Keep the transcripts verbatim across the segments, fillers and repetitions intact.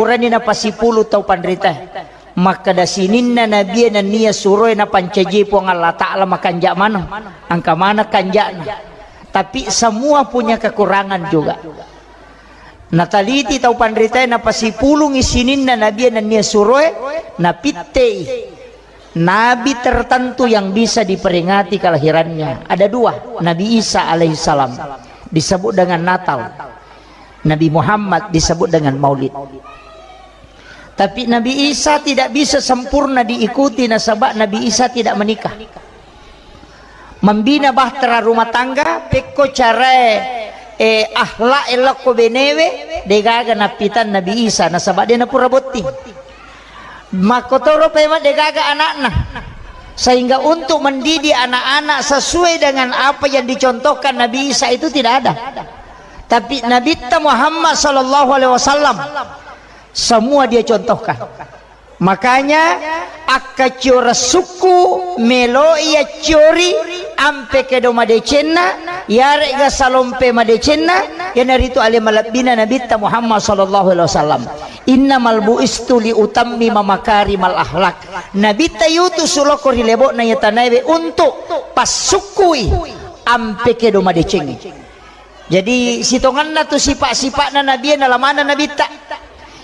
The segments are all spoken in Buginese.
Purani napasipulung tau panritae. Makkeda sininna nabie nennia suroe napancaji Puang Allah Ta'ala makanja maneng. Engka maneng kanja'na. Tapi semua punya kekurangan juga. Nataliti tau panritae napasipulungi sininna nabie nennia suroe, napittei nabi tertentu yang bisa diperingati kelahirannya. Ada dua, Nabi Isa alaihissalam disebut dengan Natal. Nabi Muhammad disebut dengan Maulid. Tapi Nabi Isa tidak bisa sempurna diikuti nasaba Nabi Isa tidak menikah. Membina bahtera rumah tangga, pekko carae, eh, akhlak elokko benewe, degaga nappitan Nabi Isa nasaba de napura botting. Makkotoro pemeng degaga anakna. Sehingga untuk mendidik anak-anak sesuai dengan apa yang dicontohkan Nabi Isa itu tidak ada. Tapi Nabitta Muhammad sallallahu alaihi wasallam semua dia contohkan. Makanya, akkaccioreng sukku meloi acciori ampe kedo madecenna, yare'ga salompe madecenna, iyanaritu ale malebbina Nabitta Muhammad sallallahu alaihi wasallam. Innamal bu'istu li utammima makarimal akhlak. Nabitta yutu suloko ri lebo'na iya tanaewe untuk passukkui ampe kedo madecengnge. Jadi, sitongenna tu sipa-sipa'na Nabie nalamana Nabitta.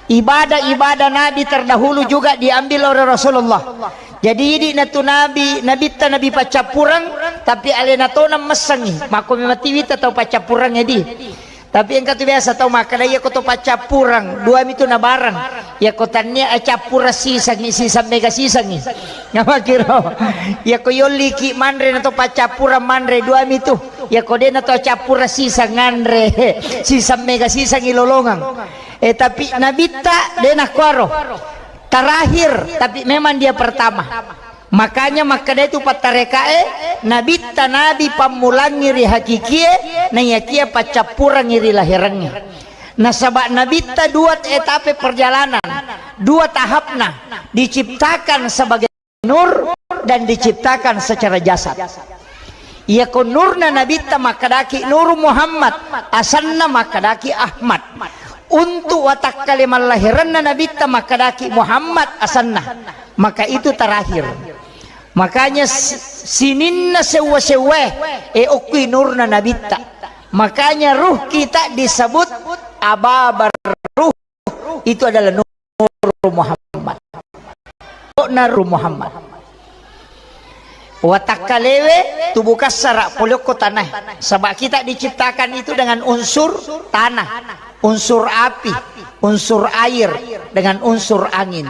Ibadah-ibadah Nabi terdahulu juga diambil oleh Rasulullah. Jadi, idi na tu Nabi, Nabitta Nabi paccappureng, tapi alena tona messengi. Makko memang tiwita tau paccappureng edi. Tapi engka tu biasa tau makkeda, iya ko to paccappureng, dua mi tu nabareng. Iya ko tannia accappureng sisengi, siseng mega sisengi. Ngamakiro. Iya ko yolliki manre na to paccappureng manre, dua mi tu. Iya ko de na to accappureng siseng nganre, siseng mega siseng ilolongeng. Eh, tapi Nabitta de nakkuaro. Terakhir, tapi memang dia pertama. Makanya makkeda itu pattarekae, Nabitta Nabi pammulangi ri hakikie, naiyakia paccappurangi ri lahirangnge. Nasaba Nabitta dua etape perjalanan, dua tahapna, diciptakan sebagai nur dan diciptakan secara jasad. Iya ko nurna Nabitta makkedaki Nur Muhammad, asanna makkedaki Ahmad. Untuk watakkale mallahiranna Nabitta makkedaki Muhammad asanna. Maka itu terakhir. Makanya si-, sininna sewwa-sewwae, e, okkui nurna Nabitta. Makanya ruh kita disebut ababar ruh. Itu adalah Nur Muhammad. Pokokna Nur Muhammad. Watakkalewe tubuh kassara polokko tanae. Sebab kita diciptakan itu dengan unsur tanah, unsur api, unsur air, dengan unsur angin.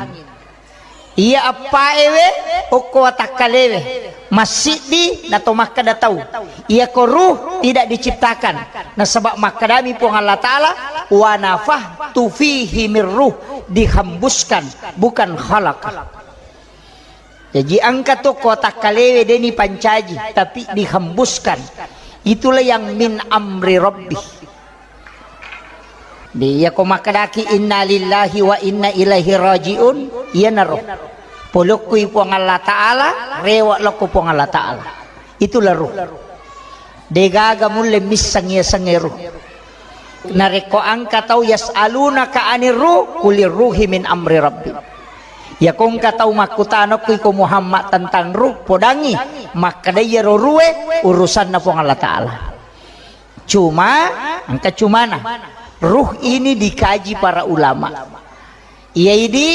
Iya eppaewe okko watakkalewe. Massiddi nato makkeda tau, iya ko ruh tidak diciptakan. Nasaba makkedami Puang Allah Ta'ala, "Wa nafakhtu fihi mir ruh," dihembuskan, bukan khalaqa. Jaji engka to ko watakkalewe deni pancaji, tapi dihembuskan. Itulah yang min amri rabbi. Di, iya ko makkedaki, "Inna lillahi wa inna ilaihi raji'un," iyanaro. Polokkui Puang Allah Ta'ala, rewa lokko Puang Allah Ta'ala. Itulah ruh. Degaga mulle misseng iya sengnge ruh. Narekko engka tau, "Yas'alunaka anir ruh, kulir ruhi min amri rabbi." Iya ko engka tau makkutana okko iko Muhammad tentang ruh, podangi makkeda iyaro ruhe urusanna Puang Allah Ta'ala. Cuma, engka cumana. Ruh ini dikaji para ulama. Iya idi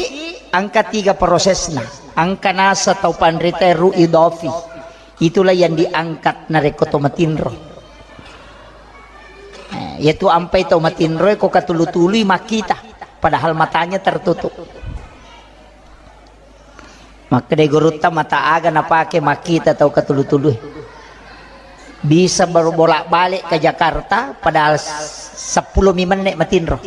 engka tiga prosesna. Engka nasa tau panrita ruh idofi. Itulah yang diangkat narekko to matinro. Eh, yaitu ampai tau matinro ko katulu-tului makkita. Padahal matanya tertutup. Makkedai gurutta, mata aga napake makkita tau katulu-tului. Bisa berbolak-balik ke Jakarta, padahal s-, seppulo mi menne matinro.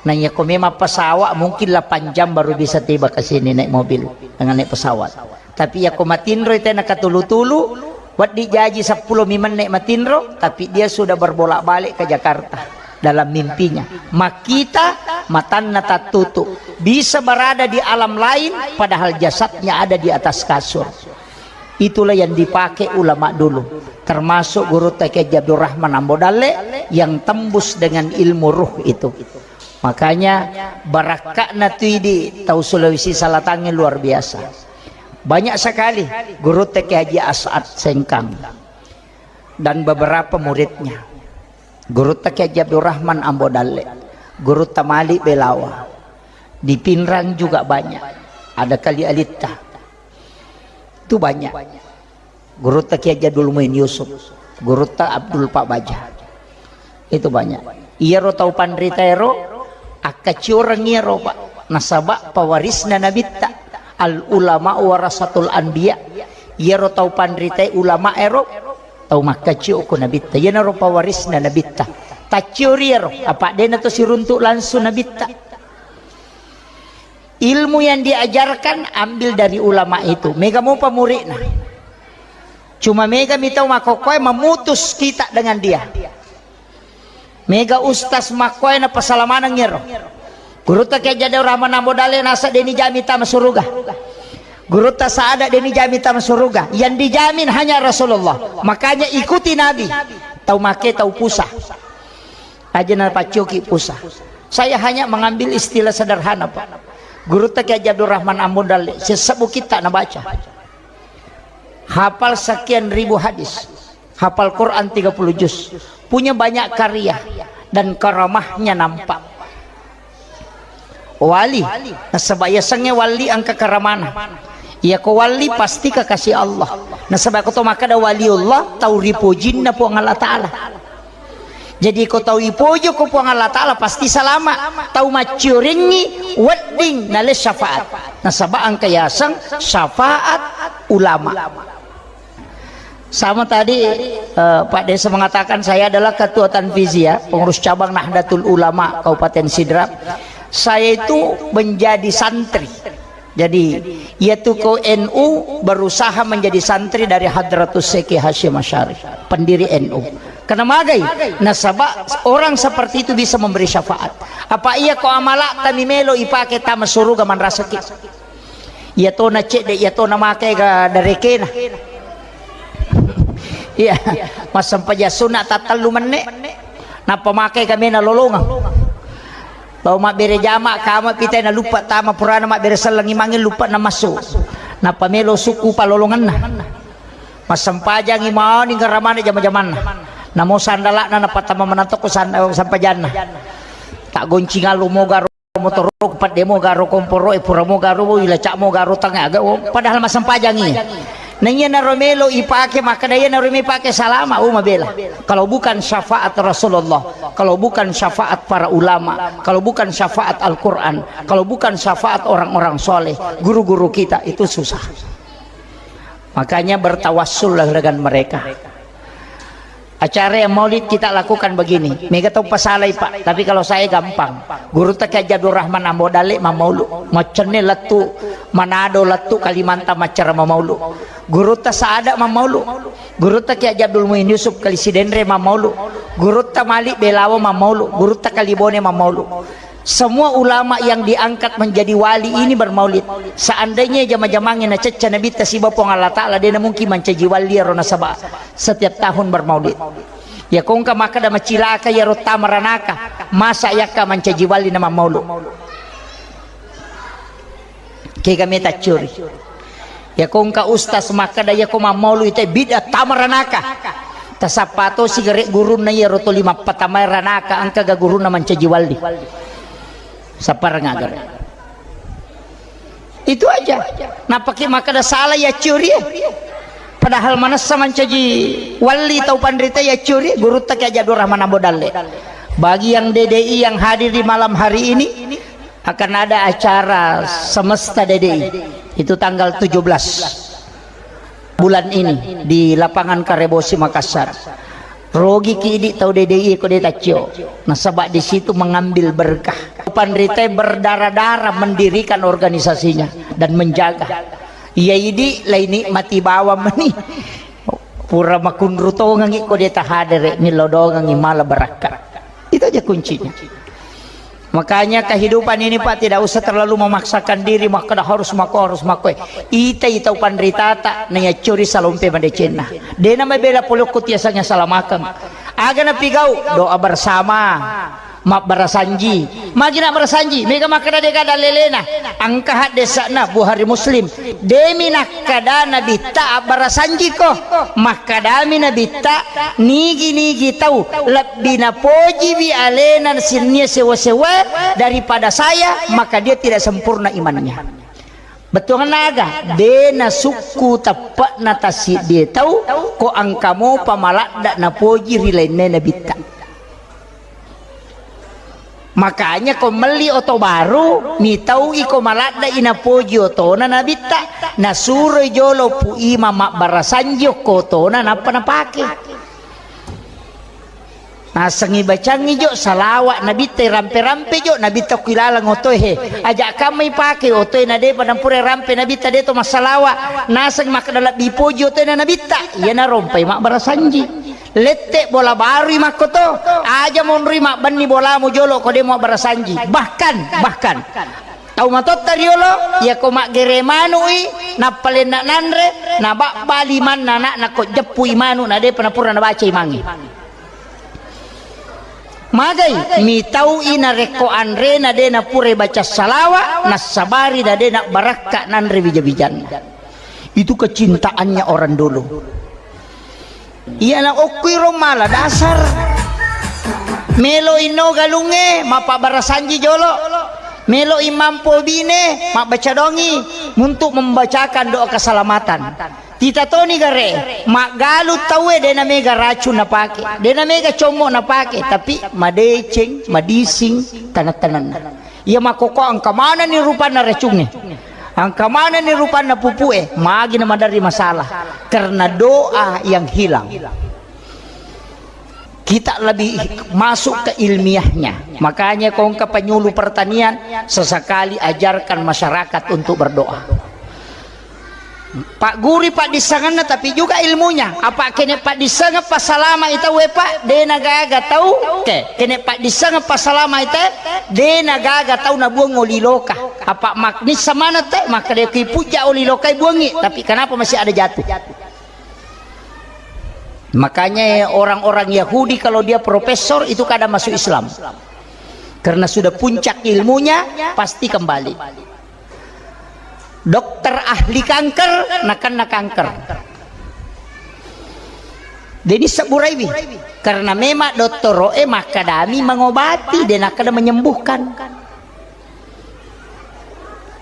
Nah, iya ko memang pesawat, mungkin delapan jam baru bisa tiba ke sini naik mobil, dengan naik pesawat. Tapi iya ko matinro itu na katulu-tulu, Wedding jaji seppulo mi menne matinro, tapi dia sudah berbolak-balik ke Jakarta dalam mimpinya. Makkita, matanna tattutu. Bisa berada di alam lain, padahal jasadnya ada di atas kasur. Itulah yang dipakai ulama dulu, termasuk gurutta Kiai Haji Abdurrahman Ambo Dalle yang tembus dengan ilmu ruh itu. Makanya barakka'na tu idi tau Sulawesi Selatangnge luar biasa. Banyak sekali gurutta Kiai Haji As'ad Sengkang dan beberapa muridnya. Gurutta Kiai Haji Abdurrahman Ambo Dalle, gurutta Malik Belawa. Di Pinrang juga banyak. Ada Kali Alitta. Itu banyak. Gurutta Kiai Haji Abdul Muin Yusuf, gurutta Abdul Pak Baja. Itu banyak. Iyaro tau panrita ero akkaccioreng iyaro, Pak. Nasaba pewarisna nabitta. Al ulama warasatul anbiya. Iyaro tau panrita ulama ero tau makkaccio ko nabitta. Iyanaro pewarisna nabitta. Tacciori ero, apa dena to siruntuk langsung nabitta. Ilmu yang diajarkan ambil dari ulama itu. Mega mopa muridna. Cuma mega mitau makkokkoe memutus kita dengan dia. Mega ustaz makkoe na pasalamaneng ero. Gurutta Kiai Haji Abdurrahman Ambo Dalle nasa deni jami tama suruga. Gurutta Saada deni jami tama suruga. Yang dijamin hanya Rasulullah. Makanya ikuti Nabi. Tau make tau pusa. Aja na paccoki pusa. Saya hanya mengambil istilah sederhana, Pak. Gurutta Kiai Haji Abdurrahman Ambo Dalle, sesebbu kitta nabaca. Hafal sekian ribu hadis. Hafal Quran tiga puluh juz. Punya banyak karya dan karamahnya nampak. Wali, nasaba yasengnge wali engka karamana. Iyako wali pasti kekasih Allah. Nasaba ko to makkeda waliullah, tau ripojinna Puang Allah Ta'ala. Jadi ko tau ipojo ko Puang Allah Ta'ala pasti salama. Tau macciorengngi wedding nale syafaat. Nasaba engka yaseng syafaat ulama. Sama tadi, eh, Pak Desa mengatakan saya adalah ketua Tanfiziyah, pengurus cabang Nahdlatul Ulama Kabupaten Sidrap. Saya itu menjadi santri. Jadi, yaitu ko N U berusaha menjadi santri dari Hadratus Syekh Hasyim Asy'ari, pendiri N U. Karena magai, nasaba orang seperti itu bisa memberi syafaat. Apa iya ko amala kami melo ipake tama suruga manrasaki. Iya tona cedde, iya tona make ga darekena. Iya, massempajang sunna tattellu menne. Nappa make ga mena lolongeng. Lao mabbere jama, kama pitai na luppa tama purana mabbere selleng imangnge luppa na massu. Nappa melo sukku palolongenna. Massempajangi mani garamana jama-jamanna. Namo sandalakna napatama manatoko sand-, sempajanna. Tak goncing alu moga ro motoro, pedde moga ro komporo, e pura moga ro ila cak moga ro tanga aga, oh, padahal massempajangi. Naiya naro melo ipake, makkeda iya naro melo ipake salama, oh, mabela. Kalau bukan syafaat Rasulullah, kalau bukan syafaat para ulama, kalau bukan syafaat Al-Quran, kalau bukan syafaat orang-orang soleh, guru-guru kita, itu susah. Makanya bertawassullah dengan mereka. Acara yang maulid kita lakukan begini. Mega tau pasalai, Pak, tapi kalau saya gampang. Gurutta Kiai Haji Abdurrahman Ambo Dalle mammaulu. Maccenne lettu Manado, lettu Kalimantan maccara mammaulu. Gurutta Saada mammaulu. Gurutta Kiai Haji Abdul Muin Yusuf Kali Sidenreng mammaulu. Gurutta Malik Belawa mammaulu. Gurutta Kali Bone mammaulu. Semua ulama yang diangkat menjadi wali ini bermaulid. Seandainya jama-jamangnge nacecca Nabitta siba Puang Allah Ta'ala, dena mungkin mancaji wali ro nasaba setiap tahun bermaulid. Ya kongka makkeda macilaka iyaro tamaranaka, masa yakka mancaji wali na mammaulu. Kega meta curi. Yako engka ustaz makkeda, yako mammaulu ite bid'ah tamaranaka. Tasappa to sigare gurunna iyaro toli mappatamai ranaka, engka ga gurunna mancaji walli. Sappareng agare. Itu aja. Napake makkeda salah ya curi. Padahal manessa mancaji walli tau panrita ya curi, gurutta Kiai Haji Abdul Rahman Ambo Dalle. Bagi yang D D I yang hadir di malam hari ini, akan ada acara semesta D D I. Itu tanggal tujuh belas bulan ini di lapangan Karebosi, Makassar. Rogi ki idi tau D D I ko de taccio. Nasaba di situ mengambil berkah. Panrita berdarah-darah mendirikan organisasinya dan menjaga. Iya idi laini mati bawang meni. Pura makunru tongengi ko de tahadere, millau dongengi mala barakka. Itu aja kuncinya. Makanya kehidupan ini, Pak, tidak usah terlalu memaksakan diri, makkeda harus mako, harus mako. Ita, ita upanritata, na yaccuri salompe madecenna. Dena mabela polokku tiasanya salamakeng. Aga napigau, doa bersama. Mabbarasanji. Magi nabbarasanji? Mega makkeda de' gaga dalelena. Engka haddesa'na Bukhari Muslim. De'mi nakkeda Nabitta abbarasanjiko. Makkedami Nabitta, nigi-nigi tau lebbi napojiwi alena sininna sewa-sewa daripada saya, maka dia tidak sempurna imannya. Bettuanna aga? De' nasukku teppe'na tassiddie tau, ko engka mopa maladde' napoji ri lainna Nabitta. Makanya ko melli oto baru, mitau iko maladde'i napoji otona Nabitta, nasuroi jolo Pu Imang mabbarasanji okko otona nappa napake. Nasengngi bacangngi jo salawa Nabitta, rampe-rampe jo Nabitta okko ilaleng otoe he. Aja' kamma ipake otoe na de'pa nampura rampe Nabitta de' to massalawa. Naseng makkeda lebbi poji otoe na Nabitta, iyana rompai mabbarasanji. Lette bola barui makkoto, aja monrui mabbenni bolamu jolo ko de' muabbarasanji. Bahkan, bahkan tau matotta riolo, iyako maggere manu'i, nappa lenna nanre, nababba limanna ana'na ko jeppui manu na de'pa napura nabaca imangnge. Magai mitau'i narekko anrena de' napurai baca salawa, nassabari na de' nabbarakka nanre wija-wijanna. Itu kecintaannya orang dulu. Iyana okkuiro mala dasar. Melo inno galungnge, mappabbarasanji jolo. Melo imampo bine, mabbaca dongi untuk membacakan doa keselamatan. Tita toni gare, maggalu tauwe de' namega racun napake, de' namega commo napake, tapi madeceng, madising taneng-tanenna. Iya makkokko engka manenni rupanna racungnge. Engka manenni rupanna pupue, magi na maderri masalah. Karena doa yang hilang. Kita lebih masuk ke ilmiahnya. Makanya ko engka penyuluh pertanian, sesekali ajarkan masyarakat untuk berdoa. Pagguri paddissengenna, tapi juga ilmunya. Apa kene paddissengeng passalama i tauwe, Pak, de' nagaga tau. Oke, kene paddissengeng passalama i te, de' nagaga tau nabuang oli loka. Apa maknissa mana te, makkeda ki pujja oli lokai buangi, tapi kenapa masih ada jatuh? Makanya orang-orang Yahudi kalau dia profesor itu kada masuk Islam. Karena sudah puncak ilmunya, pasti kembali. Dokter ahli kanker, nakenna kanker. De' nisseng buraiwi. Karena memang dottoro'e makkedami mengobati, de' nakkeda menyembuhkan.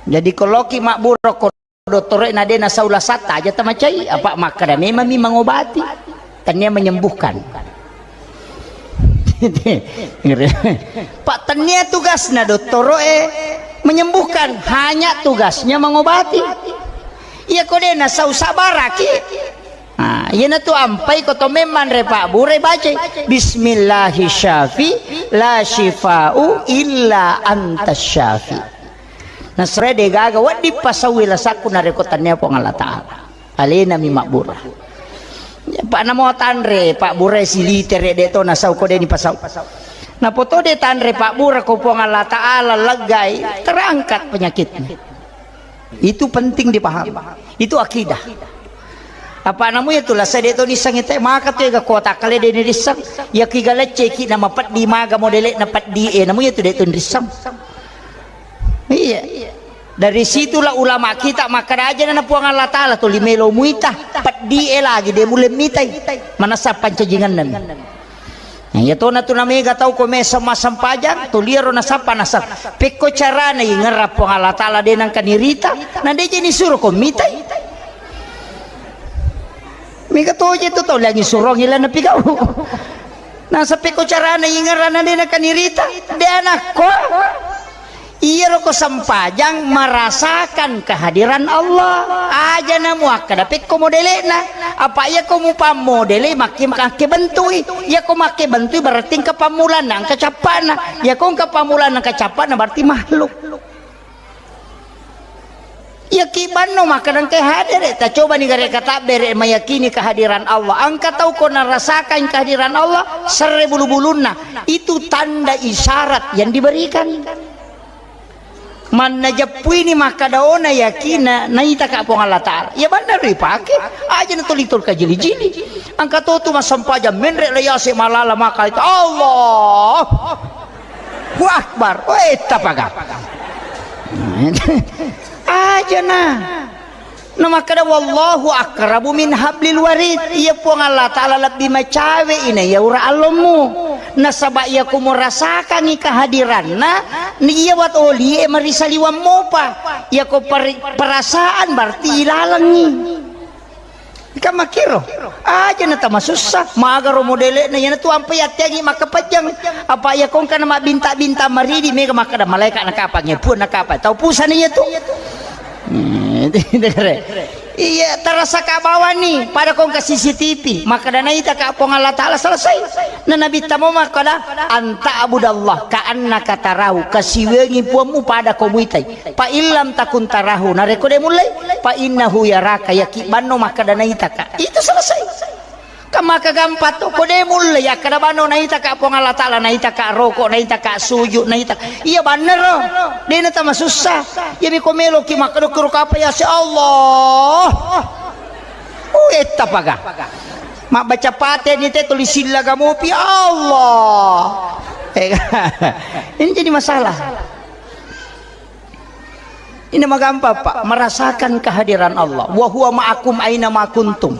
Jadi koloki mabbura ko dottoro'e na de' nasau lasatta, aja tamacai, apa makkeda memangmi mengobati, tennia menyembuhkan. Pak, tennia tugasna dottoro'e menyembuhkan, hanya tugasnya mengobati. Iya ko de' nasau, sabaraki. Nah, iyanatu ampai ko to memang re Pak Bure bacai, "Bismillahi syafi, la syifa'u illa anta syafi." Nasare de' gaga wedding pasauwi lasakku narekko tennia Puang Allah Ta'ala. Alenami mabbura. Apa namo tanre, Pak Bure, silitere de' to nasau ko de' ni pasau. Napoto de' tanre Pak Bure ko Puang Allah Ta'ala leggai, terangkat penyakitnya. Itu penting dipahami. Itu akidah. Apa namu itu lah, saya de' to nisseng ite, maka tu ega kota kale de' nirisseng. Ya kiga lecce ki nama peddi maga modele na peddi e, namu itu de' to nirisseng. Iya. Dari situlah ulama kita makkeda aja na Puang Allah Ta'ala tuli melo muita, peddi e lagi de' mulle mitai. Manassa pancajingan nami. Nah, iya tona tu namega tau ko mesa massempajang, tuli ero nasappa nasa. Pekko carana ingerra Puang Allah Ta'ala de' nangka nirita, na de' je nisuro ko mitai. Mega toje tu tau lagi surong ila napigau. Nasa pekko carana ingerra na de' nangka nirita, de' anakko. Iyaro ko sempajang merasakan kehadiran Allah. Aja na muakkeda pekko modele'na. Apa iya ko mupammodele makke, makke bentui. Iya ko makke bentui berarti engka pammulanna, engka cappa'na. Iya ko engka pammulanna, engka cappa'na berarti makhluk. Iya ki banno makkeda engka hadere, tacobani gare katabbere mayakini kehadiran Allah. Engka tau ko narasakan kehadiran Allah, serre bulu-bulunna. Itu tanda isyarat yang diberikan. Manna jeppuini makkeda ona yakinna naitaka Puang Allah Ta'ala. Iya bener ripake. Aja na tuli tol kajili-jili. Engka to tu massempajang menre la yase malala maka itu Allah. Allahu Akbar. Oh, etta paga. Aja na. Na makkeda, "Wallahu aqrabu min hablil warid." Iya Puang Allah Ta'ala lebbi macawe ina iya ura allommu. Nasaba iya ko murasakangi kehadiranna, ni iya wat olie marisaliwang mopa. Iya ko peri-, perasaan berarti ilalengi. Kan makkiro, aja na tamasussa, magaro modele'na, iyana tu ampai atteangi makkapajjang. Apa iya kongka na mabbinta-binta maridi, mega makkeda malaika na kapang, ya Puang na kapang. Tau pusana iya tu. Hmm, iya, terasa ka bawani, pada kongka C C T V, makkeda naita ka Puang Allah Ta'ala selesai. Na Nabi tamo makkeda, "Anta abudallah, ka annaka tarahu, kasiwengi Puangmu pada ko muitai." Fa illam takun tarahu, narekko de mullei, fa innahu yaraka, yaki banno makkeda naitaka. Itu selesai. Kan maka gampang tu, ko de mullei akkeda banno naitaka Puang Allah Ta'ala, naitaka roko, naitaka sujud, naitaka. Iya bannero. De na tamasussa. Iya mi ko meloki makkeda kuro kapa ya si Allah. Uh, etta paga. Mabbaca Fatihah ni te tulis silla gamopi Allah. Eh, ini jadi masalah. Ini magampang, Pak. Merasakan kehadiran Allah. "Wa huwa ma'akum aina ma kuntum."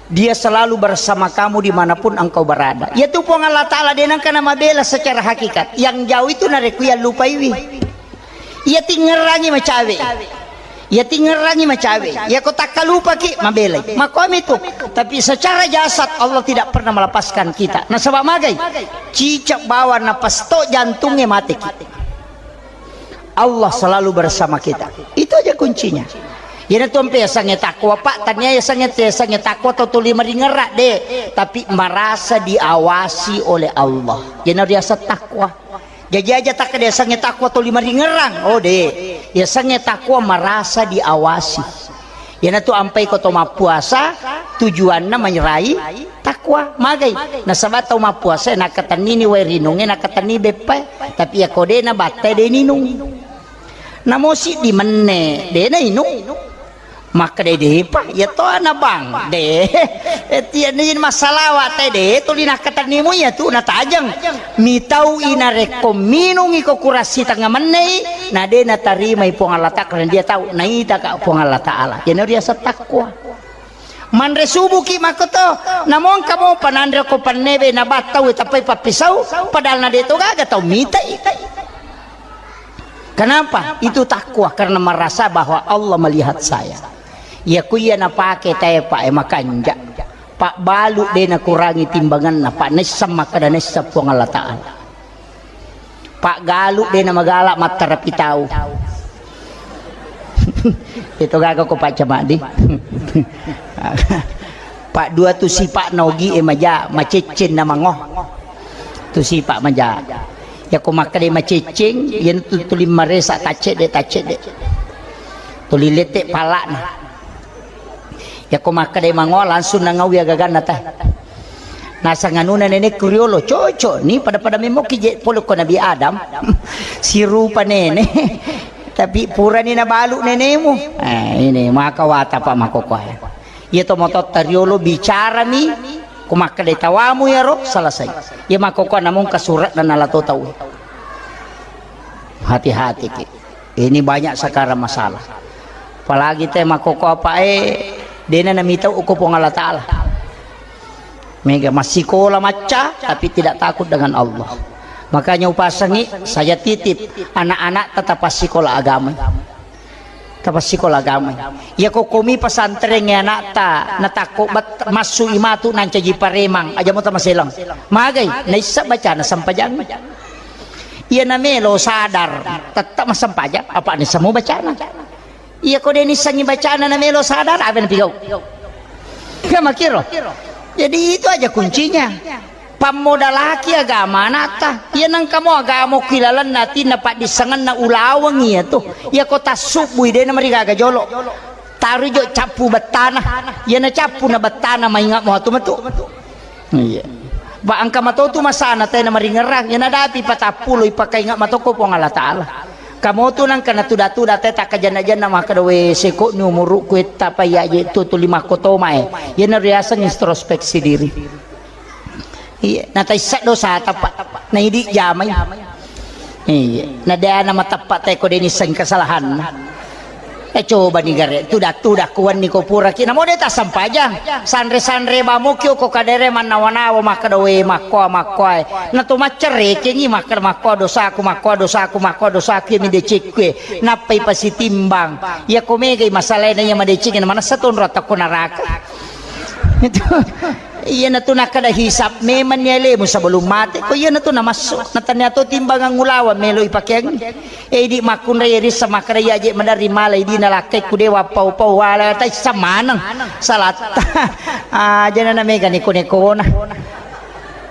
Dia selalu bersama kamu dimanapun engkau berada. Yaitu Puang Allah Ta'ala, dia nangka na mabela secara hakikat. Yang jauh itu narekko iya lupaiwi. Iya tingerangi macawe. Iya tingerangi macawe. Iya ko takkalupaki mabelai. Makomi tu. Tapi secara jasad Allah tidak pernah melepaskan kita. Nasaba magai? Cicak bawang napas to jantungnya mateki. Allah selalu bersama kita. Itu aja kuncinya. Iyana tu ampe yasengnge takwa, Pak, tania yasengnge, yasengnge takwa tau tuli maringerra, de, tapi merasa diawasi oleh Allah. Iyana riaseng takwa. Jaji aja takkeda yasengnge takwa tuli maringerrang. Oh, de. Yasengnge takwa merasa diawasi. Iyana tu ampai ko to mappuasa, tujuanna menyerai takwa, magai. Nasaba tau mappuasa nakkatennini wae rinungnge, nakkatennini beppae. Tapi iya ko de nabatta de ninung. Namo siddi menne, de nainung. Makkeda depa, iya to ana bang, de. Eh, tiya ni massalawa te de, tuli nakkatennimu iya tu natajeng. Mitau i narekko minungi ko kurassi tengnga mennei, na de natarimai Puang Allah Ta'ala, karena dia tahu naita ka Puang Allah Ta'ala. Iyana riaseng takwa. Manre subuki makkoto, namongka mopa nanre ko pannebe nabattau tappai pappisau, padahal na de to gaga tau mitai. Kenapa? Itu takwa karena merasa bahwa Allah melihat saya. Iya ku iya napake tae pa e makanja. Pak balu de nakurangi timbanganna, Pak naisseng makkeda naisseng Puang Allah Ta'ala. Pak galu de namagala mattarapi tau. Itu gaga ko Pak Camadi. Pak dua tu sipa na ogi e maja, macecceng na mango. Tu sipa maja. Iya ko makkeda macecceng, iyana tu tuli maresa taccedde, taccedde. Tuli lette palana. Iya ko makkeda mango langsung nangaui agaganna te. Nasang anuna nenekku riolo, cocok ni pada-pada memoki je pole ko Nabi Adam. Sirupa nene. Tapi purani nabalu nenemu. Eh, ini maka wata Pak makkokkoe. Iya to mototta riolo bicarami, ko makkeda tawamu iyaro, selesai. Iya makkokkoe namung kasurat dan nala to tau. Hati-hati ki. Ini banyak sekarang masalah. Apalagi te makkokkoe apa e, dena namitau ko Puang Allah Ta'ala. Mega massikola macca, tapi tidak takut dengan Allah. Makanya upasangi, saya titip anak-anak tetap sikola agama. Tapassikola agamai. Iya ko komi pesantren e anakta, natakko bet-, massu i matu nancaji paremang, aja mo tamaselang. Magai, naissa bacana sempajang. Iya namelo sadar, tetap massempajang, apa naissa mo bacana. Iya ko de nissengi bacana namelo sadar, apa napigau? Iya makiro. Jadi itu aja kuncinya. Pammodalaki agama anatta. Iya nengka mo agama ku ilalenna atinna paddissengenna ulaweng iya tu. Iya ko tassubbui de namarigaga jolo. Tarui jo cappu bettana. Iya na cappu na bettana maingat mo atu metu. Iya. Ba engka mato tu masana te namaringerang. Iya nadapi patappulo ipakaingat matoko Puang Allah Ta'ala. Kamotu nangka natuda-tuda te takkajanna-janna makkeda, "We, seko ni umurukku etta pa iya je tu tuli makkotoma e." Iyana riaseng introspeksi diri. Iya, nataissa dosa tapa. Na idi jamai. Iya. Na de' na mateppa te ko de' nisseng kesalahanna. Eh, coba ni gare, tuda-tuda kuanni ko puraki. Namo de' tassempajang. Sanre-sanre bamoki ko kadere mannawa-nawa makkeda we makkoa, makkoa, eh. Na to maccerekengi makkeda makkoa dosaku, makkoa dosaku, makkoa dosaku, iya mi decekku, eh. Nappai pasitimbang. Iya ko megai masalahna iya madeceng na manessa tonro atau ko naraka. Itu. Iyanatu nakkeda hisab memang ni alemu sebelum mate. Ko iyanatu namassu. Natania to timbangan ulaweng melo ipakeang. Eh, idi makkunrai rissa makkeda iya je maderri mala idi nalakkai ku dewa pau-pau wala taissa maneng. Salatta. Ah, jana na mega neko-nekona.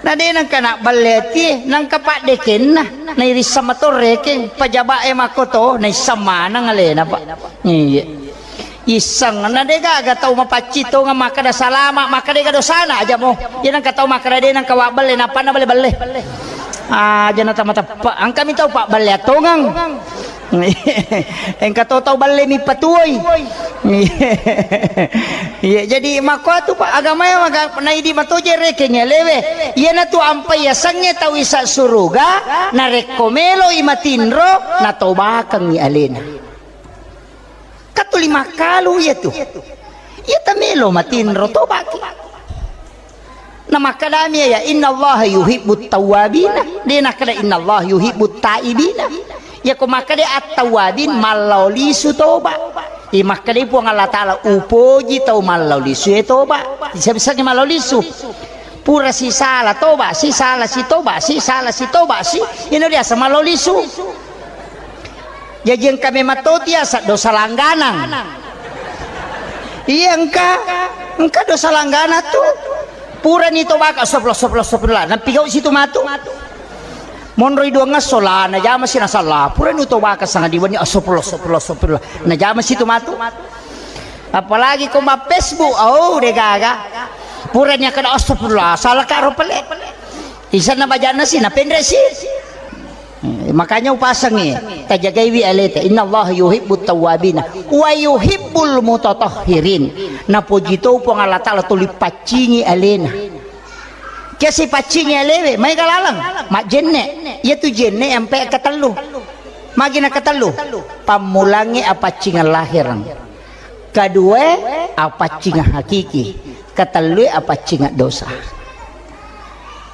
Na de' nengka na balle atie, nengka paddekenna. Na irissa matorrekeng, pajaba e makkoto, naissa maneng alena, Pak. Iya. Isseng, na de' gaga tau mapaccing tongeng makkeda salama, makkeda de' gaga dosana aja mo. Iya nengka tau makkeda de' nengka wabbelle, nappa na belle-belle. Ah, aja na tama teppa. Engka mi tau pabballe tongeng. Engka to tau balle mi patuoi. Iya, jadi makko tu, Pak, agama ya maga na idi matoje rekeng alewe. Iyanatu ampai yasengnge tau isa suruga, narekko melo i matinro, natobakengngi alena. Katuli makkalu iya tu. Iya tamelo matinro tobaki. Na makkadami ya, "Innallaha yuhibbut tawwabina." De' nakkeda, "Innallaha yuhibbut taibina." Iya ko makkeda at-tawwabin, mallao lisu toba. Iya makkeda Puang Allah Taala, "Upoji tau mallao lisu e toba." Bisa-bisa mallao lisu. Pura sisala toba, sisala si toba, sisala si toba si. Ino biasa mallao lisu. Jaji engka memang toti asa dosa langganang. Iya engka, engka dosa langganang tu. Purani tobaka astagfirullah, astagfirullah, astagfirullah. Napigau situ matu. Monroi duangngesso la najama si nasalla. Purani tobaka sanga diwenni astagfirullah, astagfirullah, astagfirullah. Najama situ matu. Apalagi ko ma Facebook, oh de' gaga. Purani kada astagfirullah, salah karo pale. Isanna bajanna si, napenre si. Eh, makanya upasangi, tajagaiwi aleta. Innallaha yuhibbut tawwabina wa yuhibbul mutatahhirin. Napoji to Puang Allah Taala tuli paccingi alena. Kiasi paccingi alewe, maega laleng, majenne. Iya tu jenne ampe katellu. Magi na katellu? Pammulangi apaccingan lahireng. Kedua, apaccingan hakiki. Ketellue, apaccingan dosa.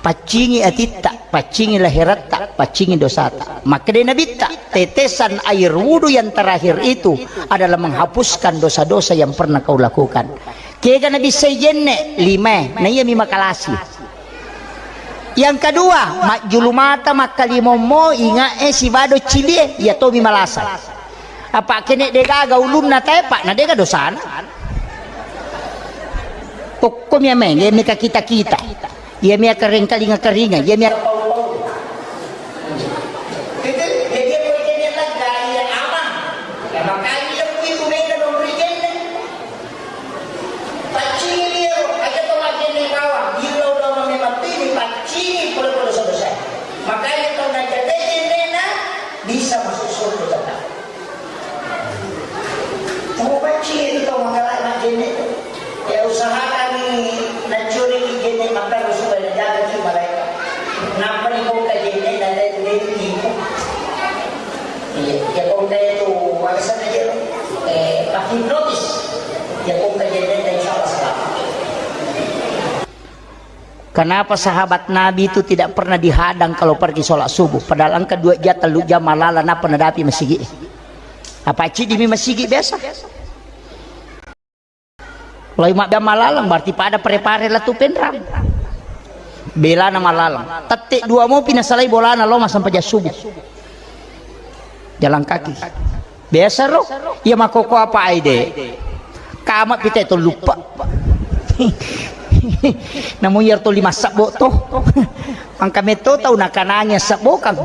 Paccingi atitta, paccingi lahiratta, paccingi dosata. Makkeda Nabitta, tetesan air wudu yang terakhir itu adalah menghapuskan dosa-dosa yang pernah kau lakukan. Kega nabissai jenne, lima, na iya mi makalasi. Yang kedua, majjulu mata makkalimommo, ingae sibado cilie, iya tomi malasa. Apa kene degaga ulunna tae, Pak, na dega dosana. Kokko mi ameng, iya meka kita-kita. Iya mia kering kalinga-karinga, iya mia. Jadi, jadi, apa ini lega, iya aman. Ya, makanya itu beda dong, beri jenne. Paccingi iyaro, aja to majjenne bawang, illau daunna memang tini, paccingi pole-pole dosa-dosa. Makanya tau najagai jennena bisa masuk surga tetap. Tau paccingi itu tau makalai majjenne tu. Ya usahakan ni nacuri ki jenne makan supaya jaga ki malaikat. Nampa ni kau ka jenne na dai tu dai tu. Iya, ya kau ka itu, ada sana je. Eh, hipnotis. Ya, kong kejadian, insya Allah selamat. Kenapa sahabat Nabi itu tidak pernah dihadang kalau pergi sholat subuh? Padahal engka dua jam, tellu jam malala, napa nadapi masigi? Apa cidi mi masigi biasa? Lai mabbe malaleng, berarti pada pare-pare latu penrang. Belana malaleng. Tette dua mopi nasalai bolana lo masampajang subuh. Jalan kaki. Biasa ro. Iya makoko apa aide. Kama pite to lupa. Namu iyar to lima sabbo to. Angka metto tau nakanangi sabbo kang.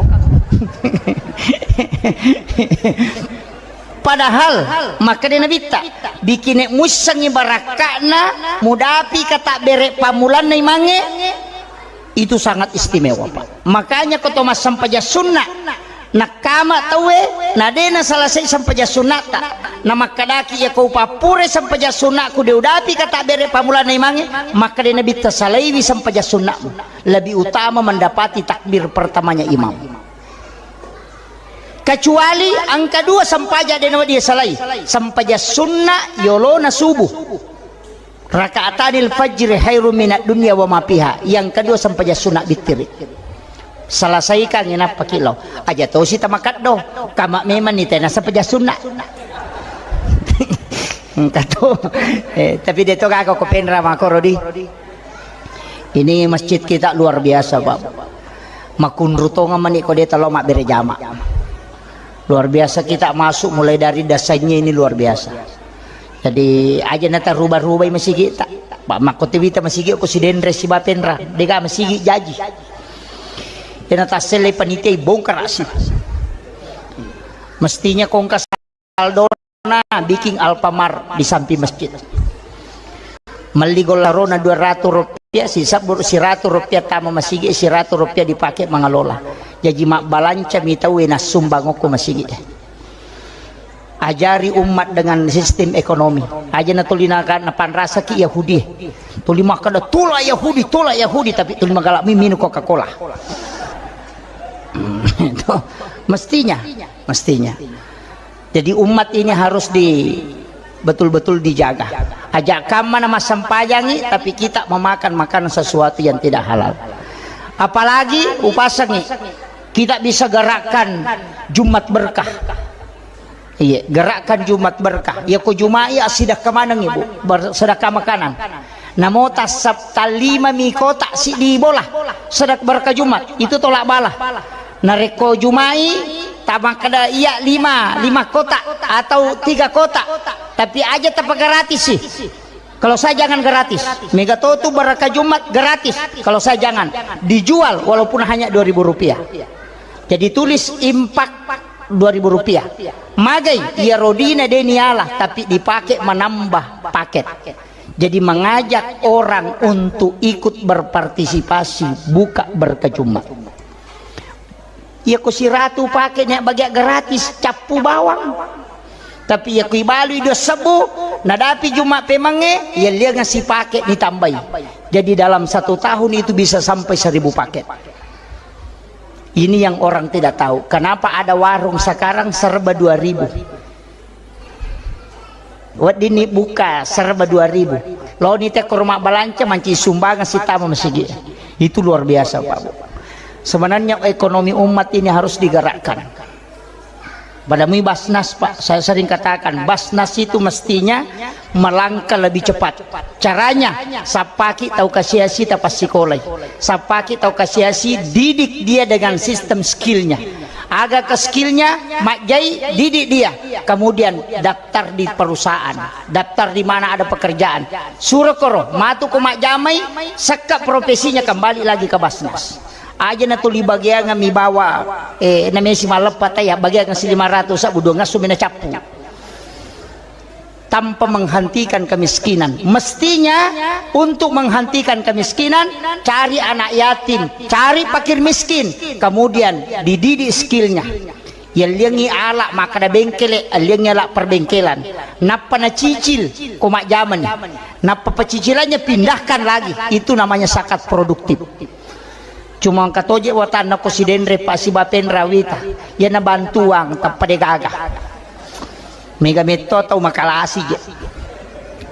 Padahal makkeda Nabitta, bikine mussengi barakka'na mudapi katabbere pammulanna imangnge, itu sangat istimewa, Pak. Makanya ko to massempajang sunna, nakkama tauwe, na de nasalasai sempajang sunnata, Namakkedaki, "Iyako upappure sempajang sunna'ku, de udapi kata bere pammulana imangnge." Makkeda Nabitta, "Salaiwi sempajang sunna'mu, lebih utama mendapati takbir pertamanya imam." Kecuali engka dua sempajang de nawedding salai, sempajang sunna yolona subuh. "Rakaatanil fajri khairum minad dunya wa ma fiha." Yang kedua sempajang sunna bittiri. Selesaikan inappa ki lao. Aja tosi tamakeddo. Kama memang ni tena sempajang sunna. Engka to. Eh, tapi de to gaga ko penra makoro di. Ini masjid kita luar biasa, Pak. Makunru tonga mani ko de talo mabbere jama. Luar biasa kita masuk mulai dari dasarnya ini luar biasa. Jadi aja nata rubah-rubai masigi ta. Pak, makkotewita masigi ko sidenre sibapenra. Dega masigi jaji. Ena tassele panitia bongkar asi. Mestinya kongka saldona bikin Alfamart di samping masjid. Melli gollarona dua ratus rupiah, sisabbu siratu rupiah tama masigi, siratu rupiah dipakai mangalola. Jaji mabbalanca mi tau e nassumbang okko masigi. Ajari umat dengan sistem ekonomi. Aja natuli naka-, napanrasaki Yahudi. Tuli makkeda, "Tolak Yahudi, tolak Yahudi," tapi tuli magalak mi minum Coca-Cola. Itu mestinya, mestinya. Jadi umat ini harus di, betul-betul dijaga. Aja kamma na massempajangi, tapi kita memakan makanan sesuatu yang tidak halal. Apalagi upasangi, kita bisa gerakkan Jumat berkah. Iya, gerakkan Jumat berkah. Ya ko Jumat ya sedekah maneng ibu, ber-, sedekah makanan. Namo tassap talima mi kotak si di bola sedekah berkah Jumat itu tolak bala. Narekko Jumai, tamakkeda iya lima, lima kotak atau tiga kotak. Tapi aja tapa gratis sih. Kalau saya jangan gratis. Mega to tu berkah Jumat gratis. Kalau saya jangan. Dijual walaupun hanya dua ribu rupiah. Jadi tulis impak dua ribu rupiah. Magai, iya rodina deni Allah, tapi dipakai menambah paket. Jadi mengajak orang untuk ikut berpartisipasi buka berkah Jumat. Iya ko siratu pake nia bagia gratis, cappu bawang. Tapi iya ko ibalui dua sebbu, nadapi Jumat pemangnge, iya lianga sipake ditambai. Jadi dalam satu tahun itu bisa sampai seribu paket. Ini yang orang tidak tahu. Kenapa ada warung sekarang serba dua ribu? Weddinni buka serba dua ribu. Loni te ko rumah balanca manci sumbangan sitama masigi. Itu luar biasa, Pak Bu. Sebenarnya ekonomi umat ini harus digerakkan. Pada mui Basnas, Pak, saya sering katakan, Basnas itu mestinya melangkah lebih cepat. Caranya, sappaki tau kasiasi tapassikolai. Sappaki tau kasiasi, didik dia dengan sistem skillnya. Aga ke skillnya, majjai, didik dia. Kemudian daftar di perusahaan, daftar di mana ada pekerjaan. Suro koro, matu ko majjamai, sekka profesinya kembali lagi ke Basnas. Aja na tuli bagiangan mi bawa, eh, namesi maleppa taya, bagiangan si lima ratus, sabu dua ngasu mina cappu. Tanpa menghentikan kemiskinan. Mestinya untuk menghentikan kemiskinan, cari anak yatim, cari fakir miskin, kemudian dididik skillnya. Yelliangi ala makkada bengkele, yelliangi ala perbengkelan. Nappa nacicil ko majjamani. Nappa pecicilannya pindahkan lagi. Itu namanya zakat produktif. Cuma engka toje watanna ko sidenre pa sibapenra wita. Yana bantuang tappa degaga. Mega metto tau makalasi je.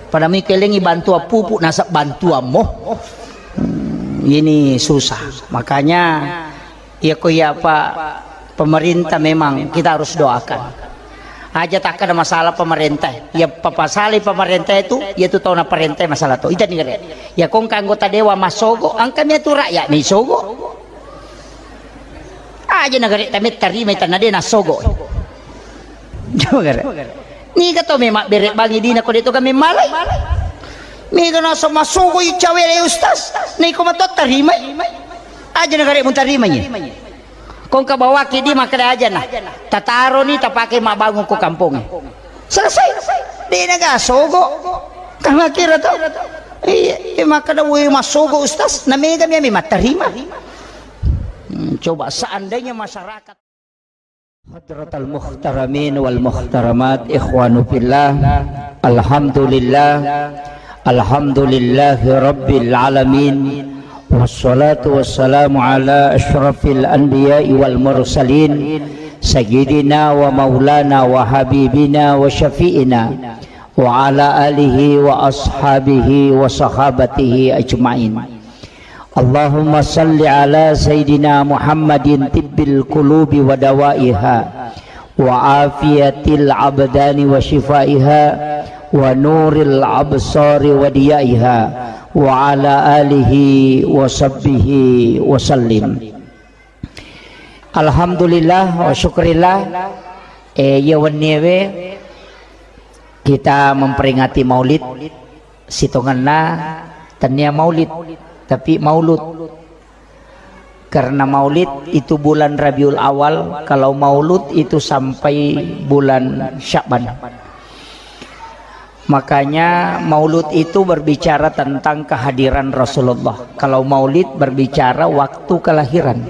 Pada mi kelengi bantuan pupuk nasab bantuan mo. Hmm, ini susah. Makanya iya ko iya apa pemerintah memang kita harus doakan. Aja takkada masalah pemerintah. Ya papasali pemerintah itu, ya tu tau na perintah masalah tu. Ita ni gare. Ya kongka anggota dewan masogo, angka mi tu rakyat mi sogo. Aja na gare tamet tarima ita na de na sogo. Coba gare. Niga to memang bere bangi dina ko de to kami malai. Mega na so masogo i cawele ustaz. Niko mato tarima. Aja na gare mun tarima ni. Kongka bawaki di makkeda ajana. Tataroni tapake mabbangun ko kampongnge. Selesai. Dena ga sogo. Kama kira to. Iya, iya, makkeda woi masogo ustaz, na mega mi ami mattarima. Hmm, coba seandainya masyarakat Hadratal muhtaramin wal muhtaramat, ikhwanu fillah. Alhamdulillah. Alhamdulillahi rabbil alamin. Wassalatu wassalamu ala asyrafil anbiya'i wal mursalin, sayyidina wa maulana wa habibina wa syafi'ina wa ala alihi wa ashabihi wa sahabatihi ajma'in. Allahumma salli ala sayyidina Muhammadin tibbil qulubi wa dawaiha, wa afiyatil abdani wa shifaiha, wa nuril absari wa diyaiha, wa ala alihi wa sahbihi wa sallim. Alhamdulillah wa syukurillah. Eh, iya wenniewe kita memperingati Maulid, sitongenna tennia Maulid, tapi Maulud. Karena Maulid itu bulan Rabiul Awal, kalau Maulud itu sampai bulan Sya'ban. Makanya Maulud itu berbicara tentang kehadiran Rasulullah. Kalau Maulid berbicara waktu kelahiran.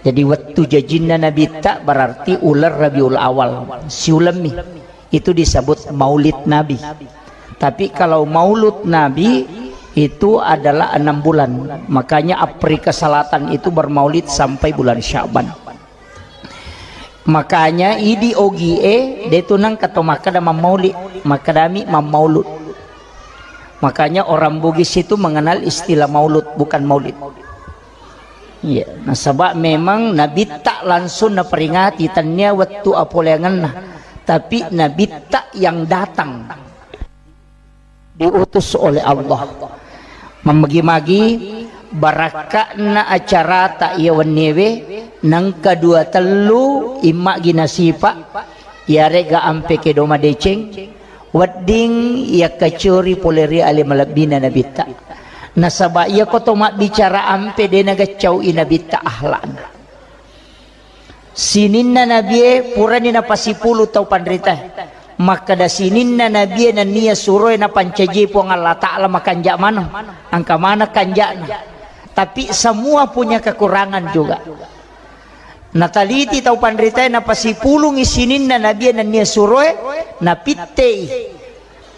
Jadi, wettu jajinna Nabitta berarti uleng Rabiul Awal, siulemmi. Itu disebut Maulid Nabi. Tapi kalau Maulud Nabi itu adalah enam bulan. Makanya Afrika Selatan itu bermaulid sampai bulan Sya'ban. Makanya idi ogie de tu nengka to makkeda mammauli, makkedami mammaulud. Makanya orang Bugis itu mengenal istilah maulud, bukan maulid. Iya, nasaba memang Nabitta langsung naperingati, tennia wettu apoleangenna, tapi Nabitta yang datang. Diutus oleh Allah. Mammagi-magi barakka'na acarata iya wenniewe, nengka dua tellu imma'gi nasipa, iyarega ampe kedo madeceng, wedding yakkacori pole ri ale malebbina Nabitta. Nasaba iyako to mabbicara ampe de nagaccau'i Nabitta ahlakna. Sininna nabie purani napasipulu tau panritae. Makkeda sininna nabie nennia suroe napancaji Puang Allah Ta'ala makanja maneng. Angka maneng kanjana. Tapi semua punya kekurangan juga. Nataliti tau panritae napasipulungi sininna nabie nennia suroe, napittei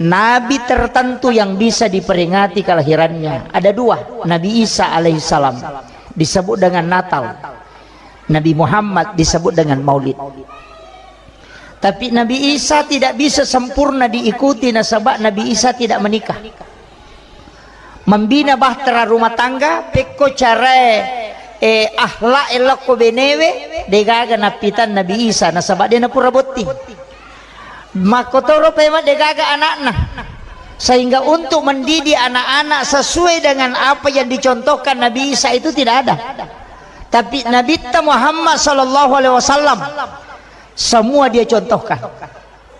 nabi tertentu yang bisa diperingati kelahirannya. Ada dua, Nabi Isa alaihissalam disebut dengan Natal. Nabi Muhammad disebut dengan Maulid. Tapi Nabi Isa tidak bisa sempurna diikuti nasaba Nabi Isa tidak menikah. Membina bahtera rumah tangga, pekko carae, eh, akhlak elokko benewe, degaga nappitan Nabi Isa nasaba de napura botting. Makkotoro pemeng degaga anakna. Sehingga untuk mendidik anak-anak sesuai dengan apa yang dicontohkan Nabi Isa itu tidak ada. Tapi Nabitta Muhammad sallallahu alaihi wasallam semua dia contohkan.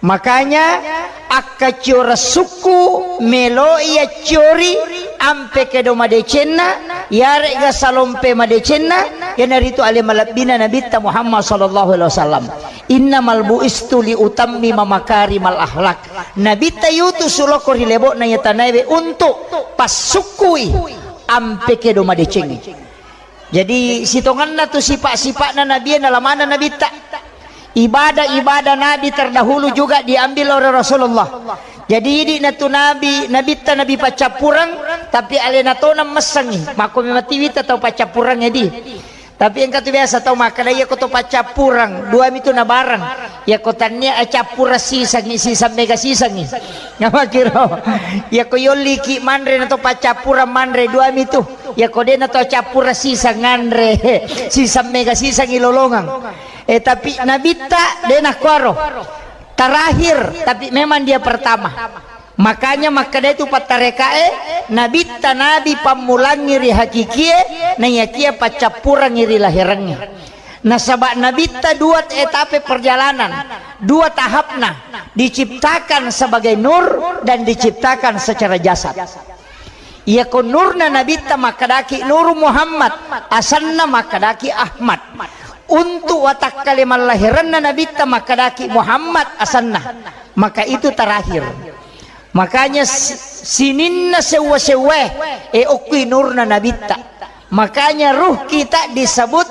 Makanya akkaciora sukku meloi acciori ampe kedo madecenna, yarega salompe madecenna, iyanaritu ale malebbina Nabitta Muhammad sallallahu alaihi wasallam. Innamal bu'istu li utammima makarimal akhlak. Nabitta yutu suloko ri lebo'na iya tanaewe untuk passukkui ampe kedo madecengnge. Jadi sitongenna tu sipa-sipa'na nabie nalamana Nabitta. Ibadah-ibadah Nabi terdahulu juga diambil oleh Rasulullah. Jadi idi na tu Nabi, Nabitta Nabi paccappureng, tapi alena tona messengi. Makko memang tiwita tau paccappureng edi. Tapi engka tu biasa tau makkeda, iya ko to paccappureng, dua mi tu nabareng. Iya ko tannia accappureng sisengi, siseng mega sisengi. Ngamakiro. Iya ko yolliki manre na to paccappureng manre, dua mi tu. Iya ko de na to accappureng siseng nganre, siseng mega sisengi lolongang. Eh, tapi Nabitta de nakkuaro. Terakhir, tapi memang dia pertama. Makanya makkeda itu pattarekae, Nabitta Nabi pammulangi ri hakikie, naiyakia paccappurangi ri lahirangnge. Nasaba Nabitta dua etape perjalanan, dua tahapna, diciptakan sebagai nur dan diciptakan secara jasad. Iyako nurna Nabitta makkedaki Nuru Muhammad, asenna makkedaki Ahmad. Untuk watakkale mallahiranna Nabitta makkedaki Muhammad asenna. Maka itu terakhir. Makanya si-, sininna sewwa-sewwae, e, okkui nurna Nabitta. Makanya ruh kita disebut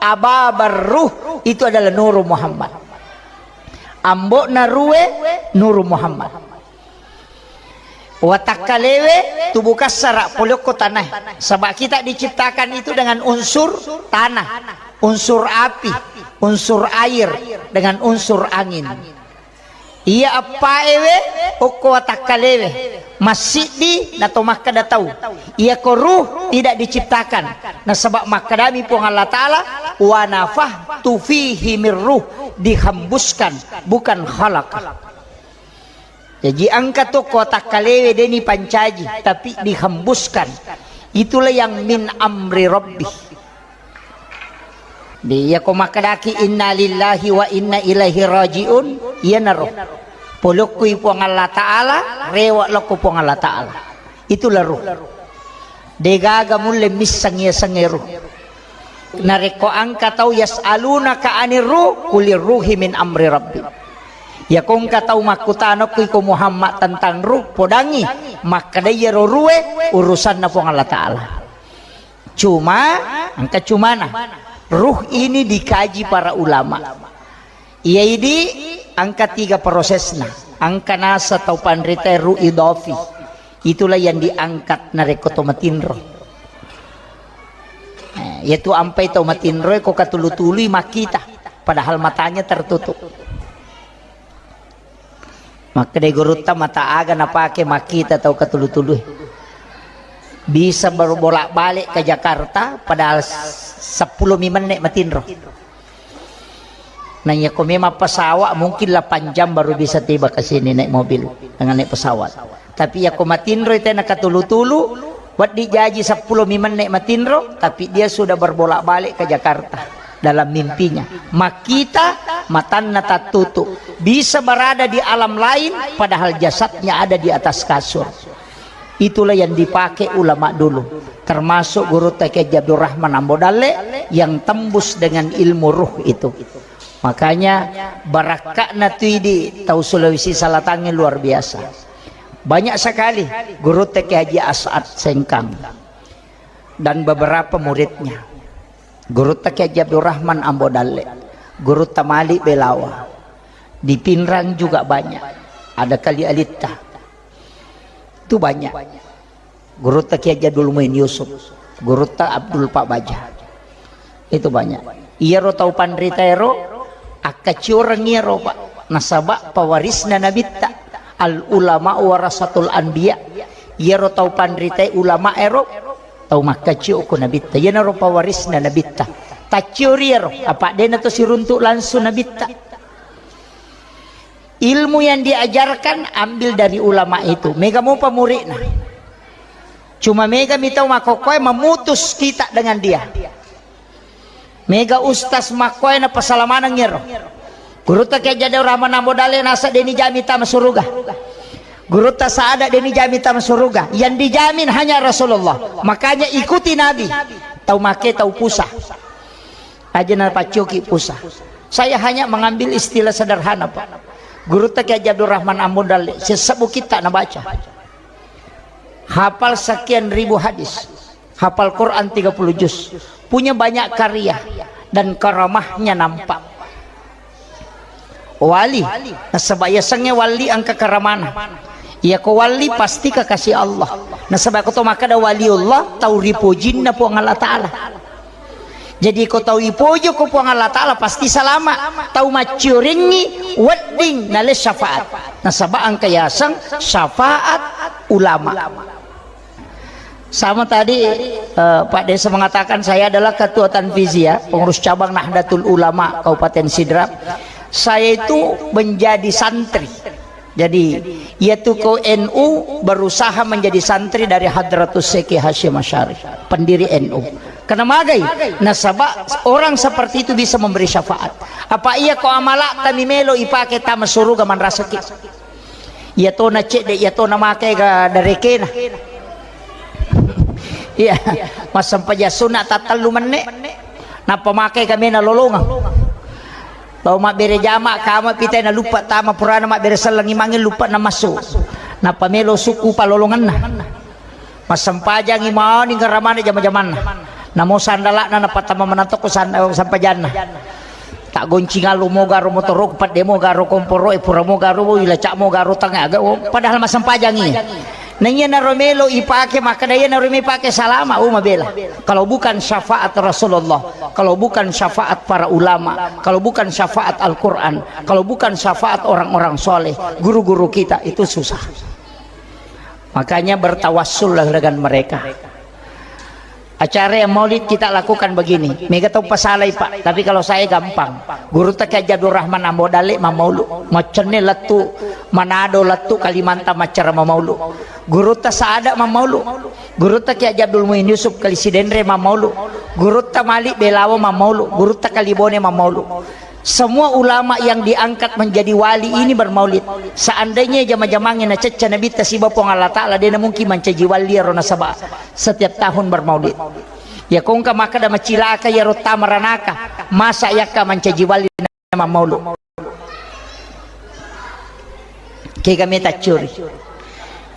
Ababar ruh itu adalah Nuru Muhammad. Ambo'na ruhe Nuru Muhammad. Watakkalewe tubuh kassara polokko tanae. Saba' kita diciptakan itu dengan unsur tanah, unsur api, unsur air, dengan unsur angin. Iya eppa'ewe okko watakkalewe. Massiddi nato makkeda tau, iyako ruh tidak diciptakan. Nasaba' makkedami Puang Allah Ta'ala, "Wa nafakhtu fihi mir ruh," dihembuskan, bukan khalaqa. Jaji engka to ko watakkalewe deni pancaji, tapi dihembuskan. Itulah yang min amri rabbi. Di, iyako makkedaki, "Inna lillahi wa inna ilaihi raji'un," iyanaro. Polokkui Puang Allah Ta'ala, rewe' lokko Puang Allah Ta'ala. Itulah ruh. Degaga mulle misseng yasengnge ruh. Narekko engka tau, "Yas'alunaka anir ruh, qulir ruhi min amri rabbi." Iyako engka tau makkutana okko iko Muhammad tentang ruh, podangngi makkeda iyaro ruhe urusanna Puang Allah Ta'ala. Cuma, engka cumana. Ruh ini dikaji para ulama. Iya idi engka tiga prosesna. Engka nasa tau panrita ruh idafi. Itulah yang diangkat narekko to matinro. Eh, yaitu ampai tau matinro ko katulu-tului makkita, padahal matanya tertutup. Makkeda gurutta, mata aga napake makkita tau katulu-tului? Bisa baru bolak-balik ke Jakarta, padahal sepuluh mi menne' matinro. Nah, iya ko memang pesawat, mungkin delapan jam baru bisa tiba ke sini naik mobil, dengan naik pesawat. Tapi iya ko matinro tena katulu-tulu, wedding jaji sepuluh mi menne' matinro, tapi dia sudah berbolak-balik ke Jakarta dalam mimpinya. Makkita, matanna tattutu. Bisa berada di alam lain, padahal jasadnya ada di atas kasur. Itulah yang dipakai ulama dulu, termasuk Gurutta Kiai Haji Abdurrahman Ambo Dalle yang tembus dengan ilmu ruh itu. Makanya, barakka'na tu idi tau Sulawesi Selatangnge luar biasa. Banyak sekali Gurutta Kiai Haji As'ad Sengkang dan beberapa muridnya. Gurutta Kiai Haji Abdurrahman Ambo Dalle, Gurutta Malik Belawa. Di Pinrang juga banyak. Ada Kali Alitta. Itu banyak. Gurutta Kiai Haji Abdul Muin Yusuf, Gurutta Abdul Pak Baja. Itu banyak. Iyaro tau panrita ero, akkacioreng iyaro, Pak. Nasaba' pawarisna Nabitta. Al ulama warasatul anbiya. Iyaro tau panrita ulama ero, tau makkacio ko Nabitta. Iyanaro pawarisna Nabitta. Tacciori iyaro, apa' de'na to siruntu' langsung Nabitta. Ilmu yang diajarkan ambil dari ulama itu. Mega mopa muridna. Cuma mega mi tau makkokkoe memutus kita dengan dia. Mega ustaz makkoe na pasalamaneng iyaro. Gurutta Kiai Haji Abdurrahman Ambo Dalle nasa' de'ni jamin tama suruga. Gurutta Saada de'ni jamin tama suruga. Yang dijamin hanya Rasulullah. Makanya ikuti Nabi. Tau make tau pusa. Aja na paccoki pusa. Saya hanya mengambil istilah sederhana, Pak. Gurutta Kiai Haji Abdurrahman Ambo Dalle, sessa bukitta nabaca. Hafal sekian ribu hadis. Hafal Quran tiga puluh juz. Punya banyak karya dan karamahnya nampak. Wali. Nasaba' yasengnge wali engka karamana. Iyako wali pasti kekasih Allah. Nasaba' ko to makkeda waliullah, tau ripojinna Puang Allah Ta'ala. Jadi ko tau ipojo ko Puang Allah Ta'ala pasti salama'. Tau macciorengngi wedding nale syafaat. Nasaba' engka yaseng syafaat ulama. Sama tadi, eh, Pak Desa mengatakan saya adalah ketua Tanfiziyah, pengurus cabang Nahdlatul Ulama Kabupaten Sidrap. Saya itu menjadi santri. Jadi, iyatu ko N U berusaha menjadi santri dari Hadratus Syekh Hasyim Asy'ari, pendiri N U. Karena magai, nasaba' orang seperti itu bisa memberi syafaat. Apa' iya ko amala'ta mi melo ipake tama suruga manrasaki. Iya tona cedde', iya tona make ga darekena. Iya, massempajang sunna' tattellu menne'. Nappa make ga mena lolongeng. Tau mabbere jama', kama pitai na luppa tama, purana mabbere selleng imangnge luppa na massu. Nappa melo sukku palolongenna. Massempajangngi mani garamana jama-jamanna. Namo sandala'na napattama manatto ko sand-, sampajanna. Taggoncing allo mo garo motoro, pedde mo garo komporo, e pura mo garo, ilaca mo garo tangnga, aga, oh, padahal massempajangi. Naiya naro melo ipake, makkeda iya naro melo ipake salama, oh, mabela. Kalau bukan syafaat Rasulullah, kalau bukan syafaat para ulama, kalau bukan syafaat Al-Quran, kalau bukan syafaat orang-orang soleh, guru-guru kita, itu susah. Makanya bertawassullah dengan mereka. Acara yang maulid kita lakukan begini. Mega tau pasalai, Pak. Tapi kalau saya gampang. Gurutta Kiai Haji Abdul Rahman Ambo Dalle mammaulu. Maccenne lettu Manado, lettu Kalimantan maccara mammaulu. Gurutta Saada mammaulu. Gurutta Kiai Haji Abdul Muin Yusuf Kali Sidenreng mammaulu. Gurutta Malik Belawa mammaulu. Gurutta Kali Bone mammaulu. Semua ulama yang diangkat menjadi wali ini bermaulid. Seandainya jama-jamangnge nacecca Nabitta siba Puang Allah Ta'ala, de' namungkin mancaji wali ero nasaba setiap tahun bermaulid. Ya kongka makkeda macilaka iyaro tamaranaka, masa yakka mancaji wali mammaulu. Kega meta curi.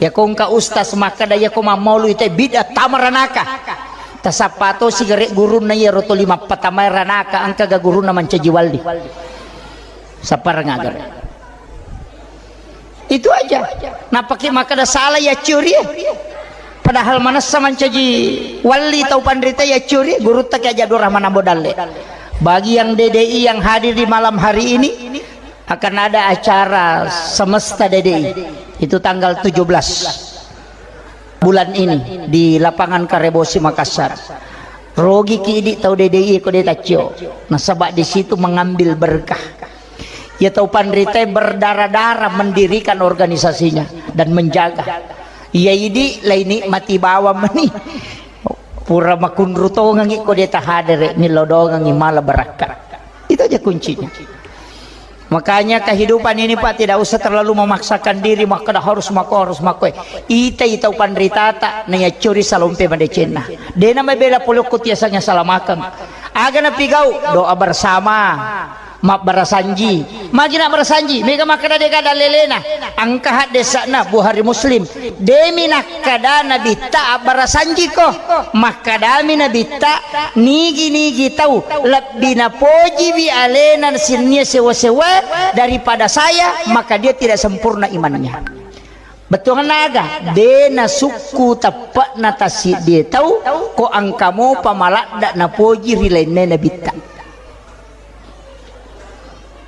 Ya kongka ustaz makkeda ya ko mammaulu ite bid'ah tamaranaka. Tasappa to sigare gurunna iyaro toli mappatamae ranaka engka ga gurunna mancaji wali. Sapparang agare. Itu aja. Napake makkeda salah ya curi. Padahal manessa mancaji wali tau panrita ya curi, gurutta Kiai Haji Abdul Rahman Ambo Dalle. Bagi yang D D I yang hadir di malam hari ini, akan ada acara semesta D D I. Itu tanggal tujuh belas bulan ini di lapangan Karebosi Makassar. Rogi ki idi tau D D I ko de taccio. Nasaba di situ mengambil berkah. Ya tau panrita berdarah-darah mendirikan organisasinya dan menjaga. Ya idi lai nikmati bawang meni. Pura makunru tongengi ko de tahadere, millau dongengi mala barakka. Itu aja kuncinya. Makanya kehidupan ini, Pak, tidak usah terlalu memaksakan diri, makkeda harus mako, harus mako. Ita, ita upanritata, na yaccuri salompe madecenna. Dena mabela polokko tiasang yang salamakeng. Aga napigau, doa bersama, mabbarasanji. Magi na barasanji, mega makkeda dega dalelena. Engka haddesana Bukhari Muslim. Demi nakkeda Nabitta abbarasanjiko. Makkedami Nabitta, nigi-nigi tau lebbi napojiwi alena sinnia sewa-sewa daripada saya, maka dia tidak sempurna imannya. Bettuanna aga? De nasukku teppe'na tassiddie tau, ko engka mopa maladda napoji ri lainna Nabitta.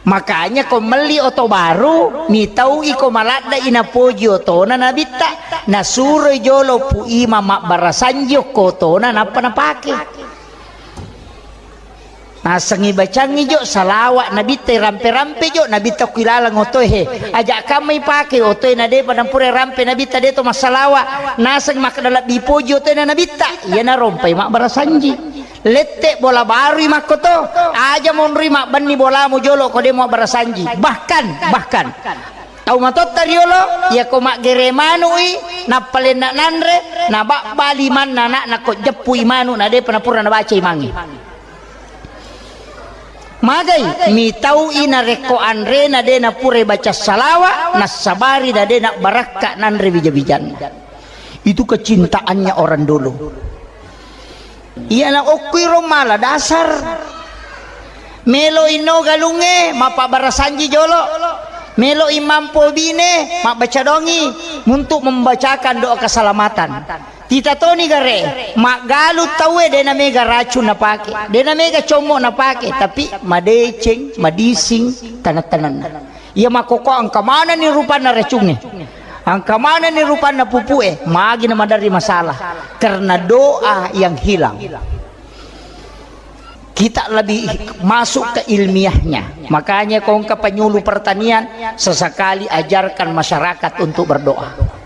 Makanya ko melli oto baru, mitau iko maladda inapoji otona Nabitta, nasuroi jolo Pu Imam mabbarasanji okko otona nappa napake. Nasengi bacangi jo salawat Nabitta, rampe-rampe jo Nabitta kuilalang otoe he. Aja kamma ipake otoe na depa nampura rampe Nabitta deto massalawa. Naseng makkeda lebbi poji otoe na Nabitta. Iyana rompai mabbarasanji. Lette bola barui makkoto, aja monrui mabbenni bolamu jolo ko demo abbarasanji. Bahkan, bahkan tau matotta riolo, iya ko maggere manui, nappalenna nanre, nababba limanna anakna ko jeppui manu na depa napura nabaca imangi. Magai mitau'i narekko anrena de napurai baca salawa, nassabari na de nabbarakka nanre bija-bijanna. Itu kecintaannya orang dulu. Iyana okkuiro mala dasar. Melo inno galungnge, mappabbarasanji jolo. Melo imampo bine, mabbaca dongi untuk membacakan doa keselamatan. Tita toni gare, maggalu tauwe dena mega racun napake, dena mega commo napake, tapi madeceng, madising tanang-tananna. Iya makkokko engka manenni rupanna racungnge. Engka manenni rupanna pupue, magi na maderri masalah. Karena doa yang hilang. Kita lebih masuk ke ilmiahnya. Makanya kongka penyuluh pertanian sesekali ajarkan masyarakat untuk berdoa.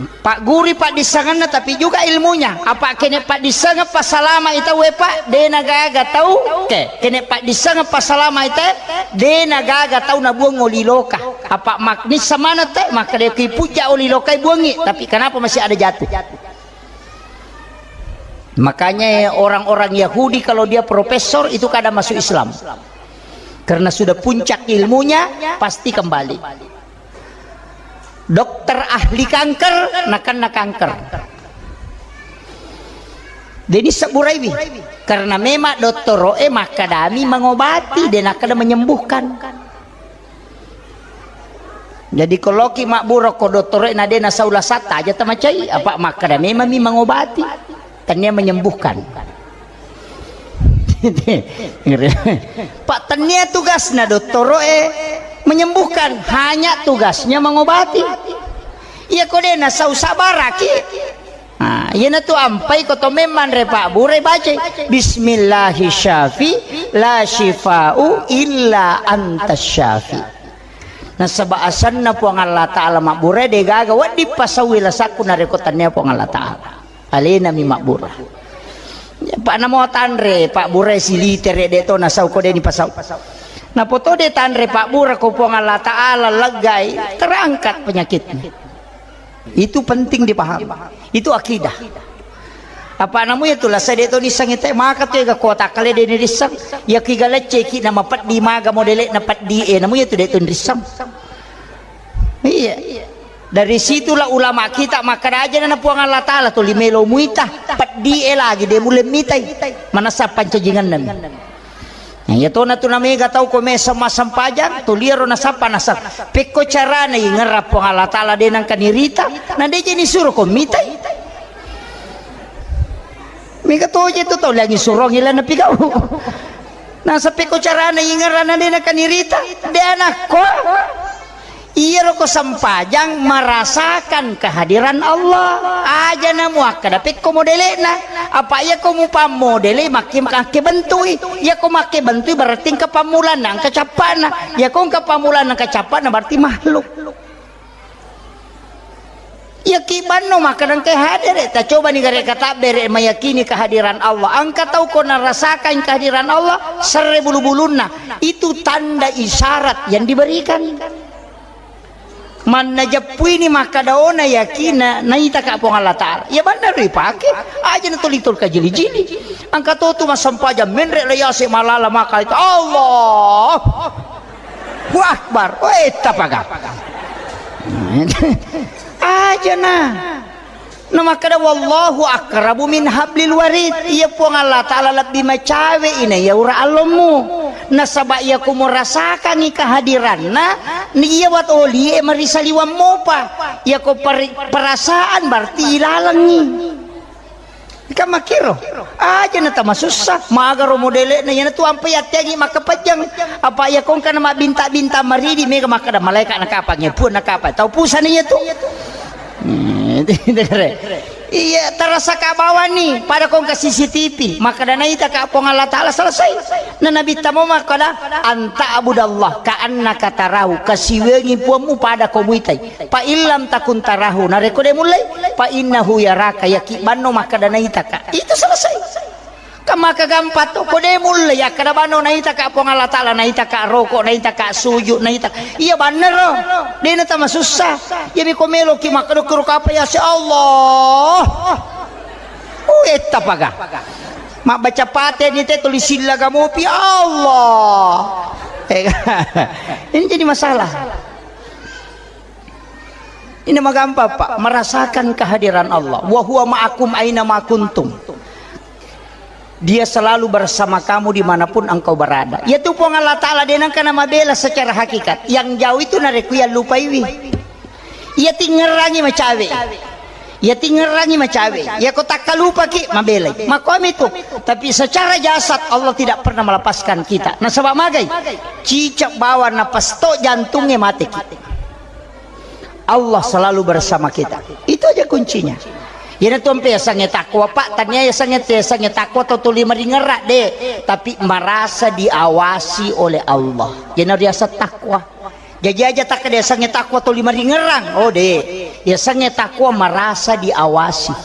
Pagguri paddissengenna, tapi juga ilmunya. Apa kene paddissengeng passalama ita we, Pak, dena gaga tau. Oke, kene paddissengeng passalama ita, dena gaga tau nabuang oli loka. Apa maknissa mana te, maka de kui puja oli loka buangi, tapi kenapa masih ada jatuh? Makanya orang-orang Yahudi kalau dia profesor itu kadang masuk Islam. Karena sudah puncak ilmunya, pasti kembali. Dokter ahli kanker, nakenna kanker. Deni sebburaiwi. Karena memang dottoro'e makkadami mengobati, de nakkeda menyembuhkan. Jadi, ko loki mabbura ko dottoro'e na de nasau lasatta, aja tamacai, apa makkada memang mi mengobati. Tania menyembuhkan. Pak, tania tugasna dottoro'e menyembuhkan, hanya tugasnya mengobati. Iya ko de nasau, sabaraki. Nah, iyanatu ampai ko to memang re pabbura bacai, "Bismillahi syafi, la syifa'u illa anta syafi." Nasaba asanna Puang Allah Ta'ala mabbura, de gaga wedding pasauwi lasakku narekko tania Puang Allah Ta'ala. Alena mi mabbura. Ya, Pak, namo tanre, pabbura silitere de to nasau ko de ni pasau. Napoto de tanre pabbura ko Puang Allah Ta'ala leggai, terangkat penyakitnya. Itu penting dipahami. Itu akidah. Apa namu itu lah, saya de to nissang ite, maka tu ega kota kale de nirissang. Ya kiga lecce ki nama peddi maga modele na peddi e, namu itu de to nirissang. Iya. Dari situlah ulama kita makkada aja na Puang Allah Ta'ala tuli melo muita, peddi e lagi de mulle mitai. Manassa pancajingan nami. Nah, iya tona tu namega tau ko mesa massempajang, tu liaro nasappa nasar. Pekko carana ingerra Puang Allah Ta'ala de nangka nirita, na de je nisuro ko mitai. Mega toje tu tau lagi surong ila napigau. Nasa pekko carana ingerra na de nangka nirita, de anakko. Iyaro ko sempajang merasakan kehadiran Allah. Aja na muakkada pekko modele'na. Apa iya ko mupammodele makke, makke bentui. Iya ko makke bentui berarti engka pammulanna, engka cappa'na. Iya ko engka pammulanna, engka cappa'na berarti makhluk. Iya ki banno makkada engka hadere. Ta coba ni gare katabbere meyakini kehadiran Allah. Engka tau ko narasakan kehadiran Allah, serre bulu-bulunna. Itu tanda isyarat yang diberikan. Manna jeppuini makkadaona yakinna naitaka Puang Allah Ta'ala. Iya banna ripake, aja na tuli-tuli kajili-jili. Engka to tu massempajang menre la yase malala maka itu, Allahu Akbar. Weh, tapaga. Aja na. Na makkada, "Wallahu aqrabu min hablil warid." Iya Puang Allah Ta'ala lebbi macawe ina iya ura allommu. Nasaba iya ko murasakangi kehadiranna, ni iya wat olie marisaliwang mopa. Iya ko peri-, perasaan berarti ilalengi. Kan makkiro. Aja na tamasussa. Magaro modele'na, iyanatu ampai atteangi makkapajang. Apa iya ko engka na mabbinta-binta maridi, mega makkada malaika na kapang, ya Puang na kapang. Tau pusana iyatu. Hmm, iya, terasa ka bawani, pada ko engka C C T V, makkada naitaka Puang Allah Ta'ala, selesai. Na Nabi tamo makkada, "Anta abudallah ka annaka tarahu," kasiwengi Puangmu pada ko muitai. "Fa illam takun tarahu," narekko de mullei, "fa innahu yaraka," yaki banno makkada naitaka. Itu selesai. Kan maka gampang to, ko de mulle yakkada bano naitaka Puang Allah Ta'ala, naitaka roko, naitaka sujud, naitaka. Iya bannero. De na tamasussa. Jadi ko meloki makkada kuro kapa ya si Allah. Uh, etta paga. Mabbaca pate ni te tulis silla gamopi Allah. Eh, ini jadi masalah. Ini magampang, Pak, merasakan kehadiran Allah. "Wa huwa ma'akum aina ma kuntum." Dia selalu bersama kamu dimanapun engkau berada. Yaitu Puang Allah Ta'ala de nangka na mabela secara hakikat. Yang jauh itu narekko yallupaiwi. Iya tingerangi macawe. Iya tingerangi macawe. Iya ko takkalupaki mabelai. Makomi tu. Tapi secara jasad Allah tidak pernah melepaskan kita. Nasaba magai? Cicak bawang napas to jantungnya mateki. Allah selalu bersama kita. Itu aja kuncinya. Iyanatu ampe yasengnge takwa, Pak. Tania yasengnge, yasengnge takwa to tuli maringerra, de. Tapi merasa diawasi oleh Allah. Iyana riaseng takwa. Jaji aja takkeda yasengnge takwa tuli maringerrang. Oh, de. Yasengnge takwa merasa diawasi.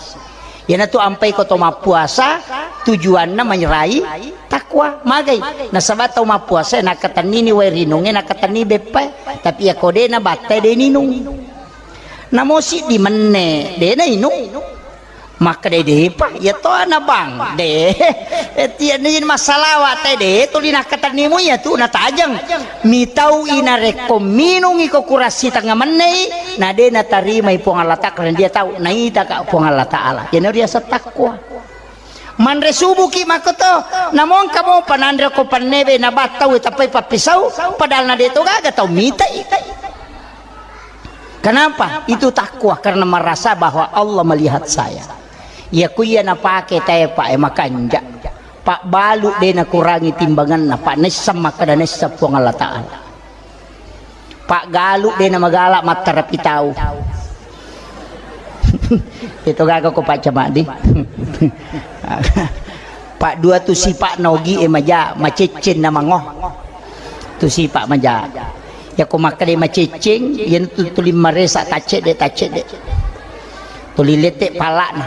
Iyanatu ampai ko to mappuasa, tujuanna manyerai takwa. Magai? Nasaba tau mappuasa nakatennini wae rinungnge, nakatenni beppae. Tapi iya ko de nabattai de ninung. Namo siddi menne, de nainung. Makkeda depa, iya to ana bang, de. Tiani masalawa te de, tuli nakatennimu iya tu natajeng. Mitau inarekko minungi ko kurassi tengnga mennei, na de natarimai Puang Allah Ta'ala, karena dia tahu naitaka Puang Allah Ta'ala. Iyana riaseng takwa. Manre subuki makkoto, namo engka mopa nanre ko pannebe nabattau tappai pappisau, padahal na de to gaga tau mitai. Kenapa? Itu takwa karena merasa bahwa Allah melihat saya. Iya ku iya napake tae pa e makanja. Pak balu de nakurangi timbanganna, Pak naissang makkada naissang Puang Allah Ta'ala. Pak galu de namagala mattarapi tau. Itu gaga ko Pak Camadi. Pak dua tu sipak nogi e maja, macecceng na mango. Tu sipak maja. Ya ko makkada macecceng, yen tu tuling maresa taccedde, taccedde. Tuling lette palakna.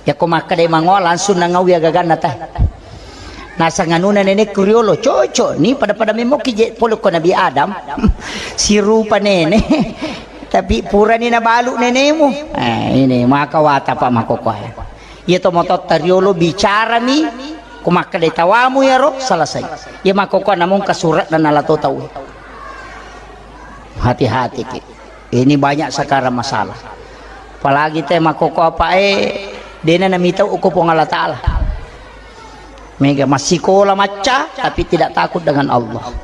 Yako makkeda mangoa langsung nangaui agaganna ta. Nasang anuna nenekku riolo, cocok ni pada-pada memoki je pole ko Nabi Adam. Sirupa nene. Tapi purani nabalu nenemu. Eh, ini maka wata Pak makokoe. Iya to mototta riolo bicarami ko makkeda tawamu yaro selesai. Iya makokoe namung kasurat dan nalato tau. Hati-hati ki. Ini banyak sekarang masalah. Apalagi te makkokko apa e, dena namitau uko Puang Allah Ta'ala. Mega massikola macca, tapi tidak takut dengan Allah.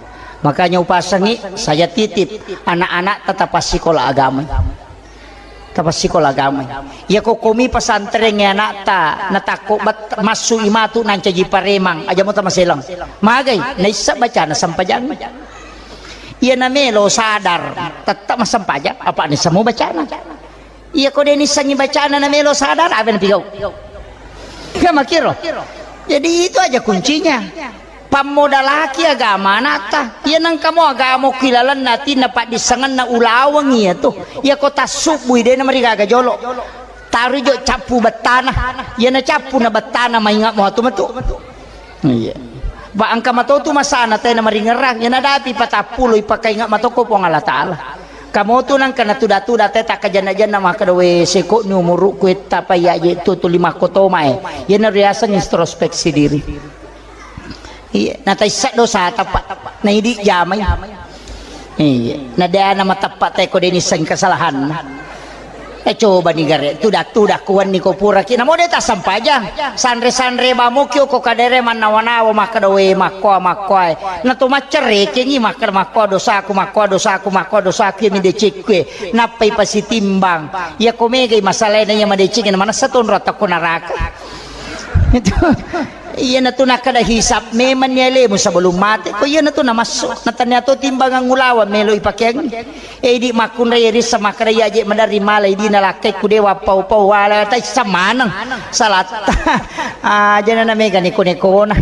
Makanya upasangi, saya titip anak-anak tetap sikola agama. Tetap sikola agama. Ya kokomi pesantren ya anakta, natakko bet masuk imatu nancaji paremang, aja mau tamaselang. Magai, naissa bacana sampajang. Iya namelo sadar, tetap massempajang, apa ni semua bacana. Iya ko deni sangi bacana namelo sadar, apa ni pigau? Kan makiro. Jadi itu aja kuncinya. Pammodalaki agama anatta. Iya nang kamu agama kilalan natinna paddissanganna ulawang iya tu. Iya ko tassubui dena marigaga jolo. Taru jo cappu bettana. Iya na cappu na bettana maingat mo atu metu. Iya. Ba engka matotu masana tena maringerang, ya nadapi patappulo ipakainga matoko Puang Allah Ta'ala. Kamotu nangka natuda-tuda te takkajanna-janna makkeda we seko ni umurukku etta pa iya je tu tuli makkotomae. Yana riaseng introspeksi diri. Iya, nataissa dosa tapa. Naidi jamai. Iya, na de ana mateppa teko deni seng kesalahan. Eh, coba ni gare, tuda-tuda kuanni ko puraki. Namo de tassempajang. Sanre-sanre bamoki ko kadere mannawa-nawa makkeda we makkoa makkoa. Na to maccerekengi makkeda makkoa dosaku, makkoa dosaku, makkoa dosaku mi decekku. Nappai pasitimbang. Iya ko megai masalahna iya madeceng na manessa tonro takko naraka. Itu. Iya na tu nakkeda hisab memang ni alemu sebelum mate. Ko iya na tu namassu. Natanya to timbangan ngulawa melo ipakeang. Eh, idi makkunrai rissa makkeda iya je maderri mala idi nalakkai ku dewa pau-pau wala taissa maneng salatta. Ah, jana na mega neko-nekona.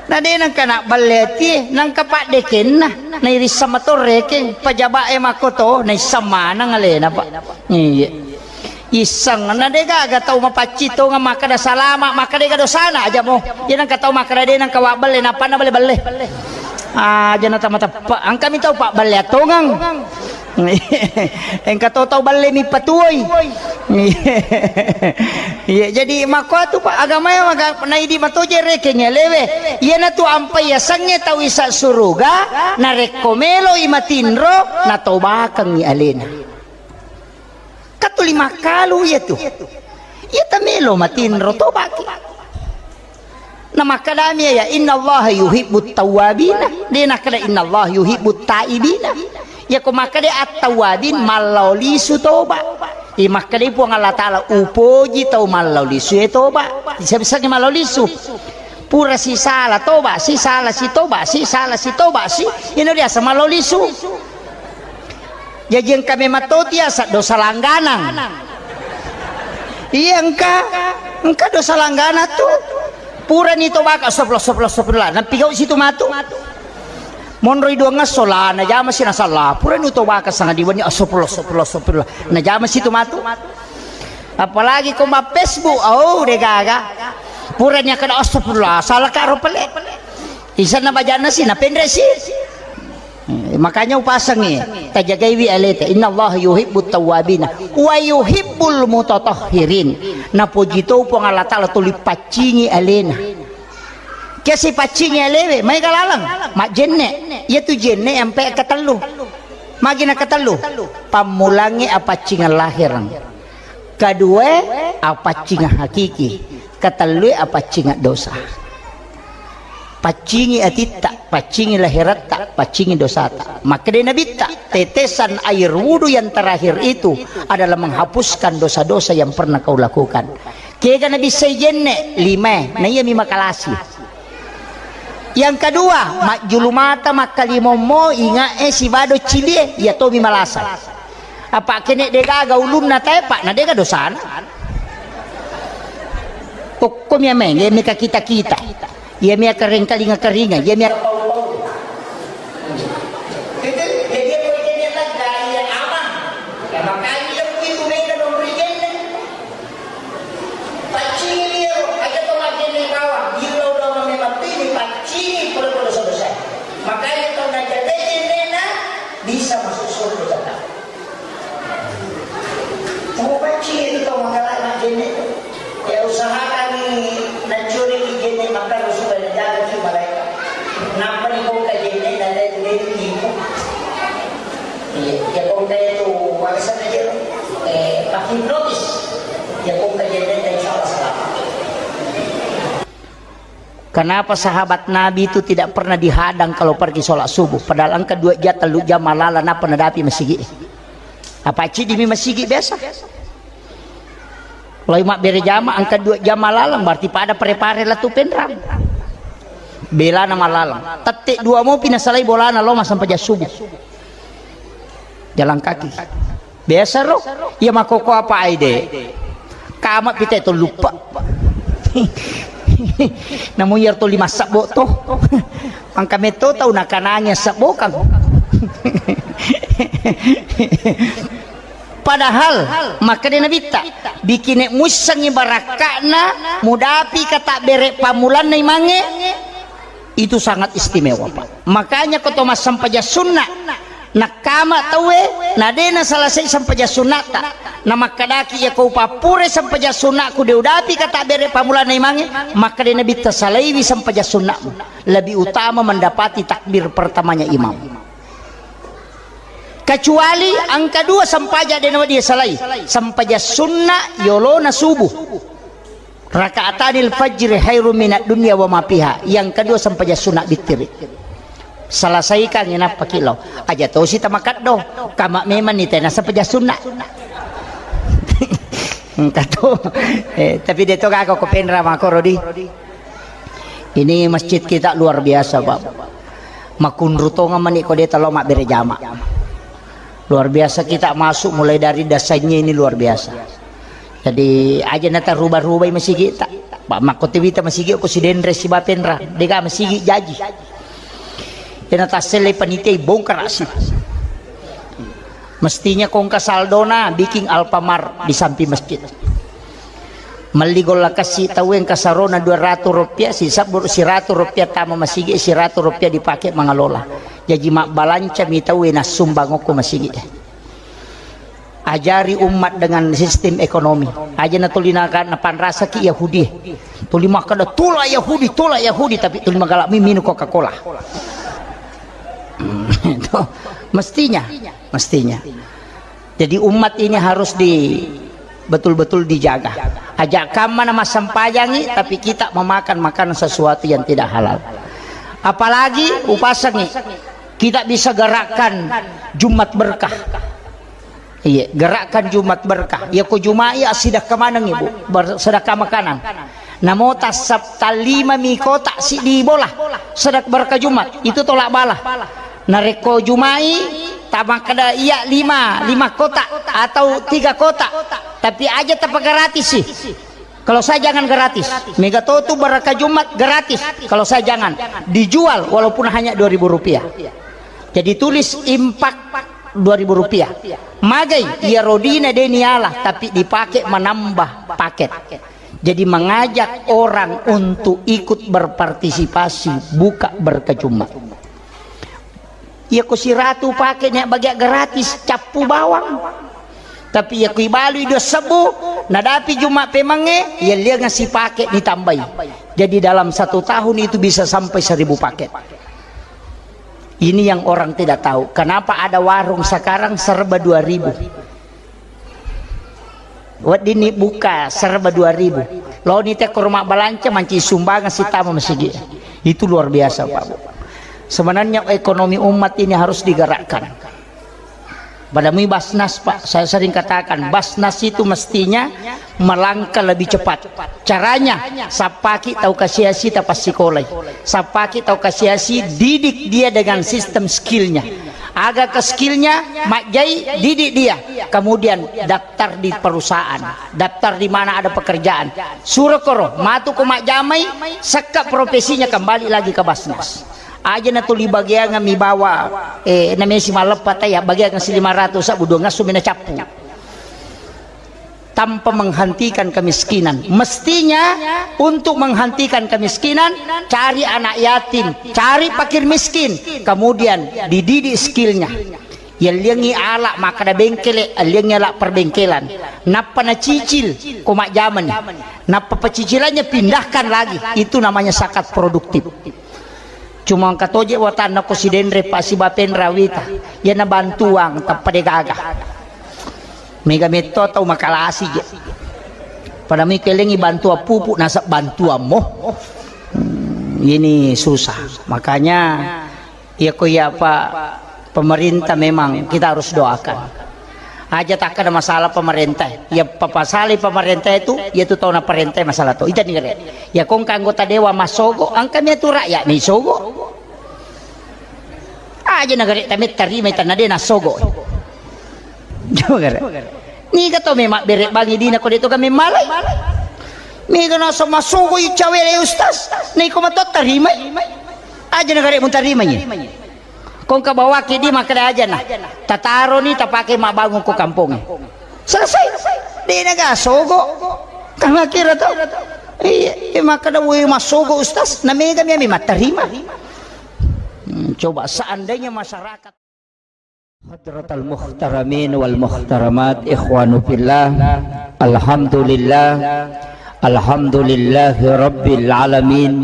Na de nangka na balle atie, nangka paddekenna. Na irissa matorrekeng, pajaba e makkoto, naissa maneng alena, Pak. Iya. Isseng, na de gaga tau mapaccing tonga makkeda salama, makkeda ga dosana aja mo. Iya nangka tau makkeda de nangka wa balle, napana balle-balle. Ah, jana tama teppa. Engka mi tau pabballe attongang. Engka to tau balle mi patuoi. Iya, jadi makkuatu pa agamae maga naidi matoje rekeng alewe. Iyana tu ampai yasengnge tau isa suruga, narekko meloi matinro, natobakengngi alena. Katuli makkalu iya tu. Iya tamelo matinro tobaki. Namakkedami ya, "Innallaha yuhibbut tawwabina." De nakkeda, "Innallaha yuhibbut taibina." Iya ko makkeda at-tawwabin, mallao lisu toba. I makkeda Puang Allah Ta'ala, "Upoji tau mallao lisu e toba." Siapa-siapa mallao lisu? Pura sisala toba, sisala si toba, sisala si toba si. Ino biasa mallao lisu. Jaji engka memang to tiasa dosa langganang. Iya engka, engka dosa langganang tu. Purani tobaka, astagfirullah, astagfirullah, astagfirullah. Nappigau situ matu. Monroi duangngesso la najama si nasalla. Purani tobaka sangadi wenni, astagfirullah, astagfirullah, astagfirullah. Najama situ matu. Apalagi ko ma Facebook, oh de gaga. Purani akkeda astagfirullah, salaka ro pale. Isanna bajanna si, napenre si. Eh, makanya upasengngi, tajagaiwi aleta. Innallaha yuhibbut tawwabina wa yuhibbul mutatahhirin. Napoji to Puang Allah Ta'ala tuli paccingi alena. Kiasi paccingi alewe, maega laleng, majjenne. Iya tu jenne ampe katellu. Magi na katellu? Pammulangngi apaccingang lahireng. Kedua, apaccinga hakiki. Ketellue, apaccinga dosa. Paccingi atitta, paccingi lahiratta, paccingi dosata. Makkeda Nabitta, tetesan air wudu yang terakhir itu adalah menghapuskan dosa-dosa yang pernah kau lakukan. Kega nabissai jenne? Lima, na iyami makalasi. Yang kedua, majjulu mata makkalimommo, ingae sibado cilie, iya tomi malasa. Apa kene degaga ulunna tae, Pak, na dega dosana. Okko mia menge meka kita-kita. Iya mia kereng kalinga-karinga, iya mia. Jadi, jadi, jadi, jadi, jadi, jadi, jadi, jadi, jadi, jadi, jadi, jadi, jadi, Paccingi iyaro, aja to majjenne bawang, illau doang memang pini, paccingi pole-pole dosa-dosa. Makanya tau najagai jennena bisa masuk surga jaka. Tau paccingi itu tau manggalai majjenne. Ya usahakan ni nancuri ki jenne makkaro supaya najaga ki malaikat. Nappa ni bongka jenne nadai tu deni ibu. Iya, iya, kongka itu, warisan aja, eh, menghipnotis. Ya, kongka jennetna, insya Allah selamat. Kenapa sahabat Nabi itu tidak pernah dihadang kalau pergi sholat subuh? Padahal engka dua jam, tellu jam malala, napa nadapi masigi? Apa cidi mi masigi biasa? Loi mabbere jama, engka dua jama laleng, berarti pada pare-pare lettu penrang. Belana malaleng. Tette dua mopi nasalai bolana lo massempajang subuh. Jalan kaki. Biasa ro. Iya makkoko apa aide. Kama pite to lupa. Namu iyar to lima sabbo to. Engka metto tau nakanangi sabbo kang. Padahal makkeda Nabitta, bikine muissengngi barakka'na mudapi katabbere pammulanna imangnge, itu sangat istimewa, Pak. Makanya ko to massempajang sunna, nakkama tauwe, na de nasalasai sempajang sunnata, na makkadaki, iya ko upappure sempajang sunnaku de udapi katabbere pammulanna imangnge, makkeda Nabitta, salaiwi sempajang sunnamu, lebih utama mendapati takbir pertamanya imam. Kecuali engka dua sempajang de nawedding salai, sempajang sunna yolona subuh. Rakaatanil fajri khairum minad dunya wa ma fiha. Yang kedua sempajang sunna bittiri. Selesaikan, nappaki lao. Aja tosi tamakaddo. Kama memang ni tena sempajang sunna. Engka to. Eh, tapi de to gaga ko penra makoro di. Ini masjid kita luar biasa, Pak. Makunru tonga mani ko de talo mabbere jama. Luar biasa kita masuk mulai dari dasarnya ini luar biasa. Jadi aja nata rubah-rubai masigi ta. Pak makko tiwita masigi ko sidenre si bapenra. Dega masigi jaji. Ena tassele panitia bongkar asi. Mestinya kongka saldona bikin Alfamart di samping masjid. Melli golla kassi tauwe engka sarona dua ratu rupiah, sisebbu siratu rupiah tama masigi, siratu rupiah dipake mangalola. Jaji mabbalanca mi tauwe nassumbang okko masigi. Ajari umat dengan sistem ekonomi. Aja natuli naka-, napanrasaki Yahudi. Tuli makkeda, "Tula Yahudi, tula Yahudi," tapi tuli magala mi minum Coca-Cola. Itu mestinya, mestinya. Jadi umat ini harus di, betul-betul dijaga. Aja kamma na massempajangi, tapi kita memakan makanan sesuatu yang tidak halal. Apalagi upasangi, kita bisa gerakkan Jumat berkah. Iya, gerakkan Jumat berkah. Ya ko Jumat ya sedekah maneng ibu, ber-, sedekah makanan. Namo tassap talima mi kotak si di bola, sedekah berkah Jumat, itu tolak bala. Narekko Jumai, tamakkeda iya lima, lima kotak atau tiga kotak. Tapi aja tapa gratis sih. Kalau saya jangan gratis. Mega to tu berkah Jumat gratis. Kalau saya jangan. Dijual walaupun hanya dua ribu rupiah. Jadi tulis impak dua ribu rupiah. Magai, iya rodina deni Allah, tapi dipakai menambah paket. Jadi mengajak orang untuk ikut berpartisipasi buka berkah Jumat. Iya ko siratu pake nia bagiak gratis, cappu bawang. Tapi iya ko ibalui dua sebbu, nadapi Jumat pemangnge, iya lianga sipake ditambai. Jadi dalam satu tahun itu bisa sampai seribu paket. Ini yang orang tidak tahu. Kenapa ada warung sekarang serba dua ribu? Weddinni buka serba dua ribu. Loni te koro mabbalanca manci sumbangan sitama masigi. Itu luar biasa, Pak Bu. Sebenarnya ekonomi umat ini harus digerakkan. Pada mui Basnas, Pak, saya sering katakan, Basnas itu mestinya melangkah lebih cepat. Caranya, sappaki tau kasiasi tapassikolai. Sappaki tau kasiasi, didik dia dengan sistem skillnya. Aga ke skillnya, majjai, didik dia. Kemudian daftar di perusahaan, daftar di mana ada pekerjaan. Suro koro, matu ko majjamai, sekka profesinya kembali lagi ke Basnas. Aja na tuli bagiang mi bawa, eh, namesi maleppa taya, bagiang si lima ratus, sabu dua ngasu mina cappu. Tanpa menghentikan kemiskinan. Mestinya untuk menghentikan kemiskinan, cari anak yatim, cari fakir miskin, kemudian dididik skillnya. Yalliangi ala makkada bengkele, alliangi ala perbengkelan. Nappa nacicil, ko majjamani. Nappa pecicilannya pindahkan lagi. Itu namanya zakat produktif. Cuma engka toje watanna ko sidenre pa sibapen rawita. Yana bantuang tappa degaga. Mega metto tau makalasi je. Pada mi kelengi bantuan pupuk nasab bantuan mo. Hmm, ini susah. Makanya, iya ko iya apa, pemerintah memang kita harus doakan. Aja takkada masalah pemerintah. Ya papasali pemerintah itu, ya tu tau na perintah masalah tu. Ita ni gare. Ya kong anggota dewan masogo, angka mi tu rakyat ni sogo. Aja na gare tametta rima ita na de na sogo. Coba gare. Niga to memang bere bangi dina ko de to kami malai. Mega na sama sogo i cawe le ustaz. Ni ko mato tarima. Aja na gare mun tarima ni. Kong ka bawaki di makkeda aja na. Tataro ni tapake mabbangun ko kampong. Selesai. De na ga sogo. Kama kira to. Iya, iya, makkeda we masogo ustaz. Na mega mi ami mattarima. Hmm, coba seandainya masyarakat. Hadratal muhtaramin wal muhtaramat, ikhwanu fillah. Alhamdulillah. Alhamdulillahi rabbil alamin.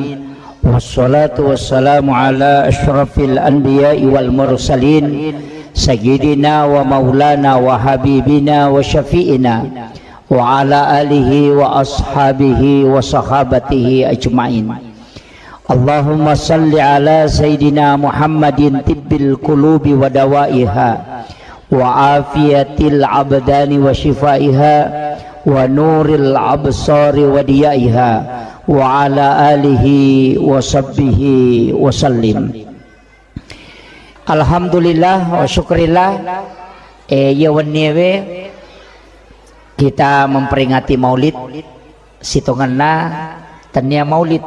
Wassalatu wassalamu ala asyrafil anbiya'i wal mursalin, sayyidina wa maulana wa habibina wa syafi'ina wa ala alihi wa ashabihi wa sahabatihi ajma'in. Allahumma salli ala sayyidina Muhammadin tibbil qulubi wa dawaiha, wa afiyatil abdani wa shifaiha, wa nuril absari wa diyaiha, wa ala alihi wa sahbihi wa sallim. Alhamdulillah wa syukrillah, eh, iya wenniewe kita memperingati Maulid, sitongenna tennia Maulid,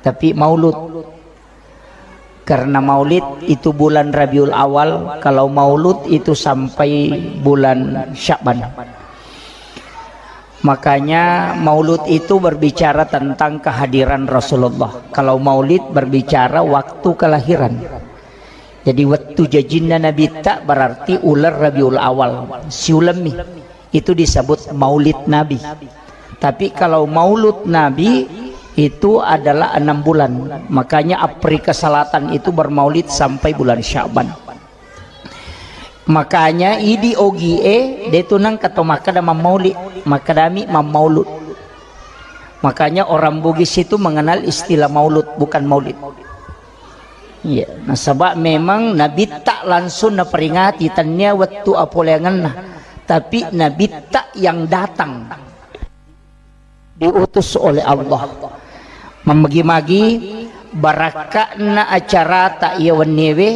tapi Maulud. Karena Maulid itu bulan Rabiul Awal, kalau Maulud itu sampai bulan Sya'ban. Makanya Maulud itu berbicara tentang kehadiran Rasulullah. Kalau Maulid berbicara waktu kelahiran. Jadi, wettu jajinna Nabitta berarti uleng Rabiul Awal, siulemmi. Itu disebut Maulid Nabi. Tapi kalau Maulud Nabi itu adalah enam bulan. Makanya Afrika Selatan itu bermaulid sampai bulan Sya'ban. Makanya idi ogie de tu nengka to makkeda mammauli, makkedami mammaulud. Makanya orang Bugis itu mengenal istilah maulud, bukan maulid. Iya, nasaba memang Nabitta langsung naperingati, tennia wettu apoleangenna, tapi Nabitta yang datang, diutus oleh Allah. Mammagi-magi barakka'na acarata iya wenniewe,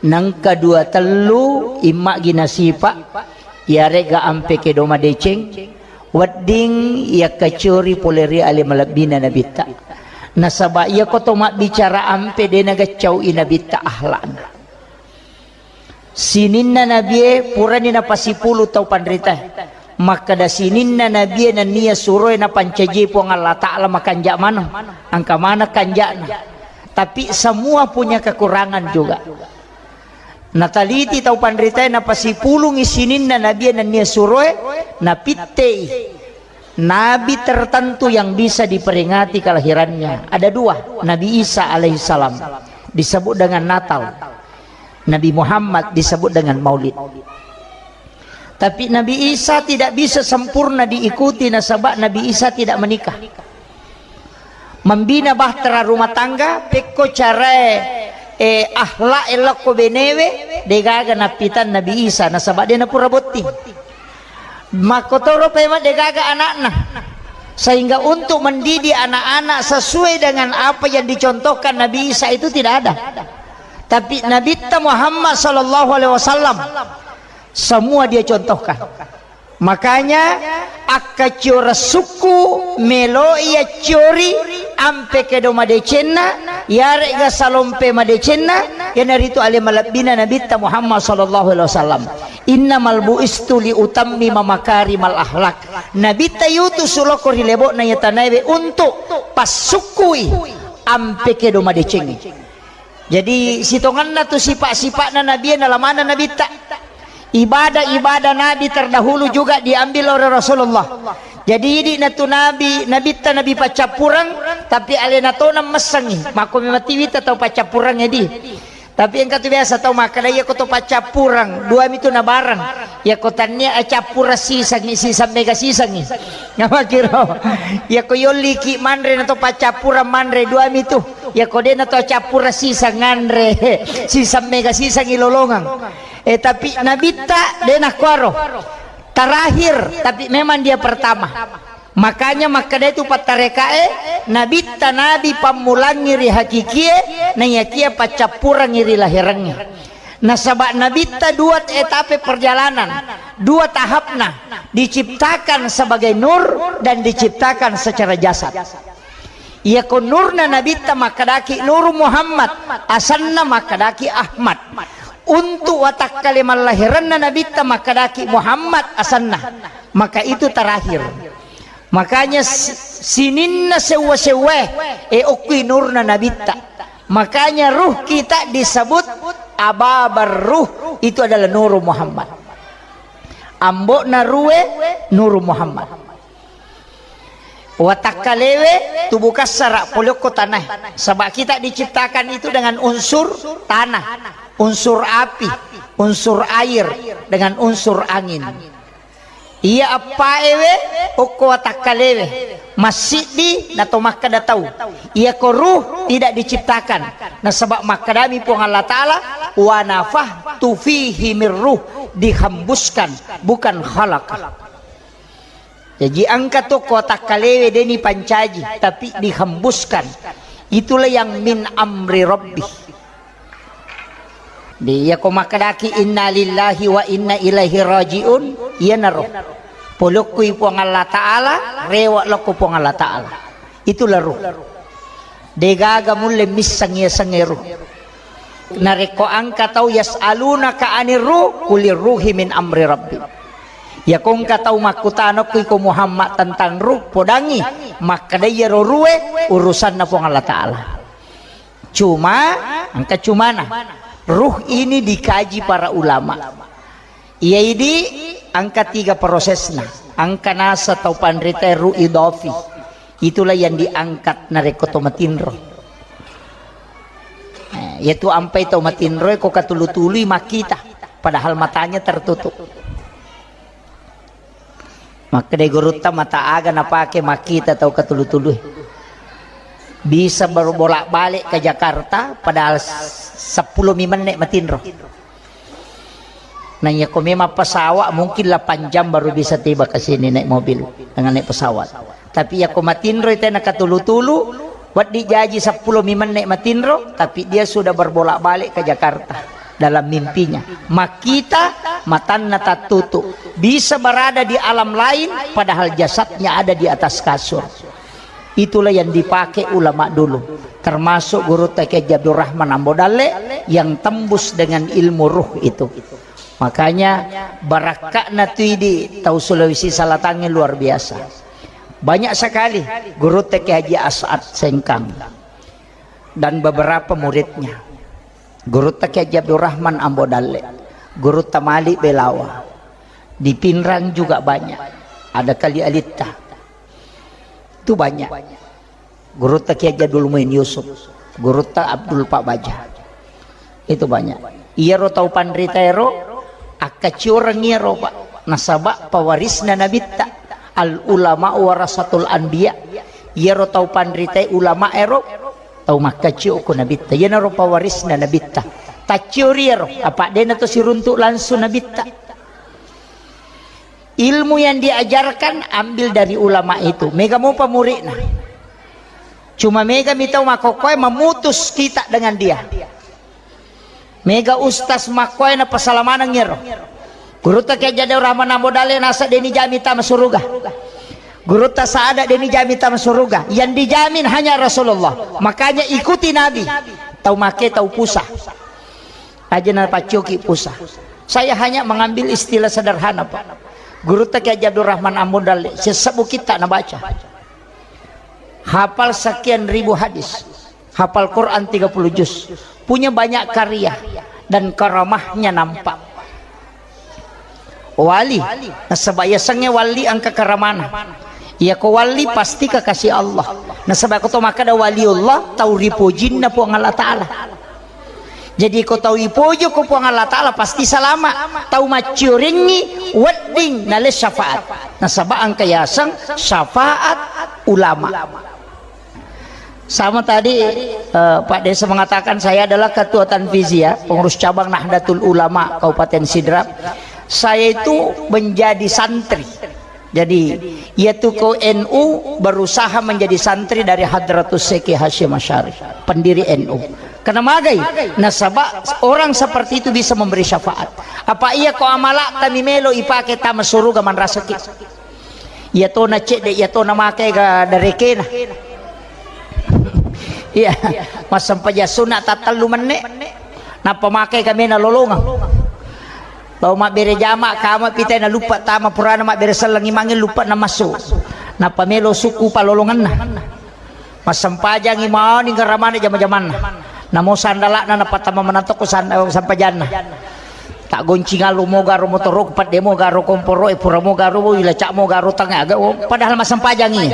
nengka dua tellu imma'gi nasipa, iyarega ampe kedo madeceng, wedding yakkacori pole ri ale malebbina Nabitta. Nasaba iyako to mabbicara ampe de nagaccau'i Nabitta ahlakna. Sininna Nabie purani napasipulung tau panritae. Makkeda sininna Nabie nennia suroe napancaji Puang Allah Ta'ala makanja maneng. Engka maneng kanjana. Tapi semua punya kekurangan juga. Nataliti tau panritae napasipulungi sininna Nabie nennia suroe, napittei nabi tertentu yang bisa diperingati kelahirannya. Ada dua, Nabi Isa alaihissalam disebut dengan Natal. Nabi Muhammad disebut dengan Maulid. Tapi Nabi Isa tidak bisa sempurna diikuti nasaba Nabi Isa tidak menikah. Membina bahtera rumah tangga, pekko carae, eh, akhlak elokko benewe, degaga nappitan Nabi Isa, nasaba de napura botting. Makkotoro pema degaga anakna. Sehingga untuk mendidik anak-anak sesuai dengan apa yang dicontohkan Nabi Isa itu tidak ada. Tapi Nabitta Muhammad sallallahu alaihi wasallam semua dia contohkan. Makanya, akkaccioreng sukku, meloi acciori, ampe kedo madecenna, yare'ga salompe madecenna, iyanaritu ale malebbina Nabitta Muhammad sallallahu alaihi wasallam. Innamal bu'istu li utammima makarimal akhlak. Nabitta yutu suloko ri lebo'na iya tanaewe untuk passukkui ampe kedo madecengnge. Jadi, sitongenna tu sipa-sipa'na Nabie nalamana Nabitta. Ibadah-ibadah Nabi terdahulu juga diambil oleh Rasulullah. Jadi, idi na tu Nabi, Nabitta Nabi paccappureng, tapi alena tona messengi. Makko memang tiwita tau paccappureng edi. Tapi engka tu biasa tau makkeda, iya ko to paccappureng, dua mi tu nabareng. Iya ko tannia accappureng sisengi, siseng mega sisengi. Namakiro. Iya ko yolliki manre na to paccappureng manre, dua mi tu. Iya ko de na to accappureng siseng nganre, siseng mega sisengi lolongeng. Eh, tapi Nabitta de nakkuaro. Terakhir, tapi memang dia pertama. Makanya makkeda itu pattarekae, Nabitta Nabi pammulangi ri hakikie, naiyakia paccappurangi ri lahirangnge. Nasaba Nabitta dua etape perjalanan, dua tahapna, diciptakan sebagai nur dan diciptakan secara jasad. Iyako nurna Nabitta makkedaki Nuru Muhammad, asenna makkedaki Ahmad. Untuk watakkale mallahiranna Nabitta makkedaki Muhammad asenna. Maka itu terakhir. Makanya si-, sininna sewwa-sewwae, e, okkui nurna Nabitta. Makanya ruh kita disebut ababar ruh, itu adalah Nuru Muhammad. Ambo'na ruwe Nuru Muhammad. Watakkalewe tubuh kassara pole okko tanae. Saba kita diciptakan itu dengan unsur tanah, unsur api, unsur air, dengan unsur angin. Iya appaewe okko watakkalewe, massiddi nato makkeda tau. Iyako ruh tidak diciptakan. Nasaba makkedami Puang Allah Ta'ala, "Wa nafakhtu fihi mir ruh," dihembuskan, bukan khalaqa. Jaji engka to ko takkalewe deni pancaji, tapi dihembuskan. Itulah yang min amri rabbi. Di, iya ko makkedaki inna lillahi wa inna ilaihi rajiun, iyanaro. Polokkui Puang Allah Ta'ala, rewa lokko Puang Allah Ta'ala. Itulah ruh. Degaga mulle misseng yasengnge ruh. Narekko engka tau yas'alunaka anir ruh, kulir ruhi min amri rabbi. Yako engka tau makkutana okko iko Muhammad tentang ruh, podangi makkeda iyaro ruhe urusanna Puang Allah Ta'ala. Cuma, engka cumana. Ruh ini dikaji para ulama. Iya idi engka tiga prosesna. Engka nasa tau panrita ruh idofi. Itulah yang diangkat narekko to matinro. Eh, yaitu ampai tau matinro ko katulu-tului makkita, padahal matanya tertutup. Makkeda gurutta, mata aga napake makkita tau katulu-tului? Bisa berbolak-balik ke Jakarta, padahal s-, seppulo mi menne matinro. Nah, iya ko memang pesawat, mungkin delapan jam baru bisa tiba ke sini naik mobil, dengan naik pesawat. Tapi iya ko matinro tena katulu-tulu, wedding jaji seppulo mi menne matinro, tapi dia sudah berbolak-balik ke Jakarta dalam mimpinya. Makkita, matanna tattutu. Bisa berada di alam lain, padahal jasadnya ada di atas kasur. Itulah yang dipakai ulama dulu, termasuk gurutta Kiai Haji Abdurrahman Ambo Dalle yang tembus dengan ilmu ruh itu. Makanya, barakka'na tu idi tau Sulawesi Selatangnge luar biasa. Banyak sekali gurutta Kiai Haji As'ad Sengkang dan beberapa muridnya. Gurutta Kiai Haji Abdurrahman Ambo Dalle, gurutta Malik Belawa. Di Pinrang juga banyak. Ada Kali Alitta. Itu banyak. Gurutta Kiai Haji Abdul Muin Yusuf, gurutta Abdul Pak Baja. Itu banyak. Iyaro tau panrita ero, akkacioreng iyaro, Pak. Nasaba pawarisna nabitta, al ulama warasatul anbiya. Iyaro tau panritae ulama ero tau makkacio ko nabitta. Iyanaro pawarisna nabitta. Taccio riero, apa dena to siruntuk langsung nabitta. Ilmu yang diajarkan ambil dari ulama itu. Mega mopa muridna. Cuma mega mitau makokkoe memutus kita dengan dia. Mega ustaz makkoe na pasalamaneng ero. Gurutta Kiai Abdul Rahman Ambo Dalle nasa deni jami tama suruga. Gurutta Saada deni jami tama suruga. Yang dijamin hanya Rasulullah. Makanya ikuti Nabi. Tau make tau pusa. Aja na paccoki pusa. Saya hanya mengambil istilah sederhana, Pak. Gurutta Kiai Abdul Rahman Ambo Dalle, sesebbu kitta na baca. Hafal sekian ribu hadis. Hafal Quran tiga puluh juz. Punya banyak karya dan karamahnya nampak. Wali, nasaba yasengnge wali engka karamana. Iyako wali pasti kekasih Allah. Nasaba ko to makkeda waliullah, tau ripojinna Puang Allah Ta'ala. Jadi ko tau ipojo ko Puang Allah Ta'ala pasti salama. Tau macciorengngi wedding nale syafaat. Nasaba engka yaseng syafaat ulama. Sama tadi, eh, Pak Desa mengatakan saya adalah ketua Tanfiziyah, pengurus cabang Nahdlatul Ulama Kabupaten Sidrap. Saya itu menjadi santri. Jadi, yaitu ke N U berusaha menjadi santri dari Hadratus Syekh Hasyim Asy'ari, pendiri N U. Karena magai, nasaba orang seperti itu bisa memberi syafaat. Apa iya ko amala tami melo ipake tama suruga manrasaki. Iya tona cedde, iya tona make ga darekena. Iya, massempajang sunna tattellu menne. Nappa make kamena lolongeng. Tau mabbere jama, kama pitai na luppa tama purana mabbere selleng imangnge luppa na massu. Nappa melo sukku palolongenna. Massempajangi mani garamana jama-jamanna. Namo sandala'na napattama manatokko san-, sampajanna. Tak goncing allo mo garo motoro, pedde mo garo komporo, e pura mo garo, ila cak mo garo tang aga, oh, padahal massempajangi.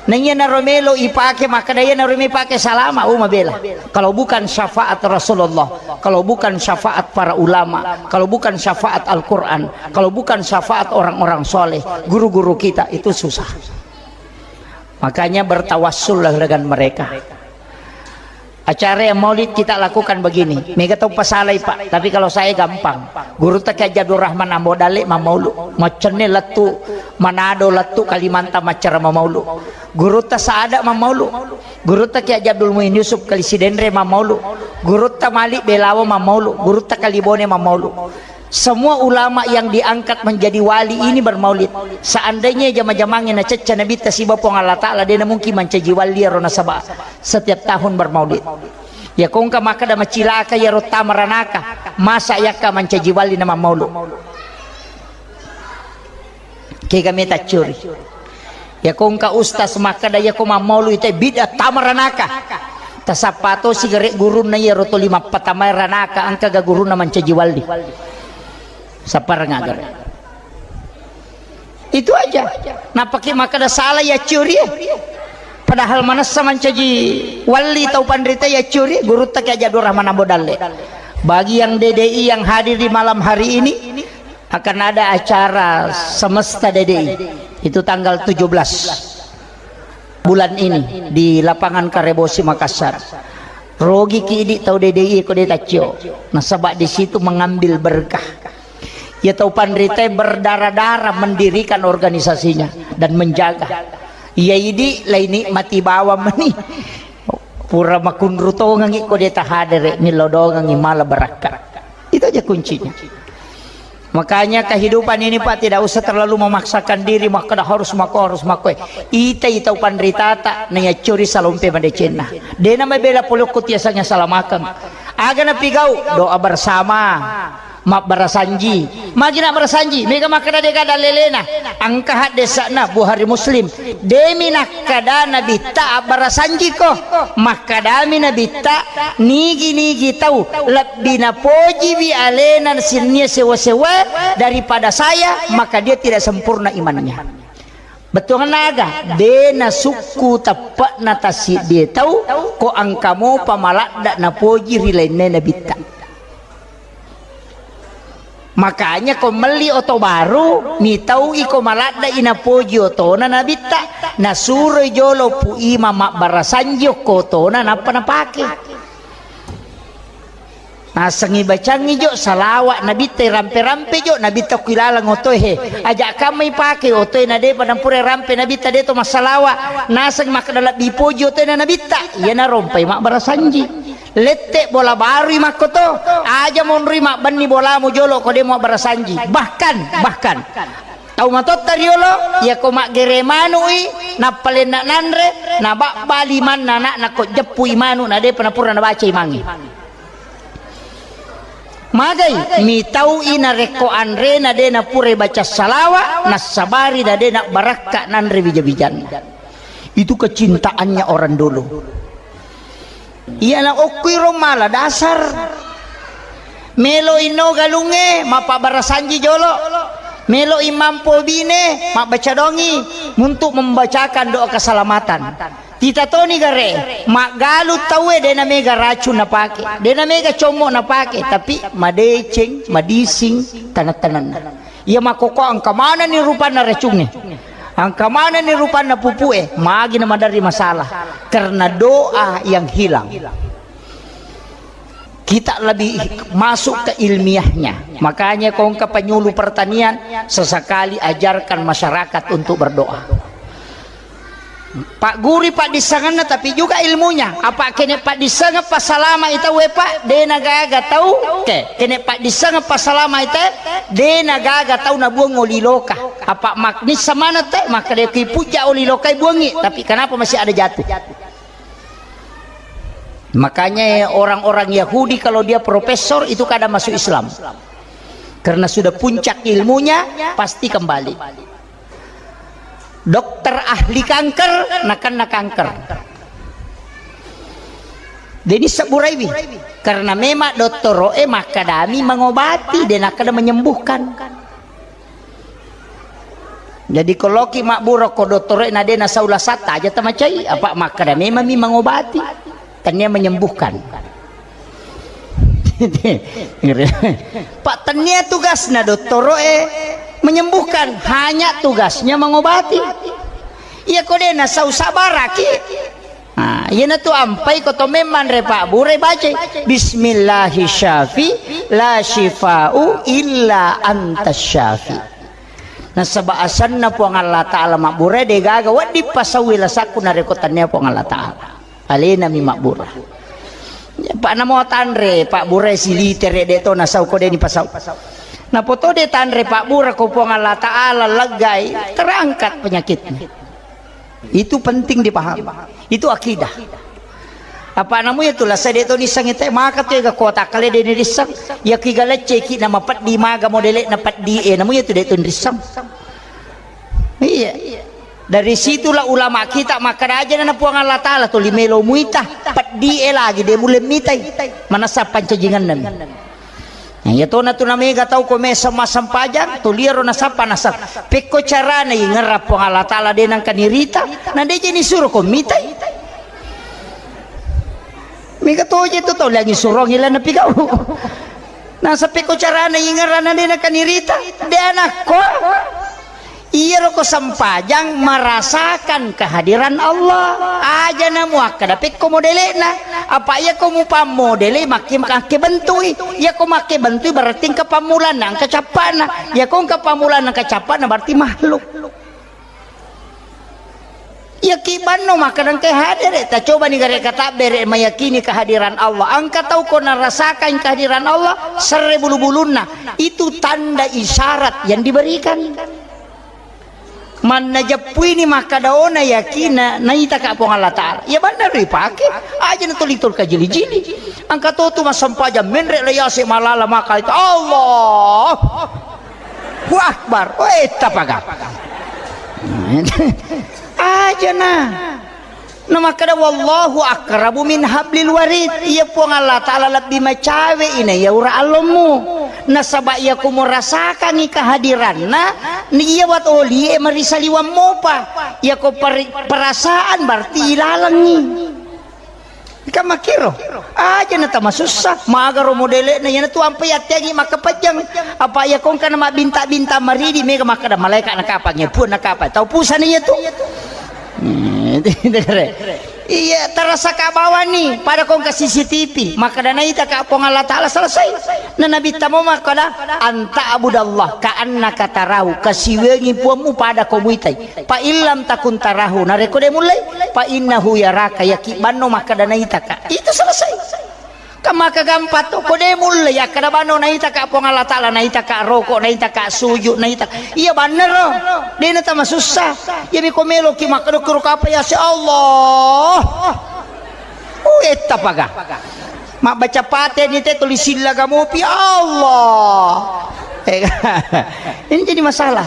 Naiya naro melo ipake, makkeda iya naro melo ipake salama, oh, mabela. Kalau bukan syafaat Rasulullah, kalau bukan syafaat para ulama, kalau bukan syafaat Al-Quran, kalau bukan syafaat orang-orang soleh, guru-guru kita, itu susah. Makanya bertawassullah dengan mereka. Acara yang maulid kita lakukan begini. Mega tau pasalai, Pak. Tapi kalau saya gampang. Gurutta Kiai Abdul Rahman Ambo Dalle mamaulu. Maccenne lettu Manado, lettu Kalimantan maccara mamaulu. Gurutta Saada mamaulu. Gurutta Kiai Abdul Muin Yusuf Kali Sidenre mamaulu. Gurutta Malik Belawo mamaulu. Gurutta Kalibone mamaulu. Semua ulama yang diangkat menjadi wali ini bermaulid. Seandainya jama-jamangnge nacecca Nabitta siba Puang Allah Ta'ala, dena mungkin mancaji wali ero nasaba setiap tahun bermaulid. Ya kongka makkeda macilaka yaro tamaranaka, masa yakka mancaji wali na mammaulu. Kega meta curi. Yako engka ustaz makkeda yako mammaulu ite bid'ah tamaranaka. Tasappa to sigare gurunna iyaro toli mappatamae ranaka engka ga gurunna mancaji walli. Sapparengnga gare. Itu aja. Nappaki makkeda sala ya curi. Padahal manessa mancaji walli tau panrita ya curi gurutta Kiai Abdul Rahman Ambo Dalle. Bagi yang D D I yang hadir di malam hari ini, akan ada acara semesta D D I. Itu tanggal tujuh belas bulan ini di lapangan Karebosi Makassar. Rogi ki idi tau D D I ko de taccio. Nasaba di situ mengambil berkah. Ya tau panrita berdarah-darah mendirikan organisasinya dan menjaga. Ya idi laini mati bawang meni. Pura makunru tongengi ko de tahadere, milodongengi mala barakka. Itu aja kuncinya. Makanya kehidupan ini, Pak, tidak usah terlalu memaksakan diri, makkeda harus mako, harus mako. Ita, ita upanritata, na yaccuri salompe madecenna. Dena mabela polokku tiasanya salamakeng. Aga napigau, doa bersama, mabbarasanji. Magi nabbarasanji, mega makkeda dega dalelena. Angka haddesana Bukhari Muslim. Demi nakkeda Nabitta abbarasanjiko. Makkedami Nabitta, nigi-nigi tau lebbi napojiwi alena sinnia sewa-sewa daripada saya, maka dia tidak sempurna imannya. Bettuanna aga? De nasukku teppe'na tassiddie tau, ko engka mopa maladda napoji ri lainna Nabitta. Makanya ko melli oto baru, mitau'i ko maladde'i napoji otona nabitta, nasuroi jolo Pu Imang mabbarasanji okko otona nappa napake. Nasengngi bacangngi jo salawa nabitta, rampe-rampe jo nabitta ku ilaleng otoe he. Aja kammai pake otoe na depa nampura rampe nabitta de to massalawa. Naseng makkeda lebbi poji otoe na nabitta, iyana rompai mabbarasanji. Lette bola barui makkoto, aja monrui mabbenni bolamu jolo ko de muabbarasanji. Bahkan, bahkan tau matotta riolo, iyako maggere manu'i, nappa lenna nanre, nababba limanna ana'na ko jeppui manu na depa napura nabaca imangnge. Magai mitau'i narekko anrena de napurai baca salawa, nassabari na de nabbarakka nanre bija-bijanna. Itu kecintaannya orang dulu. Iyana okkuiro mala dasar. Melo inno galungnge, mappabbarasanji jolo. Melo imampo bine, mabbaca dongi untuk membacakan doa keselamatan. Tita toni gare, maggalu tauwe de namega racun napake, de namega commo napake, tapi madeceng, madising taneng-tanenna. Iya makkokko engka manenni rupanna racungnge. Engka manenni rupanna pupue, magi na maderri masalah. Karena doa yang hilang. Kita lebih masuk ke ilmiahnya. Makanya ko engka penyuluh pertanian, sesekali ajarkan masyarakat untuk berdoa. Pagguri paddissengenna, tapi juga ilmunya. Apa kene paddissengeng passalama ita we, Pak, de nagaga tau. Oke, kene paddissengeng passalama ita, de nagaga tau nabuang oli loka. Apa maknissa maneng te, makkeda ki pujja oli lokai buangi, tapi kenapa masih ada jatuh? Makanya orang-orang Yahudi kalau dia profesor itu kadang masuk Islam. Karena sudah puncak ilmunya, pasti kembali. Dokter ahli kanker, nakenna kanker. Jadi sebburaiwi. Karena memang dottoro'e makkadami mengobati, de nakkeda menyembuhkan. Jadi ko loki mabbura ko dottoro'e na de nasau lasatta aja tamacai, apa makkada memang mi mengobati. Tennia menyembuhkan. Pak, tennia tugasna dottoro'e menyembuhkan, hanya tugasnya mengobati. Iya ko de nasau sabaraki. Nah, iyanatu ampai ko to memang re Pak Bure baca, "Bismillahi syafi la syifa'u illa anta syafi." Nasaba asanna Puang Allah Ta'ala mabbura, de gaga wedding pasau lasakku narekko tennia Puang Allah Ta'ala. Alena mi mabbura. Pak namo tanre, Pak Bure silitere de to nasau ko de ni pasau. Napoto de tanre Pak Bure ko Puang Allah Ta'ala leggai, terangkat penyakitnya. Itu penting dipahami. Itu akidah. Apa namu itu lah, saya de to nisseng ite, maka tu ega kota kale de nisseng. Ya kiga lecce ki nama peddi maga modele na peddi e, namu itu de to nisseng. Iya. Dari situlah ulama kita makkada aja na Puang Allah Ta'ala tuli melo muita, peddi e lagi de mulle mitai. Manassa pancajingan nami. Nah, iya tona tu namega tau ko mesa massempajang, tuliaro nasappa nasar. Pekko carana ingerra Puang Allah Ta'ala de nangka nirita, na de je nisuro ko mitai. Mega toje tu tau lagi surong ila napigau. Nasa pekko carana ingerra na de nangka nirita, de anakko. Iyaro ko sempajang merasakan kehadiran Allah. Aja na muakkada pekko modele'na. Apa iya ko mupammodele makke, makke bentui. Iya ko makke bentui berarti engka pammulanna, engka cappa'na. Iya ko engka pammulanna, engka cappa'na berarti makhluk. Iya ki banno makkada engka hadere. Ta coba ni gare katabbere meyakini kehadiran Allah. Engka tau ko narasakan kehadiran Allah, serre bulu-bulunna. Itu tanda isyarat yang diberikan. Manna jeppuini makkadaona yakinna naitaka Puang Allah Ta'ala. Iya banna ripake, aja na tuli-tuli kajili-jili. Engka to tu massempajang menre la yase malala maka itu, Allahu Akbar. Weh, tapaga. Aja na. Na makkada, "Wallahu aqrabu min hablil warid." Iya Puang Allah Ta'ala lebbi macawe ina iya ura allommu. Nasaba iya ko murasakangi kehadiranna, ni iya wat olie marisaliwang mopa. Iya ko peri-, perasaan berarti ilalengi. Kan makkiro, aja na tamasussa, magaro modele'na, iyana tu ampai atteangi makkapajjang. Apa iya kongka na mabbinta-binta maridi, mega makkada malaika nakapangnge, puang nakapa, tau pusana iya tu. Hmm, iya, tarasa ka bawani, pada kongka C C T V, makkada naita ka Puang Allah Ta'ala, selesai. Na Nabi tamo makkada, "Anta abudallah, ka annaka tarahu, kasiwengi puammu pada ko muitai." Fa illam takun tarahu, narekko de mullei, fa innahu yaraka, yaki banno makkada naitaka. Itu selesai. Kan maka gampang to, ko de mullei akkada banno naitaka Puang Allah Ta'ala, naitaka roko, naitaka sujud, naita. Iya bannero. De na tamasussa. Iya mi ko meloki makkada kuro kapa ya si Allah. Oh, etta paga. Mabbaca pate ni te tuli sillaga mopi Allah. Eh, ini jadi masalah.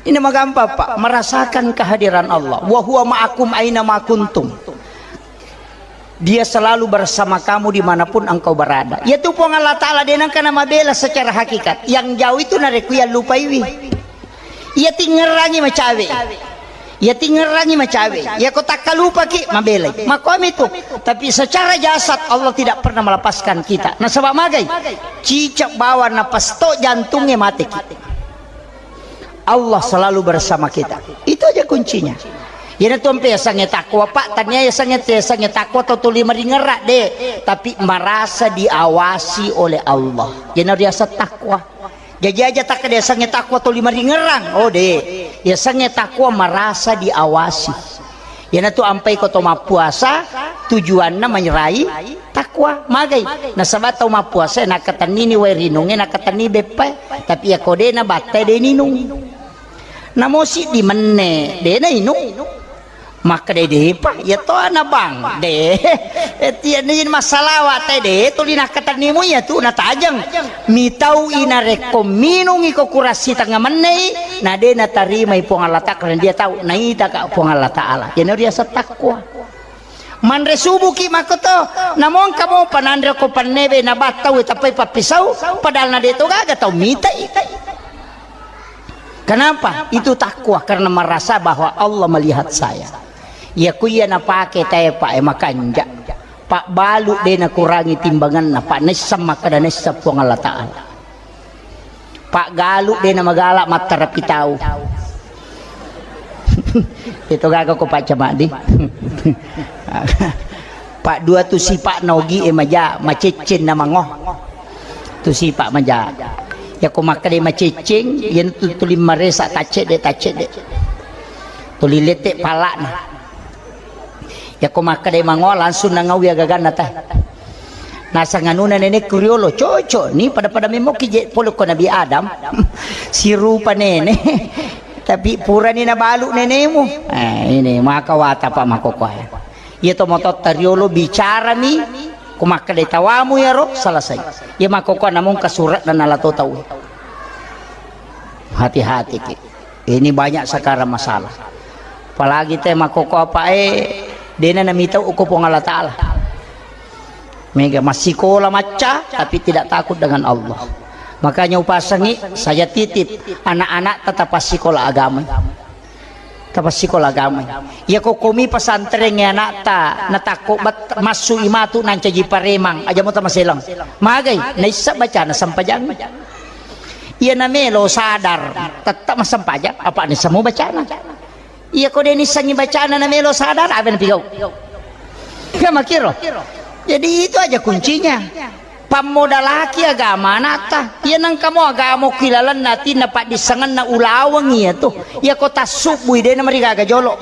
Ini magampang, Pak, merasakan kehadiran Allah. Wa huwa ma'akum aina ma kuntum. Dia selalu bersama kamu dimanapun engkau berada. Yaitu Puang Allah Ta'ala, de nengka na mabela secara hakikat. Yang jauh itu narekko iya lupaiwi. Iya tingerangi macawe. Iya tingerangi macawe. Iya ko takkalupaki mabelai. Makomi tu. Tapi secara jasad Allah tidak pernah melepaskan kita. Nasaba magai? Cicak bawang napas to jantungnge mateki. Allah selalu bersama kita. Itu aja kuncinya. Iyana tu ampe yasengnge takwa, Pak, tania yasengnge, yasengnge takwa to tuli maringerra, de, tapi merasa diawasi oleh Allah. Iyana riaseng takwa. Jaji aja takkeda yasengnge takwa tuli maringerrang. Oh, de. Yasengnge takwa merasa diawasi. Iyana tu ampai ko to mappuasa, tujuanna manyerai takwa, magai. Nasaba tau mappuasa nakatennini wae rinungnge, nakatenni beppae. Tapi iya ko de nabattai de ninung. Namo siddi menne, de nainung. Makkeda depa, iya to ana bang, de. Tiani masalawa te de, tuli nakatennimu iya tu natajeng. Mitau inarekko minungi ko kurassi tengnga mennei, na de natarimai Puang Allah Ta'ala, karena dia tahu naita ka Puang Allah Ta'ala. Iyana riaseng takwa. Manre subuki makkoto, namongka mopa nanre ko pannebe, nabattau tappai pappisau, padahal na de to gaga tau mitai. Kenapa? Itu takwa, karena merasa bahwa Allah melihat saya. Iya ku iya napake tae, Pak, e, makanja. Pak, balu de nakurangi timbanganna, Pak, naisseng makkada naisseng Puang Allah Ta'ala. Paggalu de namagala mattarapi tau. Itu gaga ko Pak Camaddi. Pak dua tu sipa na ogi e maja, macecceng na mango. Tu sipa maja. Ya ko makkeda macecceng, yen tu tuli maresa taccedde, taccedde. Tuli lette palana. Yakko makkeda mangoa langsung nangaui agaganna ta. Nasang anuna nenekku riolo, cocok ni pada-pada memoki je pole ko Nabi Adam. Sirupa nene. Tapi purani nabalu nenemu. Eh, ini maka wata Pak makokoe. Iya to mototta riolo bicarami, ko makkeda tawamu yaro, selesai. Iya makokoe namung kasurat dan nalato tau. Hati-hati ki. Ini banyak sekarang masalah. Apalagi te makkokko apae, dena namitau uko Puang Allah Ta'ala. Mega massikola macca, tapi tidak takut dengan Allah. Makanya upasangi, saya titip anak-anak tetap passikola agama. Tetap passikola agama. Iya ko komi pesantren ya anak ta, natakko bet-, massu imatu nancaji paremang, aja mo tamaselang. Magai, naissa bacana sempajang. Iya namelo sadar, tetap massempajang, apa ni semua bacana. Iya ko de nissengngi bacana namelo sadar, apa napigau? Kan makkiro. Jadi itu aja kuncinya. Pammodalaki agama anatta. Iya nengka mo agama ki lalenna atinna paddissengenna ulaweng iya tu. Iya ko tassubbui de namarigaga jolo.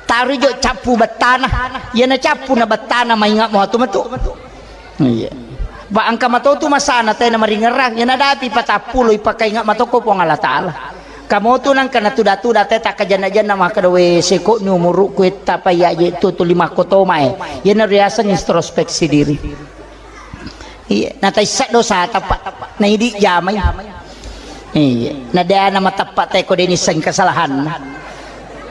Tarui jo cappu bettana. Iya na cappu na bettana maingat mo atu metu. Iya. Ba engka matotu masana tena maringerrang, iyana dapi patappulo ipakainga matokko Puang Allah Ta'ala. Kamotu nangka natuda-tuda te takkajanna-janna makkeda, "We, seko ni umurukku etta pa iya je tu tuli makko toma e." Iyana riaseng introspeksi diri. Iya, nataissa dosa tapa, naidi jamai. Iya, nadana mateppa te ko deni seng kesalahan.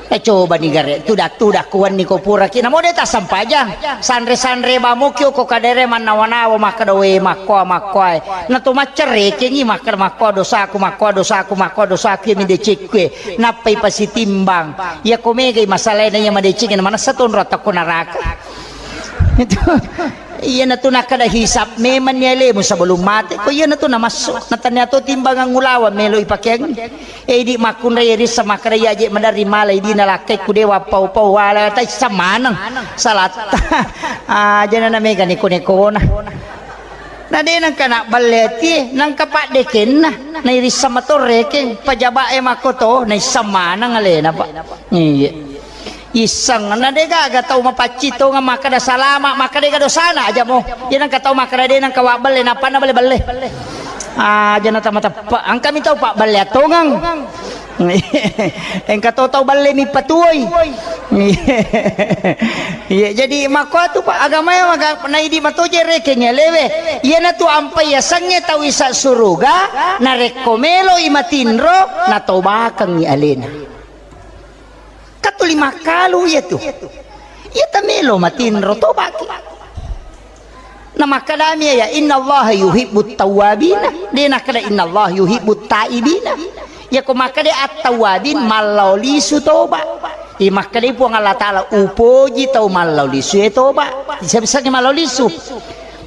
Tacobani gare, tudak-tudak kuwenni ko puraki, namo de tassempajang. Sanre-sanre bamoki ko kadere mannawa-nawa makkeda, "We, makkoa, makkoae." Na to maccerekengi makkeda, "Makkoa dosaku, makkoa dosaku, makkoa dosaku, iya mi decekku e." Nappai pasitimbang. Iya ko megai masalae na iya madeceng na manessa tonro atau ko neraka. Itu. Iyanatu nakkeda hisab memanni alemu sebelum mate. Ko iyanatu namassu. Natania to timbangan ulaweng melo ipakeangi. Eh, idi makkunrai rissa makkeda iya je maderri mala idina lakkai ku dewa pau-pau wala taissa maneng salatta. Ah, jana na mega neko-nekona. Na de nangka nabballe atie, nangka paddekenna. Na irissa matorrekeng, pajabae makkoto, naissa maneng alena, Pak. Iya. Isseng, na de gaga tau mapaccing tongeng makkeda salama, makkeda ga dosana aja mo. Iya nangka tau makkeda de nangka wabballe, nappa na balle-balle. Aja na tama teppa. Engka mi tau pabballe tongeng. Engka to tau balle mi patuoi. Iya, jadi makko tu Pak agama ya maga naidi matoje rekeng ya lewe. Iya na tu ampai ya sange tau isa suruga, na rekko melo i matinro, na tobakeng i alena. Katuli makkalu iya tu. Iya tamelo matinro tobaki. Na makkadami ya, "Innallaha yuhibbut tawwabina." De nakkada, "Innallaha yuhibbut taibina." Ya ko makkada at-tawwabin, mallao lisu toba. I makkada Puang Allah Taala, "Upoji tau mallao lisu e toba." Bisa-bisa mallao lisu.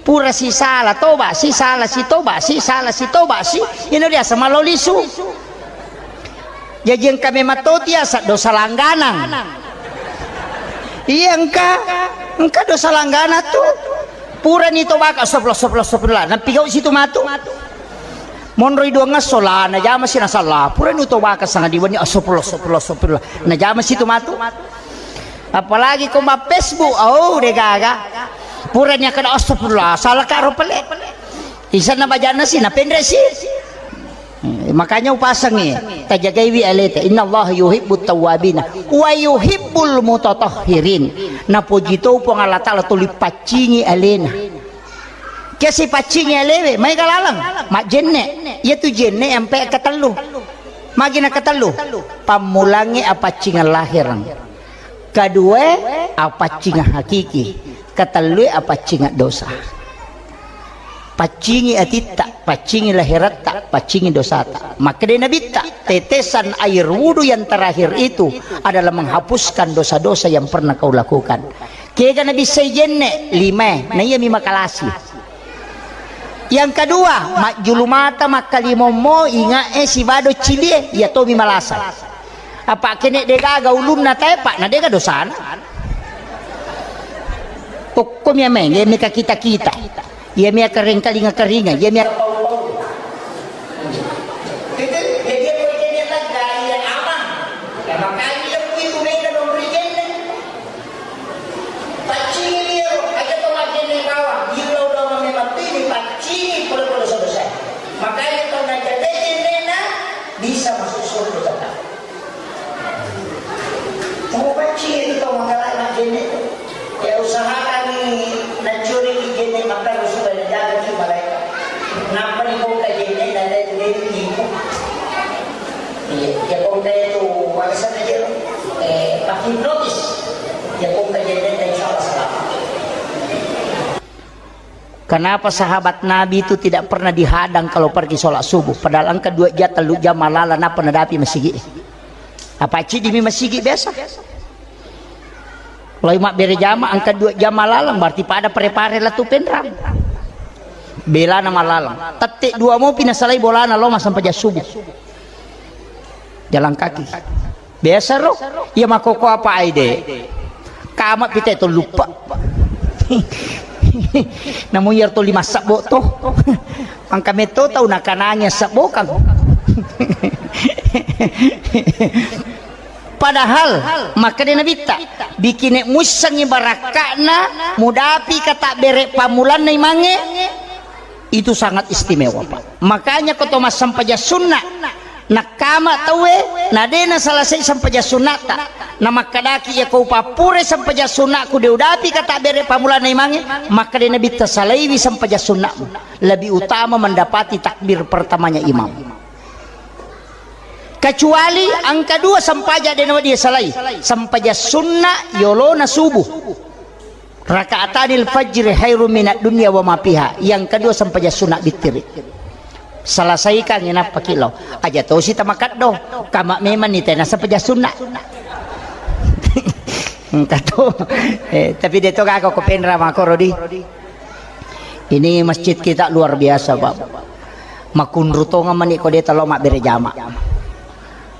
Pura sisala toba, sisala si toba, sisala si toba si. Ino biasa mallao lisu. Jaji engka memang to tiasa dosa langganang. Iya engka, engka dosa langganang tu. Purani tobaka astagfirullah, astagfirullah, astagfirullah. Nampigau situ matu. Monroi duangngesso la najama si nasalla. Purani utobaka sangadi wenni astagfirullah, astagfirullah, astagfirullah. Najama situ matu. Apalagi ko ma Facebook, oh de gaga. Purani akkada astagfirullah, salaka ro pale. Isanna bajanna si, napenre si. Eh, makanya upasangi, tajagaiwi aleta. Innallaha yuhibbut tawwabina wa yuhibbul mutatahhirin. Napoji to Puang Allah Taala tuli paccingi alena. Kiasi paccingi alewe, maega laleng, majjenne. Iya tu jenne ampe katellu. Magi na katellu? Pammulangi apaccingan lahireng. Kedua, apaccinga hakiki. Ketellue, apaccinga dosa. Paccingi atitta, paccingi lahiratta, paccingi dosata. Makkeda Nabitta, tetesan air wudu yang terakhir itu adalah menghapuskan dosa-dosa yang pernah kau lakukan. Kega nabissai jenne? Lima, na iya mi makalasi. Yang kedua, majjulu mata makkalimommo, ingae sibado cilie, iya tomi malasa. Apa kene degaga ulunna tae, Pak, na dega dosana. Okko mi ameng, iya mi kakita-kita. Iya mi kareng kalinga-karinga, iya mi Paccingi iyaro, aja to majjenne bawang, illau doang memang tini, paccingi pura-pura dosa-dosa. Makanya to najagai jennena, bisa masuk surga tetap. Mau paccingi itu to manggalai majjenne tu. Ya usahakan ni nancuri ki jenne makan supaya dijaga ki malaikat. Nampa ni buka jenne dan dari diri. Iya, ya, pokoknya itu warisan aja, eh, makin notis. Ya, pokoknya jadi, insya Allah selamat. Kenapa sahabat Nabi itu tidak pernah dihadang kalau pergi sholat subuh? Padahal engka dua jam, telu jam malala, napa nadapi masigi? Apa cidi mi masigi biasa? Loi mabbere jama, engka dua jam malalang, berarti pada pare-pare latu penrang. Belana malalang. Tette dua mopi nasalai bolana lo massempajang subuh. Jalan kaki. Biasa ro. Iya makoko apa aide? Kama pite to lupa. Namu iyar to lima sabbo to. Angka metto tau nakanangi sabbo kang. Padahal makkeda Nabitta, bikine muissengngi barakka'na mudapi katabbere pammulanna imangnge, itu sangat istimewa, Pak. Makanya ko to massempajang sunna, nakkama tauwe, na de nasalasai sempajang sunnata, na makkedaki, "Iya ko upappure sempajang sunnaku de udapi katabbere pammulanna imangnge," makkeda Nabitta, "Salaiwi sempajang sunnamu, lebih utama mendapati takbir pertamanya imam." Kecuali engka dua sempajang de nawedding salai. Sempajang sunna yolona subuh. Rakaatanil fajri khairum minad dunya wa ma fiha. Yang kedua sempajang sunna bittiri. Selesaikan inappa kilo. Aja tosi tamakeddo. Kama memang ni tena sempajang sunna. Engka to. Eh, tapi de to gaga ko penra makoro di. Ini masjid kita luar biasa, Pak. Makunru tonga mani ko de talo mabbere jama.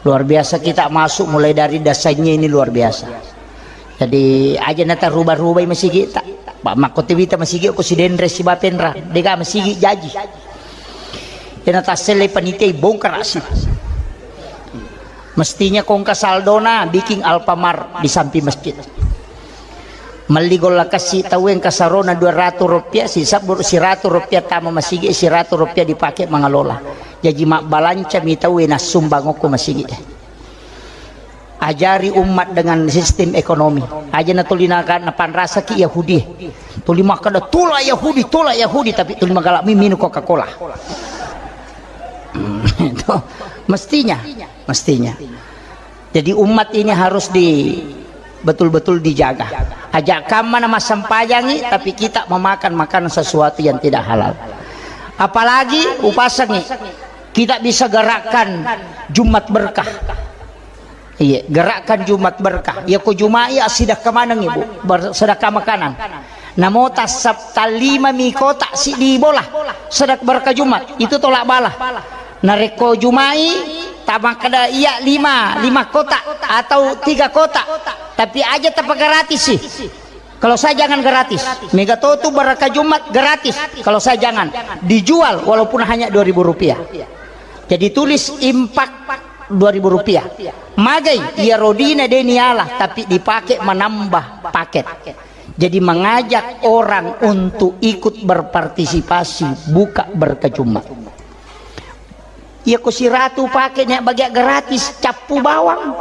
Luar biasa kita masuk mulai dari dasarnya ini luar biasa. Jadi aja nata rubah-rubai masigi ta. Pak makko tewita masigi ko sidenre sibapenra. Dega masigi jaji. Ena tassele panitia bongkar asli. Mestinya kongka saldona bikin Alfamart di samping masjid. Melli golla kassi tauwe engka sarona dua ratu rupiah, sisabbu siratu rupiah tama masigi, siratu rupiah dipake mangalola. Jaji mabbalanca mi tauwe nassumbang okko masigi. Ajari umat dengan sistem ekonomi. Aja na tuli naka-, napanrasaki Yahudi. Tuli makkeda, "Tolak Yahudi, tolak Yahudi," tapi tuli magalak mi minum Coca-Cola. Itu mestinya, mestinya. Jadi umat ini harus di, betul-betul dijaga. Aja kamma na massempajangi, tapi kita memakan makanan sesuatu yang tidak halal. Apalagi upasangi, kita bisa gerakkan Jumat berkah. Iya, gerakkan Jumat berkah. Ya ko Jumat iya sedekah maneng ibu, ber-, sedekah makanan. Namo tassap talima mi kotak sidi bola, sedekah berkah Jumat, itu tolak bala. Narekko Jumai, tamakkeda iya lima, lima kotak atau tiga kotak. Tapi aja tapagratis sih. Kalau saya jangan gratis. Mega to tu berkah Jumat gratis. Kalau saya jangan. Dijual walaupun hanya dua ribu rupiah. Jadi tulis impak dua ribu rupiah. Magai, iya rodina deni Allah, tapi dipakai menambah paket. Jadi mengajak orang untuk ikut berpartisipasi buka berkah Jumat. Iya ko siratu pake nia bagia gratis, cappu bawang.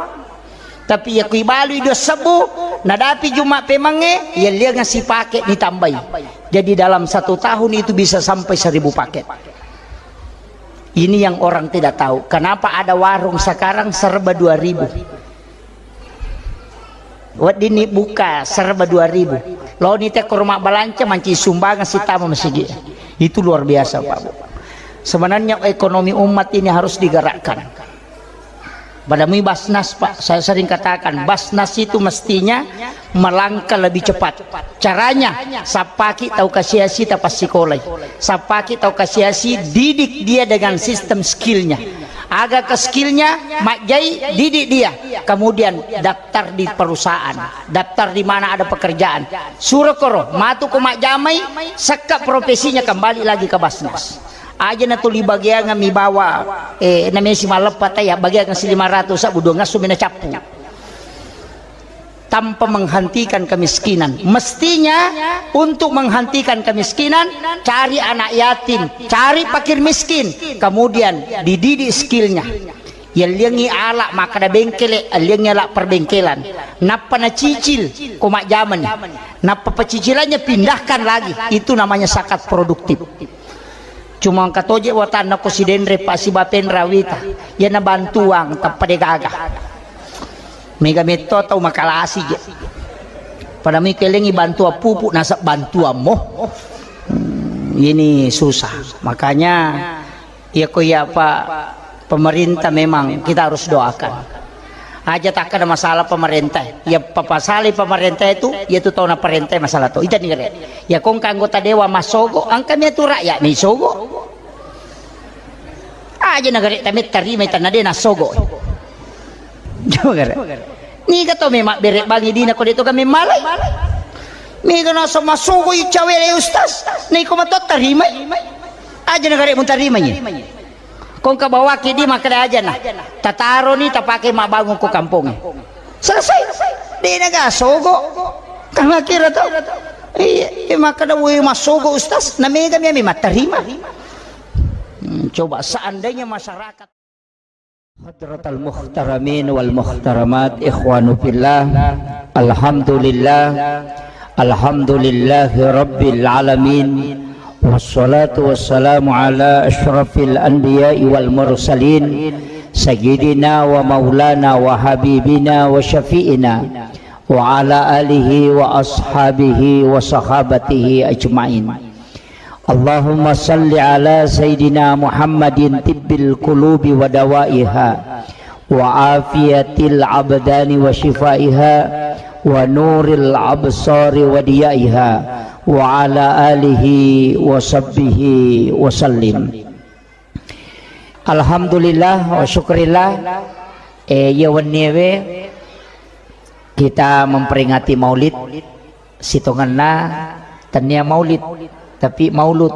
Tapi iya ko ibalui dua sebbu, nadapi Jumat pemangnge, iya lianga sipake ditambai. Jadi dalam satu tahun itu bisa sampai seribu paket. Ini yang orang tidak tahu. Kenapa ada warung sekarang serba dua ribu? Weddinni buka serba dua ribu. Loni te ko rumah balanca manci sumbangan sitama masigi. Itu luar biasa, Pak Bu. Sebenarnya ekonomi umat ini harus digerakkan. Pada mui Basnas, Pak, saya sering katakan, Basnas itu mestinya melangkah lebih cepat. Caranya, sappaki tau kasiasi tapassikolai. Sappaki tau kasiasi, didik dia dengan sistem skillnya. Aga ke skillnya, majjai, didik dia. Kemudian daftar di perusahaan, daftar di mana ada pekerjaan. Suro koro, matu ko majjamai, sekka profesinya kembali lagi ke Basnas. Aja na tuli bagiangan mi bawa, eh, namesi malleppa taya, bagiangan si lima ratus, sabu dua ngasu mina cappu. Tanpa menghentikan kemiskinan. Mestinya untuk menghentikan kemiskinan, cari anak yatim, cari fakir miskin, kemudian dididik skillnya. Yelliangi ala makkada bengkele, yelliangi ala perbengkelan. Nappa nacicil, ko majjamani. Nappa pecicilannya pindahkan lagi. Itu namanya zakat produktif. Cuma engka toje watanna ko sidenre pa sibapenra wita. Iyana bantuang tappa de gaga. Mega metto tau makalasi je. Pada mi kelengi bantuan pupuk nasab bantuan mo. Hmm, ini susah. Makanya iya ko iya pa pemerintah memang kita harus doakan. Aja takkada masalah pemerintah. Ya papasali pemerintah itu, ya tu tau na perintah masalah tu. Ita ni gare. Ya kong ka anggota dewan masogo, angka mi tu rakyat mi sogo. Aja na gare tame tarima ita na de na sogo. Coba gare. Ni ka to memang bere bangi dina ko de to kami malai. Mi ka na so masogo i cawe le ustaz. Ni ko mato tarima. Aja na gare mu tarima ni. Kong ka bawaki di makkeda aja na. Tataroni tapake mabbangun ko kampongnge. Selesai. De na ga sogo. Kang akira to. Iya, iya, makkeda woi masogo ustaz, na mega mi ami mattarima. Hmm, coba seandainya masyarakat Hadratal muhtaramin wal muhtaramat, ikhwanu fillah. Alhamdulillah. Alhamdulillahi rabbil alamin. Wassalatu wassalamu ala asyrafil anbiya'i wal mursalin, سيدنا ومولانا وحبيبنا وشفيعنا وعلى آله وأصحابه وصحابته أجمعين. اللهم صل على سيدنا محمد طب القلوب ودوائها وعافية الأبدان وشفائها ونور الأبصار وضيائها وعلى آله وصحبه وسلم. Alhamdulillah wa syukurillah. Eh, iya wenniewe kita memperingati Maulid. Sitongenna tennia Maulid, tapi Maulud.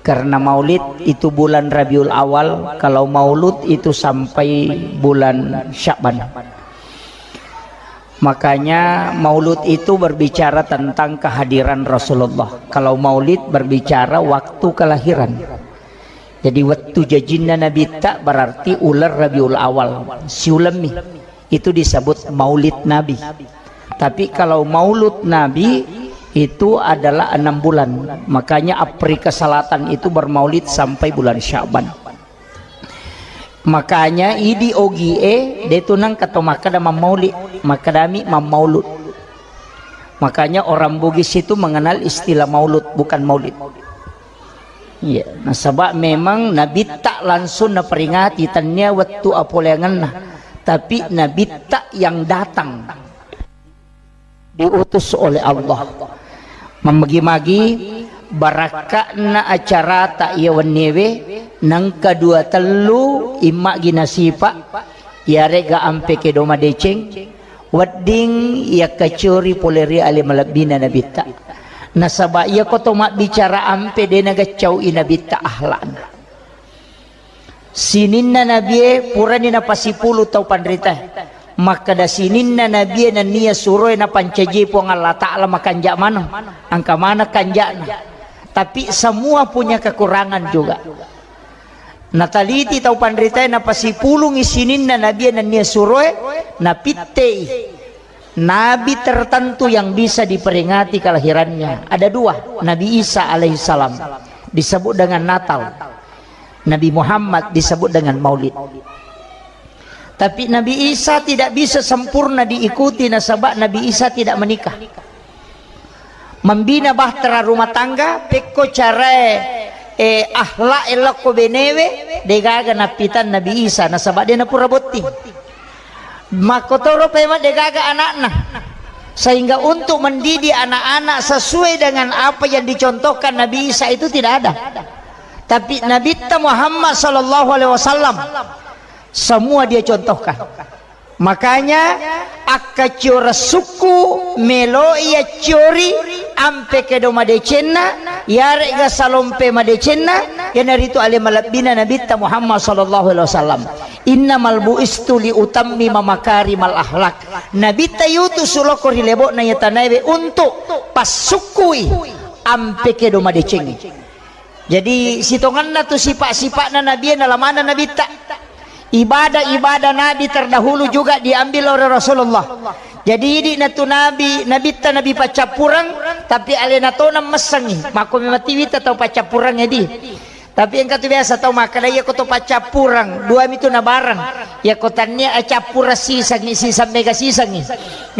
Karena Maulid itu bulan Rabiul Awal, kalau Maulud itu sampai bulan Sya'ban. Makanya Maulud itu berbicara tentang kehadiran Rasulullah. Kalau Maulid berbicara waktu kelahiran. Jadi, wettu jajinna Nabitta berarti uleng Rabiul Awal, siulemmi. Itu disebut Maulid Nabi. Tapi kalau Maulud Nabi itu adalah enam bulan. Makanya Afrika Selatan itu bermaulid sampai bulan Sya'ban. Makanya idi ogie de tu nengka to makkeda mammaulid, makkedami mammaulud. Makanya orang Bugis itu mengenal istilah maulud, bukan maulid. Iya, nasaba memang Nabitta langsung naperingati, tennia wettu apoleangenna, tapi Nabitta yang datang, diutus oleh Allah. Mammagi-magi barakka'na acarata iya wenniewe, nengka dua tellu immagi nasipa, iyarega ampe kedo madeceng, wedding yakkacori pole ri ale malebbina Nabitta. Nasaba iyako to mabbicara ampe de nagaccau'i Nabitta akhlakna. Sininna nabie purani napasipulung tau panritae. Makkeda sininna nabie nennia suroe napancaji Puang Allah Ta'ala makanja maneng. Engka maneng kanja'na. Tapi semua punya kekurangan juga. Nataliti tau panritae napasipulungi sininna nabie nennia suroe, napittei nabi tertentu yang bisa diperingati kelahirannya. Ada dua, Nabi Isa alaihissalam disebut dengan Natal, Nabi Muhammad disebut dengan Maulid. Tapi Nabi Isa tidak bisa sempurna diikuti nasaba Nabi Isa tidak menikah. Membina bahtera rumah tangga, pekko carae, eh, akhlak e lokko benewe, degaga nappitan Nabi Isa, nasaba de napura botting. Makkotoro pemeng degaga anakna. Sehingga untuk mendidik anak-anak sesuai dengan apa yang dicontohkan Nabi Isa itu tidak ada. Tapi Nabitta Muhammad sallallahu alaihi wasallam semua dia contohkan. Makanya, akkaccioreng sukku meloi accori ampe kedo madecenna, yare'ga salompe madecenna, iyanaritu ale malebbina Nabitta Muhammad sallallahu alaihi wasallam. Innamal bu'istu li utammima makarimal akhlak. Nabitta yutu suloko ri lebo'na iya tanaewe untuk passukkui ampe kedo madecengnge. Jadi, sitongenna tu sipa-sipa'na Nabie nalamana Nabitta. Ibadah-ibadah Nabi terdahulu juga diambil oleh Rasulullah. Jadi, idi natu Nabi, Nabitta Nabi paccappureng, tapi alena tona messengi. Makko memang tiwita tau paccappureng edi. Tapi engka tu biasa tau makkeda, iya ko to paccappureng, dua mi tu nabareng. Iya ko tannia acappureng sisengi, siseng mega sisengi.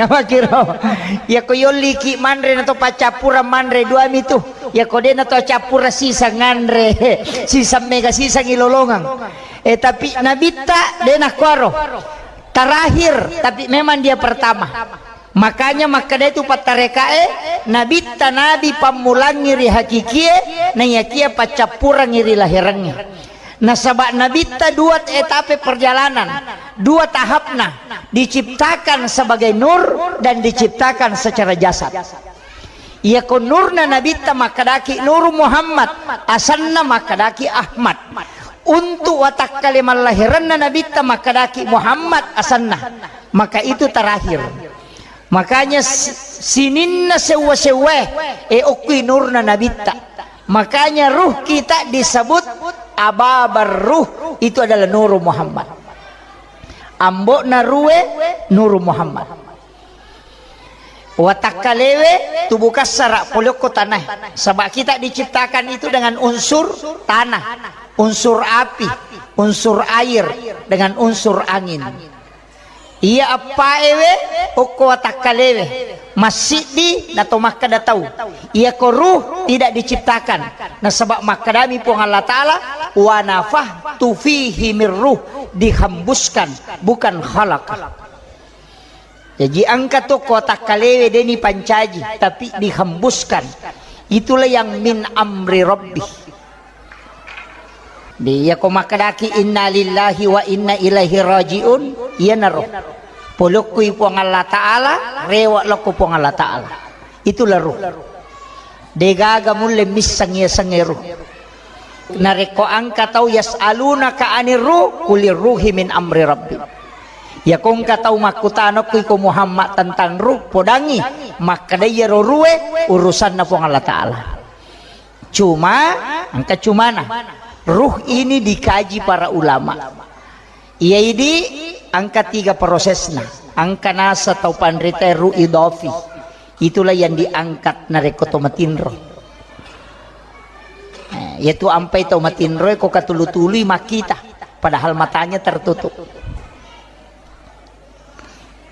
Namakiro. Iya ko yolliki manre na to paccappureng manre, dua mi tu. Iya ko dena to cappura siseng nganre, siseng mega siseng ilolongeng. Eh, tapi Nabitta dena kuaro. Terakhir, tapi memang dia pertama. Makanya makkeda itu pattarekae, Nabitta Nabi pammulangi ri hakikie, naiyakia paccappurangi ri lahirangnge. Nasaba Nabitta dua etape perjalanan, dua tahapna, diciptakan sebagai nur dan diciptakan secara jasad. Iyako nurna Nabitta makkedaki Nuru Muhammad, asenna makkedaki Ahmad. Untuk watakkale mallahiranna Nabitta makkedaki Muhammad asenna. Maka itu terakhir. Makanya si-, sininna sewwa-sewwae, e, okkui nurna Nabitta. Makanya ruh kita disebut Ababar Ruh, itu adalah Nuru Muhammad. Ambo'na ruwe Nuru Muhammad. Watakkalewe tubuh kassara pole okko tanae. Saba kita diciptakan itu dengan unsur tanah, unsur api, unsur air, dengan unsur angin. Iya eppaewe okko watakkalewe, massiddi nato makkeda tau, iyako ruh tidak diciptakan. Nasaba makkedami Puang Allah Ta'ala, "Wa nafakhtu fihi mir ruh," dihembuskan, bukan khalaqa. Jaji engka tu ko takkalewe deni pancaji, tapi dihembuskan. Itulah yang min amri rabbi. Di, iyako makkedaki inna lillahi wa inna ilaihi rajiun, iyanaro. Polokkui Puang Allah Ta'ala, rewa lokko Puang Allah Ta'ala. Itulah ruh. Degaga mulle misseng yasengnge ruh. Narekko engka tau yas'alunaka anir ruh, kulir ruhi min amri rabbi. Iyako engka tau makkutana okko iko Muhammad tentang ruh, podangi makkeda iyaro ruhe urusanna Puang Allah Ta'ala. Cuma, engka cumana. Ruh ini dikaji para ulama. Iya idi engka tiga prosesna. Engka nasa tau panrita ruh idofi. Itulah yang diangkat narekko to matinro. Eh, yaitu ampai tau matinro ko katulu-tului makkita, padahal matanya tertutup.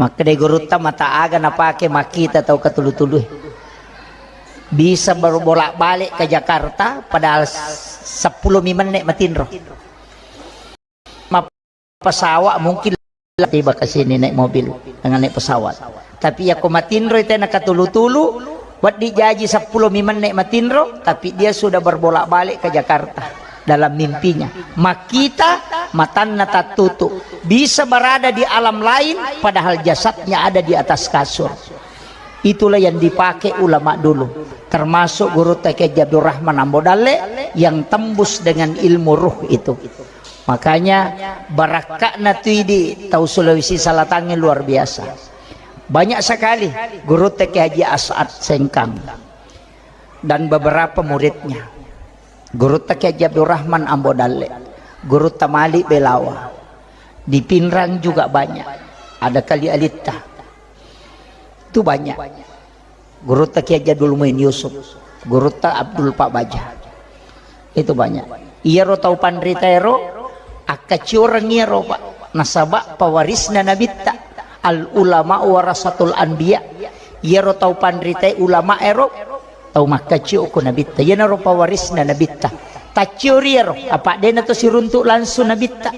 Makkeda gurutta, mata aga napake makkita tau katulu-tului? Bisa berbolak-balik ke Jakarta, padahal sepuluh mi menne matinro. Pesawat mungkin tiba ke sini naik mobil dengan naik pesawat. Tapi ya ko matinro tena katulu-tulu, waddi jaji sepuluh mi menne matinro, tapi dia sudah berbolak-balik ke Jakarta dalam mimpinya. Makkita, matanna tattutu. Bisa berada di alam lain, padahal jasadnya ada di atas kasur. Itulah yang dipakai ulama dulu, termasuk Gurutta Kiai Haji Abdurrahman Ambo Dalle yang tembus dengan ilmu ruh itu. Makanya, barakka'na tu idi tau Sulawesi Selatangnge luar biasa. Banyak sekali Gurutta Kiai Haji As'ad Sengkang dan beberapa muridnya. Gurutta Kiai Haji Abdurrahman Ambo Dalle, Gurutta Malik Belawa. Di Pinrang juga banyak. Ada Kali Alitta. Itu banyak. Gurutta Kiai Haji Abdul Muin Yusuf, Gurutta Abdul Pak Baja. Itu banyak. Iyaro tau panrita ero akkacioreng iyaro, Pak. Nasaba pewarisna nabitta. Al ulama warasatul anbiya. Iyaro tau panrita ulama ero tau makkacio ko nabitta. Iyanaro pewarisna nabitta. Tacciori ero, apa dena to siruntuk langsung nabitta.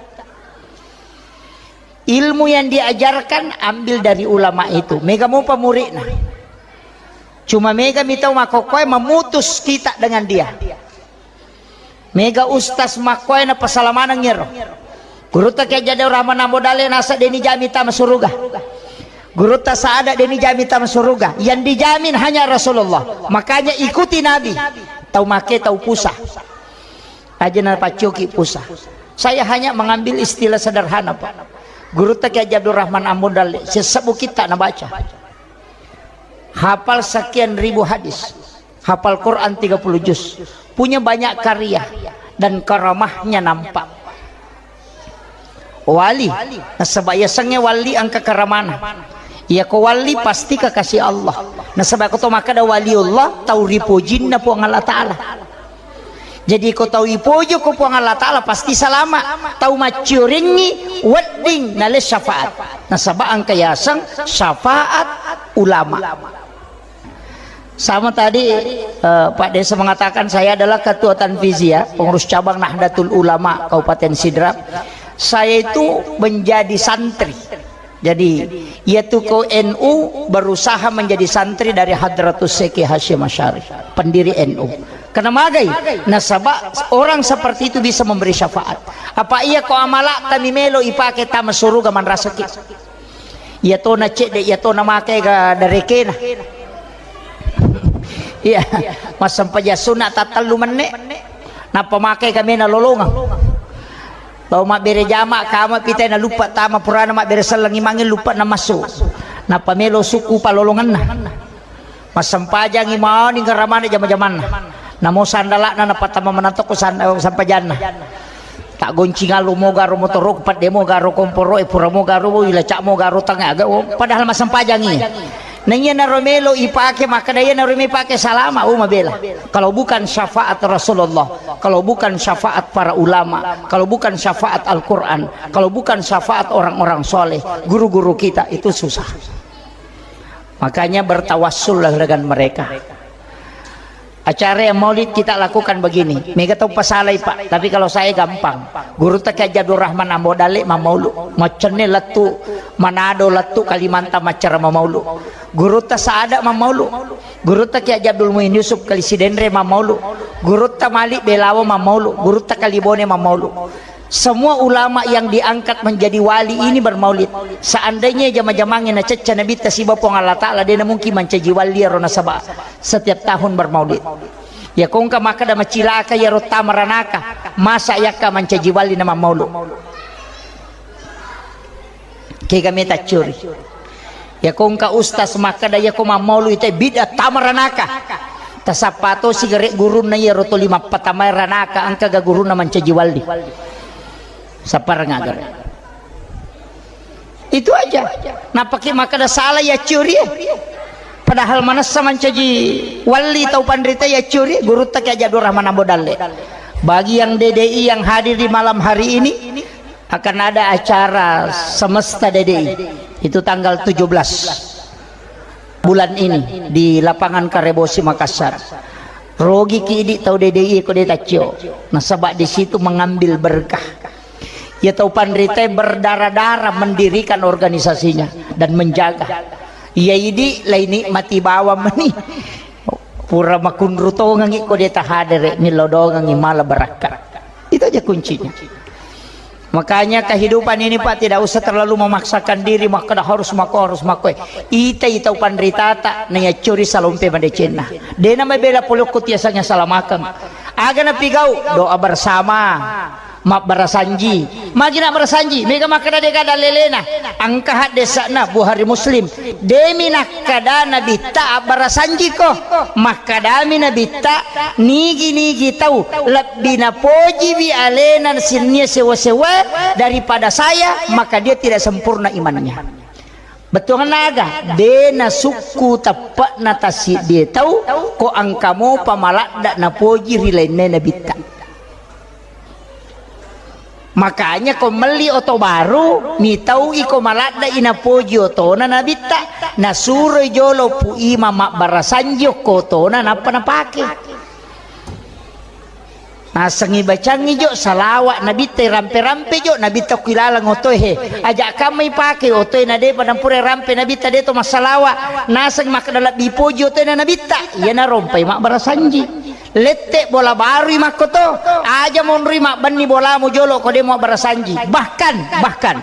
Ilmu yang diajarkan ambil dari ulama itu. Mega mopa muridna. Cuma mega mi tau makkokkoe memutus kita dengan dia. Mega ustaz makkoe na pasalamaneng ero. Gurutta Kiai Haji Abdurrahman Ambo Dalle nasa deni jami tama suruga. Gurutta Saada deni jami tama suruga. Yang dijamin hanya Rasulullah. Makanya ikuti Nabi. Tau make tau pusa. Aja na paccoki pusa. Saya hanya mengambil istilah sederhana, Pak. Gurutta Kiai Haji Abdurrahman Ambo Dalle, sesebbu kitta nabaca. Hafal sekian ribu hadis. Hafal Quran tiga puluh juz. Punya banyak karya dan karamahnya nampak. Wali, nasaba yasengnge wali engka karamana. Iyako wali pasti kekasih Allah. Nasaba ko to makkeda waliullah, tau ripojinna Puang Allah Ta'ala. Jadi ko tau ipojo ko Puang Allah Ta'ala pasti salama. Tau macciorengngi wedding nale syafaat. Nasaba engka yaseng syafaat ulama. Sama tadi, eh, Pak Desa mengatakan saya adalah ketua tanfiziyah, pengurus cabang Nahdlatul Ulama Kabupaten Sidrap. Saya itu menjadi santri. Jadi, yaitu ke N U berusaha menjadi santri dari Hadratus Syekh Hasyim Asy'ari, pendiri N U. Karena magai, nasaba orang seperti itu bisa memberi syafaat. Apa iya ko amala kami melo ipake tama suruga manrasaki. Iya tona cedde, iya tona make ga darekena. Iya, massempajang sunna tattellu menne. Nappa make ga mena lolongeng. Tau mabbere jama, kama pitai na luppa tama purana mabbere selleng imangnge luppa na massu. Nappa melo sukku palolongenna. Massempajangi mani garamana jama-jamanna. Namo sandalana napattama manatoko sand-, sempajanna. Tak goncing alo mo garo motoro, pedde mo garo komporo, e pura mo garo, ilaca mo garo tanga, aga, oh, padahal massempajangi. Naiya naro melo ipake, makkeda iya naro melo ipake salama, oh, mabela. Kalau bukan syafaat Rasulullah, kalau bukan syafaat para ulama, kalau bukan syafaat Al-Quran, kalau bukan syafaat orang-orang soleh, guru-guru kita, itu susah. Makanya bertawassullah dengan mereka. Acara yang maulid kita lakukan begini. Mega tau pasalai, Pak, tapi kalau saya gampang. Gurutta Kiai Haji Abdul Rahman Ambo Dalle mammaulu. Maccenne lettu Manado, lettu Kalimantan maccara mammaulu. Gurutta Saada mammaulu. Gurutta Kiai Haji Abdul Muin Yusuf Kali Sidenre mammaulu. Gurutta Malik Belawo mammaulu. Gurutta Kalibone mammaulu. Semua ulama yang diangkat menjadi wali ini bermaulid. Seandainya jama-jamangnge nacecca Nabitta siba Puang Allah Ta'ala, dena mungkin mancaji wali ero nasaba setiap tahun bermaulid. Ya kongka makkeda macilaka iyaro tamaranaka, masa yakka mancaji wali na mammaulu. Kega meta curi. Ya kongka ustaz makkeda, ya ko mammaulu ite bid'ah tamaranaka. Tasappa to sigare gurunna iyaro toli mappatamai ranaka, engka ga gurunna mancaji wali. Sapparengnga gare. Itu aja. Napake makkeda salah ya curi. Padahal manessa mancaji wali tau panrita ya curi, gurutta Kiai Haji Abdul Rahman Ambo Dalle. Bagi yang D D I yang hadir di malam hari ini, akan ada acara semesta D D I. Itu tanggal tujuh belas bulan ini di lapangan Karebosi, Makassar. Rogi ki idi tau D D I ko de taccio. Nasaba di situ mengambil berkah. Ya tau panrita berdarah-darah mendirikan organisasinya dan menjaga. Ya idi lai nikmati bawang meni. Pura makunru tongengi ko de tahadere, milodongengi mala barakka. Itu aja kuncinya. Makanya kehidupan ini, Pak, tidak usah terlalu memaksakan diri, makkeda harus mako, harus mako. Ita, ita upanritata, na yaccuri salompe madecenna. Dena mabela polokko tiasang yang salamakeng. Aga napigau, doa bersama, mabbarasanji. Magi nabbarasanji, mega makkeda dega dalelena. Engka haddesana Bukhari Muslim. Demi nakkeda Nabitta abbarasanjiko. Makkedami Nabitta, nigi-nigi tau lebbi napojiwi alena sinnia sewa-sewa daripada saya, maka dia tidak sempurna imannya. Bettuanna aga? De nasukku teppe'na tassiddie tau, ko engka mopa maladda napoji ri lainna Nabitta. Makanya ko melli oto baru, mitau iko maladda inapoji otona Nabitta, nasuroi jolo Pu Imam mabbarasanji okko otona nappa napake. Nasengngi bacangngi jo salawat Nabitta, rampe-rampe jo Nabitta ku ilaleng otoe he. Aja kamma ipake otoe na depa nampura rampe Nabitta de to massalawa. Naseng makkeda lebbi poji otoe na Nabitta. Iya narompai mabbarasanji. Lette bola barui makkoto, aja monrui mabbenni bolamu jolo ko de muabbarasanji. Bahkan, bahkan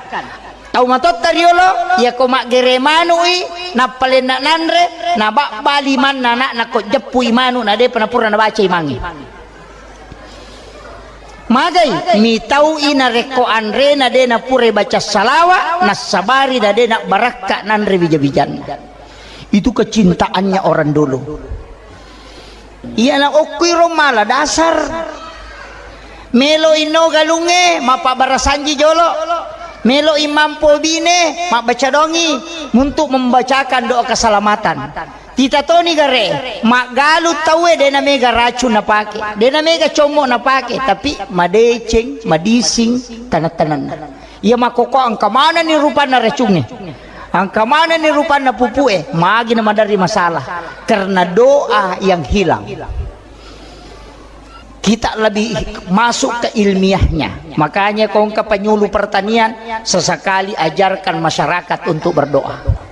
tau matotta riolo, iya ko maggere manu'i, nappalenna nanre, nababba limanna anakna ko jeppui manu na depa napura nabaca imangnge. Magai mitau'i narekko anrena de napura baca salawa, nassabari na de nabbarakka nanre wija-wijanna. Itu kecintaannya orang dulu. Iyana okkuiro mala dasar. Melo inno galungnge, mappabarasanji jolo. Melo imampo bine, mabbaca dongi untuk membacakan doa keselamatan. Tita toni gare, maggalu tauwe dena mega racun napake, dena mega commo napake, tapi madeceng, madising, tanang-tananna. Iya makkokko engka manenni rupanna racungnge. Engka manenni rupanna pupue, magi na maderri masalah. Karena doa yang hilang. Kita lebih masuk ke ilmiahnya. Makanya ko engka penyuluh pertanian, sesekali ajarkan masyarakat untuk berdoa.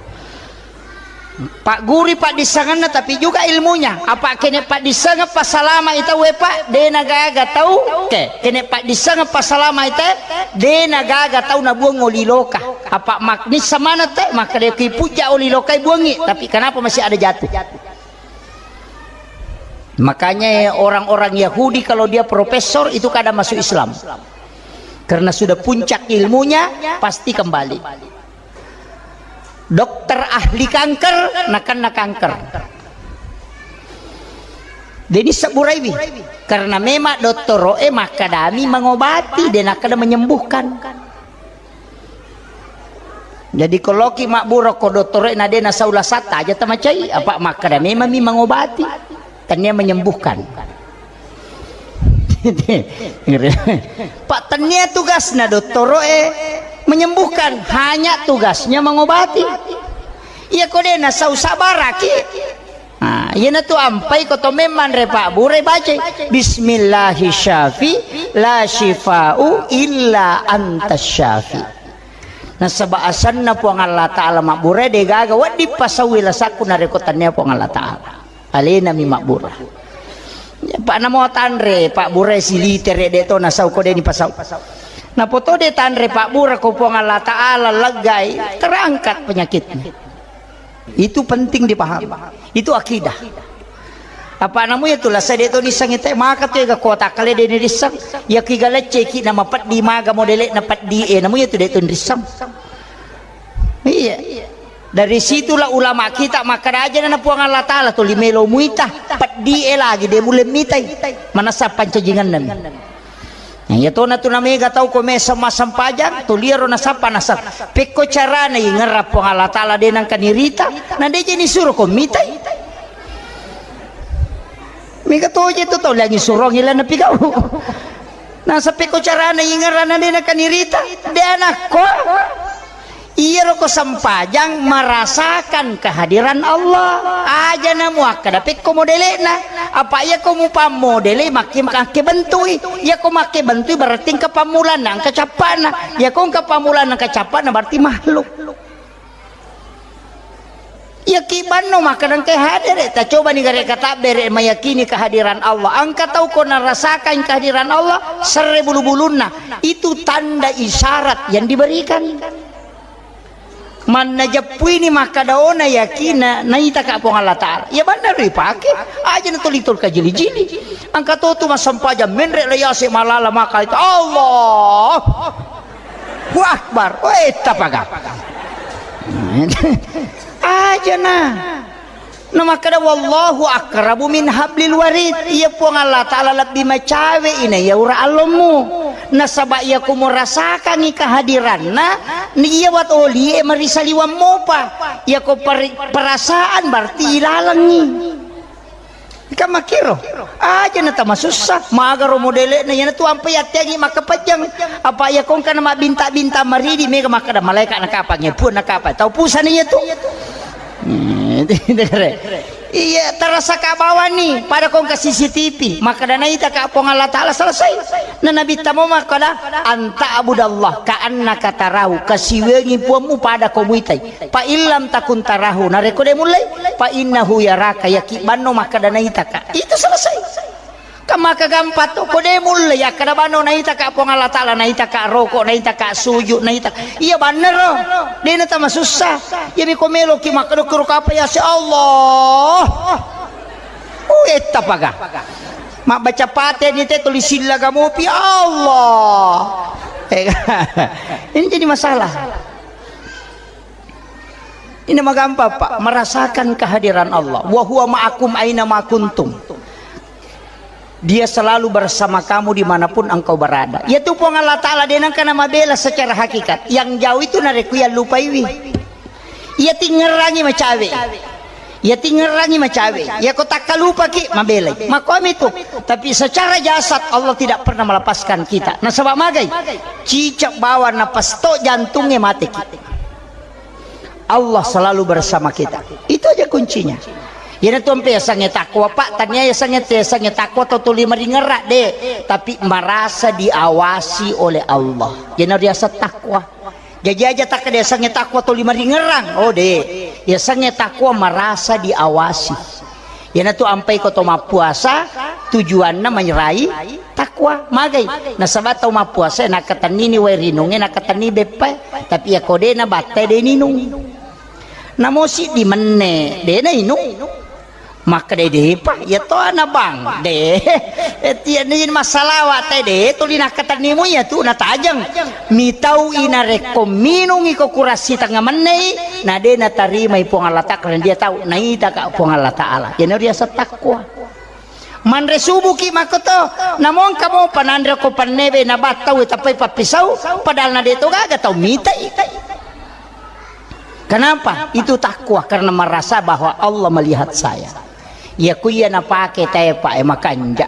Pagguri paddissengenna, tapi juga ilmunya. Apa kene paddissengeng passalama i tauwe, Pak? De nagaga tau. Oke, kene paddissengeng passalama i te, de nagaga tau nabuang oli loka. Apa maknissa maneng te, makkeda ki pujja oli lokai buangi, tapi kenapa masih ada jatuh? Makanya orang-orang Yahudi kalau dia profesor itu kadang masuk Islam. Karena sudah puncak ilmunya, pasti kembali. Dokter ahli kanker, nakenna kanker. Deni sebburaiwi. Karena memang dottoro'e makkadami mengobati, de nakkeda menyembuhkan. Jadi, ko loki mabbura ko dottoro'e na de nasau lasatta, aja tamacai, apa makkada memang mi mangobati. Tania menyembuhkan. Pak, tania tugasna dottoro'e menyembuhkan, hanya tugasnya mengobati. Iya, ko de nasau, sabaraki. Nah, iyanatu ampai ko to memang re pabbura bacai, "Bismillahi syafi, la syifa'u illa anta syafi." Nasaba asenna Puang Allah Ta'ala mabbura, de gaga wedding pasauwi lasakku narekko tania Puang Allah Ta'ala. Alenami mabbura. Pak, namo tanre pabbura silitere de to nasau ko de ni pasau. Napoto de tanre pabbura ko Puang Allah Ta'ala leggai, terangkat penyakitnya. Itu penting dipahami. Itu akidah. Apa namu ya tu lasa de to nisang ite, maka tu ega kota kale de ni risang. Ya kiga lecce ki nama peddi maga modele na peddi e, namu ya tu de to nisang. Iya. Dari situlah ulama kita makkada aja na Puang Allah Ta'ala tuli melo muita, peddi e lagi de mulle mitai. Manasa pancajingan nami. Iya tona tu namega tau ko mesa massempajang, tuliaro nasappa nasang. Pekko carana ingerra Puang Allah Ta'ala de nangka nirita, na de je nisuro ko mitai. Mega toje tu tau lagi surong ila napigau. Nasa pekko carana ingerra na de nangka nirita, de anakko. Iyaro ko sempajang merasakan kehadiran Allah. Aja na muakkada pekko modele'na. Apa iya ko mupammodele makke, makke bentui. Iya ko makke bentui berarti engka pammulanna, engka cappana. Iya ko engka pammulanna, engka cappana berarti makhluk. Iya ki banno makkada engka hadere, tacoba ni gare katabbere meyakini kehadiran Allah. Engka tau ko narasakan kehadiran Allah, serre bulu-bulunna. Itu tanda isyarat yang diberikan. Manna jeppuini makkadaona yakinna naitaka Puang Allah Ta'ala. Iya banna ripake, aja na toli-toli kajili-jili. Engka to tu massempajang menre la yase malala maka itu Allah. Allahu Akbar. Weh, tapaga. Aja na. Na makkada, "Wallahu aqrabu min hablil warid." Iya Puang Allah Ta'ala lebbi macawe ina iya ura allommu. Nasaba iya ko murasakangi kehadiranna, ni iya wat olie marisaliwang mopa. Iya ko peri-, perasaan berarti ilalengi. Kan makkiro. Aja na tamasussa. Magaro modele'na, iya na tu ampai atteangi makkapajang. Apa iya ko engka na mabbinta-binta maridi, mega makkada malaika na kapang, iya Puang na kapang. Tau pusana iya tu. Hmm, iya, terasa ka bawani, pada ko engka C C T V, makkada naitaka Puang Allah Ta'ala, selesai. Na Nabi tamo makkada, "Anta abudallah ka annaka tarahu," kasiwengi Puangmu pada ko muitai. "Fa illam takun tarahu," narekko de mullei, "fa innahu yaraka," yaki banno makkada naitaka. Itu selesai. Kan maka gampang tu, ko de mulle, yakkada bano naitaka Puang Allah Ta'ala, naitaka roko, naitaka sujud, naitaka. Iya bannero. De na tamasussa. Iya mi ko meloki makkada kuro kapa ya si Allah. Uh, etta paga. Mabbaca pate ni te tulis silla kamu pi Allah. Eh, ini jadi masalah. Ini magampang, Pak, merasakan kehadiran Allah. "Wa huwa ma'akum aina ma kuntum." Dia selalu bersama kamu dimanapun engkau berada. Iya tu Puang Allah Ta'ala de nangka na mabela secara hakikat. Yang jauh itu narekko iya lupaiwi. Iya tingerangi macawe. Iya tingerangi macawe. Iya ko takkalupaki mabelai. Makomi tu. Tapi secara jasad Allah tidak pernah melepaskan kita. Nasaba magai? Cicak bawang napas to jantungnge mateki. Allah selalu bersama kita. Itu aja kuncinya. Iyana tu ampe yasengnge takwa, Pak. Tania yasengnge, yasengnge takwa to tuli maringerra, de. Tapi merasa diawasi oleh Allah. Iyana riaseng takwa. Jaji aja tak yasengnge takwa tuli maringerrang. Oh, de. Yasengnge takwa merasa diawasi. Iyana tu ampai ko to mappuasa, tujuanna manyerai takwa, magai. Nasaba tau mappuasa nakkatennini wae rinungnge, nakkatennini beppae. Tapi iya ko de nabattai de ninung. Namo siddi menne, de nainung. Makkeda depa, iya to ana bang, de. Eh, tiya ni massalawa te de, tuli nakkatennimu iya tu natajeng. Mitau inarekko minungi ko kurassi tengnga mennei, na de natarimai Puang Allah Ta'ala, karena dia tahu naitaka Puang Allah Ta'ala. Iyana riaseng takwa. Manre subuki makkoto, namo engka mopa nanre ko pannebe nabattau tappai pappisau, padahal na de to gaga tau mitai. Kenapa? Itu takwa, karena merasa bahwa Allah melihat saya. Iya ku iya napake tae, Pak, e, makanja.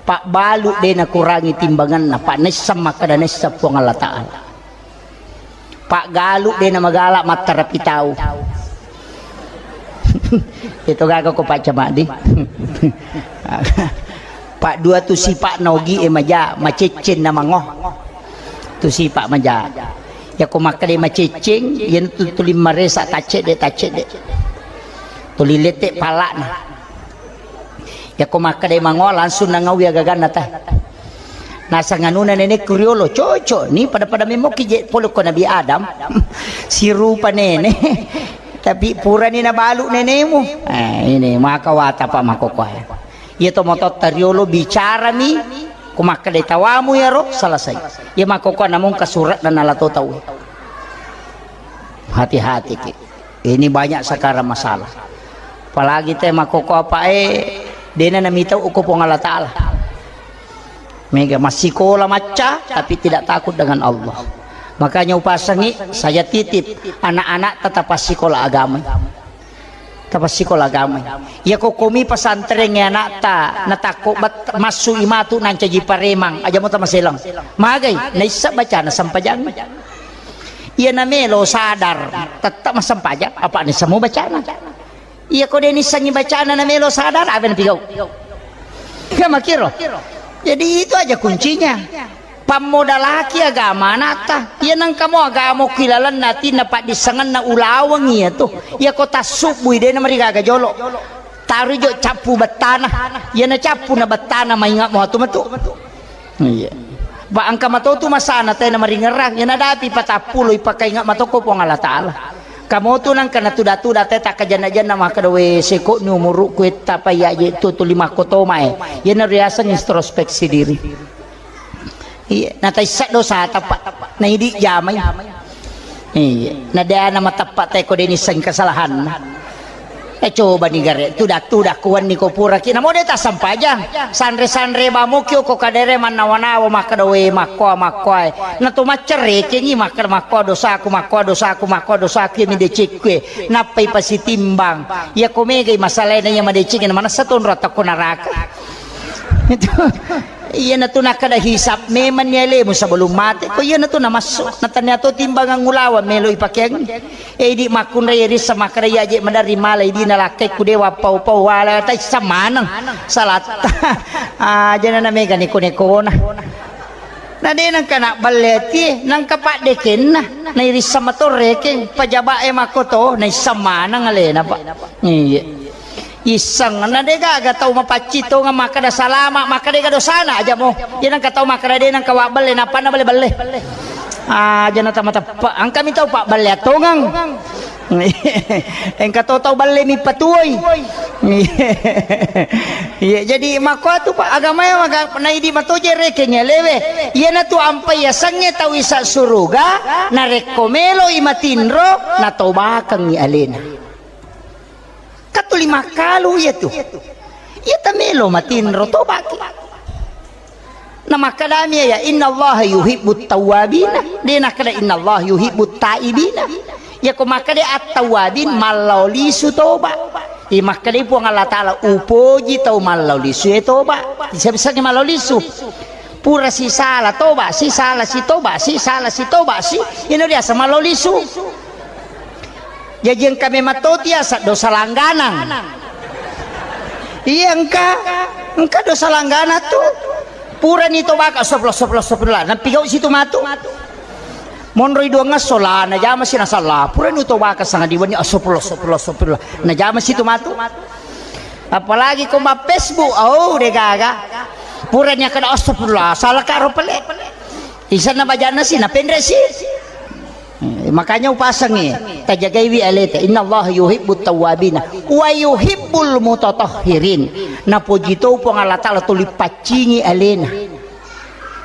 Pak, balu de nakurangi timbanganna, Pak, naisseng makkeda naisseng Puang Allah Ta'ala. Pak, galu de namagala mattarapi tau. Itu gaga ko Pak Camadi. Pak, dua tu sipa nogi e maja, macecceng na mango. Tu sipa maja. Ya ko makkeda macecceng, yen tu tuli maresa taccedde, taccedde. Tuli lette palana. Ya ko makkeda mango langsung nangawi agaganna teh. Nasang anuna nenekku riolo, cocok ni pada-pada memoki je pole ko Nabi Adam. Sirupa nene. Tapi purani nabalu nenemu. Eh, ini maka wata Pak makkokkoe. Iya to mototta riolo bicarami, ko makkeda tawamu yaro, selesai. Iya makkokkoe namung kasurat dan nalato tau. Hati-hati ki. Ini banyak sekarang masalah. Apalagi te makkokkoe apa e, dena namita uko Puang Allah Ta'ala. Mega massikola macca, tapi tidak takut dengan Allah. Makanya upasangi, saya titip anak-anak tetap sikola agama. Tapassikola agama. Iya ko komi pesantren e anakta, natakko bet-, massu imatu nancaji paremang, aja mo tamaselang. Magai, naissa bacana sempajang. Iya namelo sadar, tetap massempajang, apa ni semu bacana. Iya ko deni sangi bacana namelo sadar, apa ni pigau? Iya makiro. Jadi itu aja kuncinya. Pammodalaki agama anatta. Iya nengka mo agama ki lalenna atinna paddissengenna ulaweng iya tu. Iya ko tassubbui de namarigaga jolo. Tarui jo cappu bettana. Iya na cappu na bettana mainga mo atu metu. Iya. Ba engka mato tu masana tena maringerang. Iya nadapi patappulo ipakainga matoko Puang Allah Ta'ala. Kamotu nengka natuda-tuda te takkajanna-janna makkeda we seko ni umurukku etta pa iya je tu tuli makko toma e. Iya na riaseng introspeksi diri. Iya, nataissa dosata, Pak. Naidi jamai. Iya, nadana matappa teko deni seng kesalahanna. Eh, coba ni gare, tudak-tudak kuanni ko pura ki. Namo de tassampajang. Sanre-sanre bamoki ko kadere mannawa-nawa makkeda we makkoa, makkoa. Na to maccerekengi makkeda makkoa dosaku, makkoa dosaku, makkoa dosaku, iya mi decekku. Nappai pasitimbang. Iya ko megai masalahna iya madeceng manessa tonro takko naraka. Itu. Iyanatu nakkeda hisab memang ni alemu sebelum mate. Ko iyanatu namassu. Natania to timbangan ulaweng melo ipakeang. Eh, idi makkunrai rissa makkeda iya je maderri mala idi nalakkai ku dewa pau-pau wala taissa maneng. Salatta. Ah, jana na mega neko-nekona. Na de nengka na balle atie, nengka paddekenna. Na irissa mato rekeng pajaba e makkoto, naissa maneng alena, Pak. Iya. Isseng, na de gaga tau mapaccing tongeng makkeda salama, makkeda dega dosana aja mo. Iya nengka tau makkeda de nengka wabballe, napana balle-balle. Aja na tama teppa. Engka mi tau pabballe tongeng. Engka to tau balle mi patuoi. Iya, jadi makkuatu Pak agama ya maga naidi matoje rekeng alewe. Iyanatu ampai yasengnge tau isa suruga, narekko meloi matinro, natobakengngi alena. Katuli makkalu iya tu. Iya tamelo matinro tobaki. Na makkedami ya, "Innallaha yuhibbut tawwabina." De nakkeda, "Innallaha yuhibbut taibina." Iya ko makkeda at-tawwabin, mallao lisu toba. Iya makkeda Puang Allah Ta'ala, "Upoji tau mallao lisu e toba." Bisa-bisa mallao lisu. Pura sisala toba, sisala si toba, sisala si toba si. Ino biasa mallao lisu. Jaji engka memang to tiasa dosa langganang. Iya engka, engka dosa langganang tu. Purani tobaka, astagfirullah, astagfirullah, astagfirullah. Napigau situ matu. Monroi duangngesso la, najama si nasalla. Purani tobaka sanga diwenni, astagfirullah, astagfirullah, astagfirullah. Najama situ matu. Apalagi ko ma Facebook, oh, de gaga. Purani akkeda astagfirullah, salah karo pale. Isanna bajanna si, napenre si. Eh, makanya upasengngi, tajagaiwi aleta. "Innallaha yuhibbut tawwabina wa yuhibbul mutatahhirin." Napoji to Puang Allah Ta'ala tuli paccingi alena.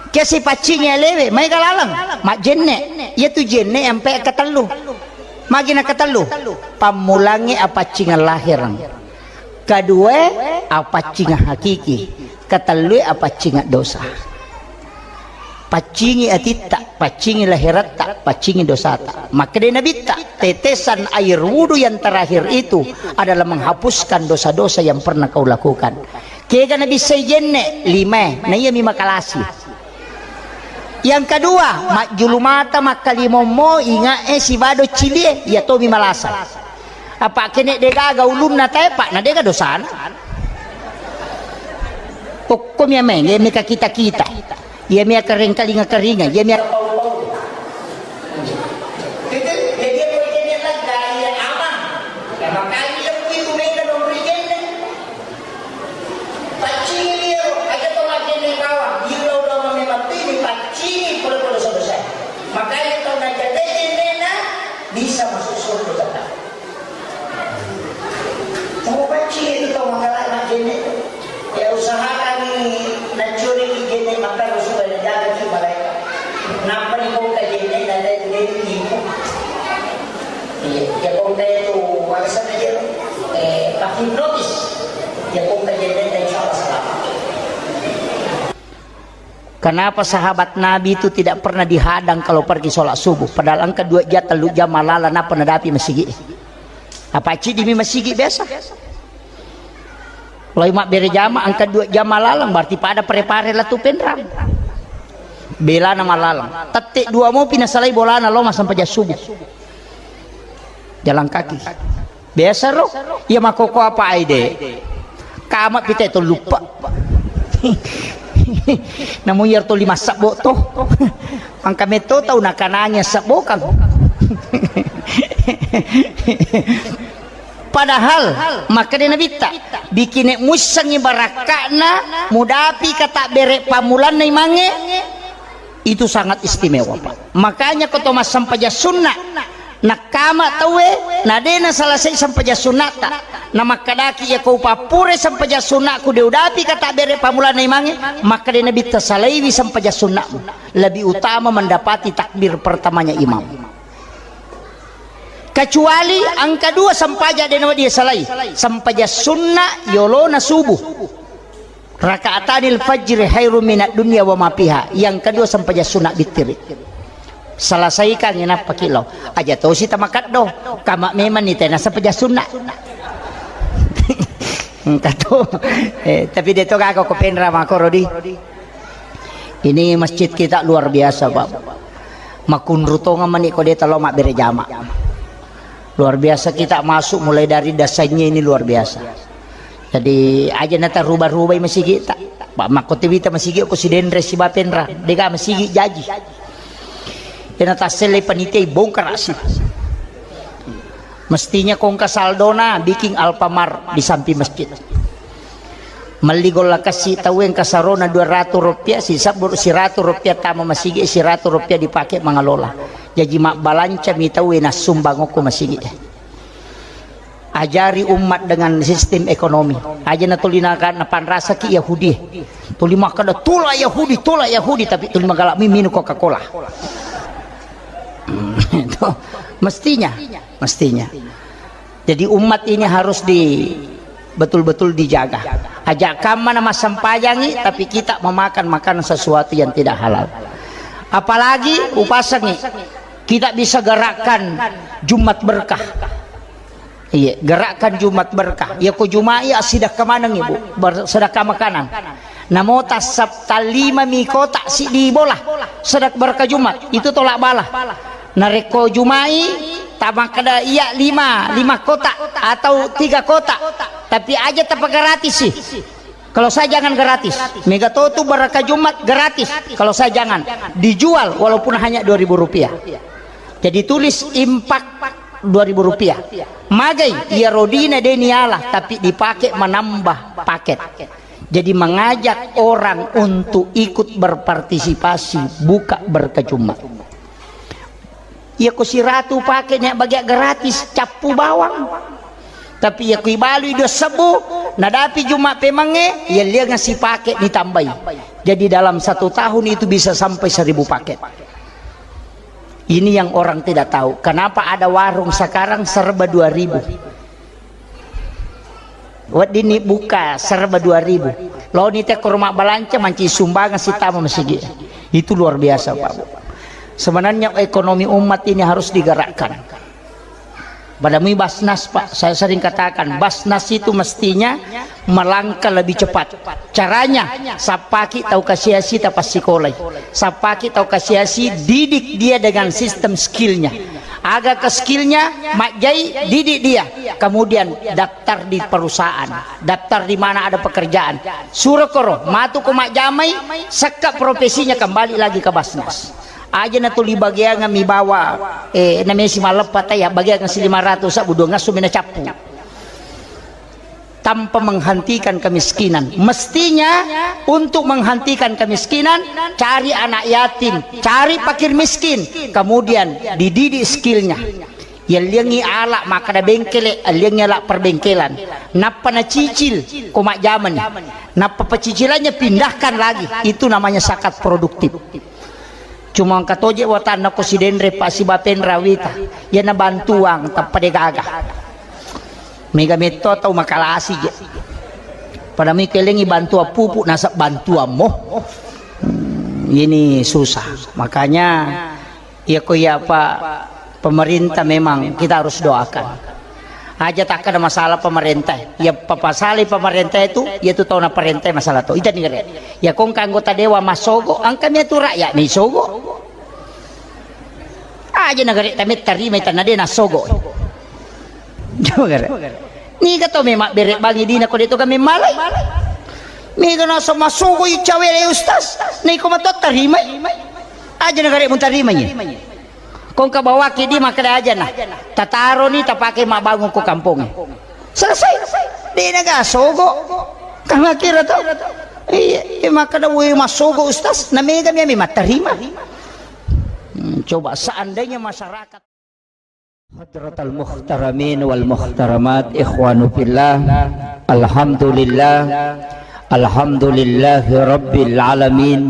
Kiasi paccingi alewe, maega laleng, majjenne. Iyatu jenne ampe katellu. Magi na katellu? Pammulangnge apaccingeng lahireng. Kedua, apaccingeng hakiki. Ketellue, apaccingeng dosa. Paccingi atitta, paccingi laheratta, paccingi dosata. Makkeda Nabitta, tetesan air wudu yang terakhir itu adalah menghapuskan dosa-dosa yang pernah kau lakukan. Kega nabissai jenne? Limae, na iyami makalasi. Yang kedua, majjulu mata makkalimommo, ingae sibado cilie, iya tomi malasa. Apa kene degaga ulunna tae, Pak, na dega dosana. Okkomi ameng, iya meka kita-kita. Iya mia kering kalinga-karinga, iya mia. Jadi, jadi, iya, aman. Ya, makanya iya, itu mega nomor jenne. Paccingi iyaro, aja to makkenne bawang, iyaro bawang memang tini paccingi pura-pura dosa-dosa. Makanya to najagai jennena bisa masuk surga tetap. Tau paccingi itu tau manggalai majjenne. Ya usahakan ini nacuri jenne makan supaya jaga ki malaikat. Nampa ni kau kajenne nada itu dia nipu. Iya, ya kau kayak itu warisan aja. Eh, tapi notis. Ya kau kajenne insya Allah selamat. Kenapa sahabat Nabi itu tidak pernah dihadang kalau pergi sholat subuh? Padahal engka dua jam, tellu jam malala, napa nadapi masigi. Apa cidi mi masigi biasa? Kalau mabbere jama, engka dua jam malala, berarti pada pare-pare la tu penrang. Belana malala. Tette dua mopi nasalai bolana lo masampajang subuh. Jalan kaki. Biasa ro, iya makoko apa aide. Kama pite to lupa. Namu iya to lima sabbo to. Angka metto tau nakanangi sabbo kang. Padahal makkeda Nabitta, bikine muissengngi barakka'na mudapi katabbere pammulanna imangnge, itu sangat istimewa, Pak. Makanya ko to massempajang sunna, nakkama tauwe, na de nasalasai sempajang sunnata, namakkedaki, iya ko upappure sempajang sunnaku de udapi katabbere pammulanna imangnge, makkeda Nabitta, salaiwi sempajang sunnamu, lebih utama mendapati takbir pertamanya imam. Kecuali engka dua sempajang de nawedding salai, sempajang sunna yolona subuh. Rakaatanil fajri khairum minad dunya wa ma fiha. Yang kedua sempajang sunna bittiri. Selesaikan inappa ki lo. Aja tosi tamakeddo. Kama memang ni tena sempajang sunna. Engka to. Eh, tapi de to gaga ko penra makoro di. Ini masjid kita luar biasa, Pak. Makunru tonga mani ko de talo mabbere jama. Luar biasa kita masuk mulai dari dasarnya ini luar biasa. Jadi aja nata rubah-rubai masigi ta. Pak makko tewita masigi ko sidenre sibapenra. Dega masigi jaji. Ena tassele panitia bongkar asi. Mestinya kongka saldona bikin Alfamart di samping masjid. Melli golla kassi tauwe engka sarona dua ratu rupiah, sisabbu siratu rupiah tama masigi, siratu rupiah dipake mangalola. Jaji mabbalanca mi tauwe nassumbang okko masigi. Ajari umat dengan sistem ekonomi. Aja na tuli naka-, napanrasaki Yahudi. Tuli makkeda, "Tula Yahudi, tula Yahudi," tapi tuli magalak mi minum Coca-Cola. Itu mestinya, mestinya. Jadi umat ini harus di, betul-betul dijaga. Aja kamma na massempajangi, tapi kita memakan makanan sesuatu yang tidak halal. Apalagi upasangi, kita bisa gerakkan Jumat berkah. Iya, gerakkan Jumat berkah. Iya ko Jumat iya sedekah maneng ibu, ber-, sedekah makanan. Namo tassap talima mi kotak si di bola, sedekah berkah Jumat, itu tolak bala. Narekko Jumai, tamakkeda iya lima, lima kotak atau tiga kotak. Tapi aja tapa gratis sih. Kalau saya jangan gratis. Mega to tu berkah Jumat gratis. Kalau saya jangan. Dijual walaupun hanya dua ribu rupiah. Jadi tulis impak dua ribu rupiah. Magai, iya rodina deni Allah, tapi dipakai menambah paket. Jadi mengajak orang untuk ikut berpartisipasi buka berkah Jumat. Iya ko siratu pake nia bagia gratis, cappu bawang. Tapi iya ko ibalui dua sebbu, nadapi Jumat pemangnge, iya lianga sipake ditambai. Jadi dalam satu tahun itu bisa sampai seribu paket. Ini yang orang tidak tahu. Kenapa ada warung sekarang serba dua ribu? Weddinni buka serba dua ribu. Loni te ko rumah balanca manci sumbangan sitama masigi. Itu luar biasa, Pak Bu. Sebenarnya ekonomi umat ini harus digerakkan. Pada mui Basnas, Pak, saya sering katakan, Basnas itu mestinya melangkah lebih cepat. Caranya, sappaki tau kasiasi tapassikolai. Sappaki tau kasiasi, didik dia dengan sistem skillnya. Aga ke skillnya, majjai, didik dia. Kemudian daftar di perusahaan, daftar di mana ada pekerjaan. Suro koro, matu ko majjamai, sekka profesinya, kembali lagi ke Basnas. Aja na tuli bagiangan mi bawa, eh, namesi maleppa taya bagiangan si lima ratus, sabu dua ngassu mi na cappu. Tanpa menghentikan kemiskinan. Mestinya untuk menghentikan kemiskinan, cari anak yatim, cari fakir miskin, kemudian dididik skillnya. Yelliangi ala makkada bengkele, yelliangi ala perbengkelan. Nappa nacicil ko majjamani. Nappa pecicilannya pindahkan lagi. Itu namanya zakat produktif. Cuma engka toje watanna ko sidenre pa sibapenra wita. Yana bantuang tappa degaga. Mega metto tau makalasi je. Pada mi kelengi bantuan pupuk nasab bantuan mo. Hmm, ini susah. Makanya, iya ko iya apa pemerintah memang kita harus doakan. Aja takkada masalah pemerintah. Ya papasali pemerintah itu, ya itu tau na perintah masalah to. Ita ni gare. Ya kong anggota dewan masogo, angka mi atu rakyat mi sogo. Aja na gare tame tarima itanna de na sogo. Coba gare. Niga to memang bere bangi dina ko de to kami malai. Mega nasa masogo i cawe le ustaz. Niko mato tarima. Aja na gare mun tarima ni. Kong ka bawaki di makkeda aja na. Tataro ni tapake mabbangun ko kampongnge. Selesai. De na ga sogo. Kang akira to. Iya, iya, makkeda woi masogo ustaz. Na mega mi ami mattarima. Hmm, coba seandainya masyarakat Hadratal muhtaramin wal muhtaramat, ikhwanu fillah. Alhamdulillah. Alhamdulillahi rabbil alamin.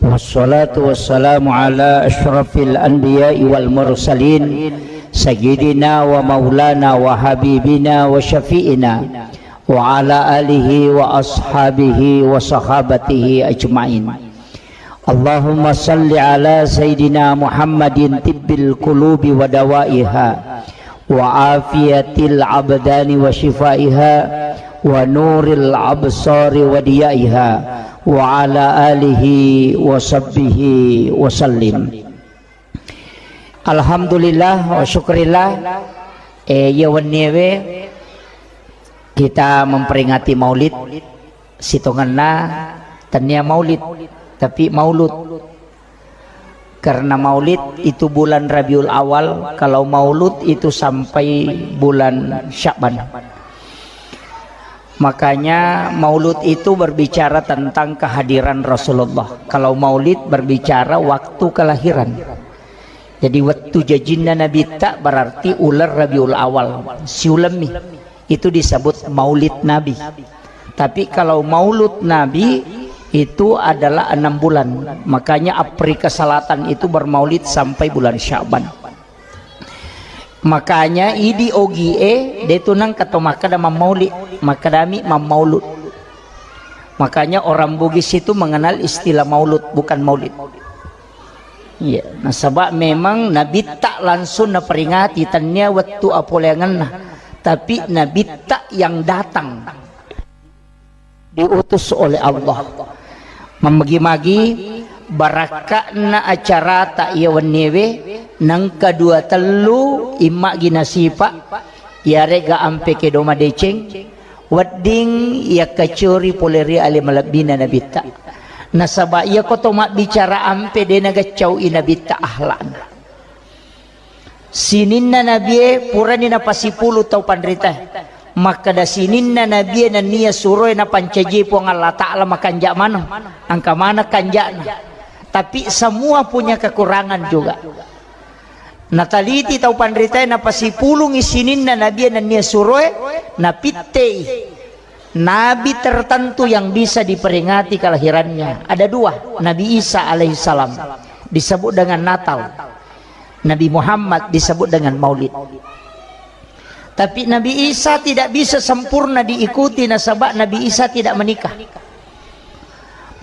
Wassalatu wassalamu ala asyrafil anbiya'i wal mursalin, sayyidina wa maulana wa habibina wa syafi'ina wa ala alihi wa ashabihi wa sahabatihi ajma'in. Allahumma salli ala sayyidina Muhammadin tibbil qulubi wa dawaiha, wa afiyatil abdani wa shifaiha, wa nuril absari wa diyaiha, wa ala alihi wa sahbihi wa sallim. Alhamdulillah wa syukrillah, eh, iya wenniewe kita memperingati maulid. Sitongenna tennia maulid, tapi maulud. Karena maulid itu bulan Rabiul Awal, kalau maulud itu sampai bulan Sya'ban. Makanya maulud itu berbicara tentang kehadiran Rasulullah. Kalau maulid berbicara waktu kelahiran. Jadi wettu jajinna Nabitta berarti uleng Rabiul Awal, siulemmi. Itu disebut maulid Nabi. Tapi kalau maulud Nabi itu adalah enam bulan. Makanya Afrika Selatan itu bermaulid sampai bulan Sya'ban. Makanya idi ogie de tu nengka to makkeda mammaulid, makkedami mammaulud. Makanya orang Bugis itu mengenal istilah maulud, bukan maulid. Iya, nasaba memang Nabitta langsung naperingati, tennia wettu apoleangenna, tapi Nabitta yang datang, diutus oleh Allah. Mammagi-magi barakka'na acarata iya wenniewe, nengka dua tellu immagi nasipa, iyarega ampe kedo madeceng, wedding yakkacuri pole ri ale malebbina Nabitta. Nasaba iyako to mabbicara ampe de nagaccau'i Nabitta akhlakna. Sininna nabie purani napasipulu tau panritae. Makkeda sininna nabie nennia suroe napancajie Puang Allah Ta'ala makanja maneng. Engka maneng kanja'na. Tapi semua punya kekurangan juga. Nataliti tau panritae napasipulungi sininna nabie nennia suroe, napittei nabi tertentu yang bisa diperingati kelahirannya. Ada dua, Nabi Isa alaihissalam disebut dengan Natal, Nabi Muhammad disebut dengan Maulid. Tapi Nabi Isa tidak bisa sempurna diikuti nasaba Nabi Isa tidak menikah.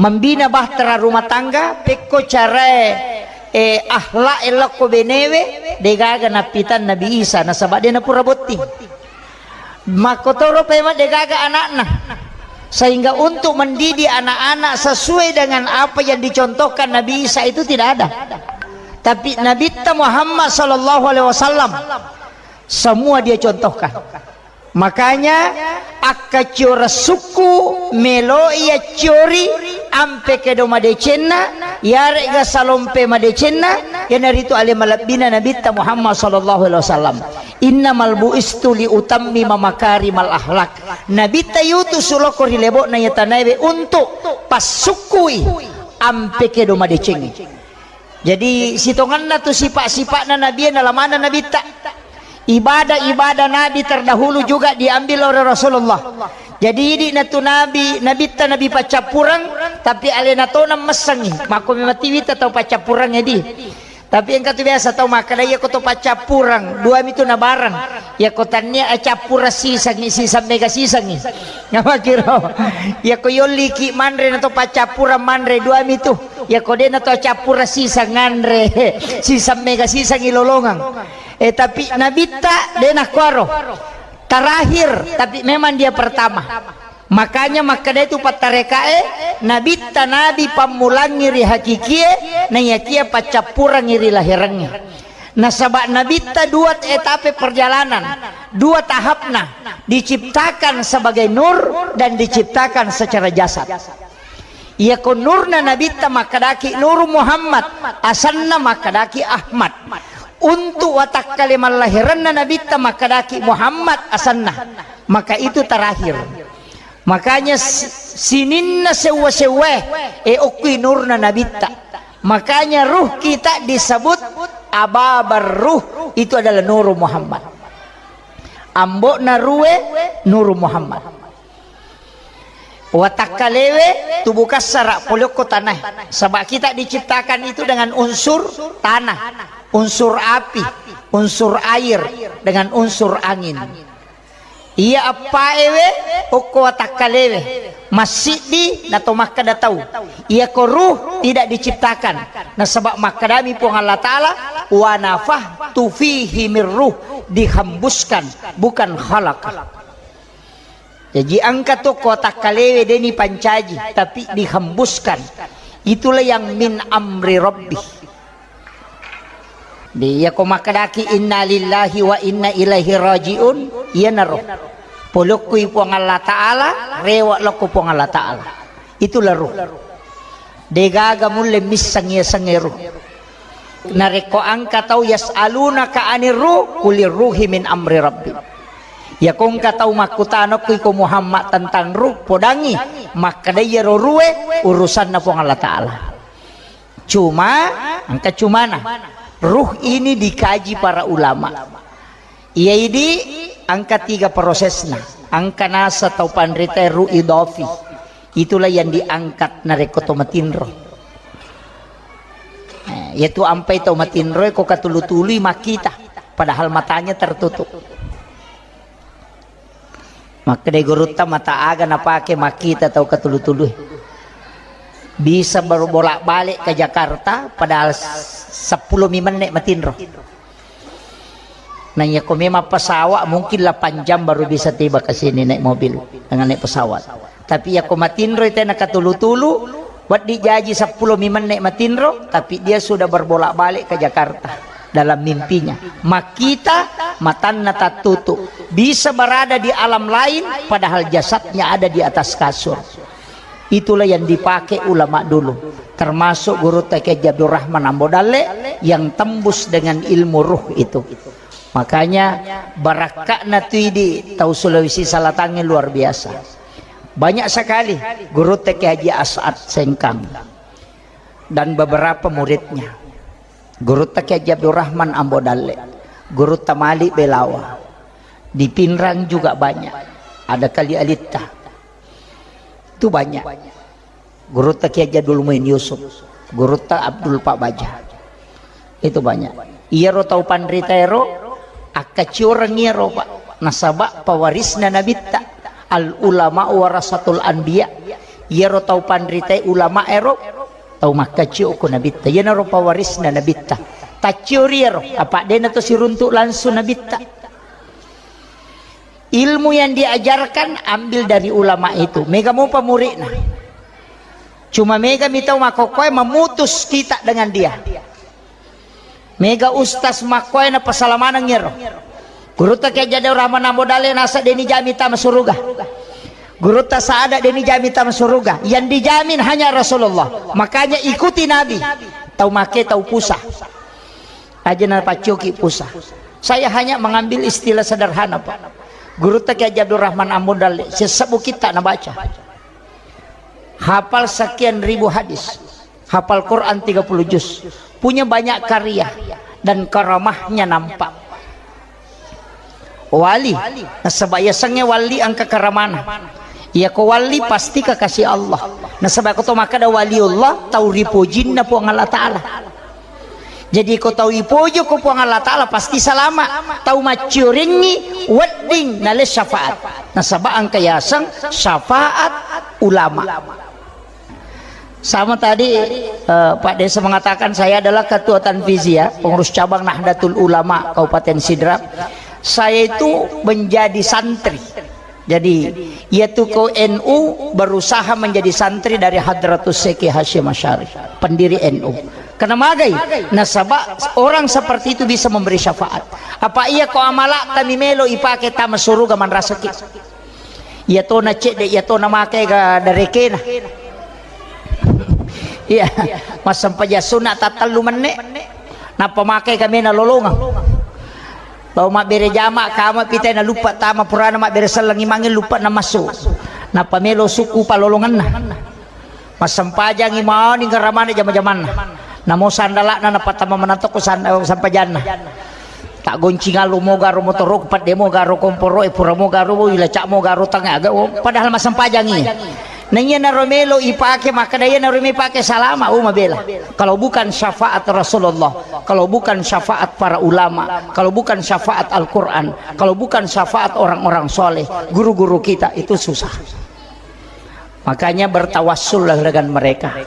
Membina bahtera rumah tangga, pekko carae, eh, akhlak e lokko benewe, degaga nappitang Nabi Isa, nasaba de napura botting. Makkotoro pemeng degaga anakna. Sehingga untuk mendidik anak-anak sesuai dengan apa yang dicontohkan Nabi Isa itu tidak ada. Tapi Nabitta Muhammad sallallahu alaihi wasallam, semua dia contohkan. Makanya, akkaccioreng sukku, meloi acciori, ampe kedo madecenna, yare'ga salompe madecenna, iyanaritu ale malebbina Nabitta Muhammad sallallahu alaihi wasallam. Innamal bu'istu li utammima makarimal akhlak. Nabitta yutu suloko ri lebo'na iya tanaewe untuk passukkui ampe kedo madecengnge. Jadi, sitongenna tu sipa-sipa'na Nabi, nalamanna Nabitta. Ibadah-ibadah Nabi terdahulu juga diambil oleh Rasulullah. Jadi, idi natu Nabi, Nabitta Nabi paccappureng, tapi alena tona messengi. Makko memang tiwita tau paccappureng, edi. Tapi engka tu biasa tau makkeda, iya ko to paccappureng, dua mitu nabareng. Iya ko tannia accappureng sisengi, siseng mega sisengi. Ngamakiro. Iya ko yolliki manre na to paccappureng manre, dua mitu. Iya ko dena to accappureng siseng nganre, siseng mega sisengi lolongeng. Eh, tapi Nabitta dena kuaro. Terakhir, tapi memang dia pertama. Makanya makkeda itu pattarekae, Nabitta Nabi pammulangi ri hakikie, naiyakia paccappurangi ri laherengnge. Nasaba Nabitta dua etape perjalanan, dua tahapna, diciptakan sebagai nur dan diciptakan secara jasad. Iyako nurna Nabitta makkedaki Nuru Muhammad, asenna makkedaki Ahmad. Untuk watakkale mallaherenna Nabitta makkedaki Muhammad asenna. Maka itu terakhir. Makanya si-, sininna sewwa-sewwae, e, okkui nurna Nabitta. Makanya ruh kita disebut Ababar Ruh, itu adalah Nuru Muhammad. Ambo'na ruwe Nuru Muhammad. Watakkalewe tubuh kassara, pole okko tanae. Saba kita diciptakan itu dengan unsur tanah, unsur api, unsur air, dengan unsur angin. Iya appaewe okko watakkalewe, massiddi nato makkeda tau. Iyako ruh tidak diciptakan. Nasaba makkedami Puang Allah Ta'ala, "Wa nafakhtu fihi mir ruh," dihembuskan, bukan khalaqa. Jaji engka to ko watakkalewe deni pancaji, tapi dihembuskan. Itulah yang min amri rabbi. Di, iya ko makkedaki inna lillahi wa inna ilaihi raji'un, iyanaro. Polokkui Puang Allah Ta'ala, rewa lokko Puang Allah Ta'ala. Itulah ruh. Degaga mulle misseng yasengnge ruh. Narekko engka tau yas'alunaka anir ruh, kulir ruhi min amri rabbi. Iyako engka tau makkutana okko iko Muhammad tentang ruh, podangi makkeda iyaro ruhe urusanna Puang Allah Ta'ala. Cuma, engka cumana. Ruh ini dikaji para ulama. Iya idi engka tiga prosesna. Engka nasa tau panrita ruh idafi. Itulah yang diangkat narekko to matinro. Eh, yaitu ampai tau matinro ko katulu-tului makkita, padahal matanya tertutup. Makkedai gurutta, mata aga napake makkita tau katulu-tului? Bisa baru bolak-balik ke Jakarta, padahal s-, seppulo mi menne matinro. Nah, iya ko memang pesawat, mungkin delapan jam baru bisa tiba ke sini naik mobil, dengan naik pesawat. Tapi iya ko matinro, tena katulu-tulu, wedding jaji seppulo mi menne matinro, tapi dia sudah berbolak-balik ke Jakarta dalam mimpinya. Makkita, matanna tattutu. Bisa berada di alam lain, padahal jasadnya ada di atas kasur. Itulah yang dipakai ulama dulu, termasuk Gurutta Kiai Haji Abdurrahman Ambo Dalle yang tembus dengan ilmu ruh itu. Makanya, barakka'na tu idi tau Sulawesi Selatangnge luar biasa. Banyak sekali Gurutta Kiai Haji As'ad Sengkang dan beberapa muridnya. Gurutta Kiai Haji Abdurrahman Ambo Dalle, Gurutta Malik Belawa. Di Pinrang juga banyak. Ada Kali Alitta. Itu banyak. Gurutta Kiai Haji Abdul Muin Yusuf, Gurutta Abdul Pak Baja. Itu banyak. Iyaro tau panrita ero, akkacioreng iyaro, Pak. Nasaba pewarisna Nabitta. Al ulama warasatul anbiya. Iyaro tau panritae ulama ero tau makkacio ko nabitta. Iyanaro pawarisna nabitta. Tacciori ero, apa dena to siruntuk langsung nabitta. Ilmu yang diajarkan ambil dari ulama itu. Mega mopa muridna. Cuma mega mi tau makkokkoe memutus kita dengan dia. Mega ustaz makkoe na pasalamaneng ero. Gurutta Kiai Jadul Rahman Ambo Dalle nasa deni jami tama suruga. Gurutta Saada deni jami tama suruga. Yang dijamin hanya Rasulullah. Makanya ikuti Nabi. Tau make tau pusa. Aja na paccoki pusa. Saya hanya mengambil istilah sederhana, Pak. Gurutta Kiai Jadul Rahman Ambo Dalle, sesebbu kitta nabaca. Hafal sekian ribu hadis. Hafal Quran tiga puluh juz. Punya banyak karya dan karamahnya nampak. Wali, nasaba yasengnge wali engka karamana. Iyako wali pasti kekasih Allah. Nasaba ko to makkeda waliullah, tau ripojinna Puang Allah Ta'ala. Jadi ko tau ipojo ko Puang Allah Ta'ala pasti salama. Tau maccioringngi wedding nale syafaat. Nasaba engka yaseng syafaat ulama. Sama tadi, eh, Pak Desa mengatakan saya adalah ketua Tanfiziyah, pengurus cabang Nahdlatul Ulama Kabupaten Sidrap. Saya itu menjadi santri. Jadi, yaitu ko N U berusaha menjadi santri dari Hadratus Syekh Hasyim Asy'ari, pendiri N U. Karena magai, nasaba orang seperti itu bisa memberi syafaat. Apa iya ko amalak kami melo ipake tama suruga manrasaki. Iya tona cedde, iya tona make ga darekena. Iya, massempajang sunna tattellu menne. Nappa make kamena lolongeng. Lao mabbere jama kama pitai na luppa tama purana mabbere selleng imangnge luppa na massu. Nappa melo sukku palolongenna. Massempajangi mani garamana jama-jamanna. Namo sandala'na napattama manatto ko sand-, sampajanna. Tak goncing allo moga ro motoro, pedde moga ro komporo, e pura moga ro ilaca moga ro tanga aga, oh, padahal massempajangi. Naiya naro melo ipake, makkeda iya naro melo ipake salama, oh, mabela. Kalau bukan syafaat Rasulullah, kalau bukan syafaat para ulama, kalau bukan syafaat Al-Quran, kalau bukan syafaat orang-orang soleh, guru-guru kita, itu susah. Makanya bertawassullah dengan mereka.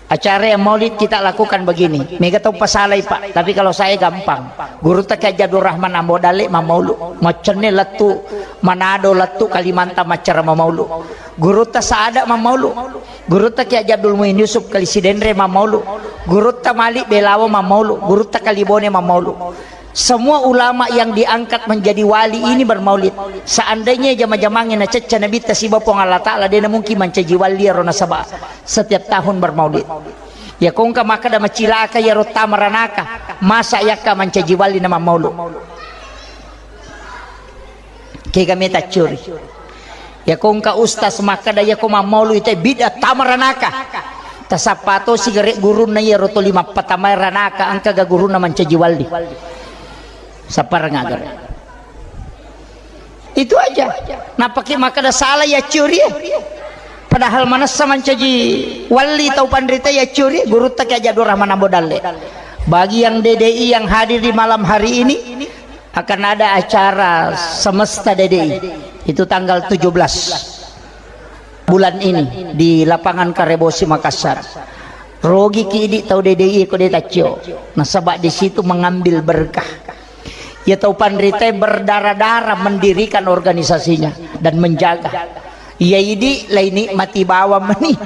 Acara yang maulid kita lakukan begini. Mega tau pasalai, Pak, tapi kalau saya gampang. Gurutta Kiai Jadul Rahman Ambo Dalle mammaulu. Maccenne lettu Manado, lettu Kalimantan maccara mammaulu. Gurutta Saada mammaulu. Gurutta Kiai Abdul Muin Yusuf Kali Sidenre mammaulu. Gurutta Malik Belawa mammaulu. Gurutta Kalibone mammaulu. Semua ulama yang diangkat menjadi wali ini bermaulid. Seandainya jama-jamangnge nacecca Nabitta siba Puang Allah Ta'ala, dena mungkin mancaji wali ero nasaba setiap tahun bermaulid. Ya kongka makkeda macilaka yaro tamaranaka, masa yakka mancaji wali na mammaulu. Kega meta curi. Yako engka ustaz makkeda yako mammaulu ite bid'ah tamaranaka. Tasappa to sigare gurunna iyaro toli mappatamai ranaka engka ga gurunna mancaji walli. Sappareng aga. Itu aja. Napaki makkeda salah ya curi. Padahal manessa mancaji walli tau panrita ya curi gurutta ki aja dua Rahman Ambo Dalle. Bagi yang D D I yang hadir di malam hari ini, akan ada acara semesta D D I. Itu tanggal tujuh belas bulan ini di lapangan Karebosi, Makassar. Rogi ki idi tau D D I ko de taccio. Nasaba di situ mengambil berkah. Ya tau panrita berdarah-darah mendirikan organisasinya dan menjaga. Ya idi laini mati bawang meni.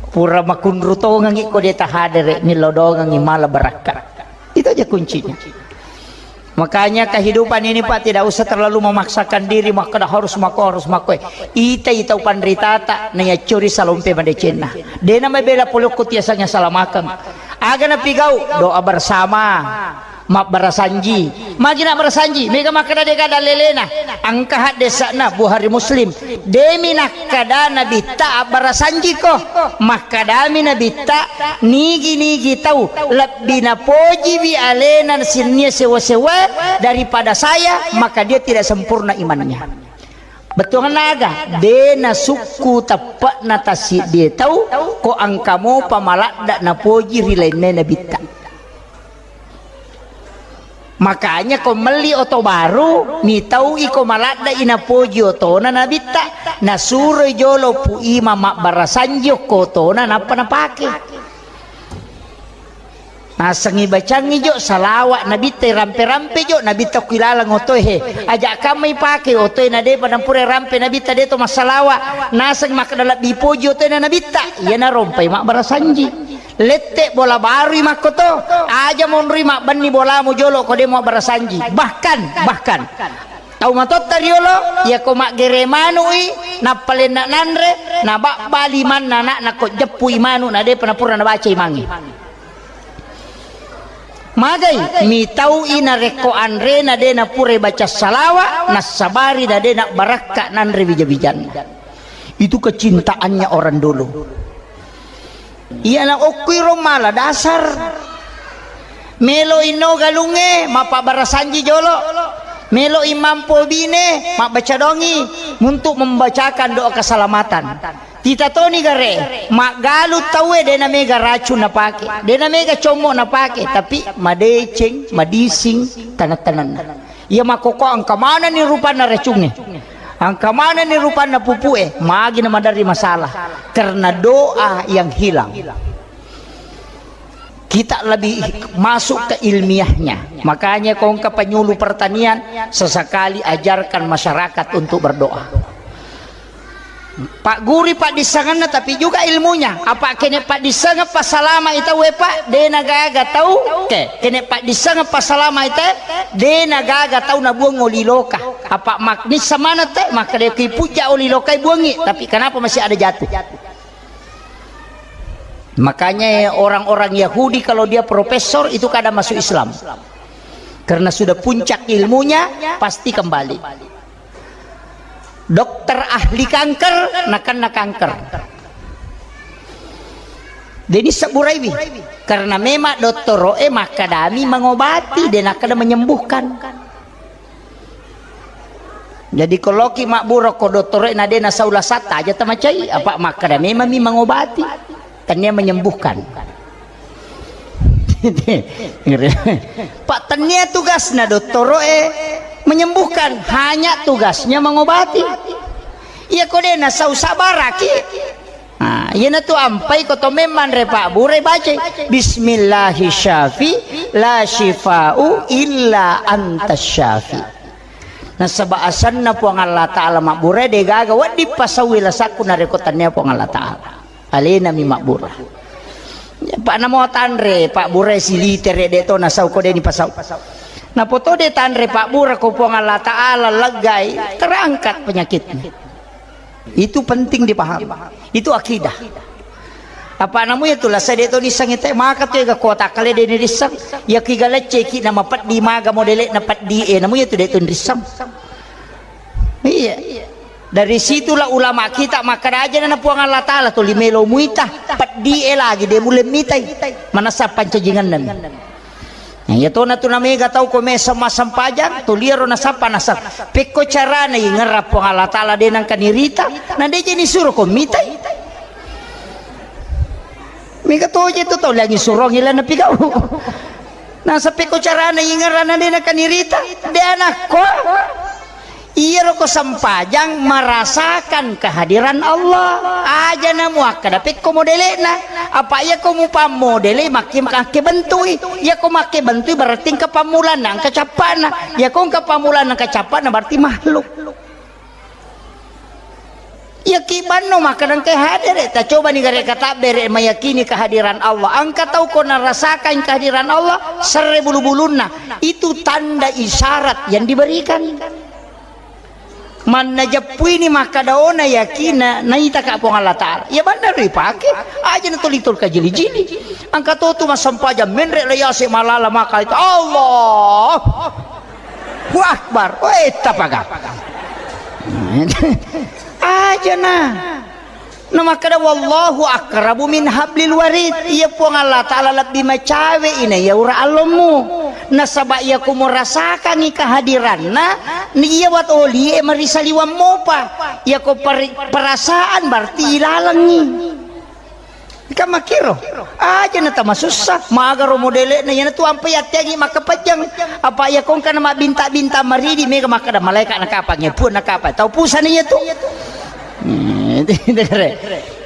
Pura makunru tongengi ko de tahadere, millau dongengi mala barakka. Itu aja kuncinya. Makanya kehidupan ini, Pak, tidak usah terlalu memaksakan diri, makkeda harus mako, harus mako. Ita, ita panritata, na yaccori salompe madecenna. Dena mabela polokku tiasanya salamakeng. Aga napigau, doa bersama. Mabbarasanji. Magi nabbarasanji? Mega makkeda dega dalelena. Engka haddesa'na Bukhari Muslim. Demi nakkeda Nabitta abbarasanjiko. Makkedami Nabitta, nigi-nigi tau lebbi napojiwi alena sinnia sewa-sewa daripada saya, maka dia tidak sempurna imannya. Bettuanna aga? De nasukku teppe'na tassiddie tau, ko engka mopa maladda napoji ri lainna Nabitta. Makanya ko melli oto baru, mitau iko maladda inapoji otona nabitta, nasuroi jolo Pu Imang mabbarasanji okko otona nappa napake. Nasengngi bacangngi jo salawat nabitta, rampe-rampe jo nabitta ku ilaleng otoe he. Aja kamma ipake otoe na depa nampura rampe nabitta de to massalawa. Naseng makkeda lebbi poji otoe na nabitta. Iyana rompai mabbarasanji. Lette bola barui makkoto. Aja monrui mabbenni bolamu jolo ko de mabbarasanji. Bahkan, bahkan Tau matotta riolo, iyako maggere manu'i, nappalenna nanre, nababba limanna ana'na ko jeppui manu, na depa napura nabaca imangnge. Magai, mitau'i narekko anrena de napura baca salawa, nassabari na de nabbarakka nanre wija-wijanna. Itu kecintaannya orang dulu. Iyana okkuiro mala dasar. Melo inno galungnge, mappabarasanji jolo. Melo imampo bine, mabbaca dongi untuk membacakan doa keselamatan. Tita toni gare, maggalu tauwe de namega racun napake, de namega commo napake, tapi madeceng, madising, taneng-tanenna. Iya makkokko engka manenni rupanna racungnge. Engka manenni rupanna pupue, magi na maderri masalah. Karena doa yang hilang. Kita lebih masuk ke ilmiahnya. Makanya ko engka penyuluh pertanian, sesekali ajarkan masyarakat untuk berdoa. Pagguri paddissengenna, tapi juga ilmunya. Apa kene paddissengeng passalama ita we, Pak, de nagaga tau. Oke, kene paddissengeng passalama ita, de nagaga tau nabuang oli loka. Apa maknissa mana te, maka de ki pujja oli lokai buangi, tapi kenapa masih ada jatuh? Makanya orang-orang Yahudi kalau dia profesor itu kadang masuk Islam. Karena sudah puncak ilmunya, pasti kembali. Dokter ahli kanker, nakenna kanker. Deni sebburaiwi. Karena memang dottoro'e makkadami mengobati, de nakkeda menyembuhkan. Jadi ko loki mabbura ko dottoro'e na de nasau lasatta aja tamacai, apa makkada memang mi mengobati. Tennia menyembuhkan. Pak, tennia tugasna dottoro'e menyembuhkan, hanya tugasnya mengobati. Iya ko de nasau sabaraki. Nah, iyanatu ampai ko to memang re Pak Bure baca, "Bismillahi syafi la syifa'u illa anta syafi." Nasaba asanna Puang Allah Ta'ala mabbura de gaga wedding pasau lasakku narekko tennia Puang Allah Ta'ala. Alena mi mabbura. Pak namo tanre, Pak Bure silitere de to nasau ko de ni pasau. Napoto de tanre Pak Bure ko Puang Allah Ta'ala leggai, terangkat penyakitnya. Itu penting dipahami. Itu akidah. Apa namu itu lah saya de to nisang ite maka tu ega kota kale de ni risang. Ya kiga lecce ki nama peddi maga modele na peddi e namu itu de to risang. Iya. Dari situlah ulama kita makkada aja na Puang Allah Ta'ala tuli melo muita, peddi e lagi de mulle mitai. Manasa pancajingan nami. Nah, iya tona tu namega tau ko mesa massempajang, tuliaro nasappa naseng. Pekko carana ingerra Puang Allah Ta'ala de nangka nirita, na de je nisuro ko mitai. Mega toje tu tau lagi surong ila napigau. Nasa pekko carana ingerra na de nangka nirita, de anakko. Iyaro ko sempajang merasakan kehadiran Allah. Aja na muakkada pekko modele'na. Apa iya ko mupammodele makke, makke bentui. Iya ko makke bentui berarti engka pammulanna, engka cappa'na. Iya ko engka pammulanna, engka cappa'na berarti makhluk. Iya ki banno makkada engka hadere. Ta coba ni gare katabbere meyakini kehadiran Allah. Engka tau ko narasakan kehadiran Allah, serre bulu-bulunna. Itu tanda isyarat yang diberikan. Manna jeppuini makkadaona yakinna naitaka Puang Allah Ta'ala. Iya banna ripake, aja na tuli-tuli kajili-jili. Engka to tu massempajang menre la yase malala maka itu, Allahu Akbar. Weh, tapaga. Aja na. Na makkeda, "Wallahu aqrabu min hablil warid." Iya Puang Allah Ta'ala lebbi macawe ina iya ura allommu. Nasaba iya ko murasakangi kehadiranna, ni iya wat olie marisaliwang mopa. Iya ko peri-, perasaan berarti ilalengi. Kan makkiro, aja na tamasussa, magaro modele'na, iyana tu ampai atteangi makkapajjang. Apa iya kongka na mabbinta-binta maridi, mega makkada malaika nakapangnge, puang nakapa, tau pusana iya tu. Hmm,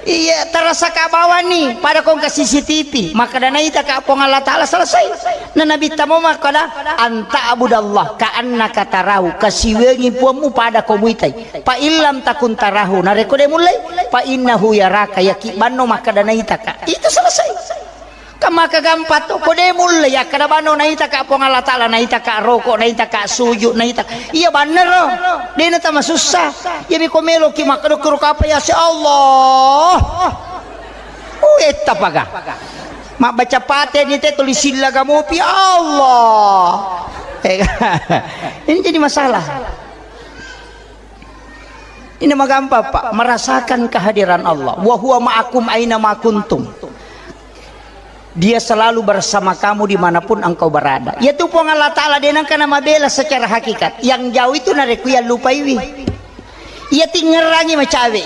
iya, terasa ka bawani, pada kongka C C T V, makkada naita ka Puang Allah Ta'ala selesai. Na Nabi tamo makkada, "Anta abudallah, ka annaka tarahu, kasiwengi puammu pada ko muitai." Fa illam takun tarahu, narekko de mullei, fa innahu yaraka, yaki banno makkada naitaka. Itu selesai. Kan maka gampang to, ko de mullei, akkada banno naitaka Puang Allah Ta'ala, naitaka roko, naitaka sujud, naita. Iya bannero. De na tamasussa. Iya mi ko meloki makkada kuro kapa ya si Allah. Uh, etta paga. Mabbaca pate ni te tulis silla gamopi Allah. Eh, ini jadi masalah. Ini magampang, Pak, merasakan kehadiran Allah. Wa huwa ma'akum aina ma kuntum. Dia selalu bersama kamu dimanapun engkau berada. Yaitu Puang Allah Ta'ala, de nengka na mabela secara hakikat. Yang jauh itu narekko iya lupaiwi. Iya tingerangi macawe.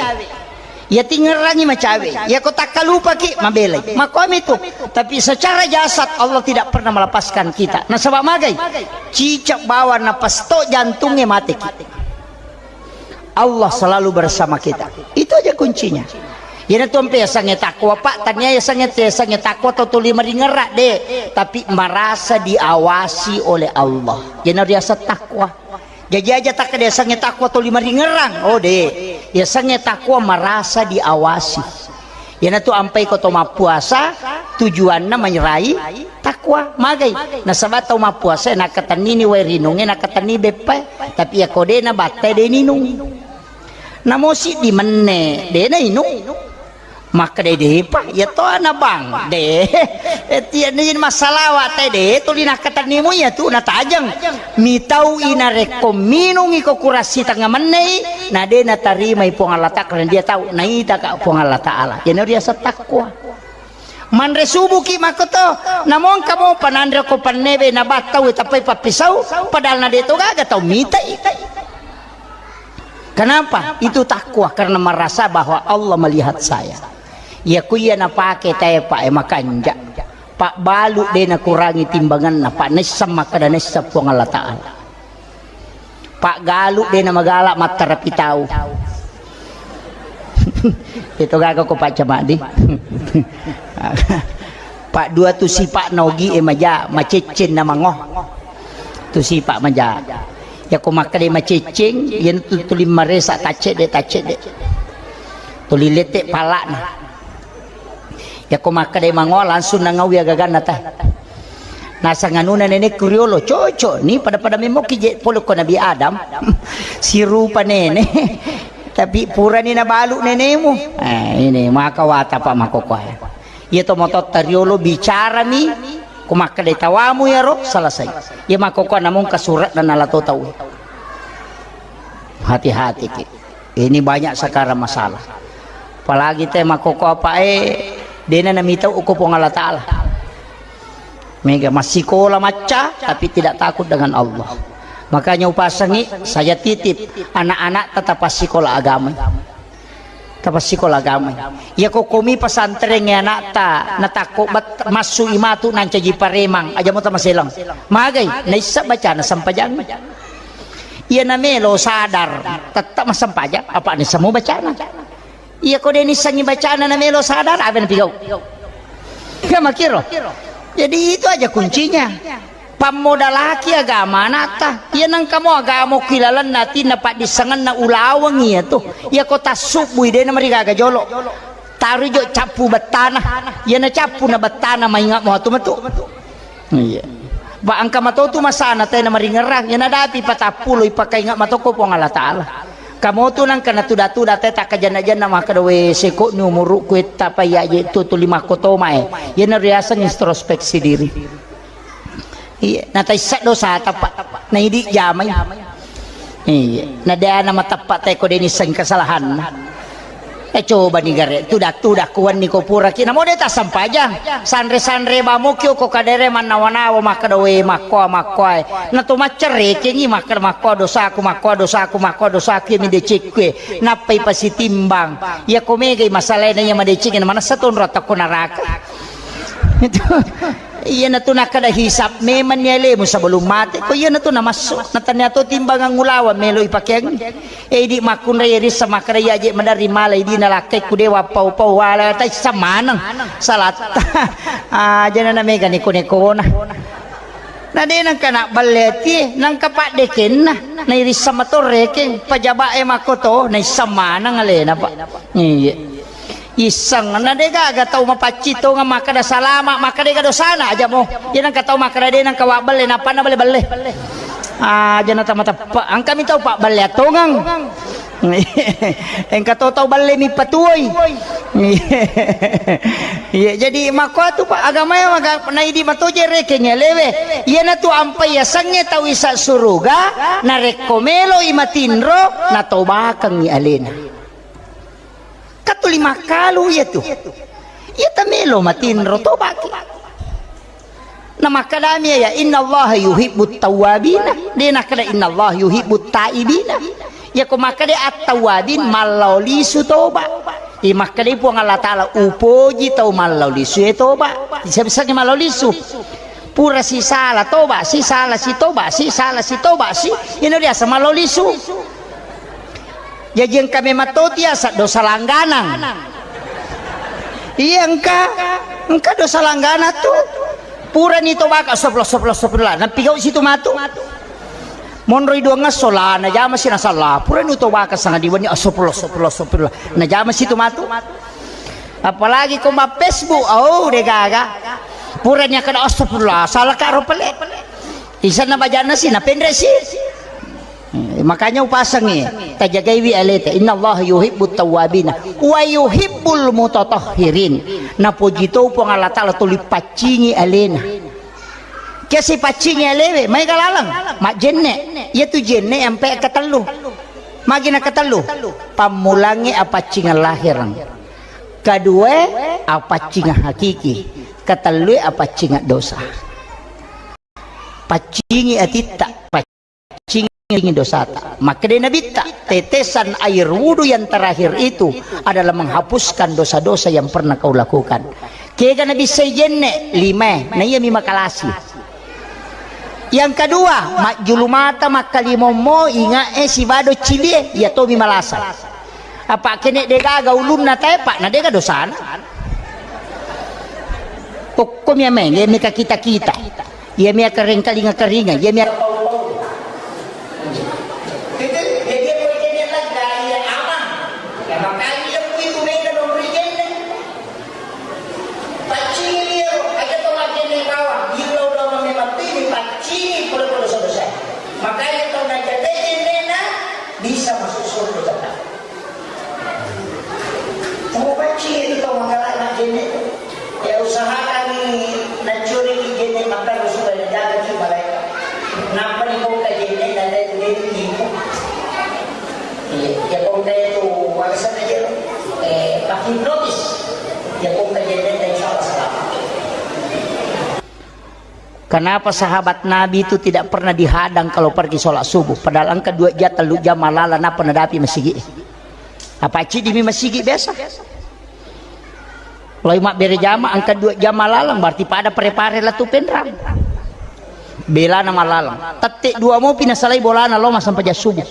Iya tingerangi macawe. Iya ko takkalupaki mabelai. Makomi tu. Tapi secara jasad Allah tidak pernah melepaskan kita. Nasaba magai? Cicak bawang napas to jantungnge mateki. Allah selalu bersama kita. Itu aja kuncinya. Iyana tu ampe yasengnge takwa, Pak, tania yasengnge, yasengnge takwa tau tuli maringerra, de, tapi merasa diawasi oleh Allah. Iyana riaseng takwa. Jaji aja takkeda yasengnge takwa tuli maringerrang. Oh, de. Yasengnge takwa merasa diawasi. Iyanatu ampai ko to mappuasa, tujuanna manyerai takwa. Magai? Nasaba tau mappuasa nakatennini wae rinungnge, nakatenni beppae. Tapi iya ko de nabattai de ninung. Namo siddi menne, de nainung. Makkeda depa, iya to ana bang, de. Eh, tiya ni masalawa te de, tuli nakatennimu iya tu natajeng. Mitau i narekko minungi ko kurassi tengnga mennei, na de natarimai Puang Allah Ta'ala, karena dia tahu naita ka Puang Allah Ta'ala. Iyana riaseng takwa. Manre subuki makkoto, namongka mopa nanre ko pannebe nabattau tappai pappisau, padahal na de to gaga tau mitai. Kenapa? Itu takwa karena merasa bahwa Allah melihat saya. Iya ku iya napake tae pa e makanja. Pak balu de nakurangi timbanganna, Pak naisseng makkeda naisseng Puang Allah Ta'ala. Pak galu de namagala mattarapi tau. Itu gaga ko Pak Camadi. Pak dua tu sipa na ogi e maja, macecceng na mango. Tu sipa maja. Iya ko makkeda macecceng, iyana tu tuli maresa taccedde, taccedde. Tuli lette palana. Iya ko makkeda mango langsung nangawi agaganna ta. Nasang anuna nenekku riolo, cocok ni pada-pada memoki je pole ko Nabi Adam. Sirupa nene. Tapi purani nabalu nenemu. Eh, ini maka wata Pak makkokkoe. Iya to matotta riolo bicarami, ko makkeda tawamu iyaro, selesai. Iya makkokkoe namung kasurat dan nalato tau. Hati-hati ki. Ini banyak sekarang masalah. Apalagi te makkokkoe apa e, dena namitau uko Puang Allah Ta'ala. Mega massikola macca, tapi tidak takut dengan Allah. Makanya upasangi, saya titip anak-anak tetap passikola agama. Tapassikola agamai. Iya ko komi pesantren e anakta, natakko bet-, massu i matu nancaji paremang, aja mo tamaselang. Magai, naissa bacana sempajang. Iya namelo sadar, tetap massempajang, apa nissamo bacana. Iya ko de nissengi bacana namelo sadar, apa napigau? Iya makiro. Jadi itu aja kuncinya. Pammodalaki agama anatta. Iya nengkamo agama ki lalenna atinna paddissengenna ulaweng iya tu. Iya ko tassubbui de namarigaga jolo. Tarui jo cappu bettana. Iya na cappu na bettana maingatmo atu metu. Iya. Ba engka matotu masana tena maringerang. Iya nadapi patappulo ipakaingat matoko Puang Allah Ta'ala. Kamotu nangka natuda-tuda te takkajanna-janna makkeda we seko ni umurukku etta pa iya je tu tuli makko toma e. Iya na riaseng introspeksi diri. Iya, nataissa dosata, Pak. Naidi jamai. Iya, na de ana mateppa te ko de nisseng kesalahanna. Eh, coba ni gare, tuda-tuda kuanni ko puraki. Namo de tassempajang. Sanre-sanre bamoki ko kadere mannawa-nawa makkeda, "We, makkoa, makkoa, eh." Na to maccerekengi makkeda, "Makkoa dosaku, makkoa dosaku, makkoa dosaku, iya mi decekku, eh." Nappai pasitimbang. Iya ko megai masalahna iya madeceng, na manessa tonro atau ko naraka. Itu. Iyanatu nakkeda hisab memang ni alemu sebelum mate. Ko iyanatu namassu. Natania to timbangan ulaweng melo ipakeang. Eh, idi makkunrai rissa makkeda iya je maderri mala idi nalakkai ku dewa pau-pau wala taissa maneng. Salatta. Aja na mega neko-nekona. Na de nangka nabballe atie, nangka paddekenna. Nairissa matorrekeng, pajaba'e makkoto, naissa maneng alena, Pak. Iya. Isseng, na de gaga tau mapaccing tongeng makkeda salama, makkeda ga dosana aja mo. Iya nangka tau makkeda de nangka wabballe, nappa na balle-balle. Aja na tama teppe, angkami tau pabballe tongeng. Engka to tau balle mi patuoi. Iya, jadi makkuatu, Pak, agamae maga-, naidi matoje rekeng alewe. Iyanatu ampai yasengnge tau isa suruga, narekko meloi matinro, natobakengngi alena. Katuli makkalu iyatu. Iya tamelo matinro tobaki. Na makkadami ya, "Innallaha yuhibbut tawwabina." De nakkada, "Innallaha yuhibbut taibina." Ya ko makkada at-tawwabin, mallao lisu toba. I makkada Puang Allah Taala, "Upoji tau mallao lisu e toba." Siapa sangi mallao lisu? Pura sisala toba, sisala si toba, sisala si toba si. Ino biasa mallao lisu. Jaji engka memang to tiasa dosa langganang. Iya engka, engka dosa langganang tu. Purani tobaka, astagfirullah, astagfirullah, astagfirullah. Napigau situ matu. Monroi duangngesso la najama si nasalla. Purani tobaka sanga diwenni, astagfirullah, astagfirullah, astagfirullah. Najama situ matu. Apalagi ko ma Facebook, oh, de gaga. Purani akkada astagfirullah, salaka ro pale. Isanna bajanna si, napenre si. Eh, makanya upasangi, tajagaiwi aleta. Innallaha yuhibbut tawwabina wa yuhibbul mutatahhirin. Napoji to Puang Allah Taala tuli paccingi alena. Kiasi paccingi alewe, maega laleng, majjenne. Iyatu jenne ampe katellu. Magi na katellu? Pammulangnge apaccingan lahireng. Kaduae apaccingan hakiki. Katellue apaccingan dosa. Paccingi atitta, paccingi dosata. Makkeda Nabitta, tetesan air wudu yang terakhir itu adalah menghapuskan dosa-dosa yang pernah kau lakukan. Kega nabissai jenne, limae, na iyami makalasi. Yang kedua, majjulu mata makkalimommo, ingae sibado cilie, iya tomi malasa. Apa kene degaga ulunna tae, Pak, na dega dosana. Okkomi ameng, iya meka kita-kita. Iya mia kering kalinga-karinga, iya mia. Jadi, jadi, apa yang dia lakukan? Iya, aman. Ya, makanya dia begitu, beda dong, berikan. Paccingi iyaro, aja to majjenne bawang, illau bawang memang tini, paccingi pura-pura selesai. Makanya tau najagai jennena, bisa masuk surga tetap. Tau paccingi itu tau manggalai majjenne. Ya usahakan ini, nancuri ki jenne makan supaya dijaga ki malaikat. Nampa ni bongka jenne, nanti itu dia nipu. Iya, ya, pokoknya itu warisan aja lo. Eh, makin notis. Ya, pokoknya dia, dia, insya Allah selamat. Kenapa sahabat Nabi itu tidak pernah dihadang kalau pergi sholat subuh? Padahal engka dua jam, tellu jam malala, napa nadapi masigi? Apa cidi mi masigi biasa? Lai mabbere jama, engka dua jam malalang, berarti pada pare-pare latu penrang. Belana malalang. Tette dua mopi nasalai bolana lo massempajang subuh.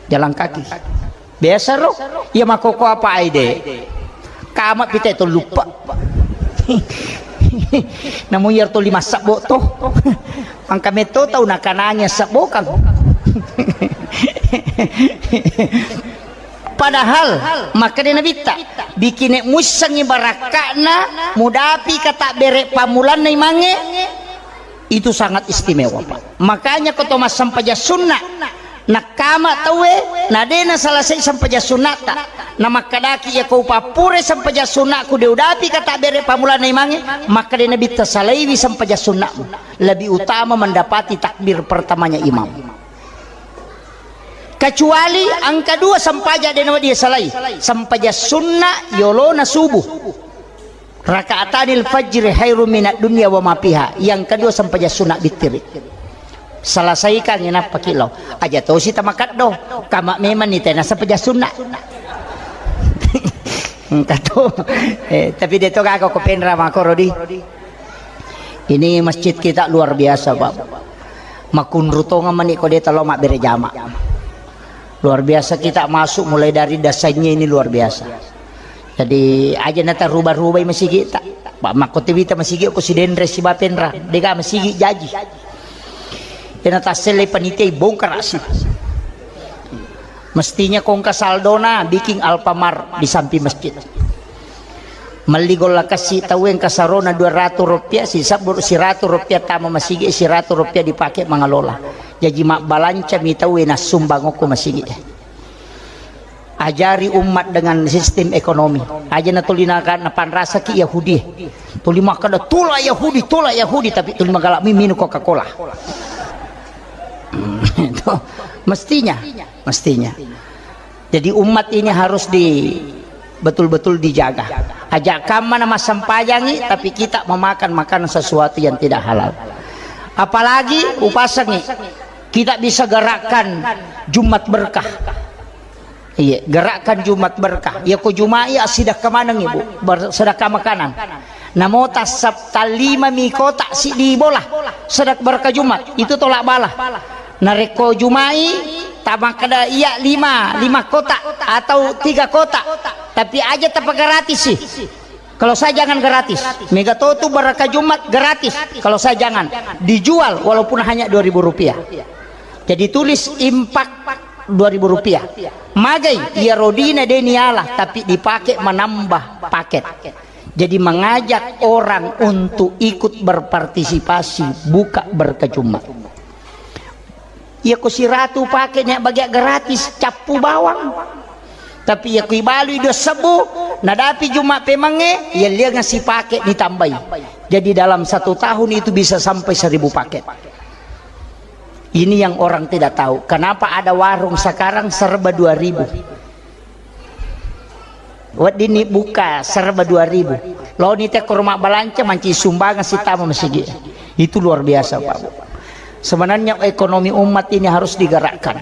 Jalan kaki. Biasa ro. Iya makoko apa aide? Kama pite to lupa. Namu iyar to lima sabbo to. Angka metto tau nakanangi sabbo kang. Padahal, makkeda Nabitta, bikine muissengngi barakka'na mudapi katabbere pammulanna imangnge, itu sangat istimewa, Pak. Makanya ko to massempajang sunna, nakkama tauwe, na de nasalasai sempajang sunnata, namakkedaki, "Iya ko upappure sempajang sunnaku de udapi katabbere pammulanna imangnge," makkeda Nabitta, "Salaiwi sempajang sunnamu, lebih utama mendapati takbir pertamanya imam." Kecuali engka dua sempajang de nawedding isalai, sempajang sunna yolona subuh. Rakaatanil fajri khairum minad dunya wa ma fiha. Yang kedua sempajang sunna bittiri. Selesaikan inappa ki lao. Aja tosi tamakeddo. Kama memang ni tena sempajang sunna. Engka to. Eh, tapi de to gaga ko penra makoro di. Ini masjid kita luar biasa, Pak. Makunru tonga mani ko de talo mabbere jama. Luar biasa kita masuk mulai dari dasarnya ini luar biasa. Jadi aja nata rubah-rubai masigi ta. Pak makko tiwita masigi ko sidenre si bapenra. Dega masigi jaji. Ena tassele panitia bongkar asi. Mestinya kongka saldona bikin Alfamart di samping masjid. Melli golla kassi tauwe engka sarona dua ratus rupiah, sisabbu siratu rupiah tama masigi, siratu rupiah dipake mangalola. Jaji mabbalanca mi tauwe nassumbang okko masigi. Ajari umat dengan sistem ekonomi. Aja natuli naka-, napanrasaki Yahudi. Tuli makkeda, "Tula Yahudi, tula Yahudi," tapi tuli magalak mi minum Coca-Cola. Itu mestinya, mestinya. Jadi umat ini harus di, betul-betul dijaga. Aja kamma na massempajangi, tapi kita memakan makanan sesuatu yang tidak halal. Apalagi upasangi, kita bisa gerakkan Jumat berkah. Iya, gerakkan Jumat berkah. Ya ko Jumat iya sedekah maneng ibu, ber-, sedekah makanan. Namo tassap talima mi kotak siddi bola, sedekah berkah Jumat, itu tolak bala. Narekko Jumai, tamakkeda iya lima, lima kotak atau tiga kotak. Tapi aja tapagratis sih. Kalau saya jangan gratis. Mega to tu berkah Jumat gratis. Kalau saya jangan. Dijual walaupun hanya dua ribu rupiah. Jadi tulis impak dua ribu rupiah. Magai, iya rodina deni Allah, tapi dipakai menambah paket. Jadi mengajak orang untuk ikut berpartisipasi buka berkah Jumat. Iya ko siratu pake nia bagia gratis, cappu bawang. Tapi iya ko ibalui dua sebbu, nadapi Jumat pemangnge, iya liang sipake ditambai. Jadi dalam satu tahun itu bisa sampai seribu paket. Ini yang orang tidak tahu. Kenapa ada warung sekarang serba dua ribu? Weddinni buka serba dua ribu. Loni te ko rumah balanca manci sumbangan sitama masigi. Itu luar biasa, Pak Bu. Sebenarnya ekonomi umat ini harus digerakkan.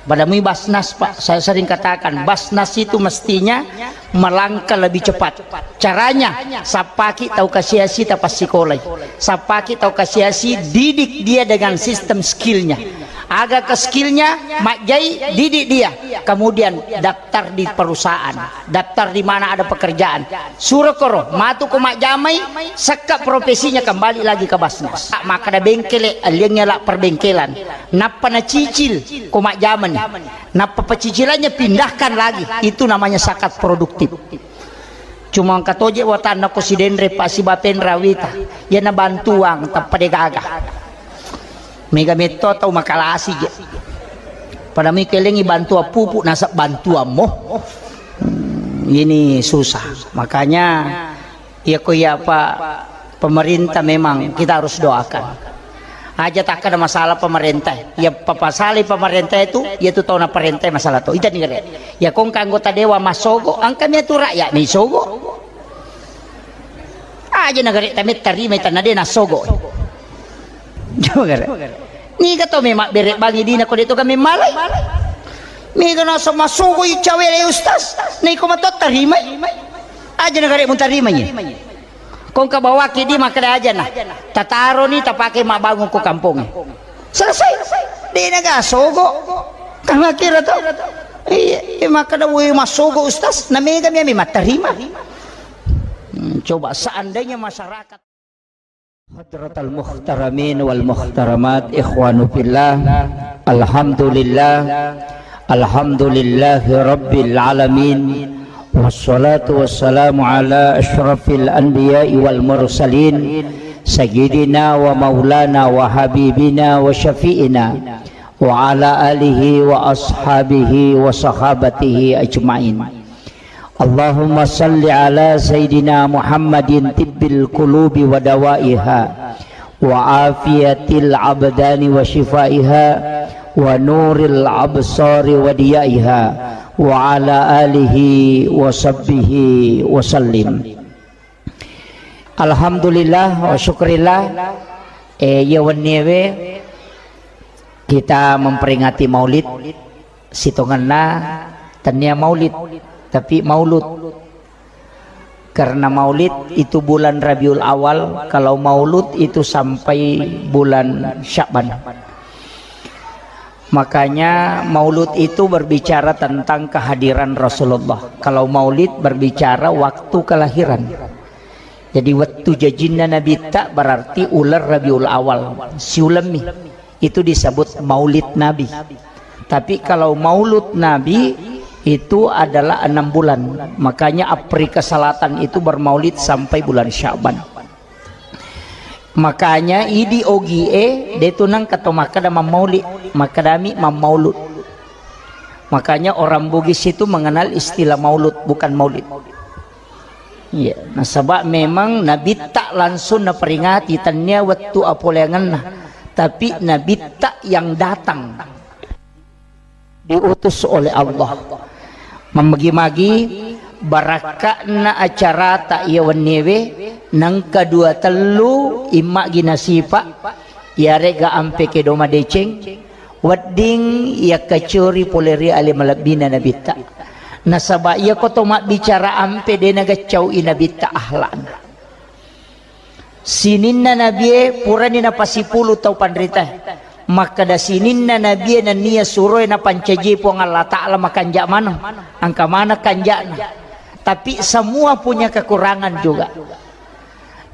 Pada mui Basnas, Pak, saya sering katakan, Basnas itu mestinya melangkah lebih cepat. Caranya, sappaki tau kasiasi tapassikolai. Sappaki tau kasiasi, didik dia dengan sistem skillnya. Aga ke skillnya, majjai, didik dia. Kemudian daftar di perusahaan, daftar di mana ada pekerjaan. Suro koro, matu ko majjamai, sekka profesinya kembali lagi ke Basnas. Makkeda bengkele, aliannya la perbengkelan. Nappa nacicil ko majjamani. Nappa pecicilannya pindahkan lagi. Itu namanya zakat produktif. Cuma engka toje watanna ko sidenre pa sibapenra wita. Iyana bantuang tappa de gaga. Mega metto tau makalasi je. Pada mi kelengi bantuan pupuk nasab bantuan mo. Hmm, ini susah. Makanya iya ko iya apa pemerintah memang kita harus doakan. Aja takkada masalah pemerintah. Ya papasali pemerintah itu, ya tu tau na perintah masalah tu. Ita ni gare. Ya kong ka anggota dewan masogo, angka mi tu rakyat mi sogo. Aja na gare tame tarima ita na de na sogo. Coba gare. Niga to memang bere bangi dina ko de to kami malai. Mega na so masogo i cawe le ustaz. Ni ko mato tarima. Aja na gare mun tarima ni. Kong ka bawaki di makkeda aja na. Tataro ni tapake mabbangun ko kampongnge. Selesai. De na ga sogo. Kama kira to. Iya, iya, makkeda woi masogo ustaz, na mega mi ami mattarima. Hmm, coba seandainya masyarakat. Hadratal muhtaramin wal muhtaramat, ikhwanu fillah. Alhamdulillah. Alhamdulillahi rabbil alamin. Wassalatu wassalamu ala asyrafil anbiya'i wal mursalin, sayyidina wa maulana wa habibina wa syafi'ina wa ala alihi wa ashabihi wa sahabatihi ajma'in. Allahumma salli ala sayyidina Muhammadin tibbil qulubi wa dawaiha wa afiyatil abdani wa shifaiha wa nuril absari wa diyaiha wa ala alihi wa sahbihi wa sallim. Alhamdulillah wa syukrillah, eh, iya wenniewe kita memperingati maulid, sitongenna tennia maulid, tapi maulud. Karena maulid itu bulan Rabiul Awal, kalau maulud itu sampai bulan Sya'ban. Makanya maulud itu berbicara tentang kehadiran Rasulullah. Kalau maulid berbicara waktu kelahiran. Jadi wettu jajinna Nabitta berarti uleng Rabiul Awal, siulemmi. Itu disebut maulid Nabi. Tapi kalau maulud Nabi itu adalah enam bulan. Makanya Afrika Selatan itu bermaulid sampai bulan Sya'ban. Makanya idi ogie de tu nengka to makkeda mammaulid, makkedami mammaulud. Makanya orang Bugis itu mengenal istilah maulud, bukan maulid. Iya, nasaba memang Nabitta langsung naperingati, tennia wettu apoleangenna, tapi Nabitta yang datang, diutus oleh Allah. Mammagi-magi barakka'na acarata iya wenniewe, nengka dua tellu immagi nasipa, iyarega ampe kedo madeceng, wedding yakkacori pole ri ale malebbina Nabitta. Nasaba iyako to mabbicara ampe de nagaccau'i Nabitta akhlakna. Sininna nabie purani napasipulu tau panritae. Makkeda sininna nabie nennia suroe napancajie Puang Allah Ta'ala makanja maneng. Engka maneng kanja'na. Tapi semua punya kekurangan juga.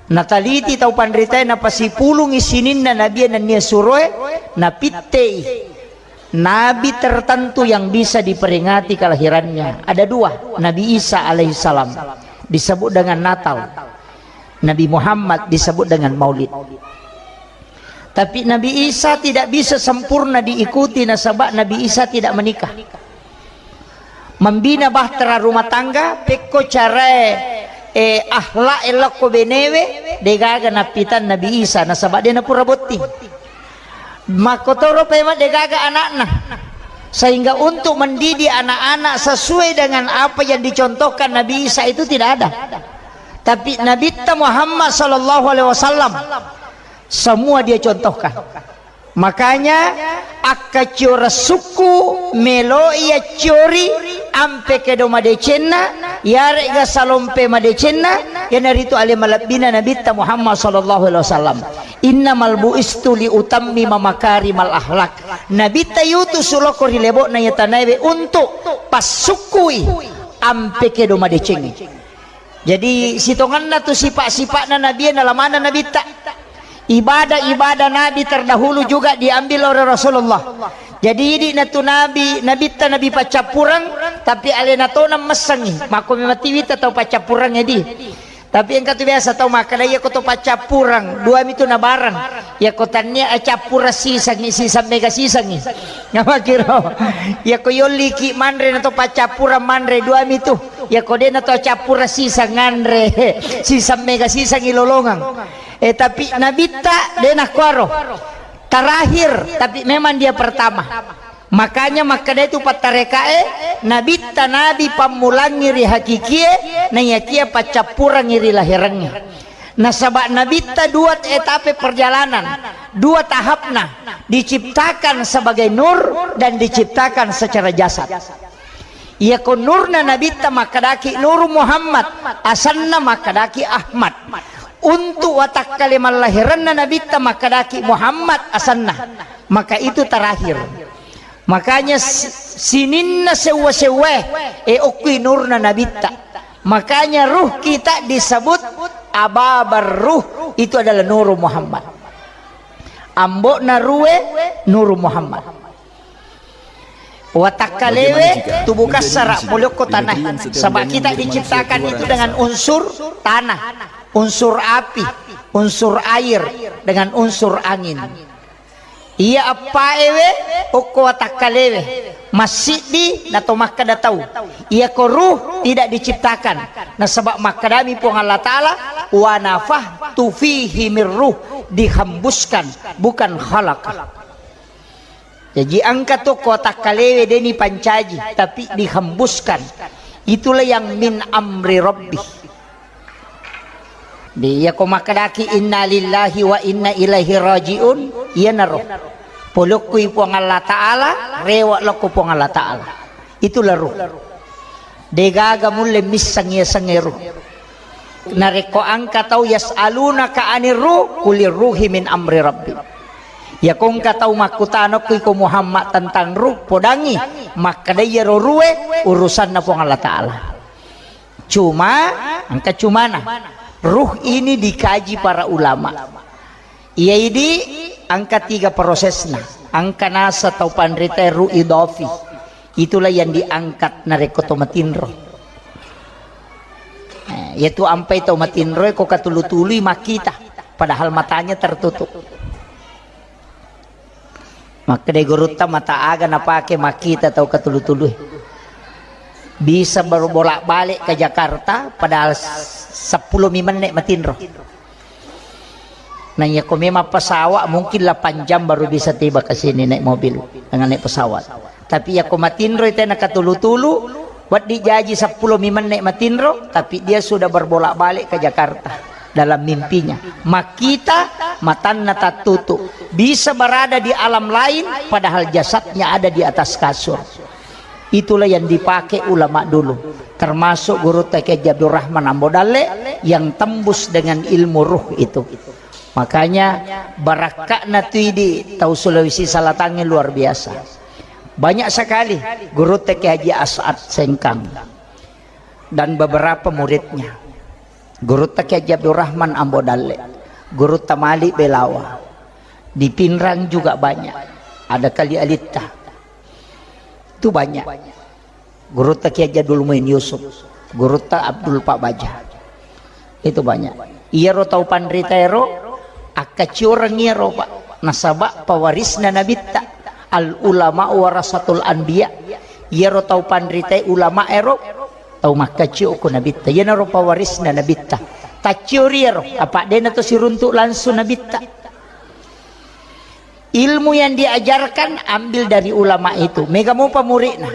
Nataliti tau panritae napasipulungi sininna nabie nennia suroe, napittei nabi tertentu yang bisa diperingati kelahirannya. Ada dua, Nabi Isa alaihissalam disebut dengan Natal, Nabi Muhammad disebut dengan Maulid. Tapi Nabi Isa tidak bisa sempurna diikuti nasaba Nabi Isa tidak menikah. Membina bahtera rumah tangga, pekko carae, eh, akhlak e lokko benewe, degaga nappitan Nabi Isa, nasaba de napura botting. Makkotoro pemeng degaga anakna. Sehingga untuk mendidik anak-anak sesuai dengan apa yang dicontohkan Nabi Isa itu tidak ada. Tapi Nabitta Muhammad sallallahu alaihi wasallam semua dia contohkan. Makanya, akkaccioreng sukku meloi accori ampe kedo madecenna, yare'ga salompe madecenna, iyanaritu ale malebbina Nabitta Muhammad sallallahu alaihi wasallam. Innamal bu'istu li utammima makarimal akhlak. Nabitta yutu suloko ri lebo'na iya tanaewe untuk passukkui ampe kedo madecengnge. Jadi, sitongenna tu sipa-sipa'na Nabie nalamana Nabitta. Ibadah-ibadah Nabi terdahulu juga diambil oleh Rasulullah. Jadi, idi na tu Nabi, Nabitta Nabi paccappureng, tapi alena tona messengi. Makko memang tiwita tau paccappureng edi. Tapi engka tu biasa tau makkeda, iya ko to paccappureng, dua mi tu nabareng. Iya ko tannia acappureng sisengi, siseng mega sisengi. Ngamakiro. Iya ko yolliki manre na to paccappureng manre, dua mi tu. Iya ko de na to acappureng siseng nganre, siseng mega sisengi lolongeng. Eh, tapi Nabitta de nakkuaro. Terakhir, tapi memang dia pertama. Makanya makkeda itu pattarekae, Nabitta Nabi pammulangi ri hakikie, naiyakia paccappurengi ri lahirengnge. Nasaba Nabitta dua etape perjalanan, dua tahapna, diciptakan sebagai nur dan diciptakan secara jasad. Iyako nurna Nabitta makkedaki Nuru Muhammad, asenna makkedaki Ahmad. Untuk watakkale mallahirenna Nabitta makkedaki Muhammad asenna. Maka itu terakhir. Makanya si-, sininna sewwa-sewwae, e, okkui nurna Nabitta. Makanya ruh kita disebut Ababar Ruh, itu adalah Nuru Muhammad. Ambo'na ruwe Nuru Muhammad. Watakkalewe tubuh kassara, polokko tanae. Saba kita diciptakan itu dengan unsur tanah, unsur api, unsur air, dengan unsur angin. Iya appaewe okko watakkalewe, massiddi nato makkeda tau. Iyako ruh tidak diciptakan. Nasaba makkedami Puang Allah Ta'ala, "Wa nafakhtu fihi mir ruh," dihembuskan, bukan khalaqa. Jaji engka to ko takkalewe deni pancaji, tapi dihembuskan. Itulah yang min amri Rabbi. Di, iya ko makkedaki, "Innalillahi wa inna ilaihi raji'un," iyanaro. Polokkui Puang Allah Ta'ala, rewa lokko Puang Allah Ta'ala. Itulah ruh. Degaga mulle misseng yasengnge ruh. Narekko engka tau, "Yas'alunaka anir ruh, qulir ruhi min amri Rabbi." Iya ko engka tau makkutana ko iko Muhammad tentang ruh, podangi, makkeda iyaro ruhe urusanna Puang Allah Ta'ala. Cuma, engka cumana. Ruh ini dikaji para ulama. Iya idi engka tiga prosesna. Engka nasa tau panrita ruh idafi. Itulah yang diangkat narekko to matinro. Eh, yaitu ampai tau matinro ko katulu-tului makkita, padahal matanya tertutup. Makkedai gurutta, "Mata aga napake makkita tau katulu-tului? Bisa baru bolak-balik ke Jakarta, padahal sepuluh mi menne matinro." Nah, iya ko memang pesawat, mungkin delapan jam baru bisa tiba ke sini naik mobil, dengan naik pesawat. Tapi iya ko matinro tena katulu-tulu, wedding jaji sepuluh mi menne matinro, tapi dia sudah berbolak-balik ke Jakarta dalam mimpinya. Makkita, matanna tattutu. Bisa berada di alam lain, padahal jasadnya ada di atas kasur. Itulah yang dipakai ulama dulu, termasuk Gurutta Kiai Haji Abdurrahman Ambo Dalle yang tembus dengan ilmu ruh itu. Makanya, barakka'na tu idi tau Sulawesi Selatangnge luar biasa. Banyak sekali Gurutta Kiai Haji As'ad Sengkang dan beberapa muridnya. Gurutta Kiai Haji Abdurrahman Ambo Dalle, Gurutta Malik Belawa. Di Pinrang juga banyak. Ada Kali Alitta. Itu banyak. Gurutta Kiai Haji Abdul Muin Yusuf, Gurutta Abdul Pak Baja. Itu banyak. Iyaro tau panrita ero, akkacioreng iyaro, Pak. Nasaba pewarisna Nabitta. Al ulama warasatul anbiya. Iyaro tau panrita ulama ero, tau makkacio ko Nabitta. Iyanaro pewarisna Nabitta. Tacciori ero, apa dena to siruntuk langsung Nabitta. Ilmu yang diajarkan ambil dari ulama itu. Mega mopa muridna.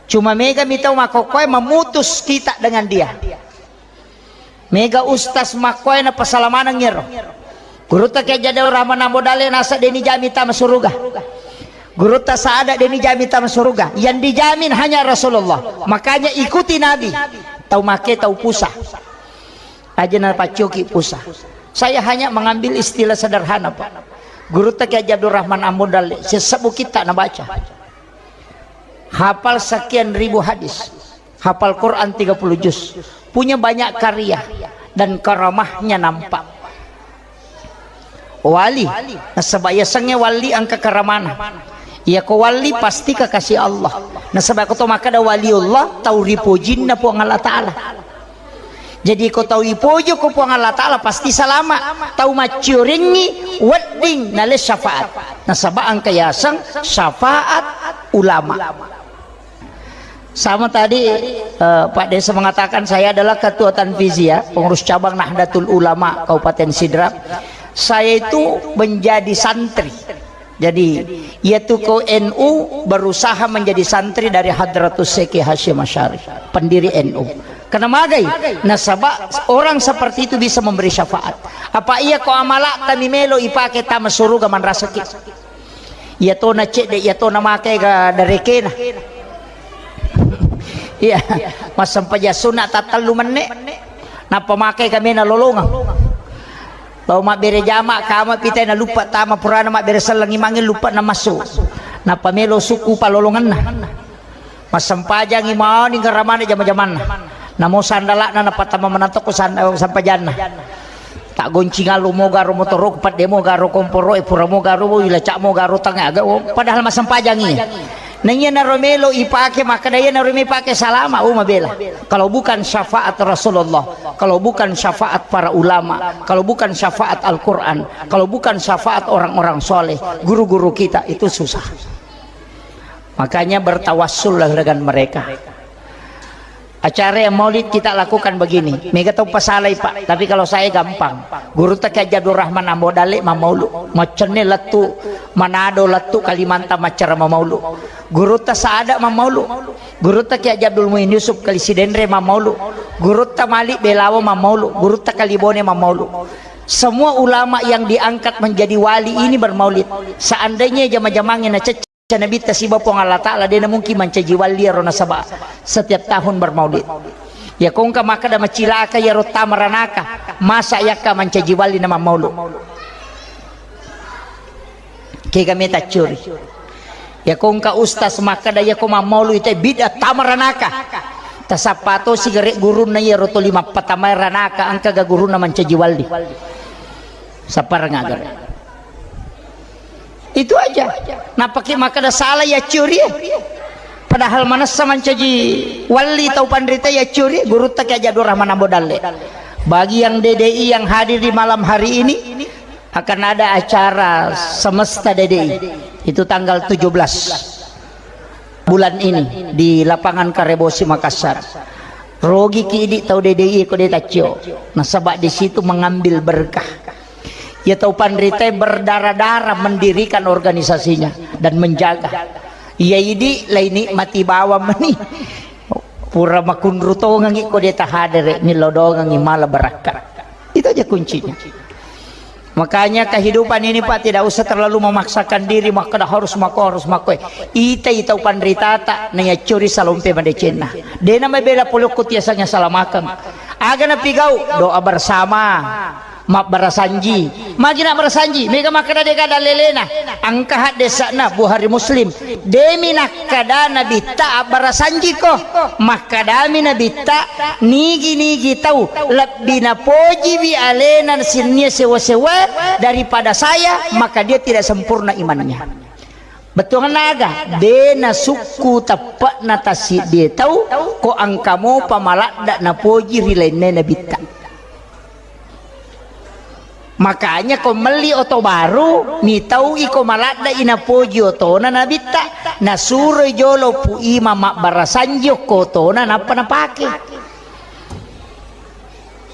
Cuma mega mi tau makkokkoe memutus kita dengan dia. Mega ustaz makkoe na pasalamaneng ero. Gurutta Kiai Haji Abdurrahman Ambo Dalle nasa deni jami tama suruga. Gurutta Saada deni jami tama suruga. Yang dijamin hanya Rasulullah. Makanya ikuti Nabi. Tau make tau pusa. Aja na paccoki pusa. Saya hanya mengambil istilah sederhana, Pak. Gurutta Kiai Haji Abdurrahman Ambo Dalle, sesebbu kitta na baca. Hafal sekian ribu hadis. Hafal Quran tiga puluh juz. Punya banyak karya dan karamahnya nampak. Wali, nasaba yasengnge wali engka karamana. Iya ko wali pasti kekasih Allah. Nasaba ko to makkeda waliullah, tau ripojinna Puang Allah Ta'ala. Jadi ko tau ipojo ko Puang Allah Ta'ala pasti salama. Tau macciorengngi wedding nale syafaat. Nasaba engka yaseng syafaat ulama. Sama tadi, eh, Pak Desa mengatakan saya adalah ketua Tanfiziyah, pengurus cabang Nahdlatul Ulama Kabupaten Sidrap. Saya itu menjadi santri. Jadi, yaitu ke N U berusaha menjadi santri dari Hadratus Syekh Hasyim Asy'ari, pendiri N U. Karena magai, nasaba orang seperti itu bisa memberi syafaat. Apa iya ko amala tami melo ipake tama suruga manrasaki. Iya tona cedde, iya tona make ga darekena. Iya, massempajang sunna tattellu menne. Nappa make kamena lolongeng. Tau mabbere jama kama pitai na luppa tama purana mabbere selleng imangnge luppa na massu. Nappa melo sukku palolongenna. Massempajangi mani garamana jama-jamanna. Namo sandala'na napattama manatokko san-, sampajanna. Tak goncingallo mo garo motoroku, pedde mo garo komporo'e, pura mo garo, ilaca mo garo tangnga, aga, oh, padahal massempajangi. Naiya naro melo ipake, makkeda iya naro melo ipake salama, oh, mabela. Kalau bukan syafaat Rasulullah, kalau bukan syafaat para ulama, kalau bukan syafaat Al-Quran, kalau bukan syafaat orang-orang soleh, guru-guru kita, itu susah. Makanya bertawassullah dengan mereka. Acara yang maulid kita lakukan begini. Mega tau pasalai, Pak. Tapi kalau saya gampang. Gurutta Kiai Haji Abdul Rahman Ambo Dalle mammaulu. Maccenne lettu Manado, lettu Kalimantan maccara mammaulu. Gurutta Saada mammaulu. Gurutta Kiai Haji Abdul Muin Yusuf Kali Sidenre mammaulu. Gurutta Malik Belawo mammaulu. Gurutta Kalibone mammaulu. Semua ulama yang diangkat menjadi wali ini bermaulid. Seandainya jama-jamangnge nacecce Nabitta siba Puang Allah Ta'ala, dena mungkin mancaji wali ero nasaba setiap tahun bermaulid. Ya kongka makkeda macilaka iyaro tamaranaka, masa yakka mancaji wali na mammaulu. Kega meta curi. Ya kongka ustaz makkeda ya ko mammaulu ite bid'ah tamaranaka. Tasappa to sigare gurunna iyaro toli mappatamai ranaka engka ga gurunna mancaji wali. Sapparang agare. Itu aja. Napake makkeda salah ya curi. Padahal manessa mancaji wali tau panrita ya curi, gurutta Kiai Haji Abdul Rahman Ambo Dalle. Bagi yang D D I yang hadir di malam hari ini, akan ada acara semesta D D I. Itu tanggal tujuh belas bulan ini di lapangan Karebosi Makassar. Rogi ki idi tau D D I ko de taccio. Nasaba di situ mengambil berkah. Ya tau panrita berdarah-darah mendirikan organisasinya dan menjaga. Ya idi lai nikmati bawang meni. Pura makunru tongengi ko de tahadere, milodongengi mala barakka. Itu aja kuncinya. Makanya kehidupan ini, Pak, tidak usah terlalu memaksakan diri, makkeda harus mako, harus mako. Ita, ita upanritata, na yaccuri salompe madecenna. Dena mabela polokko tiasanya salamakeng. Aga napigau, doa bersama, mabbarasanji. Magi na barasanji, mega makkeda dega dalelena. Engka haddesana Bukhari Muslim. Demi nakkeda Nabitta abbarasanjiko. Makkedami Nabitta, nigi-nigi tau lebbi napojiwi alena sininna sewa-sewa daripada saya, maka dia tidak sempurna imannya. Bettuanna aga? De nasukku teppe'na tassiddie tau, ko engka mopa maladda napoji ri lainna Nabitta. Makanya ko melli oto baru, mitau iko maladda inapoji otona Nabitta, nasuroi jolo Pu Imam mabbarasanji okko otona nappa napake.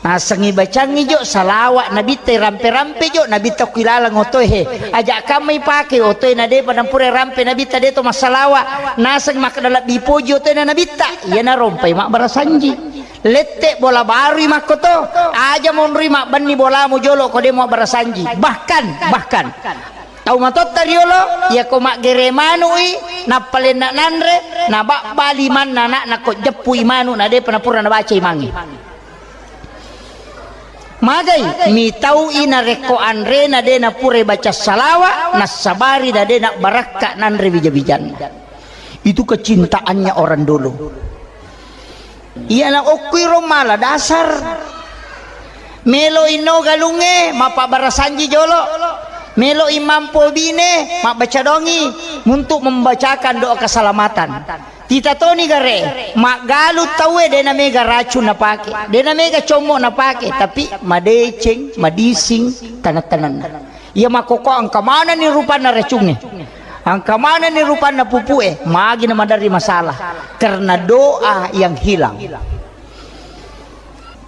Nasengngi bacangngi jo salawat Nabitta, rampe-rampe jo Nabitta ku ilalang otoe he. Aja kamma ipake otoe na depa nampura rampe Nabitta de to massalawa. Naseng makkeda lebbi poji otoe na Nabitta. Iya narompai mabbarasanji. Lette bola barui makkoto, aja monrui mabbenni bolamu jolo ko de muabbarasanji. Bahkan, bahkan tau matotta riolo, iya ko maggere manu'i, nappa lenna nanre, nababba limanna anakna ko jeppui manu na depa napura nabaca imangnge. Magai mitau'i narekko anrena de napura baca salawa, nassabari na de nabbarakka nanre wija-wijanna. Itu kecintaannya orang dulu. Iyana okkuiro mala dasar. Melo inno galungnge, mappabarasanji jolo. Melo imampo bine, mabbaca dongi untuk membacakan doa keselamatan. Tita toni gare, maggalu tauwe dena mega racun napake, dena mega commo napake, tapi madeceng, madising, taneng-tanenna. Iya makkokko engka manenni rupanna racungnge. Engka manenni rupanna pupue, magi na maderri masalah. Karena doa yang hilang.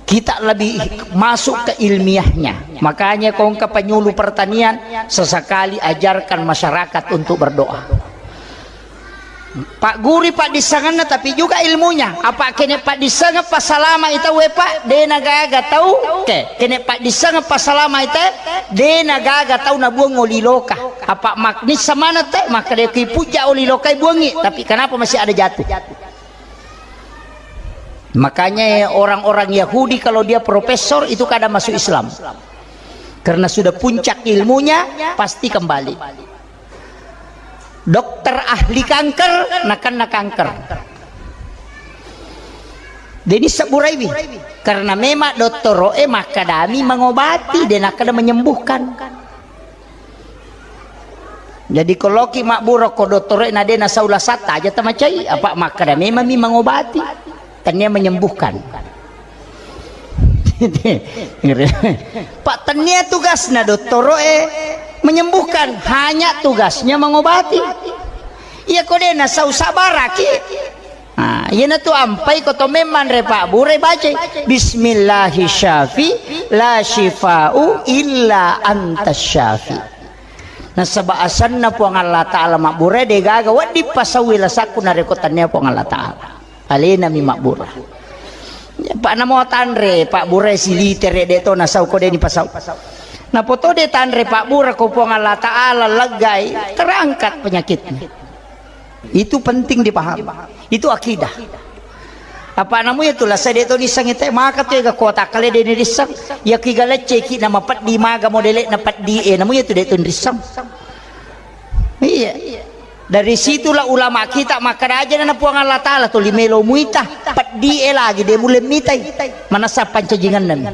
Kita lebih masuk ke ilmiahnya. Makanya kongka penyuluh pertanian sesekali ajarkan masyarakat untuk berdoa. Pagguri paddissengenna tapi juga ilmunya. Apa kene paddissengeng passalama ita we, Pak, de nagaga tau. Oke, kene paddissengeng passalama ita, de nagaga tau nabuang oli loka. Apa maknissa mana te, maka de ki pujja oli loka buangi, tapi kenapa masih ada jatuh? Makanya orang-orang Yahudi kalau dia profesor itu kadang masuk Islam. Karena sudah puncak ilmunya, pasti kembali. Dokter ahli kanker, nakenna kanker. Deni sebburaiwi. Karena memang dottoro'e makkadami mengobati, de nakkeda menyembuhkan. Jadi ko loki mabbura ko dottoro'e na de nasau lasatta aja tamacai, apa makkada memang mi mengobati. Tania menyembuhkan. Pak, tania tugasna dottoro'e menyembuhkan, hanya tugasnya mengobati. Iya ko de nasau sabaraki. Ah, iyanatu ampai ko to memmanre pabbura bacai, "Bismillahi syafi, la syifa'u illa anta syafi." Nasaba asenna Puang Allah Ta'ala mabbura, de gaga wedding pasau lasakku narekko tannia Puang Allah Ta'ala. Alenami mabbura. Apa namo tanre pabbura silitere de to nasau ko de ni pasau. Napoto de tanre pabbura ko Puang Allah Ta'ala leggai, terangkat penyakitnya. Itu penting dipahami. Itu akidah. Apa namu itu lah, saya de to nisang ite, maka tu ega kota kale de ni risang. Ya kiga lecce ki nama peddi maga modele na peddi e, namu itu de to nisang. Iya. Dari situlah ulama kita makkeda aja na Puang Allah Ta'ala tuli melo muita, peddi e lagi de mulle mitai. Manasa pancajingan nami.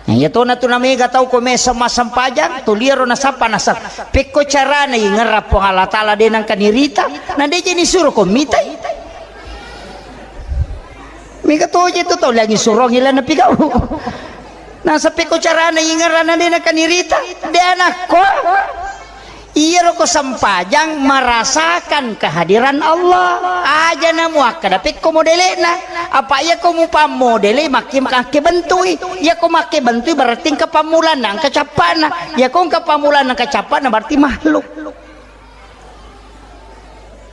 Nah, iya tona tu namega tau ko mesa massempajang, tu liaro nasappa naseng. Pekko carana ingerra Puang Allah Ta'ala de nangka nirita, na de je nisuro ko mitai. Mega toje tu tau lagi surong ila napigau. Nasa pekko carana ingerra na de nangka nirita, de anakko. Iyaro ko sempajang merasakan kehadiran Allah. Aja na muakkada pekko modele'na. Apa iya ko mupammodele makke, makke bentui. Iya ko makke bentui berarti engka pammulanna, engka cappa'na. Iya ko engka pammulanna, engka cappa'na berarti makhluk.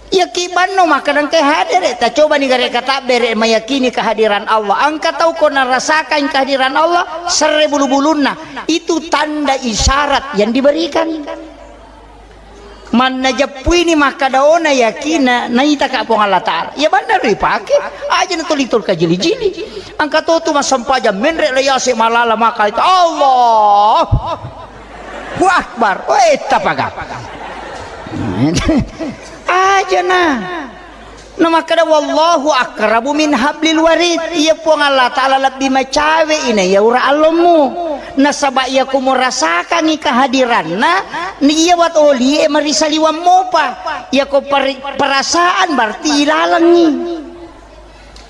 Iya ki banno makkada engka hadere, ta coba ni gare katabbere meyakini kehadiran Allah. Engka tau ko narasakan kehadiran Allah, serre bulu-bulunna. Itu tanda isyarat yang diberikan. Manna jeppuini makkadaona yakinna naitaka Puang Allah Ta'ala. Ya bener ripake, aja na tuli-tuli kajili-jili. Engka to tu massempajang menre la yase malala maka itu, Allahu Akbar. Weh, tapaga. Aja na. Na makkeda, "Wallahu aqrabu min hablil warid." Iya Puang Allah Ta'ala lebbi macawe ina iya ura allommu. Nasaba iya ko murasakangi kehadiranna, ni iya wat olie marisaliwang mopa. Iya ko peri-, perasaan berarti ilalengi.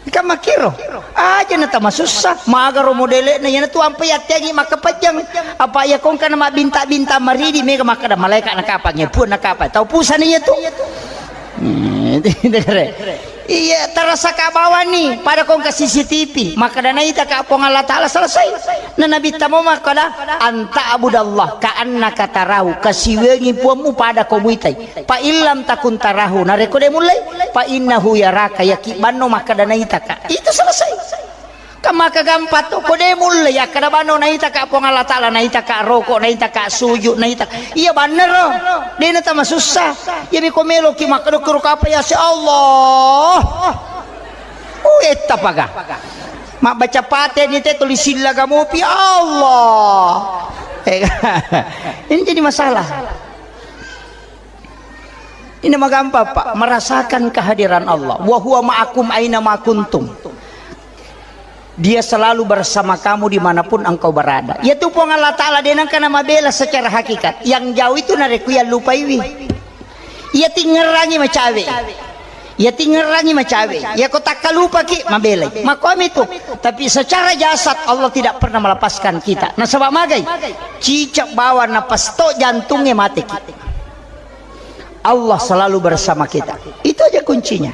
Kan makkiro, aja na tamasussa, magaro modele'na, iyana tu ampai atteangi makkapajang. Apa iya ko engka na mabbinta-binta maridi, mega makkeda malaika nakapang, iya Puang nakapang. Tau pusana iya tu. Hmm, iya, terasa ka bawani, pada ko engka C C T V, makkeda naitaka Puang Allah Ta'ala, selesai. Na Nabitta mo makkeda, "Anta abudallah, ka annaka tarahu," kasiwengi Puangmu pada ko muitai. "Fa illam takun tarahu," narekko de mullei, "fa innahu yaraka," yaki banno makkeda naitaka. Itu selesai. Kan maka gampang tu, ko de mulle, ya kada bano naita ka Puang Allah Ta'ala, naita ka roko, naita ka sujud, naita. Iya bannero. De na tama sussa. Iya mi ko melo ki makkeda kuru kapa ya si Allah. Oh, etta paga. Mabbaca Fatihah ni te tulis silla gamopi Allah. Eh, ini jadi masalah. Ini magampang, Pak, merasakan kehadiran Allah. Wa huwa ma'akum aina ma kuntum. Dia selalu bersama kamu dimanapun engkau berada. Yaitu Puang Allah Ta'ala de nangka na mabela secara hakikat. Yang jauh itu narekko yallupaiwi. Iya tingerangi macawe. Iya tingerangi macawe. Iya ko takkalupaki mabelai. Makomi tu. Tapi secara jasad Allah tidak pernah melepaskan kita. Nasaba magai? Cicak bawang napas to jantungnya mateki. Allah selalu bersama kita. Itu aja kuncinya.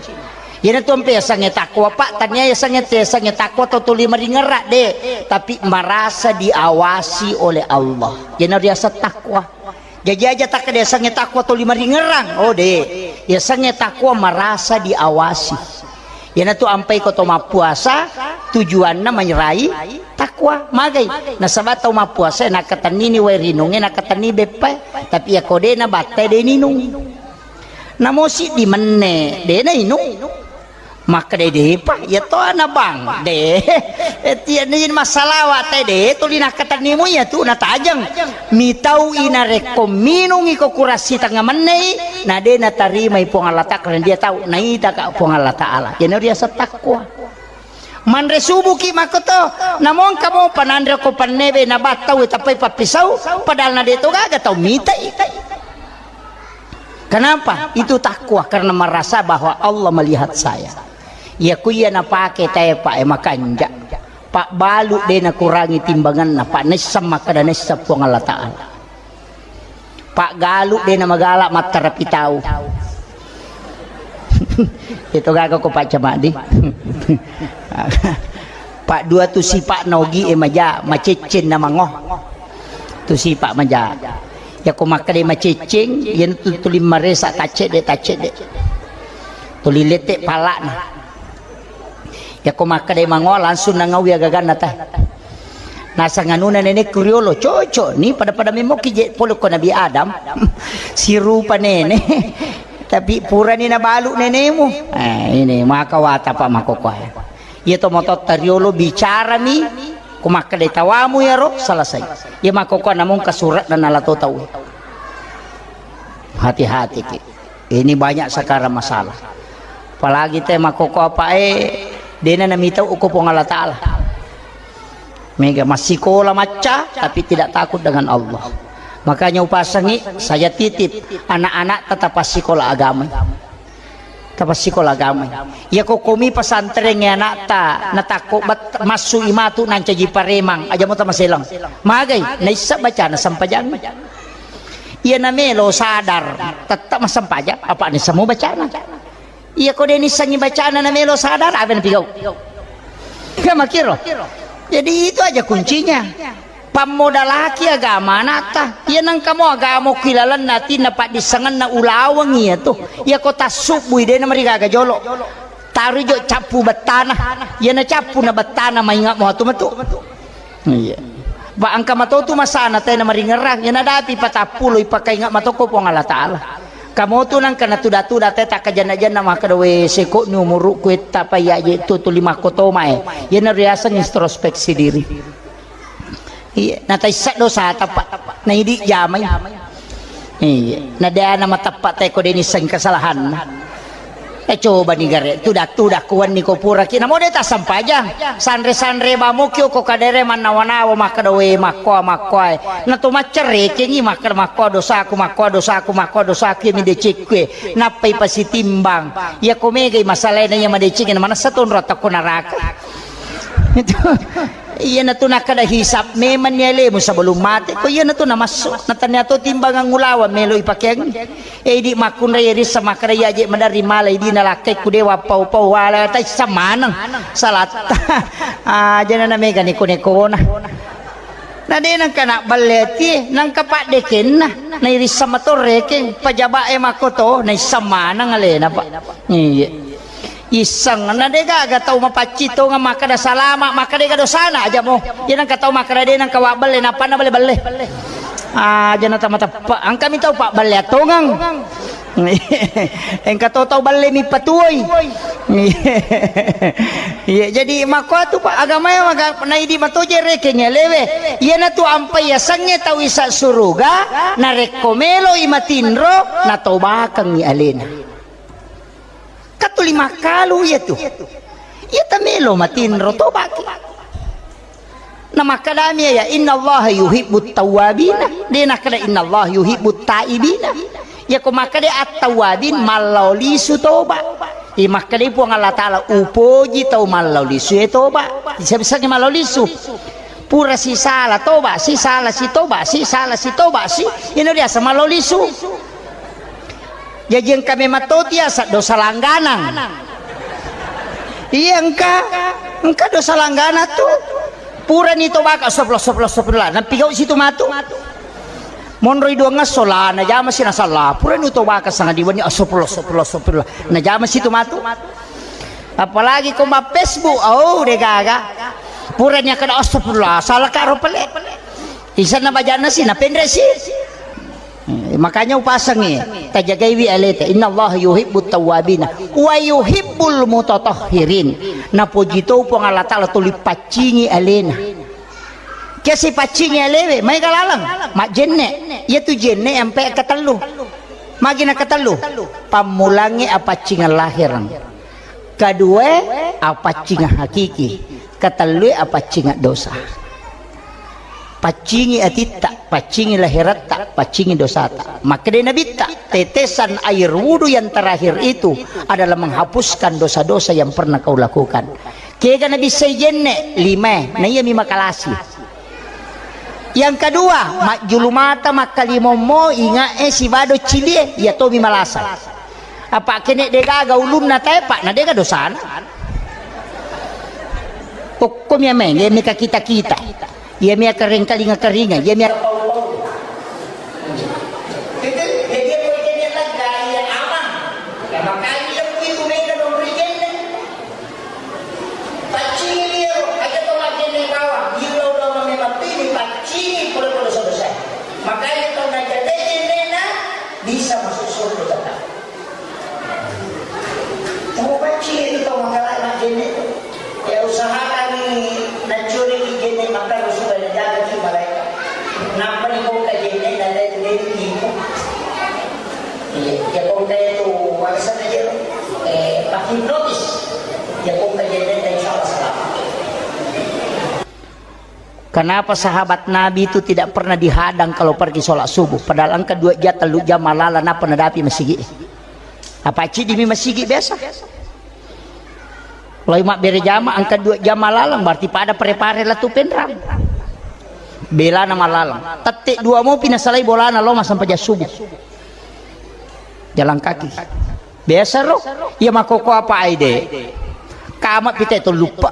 Iyana tu ampe yasengnge takwa, Pak. Tania yasengnge, yasengnge takwa to tuli maringerra, de. Tapi merasa diawasi oleh Allah. Iyana riaseng takwa. Jaji aja tak yasengnge takwa tuli maringerrang. Oh, de. Yasengnge takwa merasa diawasi. Iyana tu ampai ko to mappuasa, tujuanna menyerai takwa, magai. Nasaba tau mappuasa nakkatennini wae rinungnge, nakkatennini beppae. Tapi iya ko de na battae de ninung. Namo siddi menne, de na inung. Makkeda depa, iya to ana bang, de. Eh, tiya ni massalawa te de, tuli nakkatennimu iya tu natajeng. Mitau inarekko minungi ko kurassi tengnga mennei, na de natarimai Puang Allah Ta'ala, karena dia tahu naita ka Puang Allah Ta'ala. Jadi riaseng takwa. Manre subuki makkoto, namongka mopa nanre ko pannebe na battau tapai pappisau, padahal na de to gaga tau mitai. Kenapa? Itu takwa karena merasa bahwa Allah melihat saya. Ya ku iya napake tae pa e makanja. Pak balu de nakurangi timbanganna, Pak nessang makkeda nessang Puang Allah Ta'ala. Pak galu de namagala mattarapi tau. Itu gaga ko Pak Camadi. Pak dua tu sipa' nogi e maja, macecceng na mango. Tu sipa' maja. Yako makkeda macecceng, yen tu tuli maresa taccedde, taccedde. Tuli lette pala'na. Yako makkeda mango langsung nangawi agaganna teh. Nasang anuna nenekku riolo, cocok ni pada-pada memoki je pole ko Nabi Adam. Sirupa nene. Tapi purani nabalu nenemu. Eh, ini maka wata Pak makokoe. Iya to mototta riolo bicarami, ko makkeda tawamu yaro selesai. Iya makokoe namung kasurat dan ala to tau. Hati-hati ki. Ini banyak sekarang masalah. Apalagi te makokoe apa e, dena namitau uko Puang Allah Ta'ala. Mega massikola macca, tapi tidak takut dengan Allah. Makanya upasangi, saya titip anak-anak tetap sekolah agama. Tetap sekolah agama. Ya kokomi pesantren ya anakta, natakko bet-, masuk imatu nancaji paremang, aja mau tamaselang. Magai, naissa bacana sempajang. Iya namelo sadar, tetap massempajang, apa ni semua bacana. Iya ko deni sangi bacana namelo sadar, apa yang pigau? Kan makiro. Jadi itu aja kuncinya. Pammodalaki agama anakta. Iya nangkamo agama kilalanna atinna paddissengenna ulaweng iya tu. Iya ko tassubbui dena marigaga jolo. Taruh jo cappu bettana. Iya na cappu na bettana maingat mo atu metu. Iya. Ba engka matotu masana tena maringerang, iya nadapi patappulo ipakaingat matoko Puang Allah Ta'ala. Kamotu nangka natuda-tuda te takkajanna-janna makkeda we seko ni umurukku etta pa iya je tu tuli makkotoma e. Iya na riaseng introspeksi diri. Iya, na taissa dosa tapa, na idi jamai. Iya, na dena matappa te ko deni seng kesalahan. Eh, coba ni gare, tuda-tuda kuwanni ko pura ki. Namo de tassempajang. Sanre-sanre bamoki ko kadere mannawa-nawa makkeda we makkoa makkoa. Na to maccerekengi makkeda makkoa dosaku, makkoa dosaku, makkoa dosaku iya mi decekku. Nappai pasitimbang. Iya ko megai masalahna iya madeceng na manessa tonro takko naraka. Itu. Iyanatu nakkeda hisab memang ni alemu sebelum mate. Ko iyanatu namassu. Natania to timbangan ulaweng melo ipakeang. Eh, idi makkunrai rissa makkeda iya je maderri mala idi nalakkai ku dewa pau-pau wala taissa maneng. Salatta. Ah, jana na mega neko-nekona. Na de nangka nabballe atie, nangka paddekenna. Nairissa matorrekeng, pajaba e makkoto, naissa maneng alena, Pak. Iya. Isseng, na de gaga tau mapaccing tongeng makkeda salama, makkeda dega dosana aja mo. Iya nangka tau makkeda de nangka wabballe, nappa na balle-balle. Aja na tama teppa. Engka mi tau pabballe tongeng. Engka to tau balle mi patuoi. Iya, jadi makkuatu Pak agama ya maga naidi matoje rekeng ya lewe. Iya na tu ampai ya sange tau isa suruga, narekko melo i matinro, natobakeng i alena. Katuli makkalu iya tu. Iya tamelo matinro tobaki. Na makkadami ya, "Innallaha yuhibbut tawwabina." De nakkada, "Innallaha yuhibbut taibina." Ya ko makkada at-tawwabin, mallao lisu toba. Iya makkada Puang Allah Ta'ala, "Upoji tau mallao lisu e toba." Bisa-bisa mallao lisu. Pura sisala toba, sisala si toba, sisala si toba si. Ino diasa mallao lisu. Jaji engka memang to tiasa dosa langganang. Iya engka, engka dosa langganang tu. Purani tobaka, astagfirullah, astagfirullah, astagfirullah. Nampigau situ matu. Monroi duangngesso la najama si nasalla. Purani tobaka sangadinna wenni, astagfirullah, astagfirullah, astagfirullah. Najama situ matu. Apalagi ko ma Facebook, oh, de gaga. Purani akkada astagfirullah, salaka ro pale. Isanna bajanna si, napenre si. Eh, makanya upasangi, tajagaiwi aleta. Innallaha yuhibbut tawwabina wa yuhibbul mutatahhirin. Napoji to Puang Allah Ta'ala tuli paccingi alena. Kiasi paccingi alewe, maega laleng, majjenne. Iya tu jenne ampe katellu. Magi na katellu? Pammulangnge apaccingang lahereng. Kedua, apaccingang hakiki. Ketellue, apaccingang dosa. Paccingi atitta, paccingi laheratta, paccingi dosata. Makkeda Nabitta, tetesan air wudu yang terakhir itu adalah menghapuskan dosa-dosa yang pernah kau lakukan. Kega nabissai jenne? Limae, na iyami makalasi. Yang kedua, majjulu mata makkalimommo, ingae sibado cilie, iya tomi malasa. Apa kene de gaga ulunna tae, Pak, na de gaga dosana. Okko mia main, iya mia kita-kita. Iya mia kering kalinga-karinga, iya mia Jadi, jadi, iya, aman. Ya, makanya lebih itu beda dong, Rigen. Paccingi iyaro, aja to maggenne bawang, iyaro udah memang pilih, paccingi pura-pura selesai. Makanya to najagai gennena, bisa masuk surga tetap. Tau paccingi itu to makalai maggenne. Ya usahakan ni nacuri genne makan supaya jaga ki malaikat. Napa ni kok genne dan lain-lain itu. Iya, ya kok itu, warisan aja. Eh, pakai notis. Ya kok genne, insya Allah selamat. Kenapa sahabat Nabi itu tidak pernah dihadang kalau pergi sholat subuh? Padahal engka dua jam, tellu jam malala, napa nadapi masigi. Apa cidi mi masigi biasa? Loi mabbere jama, engka dua jam malalang, berarti pada pare-pare latu Penrang. Belana malalang. Tette dua mopi nasalai bolana lo masampajang subuh. Jalan kaki. Biasa ro, iya makoko apa aide. Kama pite to lupa.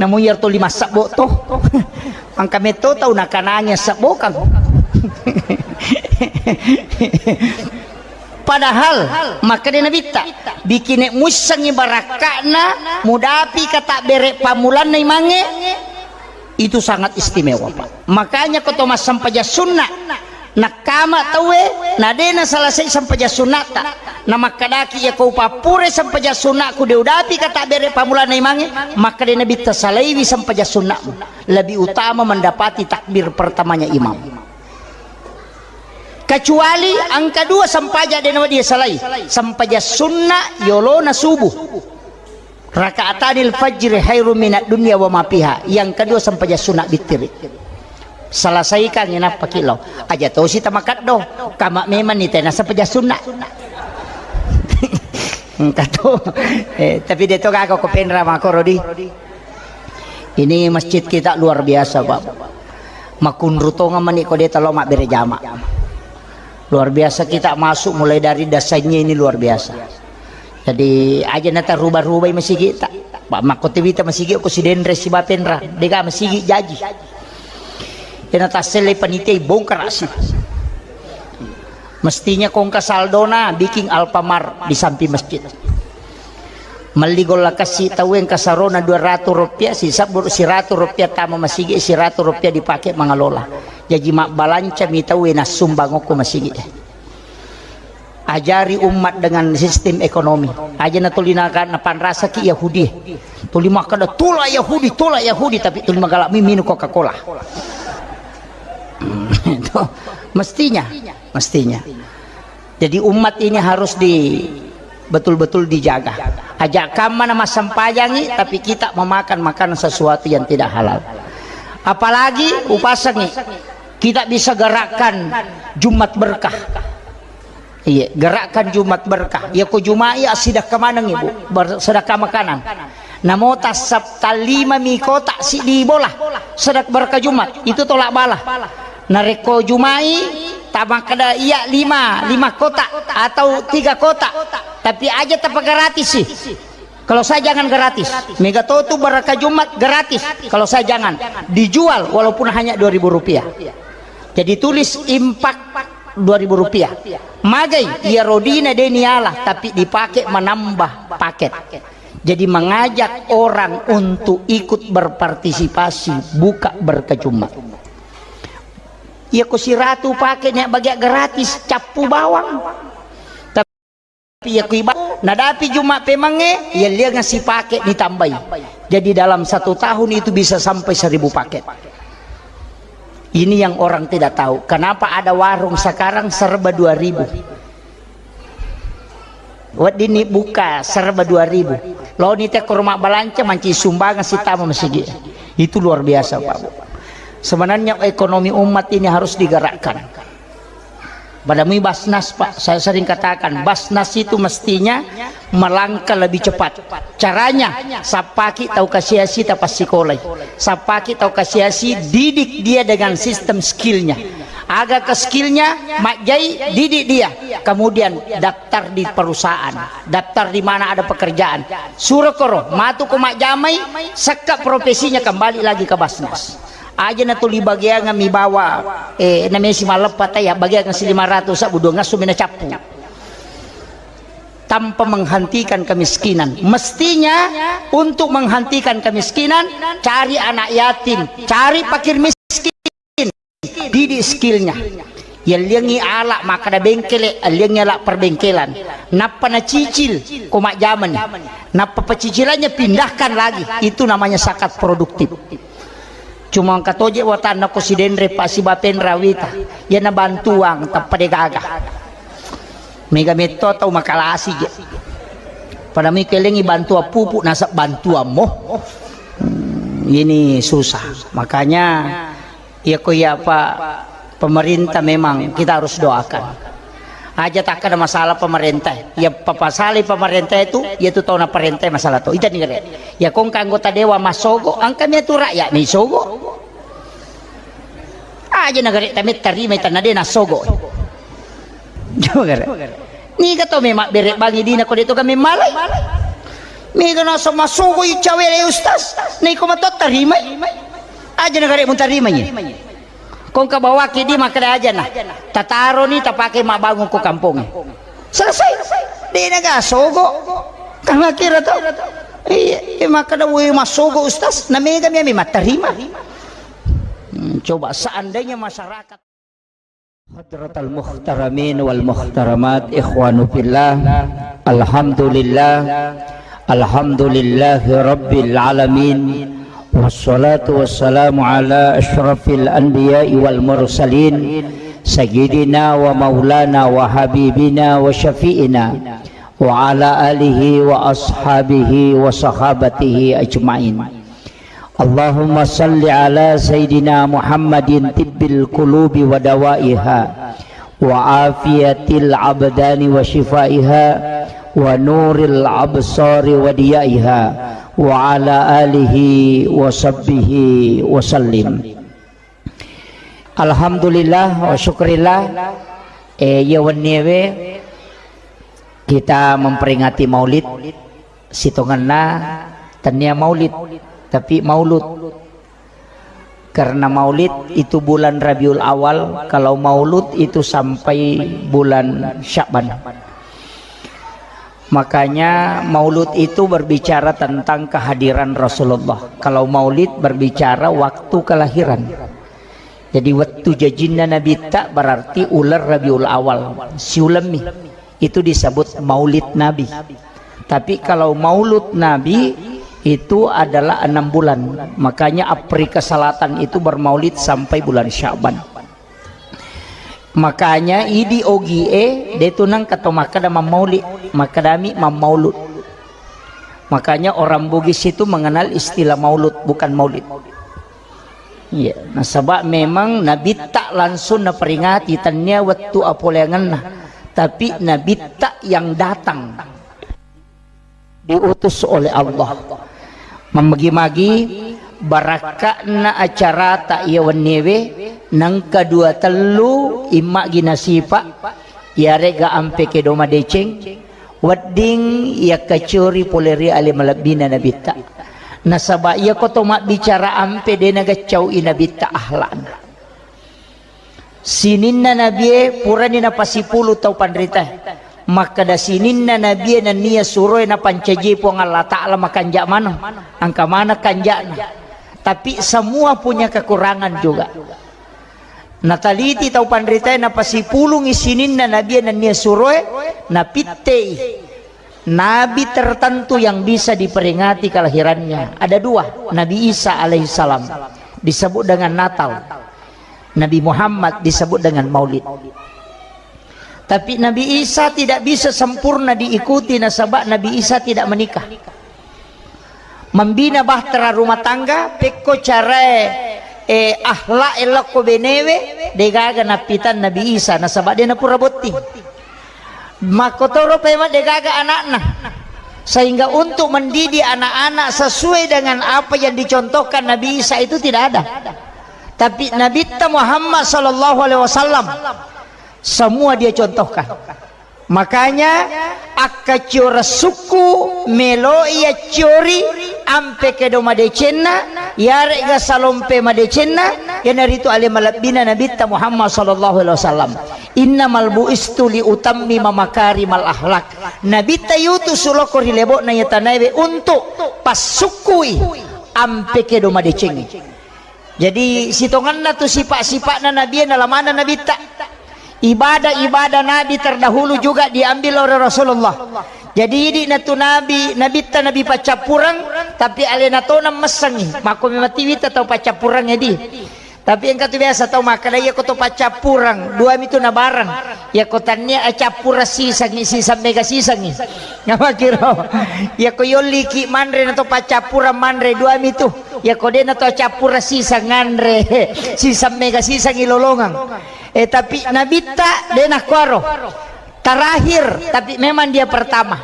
Namu iya to lima sabbo to. Angka metto tau nakanangi sabbo kang. Padahal makkeda Nabitta, bikine muissengngi barakka'na mudapi katabbere pammulanna imangnge, itu sangat istimewa, Pak. Makanya ko to massempajang sunna, nakkama tauwe, na de nasalasai sempajang sunnata, na makkedaki, "Iya ko upappure sempajang sunnaku de udapi katabbere pammulanna imangnge," makkeda Nabitta, "Salaiwi sempajang sunnamu, lebih utama mendapati takbir pertamanya imam." Kecuali engka dua sempajang de nawedding salai. Sempajang sunna yolona subuh. Rakaatanil fajri khairum minad dunya wa ma fiha. Yang kedua sempajang sunna bittiri. Selesaikan inappa ki lo. Aja tosi tamakeddo. Kama memang ni tena sempajang sunna. Engka to. Eh, tapi de to gaga ko Penrang makoro di. Ini masjid kita luar biasa, Pak. Makunru tongeng mani ko de talo mabbere jama. Luar biasa kita masuk mulai dari dasarnya ini luar biasa. Jadi aja nata rubah-rubai masigi ta. Pak, makko tewita masigi ko sidenre sibapenra. Dega masigi jaji. Ena tassele panitia bongkar asi. Mestinya kongka saldona bikin Alfamart di samping masjid. Melli golla kassi tauwe engka sarona dua ratu rupiah, sisabbu siratu rupiah tama masigi, siratu rupiah dipake mangalola. Jaji mabbalanca mi tauwe nassumbang okko masigi. Ajari umat dengan sistem ekonomi. Aja na tuli na, napanrasaki Yahudi. Tuli makkeda, "Tolak Yahudi, tolak Yahudi," tapi tuli magalak mi minum Coca-Cola. Itu mestinya, mestinya. Jadi umat ini harus di, betul-betul dijaga. Aja kamma na massempajangi, tapi kita memakan makanan sesuatu yang tidak halal. Apalagi upasangi, kita bisa gerakkan Jumat berkah. Iya, gerakkan Jumat berkah. Iya, ko Jumat iya sedekah maneng, Ibu. Ber-, sedekah makanan. Namo tassap talima mi kotak si di bola. Sedekah berkah Jumat. Itu tolak bala. Narekko Jumai, tamakkeda iya lima, lima kotak atau tiga kotak. Tapi aja tapa gratis sih. Kalau saya jangan gratis. Mega to tu berkah Jumat gratis. Kalau saya jangan. Dijual walaupun hanya dua ribu rupiah. Jadi tulis impak dua ribu rupiah. Magai, iya rodina deni Allah, tapi dipakai menambah paket. Jadi mengajak orang untuk ikut berpartisipasi buka berkah Jumat. Iya ko siratu pake nia bagiak gratis, cappu bawang. Tapi iya ko iba-, nadapi Jumat pemangnge, iya liang sipake ditambai. Jadi dalam satu tahun itu bisa sampai seribu paket. Ini yang orang tidak tahu. Kenapa ada warung sekarang serba dua ribu? Weddinni buka serba dua ribu. Loni te ko rumah balanca manci sumbangan sitama masigi. Itu luar biasa, Pak Bu. Sebenarnya ekonomi umat ini harus digerakkan. Pada mui Basnas, Pak, saya sering katakan, Basnas itu mestinya melangkah lebih cepat. Caranya, sappaki tau kasiasi tapassikolai. Sappaki tau kasiasi, didik dia dengan sistem skillnya. Aga ke skillnya, majjai, didik dia. Kemudian daftar di perusahaan, daftar di mana ada pekerjaan. Suro koro, matu ko majjamai, sekka profesinya, kembali lagi ke Basnas. Aja na tuli bagiangan mi bawa, eh, namesi malleppa taya, bagiangan si lima ratus, sabbu dua ngassu mina cappu. Tanpa menghentikan kemiskinan. Mestinya untuk menghentikan kemiskinan, cari anak yatim, cari fakir miskin. Didik skillnya. Yelliangngi ala makkeda bengkele, yelliangngi ala perbengkelan. Nappa nacicil ko majjamani. Nappa pecicilannya pindahkan lagi. Itu namanya zakat produktif. Cuma engka toje watanna ko sidenre pa sibapenra wita. Yana bantuang tappa degaga. Mega metto tau makalasi je. Pada mi kelengi bantuan pupuk nasab bantuan mo. Hmm, ini susah. Makanya iya ko iya apa pemerintah memang kita harus doakan. Aja tak ada masalah pemerintah. Ya papasali pemerintah itu, ya itu tahu na perintah masalah tu. Itu nih. Ya kong anggota dewan masogo, angka mi atu rakyat mi sogo. Aja nagare tame tarima tanna de nasogo. Coba gare. Niga to memang bere bangi dina ko de to kami malai. Mega naso masogo i cawe le ustaz. Niko mato tarima. Aja nagare mu tarima ni. Kong ka bawaki di makkeda aja na. Tataro ni tapake mabbangun ko kampong. Selesai. De naga sogo. Kama kira to. Iya, iya, makkeda woi masogo ustaz. Na mega mi ami mattarima. Hmm, coba seandainya masyarakat. Hadratal muhtaramin wal muhtaramat, ikhwanu fillah. Alhamdulillah. Alhamdulillahi rabbil alamin. Wassalatu wassalamu ala asyrafil anbiya'i wal mursalin, sayyidina wa maulana wa habibina wa syafi'ina wa ala alihi wa ashabihi wa sahabatihi ajmain. Allahumma salli ala Sayyidina Muhammadin tibbil qulubi wa dawaiha, wa afiyatil abdani wa shifaiha, wa nuril absari wa diyaiha, wa ala alihi wa sahbihi wa sallim. Alhamdulillah wa syukrillah, eh, iya wenniewe kita memperingati maulid. Sitongenna tennia maulid, tapi maulud. Karena maulid itu bulan Rabiul Awal, kalau maulud itu sampai bulan Sya'ban. Makanya maulud itu berbicara tentang kehadiran Rasulullah. Kalau maulid berbicara waktu kelahiran. Jadi wettu jajinna Nabitta berarti uleng Rabiul Awal, siulemmi. Itu disebut maulid Nabi. Tapi kalau maulud Nabi itu adalah enam bulan. Makanya Afrika Selatan itu bermaulid sampai bulan Sya'ban. Makanya idi ogie de tu nengka to makkeda mammaulid, makkedami mammaulud. Makanya orang Bugis itu mengenal istilah maulud, bukan maulid. Iya, nasaba memang Nabitta langsung naperingati, tennia wettu apoleangenna, tapi Nabitta yang datang, diutus oleh Allah. Mammagi-magi barakka'na acarata iya wenniewe, nengka dua tellu immagi nasipa, iyarega ampe kedo madeceng, wedding yakkacori pole ri ale malebbina Nabitta. Nasaba iyako to mabbicara ampe de nagaccau'i Nabitta akhlakna. Sininna Nabie purani napasipulung tau panritae. Makkeda sininna Nabie nennia suroe napancaji Puang Allah Ta'ala makanja maneng. Engka maneng kanja'na. Tapi semua punya kekurangan juga. Nataliti tau panritae napasipulungi sininna Nabie nennia suroe, napittei nabi tertentu yang bisa diperingati kelahirannya. Ada dua, Nabi Isa alaihissalam disebut dengan Natal. Nabi Muhammad disebut dengan Maulid. Tapi Nabi Isa tidak bisa sempurna diikuti nasaba Nabi Isa tidak menikah. Membina bahtera rumah tangga, pekko carae, eh, akhlak elokko benewe, degaga nappitan Nabi Isa, nasaba de napura botting. Makkotoro pema degaga anakna. Sehingga untuk mendidik anak-anak sesuai dengan apa yang dicontohkan Nabi Isa itu tidak ada. Tapi Nabitta Muhammad sallallahu alaihi wasallam, semua dia contohkan. Makanya, akkaccioreng sukku meloi acciori ampe kedo madecenna, yare'ga salompe madecenna, iyanaritu ale malebbina Nabitta Muhammad sallallahu alaihi wasallam. Innamal bu'istu li utammima makarimal akhlak. Nabitta yutu suloko ri lebo'na iya tanaewe untuk passukkui ampe kedo madecengnge. Jadi, sitongenna tu sipa-sipa'na Nabi, nalamana Nabitta. Ibadah-ibadah Nabi terdahulu juga diambil oleh Rasulullah. Jadi, idi' natu Nabi, Nabitta Nabi paccappureng, tapi alena tona messengi. Makko memang tiwita tau paccappureng, edi. Tapi engka tu biasa tau makkeda, iya ko to paccappureng, dua mi tu nabareng. Iya ko tannia, eh, cappureng sisengi, siseng mega sisengi. Namakiro. Iya ko yolliki manre na to paccappureng manre, dua mi tu. Iya ko de' na to cappureng siseng nganre, siseng mega sisengi lolongeng. Eh, tapi Nabitta de' na kuaro. Terakhir, tapi memang dia pertama.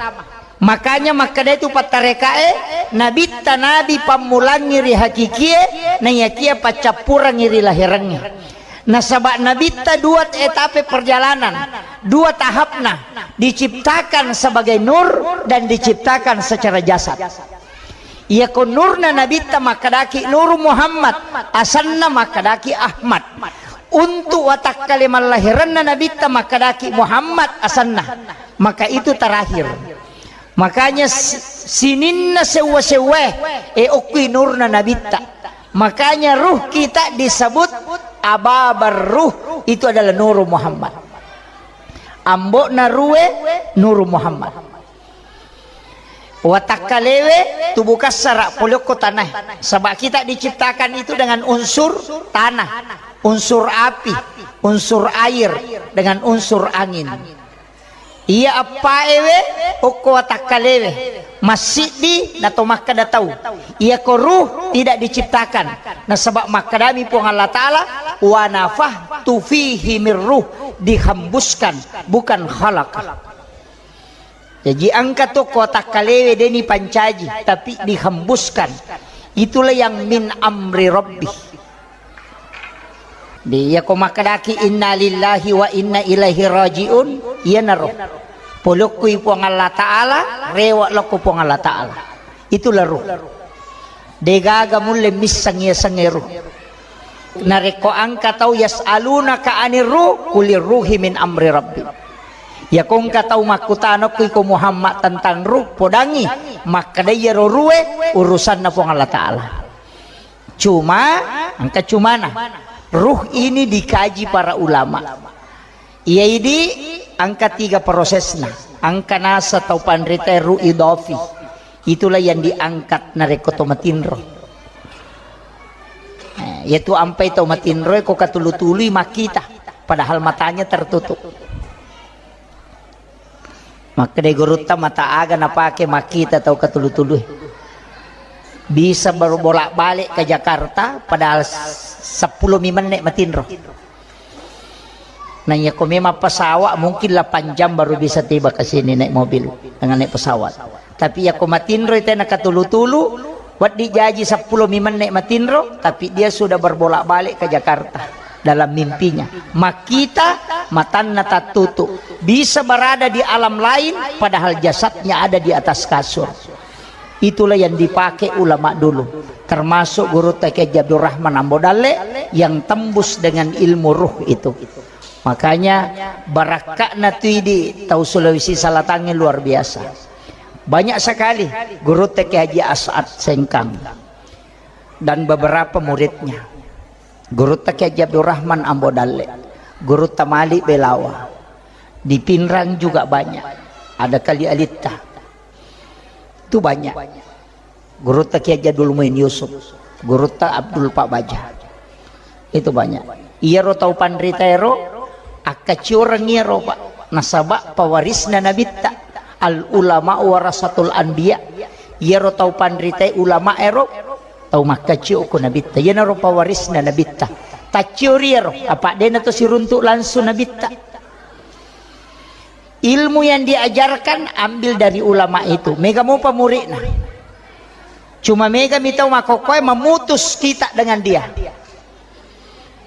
Makanya makkeda itu pattarekae, Nabitta Nabi pammulangi ri hakikie, naiyakia paccappurangi ri lahirangnge. Nasaba Nabitta dua etape perjalanan, dua tahapna, diciptakan sebagai nur dan diciptakan secara jasad. Iyako nurna Nabitta makkedaki Nuru Muhammad, asanna makkedaki Ahmad. Untuk watakkale mallahiranna Nabitta makkedaki Muhammad asanna. Maka itu terakhir. Makanya si-, sininna sewwa-sewwae, e, okkui nurna Nabitta. Makanya ruh kita disebut ababar ruh, itu adalah Nuru Muhammad. Ambo'na ruwe Nuru Muhammad. Watakkalewe tubuh kasara pole okko tanae. Saba kita diciptakan itu dengan unsur tanah, unsur api, unsur air, dengan unsur angin. Iya eppaewe okko watakkalewe, massiddi nato makkeda tau. Iyako ruh tidak diciptakan. Nasaba makkedami Puang Allah Ta'ala, "Wa nafakhtu fihi mir ruh," dihembuskan, bukan khalaq. Jaji engka to ko watakkalewe de' ni pancaji, tapi dihembuskan. Itulah yang min amri Rabbi. Di, iya ko makkedaki, "Inna lillahi wa inna ilaihi raji'un," iyanaro. Polokkui Puang Allah Ta'ala, rewa lokko Puang Allah Ta'ala. Itulah ruh. Degaga mulle misseng yasengnge ruh. Narekko engka tau, "Yas'alunaka anir ruh, qulir ruhi min amri Rabbi." Iyako engka tau makkutana okko iko Muhammad tentang ruh, podangi makkeda iyaro ruhe urusanna Puang Allah Ta'ala. Cuma, engka cumana. Ruh ini dikaji para ulama. Iya idi engka tiga prosesna. Engka nasa tau panrita ruh idofi. Itulah yang diangkat narekko to matinro. Eh, yaitu ampai tau matinro ko katulu-tului makkita, padahal matanya tertutup. Makkeda gurutta, mata aga napake makkita tau katulu-tului? Bisa baru bolak-balik ke Jakarta, padahal s-, seppulo mi menne matinro. Nah, iya ko memang pesawat, mungkin delapan jam baru bisa tiba ke sini naik mobil, dengan naik pesawat. Tapi iya ko matinro itu na katulu-tulu, Wedding jaji seppulo mi menne matinro, tapi dia sudah berbolak-balik ke Jakarta dalam mimpinya. Makkita, matanna tattutu. Bisa berada di alam lain, padahal jasadnya ada di atas kasur. Itulah yang dipakai ulama dulu, termasuk Gurutta Kiai Haji Abdurrahman Ambo Dalle yang tembus dengan ilmu ruh itu. Makanya, barakka'na tu idi tau Sulawesi Selatangnge luar biasa. Banyak sekali Gurutta Kiai Haji As'ad Sengkang dan beberapa muridnya. Gurutta Kiai Haji Abdurrahman Ambo Dalle, Gurutta Malik Belawa. Di Pinrang juga banyak. Ada Kali Alitta. Itu banyak. Gurutta Kiai Haji Abdul Muin Yusuf, Gurutta Abdul Pak Baja. Itu banyak. Iyaro tau panrita ero, akkaccioreng iyaro, Pak. Nasaba pawarisna Nabitta. Al ulama warasatul anbiya. Iyaro tau panrita ulama ero, tau makkaccio ko Nabitta. Iyanaro pawarisna Nabitta. Tacciori iyaro, apa dena to siruntuk langsung Nabitta. Ilmu yang diajarkan ambil dari ulama itu. Mega mopa muridna. Cuma mega mi tau makkokkoe memutus kita dengan dia.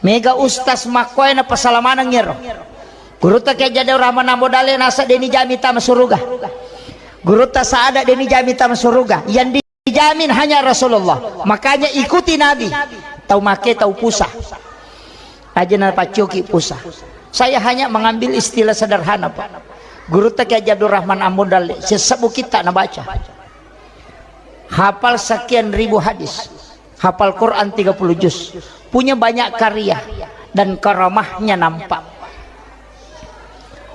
Mega ustaz makkokkoe na pasalamaneng ero. Gurutta Kiai Haji Abdul Rahman Ambo Dalle naseng de' nijami tama suruga. Gurutta Saada de' nijami tama suruga. Yang dijamin hanya Rasulullah. Makanya ikuti Nabi. Tau make, tau pusa. Aja na paccoki pusa. Saya hanya mengambil istilah sederhana, Pak. Gurutta Kiai Haji Abdul Rahman Ambo Dalle, sesebbu kitta nabaca. Hafal sekian ribu hadis. Hafal Quran tiga puluh juz. Punya banyak karya dan karamahnya nampak.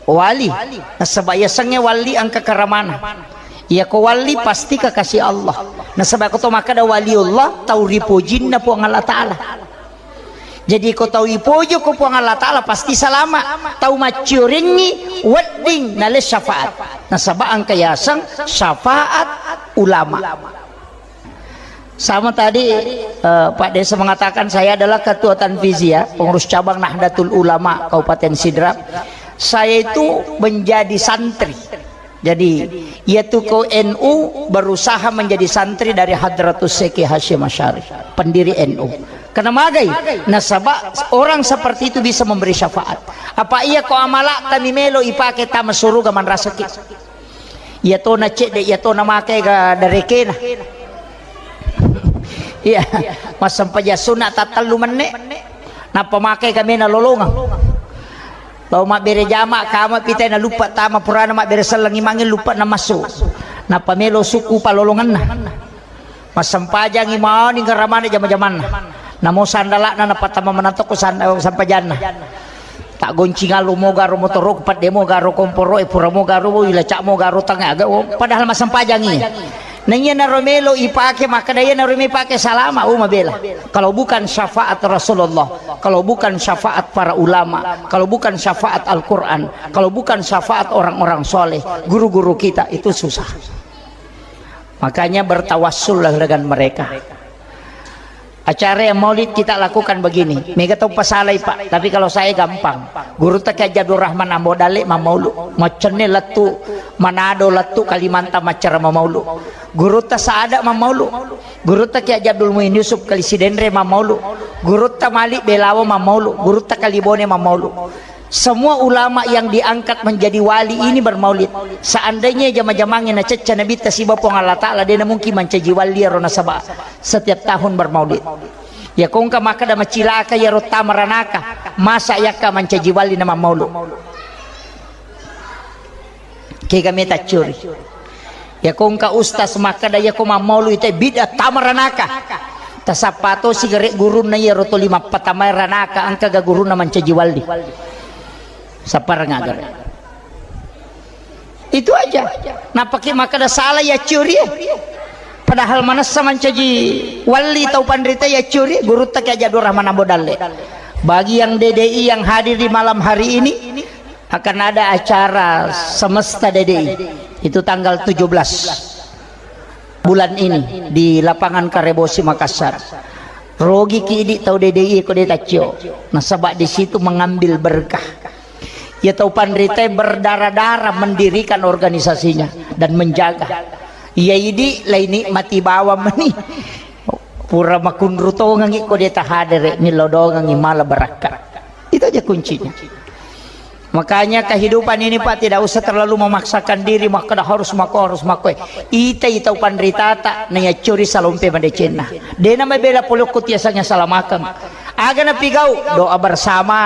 Wali, nasaba yasengnge wali engka karamana. Iyako wali pasti kekasih Allah. Nasaba ko to makkeda waliullah, tau ripojinna Puang Allah Ta'ala. Jadi ko tau ipoji ko Puang Allah Ta'ala pasti salama. Tau macciorengngi wedding nale syafaat. Nasaba engka yaseng syafaat ulama. Sama tadi, eh, Pak Desa mengatakan saya adalah ketua Tanfiziyah, pengurus cabang Nahdlatul Ulama Kabupaten Sidrap. Saya itu menjadi santri. Jadi, yaitu ko N U berusaha menjadi santri dari Hadratus Syekh Hasyim Asy'ari, pendiri N U. Karena magai, nasaba orang seperti itu bisa memberi syafaat. Apa iya ko amala'ta mi melo ipake tama suruga manrasaki? Iya tona cedde, iya tona make ga darekena. Iya, massempajang sunna tattellu menne. Nappa make ga mena lolongeng. Lao mabbere jama kama pitai na luppa tama purana mabbere sellengi mange luppa na massu. Nappa melo sukku palolongenna. Massempajangi mani garamana jama-jamanna. Namo sandala'na napattama manantokko sand-, sempajanna. Tak goncing allo mo garo motoro, pedde mo garo komporo, e pura mo garo, ilaca mo garo tanga, aga, oh, padahal massempajangi. Naiya naro melo ipake, makkeda iya naro melo ipake salama, oh, mabela. Kalau bukan syafaat Rasulullah, kalau bukan syafaat para ulama, kalau bukan syafaat Al-Quran, kalau bukan syafaat orang-orang soleh, guru-guru kita, itu susah. Makanya bertawassullah dengan mereka. Acara yang maulid kita lakukan begini. Mega tau pasalai, Pak, tapi kalau saya gampang. Gurutta Kiai Haji Abdul Rahman Ambo Dalle mammaulu. Maccenne lettu Manado, lettu Kalimantan maccara mammaulu. Gurutta Saada mammaulu. Gurutta Kiai Haji Abdul Muin Yusuf Kali Sidenreng mammaulu. Gurutta Malik Belawo mammaulu. Gurutta Kali Bone mammaulu. Semua ulama yang diangkat menjadi wali ini bermaulid. Seandainya jama-jamangnge nacecca Nabitta siba Puang Allah Ta'ala, de' namungkin mancaji wali ero nasaba setiap tahun bermaulid. Ya kongka makkeda macilaka iyaro tama ranaka, masa yakka mancaji wali na mammaulu. Kega meta curi. Yako engka ustaz makkeda yako mammaulu ite bid'ah tama ranaka. Tasappa to sigare gurunna iyaro toli mappatamai ranaka engka ga gurunna mancaji walli. Sappareng aga. Itu aja. Napake makkeda salah ya curi. Padahal manessa mancaji walli tau panrita ya curi gurutta Kiai Haji Abdul Rahman Ambo Dalle. Bagi yang D D I yang hadir di malam hari ini, akan ada acara semesta D D I. Itu tanggal tujuh belas bulan ini di lapangan Karebosi Makassar. Rogi ki idi tau D D I ko de taccio. Nasaba di situ mengambil berkah. Ya tau panrita berdarah-darah mendirikan organisasinya dan menjaga. Ya idi lai nikmati bawang meni. Pura makunru tongengi ko de tahadere millau dongengi mala barakka. Itu aja kuncinya. Makanya kehidupan ini, Pak, tidak usah terlalu memaksakan diri, makkeda harus mako, harus mako. Ita, ita upanritata, na yaccuri salompe madecenna. Dena mabela polokku tiasanya salamakeng. Aga napigau, doa bersama,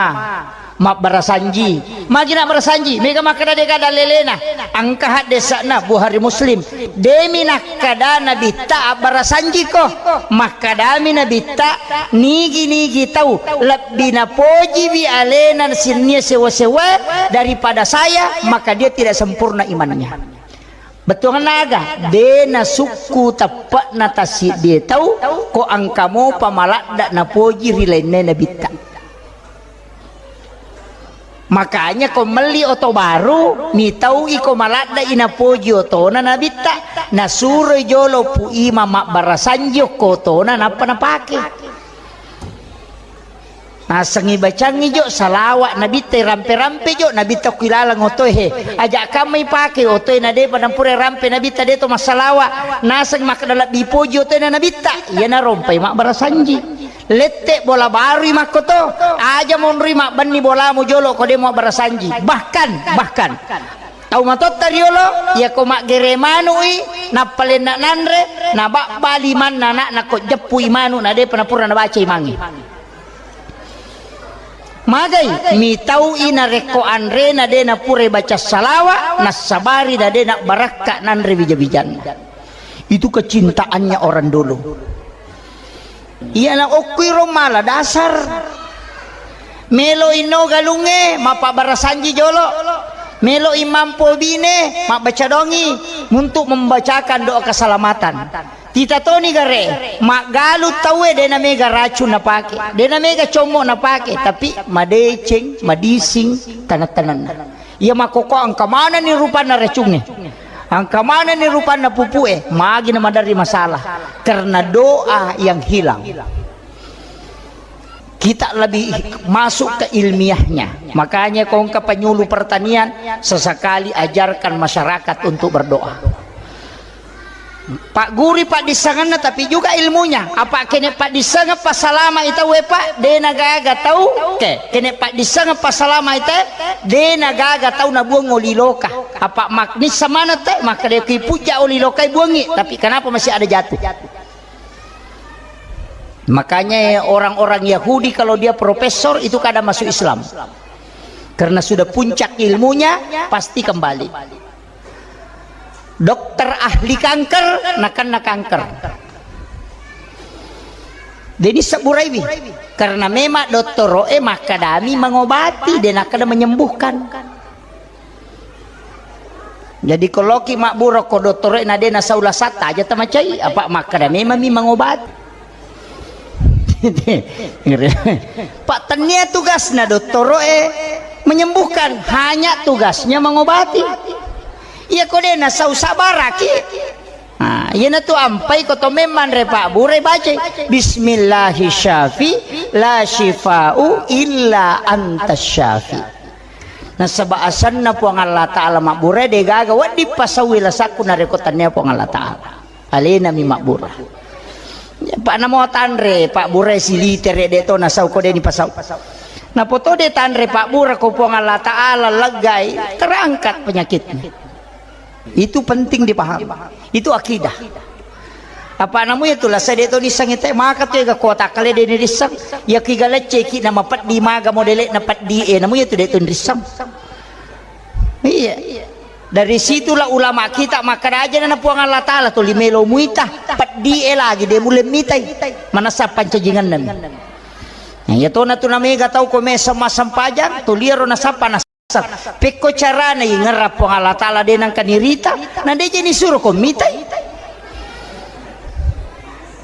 mabbarasanji. Magi nabbarasanji, mega makkeda dega dalelena. Engka haddesana Bukhari Muslim. Demi nakkeda Nabitta abbarasanjiko. Makkedami Nabitta, nigi-nigi tau lebbi napojiwi alena sinnia sewa-sewa daripada saya, maka dia tidak sempurna imannya. Bettuanna aga? De nasukku teppe'na tassiddie tau, ko engka mopa maladda napoji ri lainna Nabitta. Makanya ko melli oto baru, mitau iko maladda inapoji otona Nabitta, nasuroi jolo Pu Imam mabbarasanji okko otona nappa napake. Nasengngi bacangngi jo salawat Nabitta, rampe-rampe jo Nabitta ku ilalang otoe he. Aja kamma ipake otoe na depa nampura rampe Nabitta deto massalawa. Naseng makkeda lebbi poji otoe na Nabitta. Iya narompai mabbarasanji. Lette bola barui makkoto, aja monroi mabbenni bolamu jolo ko de muabbarasanji. Bahkan, bahkan tau matotta riolo, iyako maggere manu'i, nappalenna nanre, nababba limanna anakna ko jeppui manu, na depa napura nabaca imangnge. Magai mitau'i narekko anrena de napurai baca salawa, nassabari na de nabbarakka nanre bija-bijanna. Itu kecintaannya orang dulu. Iyana okkuiro mala dasar. Melo inno galungnge, mappabbarasanji jolo. Melo imampo bine, mabbaca dongi untuk membacakan doa keselamatan. Tita toni gare, maggalu tauwe de namega racun napake, de namega commo napake, tapi madeceng, madising taneng-tanenna. Iya makkokko engka manenni rupanna racungnge. Engka manenni rupanna pupue, magi na maderri masalah. Karena doa yang hilang. Kita lebih masuk ke ilmiahnya. Makanya kau engka penyuluh pertanian, sesekali ajarkan masyarakat untuk berdoa. Pagguri paddissengenna, tapi juga ilmunya. Apa kene paddissengeng passalama ita we, Pak, de nagaga tau ke. Kene paddissengeng passalama ita, de nagaga tau nabuang oli loka. Apa maknissa mana te, maka de ki pujja oli lokai buangi, tapi kenapa masih ada jatuh? Makanya orang-orang Yahudi kalau dia profesor itu kada masuk Islam. Karena sudah puncak ilmunya, pasti kembali. Dokter ahli kanker, nakenna kanker. Deni sebburaiwi. Karena memang dottoro'e makkadami mengobati, de nakkeda menyembuhkan. Jadi ko loki mabbura ko dottoro'e na de nasau lasatta, aja tamacai, apa makkada memang mi mengobati. Pak, tennia tugasna dottoro'e menyembuhkan, hanya tugasnya mengobati. Iya ko de nasau sabaraki. Nah, iyanatu ampai ko to memang re pabbura bacai, "Bismillahi syafi, la syifa'u illa anta syafi." Nasaba asenna Puang Allah Ta'ala mabbura, de gaga wedding pasauwi lasakku narekko tennia Puang Allah Ta'ala. Alena mi mabbura. Pak namo tanre, pabbura silitere de to nasau ko de ni pasau. Napoto de tanre pabbura ko Puang Allah Ta'ala leggai, terangkat penyakitnya. Itu penting dipahami. Itu akidah. Apa namu itu lah, saya de to nisseng ite, maka tu ega kota kale de nirisseng. Ya kiga lecce ki nama peddi maga modele na peddi e, namu itu de to nirisseng. Iya. Dari situlah ulama kita makkada aja na Puang Allah Ta'ala tuli melo muita, peddi e lagi de mulle mitai. Manassa pancajingan nami. Nah, iya tona tu namega tau ko mesa massempajang, tuliaro nasappa nas- Pekko carana ingerra Puang Allah Ta'ala de nangka nirita, na de je nisuro ko mitai.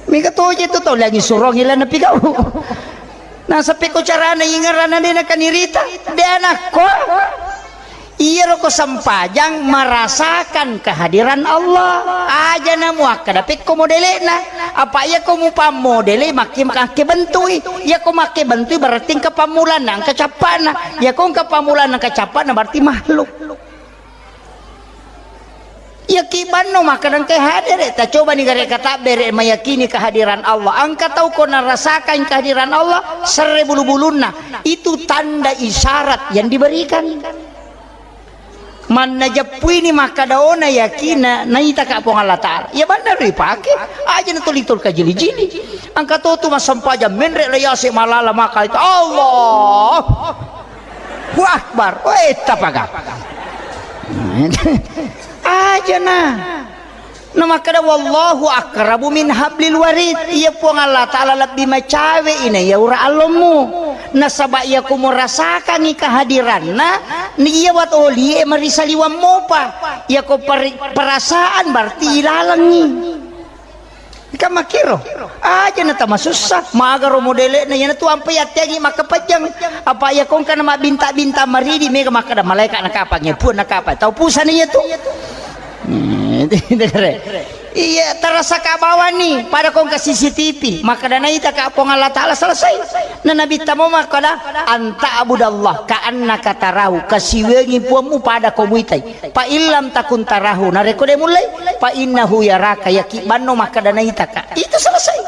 Mega toje tu tau langi surong ila napigau. Nasa pekko carana ingerra na de nangka nirita, de anakko. Iyaro ko sempajang merasakan kehadiran Allah. Aja na muakkada pekko modelena. Apa iya ko mupammodele makke, makke bentui. Iya ko makke bentui berarti engka pammulanna, engka cappana. Iya ko engka pammulanna, engka cappana berarti makhluk. Iya ki banno makkada engka hadere, ta coba ni gare katabbere meyakini kehadiran Allah. Engka tau ko narasakan kehadiran Allah, serre bulu-bulunna. Itu tanda isyarat yang diberikan. Manna jeppuini makkadaona yakinna naitaka Puang Allah Ta'ala. Iya banna ripake, aja na tuli-tuli kajili-jili. Engka to tu massempajang menre la yase malala maka itu, Allahu Akbar. Weh, tapaga. Aja na. Namakkeda, "Wallahu aqrabu min hablil warid." Iya Puang Allah Ta'ala lebbi macawe ina iya ura allommu. Nasaba iya ko murasakangi kehadiranna, ni iya wat olie marisaliwang mopa. Iya ko peri-, perasaan berarti ilalengi. Ika makkiro, aja na tamasussa, magaro modele'na, iyana tu ampai atteangi makkapajang. Apa iya ko engka na mabbinta-binta maridi, mega makkeda malaika na kapang, iya pun na kapang. Tau pusana iya tu. Hmm, iya, terasa ka bawani, pada ko engka C C T V, makkeda naita ka Puang Allah Ta'ala selesai. Na Nabi tamo makkeda, "Anta abudallah ka annaka tarahu," kasiwengi puammu pada ko muitai. "Fa illam takun tarahu," narekko de mullei, "fa innahu yaraka," yaki banno makkeda naita ka. Itu selesai.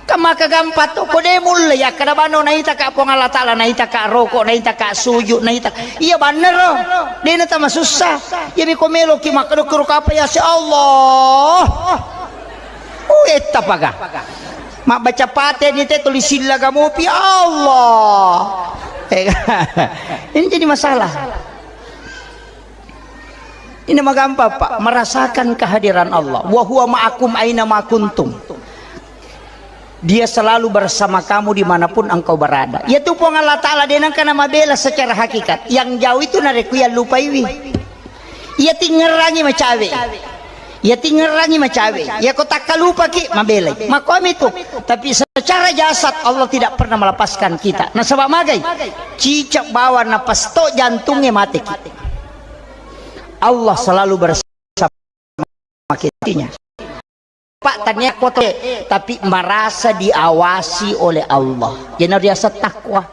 Kan maka gampang to, ko de mulle yakkada bano naitaka Puang Allah Ta'ala, naitaka roko, naitaka suju, naita. Iya bannero, de na tamasussa. Iyami ko meloki makkada kuro kapa ya si Allah. Uh, etta paga. Mabbaca pate ni te tuli silla gamopi Allah. Eh, ini jadi masalah. Ini magampang, Pak, merasakan kehadiran Allah. Wa huwa ma'akum aina ma kuntum. Dia selalu bersama kamu dimanapun engkau berada. Yaitu Puang Allah Ta'ala de nengka na mabela secara hakikat. Yang jauh itu narekko yallupaiwi. Iya tingngerangi macawe. Iya tingngerangi macawe. Iya ko takkalupaki mabelai. Makomi tu. Tapi secara jasad Allah tidak pernah melepaskan kita. Nasaba magai? Cicak bawang napas to jantungnge mateki. Allah selalu bersama kita. Pak, tania kuat, tapi merasa diawasi oleh Allah. Jadi riaseng takwa.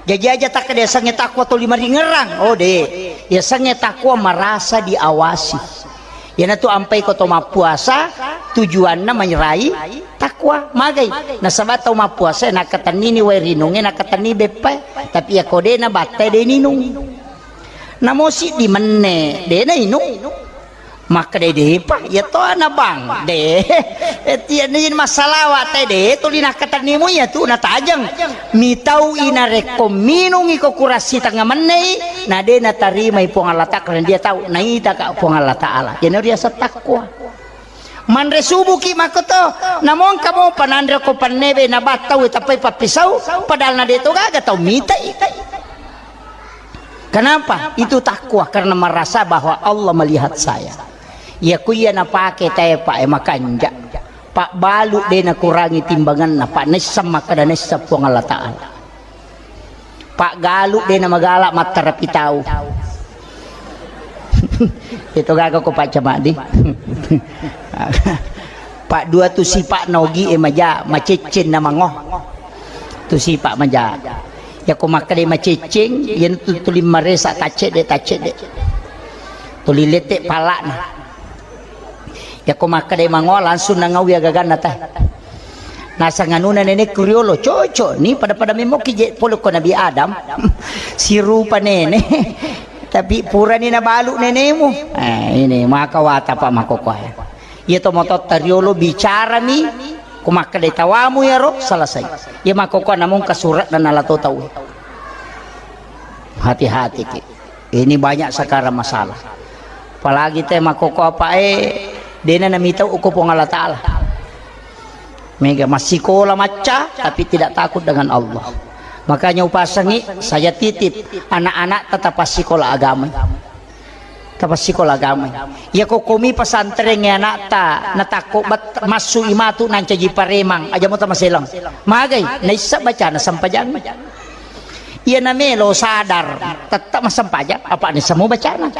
Jaji aja tak diasengnge takwa tuli maringerang. Oh de, diasengnge takwa merasa diawasi. Iyanatu ampai ko to mappuasa, tujuanna manyerai takwa. Magai? Nasaba tau mappuasa nakatennini wae rinungnge, nakatenni beppae. Tapi iya ko de nabattai de ninung. Namo siddi menne, de nainung. Makkeda depa, iya to ana bang, de. Eh, tiya ni masalawa te de, tuli nakkatennimu iya tu natajeng. Mitau ina rekko minungi ko kurassi tengnga mennei, na de natarimai Puang Allah Ta'ala, karena dia tahu naitaka Puang Allah Ta'ala. Jadi riaseng takwa. Manre subuki makkoto, namongka mopa nanre ko pannebe nabattau tappai pappisau, padahal na de to gaga tau mitai. Kenapa? Itu takwa karena merasa bahwa Allah melihat saya. Iya ku iya napake tae, Pak, e, makanja. Pak, balu de nakurangi timbanganna, Pak, naisseng makkeda naisseng Puang Allah Ta'ala. Pak, galu de namagala mattarapi tau. Itu gaga ko Pak Camadi. Pak, dua tu sipa nogi e maja, macecceng na mango. Tu sipa maja. Iya ko makkeda macecceng, iyanatu tuli maresa taccedde, taccedde. Tuli lette palana. Iya ko makkeda mango langsung nangaui agaganna ta. Nasang anuna nenekku riolo, cocok ni pada-pada memoki je pole ko Nabi Adam. Sirupa nene. Tapi purani nabalu nenemu. Eh, ini maka wata Pak makkokkoe. Iya to mototta riolo bicarami, ko makkeda tawamu iyaro, selesai. Iya makkokkoe namung kasurat dan nalato tau. Hati-hati ki. Ini banyak sekarang masalah. Apalagi te makkokkoe apa e, dena namitau uko Puang Allah Ta'ala. Mega massikola macca, tapi tidak takut dengan Allah. Makanya upasangi, saya titip anak-anak tetap sikola agama. Tapassikola agamai. Iya ko komi pesantren e anakta, natakko bet-, massu i matu nancaji paremang, aja mo tamaseleng. Magai, naissa bacana sempajang. Iya namelo sadar, tetap massempajang, apa naissamo bacana.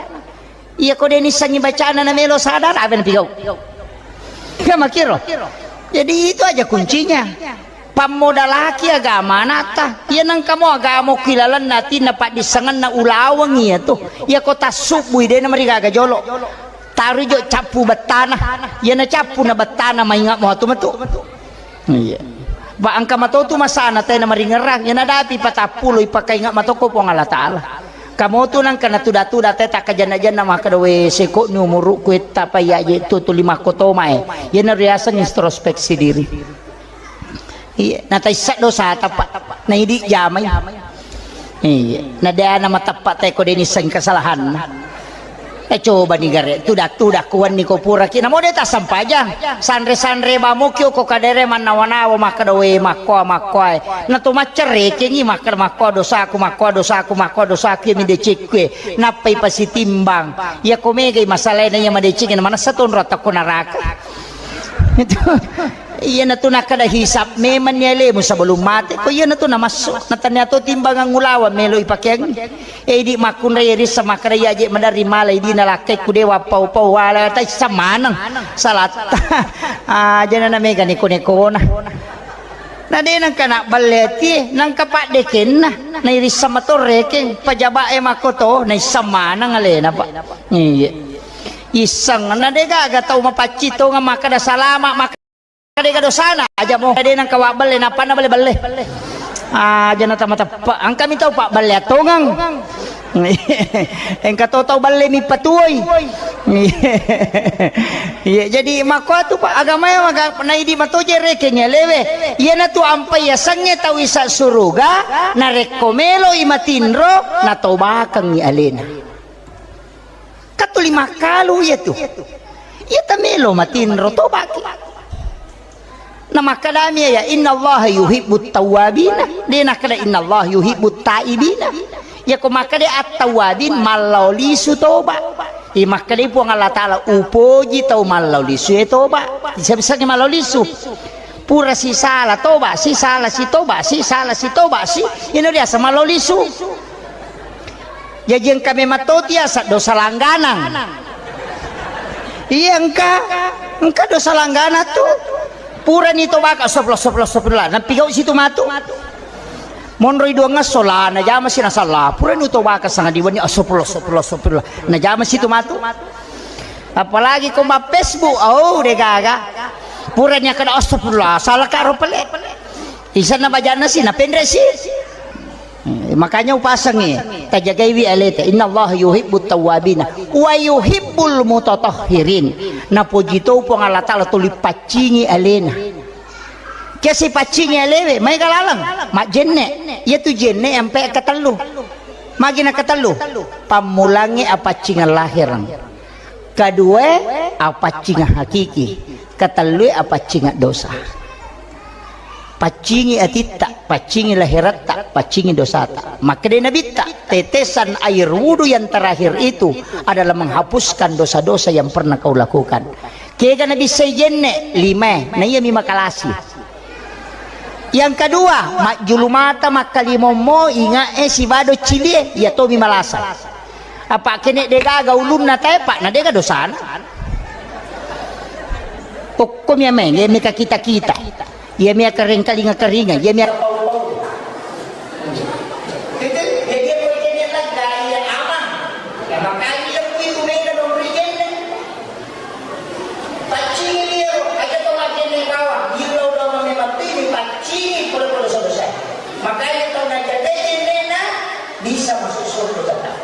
Iya ko de nissengi bacana namelo sadar, apa napigau? Kan makiro. Jadi itu aja kuncinya. Pammodalaki agama anakta. Iya nengkamo agama ki lalenna atinna paddissengenna ulaweng iya tu. Iya ko tassubbui de namarigaga jolo. Tarui jo cappu bettana. Iya na cappu na bettana maingat mo atu metu. Iya. Ba engka mato tu masana tena maringerang. Iya nadapi patappulo ipakaingat matoko Puang Allah Ta'ala. Kamotu nangka natuda-tuda te takkajanna-janna makkeda, "We, seko ni umurukku etta pa iya je tu tuli makkotomae." Iyana riaseng introspeksi diri. Iya, nataissa dosata, Pak. Naidi jamai. Iya, nadana mateppa te ko deni seng kesalahanna. Eh, coba ni gare, tuda-tuda kuwanni ko puraki. Namo de tassempajang. Sanre-sanre bamoki ko kadere mannawa-nawa makkeda, "We, makkoa, makkoa." Nato maccerekengi makkeda, "Makkoa dosaku, makkoa dosaku, makkoa dosaku, iya mi decekku." Nappai pasitimbang. Iya ko megai masalaina iya madeceng na manessa tonro takko naraka. Itu. Iyanatu nakkeda hisab memang ni alemu sebelum mate. Ko iyanatu namassu. Natania to timbangan ulaweng melo ipakeang. Eh, idi makkunrai rissa makkeda iya je maderri mala idi nalakkai ku dewa pau-pau wala taissa maneng. Salatta. Ah, jana na mega neko-nekona. Na de nangka nabballe atie, nangka paddekenna. Nairissa mato rekeng, pajaba'e makkoto, naisseng maneng alena, Pak. Iya. Isseng, na de gaga tau mapaccing tonga makkeda salama, mak- Makkeda dosana, aja mo de nengka wabballe, nappanna balle-balle. Aja na tama teppa. Engka mi tau pabballe atongeng. Engka to tau balle mi patuoi. Iya, jadi makkuatu, Pak, agamae maga-, naidi matoje rekeng alewe. Iyanatu ampai yasengnge tau isa suruga, narekko meloi matinro, natobakengngi alena. Katuli makkalu iyatu. Iya tamelo matinro tobaki. Namakkedami ya, "Innallaha yuhibbut tawwabina." De nakkeda, "Innallaha yuhibbut taibina." Yako makkeda at-tawwabin, mallao lisu toba. Iya makkeda Puang Allah Taala, "Upoji tau mallao lisu e toba." Siapa-siapa mallao lisu? Pura sisala toba, sisala si toba, sisala si toba si. Ino diasa mallao lisu. Jaji engka memang to tiasa dosa langganang. Iya engka, engka dosa langganang tu. Purani tobaka, astagfirullah, astagfirullah, astagfirullah. Nampigau situ matu. Monroi duangngesso la, najama si nasala. Purani tobaka sangadi wenni, astagfirullah, astagfirullah, astagfirullah. Najama situ matu. Apalagi ko ma Facebook, oh, de gaga. Purani akkeda, astagfirullah, salaka ro pale. Isanna bajanna si, napenre si. Eh, makanya upasangi, tajagaiwi aleta. Innallaha yuhibbut tawwabina wa yuhibbul mutatahhirin. Napoji to Puang Allah Taala tuli paccingi alena. Kiasi paccingi alewe, maega laleng, majjenne. Iyatu jenne ampe katellu. Magi na katellu? Pammulangnge apaccingeng lahireng. Kedua, apaccingeng hakiki. Ketellue, apaccingeng dosa. Paccingi atitta, paccingi lahiratta, paccingi dosata. Makkeda Nabitta, tetesan air wudu yang terakhir itu adalah menghapuskan dosa-dosa yang pernah kau lakukan. Kega nabissai jenne? Lima, na iyami makalasi. Yang kedua, majjulu mata, makkalimommo, ingae sibado cilie, iya tomi malasa. Apa kene degaga ulunna tae, Pak, na dega dosana. Okko mi ameng, iya mi kakita-kita. Iya mi akareng kalinga-karinga, iya mi Paccingi liaro, aja to majjenne bawang, illau doang memang tini, paccingi pura-pura dosa-dosa. Makanya tau najagai jennena bisa masuk surga tetap.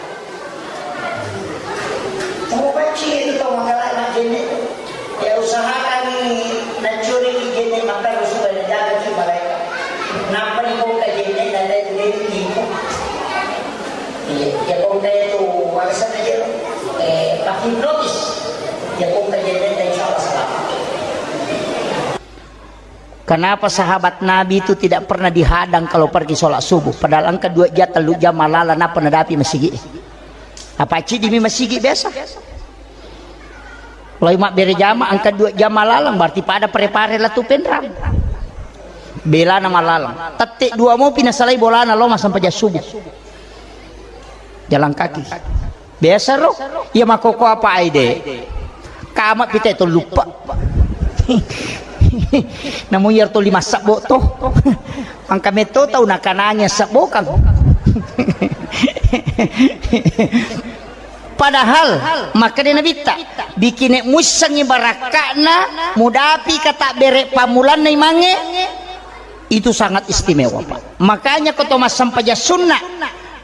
Tau paccingi itu tau manggalai majjenne. Ya usahakan naccuriki jenne makkaro supaya najagaki malaika. Nappa dibongka jenne nalai tuli nipu. Iya, ya kongka itu warisan aja lo. Eh, tapi notis. Ya kongka jenne insya Allah selamat. Kenapa sahabat Nabi itu tidak pernah dihadang kalau pergi sholat subuh? Padahal engka dua jam, tellu jam malala, napa nadapi masigi. Apa cidi mi masigi biasa? Lai mabbere jama engka dua jam malaleng, berarti pada pare-pare latu penrang. Belana malaleng. Tette dua mopi nasalai bolana lo massempajang subuh. Jalan kaki. Biasa ro. Iya makoko apa aide? Kama pite to lupa. Namu yar to lima sabbo to. Angka metto tau nakanangi sabbo kang. Padahal makkeda Nabitta, bikine muissengngi barakka'na mudapi katabbere pammulanna imangnge, itu sangat istimewa, Pak. Makanya ko to massempajang sunna,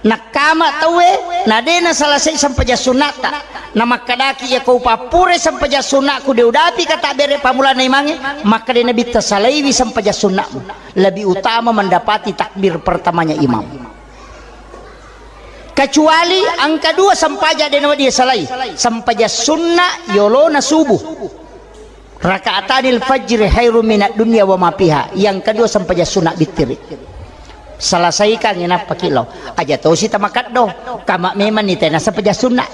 nakkama tauwe, na de nasalasai sempajang sunnata, na makkedaki, iya ko upappure sempajang sunnaku de udapi katabbere pammulanna imangnge, makkeda Nabitta, salaiwi sempajang sunnamu, lebih utama mendapati takbir pertamanya imam. Kecuali engka dua sempajang de nawedding salai. Sempajang sunna yolona subuh. Rakaatanil fajri khairum minad dunya wa ma fiha. Yang kedua sempajang sunna bittiri. Selesaikan inappa ki lao. Aja tosi tamakeddo. Kama memang ni tena sempajang sunna.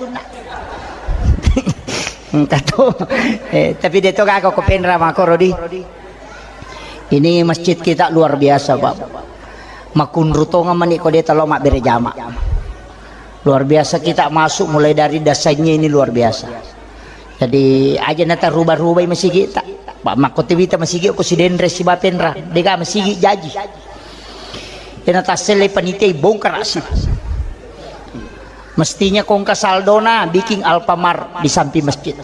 Engka to. Eh, tapi de to gaga ko penra makoro di. Ini masjid kita luar biasa, Pak. Makunru tongeng mani ko de talo mabbere jama. Luar biasa kita masuk mulai dari dasarnya ini luar biasa. Jadi aja nata rubah-rubai masigi ta. Pak makko tewita masigi ko sidenre sibapenra. Dega masigi jaji. Ena tassele panitia bongkar asi. Mestinya kongka saldona bikin Alfamart di samping masjid.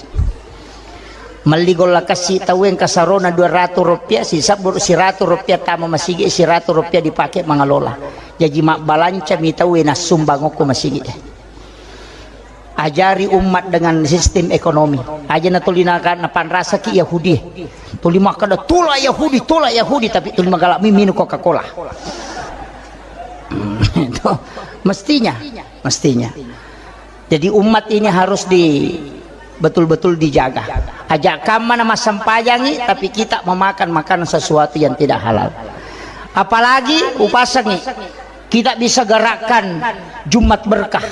Melli golla kessi tauwe engka sarona dua ratu rupiah, sisebbu siratu rupiah tama masigi, siratu rupiah dipake mangalola. Jaji mabbalanca mi tauwe nassumbang okko masigi. Ajari umat dengan sistem ekonomi. Aja na tuli na, napanrasaki Yahudi. Tuli makkeda, "Tolak Yahudi, tolak Yahudi," tapi tuli magalak mi minum Coca-Cola. Itu mestinya, mestinya. Jadi umat ini harus di, betul-betul dijaga. Aja kamma na massempajangi, tapi kita memakan makanan sesuatu yang tidak halal. Apalagi upasangi, kita bisa gerakkan Jumat berkah.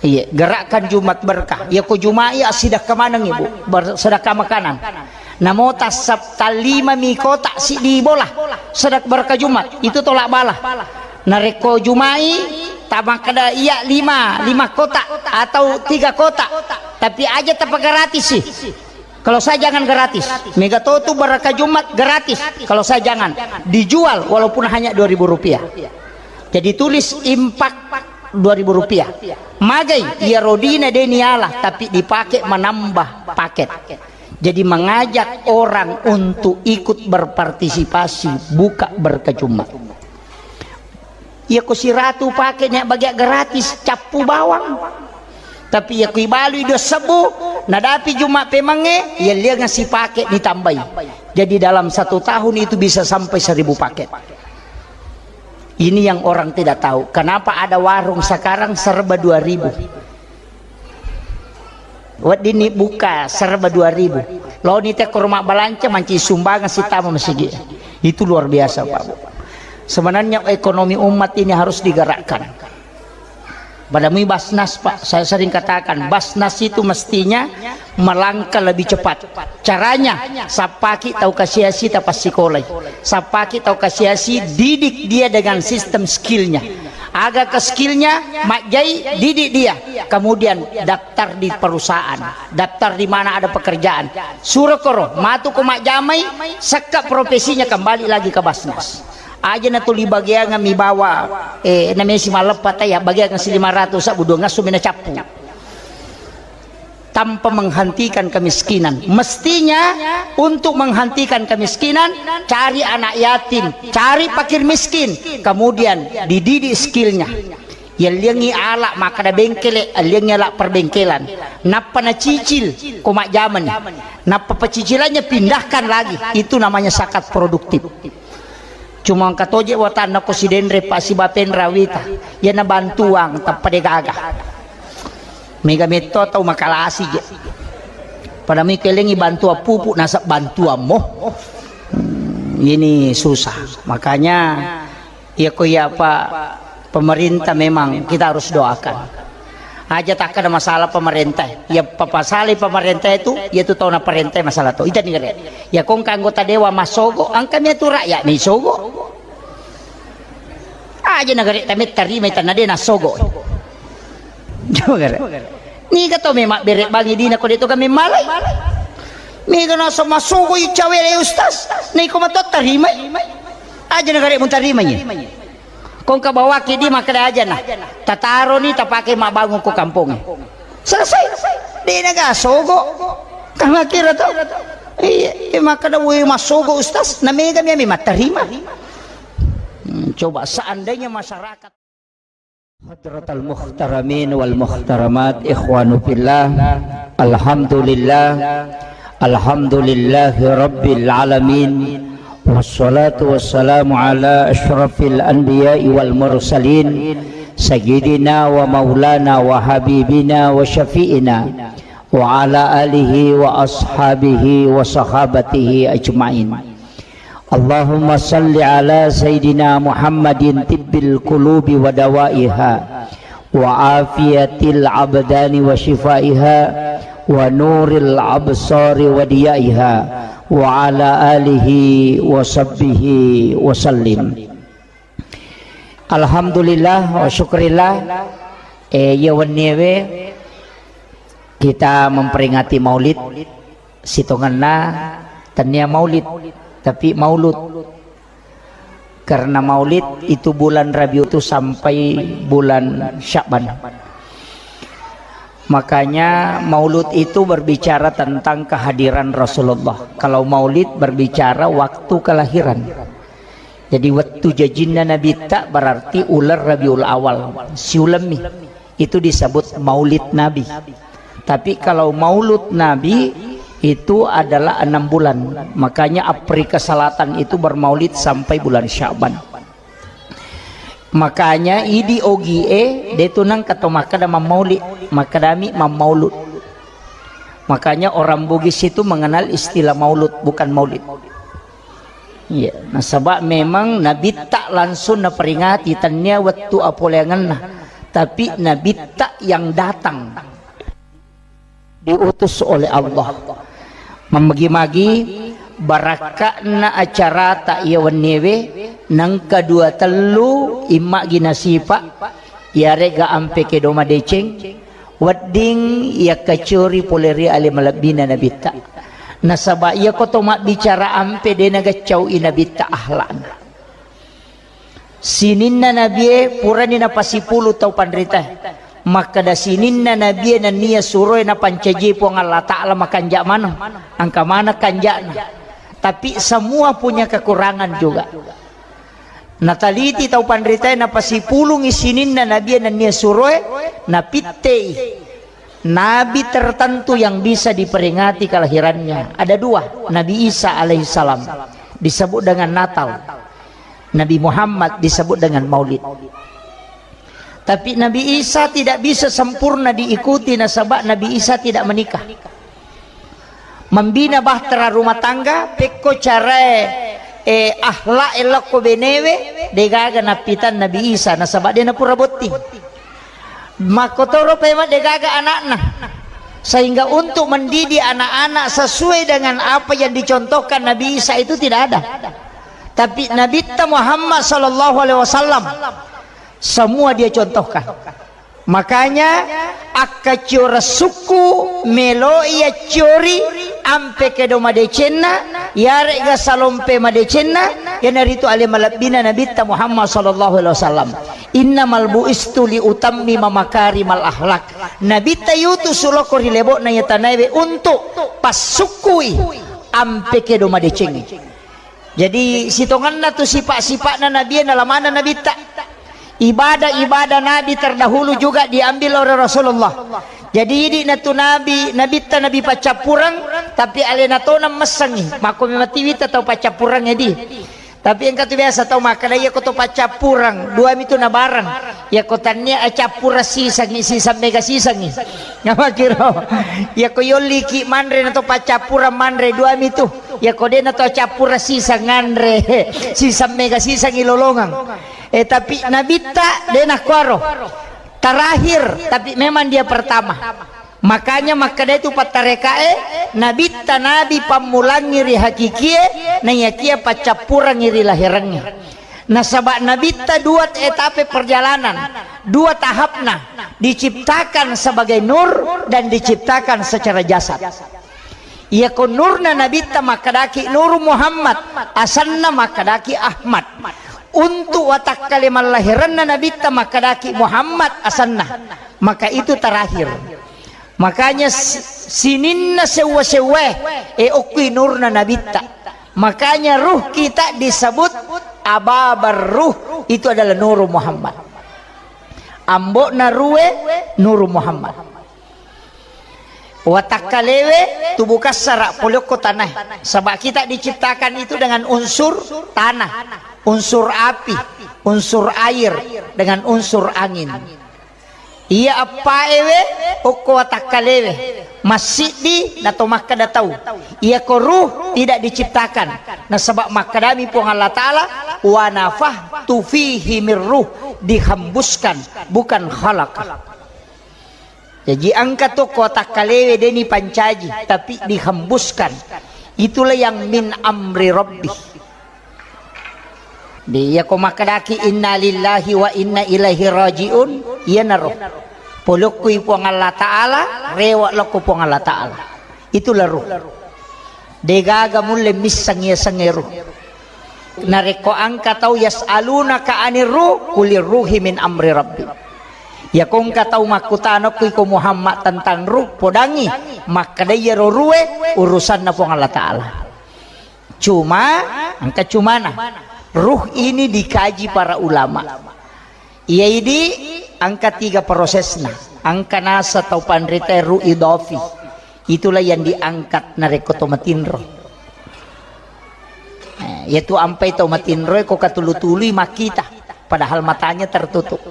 Iya, gerakkan Jumat berkah. Iya, ko Juma'i assidakka maneng, Ibu. Ber-, sedekah makanan. Namo tassap tallima mi kotak siddi bola. Sedak berkah Jumat. Itu tolak bala. Narekko Juma'i, tamakkeda iya lima, lima kotak atau tiga kotak. Tapi aja tapa gratis sih. Kalau saya jangan gratis. Mega to tu berkah Jumat gratis. Kalau saya jangan. Dijual walaupun hanya dua ribu rupiah. Jadi tulis impak dua ribu rupiah. Magai, iya rodina de niala, tapi dipake menambah paket. Jadi mengajak orang untuk ikut berpartisipasi buka berkah Jumat. Iya ko siratu pake nia bagia gratis, cappu bawang. Tapi iya ko ibalui dua sebbu, nadapi Jumat pemangnge, iya lianga sipake ditambai. Jadi dalam satu tahun itu bisa sampai seribu paket. Ini yang orang tidak tahu. Kenapa ada warung sekarang serba dua ribu? Weddinni buka serba dua ribu. Laoni te ko rumah balanca manci sumbangan sitama masigi. Itu luar biasa, Pak Bu. Sebenarnya ekonomi umat ini harus digerakkan. Pada mui Basnas, Pak, saya sering katakan, Basnas itu mestinya melangkah lebih cepat. Caranya, sappaki tau kasiasi tapassikolai. Sappaki tau kasiasi, didik dia dengan sistem skillnya. Aga ke skillnya, majjai, didik dia. Kemudian daftar di perusahaan, daftar di mana ada pekerjaan. Suro koro, matu ko majjamai, sekka profesinya kembali lagi ke Basnas. Aja na tuli bagiangan mi bawa, eh, namesi malleppa taya, bagiangan si lima ratus, sabbu dua ngasu mina cappu. Tanpa menghentikan kemiskinan. Mestinya untuk menghentikan kemiskinan, cari anak yatim, cari fakir miskin, kemudian dididik skillnya. Yelliangi ala makkada bengkele, yelliangi ala perbengkelan. Nappa nacicil ko majjamani. Nappa pecicilannya pindahkan lagi. Itu namanya zakat produktif. Cuma engka toje watanna ko sidenre pa sibapenra wita. Iyana bantuang tappa de gaga. Mega metto tau makalasi je. Pada mi kelengi bantuan pupuk nasab bantuan mo. Hmm, ini susah. Makanya iya ko iya apa pemerintah memang kita harus doakan. Aja takkada masalah pemerintah. Ya papasali pemerintah itu, ya tu tau na perintah masalah tu. Ita ni gare. Ya kong ka anggota dewan masogo, angka mi tu rakyat mi sogo. Aja na gare tame tarima ita na de na sogo. Coba gare. Ni ka to memang bere bangi dina ko de to kami malai. Mega na sama sogo i cawe le ustaz. Ni ko mato tarima. Aja na gare mun tarima ni. Kong ka bawaki di makkeda aja na. Tataroni tapake mabbangun ko kampongnge. Selesai. De na ga sogo. Kang akhir to. Iya, iya, makkeda woi masogo ustaz, na mega mi ami mattarima. Hmm, coba seandainya masyarakat Hadratal muhtaramin wal muhtaramat, ikhwanu fillah. Alhamdulillah. Alhamdulillahi rabbil alamin. Wassalatu wassalamu ala asyrafil anbiya'i wal mursalin, sayyidina wa maulana wa habibina wa syafi'ina wa ala alihi wa ashabihi wa sahabatihi ajma'in. Allahumma salli ala sayyidina Muhammadin tibbil qulubi wa dawaiha wa afiyatil abdani wa shifaiha wa nuril absari wa diyaiha wa ala alihi wa sahbihi wa sallim. Alhamdulillah wa syukurillah, eh, iya wenniewe kita memperingati Maulid, sitongenna tennia Maulid, tapi Maulud. Karena Maulid itu bulan Rabiul itu sampai bulan Sya'ban. Makanya maulud itu berbicara tentang kehadiran Rasulullah. Kalau maulid berbicara waktu kelahiran. Jadi wettu jajinna Nabitta berarti uleng Rabiul Awal, siulemmi. Itu disebut maulid Nabi. Tapi kalau maulud Nabi itu adalah enam bulan. Makanya Afrika Selatan itu bermaulid sampai bulan Syaban. Makanya idi ogie de tu nengka to makkeda mammaulid, makkedami mammaulud. Makanya orang Bugis itu mengenal istilah maulud, bukan maulid. Iya, nasaba memang Nabitta langsung naperingati, tania wettu apoleangenna, tapi Nabitta yang datang, diutus oleh Allah. Mammagi-magi barakka'na acarata iya wenniewe, nengka dua tellu immagi nasipa, iyarega ampe kedo madeceng, wedding yakkaciori pole ri ale malebbina Nabitta. Nasaba iyako to mabbicara ampe de nagaccau'i Nabitta akhlakna. Sininna nabie purani napasipulu tau panritae. Makkeda sininna nabie nennia suroe napancaji Puang Allah Ta'ala makanja maneng. Engka maneng kanjana. Tapi semua punya kekurangan juga. Nataliti tau panritae napasipulungi sininna nabie nennia suroe, napittei nabi tertentu yang bisa diperingati kelahirannya. Ada dua, Nabi Isa alaihissalam disebut dengan Natal. Nabi Muhammad disebut dengan Maulid. Tapi Nabi Isa tidak bisa sempurna diikuti nasaba Nabi Isa tidak menikah. Membina bahtera rumah tangga, pekko carae, eh, akhlak elokko benewe, degaga nappitan Nabi Isa, nasaba de napura botting. Makkotoro pemeng degaga anakna. Sehingga untuk mendidik anak-anak sesuai dengan apa yang dicontohkan Nabi Isa itu tidak ada. Tapi Nabitta Muhammad sallallahu alaihi wasallam, semua dia contohkan. Makanya, akkaccioreng sukku meloi acciori ampe kedo madecenna, yare'ga salompe madecenna, iyanaritu ale malebbina Nabitta Muhammad sallallahu alaihi wasallam. Innamal bu'istu li utammima makarimal akhlak. Nabitta yutu suloko ri lebo'na iya tanaewe untuk passukkui ampe kedo madecengnge. Jadi sitongenna tu sipa-sipa'na nabie nalamana Nabitta. Ibadah-ibadah Nabi terdahulu juga diambil oleh Rasulullah. Jadi idi natu Nabi, Nabitta Nabi paccappureng, tapi alena tona messengi. Makko memang tiwita tau paccappureng edi. Tapi engka tu biasa tau makkeda, iya ko to paccappureng, dua mi tu nabareng. Iya ko tannia acappureng sisengi, siseng mega sisengi. Ngamakiro. Iya ko yolliki manre na to paccappureng manre, dua mi tu. Iya ko de na to acappureng siseng nganre, siseng mega sisengi lolongeng. Eh, tapi Nabitta de nakkuaro. Terakhir, tapi memang dia pertama. Makanya makkeda itu pattarekae, Nabitta Nabi pammulangi ri hakikie, naiyakia paccappurangi ri lahirangnge. Nasaba Nabitta dua etape perjalanan, dua tahapna, diciptakan sebagai nur dan diciptakan secara jasad. Iyako nurna Nabitta makkedaki Nuru Muhammad, asenna makkedaki Ahmad. Untuk watakkale mallahiranna Nabitta makkedaki Muhammad asenna. Maka itu terakhir. Makanya si-, sininna sewwa-sewwae, e, okkui nurna Nabitta. Makanya ruh kita disebut ababar ruh, itu adalah Nuru Muhammad. Ambo'na ruwe Nuru Muhammad. Watakkalewe tubuh kassara, pole okko tanae. Saba kita diciptakan itu dengan unsur tanah, unsur api, unsur air, dengan unsur angin. Iya eppaewe okko watakkalewe, massiddi nato makkeda tau. Iyako ruh tidak diciptakan. Nasaba makkedami Puang Allah Ta'ala, "Wa nafakhtu fihi mir ruh," dihembuskan, bukan khalaqa. Jaji engka to ko takkalewe deni pancaji, tapi dihembuskan. Itulah yang min amri rabbi. Di, iya ko makkedaki inna lillahi wa inna ilaihi rajiun, iyanaro. Polokkui Puang Allah Ta'ala, rewa lokko Puang Allah Ta'ala. Itulah ruh. Degaga mulle misseng yasengnge ruh. Narekko engka tau yas'alunaka anir ruh, kulir ruhi min amri rabbi. Iyako engka tau makkutana ko iko Muhammad tentang ruh, podangi makkeda iyaro ruhe urusanna Puang Allah Ta'ala. Cuma, engka cumana, ruh ini dikaji para ulama. Iya idi engka tiga prosesna. Engka nasa tau panrita ruh idafi. Itulah yang diangkat narekko to matinro. Eh, yaitu ampai tau matinro ko katulu-tului makkita, padahal matanya tertutup.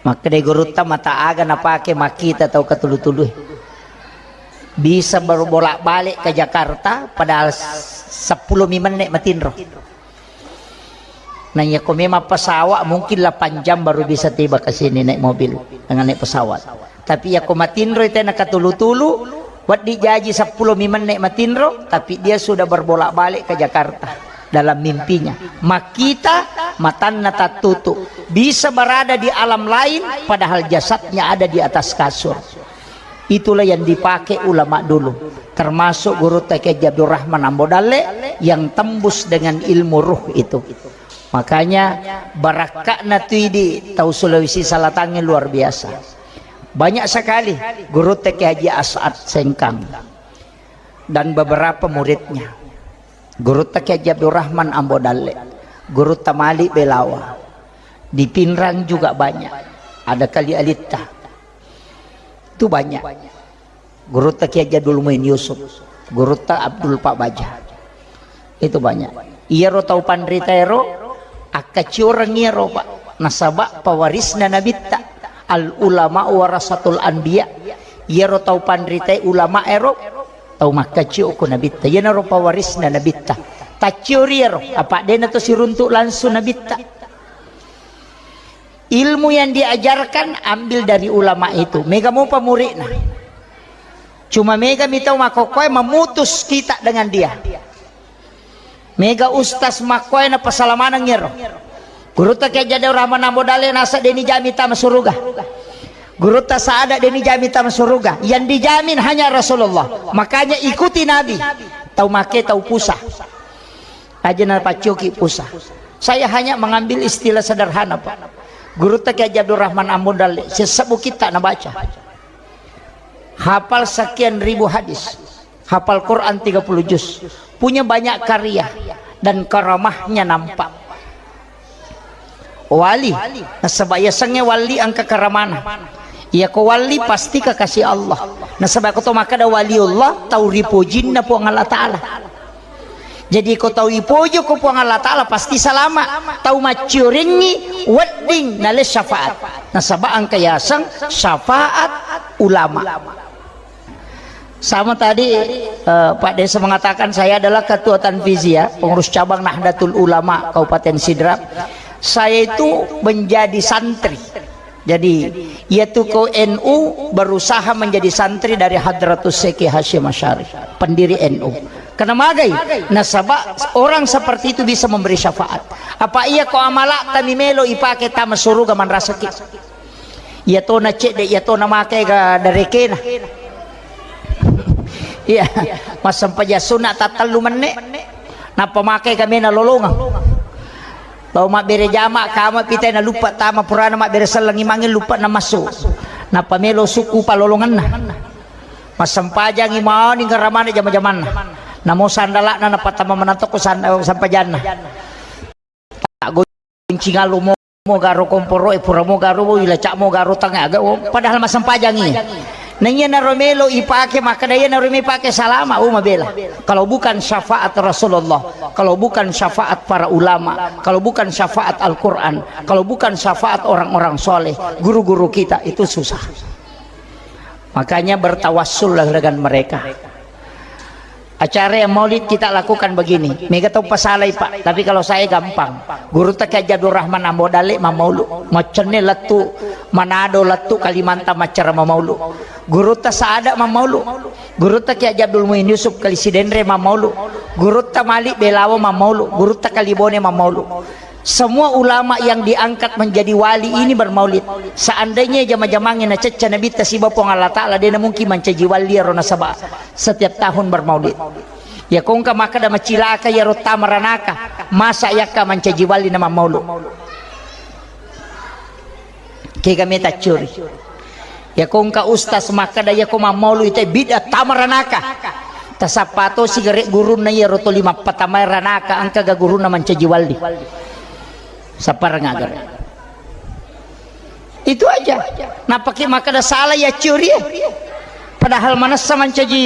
Makkeda gurutta, mata aga napake makkita tau katulu-tului? Bisa berbolak-balik ke Jakarta, padahal seppulo mi menne matinro. Nah, iya ko memang pesawat, mungkin delapan jam baru bisa tiba ke sini naik mobil, dengan naik pesawat. Tapi iya ko matinro tena katulu-tulu, wedding jaji seppulo mi menne matinro, tapi dia sudah berbolak-balik ke Jakarta dalam mimpinya. Makkita, matanna tattutu. Bisa berada di alam lain, padahal jasadnya ada di atas kasur. Itulah yang dipakai ulama dulu, termasuk Gurutta Kiai Haji Abdurrahman Ambo Dalle yang tembus dengan ilmu ruh itu. Makanya, barakka'na tu idi tau Sulawesi Selatangnge luar biasa. Banyak sekali Gurutta Kiai Haji As'ad Sengkang dan beberapa muridnya. Gurutta Kiai Haji Abdurrahman Ambo Dalle, Gurutta Malik Belawa, di Pinrang juga banyak. Ada Kali Alitta. Itu banyak. Gurutta Kiai Haji Abdul Muin Yusuf, Gurutta Abdul Pak Baja. Itu banyak. Iyaro tau panrita ero, akkacioreng iyaro, Pak. Nasaba pewarisna nabitta. Al ulama warasatul anbiya. Iyaro tau panrita ulama ero, tau makkacio ko nabitta. Iyanaro pewarisna nabitta. Tacciori ero, apa dena to siruntuk langsung nabitta. Ilmu yang diajarkan ambil dari ulama itu. Mega mopa muridna. Cuma mega mi tau makkokkoe memutus kita dengan dia. Mega ustaz makkoe na pasalamaneng ero. Gurutta Kiai Haji Abdurrahman Ambo Dalle nasa deni jami tama suruga. Gurutta Saada deni jami tama suruga. Yang dijamin hanya Rasulullah. Makanya ikuti Nabi. Tau make tau pusa. Aja na paccoki pusa. Saya hanya mengambil istilah sederhana, Pak. Gurutta Kiai Haji Abdurrahman Ambo Dalle, sesebbu kitta nabaca. Hafal sekian ribu hadis. Hafal Quran tiga puluh juz. Punya banyak karya dan karamahnya nampak. Wali, nasaba yasengnge wali engka karamana. Iyako wali pasti kekasih Allah. Nasaba ko to makkeda waliullah, tau ripojinna Puang Allah Ta'ala. Jadi ko tau ipoji ko Puang Allah Ta'ala pasti salama. Tau macciorengngi wedding nale syafaat. Nasaba engka yaseng syafaat ulama. Sama tadi, eh, Pak Desa mengatakan saya adalah ketua Tanfiziyah, pengurus cabang Nahdlatul Ulama Kabupaten Sidrap. Saya itu menjadi santri. Jadi, yaitu ke N U berusaha menjadi santri dari Hadratus Syekh Hasyim Asy'ari, pendiri N U. Karena magai, nasaba orang seperti itu bisa memberi syafaat. Apa iya ko amala tami melo ipake tama suruga manrasaki. Iya tona cedde, iya tona make ga darekena. Iya, massempajang sunna tattellu menne. Nappa make kamena lolongeng. Tau mabbere jama kama pitai na luppa tama purana mabbere selleng imangnge luppa na massu. Nappa melo sukku palolongenna. Massempajangi mani garamana jama-jamanna. Namo sandala'na napatama manatokko san-, sampajanna. Taggoncing allo mo, mo garo komporo'e, pura mo garo mo, ilaca mo garo tangnga, aga, oh, padahal massempajangi. Naiya naro melo ipake, makkeda iya naro melo ipake salama, oh, mabela. Kalau bukan syafaat Rasulullah, kalau bukan syafaat para ulama, kalau bukan syafaat Al-Quran, kalau bukan syafaat orang-orang soleh, guru-guru kita, itu susah. Makanya bertawassullah dengan mereka. Acara yang maulid kita lakukan begini. Mega tau pasalai, Pak. Tapi kalau saya gampang. Gurutta Kiai Haji Abdurrahman Ambo Dalle mammaulu. Maccenne lettu Manado, lettu Kalimantan maccara mammaulu. Gurutta Saada mammaulu. Gurutta Kiai Haji Abdul Muin Yusuf Kali Sidenreng mammaulu. Gurutta Malik Belawa mammaulu. Gurutta Kali Bone mammaulu. Semua ulama yang diangkat menjadi wali ini bermaulid. Seandainya jama-jamangnge nacecca Nabitta siba Puang Allah Ta'ala, de namungkin mancaji wali iyaro nasaba setiap tahun bermaulid. Ya kongka makkeda macilaka iyaro tamaranaka, masa yakka mancaji wali na mammaulu. Kega meta curi. Yako engka ustaz makkeda yako mammaulu ite bid'ah tama ranaka. Tasappa to sigare gurunna iyaro toli mappatamae ranaka engka ga gurunna mancaji walli. Sappareng agare. Itu aja. Napake makkeda salah ya curi. Padahal manessa mancaji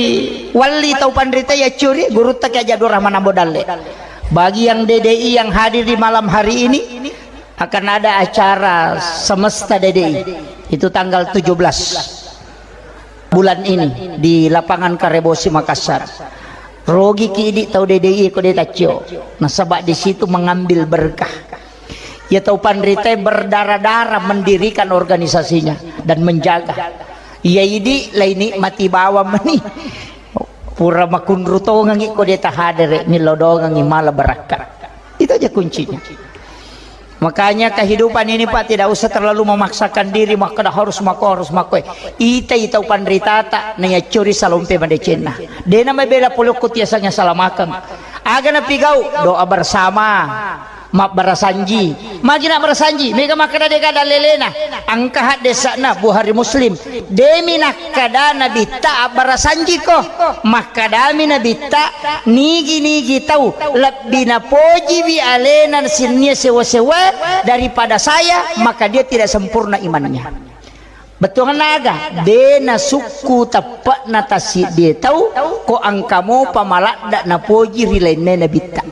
walli tau panrita ya curi, gurutta ki aja Abdul Rahman Ambo Dalle. Bagi yang D D I yang hadir di malam hari ini, akan ada acara semesta D D I. Itu tanggal tujuh belas bulan ini di lapangan Karebosi Makassar. Rogi ki idi tau D D I ko de taccio. Nasaba di situ mengambil berkah. Ya tau panrita berdarah-darah mendirikan organisasinya dan menjaga. Ya idi lai nikmati bawang meni. Pura makunru tongengi ko de tahadere, millau dongengi mala barakka. Itu aja kuncinya. Makanya kehidupan ini, Pak, tidak usah terlalu memaksakan diri, makkeda harus mako, harus mako. Ita, ita upanritata, na yaccori salompe madecenna. Dena mabela polokku tiasanya salamakeng. Aga napigau, doa bersama, mabbarasanji. Magi nabbarasanji, mega makkeda dega dalelena. Engka haddesana Bukhari Muslim. Demi nakkeda Nabitta abbarasanjiko. Makkedami Nabitta, nigi-nigi tau lebbi napojiwi alena sinnia sewa-sewa daripada saya, maka dia tidak sempurna imannya. Bettuanna aga? De nasukku teppe'na tassiddie tau, ko engka mopa maladda napoji ri lainna Nabitta.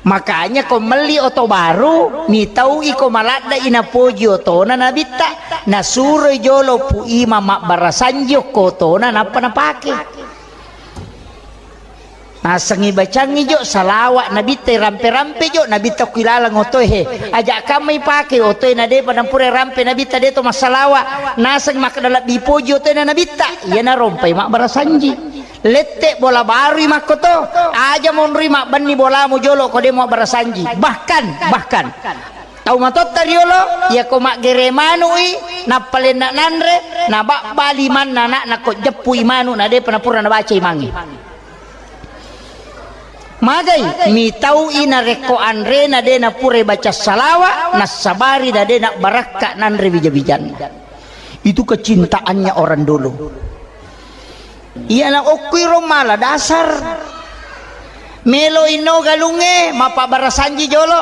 Makanya ko melli oto baru, mitau iko maladda inapoji otona Nabitta, nasuroi jolo Pu Imam mabbarasanji okko otona nappa napake. Nasengi bacangi jo salawa Nabitta, rampe-rampe jo Nabitta ku ilalang otoe he. Aja kamma ipake otoe na depa nampura rampe Nabitta deto massalawa. Naseng makkeda lebbi poji otoe na Nabitta, iya narompai mabbarasanji. Lette bola barui makkoto, aja monrui mabbenni bolamu jolo ko demo barasanji. Bahkan, bahkan tau matotta riolo, yako maggere manui, nappalenna nanre, nababba limanna anakna ko jeppui manu, na depa napura nabaca imangi. Magai, mitau'i narekko anrena de napura baca salawa, nassabari na de nabbarakka nanre wija-wijanna. Itu kecintaannya orang dulu. Iyana okkuiro mala dasar. Melo inno galungnge, mappabarasanji jolo.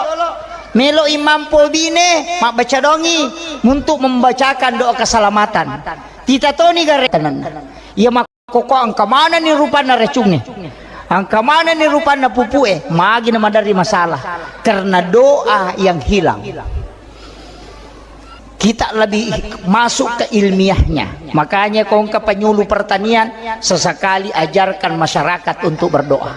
Melo imampo bine, mabbaca dongi untuk membacakan doa keselamatan. Tita toni gare tenanna. Iya makkoko engka manenni rupanna racungnge. Engka manenni rupanna pupue, magi na maderri masalah. Karena doa yang hilang. Kita lebih masuk ke ilmiahnya. Makanya kongka penyuluh pertanian sesekali ajarkan masyarakat untuk berdoa.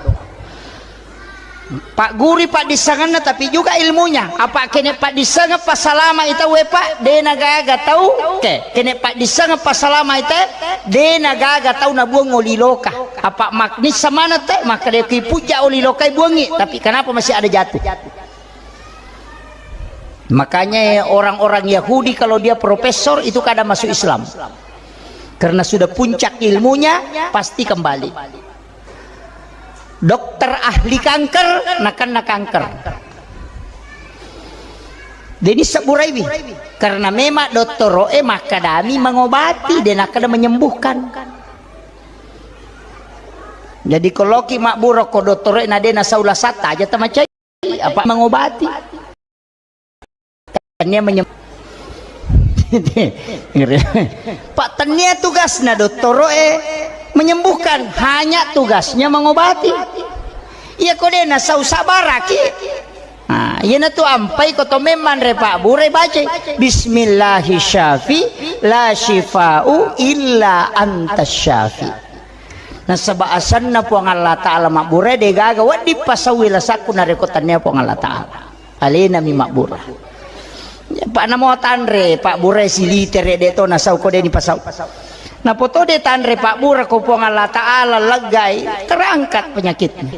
Pak guru paddissengenna tapi juga ilmunya. Apa kene paddissengeng passalama ita we pak dena gaga tau ke kene paddissengeng passalama ita dena gaga tau nabuang oli loka. Apa maknissa mana te maka de ki puja oli lokai buangi tapi kenapa masih ada jatuh? Makanya orang-orang Yahudi kalau dia profesor itu kadang masuk Islam. Karena sudah puncak ilmunya, pasti kembali. Dokter ahli kanker, nakenna kanker. Jadi seburaiwi. Karena memang dottoro'e makkadami mengobati, de nakkeda menyembuhkan. Jadi koloki mabbura ko dottoro'e na de nasau lasatta aja tamacai. Apa mengobati? Tania menyem- Pak tania tugasna dottoro'e menyembuhkan, hanya tugasnya mengobati. Iya ko de nasau sabaraki. Nah, iya natu ampai ko to memang re Pak Bure baca Bismillahi syafi la syifa'u illa anta syafi. Nasaba asanna Puang Allah Ta'ala mabbura de gaga wedding pasauwi lasakku narekko tania Puang Allah Ta'ala. Alenami mabbura. Pak namo tanre Pak bura silitere de to nasau ko de ni pasau. Napoto de tanre Pak bura ko Puang Allah Ta'ala leggai terangkat penyakitnya.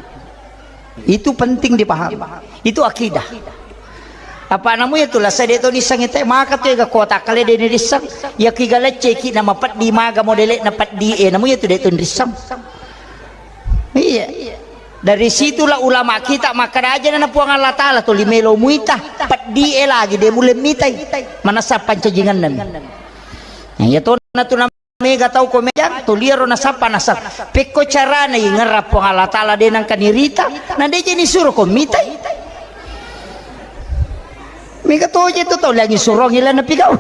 Itu penting dipahami. Itu akidah. Apa namu ya tulah saya de to nisang ite maka tu ega kota kale de ni risang. Ya kiga lecce ki nama peddi maga modele na peddi e namu ya tu de to risang. Iya. Dari situlah ulama kita makkeda, ajana na Puang Allah Ta'ala tuli melo muita, peddi e lagi de mulle mitai, manassa pancajinganna mi. Nah, iya to na tu na mega tau ko mejang, tuli ro nasappa nasap. Pekko carana ingerra Puang Allah Ta'ala de nangka nirita, na de je nisuro ko mitai. Mega to je tu tau lagi surong ila napigau.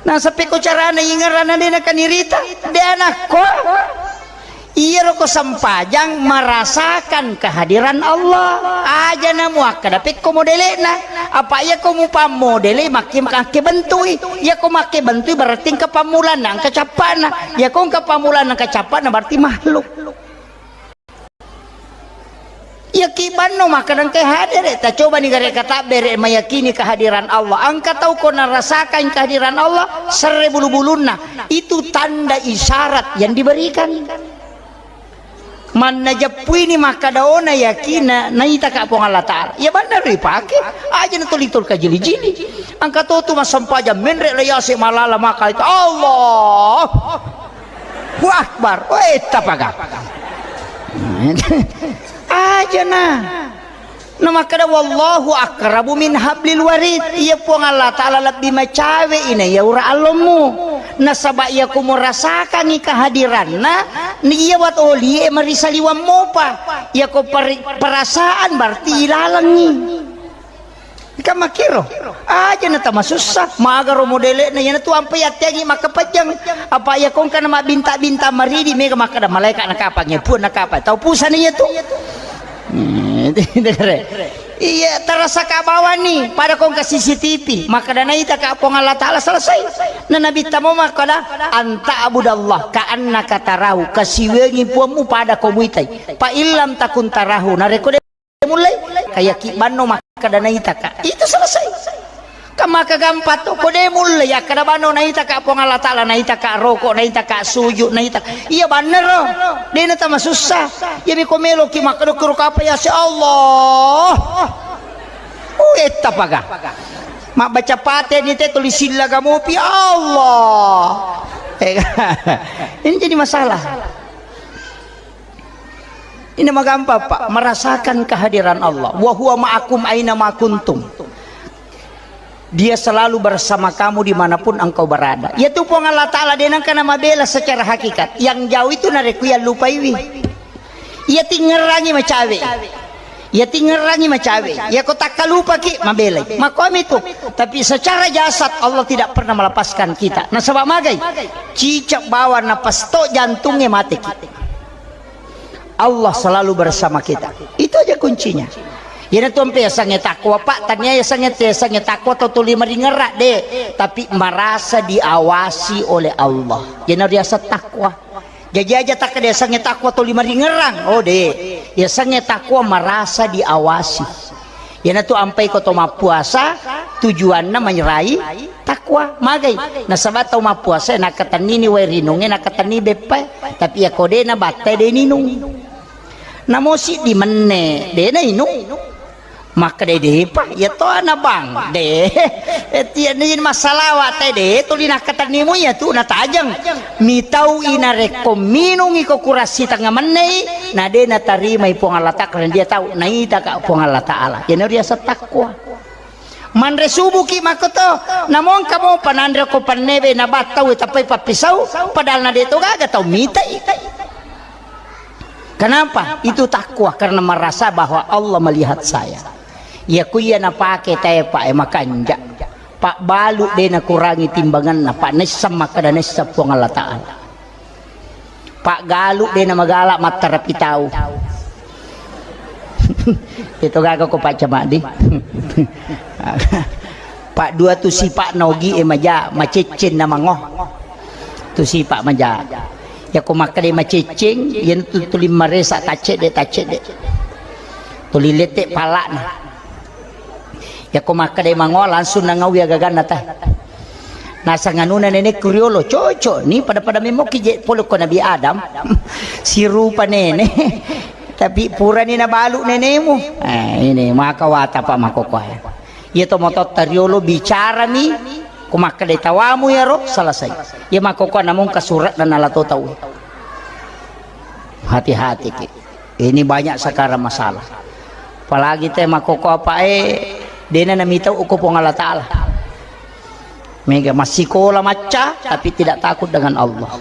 Nasapekko carana ingerana de nangka nirita, de anakko. Iyaro ko sempajang merasakan kehadiran Allah. Aja na muakkada pekko modele'na. Apa iya ko mupammodele makke, makke bentui. Iya ko makke bentui berarti engka pammulanna, engka cappana. Iya ko engka pammulanna, engka cappana berarti makhluk. Iya ki banno makkada engka hadere. Ta coba ni gare katabbere meyakini kehadiran Allah. Engka tau ko narasakan kehadiran Allah, serre bulu-bulunna. Itu tanda isyarat yang diberikan. Manna jeppuini makkada, oh, na yakinna, naitaka Puang Allah Ta'ala. Iya banna ripake, aja na toli-toli kajili-jili. Engka to tu massempajang menre la yase malala maka itu, Allahu Akbar. Weh, tapaga. Aja na. Na makkada, "Wallahu aqrabu min hablil warid." Iya Puang Allah Ta'ala lebbi macawe ina iya ura allommu. Nasaba iya ko murasakangi kehadiranna, ni iya wat olie marisaliwang mopa. Iya ko peri-, perasaan berarti ilalengi. Kan makkiro. Aja na tamasussa. Magaro modele'na, iyana tu ampai atteangi makkapajang. Apa iya kongka na mabbinta-binta maridi, mega makkada malaika na kapang, ya Puang na kapang. Tau pusana iya tu. Hmm, iya, terasa kabawani, pada kongka C C T V, makkada naitaka Puang Allah Ta'ala selesai. Na Nabi tamo makkada, "Anta abudallah ka annaka tarahu," kasiwengi Puangmu pada ko muitai. "Fa illam takun tarahu," narekko de mullei, kayaki banno makkada naitaka. Itu selesai. Kan maka gampang to, ko de mullei, akkada banno naitaka Puang Allah Ta'ala, naitaka roko, naitaka sujud, naitaka. Iya bannero. De na tamasussa. Iya mi ko meloki makkada kuro kapa ya si Allah. Uh, etta paga. Mabbaca pate ni te tulis sillaga mopi Allah. Eh, ini jadi masalah. Ini magampang, Pak. Merasakan kehadiran Allah. "Wa huwa ma'akum aina ma kuntum." Dia selalu bersama kamu dimanapun engkau berada. Yaitu Puang Allah Ta'ala de nangka na mabela secara hakikat. Yang jauh itu narekko iya lupaiwi. Iya tingerangi macawe. Iya tingerangi macawe. Iya ko takkalupaki mabelai. Makomi tu. Tapi secara jasad Allah tidak pernah melepaskan kita. Nasaba magai? Cicak bawang napas to jantungnya mateki. Allah selalu bersama kita. Itu aja kuncinya. Iyana tu ampe yasengnge takwa, Pak, tania yasengnge, yasengnge takwa tau tuli maringerra, de, tapi merasa diawasi oleh Allah. Iyana riaseng takwa. Jaji aja takkeda yasengnge takwa tuli maringerrang. Oh, de. Yasengnge takwa merasa diawasi. Iyana tu ampai ko to mappuasa, tujuanna manyerai takwa, magai. Nasaba tau mappuasa nakkatenni ni wae rinungnge, nakkatenni beppae. Tapi iya ko de na battae de ninung. Namo siddi menne, de na inung. Makkeda depa, iya to ana bang, de. Eh, tiya ni massalawa te de, tuli nakkatenni mu iya tu natajeng. Mitau inarekko minungi ko kurassi tengnga mennei, na de natarimai Puang Allah Ta'ala, karena dia tahu naitaka Puang Allah Ta'ala. Iyana riaseng takwa. Manre subuki makkoto, namongka mopa nanre ko pannebe nabattau tappai pappisau, padahal na de to gaga tau mitai. Kenapa? Itu takwa karena merasa bahwa Allah melihat saya. Iya ku iya napake tae pa e makanja. Pak balu de nakurangi timbanganna, Pak naisseng makkeda naisseng Puang Allah Ta'ala. Pak galu de namagala mattarapi tau. Itu gaga ko Pak Camadi. Pak dua tu sipak nogi e maja, macecceng na mango. Tu sipak maja. Iya ko makkeda macecceng, iyana tu tuli maresa taccedde, taccedde. Tuli lette palakna. Iya ko makkeda mango langsung nangawi agaganna ta. Nasang anuna nenekku riolo, cocok ni pada-pada memoki je pole ko Nabi Adam. Sirupa nene. Tapi purani nabalu nenemu. Eh, ini maka wata Pak makkokkoe. Iya to mototta riolo bicarami, ko makkeda tawamu iyaro, selesai. Iya makkokkoe namung kasurat dan ala to tau. Hati-hati ki. Ini banyak sekarang masalah. Apalagi te makkokko apae, dena namitau uko Puang Allah Ta'ala. Mega massikola macca, tapi tidak takut dengan Allah.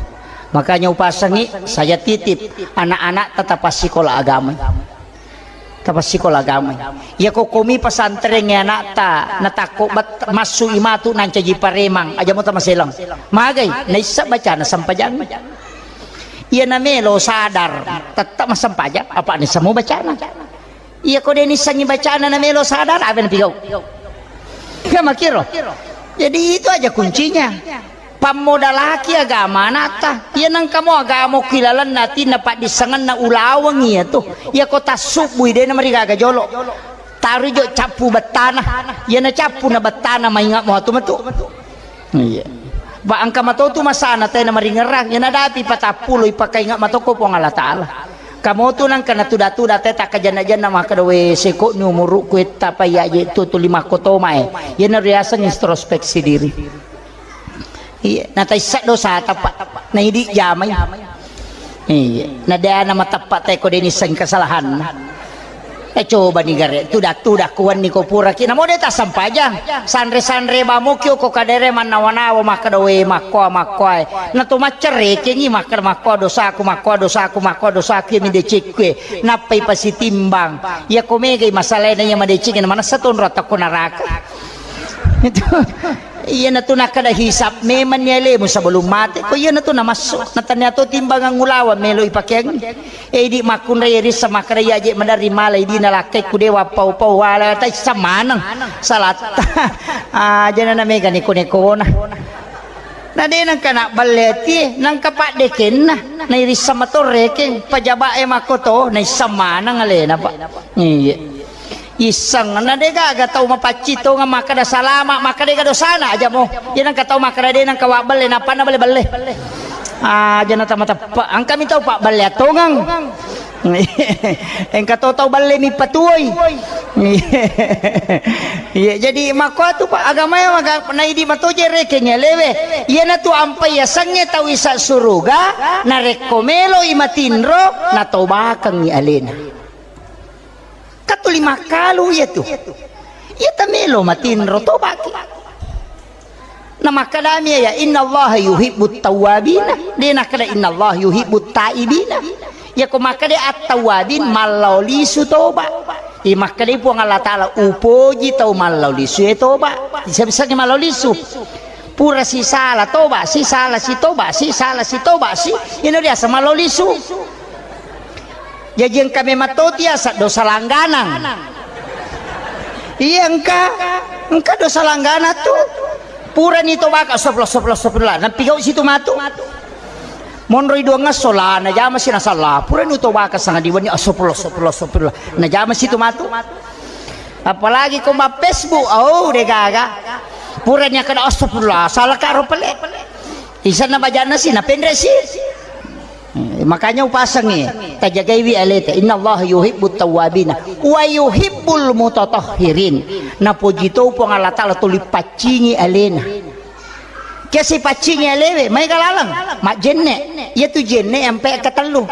Makanya upasangi, saya titip anak-anak tetap passikola agama. Tetap passikola agama. Ya kokomi pesantren ya anakta, natakko bet-, massu imatu nancaji paremang, aja mo tamaselang. Magai, naissa bacana sampajang. Iya namelo sadar, tetap massempajang, apa nissamo bacana. Iya ko de nissengi bacana namelo sadar, apa napigau? Kan makkiro. Jadi itu aja kuncinya. Pammodalaki agama anatta. Iya nengka mo agama ki lalenna atinna paddissengenna ulaweng iya tu. Iya ko tassubbui de namarigaga jolo. Tarui jo cappu bettana. Iya na cappu na bettana maingat mo atu metu. Iya. Ba engka matotu masana tena maringerang, iya nadapi patappulo ipakainga matoko Puang Allah Ta'ala. Kamotu nangka natuda-tuda te takkajanna-janna makkeda, "We, seko ni umurukku etta pa iya je tu tuli makkotomae." Iya na riaseng introspeksi diri. Iya, nataissa dosa tapa, naidi jamai. Iya, na de ana mateppa teko de nisseng kesalahanna. Eh, coba ni gare, tuda-tuda kuwanni ko puraki. Namo de tassampajang. Sanre-sanre bamoki ko kadere mannawa-nawa makkeda we makkoa makkoa. Na to maccerekengi makkeda makkoa dosaku, makkoa dosaku, makkoa dosaku mi decekku. Nappai pasitimbang. Iya ko megai masalahna iya madeceng manessa tonro takko naraka. Itu. Iyanatu nakkeda hisab memang ni alemu sebelum mate. Ko iyanatu namassu. Natania to timbangan ulaweng melo ipakeang. Eh, idi makkunrai rissa makkeda iya je maderri mala idi nalakkai ku dewa pau-pau wala taissa maneng. Salatta. Ah, jana na mega neko-nekona. Na de nangka na balle atie, nangka paddekenna. Nairissa matorrekeng, pajaba'e makkoto, naissa maneng alena, Pak. Iya. Isseng, na de gaga tau mapaccing tongeng makkeda salama, makkeda dega dosana aja mo. Iya nengka tau makkeda de nengka wabbelle, nappa na belle-belle. Aja na tama teppe, engka mi tau pabballe attongeng. Engka to tau balle mi patuoi. Iya, jadi makkuatu pa agamae maga-, naidi matoje rekeng alewe. Iyanatu ampai yasengnge tau isa suruga, narekko meloi matinro, natobakengngi alena. Katuli makkalu iya tu. Iya tamelo matinro tobaki. Namakkadami ya, "Innallaha yuhibbut tawwabina." De nakkada, "Innallaha yuhibbut taibina." Iya ko makkada at-tawwabin, mallao lisu toba. Iya makkada Puang Allah Ta'ala, "Upoji tau mallao lisu e toba." Bisa-bisa mallao lisu. Pura sisala toba, sisala si toba, sisala si toba si. Ino biasa mallao lisu. Jaji engka memang to tiasa dosa langganang. Iya engka, engka dosa langganang tu. Purani tobaka, astagfirullah, astagfirullah, astagfirullah. Nappigau situ matu. Monroi duangngesso la, najama si nasalla. Purani tobaka sangadi wenni, astagfirullah, astagfirullah, astagfirullah. Najama situ matu. Apalagi ko ma Facebook, oh, de gaga. Purani akkada astagfirullah, salaka ro pale. Isanna bajanna si, napenre si. Eh, makanya upasengngi, tajagaiwi aleta. "Innallaha yuhibbut tawwabina wa yuhibbul mutatahhirin." Napoji to Puang Allah Ta'ala tuli paccingi alena. Kiasi paccingi alewe, maega laleng, majjenne. Iyatu jenne ampe katellu.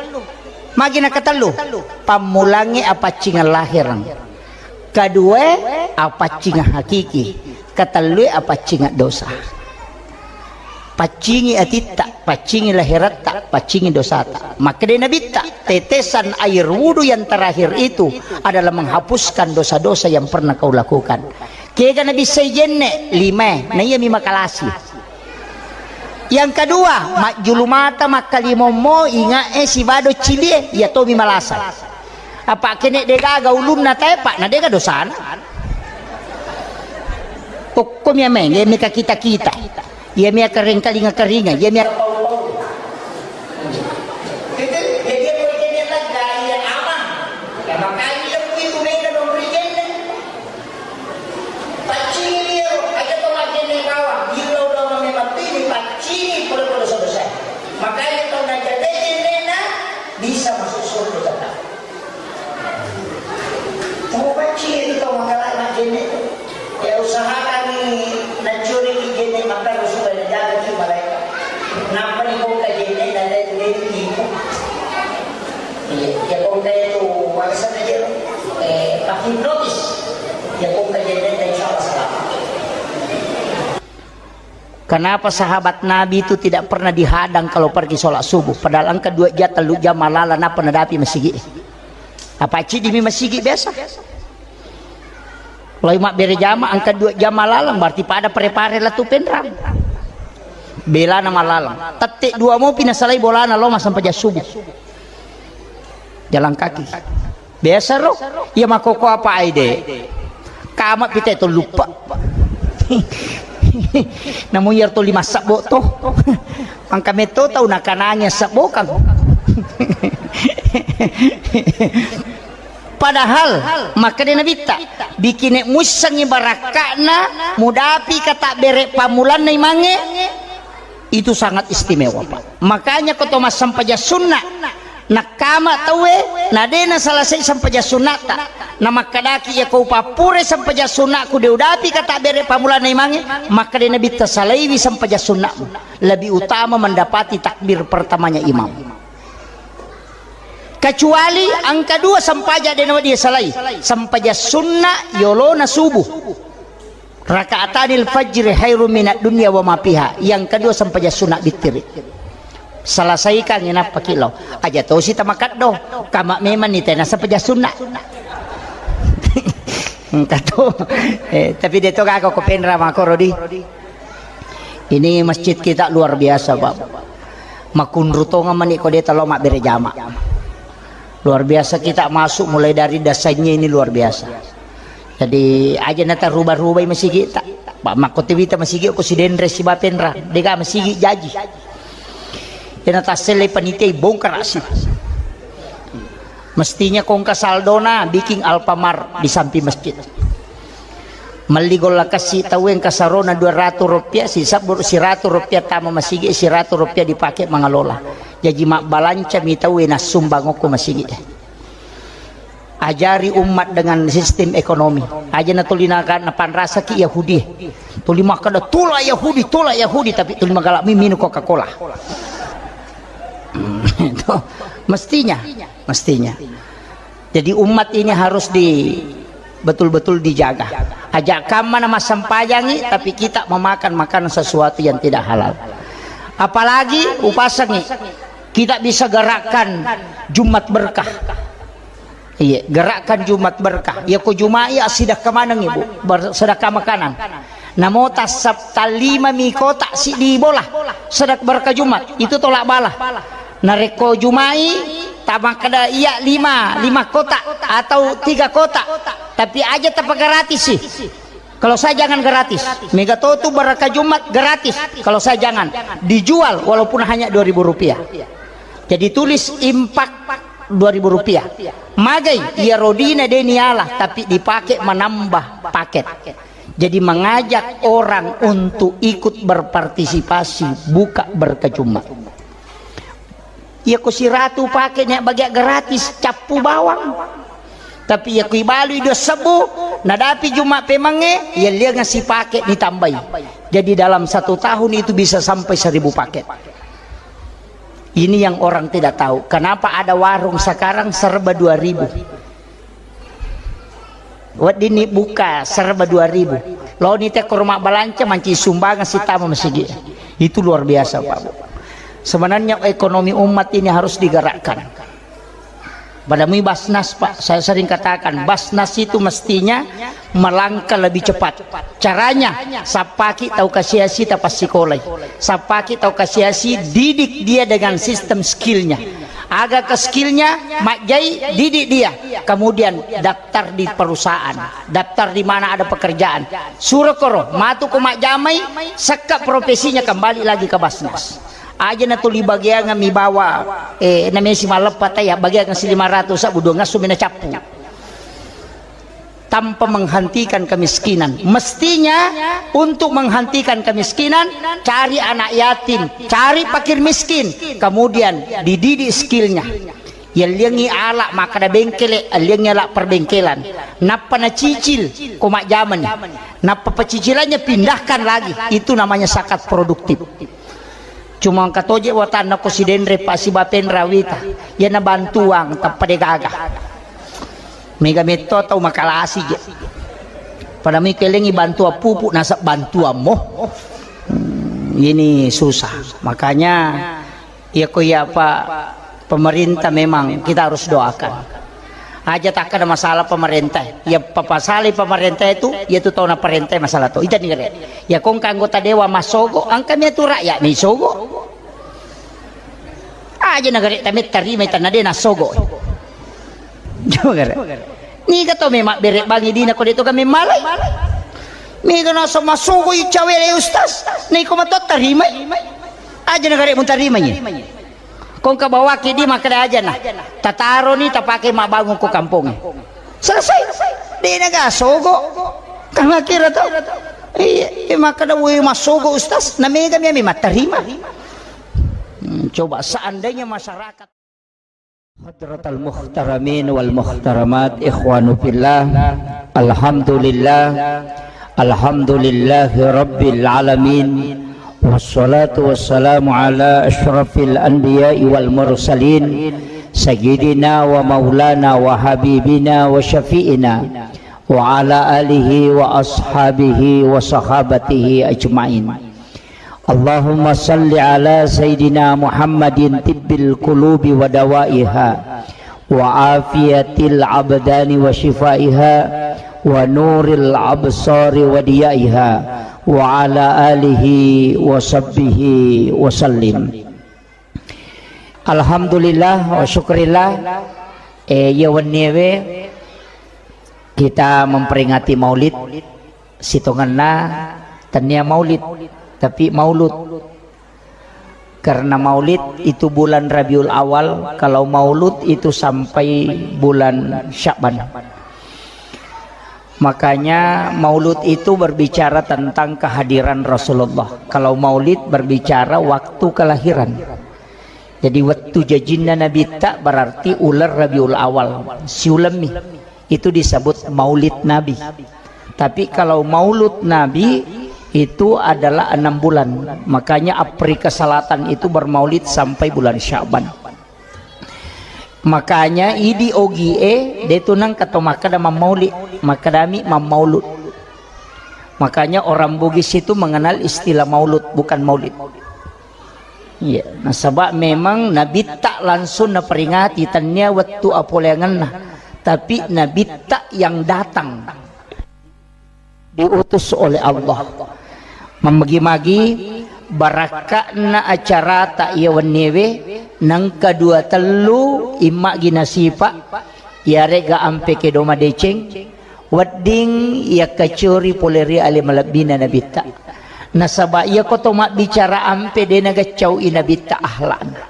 Magi na katellu? Pammulangnge apaccingeng lahireng. Kaduae, apaccingeng hakiki. Katellue, apaccingeng dosa. Paccingi atitta, paccingi lahiratta, paccingi dosata. Makkeda Nabitta, tetesan air wudu yang terakhir itu adalah menghapuskan dosa-dosa yang pernah kau lakukan. Kega nabissai jenne, limae, na iyami makalasi. Yang kedua, majjulu mata makkalimommo, ingae sibado cilie, iya tomi malasa. Apa kene degaga ulunna tae, Pak, na dega dosana. Okkomi ameng, iya meka kita-kita. Iya mia kareng kalinga-karinga, iya mia Paccingi iyaro, aja to majjenne bawang, illau doang mame mabbini, paccingi pole-pole dosa-dosa. Makanya tau najjagai jennena bisa masuk surga tetap. Tau paccingi itu tau makalai majjenne tu. Ya usahakan ni nacuri ki jenne makkaro supaya najaga ki malaikat. Kenapa sahabat Nabi itu tidak pernah dihadang kalau pergi sholat subuh? Padahal engka dua jam, tellu jam malala, napa nadapi masigi. Apa cidi mi masigi biasa? Loi mabbere jama, engka dua jam malalang, berarti pada pare-pare latu Penrang. Belana malalang. Tette dua mopi nasalai bolana lo massempajang subuh. Jalan kaki. Biasa ro, iya makkoko apa ai de. Kama pite to lupa. Namu iyar to lima sabbo to. Angka metto tau nakanangi sabbo kang. Padahal makkeda Nabitta, bikine mussengi barakka'na mudapi katabbere pammulanna imangnge, itu sangat istimewa, Pak. Makanya ko to massempajang sunna, nakkama tauwe, na de nasalasai sempajang sunnata, na makkedaki, iya ko upappure sempajang sunnaku de udapi katabbere pammulanna imangnge, makkeda Nabitta, salaiwi sempajang sunnamu, lebih utama mendapati takbir pertamanya imam. Kecuali angka dua sempajang de nawedding salai, sempajang sunna yolona subuh. Rakaatanil fajri khairum minad dunya wa ma fiha. Yang kedua sempajang sunna bittiri. Selesaikan inappa kilo. Aja tosi tamakeddo. Kama memang ni tena sempajang sunna. Engka to. Eh, tapi de to gaga ko Penrang makkoro di. Ini masjid kita luar biasa, Pak. Makunru tonga mani ko de talo mabbere jama. Luar biasa kita masuk mulai dari dasarnya ini luar biasa. Jadi aja nata rubah-rubai masigi ta. Pak makko tiwita masigi ko sidenre si bapenra. Dega masigi jaji. Ena tassele panitia bongkar aksi. Mestinya kongka saldona bikin Alfamart di samping masjid. Melli golla kassi tauwe engka sarona dua ratus rupiah, sisabbu siratu rupiah tama masigi, siratu rupiah dipakai mangalola. Jaji mabbalanca mi tauwe nassumbang okko masigi. Ajari umat dengan sistem ekonomi. Aja na tuli na, napanrasaki Yahudi. Tuli makkeda, "Tolak Yahudi, tolak Yahudi," tapi tuli magalak mi minum Coca-Cola. Itu mestinya, mestinya. Jadi umat ini harus di, betul-betul dijaga. Aja kamma na massempajangi, tapi kita memakan makanan sesuatu yang tidak halal. Apalagi upasangi, kita bisa gerakkan Jumat berkah. Iya, gerakkan Jumat berkah. Ya ko Jumat ya sedekah maneng ibu, ber-, sedekah makanan. Namo tassap talima mi kotak si di bola, sedekah berkah Jumat, itu tolak bala. Narekko Jumai, tamakkeda iya lima, lima kotak atau tiga kotak. Tapi aja tapa gratis sih. Kalau saya jangan gratis. Mega to tu berkah Jumat gratis. Kalau saya jangan. Dijual walaupun hanya dua ribu rupiah. Jadi tulis impak dua ribu rupiah. Magai, iya rodina deni Allah, tapi dipakai menambah paket. Jadi mengajak orang untuk ikut berpartisipasi buka berkah Jumat. Iya ko siratu pake nia bagia gratis, cappu bawang. Tapi iya ko ibalui dua sebbu, nadapi Jumat pemangnge, iya lianga sipake ditambai. Jadi dalam satu tahun itu bisa sampai seribu paket. Ini yang orang tidak tahu. Kenapa ada warung sekarang serba dua ribu? Weddinni buka serba dua ribu. Loni te ko rumah balanca manci sumbangan sitama masigi. Itu luar biasa, Pak Bu. Sebenarnya ekonomi umat ini harus digerakkan. Pada mui Basnas, Pak, saya sering katakan, Basnas itu mestinya melangkah lebih cepat. Caranya, sappaki tau kasiasi tapassikolai. Sappaki tau kasiasi, didik dia dengan sistem skillnya. Aga ke skillnya, majjai, didik dia. Kemudian daftar di perusahaan, daftar di mana ada pekerjaan. Suro koro, matu ko majjamai, sekka profesinya kembali lagi ke Basnas. Aja na tuli bagiangan mi bawa, eh, namesi maleppa taya, bagiangan si lima ratus, sabu dua ngasu mina cappu. Tanpa menghentikan kemiskinan. Mestinya untuk menghentikan kemiskinan, cari anak yatim, cari fakir miskin, kemudian dididik skillnya. Yalliangi ala makkada bengkele, alliangi ala perbengkelan. Nappa nacicil ko majjamani. Nappa pecicilannya pindahkan lagi. Itu namanya zakat produktif. Cuma engka toje watanna ko sidenre pa sibapenra wita. Iyana bantuang tappa degaga. Mega metto tau makalasi je. Pada mui kelengi bantuan pupuk nasab bantuan mo. Hmm, ini susah. Makanya, iya ko iya apa, pemerintah memang kita harus doakan. Aja takkada masalah pemerintah. Ya papasali pemerintah itu, ya tu tau na perintah masalah tu. Ita ni gare. Ya kong anggota dewan masogo, angka mi tu rakyat mi sogo. Aja na gare tametta rima ita na de na sogo. Coba gare. Niga to memang bere bangi dina ko de to kami malai. Mega nasa masogo i cawe le ustaz. Niko mato tarimai. Aja na gare mun tarimai. Kong ka bawaki di makkeda aja na. Tataroni tapake mabbangun ko kampong. Selesai. De na ga sogo. Kang kira to. Iya, iya, makkeda woi masogo ustaz. Na mega mi ami mattarima. Hmm, coba seandainya masyarakat Hadratal muhtaramin wal muhtaramat, ikhwanu fillah. Alhamdulillah. Alhamdulillahi rabbil alamin. Wassalatu wassalamu ala asyrafil anbiya'i wal mursalin, sayyidina wa maulana wa habibina wa syafi'ina wa ala alihi wa ashabihi wa sahabatihi ajmain. Allahumma salli ala Sayyidina Muhammadin tibbil qulubi wa dawaiha, wa afiyatil abdani wa shifaiha, wa nuril absari wa diyaiha, wa ala alihi wa sahbihi wa sallim. Alhamdulillah wa syukrillah. Eh, iya wenniewe kita memperingati Maulid, sitongenna tennia Maulid, tapi Maulut. Karena Maulid itu bulan Rabiul Awal, kalau Maulud itu sampai bulan Sya'ban. Makanya Maulud itu berbicara tentang kehadiran Rasulullah. Kalau Maulid berbicara waktu kelahiran. Jadi, wettu jajinna Nabitta berarti uleng Rabiul Awal, siulemmi. Itu disebut Maulid Nabi. Tapi kalau Maulud Nabi itu adalah enam bulan. Makanya Afrika Selatan itu bermaulid sampai bulan Sya'ban. Makanya idi ogie de tu nengka to makkeda mammauli, makkedami mammaulud. Makanya orang Bugis itu mengenal istilah maulud, bukan maulid. Iya, nasaba memang Nabitta langsung naperingati, tennia wettu apoleangenna, tapi Nabitta yang datang, diutus oleh Allah. Mammagi-magi barakka'na acarata iya wenniewe, nengka dua tellu immagi nasipa, iyarega ampe kedo madeceng, wedding yakkacori pole ri ale malebbina Nabitta. Nasaba iyako to mabbicara ampe de nagaccau'i Nabitta akhlakna.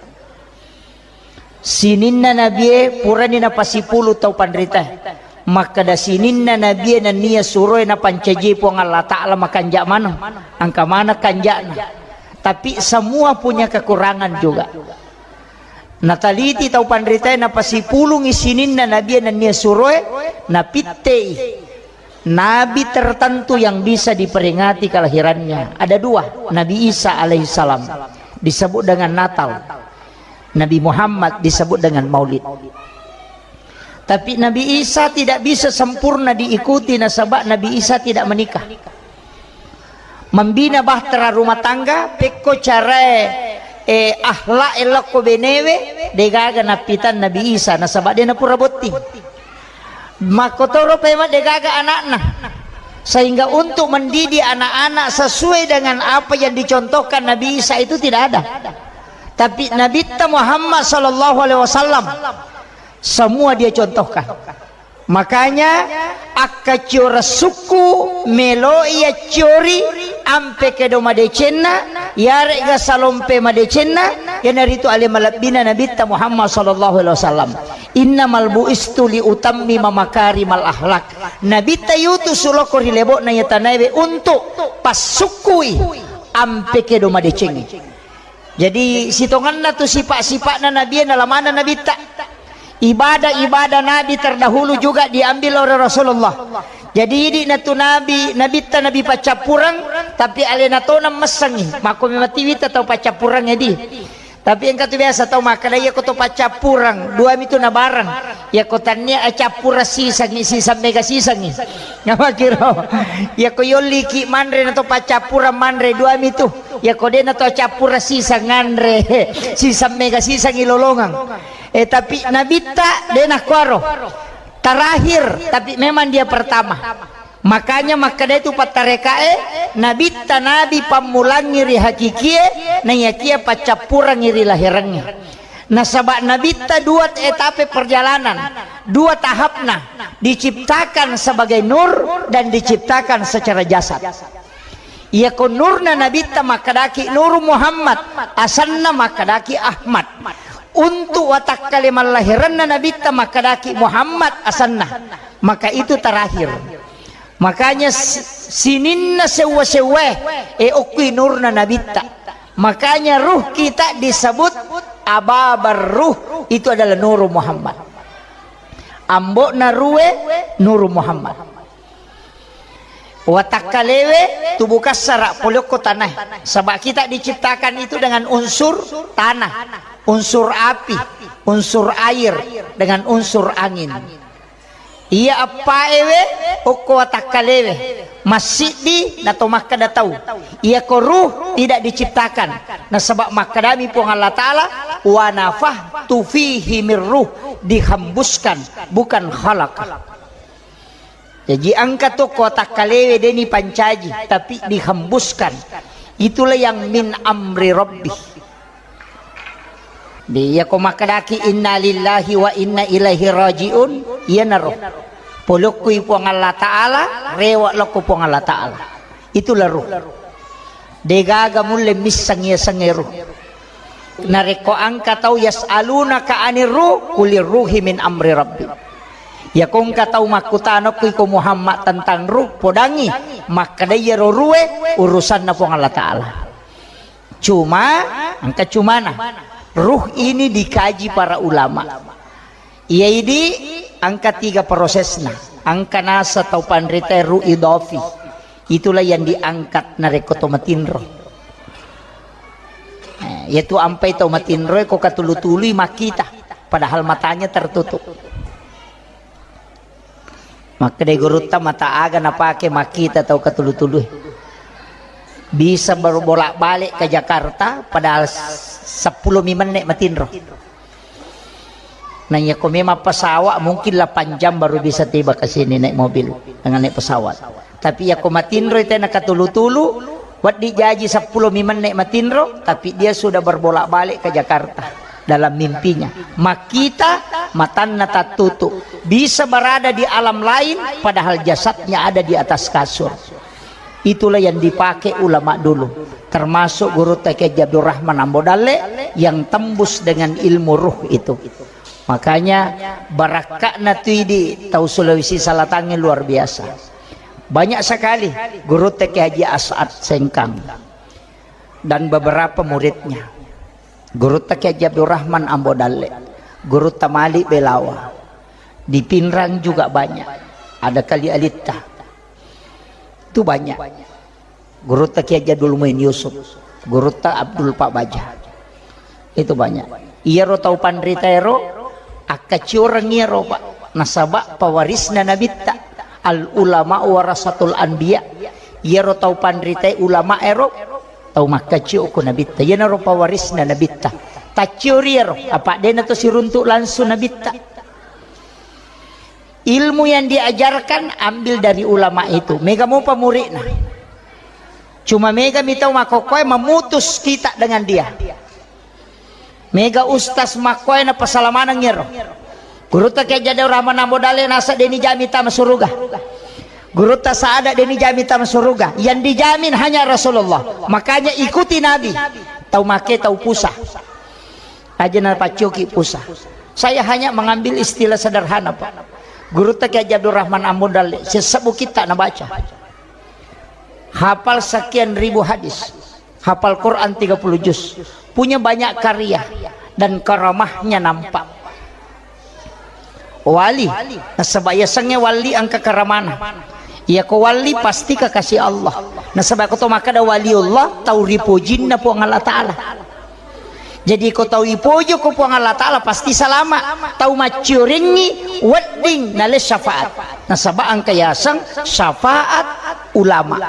Sininna Nabie purani napasipulu tau panritae. Makkeda sininna Nabie nennia suroe napancaji Puang Allah Ta'ala makanja maneng. Engka maneng kanjana. Tapi semua punya kekurangan juga. Nataliti tau panritae napasipulungi sininna Nabie nennia suroe, napittei nabi tertentu yang bisa diperingati kelahirannya. Ada dua, Nabi Isa alaihissalam disebut dengan Natal. Nabi Muhammad disebut dengan Maulid. Tapi Nabi Isa tidak bisa sempurna diikuti nasaba Nabi Isa tidak menikah. Membina bahtera rumah tangga, pekko carae, eh, akhlak elokko benewe, degaga nappitan Nabi Isa, nasaba de napura botting. Makkotoro pema degaga anakna. Sehingga untuk mendidik anak-anak sesuai dengan apa yang dicontohkan Nabi Isa itu tidak ada. Tapi Nabitta Muhammad sallallahu alaihi wasallam semua dia contohkan. Makanya, akkaccioreng sukku meloi accori ampe kedo madecenna, yare'ga salompe madecenna, iyanaritu ale malebbina Nabitta Muhammad sallallahu alaihi wasallam. Innamal bu'istu li utammima makarimal akhlak. Nabitta yutu suloko ri lebo'na iya tanaewe untuk passukkui ampe kedo madecengnge. Jadi, sitongenna tu sipa-sipa'na Nabie nalamana Nabitta. Ibadah-ibadah Nabi terdahulu juga diambil oleh Rasulullah. Jadi, idi na tu Nabi, Nabitta Nabi paccappureng, tapi alena tona messengi. Makko memang tiwita tau paccappureng edi. Tapi engka tu biasa tau makkeda, iya ko to paccappureng, dua mi tu nabareng. Iya ko tannia accappureng sisengngi, siseng mega sisengngi. Namakiro. Iya ko yolliki manre na to paccappureng manre, dua mi tu. Iya ko de na to accappureng siseng nganre, siseng mega sisengngi lolongeng. Eh, tapi Nabitta de nakkuaro. Terakhir, tapi memang dia pertama. Makanya makkeda tu pattarekae, Nabitta nabi pammulangngi ri hakikie, naiyakia paccappurengngi ri lahirengnge. Nasaba Nabitta dua etape perjalanan, dua tahapna, diciptakan sebagai nur dan diciptakan secara jasad. Iya ko nurna Nabitta makkedaki Nuru Muhammad, asenna makkedaki Ahmad. Untuk watakkale mallahirenna Nabitta makkedaki Muhammad asenna. Maka itu terakhir. Makanya si-, sininna sewwa-sewwae, e, okkui nurna Nabitta. Makanya ruh kita disebut ababar ruh, itu adalah Nuru Muhammad. Ambo'na ruwe Nuru Muhammad. Watakkalewe tubuh kassara pole okko tanae. Saba kita diciptakan itu dengan unsur tanah, unsur api, unsur air, dengan unsur angin. Iya eppaewe okko watakkalewe, massiddi nato makkeda tau. Iya ko ruh tidak diciptakan. Nasaba makkedami Puang Allah Ta'ala, "Wa nafakhtu fihi mir ruh," dihembuskan, bukan khalaqa. Jaji engka to ko watakkalewe deni pancaji, tapi dihembuskan. Itulah yang min amri rabbi. Di, iya ko makkedaki inna lillahi wa inna ilaihi raji'un, iyanaro. Polokkui Puang Allah Ta'ala, rewa lokko Puang Allah Ta'ala. Itulah ruh. Degaga mulle misseng yasengnge ruh. Narekko engka tau yas'alunaka anir ruh, kulir ruhi min amri rabbi. Iya ko engka tau makkutana okko iko Muhammad tentang ruh, podangi, makkeda iyaro ruhe urusanna Puang Allah Ta'ala. Cuma, engka cumana. Ruh ini dikaji para ulama. Iya idi engka tiga prosesna. Engka nasa tau panrita ruh idafi. Itulah yang diangkat narekko to matinro. Eh, yaitu ampai tau matinro ko katulu-tului makkita, padahal matanya tertutup. Makkeda gurutta, mata aga napake makkita tau katulu-tului? Bisa berbolak-balik ke Jakarta, padahal seppulo mi menne matinro. Nah, iya ko memang pesawat, mungkin delapan jam baru bisa tiba ke sini naik mobil, dengan naik pesawat. Tapi iya ko matinro tena katulu-tulu, wedding jaji seppulo mi menne matinro, tapi dia sudah berbolak-balik ke Jakarta dalam mimpinya. Makkita, matanna tattutu. Bisa berada di alam lain, padahal jasadnya ada di atas kasur. Itulah yang dipakai ulama dulu, termasuk Gurutta Kiai Haji Abdurrahman Ambo Dalle yang tembus dengan ilmu ruh itu. Makanya barakka'na tu idi tau Sulawesi Selatangnge luar biasa. Banyak sekali Gurutta Kiai Haji As'ad Sengkang dan beberapa muridnya. Gurutta Kiai Haji Abdurrahman Ambo Dalle, Gurutta Malik Belawa. Di Pinrang juga banyak. Ada Kali Alitta. Itu banyak. Gurutta Kiai Haji Abdul Muin Yusuf, Gurutta Abdul Pak Baja. Itu banyak. Iyaro tau panrita ero, akkacioreng iyaro, Pak. Nasaba pewarisna Nabitta. Al ulama warasatul anbiya. Iyaro tau panrita ulama ero, tau makkacio ko Nabitta. Iyanaro pewarisna Nabitta. Tacciori ero, apa dena to siruntuk langsung Nabitta. Ilmu yang diajarkan ambil dari ulama itu. Mega mopa muridna. Cuma mega mi tau makkokkoe memutus kita dengan dia. Mega ustaz makkoe na pasalamaneng ero. Gurutta Kiai Haji Abdurrahman Ambo Dalle nasa deni jami tama suruga. Gurutta Saada deni jami tama suruga. Yang dijamin hanya Rasulullah. Makanya ikuti Nabi. Tau make tau pusa. Aja na paccoki pusa. Saya hanya mengambil istilah sederhana, Pak. Gurutta Kiai Haji Abdurrahman Ambo Dalle, sesebbu kitta nabaca. Hafal sekian ribu hadis. Hafal Quran tiga puluh juz. Punya banyak karya dan karamahnya nampak. Wali, nasaba yasengnge wali engka karamana. Iya ko wali pasti kekasih Allah. Nasaba ko to makkeda waliullah, tau ripojinna Puang Allah Ta'ala. Jadi ko tau ipojo ko Puang Allah Ta'ala pasti salama. Tau macciorengngi wedding nale syafaat. Nasaba engka yaseng syafaat ulama.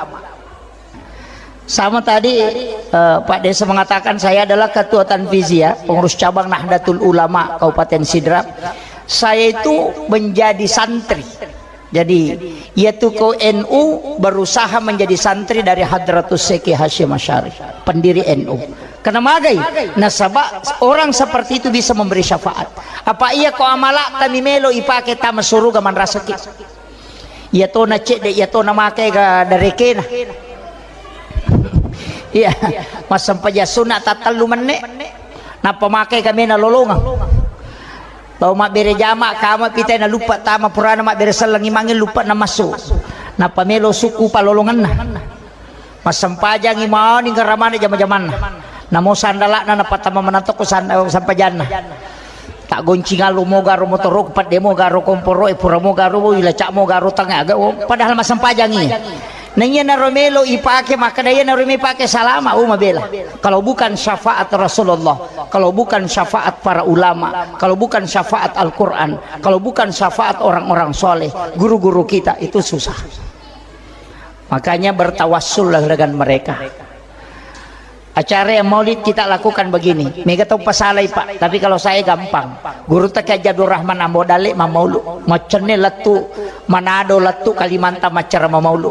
Sama tadi, eh, Pak Desa mengatakan saya adalah ketua tanfiziyah, pengurus cabang Nahdlatul Ulama Kabupaten Sidrap. Saya itu menjadi santri. Jadi, iyatu ko N U berusaha menjadi santri dari Hadratus Syekh Hasyim Asy'ari, pendiri N U. Karena magai, nasaba orang seperti itu bisa memberi syafaat. Apa iya ko amala tami melo ipake tama suruga manrasaki. Iya tona cedde, iya tona make ga darekena. Iya, massempajang sunna tattellu menne. Nappa make kamena lolongeng. Tau mabbere jama, kama pitai na luppa tama purana mabbere selleng imangnge luppa na massu. Nappa melo sukku palolongenna. Massempajangi mani garamana jama-jamanna. Namo sandala'na napattama manatokko san-, sampajanna. Tak goncing allo mo garo motoro, pedde mo garo komporo, e pura mo garo, ilaca mo garo tanga, aga, oh, padahal massempajangi. Naiya naro melo ipake, makkeda iya naro melo ipake salama, oh, mabela. Kalau bukan syafaat Rasulullah, kalau bukan syafaat para ulama, kalau bukan syafaat Al-Quran, kalau bukan syafaat orang-orang soleh, guru-guru kita, itu susah. Makanya bertawassullah dengan mereka. Acara yang maulid kita lakukan begini. Mega tau pasalai, Pak. Tapi kalau saya gampang. Gurutta Kiai Haji Abdul Rahman Ambo Dalle mamaulu. Maccenne lettu Manado, lettu Kalimantan maccara mamaulu.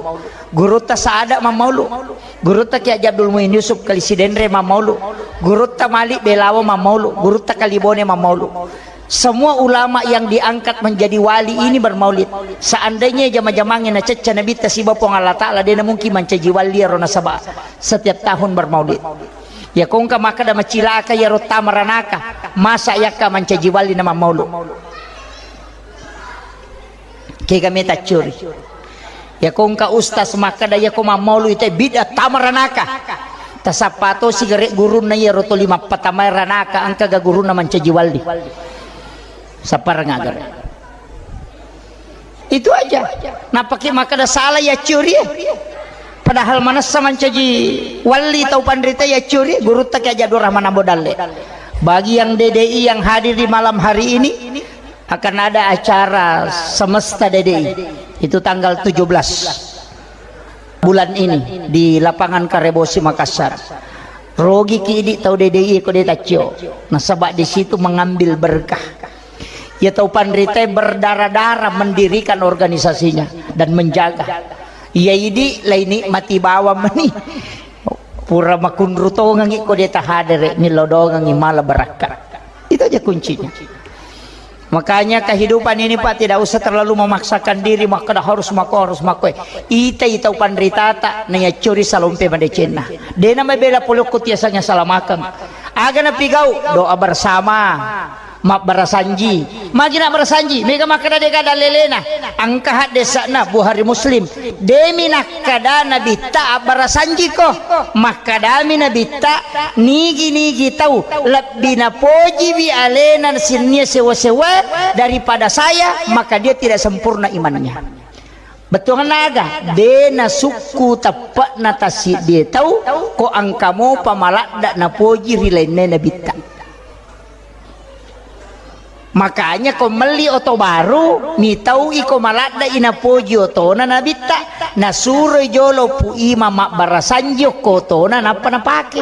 Gurutta Saada mamaulu. Gurutta Kiai Haji Abdul Muin Yusuf Kali Sidenre mamaulu. Gurutta Malik Belawo mamaulu. Gurutta Kalibone mamaulu. Semua ulama yang diangkat menjadi wali ini bermaulid. Seandainya jama-jamangnge nacecca Nabitta siba Puang Allah Ta'ala, dena mungkin mancaji wali ero nasaba setiap tahun bermaulid. Ya kongka makkeda macilaka iyaro tamaranaka, masa yakka mancaji wali na mammaulu. Kega meta curi. Yako engka ustaz makkeda yako mammaulu ite bid'ah tamaranaka. Tasappa to sigare gurunna iyaro toli mappatamae ranaka engka ga gurunna mancaji walli. Sapparengnga gare. Itu aja. Nappaki makkeda salah ya curi. Padahal manessa mancaji walli tau panrita ya curi gurutta Kiai Haji Abdul Rahman Ambo Dalle. Bagi yang D D I yang hadir di malam hari ini, akan ada acara semesta D D I. Itu tanggal tujuh belas bulan ini di lapangan Karebosi, Makassar. Rogi ki idi tau D D I ko de taccio. Nasaba di situ mengambil berkah. Ya tau panrita berdarah-darah mendirikan organisasinya dan menjaga. Ya idi lai nikmati bawang meni. Pura makunru tongengi ko de tahadere, millau dongengi mala barakka. Itu aja kuncinya. Makanya kehidupan ini, Pak, tidak usah terlalu memaksakan diri, makkeda harus mako, harus mako. Ita, ita upanritata, na yaccori salompe madecenna. Dena mabela polokku tiasanya salamakeng. Aga napigau, doa bersama. Mabbarasanji. Magi nabbarasanji? Mega makkeda dega dalelena. Engka haddesa'na Bukhari Muslim. Demi nakkeda Nabitta abbarasanjiko. Makkedami Nabitta, nigi-nigi tau lebbi napojiwi alena sinnia sewa-sewa daripada saya, maka dia tidak sempurna imannya. Bettuanna aga? De nasukku teppe'na tassiddie tau, ko engka mopa maladda napoji ri lainna Nabitta. Makanya ko melli oto baru, mitau iko maladda inapoji otona Nabitta, nasuroi jolo Pu Imam mabbarasanji okko otona nappa napake.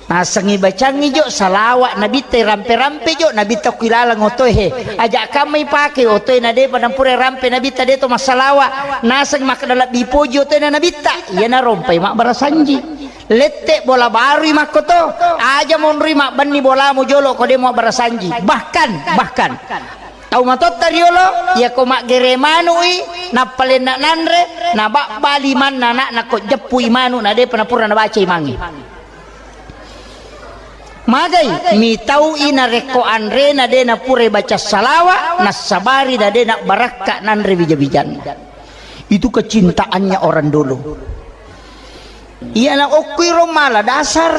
Nasengngi bacangngi jo salawa Nabitta, rampe-rampe jo Nabitta ku ilaleng otoe he. Aja kamma ipake otoe na depa nampura rampe Nabitta de to massalawa. Naseng makkeda lebbi poji otoe na Nabitta, iyana rompai mabbarasanji. Lette bola barui makkoto, aja monrui mabbenni bolamu jolo ko de mabbarasanji. Bahkan, bahkan tau matotta riolo, yako maggere manu'i, nappalenna nanre, nababba limanna anakna ko jeppui manu na depa napura nabaca imangnge. Magai mitau'i narekko anrena de napurai baca salawa, nassabari na de nabbarakka nanre wija-wijanna. Itu kecintaannya orang dulu. Iyana okkuiro mala dasar.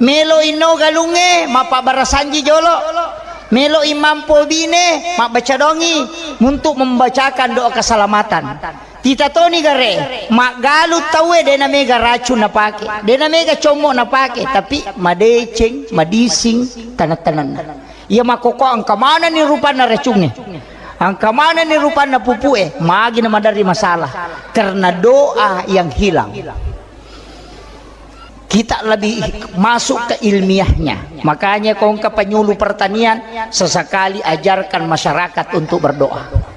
Melo inno galungnge, mappabarasanji jolo. Melo imampo bine, mabbaca dongi untuk membacakan doa keselamatan. Tita toni gare, maggalu tauwe de na mega racun napake, de na mega commo napake, tapi madeceng, madising, taneng-tanenna. Iya makkokko engka manenni rupanna racungnge. Engka manenni rupanna pupue, magi na maderri masalah. Karena doa yang hilang. Kita lebih masuk ke ilmiahnya. Makanya ko engka penyuluh pertanian, sesekali ajarkan masyarakat untuk berdoa.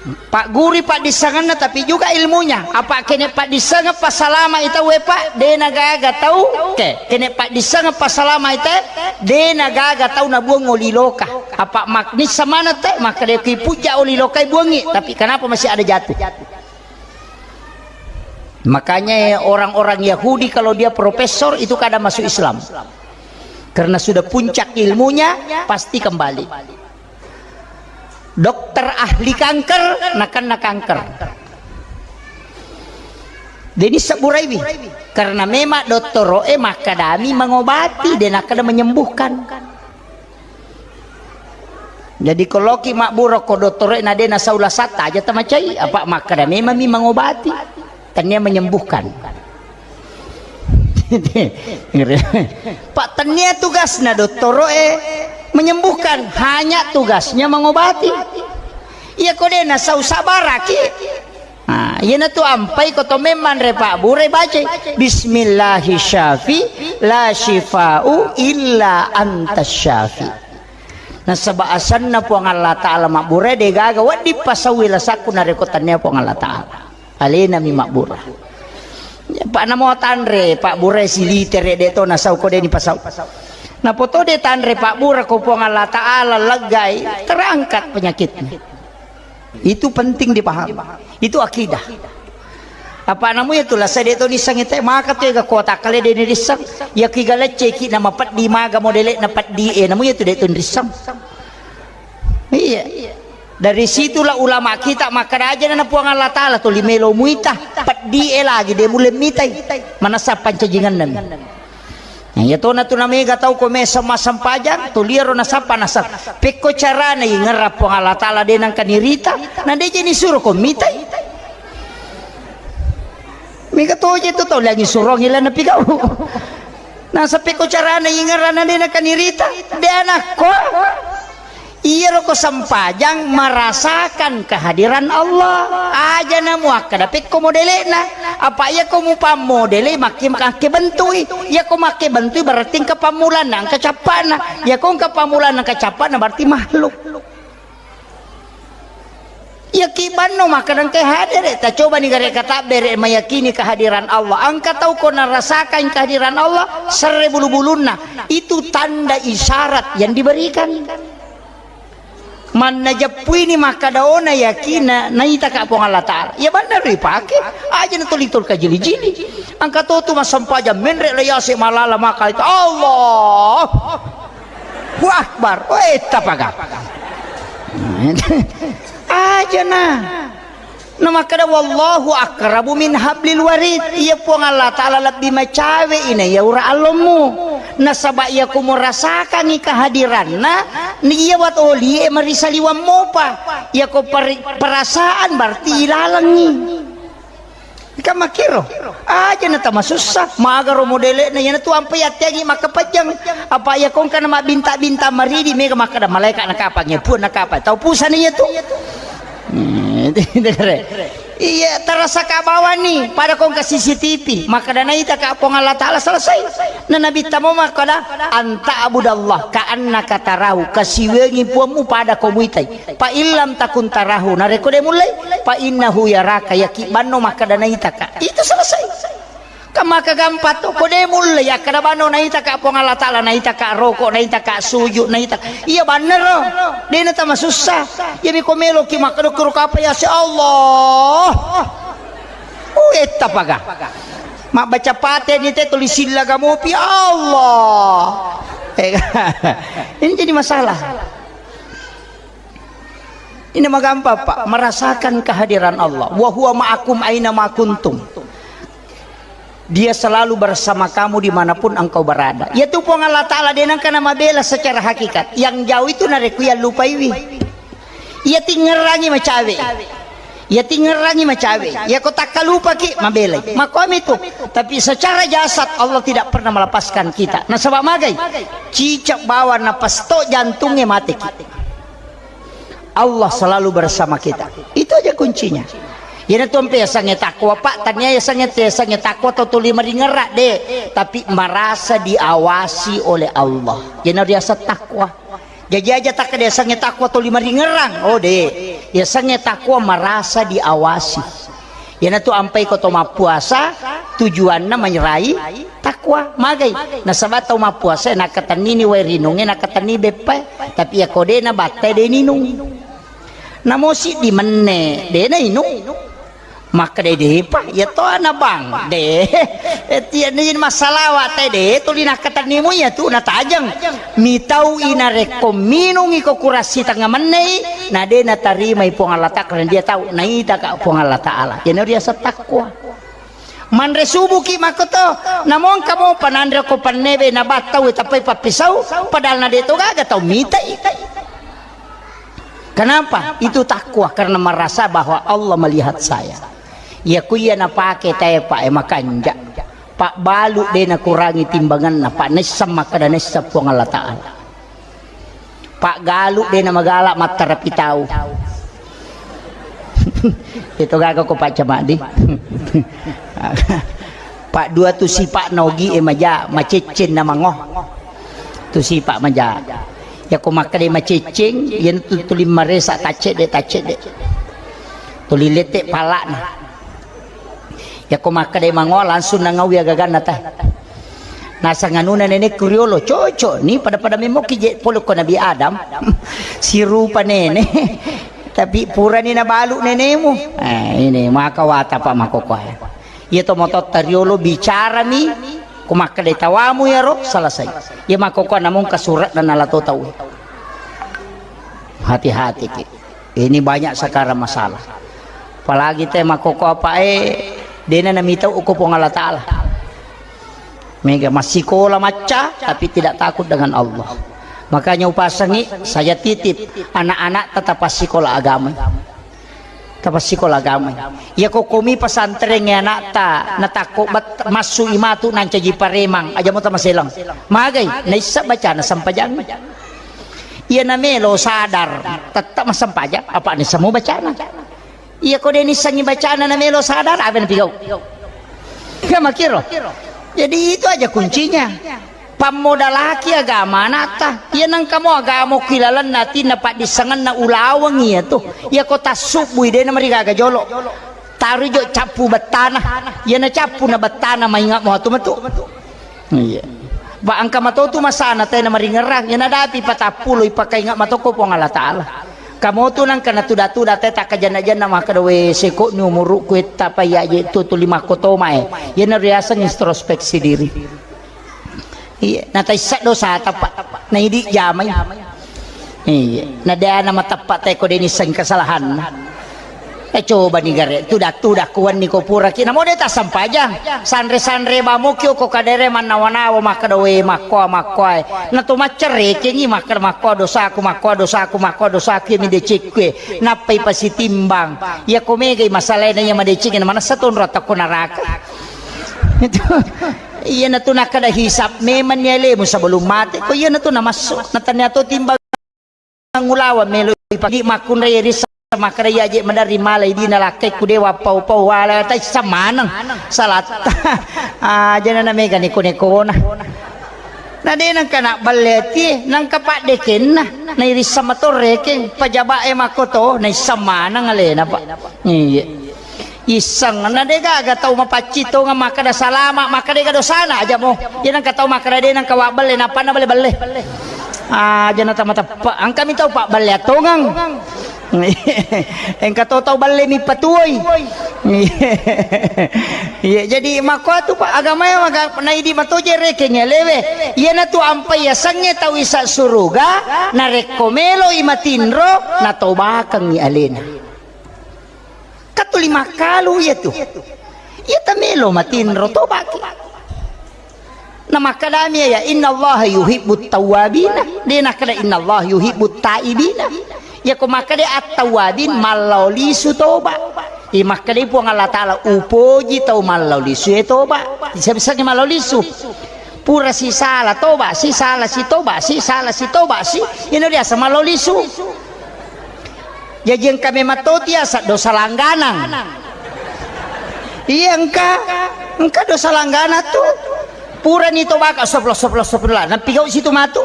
Pagguri paddissengenna, tapi juga ilmunya. Apa kene paddissengeng passalama i tauwe, Pak, de na gaga tau ke. Kene paddissengeng passalama i te, de na gaga tau nabuang oli loka. Apa maknissa maneng te, makkeda ki pujja oli lokai buangi, tapi kenapa masih ada jatuh? Makanya orang-orang Yahudi kalau dia profesor itu kadang masuk Islam. Karena sudah puncak ilmunya, pasti kembali. Dokter ahli kanker, nakenna kanker. Deni sebburaiwi. Karena memang dottoro'e makkadami mengobati, de nakkeda menyembuhkan. Jadi ko loki mabbura ko dottoro'e na de nasau lasatta, aja tamacai, apa makkada memang mi mengobati. Tania menyembuhkan. Pak, tania tugasna dottoro'e menyembuhkan, hanya tugasnya mengobati. Iya ko de nasau sabaraki. Nah, iyanatu ampai ko to memang re Pak Bure baca, "Bismillahi syafi la syifa'u illa anta syafi." Nasaba asanna Puang Allah Ta'ala mabbure, de gaga wedding pasauwi lasakku narekko tania Puang Allah Ta'ala. Alena mi mabbura. Pak namo tanre Pak Bure silitere de to nasau ko de ni pasau. Napoto de tanre Pak Bure ko Puang Allah Ta'ala leggai, terangkat penyakitnya. Itu penting dipahami. Itu akidah. Apa namu ya tulah sede to nisang ite maka tu ga kota kale de nirissang. Ya ki galecce ki nama peddi maga modele na peddi e namu ya tu de to nirissang. Iya. Dari situlah ulama kita maka raja na Puang Allah Ta'ala to limelo muita peddi e lagi de mulle mitai. Manasa pancajingan nami. Nah, iya tona tu namega tau ko mesa massempajang, tuliaro nasappa nasa. Pekko carana ingerra Puang Allah Ta'ala de nangka nirita, na de je nisuro ko mitai. Mega toje tu tau lagi surongi lana pigau. Nasa pekko carana ingerra na de nangka nirita, de anakko. Iyaro ko sempajang merasakan kehadiran Allah. Aja na muakkada pekko modele'na. Apa iya ko mupammodele makke, makke bentui. Iya ko makke bentui berarti engka pammulanna, engka cappa'na. Iya ko engka pammulanna, engka cappa'na berarti makhluk. Iya ki banno makkada engka hadere. Ta coba ni gare katabbere meyakini kehadiran Allah. Engka tau ko narasakan kehadiran Allah, serre bulu-bulunna. Itu tanda isyarat yang diberikan. Manna jeppuini makkada ona yakinna naitaka Puang Allah Ta'ala. Ya bener ripake, aja na tuli-tuli kajili-jili. Engka to tu massempajang menre la yase malala maka itu, Allahu Akbar. Weh, tapaga. Aja na. Na makkeda, "Wallahu aqrabu min hablil warid." Iya Puang Allah Ta'ala lebbi macawe ina iya ura allommu. Nasaba iya ko murasakangi kehadiranna, ni iya wat olie marisaliwang mopa. Iya ko peri-, perasaan berarti ilalengi. Kan makkiro. Aja na tamasussa. Magaro modele'na, iyana tu ampai atteangi makkapajjang. Apa iya ko engka na mabbinta-binta maridi, mega makkeda malaika na kapang, ya Puang na kapang. Tau pusani iya tu. Hmm, iya, terasa ka bawani, pada ko engka C C T V, makkada naita ka Puang Allah Ta'ala selesai. Na Nabi tamo makkada, "Anta abudallah ka annaka tarahu," kasiwengi puammu pada ko muitai. "Fa illam takun tarahu," narekko de mullei, "fa innahu yaraka," yaki banno makkada naita ka. Itu selesai. Kan maka gampang to, ko de mulle yakkada bano naita ka Puang Allah Ta'ala, naita ka roko, naita ka sujud, naita. Iya bannero. De na tamasussa. Iya mi ko melo ki makkada kuro kapa ya si Allah. Uh, etta paga. Mabbaca pate ni te tulis silla gamopi Allah. Eh, ini jadi masalah. Ini magampang, Pak, merasakan kehadiran Allah. "Wa huwa ma'akum aina ma kuntum." Dia selalu bersama kamu dimanapun engkau berada. Iyatu Puang Allah Ta'ala de nengka namabela secara hakikat. Yang jauh itu narekko yallupaiwi. Iya tingngerangi macawe. Iya tingngerangi macawe. Iya ko takkalupaki mabelai. Makomi tu. Tapi secara jasad Allah tidak pernah melepaskan kita. Nasaba magai? Cicak bawang napas to jantungnge mateki. Allah selalu bersama kita. Itu aja kuncinya. Iyana tu ampe yasengnge takwa, Pak. Tania yasengnge, yasengnge takwa atau tuli maringerra, de. Tapi merasa diawasi oleh Allah. Iyana riaseng takwa. Jaji aja takkeda yasengnge takwa tuli maringerrang. Oh, de. Yasengnge takwa merasa diawasi. Iyana tu ampai ko to mappuasa, tujuanna manyerai takwa. Magai? Nasaba tau mappuasa nakkatennini wae rinungnge, nakkatenni beppae. Tapi iyako de nabattai de ninung. Namo siddi menne, de nainung. Makkeda depa, iya to ana bang, de. Eh, tiya ni masalawa te de, tuli nakkatennimu iya tu natajeng. Mitau ina rekko minungi ko kurassi tengnga mennei, na de natarimai Puang Allah Ta'ala karena dia tahu naita ka Puang Allah Ta'ala. Iyana riaseng takwa. Manre subuki makkoto, namo engka mopa nanre ko pennebe nabattau tappai pappisau, padahal na de to gaga tau mitai. Kenapa? Itu takwa karena merasa bahwa Allah melihat saya. Iya ku iya napake tae, Pak, e makanja. Pak, balu de nakurangi timbanganna, Pak, naisseng makkeda naisseng Puang Allah Ta'ala. Pak, galu de namagala mattarapi tau. Itu gaga ko Pak Camadi. Pak, dua tu sipa nogi e maja, macecceng na mango. Tu sipa maja. Yako makkeda macecceng, iyana tu tuli maresa taccedde, taccedde. Tuli lette palana. Yako makkeda mangoa langsung nangaui agaganna teh. Nasang anuna nenekku riolo, cocok ni pada-pada memoki je pole ko Nabi Adam. Sirupa nene. Tapi purani nabalu nenemu. Eh, ini maka wata Pak makokoe. Iya to mototta riolo bicarami, ko makkeda tawamu yaro selesai. Iya makokoe namung kasurat dan nala to tau. Hati-hati ki. Ini banyak sekarang masalah. Apalagi te makkokko apae, dena namitau uko Puang Allah Ta'ala. Mega massikola macca, tapi tidak takut dengan Allah. Makanya upasangi, saya titip anak-anak tetap passikola agama. Tetap passikola agama. Ya kokomi pesantren ya anakta, natakko bet-, massu imatu nancaji paremang, aja mo tamaselang. Magai, naissa bacana sempajang. Iya namelo sadar, tetap massempajang, apa ni semua bacana. Iya ko de nissengi bacana namelo sadar, apa napigau? Iya makiro. Jadi itu aja kuncinya. Pammodalaki agama anatta. Iya nengka mo agama ki lalenna atinna paddissengenna ulaweng iya tu. Iya ko tassubbui de namarigaga jolo. Taroi jo cappu bettana. Iya na cappu na bettana mainga mo atu metu. Iya. Ba engka matotu masana tena maringerrang, iya nadapi patappulo ipakainga matokko Puang Allah Ta'ala. Kamotu nangka natuda-tuda te takkajanna-janna makkeda, "We, seko ni umurukku etta pa iya je tu tuli makkotomae." Iya na riaseng introspeksi diri. Iya, nataissa dosa tapa, naidi jamai. Iya, na deana mateppa te ko de nisseng kesalahanna. Eh, coba ni gare, tuda-tuda kuanni ko puraki, namo de tassempajang. Sanre-sanre bamoki ko kadere mannawa-nawa makkeda, "We, makkoa, makkoa e." Na to maccerekengi makkeda, "Makkoa dosaku, makkoa dosaku, makkoa dosaku, iya mi decekku e." Nappai pasitimbang. Iya ko megai masalae na iya madeceng na manessa tonro takko naraka. Itu. Iyanatu nakkeda hisab memang ni alemu sebelum mate. Ko iyanatu namassu. Natania to timbang ulaweng melo ipake makkunrai rissa makkeda iya je maderri mala idina lakkekku dewa pau-pau wala taissa maneng salatta. Aja na mega neko-nekona. Na de nengka nabballe atie, nengka paddekenna. Nairissa mato rekeng, pajabae makkoto, naisseng maneng alena, Pak. Iya. Isseng, na de gaga tau mapaccing tongeng makkeda salama, makkeda ga dosana aja mo. Iya nengka tau makkeda de nengka wabballe, nappa na belle-belle. Aja na tama teppa, engkami tau pabballe tongeng. Engka to tau balle mi patuoi. Iya, jadi makkuatu, Pak, agamae maga-, naidi matoje rekeng alewe. Iyanatu ampai yasengnge tau isa suruga, narekko meloi matinro, natobakengngi alena. Katuli makkalu iyatu. Iya tamelo matinro, tobaki. Namakkedami ya, "Innallaha yuhibbut tawwabina." De nakkeda, "Innallaha yuhibbut taibina." Yako makkeda at-tawwabin, mallao lisu toba. I makkeda Puang Allah Taala, "Upoji tau mallao lisu e toba." Siapa-siapa mallao lisu? Pura sisala toba, sisala si toba, sisala si toba si. Ino biasa mallao lisu. Jaji engka memang to tiasa dosa langganang. Iya, engka, engka dosa langganang tu. Purani tobaka, astagfirullah, astagfirullah, astagfirullah. Napigau situ matu.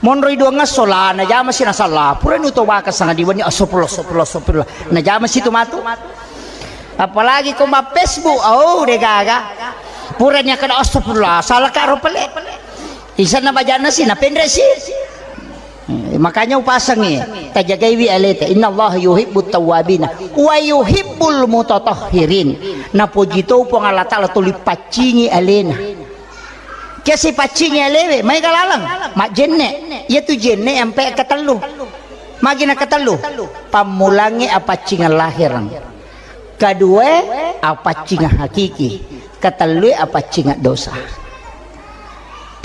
Monroi duangngesso la, najama si nasalla. Purani tobaka sangadi wenni, astagfirullah, astagfirullah, astagfirullah. Najama situ matu. Apalagi ko ma Facebook, oh, de gaga. Purani kada, astagfirullah, salah karo pale. Isanna bajanna si, napenre si. Eh, makanya upasangi, tajagaiwi aleta. "Innallaha yuhibbut tawwabina wa yuhibbul mutatahhirin." Napoji to Puang Allah Taala tuli paccingi alena. Kiasi paccingi alewe, maega laleng, majjenne. Iya tu jenne ampe katellu. Magi na katellu? Pammulangi apaccingeng lahireng. Kedua, apaccingeng hakiki. Ketellue, apaccingeng dosa.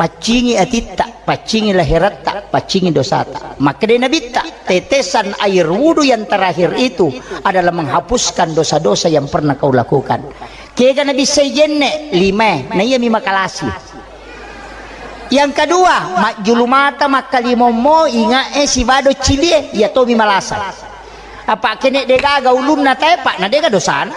Paccingi atitta, paccingi lahiratta, paccingi dosata. Makkeda Nabitta, tetesan air wudu yang terakhir itu adalah menghapuskan dosa-dosa yang pernah kau lakukan. Kega nabissai jenne? Lima, na iyami makalasi. Yang kedua, majjulu mata makkalimommo, ingae sibado cilie, iya tomi malasa. Apa kene degaga ulunna tae, Pak, na dega dosana.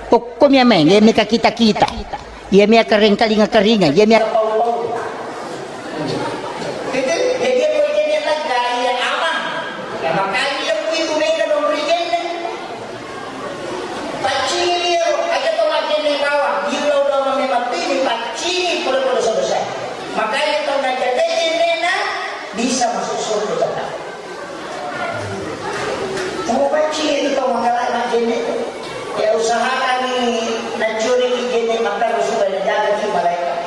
Okko mia menge mika kita-kita. Iya mia kereng kalinga-karinga, iya mia. Jadi, jadi, apa jenne lega, iya aman. Ya, makanya iya kui tu mega nomor jenne. Paccingi iyaro, aja to majjenne bawang, illau bawang memang pini, paccingi pura-pura dosa-dosa. Makanya tau najagai jennena bisa masuk surga cepat. Tau paccingi itu tau manggalai majjenne tu. Ya usahakan ni nacuri ki jenne makkaro supaya najaga ki malaikat.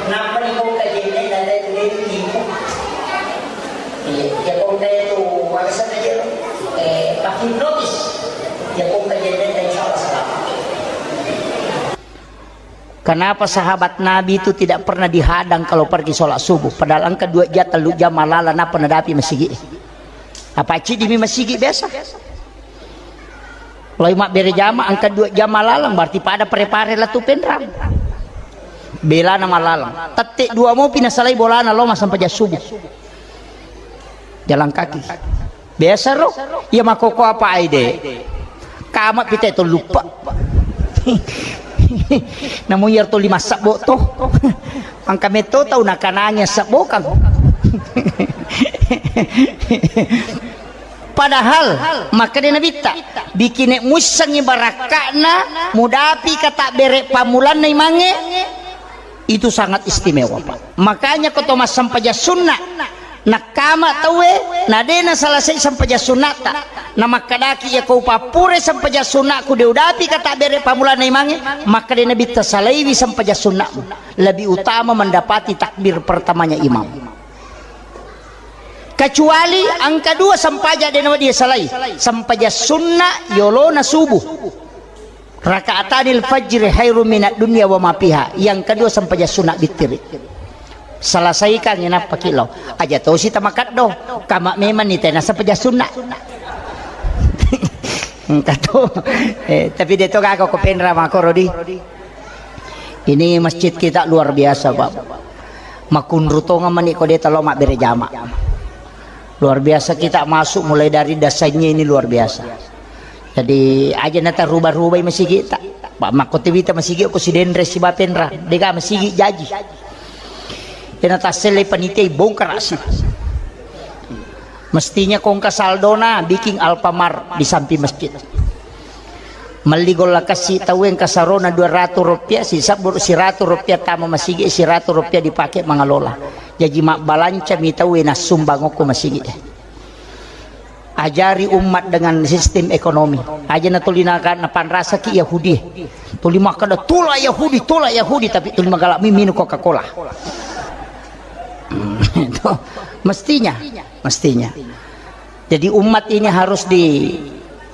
Nappa ni bongka jenne dan lain-lain itu. Iya, iya, pokoknya itu warisan aja lo. Eh, makin notis. Ya, pokoknya dia insya Allah selamat. Kenapa sahabat Nabi itu tidak pernah dihadang kalau pergi sholat subuh? Padahal engka dua jam, tellu jam malala, napa nadapi masigi? Apa cidi mi masigi biasa? Loi mabbere jama, engka dua jam malaleng, berarti pada pare-pare latu penrang. Belana malaleng. Tette dua mopi nasalai bolana lo massempajang subuh. Jalan kaki. Biasa ro. Iya makoko apa aide? Kama pite to lupa. Namu yar to lima sabbo to. Angka metto tau nakanangi sabbo kang. Padahal makkeda Nabitta, bikine muissengngi barakka'na mudapi katabbere pammulanna imangnge, itu sangat istimewa, Pak. Makanya ko to massempajang sunna, nakkama tauwe, na de nasalasai sempajang sunnata, na makkedaki, "Iya ko upappure sempajang sunnaku de udapi katabbere pammulanna imangnge," makkeda Nabitta, "Salaiwi sempajang sunnamu, lebih utama mendapati takbir pertamanya imam." Kecuali engka dua sempajang de nawedding salai. Sempajang sunna yolona subuh. Rakaatanil fajri khairum minad dunya wa ma fiha. Yang kedua sempajang sunna bittiri. Selesaikan inappa ki lo. Aja tosi tamakaddo. Kama memang ni tena sempajang sunna. Engka to. Eh, tapi de to gaga ko penra makoro di. Ini masjid kita luar biasa, Pak. Makunru tongeng mani ko de talo mabbere jama. Luar biasa kita masuk mulai dari dasarnya ini luar biasa. Jadi aja nata rubah-rubai masigi ta. Pak, makko tiwita masigi ko sidenre si bapenra. Dega masigi jaji. Ena tassele panitia bongkar si. Mestinya ko engka saldona bikin Alfamart di samping masjid. Melli golla kassi tauwe engka sarona dua ratu rupiah, sisabbu siratu rupiah tama masigi, siratu rupiah dipake mangalola. Jaji mabbalanca mi tauwe nassumbang okko masigi. Ajari umat dengan sistem ekonomi. Aja na tuli naga-, napanrasaki Yahudi. Tuli makkeda, "Tolak Yahudi, tolak Yahudi," tapi tuli magala mi minum Coca-Cola. Itu mestinya, mestinya. Jadi umat ini harus di,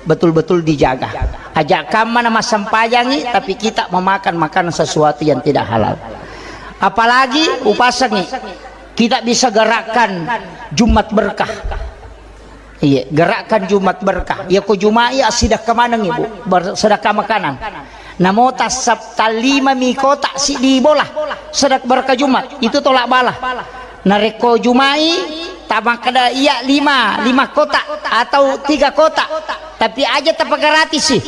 betul-betul dijaga. Aja kamma na massempajangi, tapi kita memakan makanan sesuatu yang tidak halal. Apalagi upasengi, kita bisa gerakkan Jumat berkah. Iya, gerakkan Jumat berkah. Iya, ko Jumat iya sedekah maneng, Ibu. Ber-, sedekah makanan. Namo tassap talima mi kotak siddi bola. Sedekah berkah Jumat. Itu tolak bala. Narekko Jumai, tamakkeda iya lima, lima kotak atau tiga kotak, tapi aja tapa gratis sih.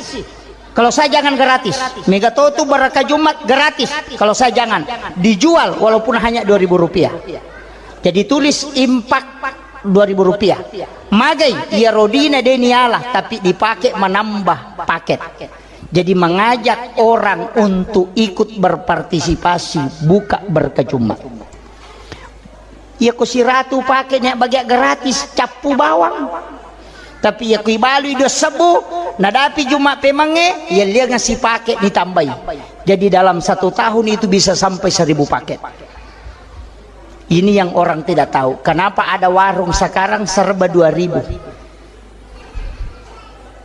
Kalau saya jangan gratis, mega to tu berkah Jumat gratis. Kalau saya jangan, dijual walaupun hanya dua ribu rupiah. Jadi tulis impak dua ribu rupiah. Magai, iya rodina deni Allah, tapi dipakai menambah paket. Jadi mengajak orang untuk ikut berpartisipasi buka berkah Jumat. Iya ko siratu pake nia bagia gratis, cappu bawang. Tapi iya ko ibalui dua sebbu, nadapi Jumat pemangnge, iya lianga sipake ditambai. Jadi dalam satu tahun itu bisa sampai seribu paket. Ini yang orang tidak tahu. Kenapa ada warung sekarang serba dua ribu?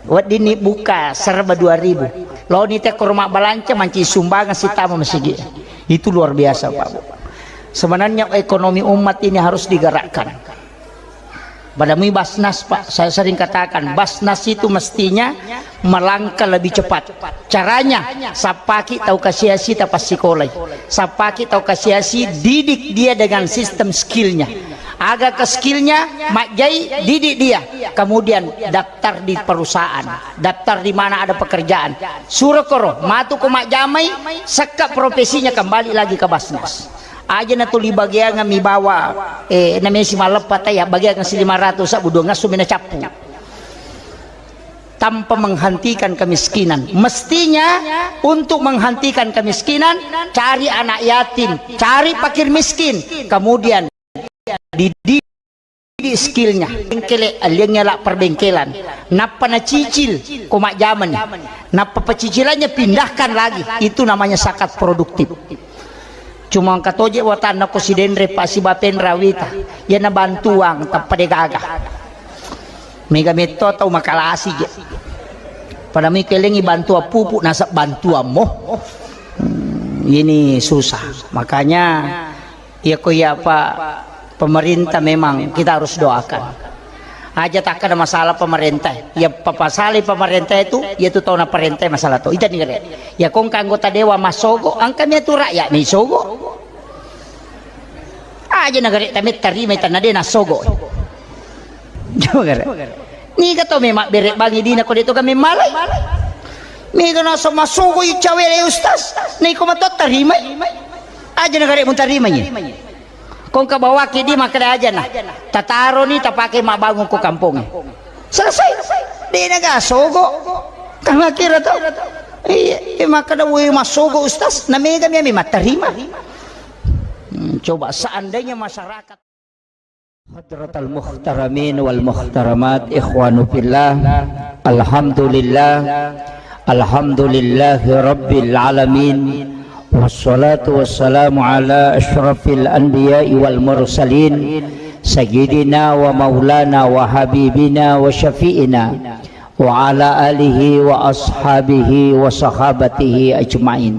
Weddinni buka serba dua ribu. Loni te ko rumah balanca manci sumbangan sitama masigi. Itu luar biasa, Pak Bu. Sebenarnya ekonomi umat ini harus digerakkan. Pada mui Basnas, Pak, saya sering katakan, Basnas itu mestinya melangkah lebih cepat. Caranya, sappaki tau kasiasi tapassikolai. Sappaki tau kasiasi, didik dia dengan sistem skillnya. Aga ke skillnya, majjai, didik dia. Kemudian daftar di perusahaan, daftar di mana ada pekerjaan. Suro koro, matu ko majjamai, sekka profesinya kembali lagi ke Basnas. Aja na tuli bagiangan mi bawa, eh, namesi maleppa taya, bagiangan si lima ratus, sabu dua ngasu mina cappu. Tanpa menghentikan kemiskinan. Mestinya untuk menghentikan kemiskinan, cari anak yatim, cari fakir miskin, kemudian dididik skillnya. Bengkele, aliannya la perbengkelan. Nappa nacicil, ko majjamani. Nappa pecicilannya pindahkan lagi. Itu namanya zakat produktif. Cuma engka toje watanna ko sidenre pa sibapenra wita. Iyana bantuang tappa de gaga. Mega metto tau makalasi je. Pada mi kelengi bantuan pupuk nasab bantuan mo. Hmm, ini susah. Makanya iya ko iya apa pemerintah memang kita harus doakan. Aja takkada masalah pemerintah. Ya papasali pemerintah itu, ya tu tau na perintah masalah tu. Ita ni gare. Ya kong anggota dewan masogo, angka mi tu rakyat mi sogo. Aja na gare tame tarima itanna de na sogo. Coba gare. Niga to memang bere bangi dina ko de to kami malai. Mega na so masogo i cawe le ustaz. Ni ko mato tarima. Aja na gare mun tarima ni. Kong ka bawaki di makkeda aja na. Tataro ni tapake mabbangun ko kampong. Selesai. De na ga sogo. Kama kira to. Iya, iya, makkeda woi masogo ustaz, na mega mi ami mattarima. Hmm, coba seandainya masyarakat. Hadratal muhtaramin wal muhtaramat, ikhwanu fillah. Alhamdulillah. Alhamdulillahi rabbil alamin. Wassalatu wassalamu ala asyrafil anbiya'i wal mursalin, sayyidina wa maulana wa habibina wa syafi'ina, wa ala alihi wa ashabihi wa sahabatihi ajmain.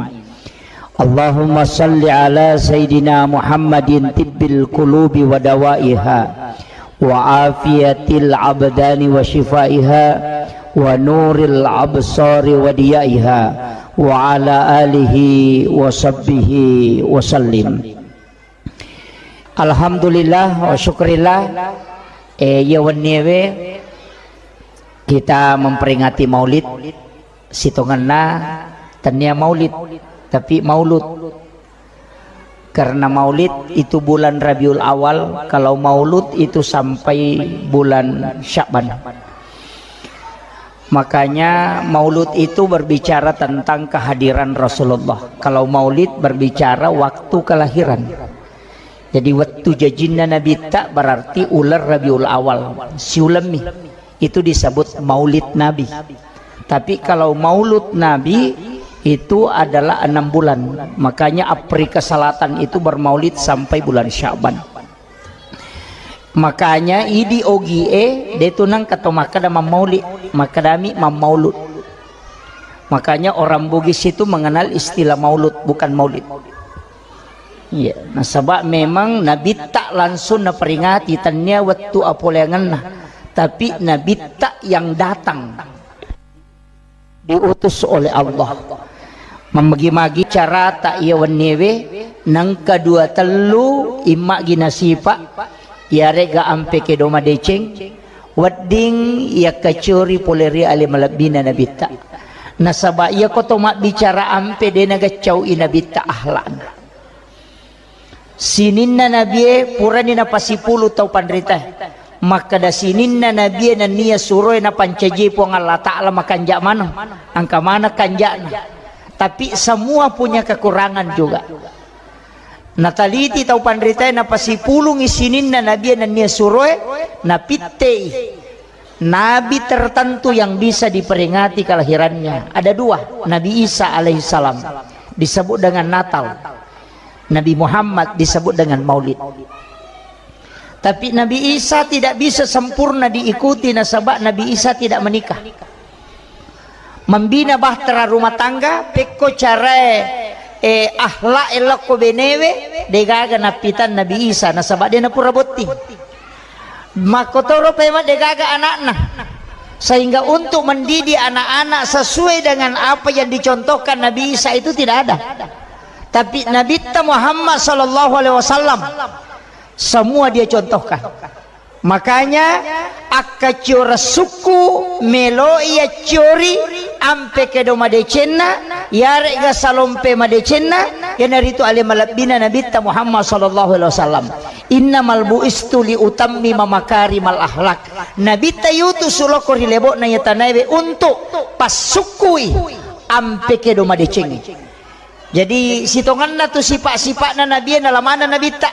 Allahumma salli ala Sayyidina Muhammadin tibbil qulubi wa dawaiha, wa afiyatil abdani wa shifaiha, wa nuril absari wa diyaiha, wa ala alihi wa sahbihi wa sallim. Alhamdulillah wa syukurillah. Eh, iya wenniewe kita memperingati Maulid. Sitongenna tennia Maulid, tapi Maulud. Karena Maulid itu bulan Rabiul Awal, kalau Maulud itu sampai bulan Sya'ban. Makanya Maulud itu berbicara tentang kehadiran Rasulullah. Kalau Maulid berbicara waktu kelahiran. Jadi, wettu jajinna Nabitta berarti uleng Rabiul Awal, siulemmi. Itu disebut Maulid Nabi. Tapi kalau Maulud Nabi itu adalah enam bulan. Makanya Afrika Selatan itu bermaulid sampai bulan Syaban. Makanya idi ogie de tu nangka to makkeda mammauli, makkedami mammaulud. Makanya orang Bugis itu mengenal istilah maulud, bukan maulid. Iya, nasaba memang nabitta langsung naperingati, tania wettu apoleangenna, tapi nabitta yang datang. Diutus oleh Allah. Mammagi-magi carata iya wenniewe, nengka dua tellu immagi nasipa, iyarega ampe kedo madeceng, wedding yakkaciori pole ri ale malebbina nabitta. Nasaba iyako to mabbicara ampe de nagaccau i nabitta ahlakna. Sininna nabie purani napasipulu tau panritae. Makkeda sininna nabie nennia suroe napancaji Puang Allah Ta'ala makanja maneng. Angka maneng kanjana. Tapi semua punya kekurangan juga. Nataliti tau panritae napasipulungi sininna nabie nennia suroe napittei. Nabi tertentu yang bisa diperingati kelahirannya. Ada dua, Nabi Isa alaihissalam, disebut dengan Natal. Nabi Muhammad disebut dengan Maulid. Tapi Nabi Isa tidak bisa sempurna diikuti nasaba Nabi Isa tidak menikah. Membina bahtera rumah tangga, pekko carae, eh, akhlak elokko benewe, degaga napitan Nabi Isa nasaba dia napura botting. Makkotoro pemeng degaga anakna. Sehingga untuk mendidik anak-anak sesuai dengan apa yang dicontohkan Nabi Isa itu tidak ada. Tapi Nabitta Muhammad sallallahu alaihi wasallam semua dia contohkan. Makanya akkaciora sukku meloi acciori ampe kedo madecenna, yarega salompe madecenna, iyanaritu ale malebbina Nabitta Muhammad sallallahu alaihi wasallam. Innamal bu'istu li utammima makarimal akhlak. Nabitta yutu suloko ri lebo'na iya tanaewe untuk passukkui ampe kedo madecengnge. Jadi sitongenna tu sipa-sipa'na nabie nalamana nabitta.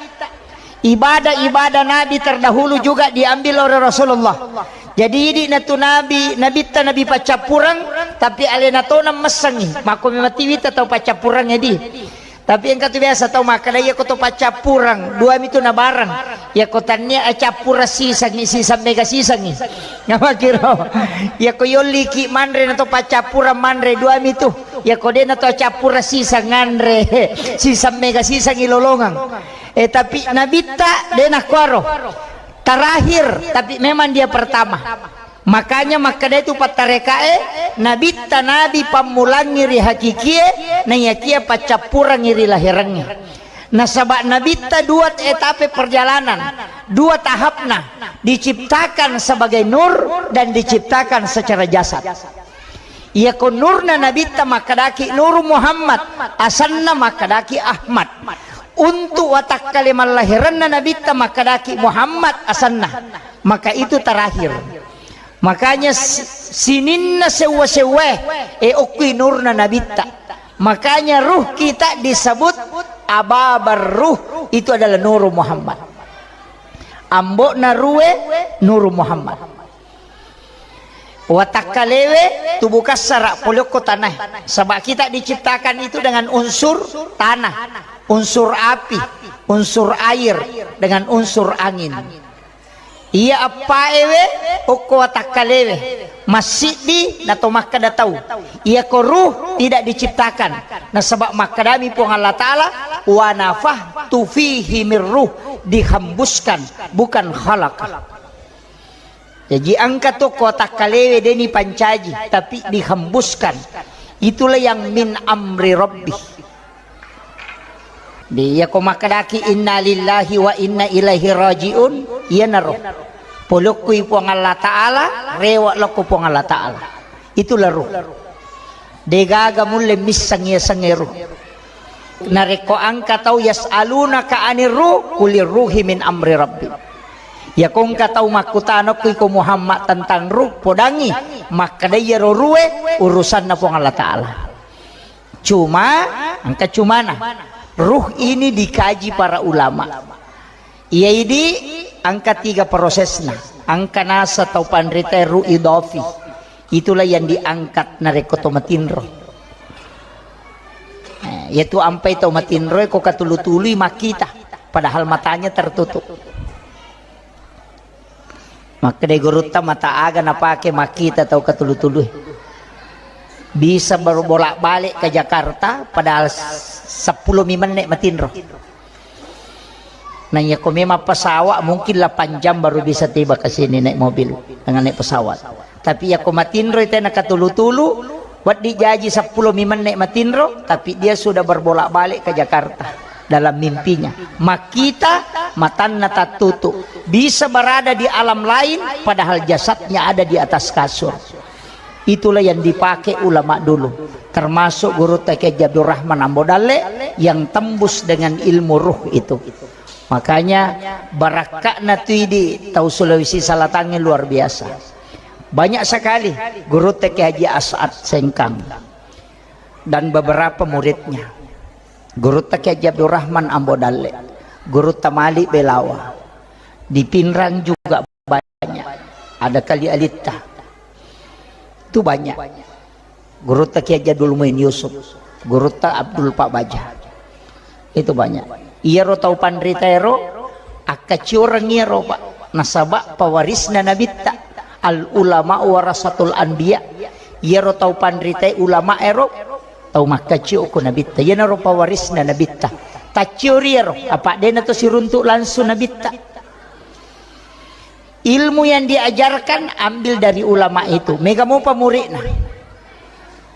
Ibadah-ibadah nabi terdahulu juga diambil oleh Rasulullah. Jadi idi natu nabi, nabitta nabi paccappureng, tapi alena tona messengi. Makko memang tiwita tau paccappureng edi. Tapi engka tu biasa tau makkeda, "Iyako to paccappureng, dua mitu nabareng. Iyako tannia accappureng sisengi, siseng mega sisengi." Namakiro. Iyako yolliki manre na to paccappureng manre, dua mitu. Iyako de na to accappureng siseng nganre, siseng mega sisengi lolongeng. Eh, tapi nabitta de nakkuaro. Terakhir, tapi memang dia pertama. Makanya makkeda itu pattarekae, nabitta nabi pammulangngi ri hakikie, naiyakia paccappurengngi ri lahirengnge. Nasaba nabitta dua etape perjalanan, dua tahapna, diciptakan sebagai nur dan diciptakan secara jasad. Iyako nurna nabitta makkedaki Nuru Muhammad, asenna makkedaki Ahmad. Untuk watakkale mallahirenna nabitta makkedaki Muhammad asenna. Maka itu terakhir. Makanya si-, sininna sewwa-sewwae, e, okkui nurna nabitta. Makanya ruh kita disebut ababar ruh, itu adalah Nuru Muhammad. Ambo'na ruwe Nuru Muhammad. Watakkalewe tubuh kassara polokko tanae. Saba kita diciptakan itu dengan unsur tanah, unsur api, unsur air, dengan unsur angin. Iya eppaewe okko watakkalewe, massiddi nato makkeda tau, iyako ruh tidak diciptakan. Nasaba makkedami Puang Allah Ta'ala, "Wa nafakhtu fihi mir ruh," dihembuskan, bukan khalaqa. Jaji engka to ko watakkalewe deni pancaji, tapi dihembuskan. Itulah yang min amri rabbi. Di, iyako makkedaki inna lillahi wa inna ilaihi rajiun, iyanaro. Polokkui Puang Allah Ta'ala, rewe lokko Puang Allah Ta'ala. Itulah ruh. Degaga mulle misseng yasengnge ruh. Narekko engka tau yas'alunaka anir ruh, kulir ruhi min amri rabbi. Iyako engka tau makkutana okko iko Muhammad tentang ruh, podangi makkeda iyaro ruhe urusanna Puang Allah Ta'ala. Cuma, engka cumana, ruh ini dikaji para ulama. Iya idi engka tiga prosesna. Engka nasa tau panrita ruh idafi. Itulah yang diangkat narekko to matinro. Eh, yaitu ampai tau matinro ko katulu-tului makkita, padahal matanya tertutup. Makkeda gurutta, mata aga napake makkita tau katulu-tulu e? Bisa berbolak-balik ke Jakarta, padahal seppulo mi menne matinro. Nah, iya ko memang pesawat, mungkin delapan jam baru bisa tiba ke sini naik mobil, dengan naik pesawat. Tapi iya ko matinro itu na katulu-tulu, wedding jaji seppulo mi menne matinro, tapi dia sudah berbolak-balik ke Jakarta dalam mimpinya. Makkita, matanna tattutu. Bisa berada di alam lain, padahal jasadnya ada di atas kasur. Itulah yang dipakai ulama dulu, termasuk Gurutta Kiai Haji Abdurrahman Ambo Dalle yang tembus dengan ilmu ruh itu. Makanya barakka'na tu idi tau Sulawesi Salatangnge luar biasa. Banyak sekali Gurutta Kiai Haji As'ad Sengkang dan beberapa muridnya. Gurutta Kiai Haji Abdurrahman Ambo Dalle, Gurutta Malik Belawa. Di Pinrang juga banyak. Ada Kali Alitta. Itu banyak. Gurutta Kiai Haji Abdul Muin Yusuf, Gurutta Abdul Pak Baja. Itu banyak. Iyaro tau panrita ero, akkacioreng iyaro, Pak. Nasaba pewarisna nabitta. Al ulama warasatul anbiya. Iyaro tau panrita ulama ero, tau makkacio ko nabitta. Iyanaro pewarisna nabitta. Tacciori ero, apa dena to siruntuk langsung nabitta. Ilmu yang diajarkan ambil dari ulama itu. Mega mopa muridna.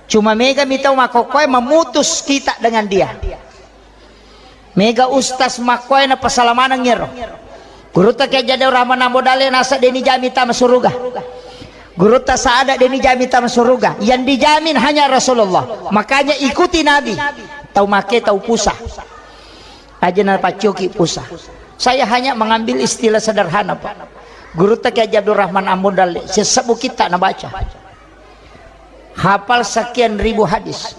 Cuma mega mi tau makkokkoe memutus kita dengan dia. Mega ustaz makkoe na pasalamaneng ero. Gurutta Kiai Haji Abdurrahman Ambo Dalle nasa deni jami tama suruga. Gurutta Saada deni jami tama suruga. Yang dijamin hanya Rasulullah. Makanya ikuti Nabi. Tau make tau pusa. Aja na paccoki pusa. Saya hanya mengambil istilah sederhana, Pak. Gurutta Kiai Haji Abdurrahman Ambo Dalle, sesebbu kitta nabaca. Hafal sekian ribu hadis.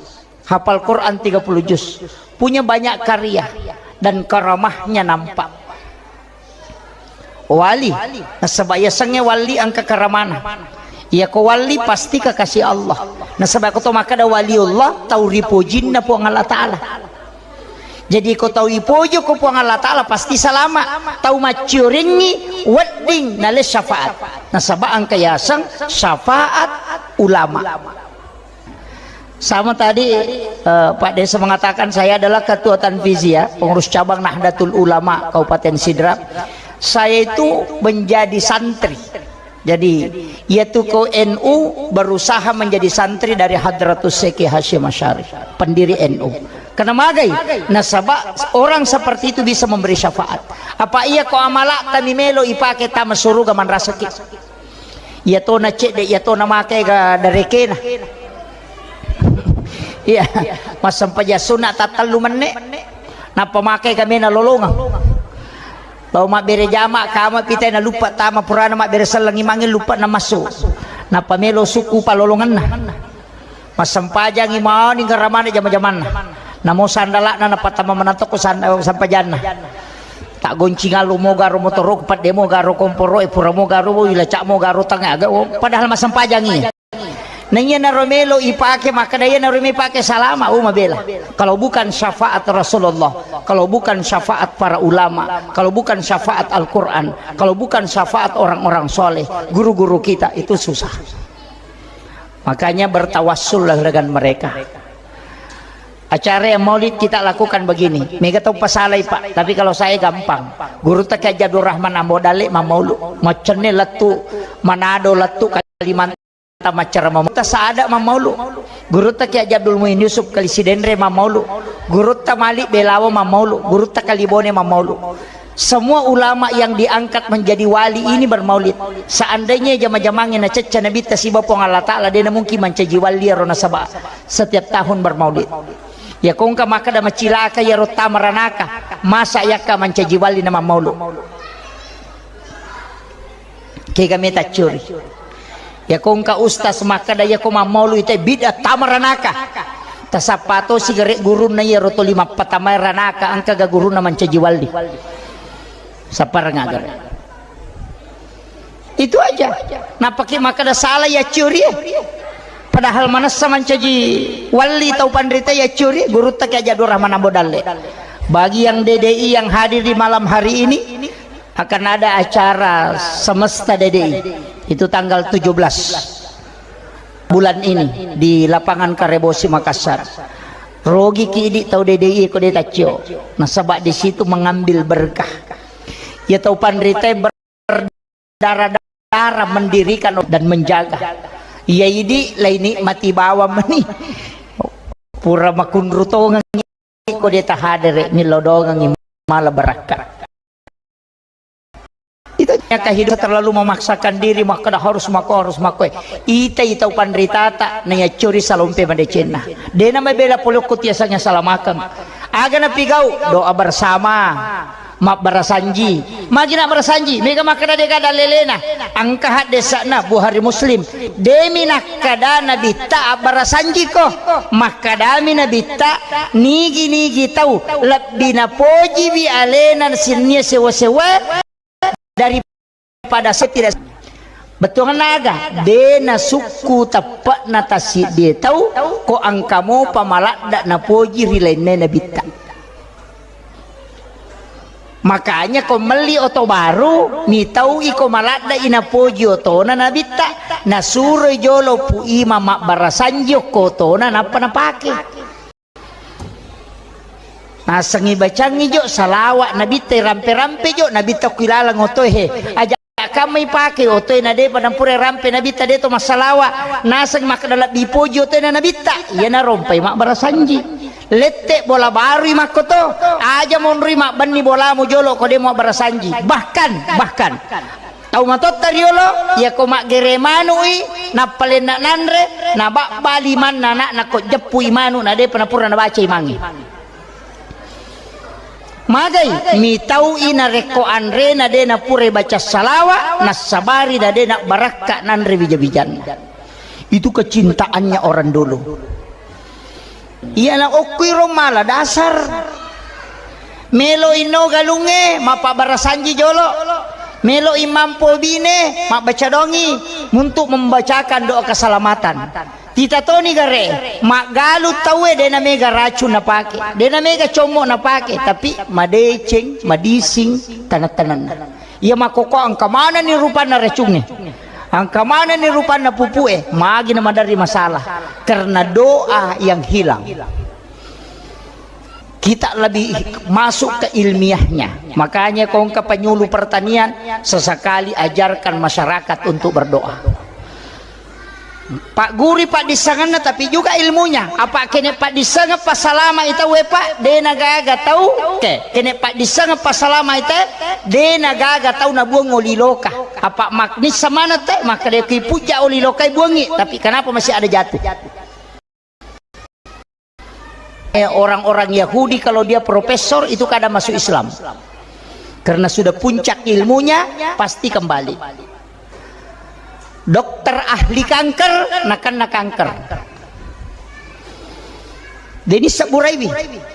Hafal Quran tiga puluh juz. Punya banyak karya dan karamahnya nampak. Wali, nasaba yasengnge wali engka karamana. Iya ko wali pasti kekasih Allah. Nasaba ko to makkeda waliullah, tau ripojinna Puang Allah Ta'ala. Jadi ko tau ipojo ko Puang Allah Ta'ala pasti salama. Tau macciorengngi wedding nale syafaat. Nasaba engka yaseng syafaat ulama. Sama tadi, eh, Pak Desa mengatakan saya adalah ketua Tanfiziyah, pengurus cabang Nahdlatul Ulama Kabupaten Sidrap. Saya itu menjadi santri. Jadi, yaitu ke N U berusaha menjadi santri dari Hadratus Syekh Hasyim Asy'ari, pendiri N U. Karena magai, nasaba orang seperti itu bisa memberi syafaat. Apa iya ko amala tami melo ipake tama suruga manrasaki. Iya tona cedde, iya tona make ga darekena. Iya, massempajang sunna tattellu menne. Nappa make ga mena lolongeng. Tau mabbere jama kama pitai na luppa tama purana mabbere selleng imangnge luppa na massu. Nappa melo sukku palolongenna. Massempajangngi mani garamana jama-jamanna. Namo sandala'na napattama manatokko sand-, sempajanna. Tak goncing alo mo garo motoro, pedde mo garo komporo, e pura mo garo, ila cak mo garo tang aga, oh, padahal massempajangngi. Naiya naro melo ipake, makkeda iya naro melo ipake salama, oh, mabela. Kalau bukan syafaat Rasulullah, kalau bukan syafaat para ulama, kalau bukan syafaat Al-Quran, kalau bukan syafaat orang-orang soleh, guru-guru kita, itu susah. Makanya bertawassullah dengan mereka. Acara yang maulid kita lakukan begini. Mega tau pasalai, Pak. Tapi kalau saya gampang. Gurutta Kiai Haji Abdurrahman Ambo Dalle mammaulu. Maccenne lettu Manado, lettu Kalimantan, maccara mammaulu. Gurutta Saada mammaulu. Gurutta Kiai Haji Abdul Muin Yusuf Kali Sidenreng mammaulu. Gurutta Malik Belawa mammaulu. Gurutta Kali Bone mammaulu. Semua ulama yang diangkat menjadi wali ini bermaulid. Seandainya jama-jamangnge nacecca Nabitta siba Puang Allah Ta'ala, dena mungkin mancaji wali ero nasaba setiap tahun bermaulid. Ya kongka makkeda macilaka iyaro tama ranaka, masa yakka mancaji wali na mammaulu. Kega meta curi. Ya kongka ustaz makkeda ya ko mammaulu ite bid'ah tama ranaka. Tasappa to sigare gurunna iyaro toli mappatamae ranaka engka ga gurunna mancaji wali. Sappareng agare. Itu aja. Napake makkeda salah ya curi. Padahal manessa mancaji wali tau panrita ya curi, Gurutta Kiai Haji Abdurrahman Ambo Dalle. Bagi yang D D I yang hadir di malam hari ini, Akan ada acara semesta D D I, itu tanggal tujuh belas bulan ini di lapangan Karebosi, Makassar. Rogi ki idi tau D D I ko de taccio. Nasaba di situ mengambil berkah. Ya tau panrita berdarah-darah mendirikan dan menjaga. Ya idi lai nikmati bawang meni. Pura makunru tongeng. Ko de tahadere, millau dongengi mala barakka. Itu kehidupan terlalu memaksakan diri, makkeda harus mako, harus mako. Ita, ita upanritata, na yaccori salompe madecenna. Dena mabela polokko tiasang salamakeng. Aga napigau, doa bersama. Mabbarasanji. Magi nabbarasanji? Mega makkeda dega dallelena. Engka haddesa'na Bukhari Muslim. Demi nakkeda Nabitta abbarasanjiko. Makkedami Nabitta, nigi-nigi tau lebbi napojiwi alena sinnia sewa-sewa daripada saya tidak. Bettuanna aga? De nasukku teppe'na tassiddie tau, ko engka mopa maladda napoji ri lainna Nabitta. Makanya ko melli oto baru, mitau iko maladda inapoji otona Nabitta, nasuroi jolo Pu Imam mabbarasanji okko otona nappa napake. Nasengngi bacangngi jo salawat Nabitta, rampe-rampe jo Nabitta ku ilaleng otoe he. Aja kamma ipake otoe na depa nampura rampe Nabitta deto massalawa. Naseng makkeda lebbi poji otoe na Nabitta. Iyana rompai mabbarasanji. Lette bola barui makkoto. Aja monrui mabbenni bolamu jolo ko de mabbarasanji. Bahkan, bahkan. Tau matotta riolo, iyako maggere manu'i, nappalenna nanre, nababba limanna anakna ko jeppui manu, na depa napura nabaca imangnge. Magai, mitau'i narekko anrena de napurai baca salawa, nassabari na de nabbarakka nanre wija-wijanna. Itu kecintaannya orang dulu. Iyana okkuiro mala dasar. Melo inno galungnge, mappabarasanji jolo. Melo imampo bine, mabbaca dongi, untuk membacakan doa keselamatan. Tita toni gare, maggalu tauwe dena mega racun napake, dena mega commo napake, tapi madeceng, madising, taneng-tanenna. Iya makkokko engka manenni rupanna racungnge, engka manenni rupanna pupue, magi na maderri masalah, karena doa yang hilang. Kita lebih masuk ke ilmiahnya. Makanya kongka penyuluh pertanian, sesekali ajarkan masyarakat untuk berdoa. Pagguri paddissengenna, tapi juga ilmunya. Apa kene paddissengeng passalama ita we, Pak? De nagaga tau ke. Kene paddissengeng passalama ita, de nagaga tau nabuang oli loka. Apa maknissa mana te? Maka de ki pujja oli lokai buangi, tapi kenapa masih ada jatuh? Eh, orang-orang Yahudi kalau dia profesor itu kadang masuk Islam. Karena sudah puncak ilmunya, pasti kembali. Dokter ahli kanker, nakenna kanker. Jadi seburaiwi.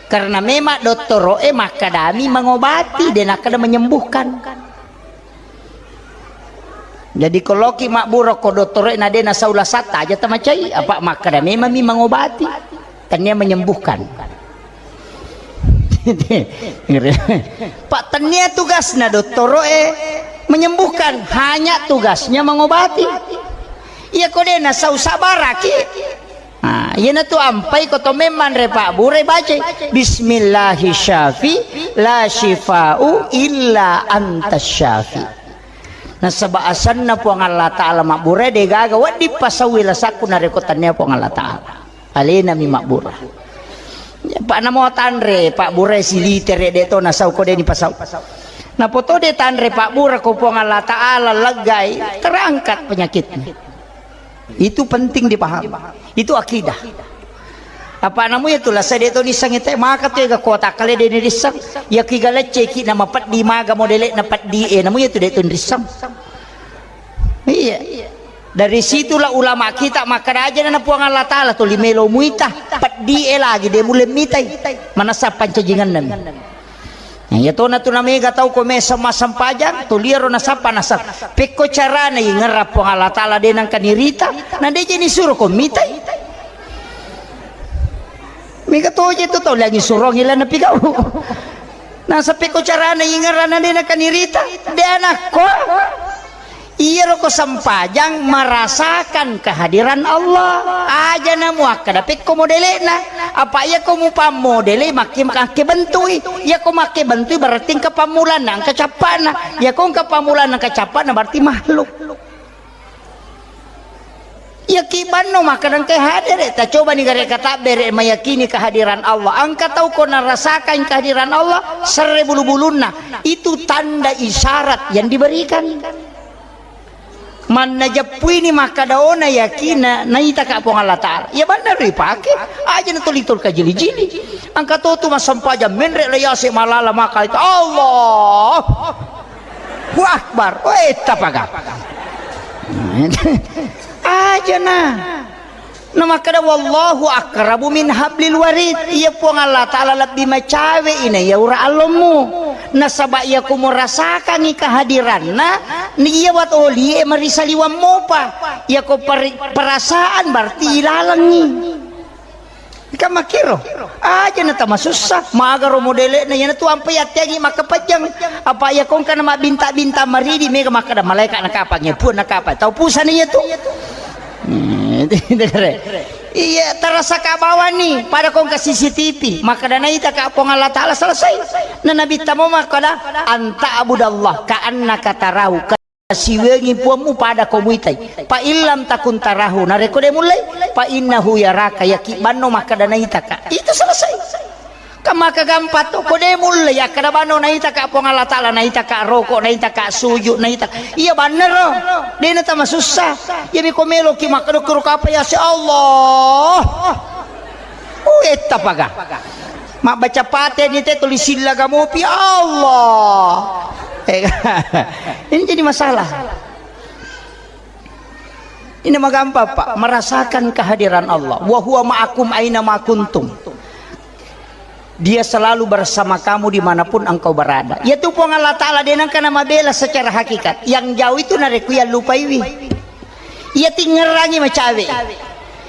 Karena memang dottoro'e makkadami mengobati, de nakkeda menyembuhkan. Jadi ko loki mabbura ko dottoro'e na de nasau lasatta, aja tamacai, apa makkada memang mi mengobati, tania menyembuhkan. Pak, tania tugasna dottoro'e menyembuhkan, hanya tugasnya mengobati. Iya ko de nasau, sabaraki. Nah, iyanatu ampai ko to memang re Pak Bure baca, "Bismillahi syafi la syifa'u illa anta syafi." Nasaba asanna Puang Allah Ta'ala mabbura, de gaga wedding pasau lasakku narekko tania Puang Allah Ta'ala. Alena mi mabbura. Pak namo tanre Pak Bure silitere de to nasau ko de ni pasau. Napoto de tanre Pak Bure ko Puang Allah Ta'ala leggai, terangkat penyakitnya. Itu penting dipahami. Itu akidah. Apa namu ya tu lasa de to nisseng ite, maka tu ega kota kale de ni disseng. Ya ki galecce ki nama peddi maga modele na peddi e namu ya tu de to nisseng. Iya. Dari situlah ulama kita makkada aja na Puang Allah Ta'ala tuli melo muita peddi e lagi de mulle mitai. Manassa pancajingan nami. Nah, iya tona tu namega tau ko mesa massempajang, tu liaro nasappa naseng. Pekko carana ingerra Puang Allah Ta'ala de nangka nirita, na de je nisuro ko mitai. Mega toje tu tau lagi surong ila napigau. Nasaba pekko carana ingerana de nakanirita, de anakko. Iyaro ko sempajang merasakan kehadiran Allah. Aja na muakkada pekko modele'na. Apa iya ko mupammodele makke makke bentui. Iya ko makke bentui berarti engka pammulanna, engka cappana. Iya ko engka pammulanna, engka cappana berarti makhluk. Yaki banno makkada engka hadere, tacobani gare katabbere mayakini kehadiran Allah. Engka tau ko narasakan kehadiran Allah, serre bulu-bulunna. Itu tanda isyarat yang diberikan. Manna jeppuini makkada ona yakina naitaka Puang Allah Ta'ala. Ya banna ripake, aja na tuli-tuli kajili-jili. Engka to tu massempajang menre la yase malala maka itu Allah. Allahu Akbar. Weh, tapaga. Aja na. Na makkada, "Wallahu aqrabu min hablil warid." Iya Puang Allah Ta'ala lebbi macawe ina iya ura allommu. Nasaba iya ko murasakangi kehadiranna, ni iya wat olie marisaliwang mopa. Iya ko peri-, perasaan berarti ilalengi. Kan makkiro, aja na tamasussa, magaro modele'na, iyana tu ampai atteangi makkapajang. Apa iya kongka na mabbinta-binta maridi, mega makkada malaika na kapang, ya Puang na kapang. Tau pusana iya tu. Hmm, iya, terasa ka bawani, pada kongka C C T V, makkada naita ka Puang Allah Ta'ala selesai. Na Nabi tamo makkada, "Anta abudallah ka annaka tarahu." Siwengi puammu pada ko muitai. Fa illam takun tarahu, narekko de mullei, fa innahu yaraka, yaki banno makkada naitaka. Itu selesai. Kan maka gampang to, ko de mullei akkada banno naitaka Puang Allah Ta'ala, naitaka roko, naitaka sujud, naitaka. Iya bannero. De na tamasussa. Iya mi ko meloki makkada kuro kapa ya si Allah. Uh, etta paga. Mabbaca pate ni te tuli sillaga mopi Allah. Eh, ini jadi masalah. Ini magampang, Pak, merasakan kehadiran Allah. Wa huwa ma'akum aina ma kuntum. Dia selalu bersama kamu dimanapun engkau berada. Yaitu Puang Allah Ta'ala, dia nangka nama bela secara hakikat. Yang jauh itu narekku yang lupaiwi. Iya tingerangi macawe.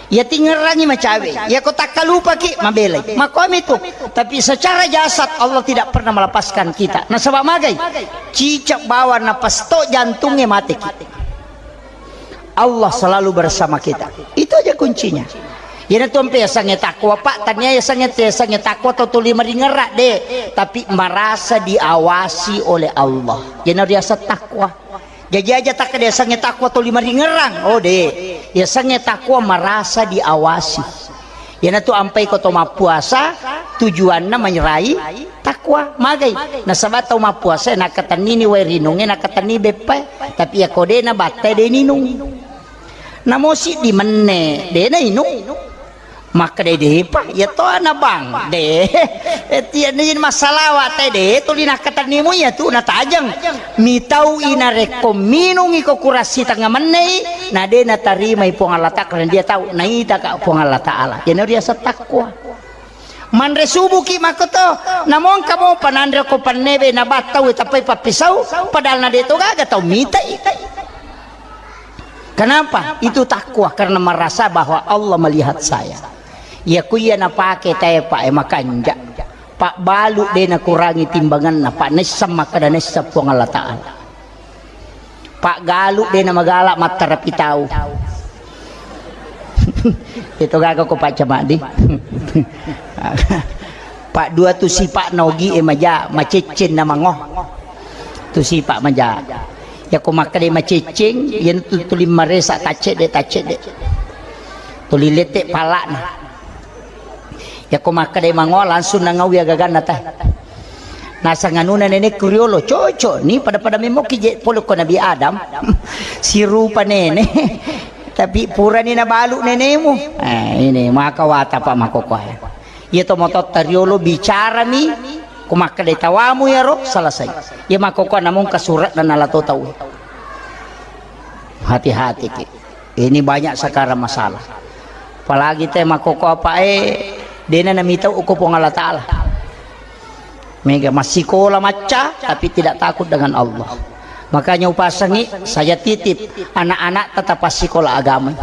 Iya tingerangi macawe. Iya ko takkalupaki mabelai. Makomi tu. Tapi secara jasad Allah tidak pernah melepaskan kita. Nasaba magai? Cicak bawang napas to jantungnya mateki. Allah selalu bersama kita. Itu aja kuncinya. Iyana tu ampe yasengnge takwa, Pak, tania yasengnge, yasengnge takwa to tuli maringerra de, tapi merasa diawasi oleh Allah. Iyana riaseng takwa. Jaji aja takkeda yasengnge takwa tuli maringerrang. Oh, de. Yasengnge takwa merasa diawasi. Iyana tu ampai ko to mappuasa, tujuanna manyerai takwa. Magai? Nasaba tau mappuasa nakatennini wae rinungnge, nakatenni beppae. Tapi iya ko de nabattai de ninung. Namo siddi menne, de nainung. Makkeda depa, iya to ana bang, de. Eh, tiya ni massalawa te de, tuli nakkatennimu iya tu natajeng. Mitau inarekko minungi ko kurassi tengnga mennei, na de natarimai Puang Allah Ta'ala, karena dia tahu naitaka Puang Allah Ta'ala. Jadi riaseng takwa. Manre subuki makkoto, namongka mopa nanre ko pannebe nabattau tapai pappisau, padahal na de to gaga tau mitai. Kenapa? Itu takwa karena merasa bahwa Allah melihat saya. Iya ku iya napake tae, Pak, e, makanja. Pak, balu de nakurangi timbanganna, Pak, naisseng makkeda naisseng Puang Allah Ta'ala. Pak, galu de namagala mattarapi tau. Itu gaga ko Pak Camadi. Pak, dua tu sipa na ogi e maja, macecceng na mango. Tu sipa maja. Yako makkeda macecceng, iyana tu tuli maresa taccedde, taccedde. Tuli lette palana. Yako makkeda mango langsung nangawi agaganna ta. Nasang anuna nenekku riolo, cocok ni pada-pada memoki je pole ko Nabi Adam. Sirupa nene. Tapi purani nabalu nenemu. Eh, ini maka wata Pak makkokkoe. Iya to matotta riolo bicarami, ko makkeda tawamu iyaro, selesai. Iya makkokkoe namung kasurat dan nala to tau. Hati-hati ki. Ini banyak sekarang masalah. Apalagi te makkokkoe apa e, dena namitau uko Puang Allah Ta'ala. Mega massikola macca, tapi tidak takut dengan Allah. Makanya upasangi, saya titip anak-anak tetap sekolah agama.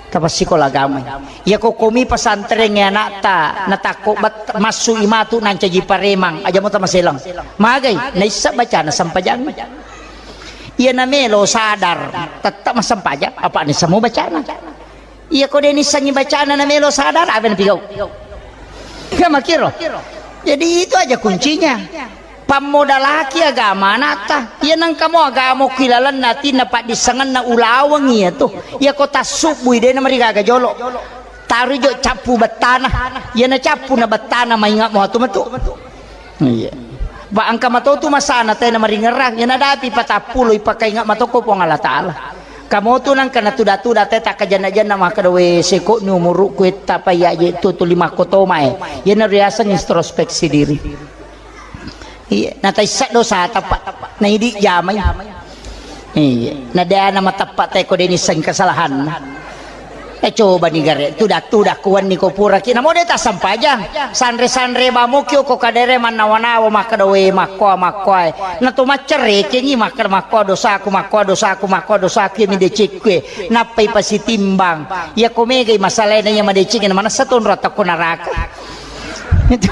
Tapassikola agamai. Iya ko komi pesantren e anakta, natakko bet-, massu i matu nancaji paremang, aja mo tamaselang. Magai, naissa bacana sempajang. Iya namelo sadar, tetap massempajang, apa nissa mo bacana. Iya ko de nissengi bacana namelo sadar, apa napigau? Iya makiro. Jadi itu aja kuncinya. Pammodalaki agama anatta. Iya nengka mo agama ki lalenna atinna paddissengenna ulaweng iya tu. Iya ko tassubbui de namarigaga jolo. Tarui jo cappu bettana. Iya na cappu na bettana maingat mo atu metu. Iya. Ba engka mato tu masana tena maringerang. Iya nadapi patappulo ipakaingat mato ko Puang Allah Taala. Kamotu nangka natuda-tuda te takkajanna-janna makkeda, "We, seko ni umurukku etta pa iya je tu tuli makkotomae." Iyana riaseng introspeksi diri. Iya, nataissa dosa tapa, naidi jamai. Iya, nadana matappa te ko deni seng kesalahan. Eh, coba ni gare, tuda-tuda kuanni ko puraki. Namo de tasampajang. Sanre-sanre bamoki ko kadere mannawa-nawa makkeda, "We, makkoa, makkoa." Nato maccerekengi makkeda, "Makkoa dosaku, makkoa dosaku, makkoa dosaku, iya mi decekku." Nappai pasitimbang. Iya ko megai masalahna iya madeceng na manessa tonro atau ko naraka. Itu.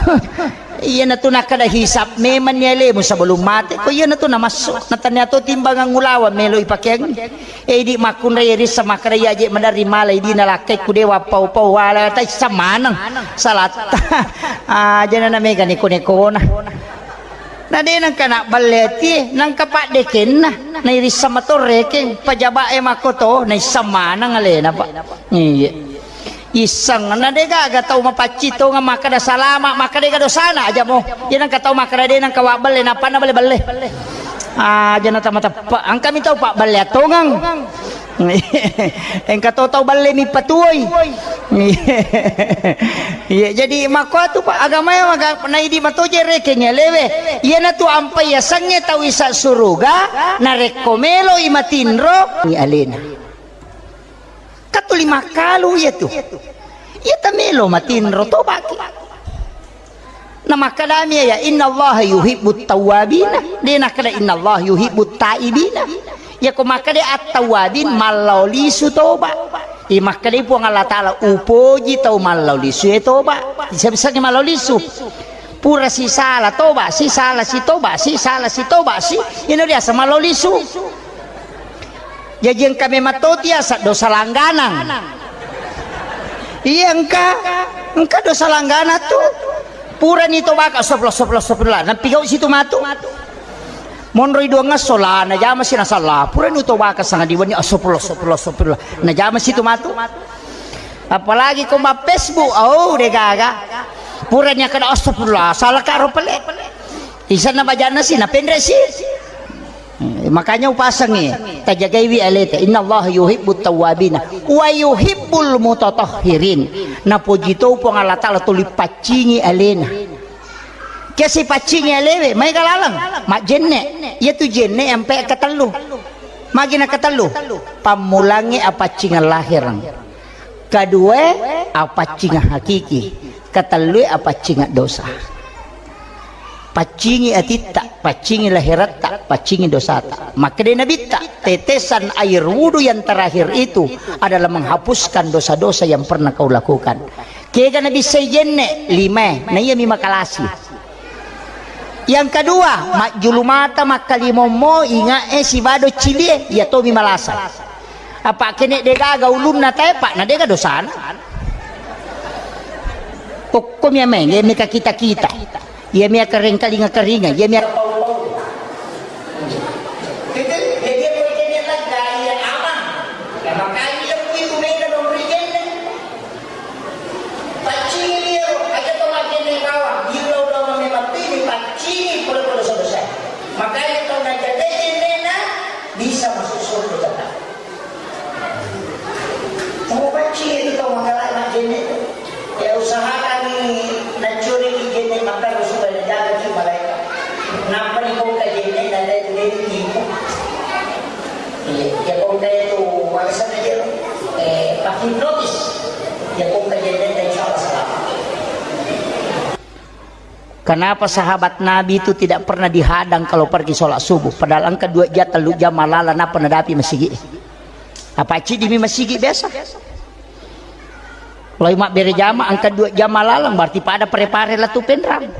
Iya natu nakkeda hisab memang ni alemu sebelum mate. Ko iya natu namassu. Natanya to timbangan ulaweng melo ipakeang. Eh, idi makkunrai rissa makkeda iya je madari mala idi nalakkai ku dewa pau-pau wala taissa maneng. Salatta. Ah, jana na mega neko-nekona. Na de nangka nabballe atie, nangka paddekenna, nairisseng mato rekeng, pajaba'e makkoto, naisseng maneng alena, Pak. Iya. Isseng, na de gaga tau mapaccing tongeng makkeda salama, makkeda ga dosana aja mo. Iya nangka tau makkeda de nangka wabballe, nappa na balle-balle. Aja na tama teppa, engka mi tau pabballe attongeng. Engka to tau balle mi patuoi. Iya, jadi makkuatu, Pak, agamae maga-, naidi matoje rekeng alewe. Iyanatu ampai yasengnge tau isa suruga, narekko meloi matinro, ni alena. Katuli makkalu iyatu. Iya tamelo matinro, tobaki. Na makkadami ya, "Innallaha yuhibbut tawwabina." De nakkada, "Innallaha yuhibbut taibina." Ya ko makkada at-tawwabin, mallao lisu toba. I makkada Puang Allah Taala, "Upoji tau mallao lisu e toba." Bisa-bisa mallao lisu. Pura sisala toba, sisala si toba, sisala si toba si. Ino biasa mallao lisu. Jaji engka memang to tiasa dosa langganang. Iya engka, engka dosa langganang tu. Purani tobaka, astagfirullah, astagfirullah, astagfirullah. Nampigau situ matu. Monroi duangngesso la, najama si nasalla. Purani tobaka sangadi wenni, astagfirullah, astagfirullah, astagfirullah. Najama situ matu. Apalagi ko ma Facebook, oh, de gaga. Purani kada astagfirullah, salah karo pale. Isanna bajanna si, napenre si. Eh, makanya upasangi, tajagaiwi aleta. Innallaha yuhibbut tawwabina wa yuhibbul mutatahhirin. Napoji to Puang Allah Taala tuli paccingi alena. Kesi paccingi alewe, mai galaleng, majenne. Iya tu jenne ampe ketellu. Magi na ketellu, pammulangi apaccingeng lahireng. Kedua, apaccingeng hakiki. Ketellue, apaccingeng dosa. Paccingi atitta, paccingi lahiratta, paccingi dosata. Makkeda Nabitta, tetesan air wudu yang terakhir itu adalah menghapuskan dosa-dosa yang pernah kau lakukan. Kega nabissai jenne, lima, na iya mi makalasi. Yang kedua, majjulu mata makkalimommo, ingae sibado cilie, iya tomi malasa. Apa kene degaga ulunna tae, Pak, na dega dosana. Okko mi ameng, iya mi kakita-kita. Iya mi akareng kalinga-karinga, iya mi Paccingi iyaro, aja to maggenne bawang, illau daun mame mabbini, paccingi pole-pole dosa-dosa. Makanya tau najagai jennena bisa masuk surga tetap. Tau paccingi itu tau makalai majjenne tu. Ya usahakan ni naccuriki jenne makkaro supaya najaga ki malaikat. Nappa ni bongka jenne na dai tu deni tipu. Iya, iya, pokoknya itu warisan aja. Eh, tapi notis. Ya, pokoknya dia, dia, insya Allah selamat. Kenapa sahabat Nabi itu tidak pernah dihadang kalau pergi sholat subuh? Padahal engka dua jam, telu jam malala, napa nadapi masigi? Apa cidi mi masigi biasa? Lao i mabbere jama, engka dua jama laleng, berarti pada pare-pare lettu Penrang.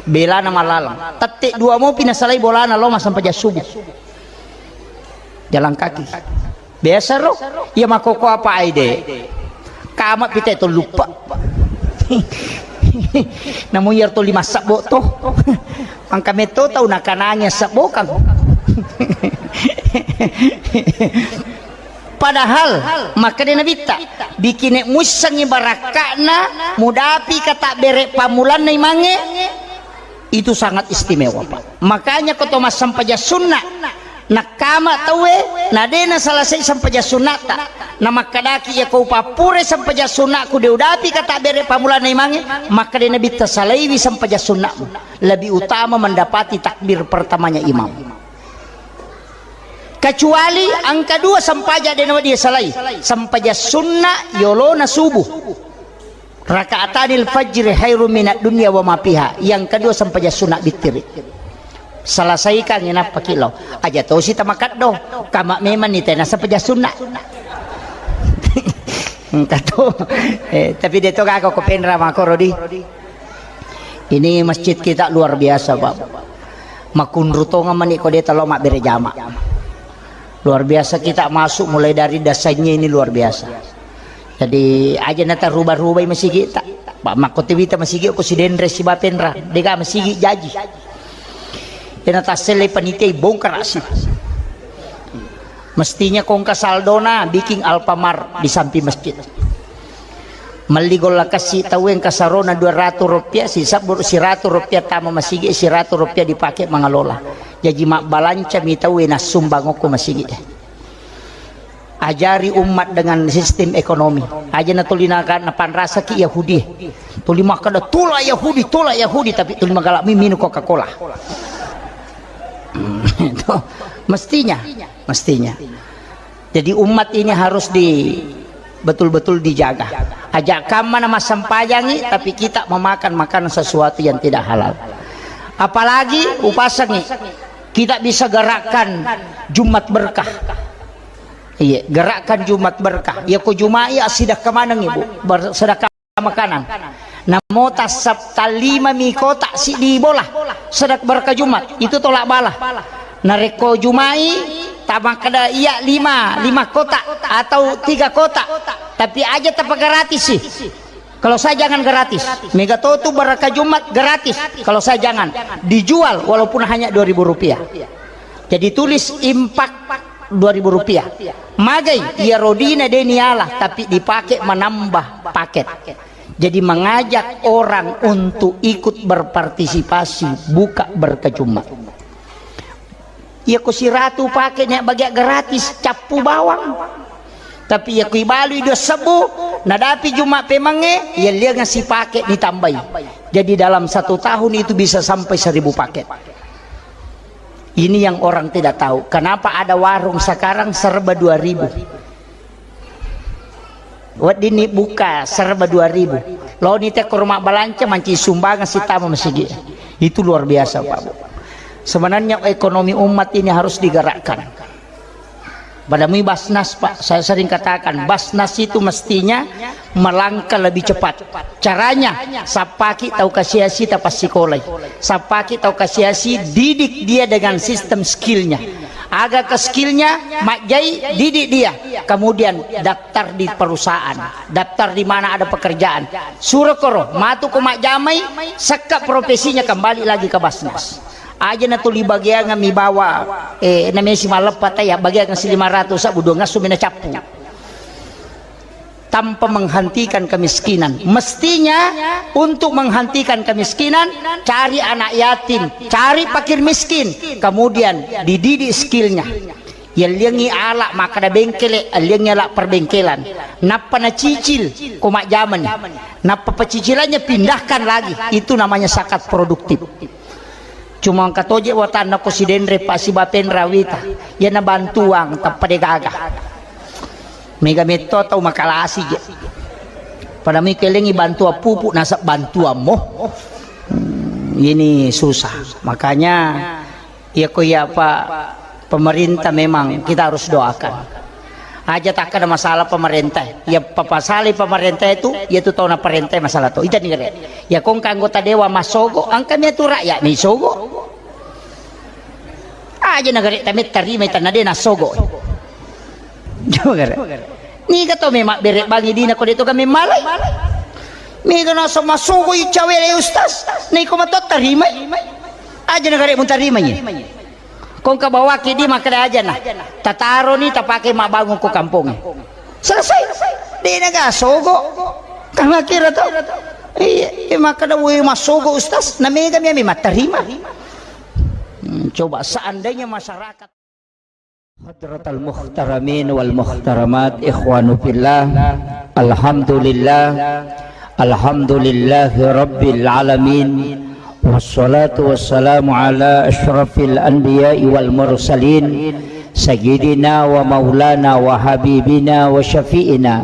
Belana malaleng. Tette dua mopi nasalai bolana lao massempajang subuh. Jalan kaki. Biasa ro, iya makkokkoe apa aide. Kama pite to lupa. Namu iyaro to lima sabbo to. Engka metto tau nakanangi sabbo kang. Padahal makkeda Nabitta, bikine muissengngi barakka'na mudapi katabbere pammulanna imangnge, itu sangat istimewa, Pak. Makanya ko to massempajang sunna, nakkama tauwe, na de nasalasai sempajang sunnata, na makkedaki, iya ko upappure sempajang sunnaku de udapi katabbere pammulanna imangnge, makkeda Nabitta, salaiwi sempajang sunnamu, lebih utama mendapati takbir pertamanya imam. Kecuali engka dua sempajang de nawedding salai, sempajang sunna yolona subuh. Rakaatanil fajri khairum minad dunya wa ma fiha. Yang kedua sempajang sunna bittiri. Selesaikan inappa ki lao. Aja tosi tamakeddo. Kama memang ni tena sempajang sunna. Engka to. Eh, tapi de to gaga ko Penrang makkoro di. Ini masjid kita luar biasa, Pak. Makunru tongeng mani ko de telo mabbere jama. Luar biasa kita masuk mulai dari dasarnya ini luar biasa. Jadi aja nata rubah-rubai masigi ta. Pak makko tiwita masigi ko Sidenre siba Penrang. Dega masigi jaji. Ena tassele panitia bongkar asi. Mestinya kongka saldona bikin Alfamart di samping masjid. Melli golla kassi tauwe engka sarona dua ratu rupiah, sisabbu siratu rupiah tama masigi, siratu rupiah dipake mangalola. Jaji mabbalanca mi tauwe nassumbang okko masigi. Ajari umat dengan sistem ekonomi. Aja natuli naka-, napanrasaki Yahudi. Tuli makkeda, "Tolak Yahudi, tolak Yahudi," tapi tuli magalak mi minum Coca-Cola. Itu mestinya, mestinya. Jadi umat ini harus di, betul-betul dijaga. Aja kamma na massempajangi, tapi kita memakan makanan sesuatu yang tidak halal. Apalagi upasangi, kita bisa gerakkan Jumat berkah. Iya, gerakkan Jumat berkah. Ya ko Jumat iya sedekah maneng ibu, bersedekah makanan. Namo tassap talima mi kotak siddi bola sedekah berkah Jumat, itu tolak bala. Narekko Jumai tamakkeda iya lima, lima kotak atau tiga kotak, tapi aja tapa gratis sih. Kalau saya jangan gratis, mega to tu berkah Jumat gratis. Kalau saya jangan, dijual walaupun hanya dua ribu rupiah. Jadi tulis impak dua ribu rupiah. Magai iya rodina de niala tapi dipakai menambah paket. Jadi mengajak orang untuk ikut berpartisipasi buka berkah Jumat. Iya ko siratu pake nia bagiak gratis cappu bawang. Tapi iya ko ibalui dua sebbu, nadapi Jumat pemangnge, iya lianga sipake ditambai. Jadi dalam satu tahun itu bisa sampai seribu paket. Ini yang orang tidak tahu. Kenapa ada warung sekarang serba dua ribu? Weddinni buka serba dua ribu. Loni te ko rumah balanca manci sumbangan sitama masigi. Itu luar biasa, Pak Bu. Sebenarnya ekonomi umat ini harus digerakkan. Pada mui Basnas, Pak, saya sering katakan, Basnas itu mestinya melangkah lebih cepat. Caranya, sappaki tau kasiasi tapassikolai. Sappaki tau kasiasi, didik dia dengan sistem skillnya. Aga ke skillnya, majjai, didik dia. Kemudian daftar di perusahaan, daftar di mana ada pekerjaan. Suro koro, matu ko majjamai, sekka profesinya kembali lagi ke Basnas. Aja na tuli bagiangan mi bawa, eh, namesi malleppa taya, bagiangan si lima ratus, sabu dua ngasu mina cappu. Tanpa menghentikan kemiskinan. Mestinya untuk menghentikan kemiskinan, cari anak yatim, cari fakir miskin, kemudian dididik skillnya. Yalliangi ala makkada bengkele, alliangi ala perbengkelan. Nappa nacicil, ko majjamani. Nappa pecicilannya pindahkan lagi. Itu namanya zakat produktif. Cuma engka toje watanna ko sidenre pa sibapen rawita. Yana bantuang tappa de gaga. Mega metto tau makalasi je. Pada mi kelengi bantuan pupuk nasab bantuan mo. Hmm, ini susah. Makanya iya ko iya apa pemerintah memang kita harus doakan. Aja takkada masalah pemerintah. Ya papasalai pemerintah itu, ya tu tau naparentah masalah tu. Ita ni gare. Ya kongka anggota dewan massogo, angka mi tu rakyat mi sogo. Aja na gare tametta rima tanna de nassogo. Coba gare. Niga to memang bere bangi dina ko de to kami malai. Mega naso massogo i cawe le ustaz. Niko mato tarimai. Aja na gare mun tarimai. Kongka bawaki di makkeda ajana. Tataroni tapake mabbangun ko kampongnge. Selesai. Dena ga sogo. Kama kira to. Iya, iya, makkeda woi massogo ustaz, na mega mi ami mattarima. Hmm, coba seandainya masyarakat Hadratal muhtaramin wal muhtaramat, ikhwanu fillah. Alhamdulillah. Alhamdulillahi rabbil alamin. Wassalatu wassalamu ala asyrafil anbiya'i wal mursalin, sayyidina wa maulana wa habibina wa syafi'ina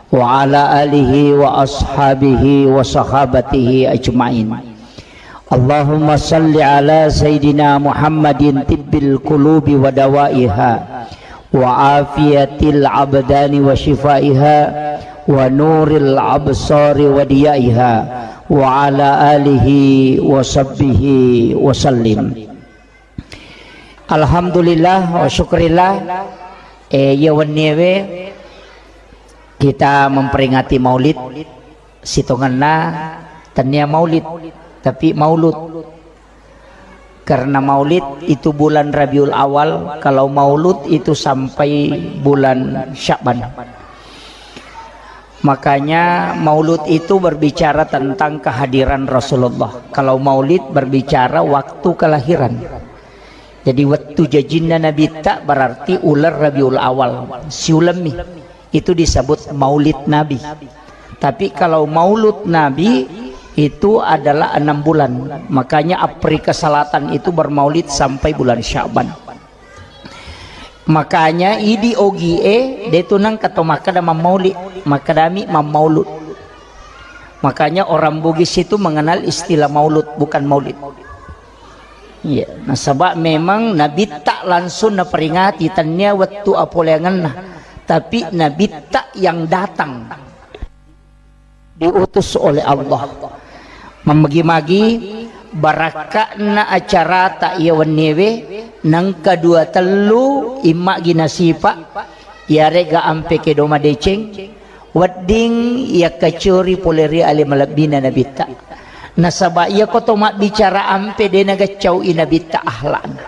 wa ala alihi wa ashabihi wa sahabatihi ajma'in. Allahumma salli ala sayyidina Muhammadin tibbil qulubi wa dawaiha, wa afiyatil abdani wa shifaiha, wa nuril absari wa diyaiha, wa ala alihi wa sahbihi wa sallim. Alhamdulillah wa syukrillah, eh, iya wenniewe kita memperingati Maulid, sitongenna tennia Maulid, tapi Maulud. Karena Maulid itu bulan Rabiul Awal, kalau Maulud itu sampai bulan Sya'ban. Makanya Maulud itu berbicara tentang kehadiran Rasulullah. Kalau Maulid berbicara waktu kelahiran. Jadi, wettu jajinna Nabitta berarti uleng Rabiul Awal, siulemmi. Itu disebut Maulid Nabi. Tapi kalau Maulud Nabi itu adalah enam bulan. Makanya Afrika Selatan itu bermaulid sampai bulan Sya'ban. Makanya idi ogie de tu nengka to makkeda mammauli, makkedami mammaulud. Makanya orang Bugis itu mengenal istilah maulud, bukan maulid. Iya, nasaba memang Nabitta langsung naperingati, tennia wettu apoleangenna, tapi Nabitta yang datang, diutus oleh Allah. Mammagi-magi barakka'na acarata iya wenniewe, nengka dua tellu immagi nasipa, iyarega ampe kedo madeceng, wedding yakkacori pole ri ale malebbina Nabitta. Nasaba iyako to mabbicara ampe de nagaccau'i Nabitta akhlakna.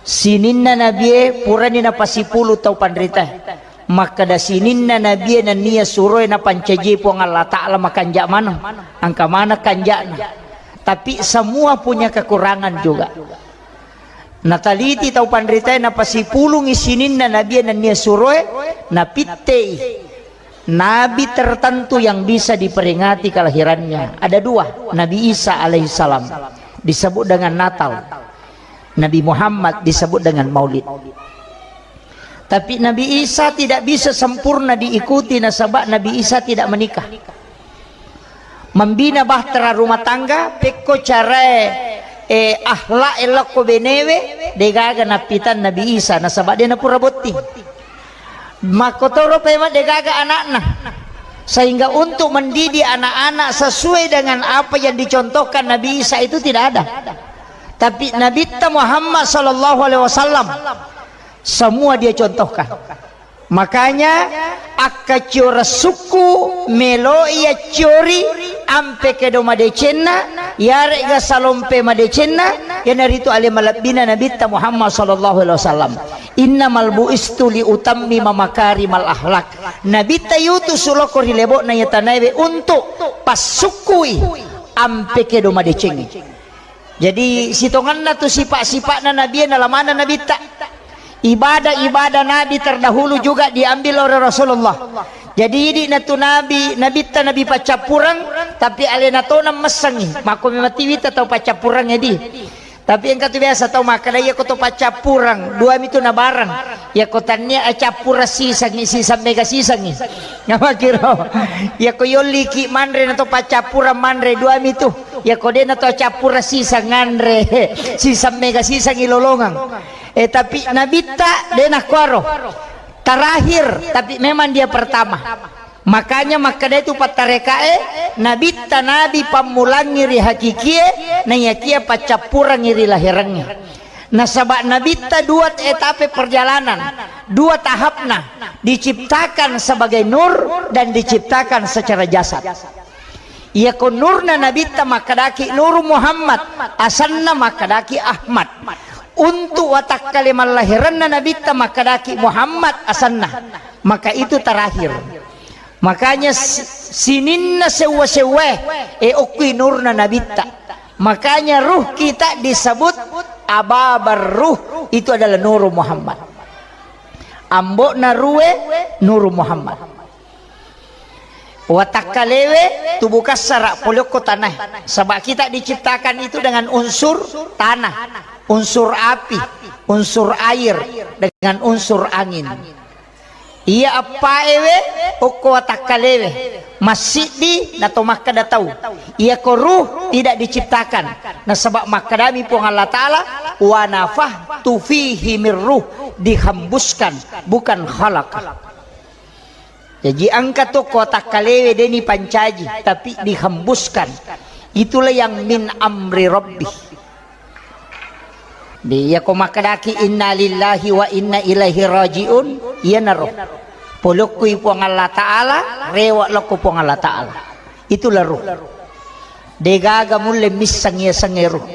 Sininna Nabie purani napasipulu tau panritae. Makkeda sininna Nabie nennia suroe napancajie Puang Allah Ta'ala makanja maneng. Engka maneng kanjana. Tapi semua punya kekurangan juga. Nataliti tau panritae napasipulungi sininna Nabie nennia suroe, napittei nabi tertentu yang bisa diperingati kelahirannya. Ada dua, Nabi Isa alaihissalam disebut dengan Natal. Nabi Muhammad disebut dengan Maulid. Tapi Nabi Isa tidak bisa sempurna diikuti nasaba Nabi Isa tidak menikah. Membina bahtera rumah tangga, pekko carae, eh, akhlak elokko benewe, degaga nappitan Nabi Isa, nasaba de napura botting. Makkotoro pemeng degaga anakna. Sehingga untuk mendidik anak-anak sesuai dengan apa yang dicontohkan Nabi Isa itu tidak ada. Tapi Nabitta Muhammad sallallahu alaihi wasallam semua dia contohkan. Makanya, akkaccioreng sukku meloi accori ampe kedo madecenna, yare'ga salompe madecenna, iyanaritu ale malebbina Nabitta Muhammad sallallahu alaihi wasallam. Innamal bu'istu li utammima makarimal akhlak. Nabitta yutu suloko ri lebo'na iya tanaewe untuk passukkui ampe kedo madecengnge. Jadi, sitongenna tu sipa-sipa'na Nabie nalamana Nabitta. Ibadah-ibadah Nabi terdahulu juga diambil oleh Rasulullah. Jadi, idi na tu Nabi, Nabitta Nabi paccappureng, tapi alena tona messengi. Makko memang tiwita tau paccappureng edi. Tapi engka tu biasa tau makkeda, iya ko to paccappureng, dua mi tu nabareng. Iya ko tannia accappureng sisengi, siseng mega sisengi. Namakiro. Iya ko yolliki manre na to paccappureng manre, dua mi tu. Iya ko de na to accappureng siseng nganre, siseng mega sisengi lolongeng. Eh, tapi Nabitta de nakkuaro. Terakhir, tapi memang dia pertama. Makanya makkeda itu pattarekae, nabitta nabi pammulangi ri hakikie, naiyakia paccappurangi ri lahirangnge. Nasaba nabitta dua etape perjalanan, dua tahapna, diciptakan sebagai nur dan diciptakan secara jasad. Iyako nurna nabitta makkedaki Nuru Muhammad, asanna makkedaki Ahmad. Untuk watakkale mallahiranna nabitta makkedaki Muhammad asanna. Maka itu terakhir. Makanya si-, sininna sewwa-sewwae, e, okkui nurna nabitta. Makanya ruh kita disebut ababar ruh, itu adalah Nuru Muhammad. Ambokna ruwe Nuru Muhammad. Watakkalewe tubuh kassara pole okko tanae. Saba kita diciptakan itu dengan unsur tanah, unsur api, unsur air, dengan unsur angin. Iya appaewe okko watakkalewe, massiddi nato makkeda tau. Iyako ruh tidak diciptakan. Nasaba makkedami Puang Allah Ta'ala, "Wa nafakhtu fihi mir ruh," dihembuskan, bukan khalaqa. Jaji engka to ko watakkalewe de nipancaji, tapi dihembuskan. Itulah yang min amri rabbi. Di, iya ko makkedaki inna lillahi wa inna ilaihi rajiun, iyanaro. Polokkui Puang Allah Ta'ala, rewa lokko Puang Allah Ta'ala. Itulah ruh. Degaga mulle misseng iya sengnge ruh.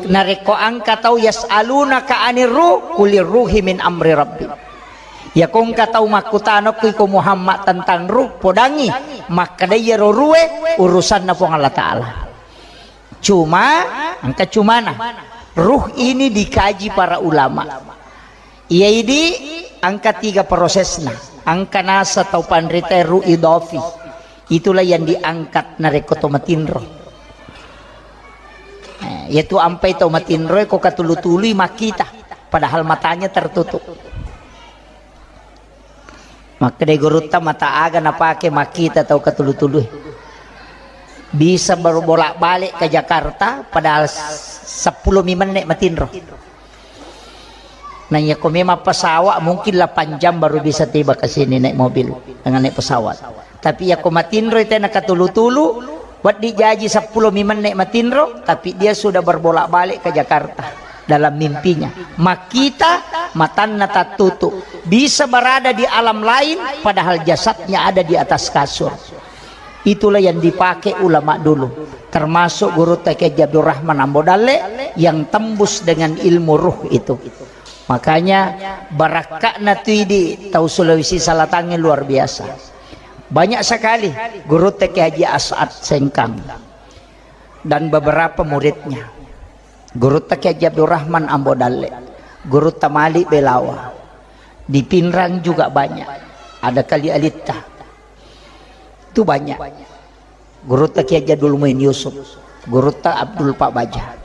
Narekko engka tau yas'alunaka anir ruh, kulir ruhi min amri rabbi. Iyako engka tau makkutana okko iko Muhammad tentang ruh, podangi makkeda iyaro ruhe urusanna Puang Allah Ta'ala. Cuma, engka cumana, ruh ini dikaji para ulama. Iya idi engka tiga prosesna. Engka nasa tau panrita ruh idofi. Itulah yang diangkat narekko to matinro. Eh, yaitu ampai tau matinro ko katulu-tului makkita, padahal matanya tertutup. Makkedai gurutta, mata aga napake makkita tau katulu-tului? Bisa baru bolak-balik ke Jakarta, padahal s-, seppulo mi menne matinro. Nah, iya ko memang pesawat, mungkin delapan jam baru bisa tiba ke sini naik mobil, dengan naik pesawat. Tapi iya ko matinro itu nak katulu-tulu, wedding jaji seppulo mi menne matinro, tapi dia sudah berbolak-balik ke Jakarta dalam mimpinya. Makkita, matanna tattutu. Bisa berada di alam lain, padahal jasadnya ada di atas kasur. Itulah yang dipakai ulama dulu, termasuk Gurutta Kiai Haji Abdurrahman Ambo Dalle yang tembus dengan ilmu ruh itu. Makanya, barakka'na tu idi tau Sulawesi Selatangnge luar biasa. Banyak sekali Gurutta Kiai Haji As'ad Sengkang dan beberapa muridnya. Gurutta Kiai Haji Abdurrahman Ambo Dalle, Gurutta Malik Belawa. Di Pinrang juga banyak. Ada Kali Alitta. Itu banyak. Gurutta Kiai Haji Abdul Muin Yusuf, Gurutta Abdul Pak Baja.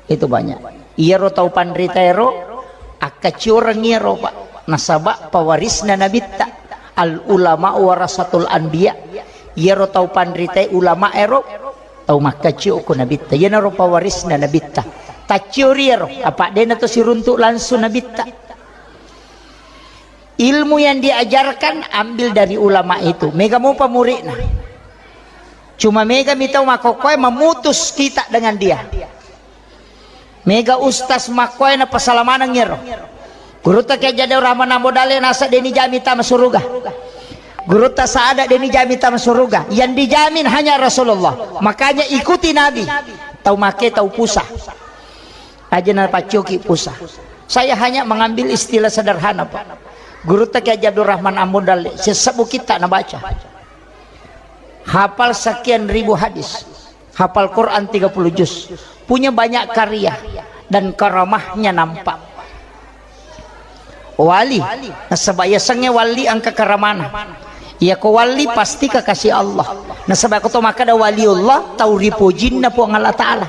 Itu banyak. Iyaro tau panrita ero, akkaccioreng iyaro, Pak. Nasaba pewarisna nabitta. Al ulama warasatul anbiya. Iyaro tau panrita ulama ero, tau makkaccio ko nabitta. Iyanaro pewarisna nabitta. Tacciori iyaro, apa dena to siruntuk langsung nabitta. Ilmu yang diajarkan ambil dari ulama itu. Mega mopa muridna. Cuma mega mi tau makkokkoe memutus kita dengan dia. Mega ustaz makkoe na pasalamaneng iyaro. Gurutta Kiai Haji Abdurrahman Ambo Dalle nasa deni jami tama suruga. Gurutta Saada deni jami tama suruga. Yang dijamin hanya Rasulullah. Makanya ikuti Nabi. Tau make tau pusa. Aja na paccoki pusa. Saya hanya mengambil istilah sederhana, Pak. Gurutta Kiai Haji Abdurrahman Ambo Dalle, sesebbu kitta nabaca. Hafal sekian ribu hadis. Hafal Quran tiga puluh juz. Punya banyak karya dan karamahnya nampak. Wali, nasaba yasengnge wali engka karamana. Iyako wali pasti kekasih Allah. Nasaba ko to makkeda waliullah, tau ripojinna Puang Allah Ta'ala.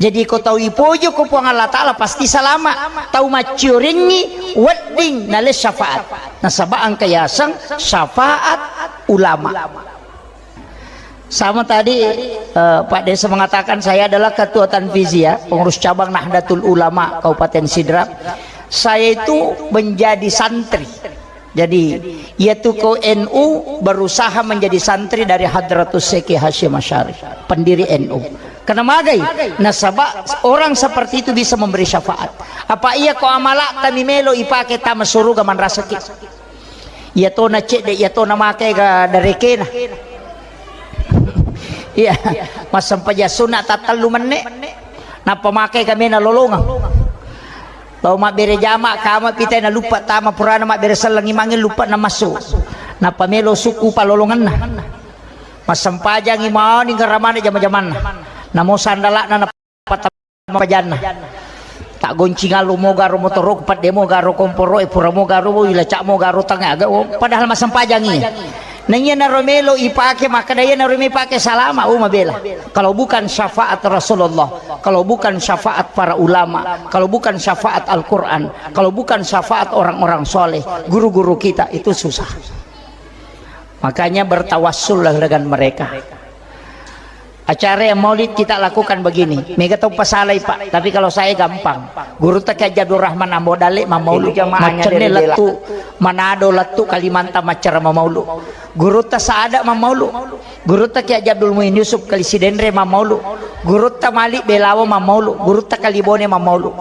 Jadi ko tau ipoji ko Puang Allah Ta'ala pasti salama. Tau maccioringngi wedding nale syafaat. Nasaba engka yaseng syafaat ulama. Sama tadi, eh, Pak Desa mengatakan saya adalah ketua tanfiziyah, pengurus cabang Nahdlatul Ulama Kabupaten Sidrap. Saya itu menjadi santri. Jadi, yaitu ko N U berusaha menjadi santri dari Hadratus Syekh Hasyim Asy'ari, pendiri N U. Karena magai, nasaba orang seperti itu bisa memberi syafaat. Apa iya ko amala'ta mi melo ipake tama suruga manrasaki? Iya tona cedde, iya tona make ga darekena. Iya, massempajang sunna tattellu menne. Nappa make ga mena lolongeng. Lao mabbere jama, kama pitai na luppa tama purana mabbere selleng imangnge luppa na massu. Nappa melo sukku palolongenna. Massempajangi mani garamana jama-jamanna. Namo sandala'na na patamma pajanna. Tak goncing allo mo garo motoro, pedde mo garo komporo, e pura mo garo, ilaca mo garo tanga, aga, oh, padahal massempajangi. Na iyanaro melo ipake, makkeda iyanaro melo ipake salama, oh, mabela. Kalau bukan syafaat Rasulullah, kalau bukan syafaat para ulama, kalau bukan syafaat Al-Quran, kalau bukan syafaat orang-orang soleh, guru-guru kita, itu susah. Makanya bertawassullah dengan mereka. Acara yang maulid kita lakukan begini. Mega tau pasalai, Pak, tapi kalau saya gampang. Gurutta Kiai Haji Abdul Rahman Ambo Dalle mammaulu. Itu jamaahnya maccenne dari Bela. Lettu Manado, lettu Kalimantan maccara mammaulu. Gurutta Saada mammaulu. Gurutta Kiai Haji Abdul Muin Yusuf Kali Sidenreng mammaulu. Gurutta Malik Belawa mammaulu. Gurutta Kali Bone mammaulu.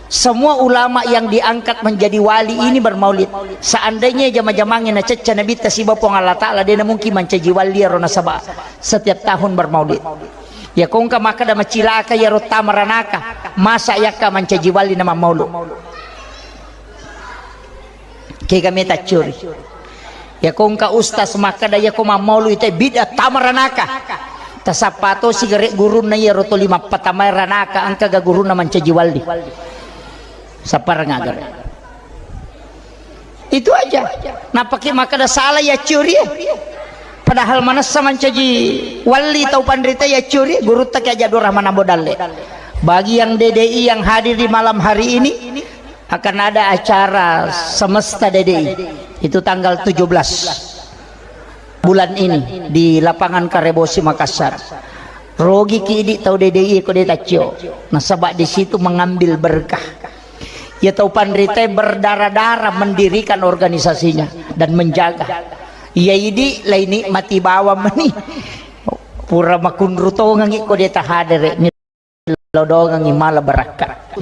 Semua ulama yang diangkat menjadi wali ini bermaulid. Seandainya jama-jamangnge nacecca Nabitta siba Puang Allah Ta'ala, dena mungkin mancaji wali ero nasaba setiap tahun bermaulid. Ya kongka makkeda macilaka iyaro tamaranaka, masa yakka mancaji wali na mammaulu. Kega meta curi. Yako engka ustaz makkeda yako mammaulu ite bid'ah tamaranaka. Tasappa to sigare gurunna iyaro toli mappatamae ranaka engka ga gurunna mancaji walli. Sapparang aga. Itu aja. Napaki makkeda salah ya curi. Padahal manessa mancaji walli tau panrita ya curi gurutta Kiai Haji Abdul Rahman Ambo Dalle. Bagi yang D D I yang hadir di malam hari ini, akan ada acara semesta D D I. Itu tanggal tujuh belas bulan ini di lapangan Karebosi Makassar. Rogi ki idi tau D D I ko de taccio. Nasaba di situ mengambil berkah. Ya tau panrita berdarah-darah mendirikan organisasinya dan menjaga. Ya idi lai nikmati bawang meni. Pura makunru tongengi ko de tahadere. Lodongengi mala barakka.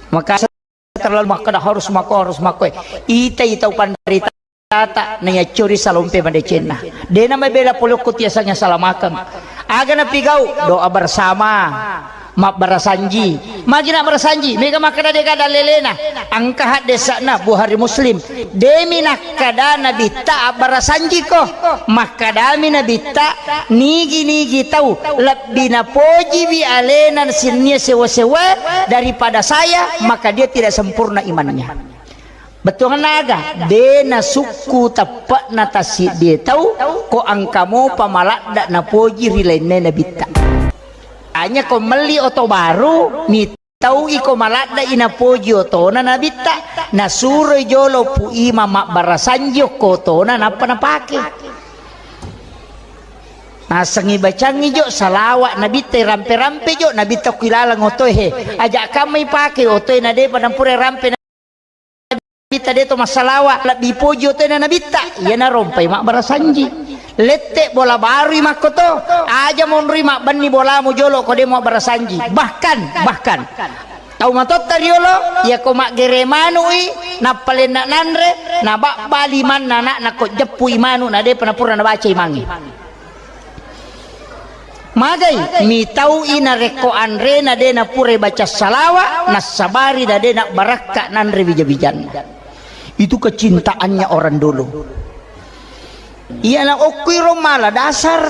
Maka terlalu makkeda harus mako, harus mako. Ita, ita upanritata na yaccori salompe madecenna. Dena mabela polokko tiasang yang salamakeng. Aga napigau doa bersama, mabbarasanji. Magi nabbarasanji, mega makkeda dega dalelena. Engka haddesa'na Bukhari Muslim. Demi nakkeda Nabitta abbarasanjiko. Makkedami Nabitta, nigi-nigi tau lebbi napojiwi alena sinnia sewa-sewa daripada saya, maka dia tidak sempurna imannya. Bettuanna aga? De nasukku teppe'na tassiddie tau, ko engka mopa maladda napoji ri lainna Nabitta. Hanya ko melli oto baru, mi Tau iko maladde'i napoji otona Nabitta, nasuroi jolo Pu Imang mabbarasanji okko otona nappa napake. Nasengngi bacangngi jo salawa Nabitta, rampe-rampe jo Nabitta ku ilaleng otoe he. Aja kamma ipake otoe na depa nampura rampe Nabitta deto massalawa, lebbi poji otoena Nabitta, iyana rompai mabbarasanji. Lette bola barui makkoto, aja monrui mabbenni bolamu jolo ko de mabbarasanji. Bahkan, bahkan tau matotta riolo, yako maggere manu'i, nappa lenna nanre, nababba limanna anakna ko jeppui manu na depa napura nabaca imangnge. Magai mitau'i narekko anrena de napurai baca salawa, nassabari na de nabbarakka nanre wija-wijanna. Itu kecintaannya orang dulu. Iyana okkuiro mala dasar.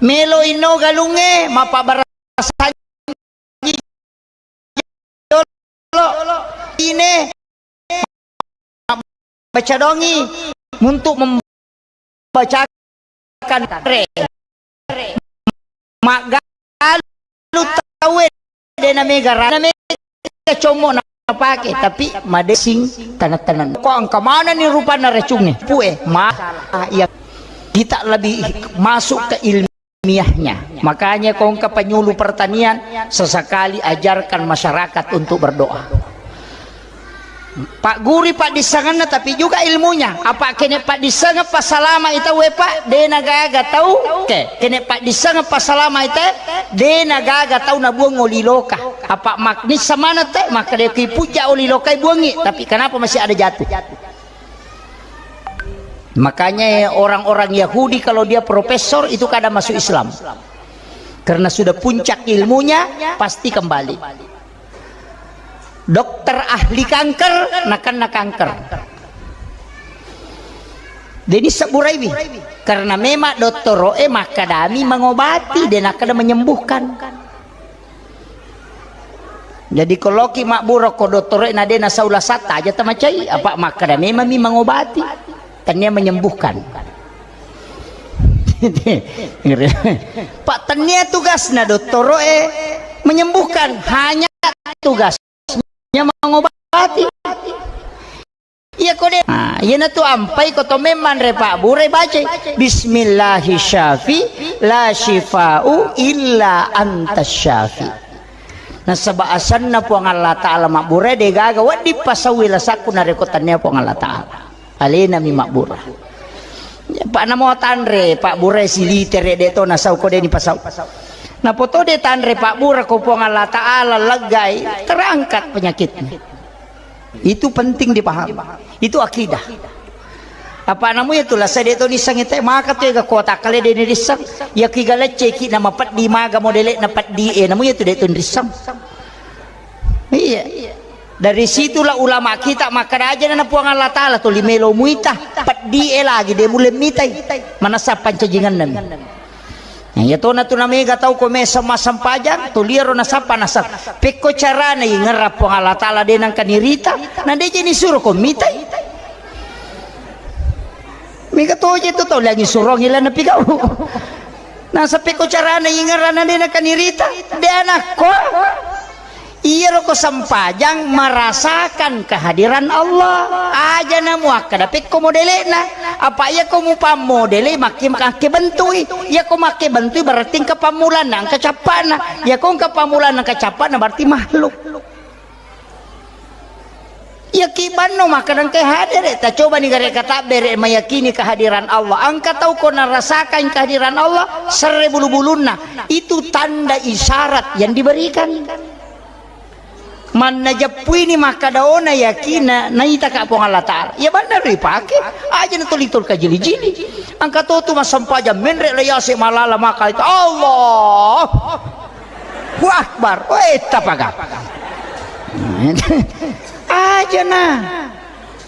Melo inno galungnge, mappabbarasanji jolo ine baca dongi untuk membacakan re. Maggalu tauwe de na mega ra-, na mega commo napake, tapi madessing tanah-tanah. Ko engka manani rupanna racungnge? Pue, ma-, ah, iya. Kita lebih masuk ke ilmu. ilmiahnya. Makanya kongka penyuluh pertanian, sesekali ajarkan masyarakat untuk berdoa. Paggurui paddissengenna, tapi juga ilmunya. Apa kene paddissengeng pasalamai tau, e, Pak, de nagaga tau. Oke, kene paddissengeng pasalamai te, de nagaga tau nabuang oli loka. Apa maknissa mana te, maka de ki pujja oli lokai buangi, tapi kenapa masih ada jatuh? Makanya orang-orang Yahudi kalau dia profesor itu kadang masuk Islam. Karena sudah puncak ilmunya, pasti kembali. Dokter ahli kanker, nakenna kanker. Deni sebburaiwi. Karena memang dottoro'e makkadami mengobati, de nakkeda menyembuhkan. Jadi ko loki mabbura ko dottoro'e na de nasau lasatta, aja tamacai, apa makkada memang mi mengobati. Tennia menyembuhkan. Pak, tennia tugasna dottoro'e menyembuhkan, hanya tugasnya mengobati. Iya ko de. Nah, iyana tu ampai ko to memang re pabbura bacai, "Bismillahi syafi la syifa'u illa anta syafi." Nasaba asenna Puang Allah Ta'ala mabbura, de gaga wedding pasau lasakku narekko tennia Puang Allah Ta'ala. Alena mi mabbura. Ya, Pak, namo tanre pabbura silitere de to nasau ko de ni pasau. Napoto de tanre pabbura ko Puang Allah Ta'ala leggai, terangkat penyakitnya. Itu penting dipahami. Itu akidah. Apa namu itu lah, saya de to nissang ite, maka tu ega kota kale de nirissang. Ya kiga lecce ki nama peddi maga modele na peddi e, namu itu de to nirissang. Iya. Dari situlah ulama kita makkada aja na Puang Allah Ta'ala tuli melo muita, peddi e lagi de mulle mitai. Manassa pancajingan nami. Nah, iya tona tu namega tau ko mesa massempajang, tu liaro nasappa naseng. Pekko carana ingerra Puang Allah Ta'ala de nangka nirita, na de je nisuro ko mitai. Mega toje tu tau lagi surong ila napigau. Nasa pekko carana ingerra na de nangka nirita, de anakko. Iyaro ko sempajang merasakan kehadiran Allah. Aja na muakkada pekko modele'na. Apa iya ko mupammodele makke, makke bentui. Iya ko makke bentui berarti engka pammulanna, engka cappa'na. Iya ko engka pammulanna, engka cappa'na berarti makhluk. Iya ki banno makkada engka hadere. Tacoba ni gare katabbere meyakini kehadiran Allah. Engka tau ko narasakan kehadiran Allah, serre bulu-bulunna. Itu tanda isyarat yang diberikan. Manna jeppuini makkadaona yakinna naitaka Puang Allah Ta'ala. Iya banna ripake, aja na toli tol kajili-jili. Engka to tu massempajang menre la yase malala maka itu, Allahu Akbar. Weh, tapaga. Aja na.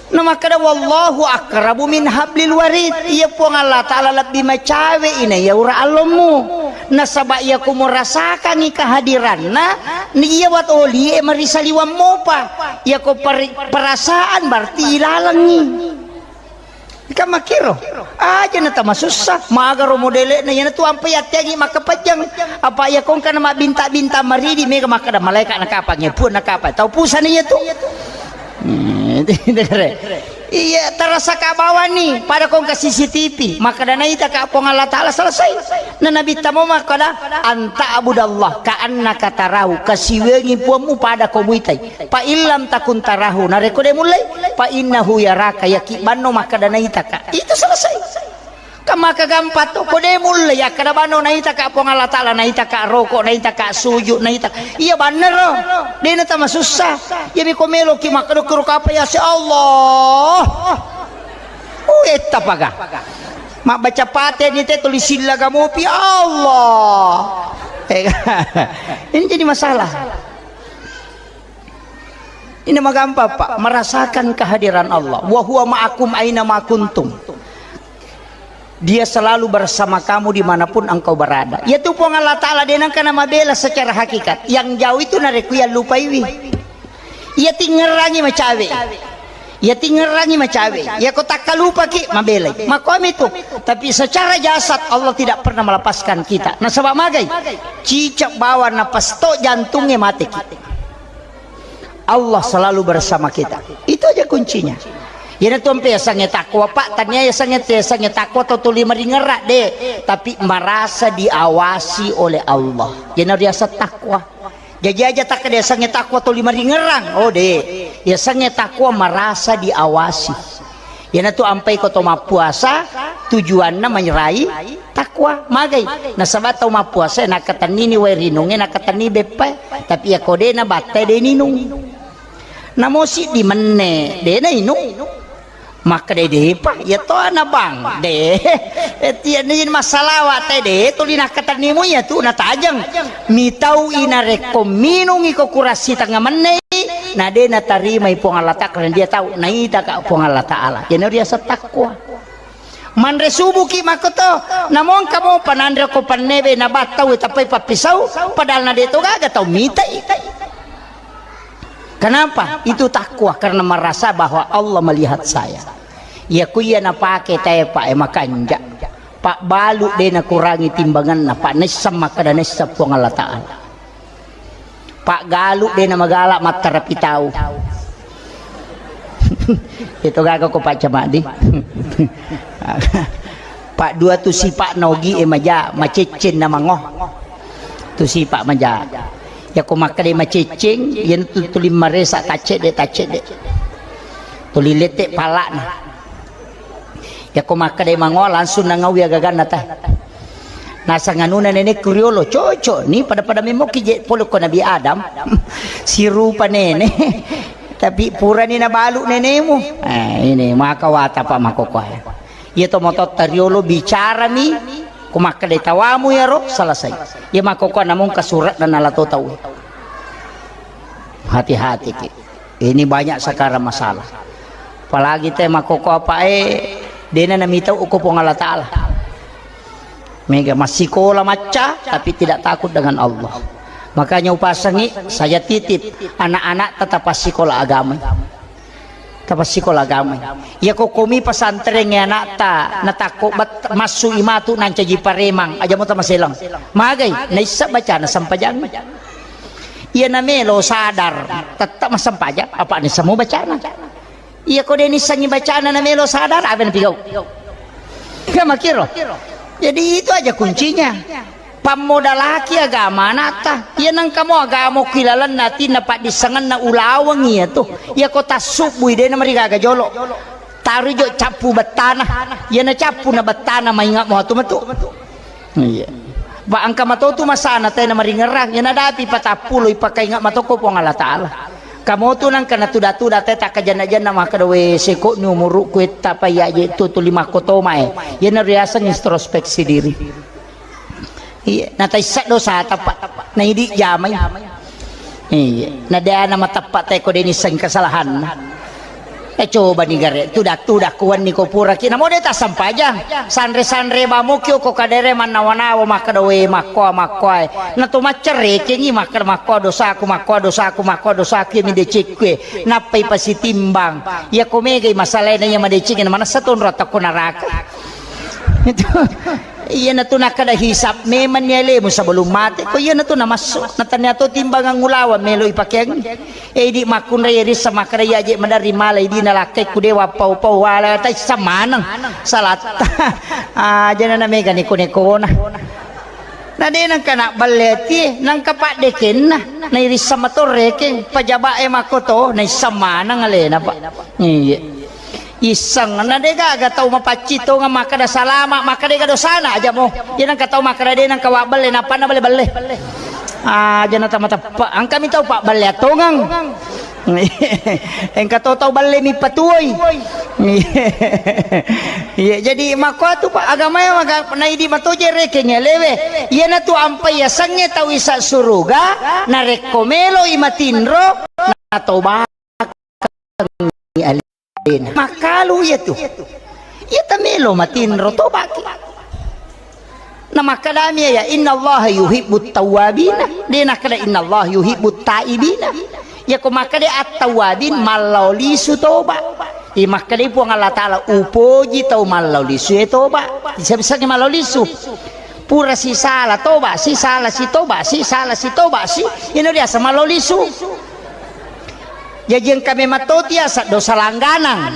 Na makkeda, "Wallahu aqrabu min hablil warid." Iya Puang Allah Ta'ala lebbi macawe ina iya ura allommu. Nasaba iya ko murasakangi kehadiranna, ni iya wat olie marisaliwang mopa. Iya ko peri-, perasaan berarti ilalengi. Kan makkiro. Aja na tamasussa. Magaro modele'na, iyana tu ampai atteangi makkapajang. Apa iya ko engkana mabbinta-binta maridi, mega makkeda malaika nakapa, ngepuan nakapa. Tau pusana iya tu. Hmm, iya, terasa ka bawani, pada kongka C C T V, makkada naita ka Puang Allah Ta'ala selesai. Na Nabi tamo makkada, "Anta abudallah ka annaka tarahu," kasiwengi puammu pada ko muitai. "Fa illam takun tarahu," narekko de mullei, "fa innahu yaraka," yaki banno makkada naita ka. Itu selesai. Kan maka gampang to, ko de mulle, yakkada bano naita ka Puang Allah Ta'ala, naita ka roko, naita ka sujud, naita. Iya bannero. De na tamasussa. Iya mi ko meloki makkada kuro kapa ya si Allah. Oh, etta paga. Mabbaca Fatihah ni te tulis silla gamopi Allah. Eh, ini jadi masalah. Ini magampang, Pak, merasakan kehadiran Allah. "Wa huwa ma'akum aina ma kuntum." Dia selalu bersama kamu dimanapun engkau berada. Yaitu Puang Allah Ta'ala de nangka na mabela secara hakikat. Yang jauh itu narekko iya lupaiwi. Iya tingerangi macawe. Iya tingerangi macawe. Iya ko takkalupaki mabelai. Makomi tu. Tapi secara jasad Allah tidak pernah melepaskan kita. Nasaba magai? Cicak bawang napas to jantungnya mateki. Allah selalu bersama kita. Itu aja kuncinya. Iyanatu ampe yasengnge takwa, Pak, tania yasengnge, yasengnge takwa tau tuli maringerra, de, tapi merasa diawasi oleh Allah. Iyanaro riaseng takwa. Jaji aja takkeda yasengnge takwa tuli maringerrang. Oh, de. Yasengnge takwa merasa diawasi. Iyanatu ampai ko to mappuasa, tujuanna menyerai takwa. Magai? Nasaba tau mappuasa nakkatennini wae rinungnge, nakkattenni beppae. Tapi iyako de nabattai, de ninung. Namo siddi menne, de nainung. Makkeda depa, iya to ana bang, de. Eh, tianna yen massalawa te de, tuli nakkatennimu iya tu natajeng. Mitau i narekko minungi ko kurassi tengnga menne, na de natarimai Puang Allah Ta'ala, karena dia tahu naita ka Puang Allah Ta'ala. Iyanaro riaseng takwa. Manre subuki makkoto, namo engka mopa nanre ko pannebe nabattau tappai pappisau, padahal na de to gaga tau mitai. Kenapa? Itu takwa, karena merasa bahwa Allah melihat saya. Iya ku iya napake tae, Pak, e, makanja. Pak, balu de nakurangi timbanganna, Pak, naisseng makkeda naisseng Puang Allah Ta'ala. Pak, galu de namagala mattarapi tau. Itu gaga ko Pak Camadi. Pak, dua tu sipa nogi e maja, macecceng na mango. Tu sipa maja. Yako makkeda macecceng, iyanatu tuli maresa taccedde, taccedde. Tuli lette palana. Yako makkeda mango langsung nangawi agaganna teh. Nasang anuna nenekku riolo, cocok ni pada-pada memoki je pole ko Nabi Adam. Sirupa nene. Tapi purani nabalu nenemu. Eh, ini maka wata Pak makokoe. Iya to mototta riolo bicarami, ko makkeda tawamu yaro, selesai. Iya makkokko namung kasurat dan nalato tau. Hati-hati ki. Ini banyak sekarang masalah. Apalagi te makkokko apa e, dena namitau uko Puang Allah Ta'ala. Mega massikola macca, tapi tidak takut dengan Allah. Makanya upasangi, saya titip anak-anak tetap sikola agama. Tapassikola agamai. Iya ko komi pesantren e anakta, natakko bet-, massu i matu nancaji paremang, aja mo tamaselang. Magai, naissa bacana sempajang. Iya namelo sadar, tetap massempajang, apa nissamo bacana. Iya ko de nissengi bacana namelo sadar, apa napigau? Kan makiro. Jadi itu aja kuncinya. Pammodalaki agama anakta. Iya nengka mo agama ki lalenna atinna paddissengenna ulaweng iya tu. Iya ko tassubbui de namarigaga jolo. Tarui jo cappu bettana. Iya na cappu na bettana mainga mo atu metu. Iya. Ba engka mato tu masana te namaringerang. Iya nadapi patappulo ipakainga matoko Puang Allah Ta'ala. Kamotu nengka natuda-tuda te takkajanna-janna makkeda we seko ni umurukku etta pa iya je tu tuli makkotoma e. Iya na riaseng introspeksi diri. Iya, nataissa dosata, Pak. Naidi jamai. Iya, na de ana mateppa te ko de nisseng kesalahanna. Eh, coba ni gare, tuda-tuda kuwanni ko puraki. Namo de tassempajang. Sanre-sanre bamuki ko kadere mannawa-nawa makkeda we makkoa, makkoa e. Na to maccerekengi makkeda makkoa dosaku, makkoa dosaku, makkoa dosaku mi decekku e. Nappai pasitimbang. Iya ko megai masalahna iya madeceng na manessa tonro takko naraka. Itu. Iyanatu nakkeda hisab memang ni alemu sebelum mate. Ko iyanatu namassu. Natania to timbangan ulaweng melo ipakeang. Eh, idi makkunrai rissa makkeda iya je maderri mala idi nalakkai ku dewa pau-pau wala taissa maneng. Salatta. Ah, jana na mega neko-nekona. Na de nengka nabballe atie, nengka paddekenna. Nairissa mato rekeng, pajaba e makkoto, naissa maneng alena, Pak. Iya. Isseng, na de gaga tau mapaccing tongeng makkeda salama, makkeda de ga dosana aja mo. Iya nengka tau makkeda de nengka wabbelle, nappanna belle-belle. Aja na tama teppa, engka mi tau pabballe tongeng. Engka to tau balle mi patuoi. Iya, jadi makko tu Pak agama ya maka naidi matoje rekeng ya lewe. Iya na tu ampai ya sengnge tau isa suruga, narekko melo i matinro, na toba alena. Makkalu iya tu. Iya tamelo matinro tobaki. Na makkadami ya, "Innallaha yuhibbut tawwabina." De nakkeda, "Innallaha yuhibbut taibina." Iya ko makkeda at-tawwabin, mallao lisu toba. Iya makkeda Puang Allah Taala, "Upoji tau mallao lisu e toba." Bisa-bisa mallao lisu. Pura sisala toba, sisala si toba, sisala si toba si. Ino biasa mallao lisu. Jaji engka memang to tiasa dosa langganang.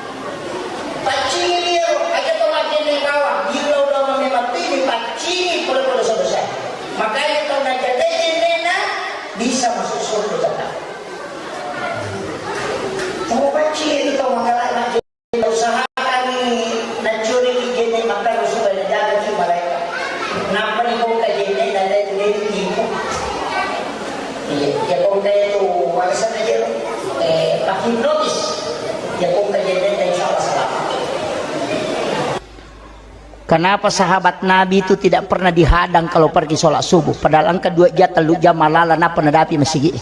Paccingi iyaro, aja to makkenne bawang, iyaro dua memang tini paccingi pura-pura dosa-dosa. Makanya to najagai jennena bisa masuk surga tetap. Tau paccingi itu tau manggalai. Usahakanni naccuriki jenne makkaro supaya najagaki malaeka. Nappa nibongka jenne nalai tu deni tipu. Iya, iya bongka itu alasan aja lo. Eh, pakai notis. Ya bongka jenne insya Allah selamat. Kenapa sahabat Nabi itu tidak pernah dihadang kalau pergi sholat subuh? Padahal engka dua jam, tellu jam malala, napa nadapi masigi.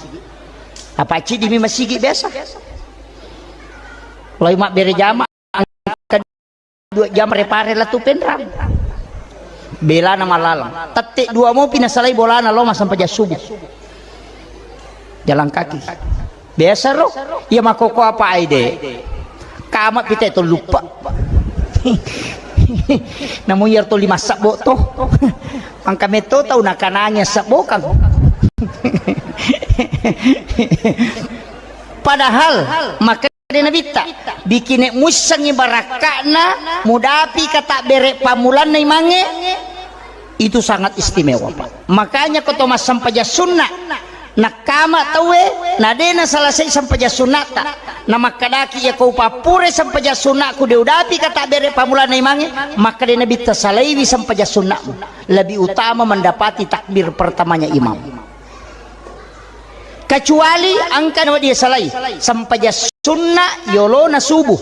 Apa cidi mi masigi biasa? Loi mabbere jama, engka dua jam repare latu penrang. Belana malalang. Tette dua mopi nasalai bolana lo masampajang subuh. Jalan kaki. Biasa ro. Iya makoko apa aide. Kama pite to lupa. Namu iyar to lima sabbo to. Angka metto tau nakanangi sabbo kang. Padahal maka de Nabitta, bikine muissengngi barakka'na mudapi katabbere pammulanna imangnge, itu sangat istimewa, Pak. Makanya ko to massempajang sunna, nakkama tauwe, na de nasalasai sempajang sunnata, na makkadaki, iya ko upappure sempajang sunnaku de udapi katabbere pammulanna imangnge, makkade Nabitta, salaiwi sempajang sunnamu, lebih utama mendapati takbir pertamanya imam. Kecuali engka nawedding salai, sempajang sunna yolona subuh.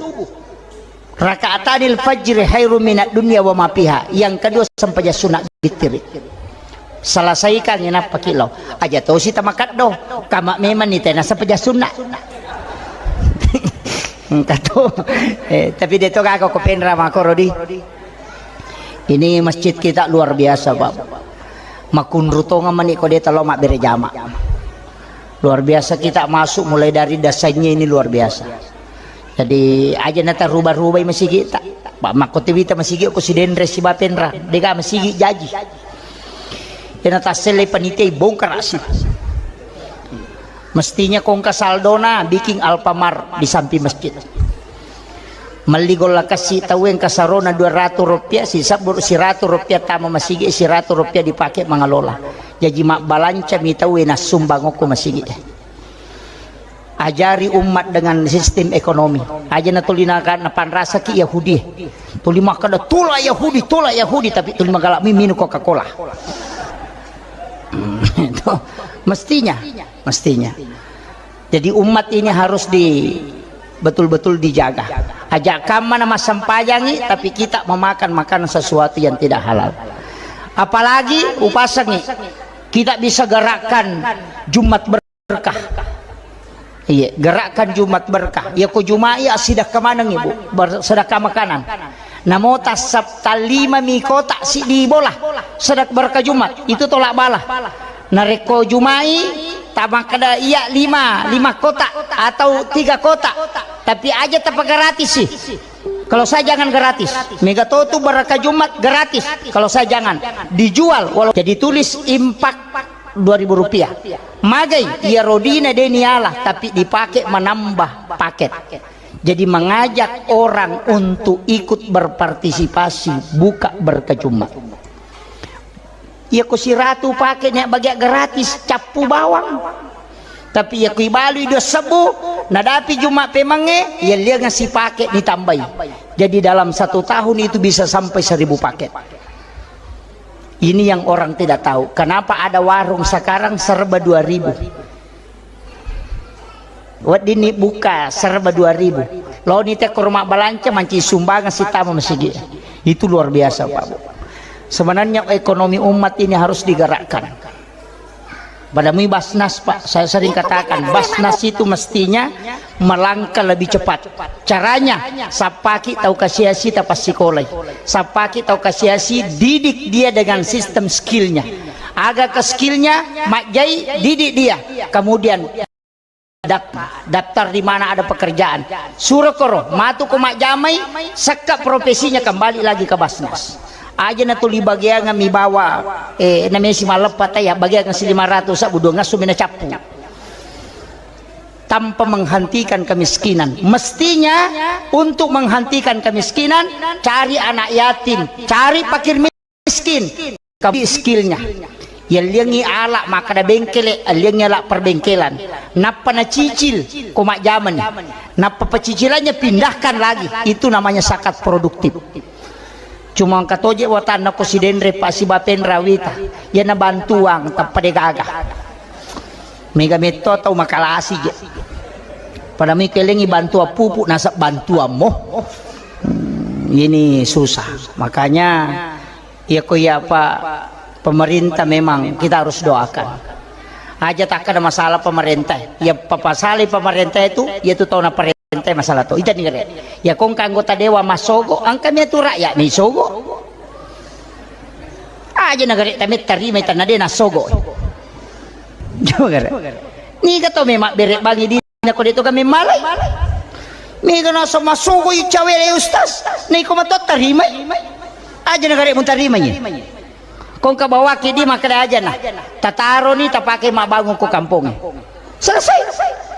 Rakaatanil fajri khairum minad dunya wa ma fiha. Yang kedua sempajang sunna wittiri. Selesaikan inappa kilo. Aja tosi tamakaddo. Kama memang ni tena sempajang sunna. Engka to. Eh, tapi de to gako ko penra makoro di. Ini masjid kita luar biasa, Pak. Makunru tongeng mani ko de telo mabbere jama. Luar biasa kita masuk mulai dari dasarnya ini luar biasa. Jadi aja nata rubah-rubai masigi ta. Pak, makko tiwita masigi ko sidenre sibapenra. Dega masigi jaji. Ena tassele panitia bongkar asi. Mestinya kongka saldona bikin Alfamart di samping masjid. Melli golla kassi tauwe engka sarona dua ratu rupiah, sisabbu siratu rupiah tama masigi, siratu rupiah dipake mangalola. Jaji mabbalanca mi tauwe nassumbang okko masigi. Ajari umat dengan sistem ekonomi. Aja na tuli na, napanrasaki Yahudi. Tuli makkada tula Yahudi, tula Yahudi, tapi tuli magala mi minum Coca-Cola. Itu mestinya, mestinya. Jadi umat ini harus di betul-betul dijaga. Aja kamma na massempajangi, tapi kita memakan makanan sesuatu yang tidak halal. Apalagi upasangi, kita bisa gerakkan Jumat berkah. Iya, gerakkan Jumat berkah. Ya ko Jumat ya sedekah maneng ibu, sedekah makanan. Namo tassap talima mi kota sidi bola, sedekah berkah Jumat itu tolak bala. Narekko Jumai Tamakkeda iya lima, lima kotak atau tiga kotak. Tapi aja tapa gratis sih. Kalau saya jangan gratis. Mega to tu baraka Jumat gratis. Kalau saya jangan. Dijual walau jadi tulis impak dua ribu rupiah. Magai iya rodina deni ala tapi dipakai menambah paket. Jadi mengajak orang untuk ikut berpartisipasi buka berkecuma. Iya ko siratu pake nia bagia gratis cappu bawang. Tapi iya ko ibalui dua sebbu, nadapi Jumat pemangnge, iya lianga sipake ditambai. Jadi dalam satu tahun itu bisa sampai seribu paket. Ini yang orang tidak tahu. Kenapa ada warung sekarang serba dua ribu? Weddinni buka serba dua ribu. Loni te ko rumah balanca manci sumbangan sitama masigi. Itu luar biasa, Pak Bu. Sebenarnya ekonomi umat ini harus digerakkan. Pada mui Basnas, Pak, saya sering katakan, Basnas itu mestinya melangkah lebih cepat. Caranya, sappaki tau kasiasi tapassikolai. Sappaki tau kasiasi, didik dia dengan sistem skillnya. Aga ke skillnya, majjai, didik dia. Kemudian dak-, daftar di mana ada pekerjaan. Suro koro, matu ko majjamai, sekka profesinya kembali lagi ke Basnas. Aja na tuli bagiangan mi bawa, eh, namesi malleppa taya, bagiangan si lima ratus, sabu dua ngassu mina cappu. Tanpa menghentikan kemiskinan. Mestinya untuk menghentikan kemiskinan, cari anak yatim, cari fakir miskin. Kabi skillnya. Yalliangi ala makkada bengkele, alliangi ala perbengkelan. Nappa nacicil ko majjamani. Nappa pecicilannya pindahkan lagi. Itu namanya zakat produktif. Cuma engka toje watanna ko sidenre pa sibapenra wita. Yana bantuang tappa degaga. Mega metto tau makalasi je. Pada mi kelengi bantuan pupuk nasab bantuan mo. Hmm, ini susah. Makanya iya ko iya apa pemerintah memang kita harus doakan. Aja tak ada masalah pemerintah. Ya papasali pemerintah itu, ya itu tahu pemerintah masalah tu. Itu nih kare. Ya kong anggota dewan masogo, angka mi tu rakyat mi sogo. Aja negara kami terima itu nade nasogo. Coba kare. Ni kata memang bere bangi di Nako de to kami malai. Mega naso masugo i cawe le ustaz. Niko mato tarimai. Aja na gare mun tarimai. Kong ka bawaki di makkeda aja na. Tataro ni tapake mabbangun ko kampong. Selesai.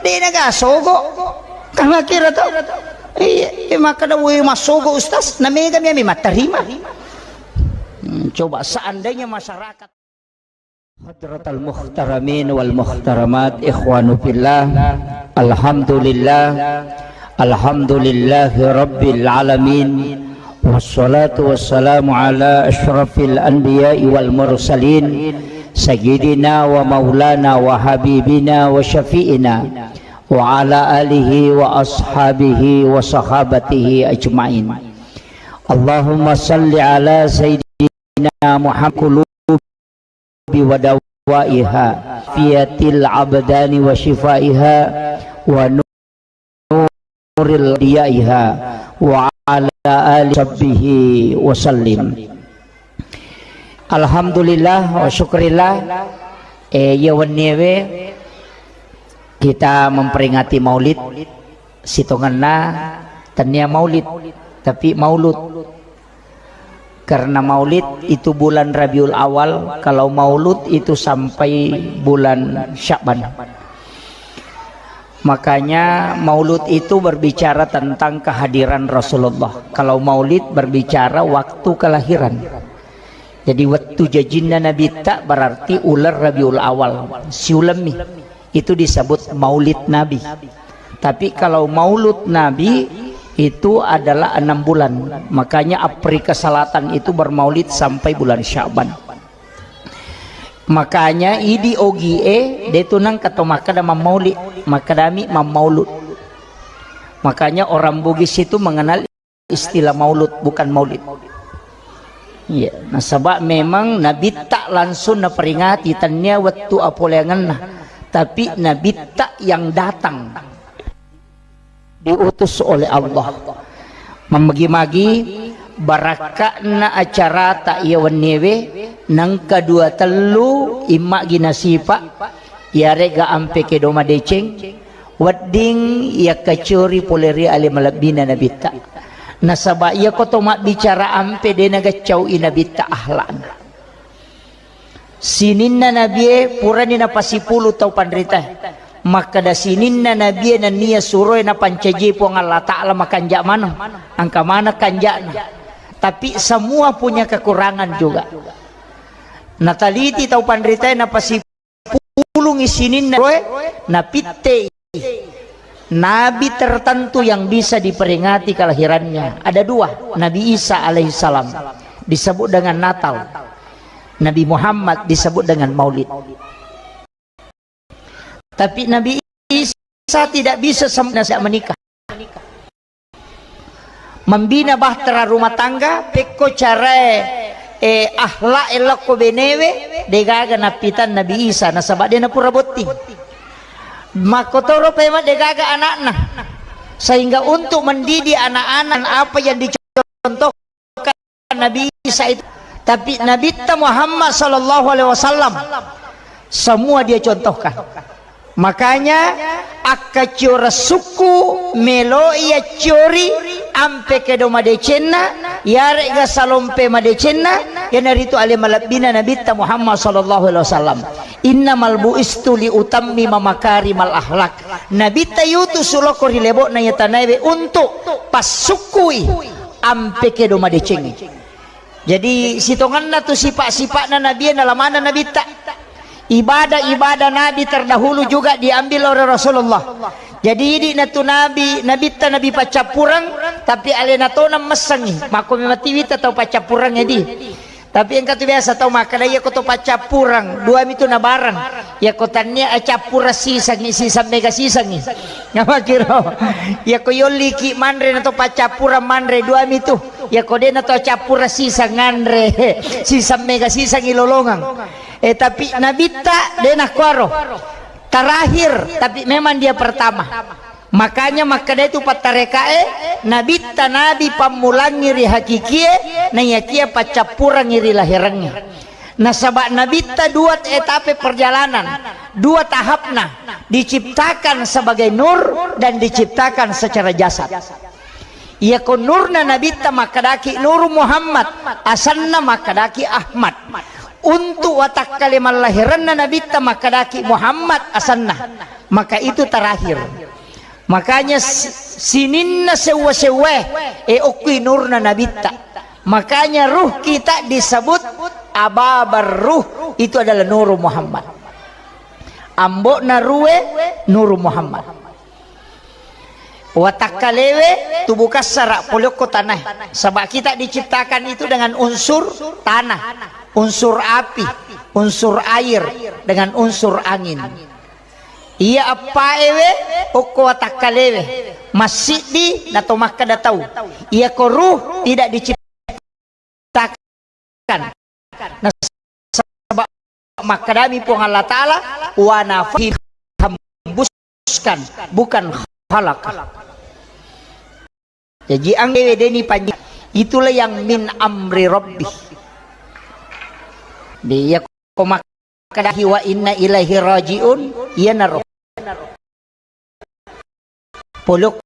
De na ga sogo. Kama kira to. Iya, iya, makkeda we masogo ustaz. Na mega mi ami mattarima. Hmm, coba seandainya masyarakat Hadratal muhtaramin wal muhtaramat, ikhwanu fillah. Alhamdulillah. Alhamdulillahi rabbil alamin. Wassalatu wassalamu ala asyrafil anbiya'i wal mursalin, sayyidina wa maulana wa habibina wa syafi'ina, wa ala alihi wa ashabihi wa sahabatihi ajma'in. Allahumma salli ala sayyidina Muhammad qulubi wa dawaiha, fiyatil abdani wa shifaiha, wa nuril diyaiha, wa ala ali sahbihi wa sallim. Alhamdulillah wa syukrillah, eh, iya wenniewe kita memperingati maulid, sitongenna tennia maulid, tapi maulud. Karena maulid itu bulan Rabiul Awal, kalau maulud itu sampai bulan Sya'ban. Makanya maulud itu berbicara tentang kehadiran Rasulullah. Kalau maulid berbicara waktu kelahiran. Jadi waktu jajinna Nabi tak berarti ular Rabiul Awal. Siulemmi. Itu disebut maulid Nabi. Tapi kalau maulud Nabi itu adalah enam bulan. Makanya Afrika Selatan itu bermaulid sampai bulan Syaban. Makanya idi ogie de tu nang kato makkeda mammaulid, makkedami mammaulud. Makanya orang Bugis itu mengenal istilah maulud, bukan maulid. Iya, nasaba memang Nabitta langsung naperingati, tennia wettu apoleangenna, tapi Nabitta yang datang, diutus oleh Allah. Mammagi-magi barakka'na acarata iya wenniewe, nangka dua tellu immagi nasipa, Iyarega ampe kedo madeceng, wedding yakkaciori pole ri ale malebbina Nabitta. Nasaba iyako to mabbicara ampe de nagaccau'i Nabitta akhlakna. Sininna Nabie purani napasipulu tau panritae. Makkeda sininna Nabie nennia suroe napancaji Puang Allah Ta'ala makanja maneng. Angka maneng kanjana. Tapi semua punya kekurangan juga. Nataliti tau panritae napasipulungi sininna suroe, napittei nabi tertentu yang bisa diperingati kelahirannya. Ada dua, Nabi Isa alaihissalam disebut dengan Natal. Nabi Muhammad disebut dengan Maulid. Tapi Nabi Isa tidak bisa sem-, tidak menikah. Mambina bahtera rumah tangga, pekko carae, eh, akhlak e lokko benewe, degaga nappitan Nabi Isa, nasaba de napura botting. Makkotoro pema degaga anakna. Sehingga untuk mendidik anak-anak apa yang dicontohkan Nabi Isa itu, tapi Nabitta Muhammad sallallahu alaihi wasallam semua dia contohkan. Makanya, akkaciora sukku meloi yacciori ampe kedo madecenna, yarega salompe madecenna, iyanaritu ale malebbina Nabitta Muhammad sallallahu alaihi wasallam. Innamal bu'istu li utammima makarimal akhlak. Nabitta yutu suloko ri lebo'na iya tanaewe untuk passukkui ampe kedo madecengnge. Jadi, sitongenna tu sipa-sipa'na Nabi, nalamana Nabitta. Ibadah-ibadah Nabi terdahulu juga diambil oleh Rasulullah. Jadi, idi natu Nabi, Nabitta Nabi paccappureng, tapi alena tona messengi. Makko memang tiwita tau paccappureng edi. Tapi engka tu biasa tau makkeda, iya ko to paccappureng, dua mitu nabareng. Iya ko tannia, eh, cappureng sisengi, siseng mega sisengi. Namakiro. Iya ko yolliki manre na to paccappureng manre, dua mitu. Iya ko de na to cappureng siseng nganre, siseng mega sisengi lolongeng. Eh, tapi Nabitta de nakkuaro. Terakhir, tapi memang dia pertama. Makanya makkeda itu pattarekae, Nabitta Nabi pammulangi ri hakikie, naiyakia paccappurangi ri lahirangnge. Nasaba Nabitta dua etape perjalanan, dua tahapna, diciptakan sebagai nur dan diciptakan secara jasad. Iyako nurna Nabitta makkedaki Nuru Muhammad, asanna makkedaki Ahmad. Untuk watakkale mallahiranna Nabitta makkedaki Muhammad asanna. Maka itu terakhir. Makanya si-, sininna sewwa-sewwae, e, okkui nurna Nabitta. Makanya ruh kita disebut ababar ruh, itu adalah Nuru Muhammad. Ambo'na ruwe Nuru Muhammad. Watakkalewe tubuh kassara pole okko tanae. Saba kita diciptakan itu dengan unsur tanah, unsur api, unsur air, dengan unsur angin. Iya eppaewe okko watakkalewe massiddi nato makkeda tau. Iyako ruh tidak diciptakan. Nasaba makkedami Puang Allah Ta'ala, "Wa nafahi hembuskan, bukan khalaqa." Jadi angge wedeni panji, itulah yang min amri Rabbi. Di iya ko makkadahi wa inna ilaihi raji'un, iyanaro. Polok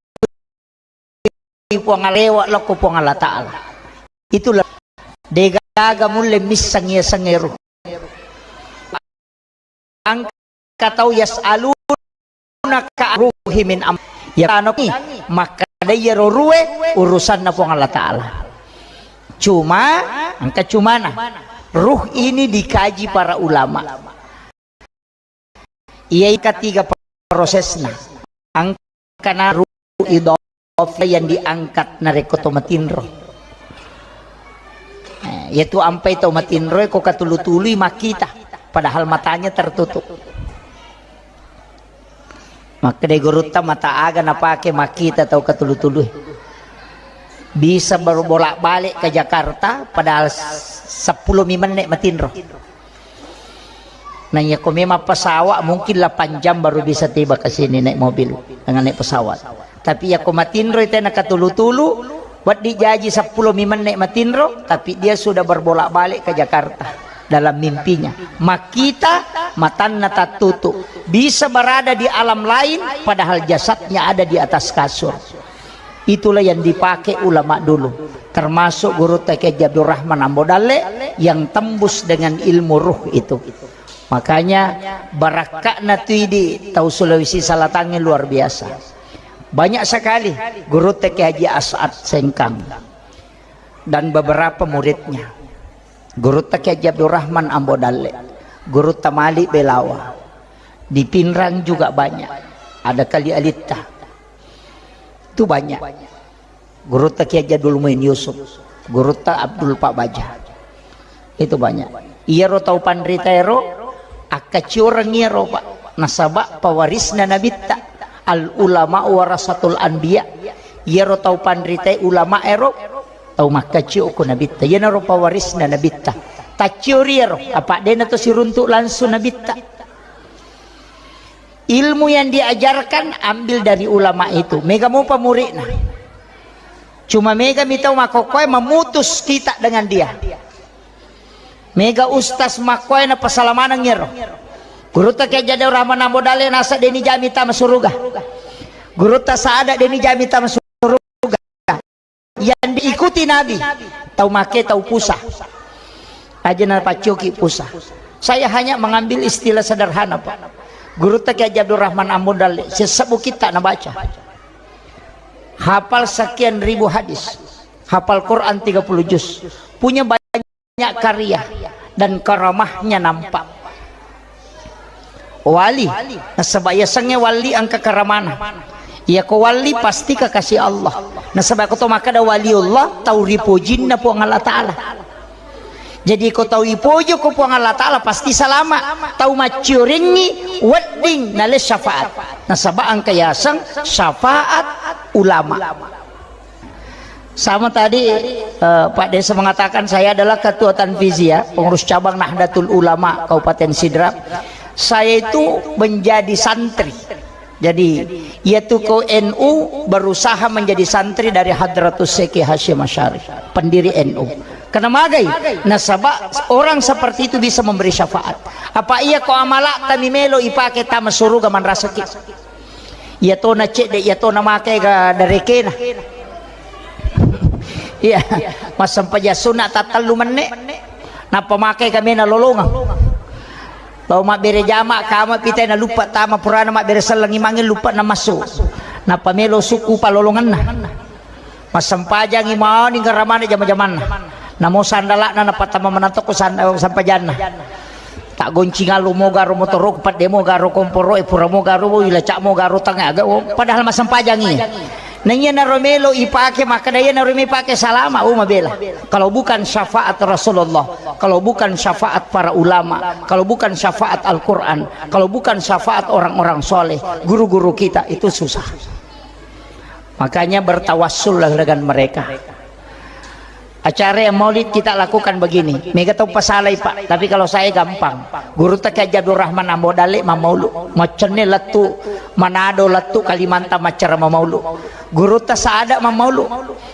Puang Allah, lewa lokko Puang Allah Ta'ala. Itulah degaga mulle misseng iya sengeru. Angka tau yas'alunaka ruhi min am-, ya kanoki, makkeda iyaro ruwe urusanna Puang Allah Ta'ala. Cuma, angka cumana, ruh ini dikaji para ulama. Iya ketiga prosesna. Angkana ruh idhofah yang diangkat narekko to matinro. Eh, yaitu ampai to matinro ko katulu-tului makkita, padahal matanya tertutup. Makkeda gurutta, mata aga napake makkita tau katulu-tului? Bisa berbolak-balik ke Jakarta, padahal s-, seppulo mi menne matinro. Nah, iya ko memang pesawat, mungkin delapan jam baru bisa tiba ke sini naik mobil dengan naik pesawat. Tapi iya ko matinro tena katulu-tulu, wedding jaji seppulo mi menne matinro, tapi dia sudah berbolak-balik ke Jakarta. dalam mimpinya. Makkita, matanna tattutu. Bisa berada di alam lain, padahal jasadnya ada di atas kasur. Itulah yang dipakai ulama dulu, termasuk Gurutta Kiai Haji Abdurrahman Ambo Dalle yang tembus dengan ilmu ruh itu. Makanya, barakka'na tu idi tau Sulawesi Selatangnge luar biasa. Banyak sekali Gurutta Kiai Haji As'ad Sengkang dan beberapa muridnya. Gurutta Kiai Haji Abdurrahman Ambo Dalle, Gurutta Malik Belawa. Di Pinrang juga banyak. Ada Kali Alitta. Itu banyak. Gurutta Kiai Haji Abdul Muin Yusuf, Gurutta Abdul Pak Baja. Itu banyak. Iyaro tau panrita ero, akkaccioreng iyaro, Pak. Nasaba pawarisna nabitta. Al ulama warasatul anbiya. Iyaro tau panrita ulama ero, tau makkaccio ko nabitta. Iyanaro pawarisna nabitta. Tacciori ero, apa dena to siruntuk langsung nabitta. Ilmu yang diajarkan ambil dari ulama itu. Mega mopa muridna. Cuma mega mi tau makkokkoe memutus kita dengan dia. Mega ustaz makkoe na pasalamaneng ero. Gurutta Kiai Haji Abdurrahman Ambo Dalle nasa deni jami tama suruga. Gurutta Saada deni jami tama suruga. Yang diikuti Nabi, tau make tau pusa. Aja na paccoki pusa. Saya hanya mengambil istilah sederhana, Pak. Gurutta Kiai Haji Abdurrahman Ambo Dalle, sesebbu kitta nabaca. Hafal sekian ribu hadis. Hafal Quran tiga puluh juz. Punya banyak karya dan karamahnya nampak. Wali, nasaba yasengnge wali engka karamana. Iyako wali pasti kekasih Allah. Nasaba ko to makkeda waliullah, tau ripojinna Puang Allah Ta'ala. Jadi ko tau ipojo ko Puang Allah Ta'ala pasti salama. Tau macciorengngi wedding nale syafaat. Nasaba engka yaseng syafaat ulama. Sama tadi, eh, Pak Desa mengatakan saya adalah ketua Tanfiziyah, pengurus cabang Nahdlatul Ulama Kabupaten Sidrap. Saya itu menjadi santri. Jadi, yaitu ke N U berusaha menjadi santri dari Hadratus Syekh Hasyim Asy'ari, pendiri N U. Karena magai, nasaba orang seperti itu bisa memberi syafaat. Apa iya ko amala tami melo ipake tama suruga manrasaki. Iya tona cedde, iya tona make ga darekena. Iya, massempajang sunna tattellu menne. Nappa make kamena lolongeng. Lao mabbere jama, kama pitai na luppa tama purana mabbere sellengi mange luppa na massu. Nappa melo sukku palolongenna. Massempajangi mani garamana jama-jamanna. Namo sandala'na napattama manatokko sand-, sempajanna. Tak goncing allo mo garo motoro, pedde mo garo komporo, e pura mo garo, ilaca mo garo tanga, aga, oh, padahal massempajangi. Naiya naro melo ipake, maka daya naro me pake salama, oh, mabela. Kalau bukan syafaat Rasulullah, kalau bukan syafaat para ulama, kalau bukan syafaat Al-Quran, kalau bukan syafaat orang-orang soleh, guru-guru kita, itu susah. Makanya bertawassullah dengan mereka. Acara yang maulid kita lakukan begini. Mega tau pasalai, Pak. Tapi kalau saya gampang. Gurutta Kiai Haji Abdurrahman Ambo Dalle mammaulu. Maccenne lettu Manado, lettu Kalimantan maccara mammaulu. Gurutta Saada mammaulu.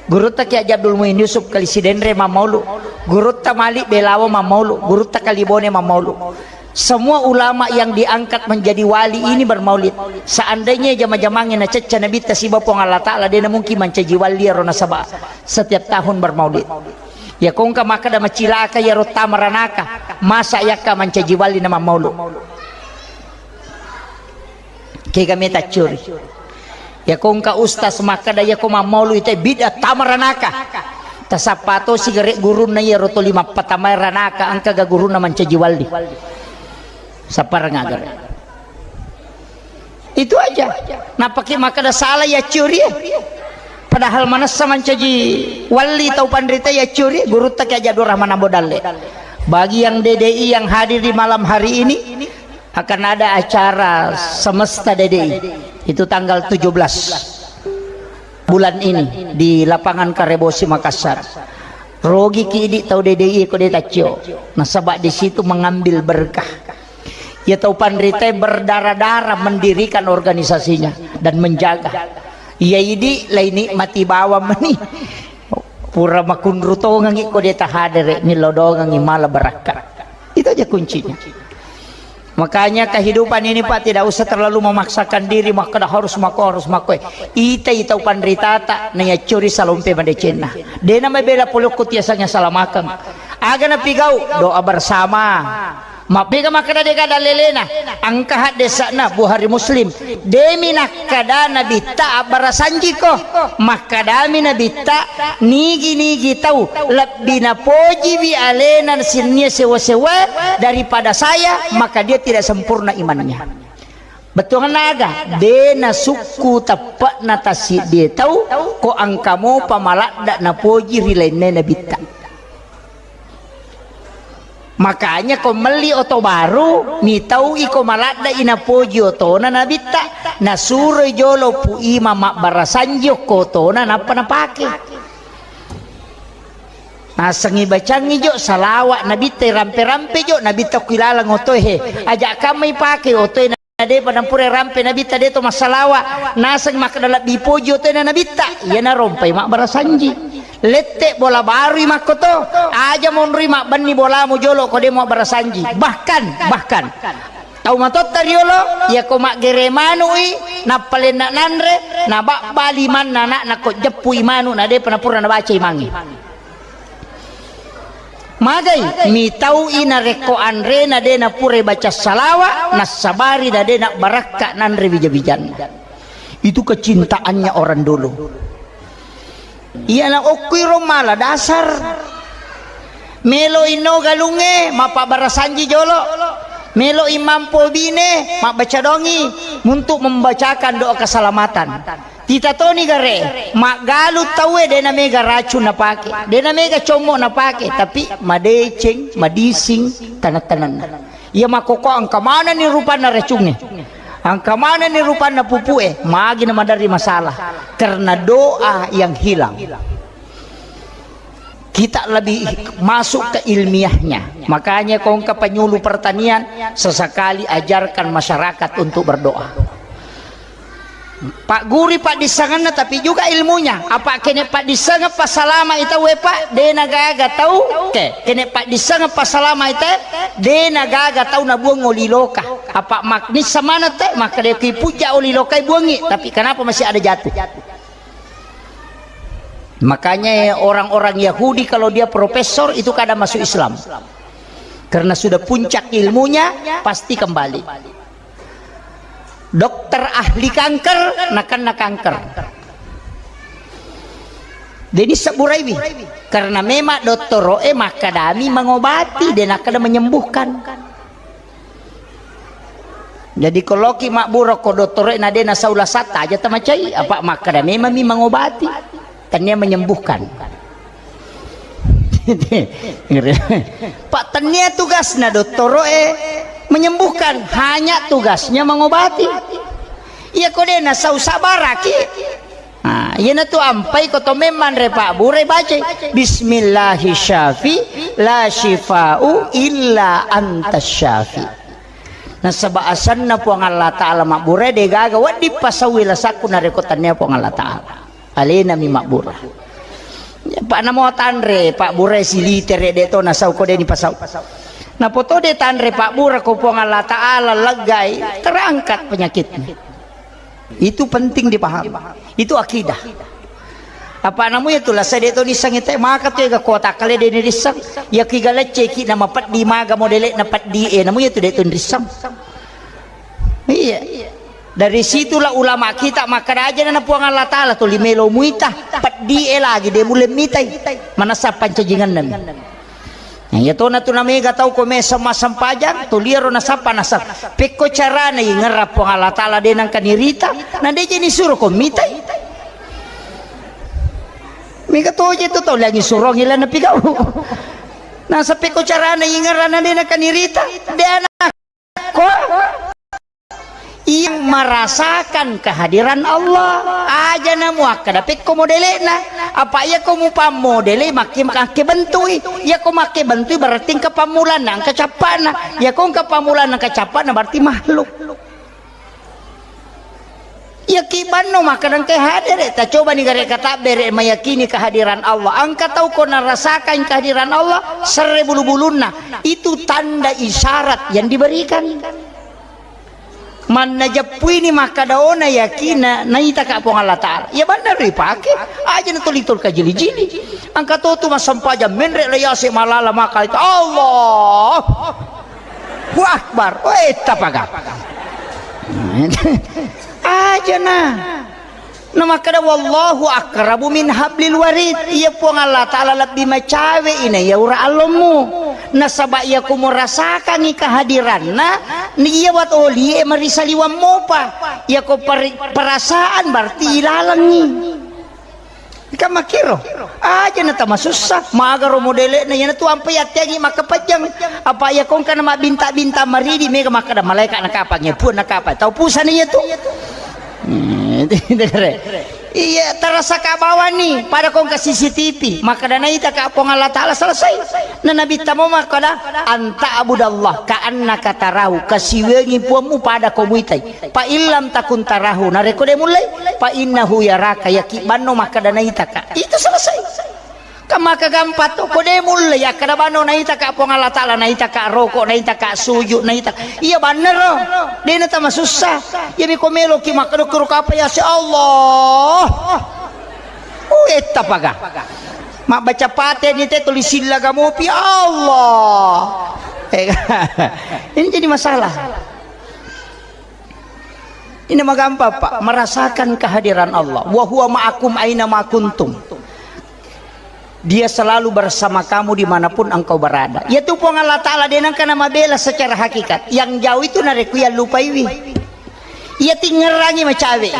Gurutta Kiai Haji Abdul Muin Yusuf Kali Sidenreng mammaulu. Gurutta Malik Belawa mammaulu. Gurutta Kali Bone mammaulu. Semua ulama yang diangkat menjadi wali ini bermaulid. Seandainya jama-jamangnge nacecca Nabitta siba Puang Allah Ta'ala, dena mungkin mancaji wali ero nasaba setiap tahun bermaulid. Ya kongka makkeda macilaka yaro tama ranaka, masa yakka mancaji wali na mammaulu. Kega meta curi. Ya kongka ustaz makkeda yako mammaulu ite bid'ah tama ranaka. Tasappa to sigare gurunna iya roto lima patamae ranaka engka ga gurunna mancaji walli. Sapparang aga. Itu aja. Napake makkeda salah ya curi. Padahal manessa mancaji walli tau panrita ya curi, gurutta Kiai Haji Abdurrahman Ambo Dalle. Bagi yang D D I yang hadir di malam hari ini, akan ada acara semesta D D I. Itu tanggal tujuh belas bulan ini di lapangan Karebosi Makassar. Rogi ki idi tau D D I ko de taccio. Nasaba di situ mengambil berkah. Ya tau panrita berdarah-darah mendirikan organisasinya dan menjaga. Ya idi laini mati bawang meni. Pura makunru tongengi ko de tahadere, millau dongengi mala barakka. aja kuncinya. Makanya kehidupan ini, Pak, tidak usah terlalu memaksakan diri, makkeda harus mako, harus mako. Ita, ita panritata, na yaccuri salompe madecenna. Dena mabela polokku tiasanya salamakeng. Aga napigau, doa bersama. Mappega makkeda dega dalelena, engka haddesa'na Bukhari Muslim. Demi nakkeda Nabitta abbarasanjiko. Makkedami Nabitta, nigi-nigi tau lebbi napojiwi alena sinnia sewa-sewa daripada saya, maka dia tidak sempurna imannya. Bettuanna aga? De nasukku teppe'na tassiddie tau, ko engka mopa maladda napoji ri lainna Nabitta. Makanya ko melli oto baru, mitau iko maladda inapoji otona Nabitta, nasuroi jolo Pu Imam mabbarasanji okko otona nappa napake. Nasengngi bacangngi jo salawat Nabitta, rampe-rampe jo Nabitta ku ilaleng otoe he. Aja kamma ipake otoe na depa nampura rampe Nabitta de to massalawa. Naseng makkeda lebbi poji otoe na Nabitta. Iya narompai mabbarasanji. Lette bola barui makkoto. Aja monrui mabbenni bolamu jolo ko de mabbarasanji. Bahkan, bahkan Tau matotta riolo, iyako maggere manu'i, nappa lenna nanre, nababba limanna ana'na ko jeppui manu, na depa napura nabaca imangnge. Magai, mitau'i narekko anrena de napura baca salawa, nassabari na de nabbarakka nanre wija-wijanna. Itu kecintaannya orang dulu. Iyana okkuiro mala dasar. Melo inno galungnge, mappabbarasanji jolo. Melo imampo bine, mabbaca dongi untuk membacakan doa keselamatan. Tita toni gare, maggalu tauwe dena mega racun napake, dena mega commo napake, tapi madeceng, madising, taneng-tanenna. Iya makkokko engka manenni rupanna racungnge, engka manenni rupanna pupu'e, magi na maderri masalah karena doa yang hilang. Kita lebih masuk ke ilmiahnya. Makanya ko engka penyuluh pertanian, sesekali ajarkan masyarakat untuk berdoa. Pagguri paddissengenna tapi juga ilmunya. Apa kene paddissengeng passalama ita we, Pak, de nagaga tau. Oke, kene paddissengeng passalama ita, de nagaga tau nabuang oli loka. Apa maknissa mana te, maka de ki pujja oli lokai buangi, tapi kenapa masih ada jatuh? Makanya orang-orang Yahudi kalau dia profesor itu kadang masuk Islam. Karena sudah puncak ilmunya, pasti kembali. Dokter ahli kanker, nakenna kanker. Jadi seburaiwi. Karena memang dottoro'e makkadami mengobati, de nakkeda menyembuhkan. Jadi ko loki mabbura ko dottoro'e na de nasau lasatta, aja tamacai, apa makkada memang mi mengobati. Tania menyembuhkan. Pak, tania tugasna dottoro'e menyembuhkan, hanya tugasnya mengobati. Iya ko de nasau sabaraki. Nah, iyanatu ampai ko to memang re pabbura bacai, "Bismillahi syafi la syifa'u illa anta syafi." Nasaba asanna Puang Allah Ta'ala mabbura, de gaga wedding pasauwi lasakku narekko tania Puang Allah Ta'ala. Alena mi mabbura. Ya, Pak, namo tanre pabbura silitere de to nasau ko de ni pasau. Napoto de tanre pabbura ko Puang Allah Ta'ala leggai, terangkat penyakitnya. Itu penting dipahami. Itu akidah. Apa namu ya tu lasa de to disseng ite, maka tu ega kota kale de ni disseng. Ya ki galecce ki nama peddi maga modele na peddi e, namu ya tu de to disseng. Iya. Dari situlah ulama kita makkada aja na Puang Allah Ta'ala tuli melo muita, peddi e lagi de mulle mitai. Manassa pancajingan nami. Nah, iya tona tu namega tau ko mesa massempajang, tu liaro nasappa naseng. Pekko carana ingerra Puang Allah Ta'ala de nangka nirita, na de je nisuro ko mitai. Mega toje tu tau lagi surong ila napigau. Naseng pekko carana ingerra na de nangka nirita, de anak ko yang merasakan kehadiran Allah. Aja na muakkada pekko modele'na. Apa iya ko mupammodele makke, makke bentui. Iya ko makke bentui berarti engka pammulanna, engka cappana. Iya ko engka pammulanna, engka cappana berarti makhluk. Iya ki banno makkeda engka hadere, tacobani gare katabbere mayakini kehadiran Allah. Engka tau ko narasakan kehadiran Allah, serre bulu-bulunna. Itu tanda isyarat yang diberikan. Manna jeppuini makkeda ona yakinna naitaka Puang Allah Ta'ala. Iya banna ripake, aja na tuli-tuli kajili-jili. Engka to tu massempajang menre la yase malala maka itu Allah. Allahu Akbar. Weh, tapaga. Aja na. Na makkeda, "Wallahu aqrabu min hablil warid." Iya Puang Allah Ta'ala lebbi macawe ina iya ura allommu. Nasaba iya ko murasakangi kehadiranna, ni iya wat olie marisaliwang mopa. Iya ko peri-, perasaan berarti ilalengi. Kan makkiro. Aja na tamasussa, magaro modele'na, iyana tu ampai atteangi makkapajjang. Apa iya kongka na mabbinta-binta maridi, mega makkeda malaika nakapang, iya Puang nakapang. Tau pusana iya tu. Hmm, itu, itu kere. Iya, terasa ka bawani, pada kongka C C T V, makkeda naita ka Puang Allah Ta'ala selesai. Na Nabi tamo makkeda, "Anta abudallah, ka annaka tarahu, kasiwengi puammu pada ko muitai. Fa illam takun tarahu, narekko de mullei, fa innahu yaraka, yaki banno makkeda naita ka." Itu selesai. Kan maka gampang to, ko de mulle, ya, kada bano naita ka Puang Allah Ta'ala, naita ka roko, naita ka suju, naita. Iya bannero. De na tamasussa. Iya mi ko melo ki makkeda kuro kapa ya si Allah. Oh, etta paga. Mabbaca pate ni te tulis silla gamopi Allah. Eh, ini jadi masalah. Ini magampang, Pak, merasakan kehadiran Allah. Wa huwa ma'akum aina ma kuntum. Dia selalu bersama kamu dimanapun engkau berada. Yaitu Puang Allah Ta'ala de nengka na mabela secara hakikat. Yang jauh itu narekko iya lupaiwi. Iya tingerangi macawe.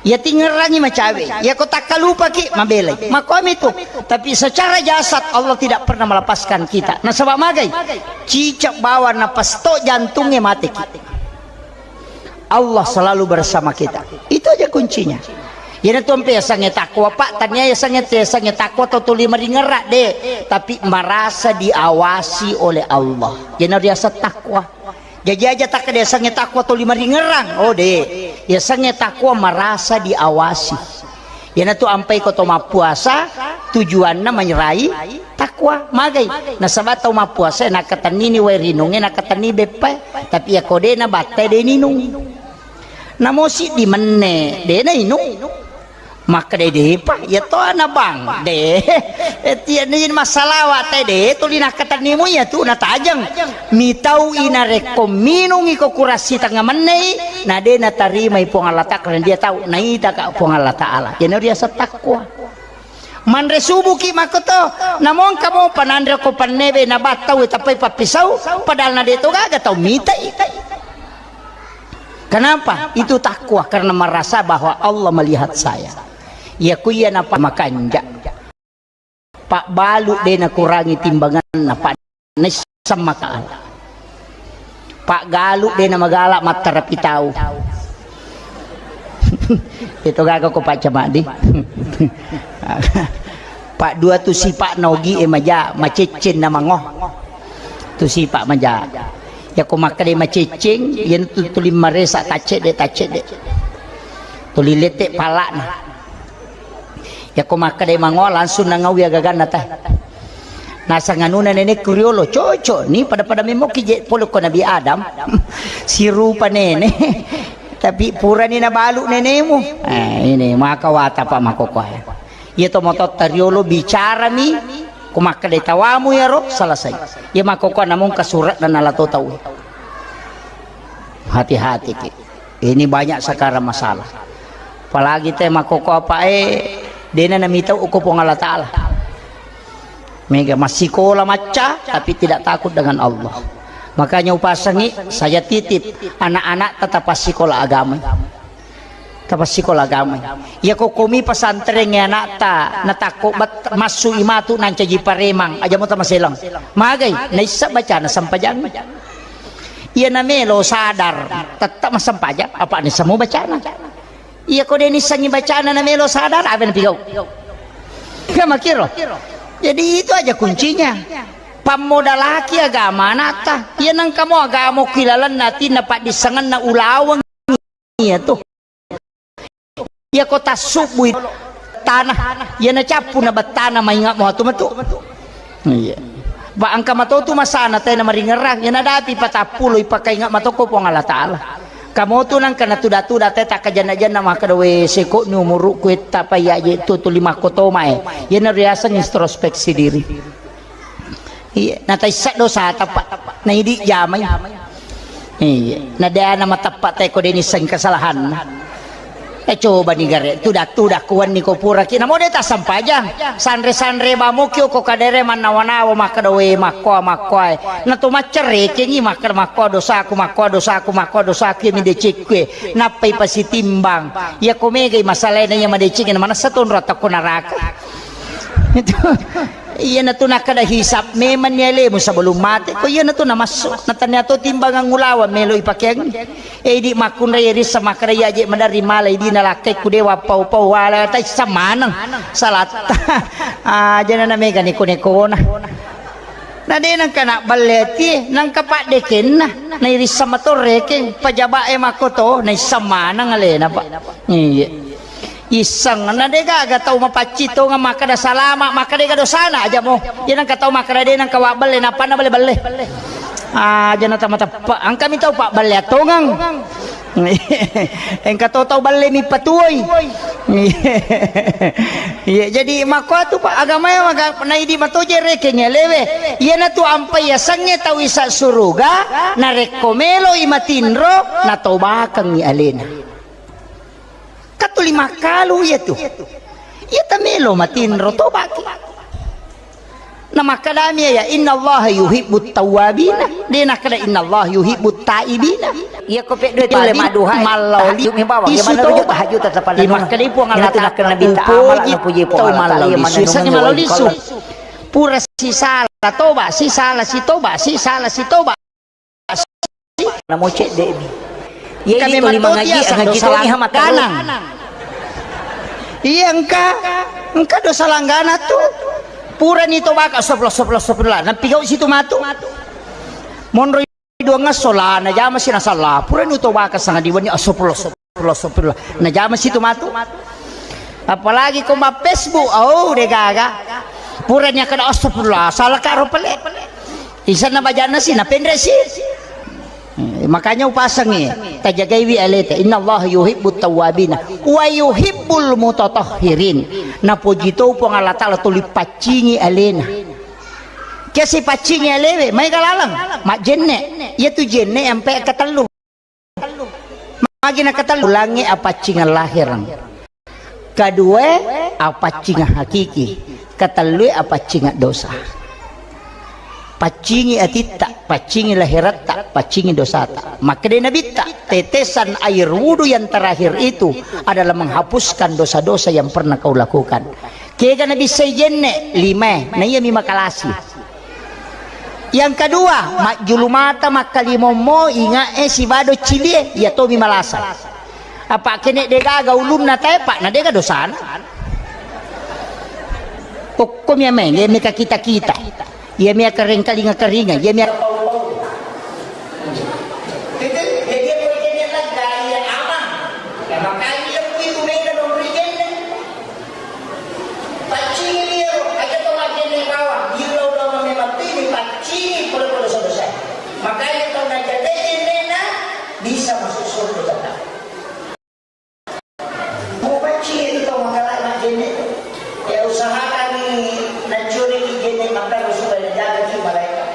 Iya tingerangi macawe. Iya ko takkalupaki mabelai. Makomi tu. Tapi secara jasad Allah tidak pernah melepaskan kita. Nasaba magai? Cicak bawang napas to jantungnge mateki. Allah selalu bersama kita. Itu aja kuncinya. Iyana tu ampe yasengnge takwa, Pak, tania yasengnge, yasengnge takwa to tuli maringerra, de, tapi merasa diawasi oleh Allah. Iyana riaseng takwa. Jaji aja tak yasengnge takwa tuli maringerrang. Oh, de. Yasengnge takwa merasa diawasi. Iyana tu ampai ko to mappuasa, tujuanna menyerai takwa, magai. Nasaba tau mappuasa nakkatennini wae rinungnge, nakkatennini beppae. Tapi iya ko de nabattai de ninung. Namo siddi menne, de nainung. Makkeda depa, iya to ana bang, de. Eh, tiya ni massalawa te de, tuli nakkatennimu iya tu natajeng. Mitau i narekko minungi ko kurassi tengnga mennei, na de natarimai Puang Allah Ta'ala, karena dia tahu naita ka Puang Allah Ta'ala. Iyana riaseng takwa. Manre subuki makkoto, namongka mopa nanre ko pannebe nabattau tappai pappisau, padahal na de to gaga tau mitai. Kenapa? Itu takwa karena merasa bahwa Allah melihat saya. Iya ku iya napa makanja. Pak balu de nakurangi timbanganna, Pak. Naisseng maka. Pak galu de namagala mattarapi tau. Itu gaga ko Pak Camadi. Pak dua tu sipa nogi e maja, maceccen na mango. Tu sipa maja. Ya ko makkeda macecceng, yen tu tuli maresa taccedde, taccedde. Tuli lette palana. Yako makkeda mangoa langsung nangaui agaganna teh. Nasang anuna nenekku riolo, cocok ni pada-pada memoki je pole ko Nabi Adam. Sirupa nene. Tapi purani nabalu nenemu. Eh, ini maka wata Pak makokoa. Iya to mototta riolo bicarami, ko makkeda tawamu yaro selesai. Iya makokoa namung kasurat dan nala to tau. Hati-hati ki. Ini banyak sekarang masalah. Apalagi te makkokko apae, dena namitau uko Puang Allah Ta'ala. Mega massikola macca, tapi tidak takut dengan Allah. Makanya upasangi, saya titip anak-anak tetap passikola agama. Tetap passikola agama. Ya kokomi pesantren ya anakta, natakko bet-, massu imatu nancaji paremang, aja mo tamaselang. Magai, naissa bacana sampajang. Iya namelo sadar, tetap massempajang, apa ni semua bacana. Iya ko deni sangi bacana namelo sadar, apa ni pigau? Kan makiro. Jadi itu aja kuncinya. Pammodalaki agama anakta. Iya nang kamu agama kilalanna tinna paddissengenna ulaweng iya tuh. Iyako tassubbui tanah, iyana cappu na bettana mainga mo atu metu. Iya. Ba engka matotu masana tena maringerang, iyana dapi patappulo ipakainga matoko Puang Allah Taala. Kamotu nangka natuda-tuda te takkajanna-janna makkeda, "We, seko ni umurukku etta pa iya je tu tuli makko toma e." Iyana riaseng introspeksi diri. Iya, na taissa dosata, Pak. Na idi jamai. Iya, na dea na mateppa te ko deni seng kesalahanna. Eh, coba ni gare, tuda-tuda kuanni ko pura ki. Namo de tasampajang. Sanre-sanre bamoki ko kadere mannawa-nawa makkeda, "We, makkoa, makkoa e." Na to maccerekengi makkeda, "Makkoa dosaku, makkoa dosaku, makkoa dosaku, iya mi decekku e." Nappai pasitimbang. Iya ko megai masalahna iya madeceng na manessa tonro atau ko naraka. Itu. Iyanatu nakkeda hisab memang ni alemu sebelum mate. Ko iyanatu namassu. Natania to timbangan ulaweng melo ipakeang. Eh, idi makkunrai rissa makkeda iya je maderri mala idi nalakkai ku dewa pau-pau wala taissa maneng. Salatta. Ah, jana na mega neko-nekona. Na de nangka na balle atie, nangka paddekenna. Na irissa matorrekeng, pajaba e makkoto, naissa maneng alena, Pak. Iya. Isseng, na degaga tau mapaccing tongeng makkeda salama, makkeda dega dosana aja mo. Iya nangka tau makkeda de nangka wabbelle, nappanna belle-belle. Aja na tama teppe. Engka mi tau pabballe tongeng. Engka to tau balle mi patuoi. Iya, jadi makkuatu, Pak, agamae maga-, naidi matoje rekeng alewe. Iyanatu ampai yasengnge tau isa suruga, narekko meloi matinro, natobakengngi alena. Katuli makkalu iyatu. Iya tamelo matinro tobaki. Namakkadami ya, "Innallaha yuhibbut tawwabina." De nakkeda, "Innallaha yuhibbut taibina." Iya ko peddo itu le maduha. Mallau li-, tahajud mi bawang. Isu toba. Tahajud tetap ada. Iya, makkeda Puang Allah Taala, nabi ta amala puji Puang Allah Taala. Iya, mallau lisu. Pura sisala toba, sisala sitoba, sisala sitoba. Namo cedde mi. Iya, kami itu lima ngaji, ngaji to mi hama tanang. Iya, engka, engka dosa langgana tu. Purani tobaka, astagfirullah, astagfirullah, astagfirullah. Nampi gau situ matu. Monro dua ngasso la, najama si nasalla. Purani tobaka sanga diwani, astagfirullah, astagfirullah. Najama situ matu. Apalagi ko ma Facebook, oh, de gaga. Purani kada astagfirullah, salah karo pale. Isanna bajanna si, napenre si. Eh, makanya upasangi, tajagaiwi aleta. Innallaha yuhibbut tawwabina wa yuhibbul mutatahhirin. Napoji to Puang Allah Taala tuli paccingi alena. Kiasi paccingi alewe, mai galaleng, majenne. Iya tu jenne ampe ketellu. Magi nakatellu, langi apaccingeng lahireng. Kaduae, apaccingeng hakiki. Katellue, apaccingeng dosa. Paccingi atitta, paccingi lahiratta, paccingi dosata. Makkeda Nabitta, tetesan air wudu yang terakhir itu adalah menghapuskan dosa-dosa yang pernah kau lakukan. Kega nabissai jenne, limae, na iyami makalasi. Yang kedua, majjulu mata makkalimommo, ingae sibado cilie, iya tomi malasa. Apa kene degaga ulunna tae, Pak, na dega dosana. Okkomi ameng, iya meka kita-kita. Iya meka rengkalinga-karinga, iya meka Paccingi iyaro, aja to maggenne bawang, illau dalam memang ini paccingi pura-pura dosa-dosa. Makanya tau najagai jennena bisa masuk surga tetap. Mupaccingi tu tau makalai majjenne tu. Ya usahakan ni naccuriki jenne makkaro supaya najagaki malaikat.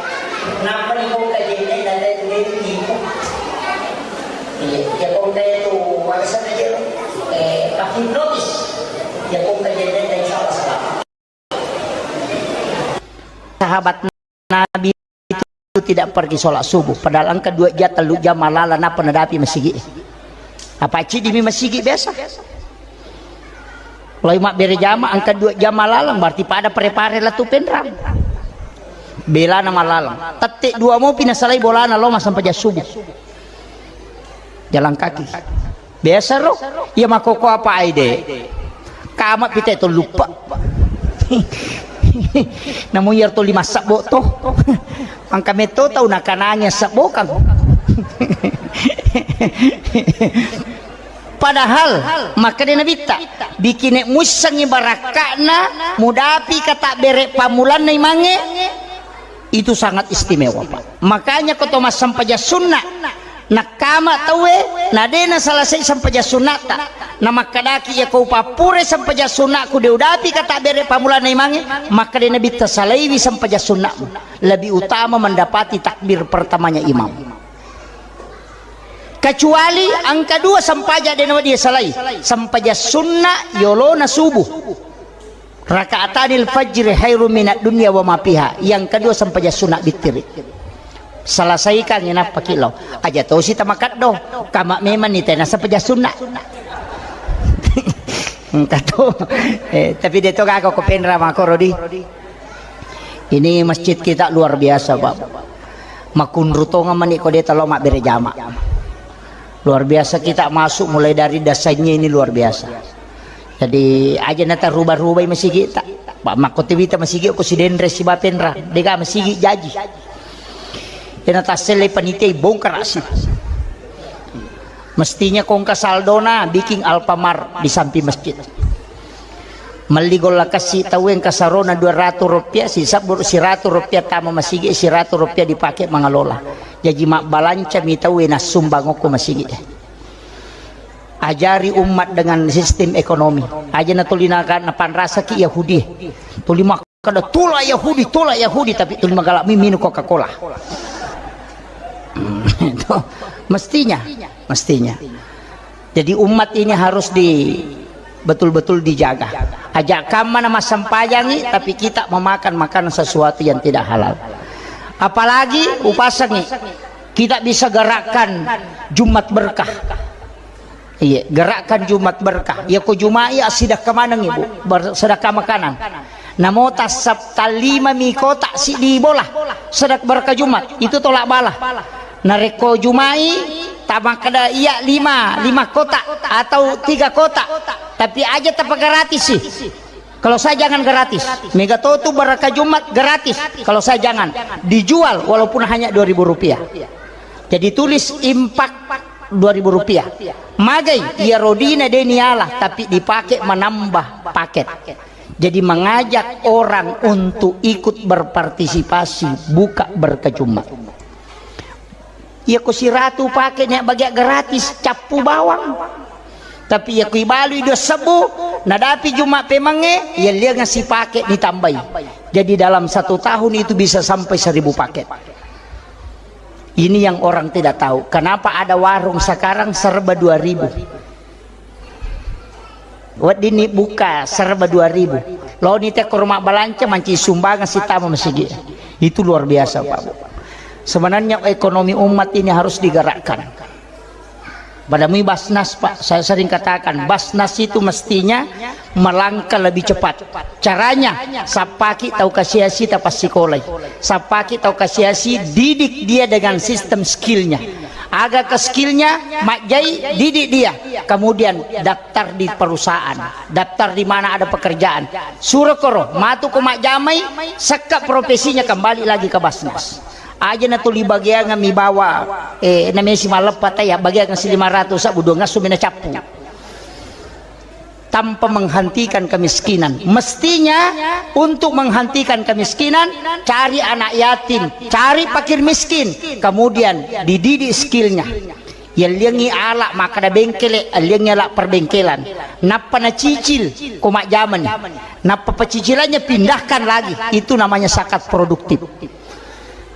Nappa ni bongka jenne na tau tu de nipu. Iya, ya bongka itu warisan aja lo. Eh, tapi notis. Ya bongka jenne, insya Allah selamat. Sahabat Nabi itu tidak pergi sholat subuh, padahal engka dua jam, tellu jam malala, napa nadapi masigi. Apa cidi mi masigi biasa. Lai mabbere jama, engka dua jam malalang, berarti pada pare-pare latu penrang. Belana malalang. Tette dua mopi nasalai bolana lo masampajang subuh. Jalan kaki. Biasa ro, iya makkoko apa aide. Kama pite to lupa. Namu iya to lima sabbo to. Angka metto tau nakanangi sabbo kang. Padahal makkeda Nabitta, bikine muissengngi barakka'na mudapi katabbere pammulanna imangnge, itu sangat istimewa, Pak. Makanya ko to massempajang sunna, nakkama tauwe, na de nasalasai sempajang sunnata, namakkedaki, iya ko upappure sempajang sunnaku de udapi katabbere pammulanna imangnge, makkeda Nabitta, salaiwi sempajang sunnamu, lebih utama mendapati takbir pertamanya imam. Kecuali engka dua sempajang de nawedding salai, sempajang sunna yolona subuh. Rakaatanil fajri khairum minad dunya wa ma fiha. Yang kedua sempajang sunna bittiri. Selesaikan inappa ki lao. Aja tosi tamakeddo. Kama memang ni tena sempajang sunna. Engka to. Eh, tapi de to gaga ko penra makoro di. Ini masjid kita luar biasa, Pak. Makunru tongeng mani ko de talo mabbere jama. Luar biasa kita masuk mulai dari dasarnya ini luar biasa. Jadi aja nata rubah-rubai masigi ta. Pak makko tewita masigi ko sidenre sibapenra. Dega masigi jaji. Ena tassele panitia bongkar asi. Mestinya kongka saldona bikin Alfamart di samping masjid. Melli golla kassi tauwe engka sarona dua ratus rupiah, sisebbu seratus rupiah tama masigi, seratus rupiah dipakai mangalola. Jaji mabbalanca mi tauwe nassumbang okko masigi. Ajari umat dengan sistem ekonomi. Aja natuli naka-, napanrasaki Yahudi. Tuli makkada tula Yahudi, tula Yahudi, tapi tuli magala mi minum Coca-Cola. Itu mestinya, mestinya. Jadi umat ini harus di, betul-betul dijaga. Aja kamma na massempajangi, tapi kita memakan makanan sesuatu yang tidak halal. Apalagi upasangi, kita bisa gerakkan Jumat berkah. Iya, gerakkan Jumat berkah. Iya ko Jumat iya sedekah maneng, Ibu. Ber-, sedekah makanan. Namo tassap talima mi kotak siddi bola. Sedekah berkah Jumat. Itu tolak bala. Narekko Jumai, tamakkeda iya lima, lima kotak atau tiga kotak. Tapi aja tapa gratis sih. Kalau saya jangan gratis. Mega to tu berkah Jumat gratis. Kalau saya jangan. Dijual walaupun hanya dua ribu rupiah. Jadi tulis impak dua ribu rupiah. Magai, iya rodina de niala, tapi dipakai menambah paket. Jadi mengajak orang untuk ikut berpartisipasi buka berkah Jumat. Iya ko siratu pake nia bagia gratis, cappu bawang. Tapi iya ko ibalui dua sebbu, nadapi Jumat pemangnge, iya lianga sipake ditambai. Jadi dalam satu tahun itu bisa sampai seribu paket. Ini yang orang tidak tahu. Kenapa ada warung sekarang serba dua ribu? Weddinni buka serba dua ribu. Laoni te ko rumah balanca manci sumbangan sitama masigi. Itu luar biasa, Pak Bu. Sebenarnya ekonomi umat ini harus digerakkan. Pada mui Basnas, Pak, saya sering katakan, Basnas itu mestinya melangkah lebih cepat. Caranya, sappaki tau kasiasi tapassikolai. Sappaki tau kasiasi, didik dia dengan sistem skillnya. Aga ke skillnya, majjai, didik dia. Kemudian daftar di perusahaan, daftar di mana ada pekerjaan. Suro koro, matu ko majjamai, sekka profesinya kembali lagi ke Basnas. Aja natuli bagiangan mi bawa, eh, namesi maleppa taya, bagiangan si lima ratus, sabbu dua ngasu mina cappu. Tanpa menghentikan kemiskinan. Mestinya untuk menghentikan kemiskinan, cari anak yatim, cari fakir miskin, kemudian dididik skillnya. Yelliangi ala makkada bengkele, yelliangi ala perbengkelan. Nappa nacicil ko majjamani. Nappa pecicilannya pindahkan lagi. Itu namanya zakat produktif.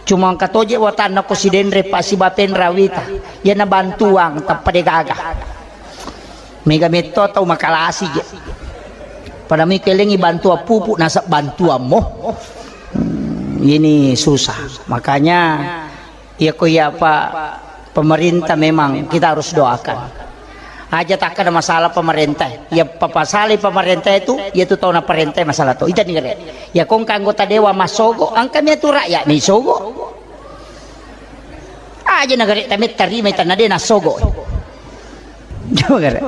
Cuma engka toje watanna ko sidenre pa sibapenra wita. Iyana bantuang tappa de gaga. Mega metto tau makalasi je. Pada mi kelengi bantuang pupuk nasab bantuang mo. Hmm, ini susah. Makanya iya ko iya pa pemerintah memang kita harus doakan. Aja takkada masalah pemerintah. Ya papasali pemerintah itu, ya tu tau na perintah masalah tu. Ita ni gare. Ya kong ka anggota dewan masogo, angka mi tu rakyat mi sogo. Aja na gare tame tarima ita na de na sogo. Coba gare.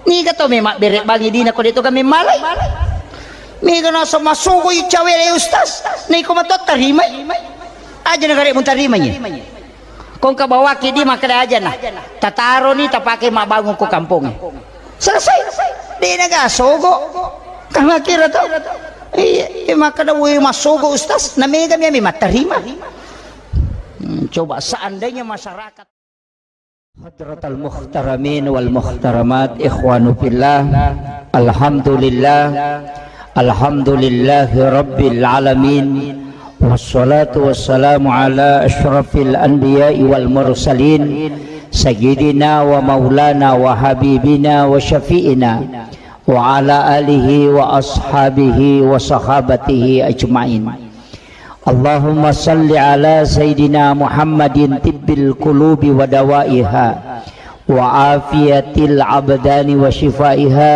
Ni ka to memang bere bangi dina ko de to kami malai. Mi ka na sama sogo i cawe le ustaz. Ni ko mato tarima. Aja na gare mun tarima ni. Kongka bawaki di makkeda ajana. Tataroni tapake mabbangung ko kampongnge. Selesai. Dena ga sogo. Kama kira to. Iya, iya, makkeda, "Woi, massogo, Ustaz." Na mega mi ami mattarima. Hmm, coba seandainya masyarakat. Hadratal muhtaramin wal muhtaramat, ikhwanu fillah. Alhamdulillah. Alhamdulillahi rabbil alamin. Wassalatu wassalamu ala asyrafil anbiya'i wal mursalin, sayyidina wa maulana wa habibina wa syafi'ina, wa ala alihi wa ashabihi wa sahabatihi ajmain. Allahumma salli ala sayyidina Muhammadin tibbil qulubi wa dawaiha, wa afiyatil abdani wa shifaiha,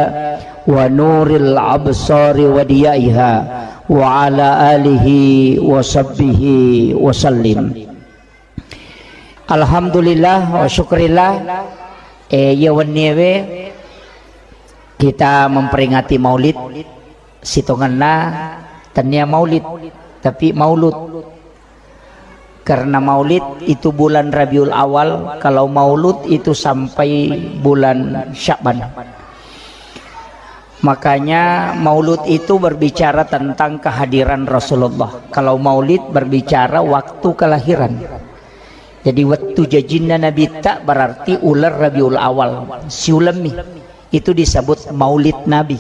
wa nuril absari wa diyaiha, wa ala alihi wa sahbihi wa sallim. Alhamdulillah wa syukrillah, eh, iya wenniewe kita memperingati Maulid, sitongenna tennia Maulid, tapi Maulud. Karena Maulid itu bulan Rabiul Awal, kalau Maulud itu sampai bulan Sya'ban. Makanya Maulud itu berbicara tentang kehadiran Rasulullah. Kalau Maulid berbicara waktu kelahiran. Jadi, wettu jajinna Nabitta berarti uleng Rabiul Awal. Siulemmi. Itu disebut Maulid Nabi.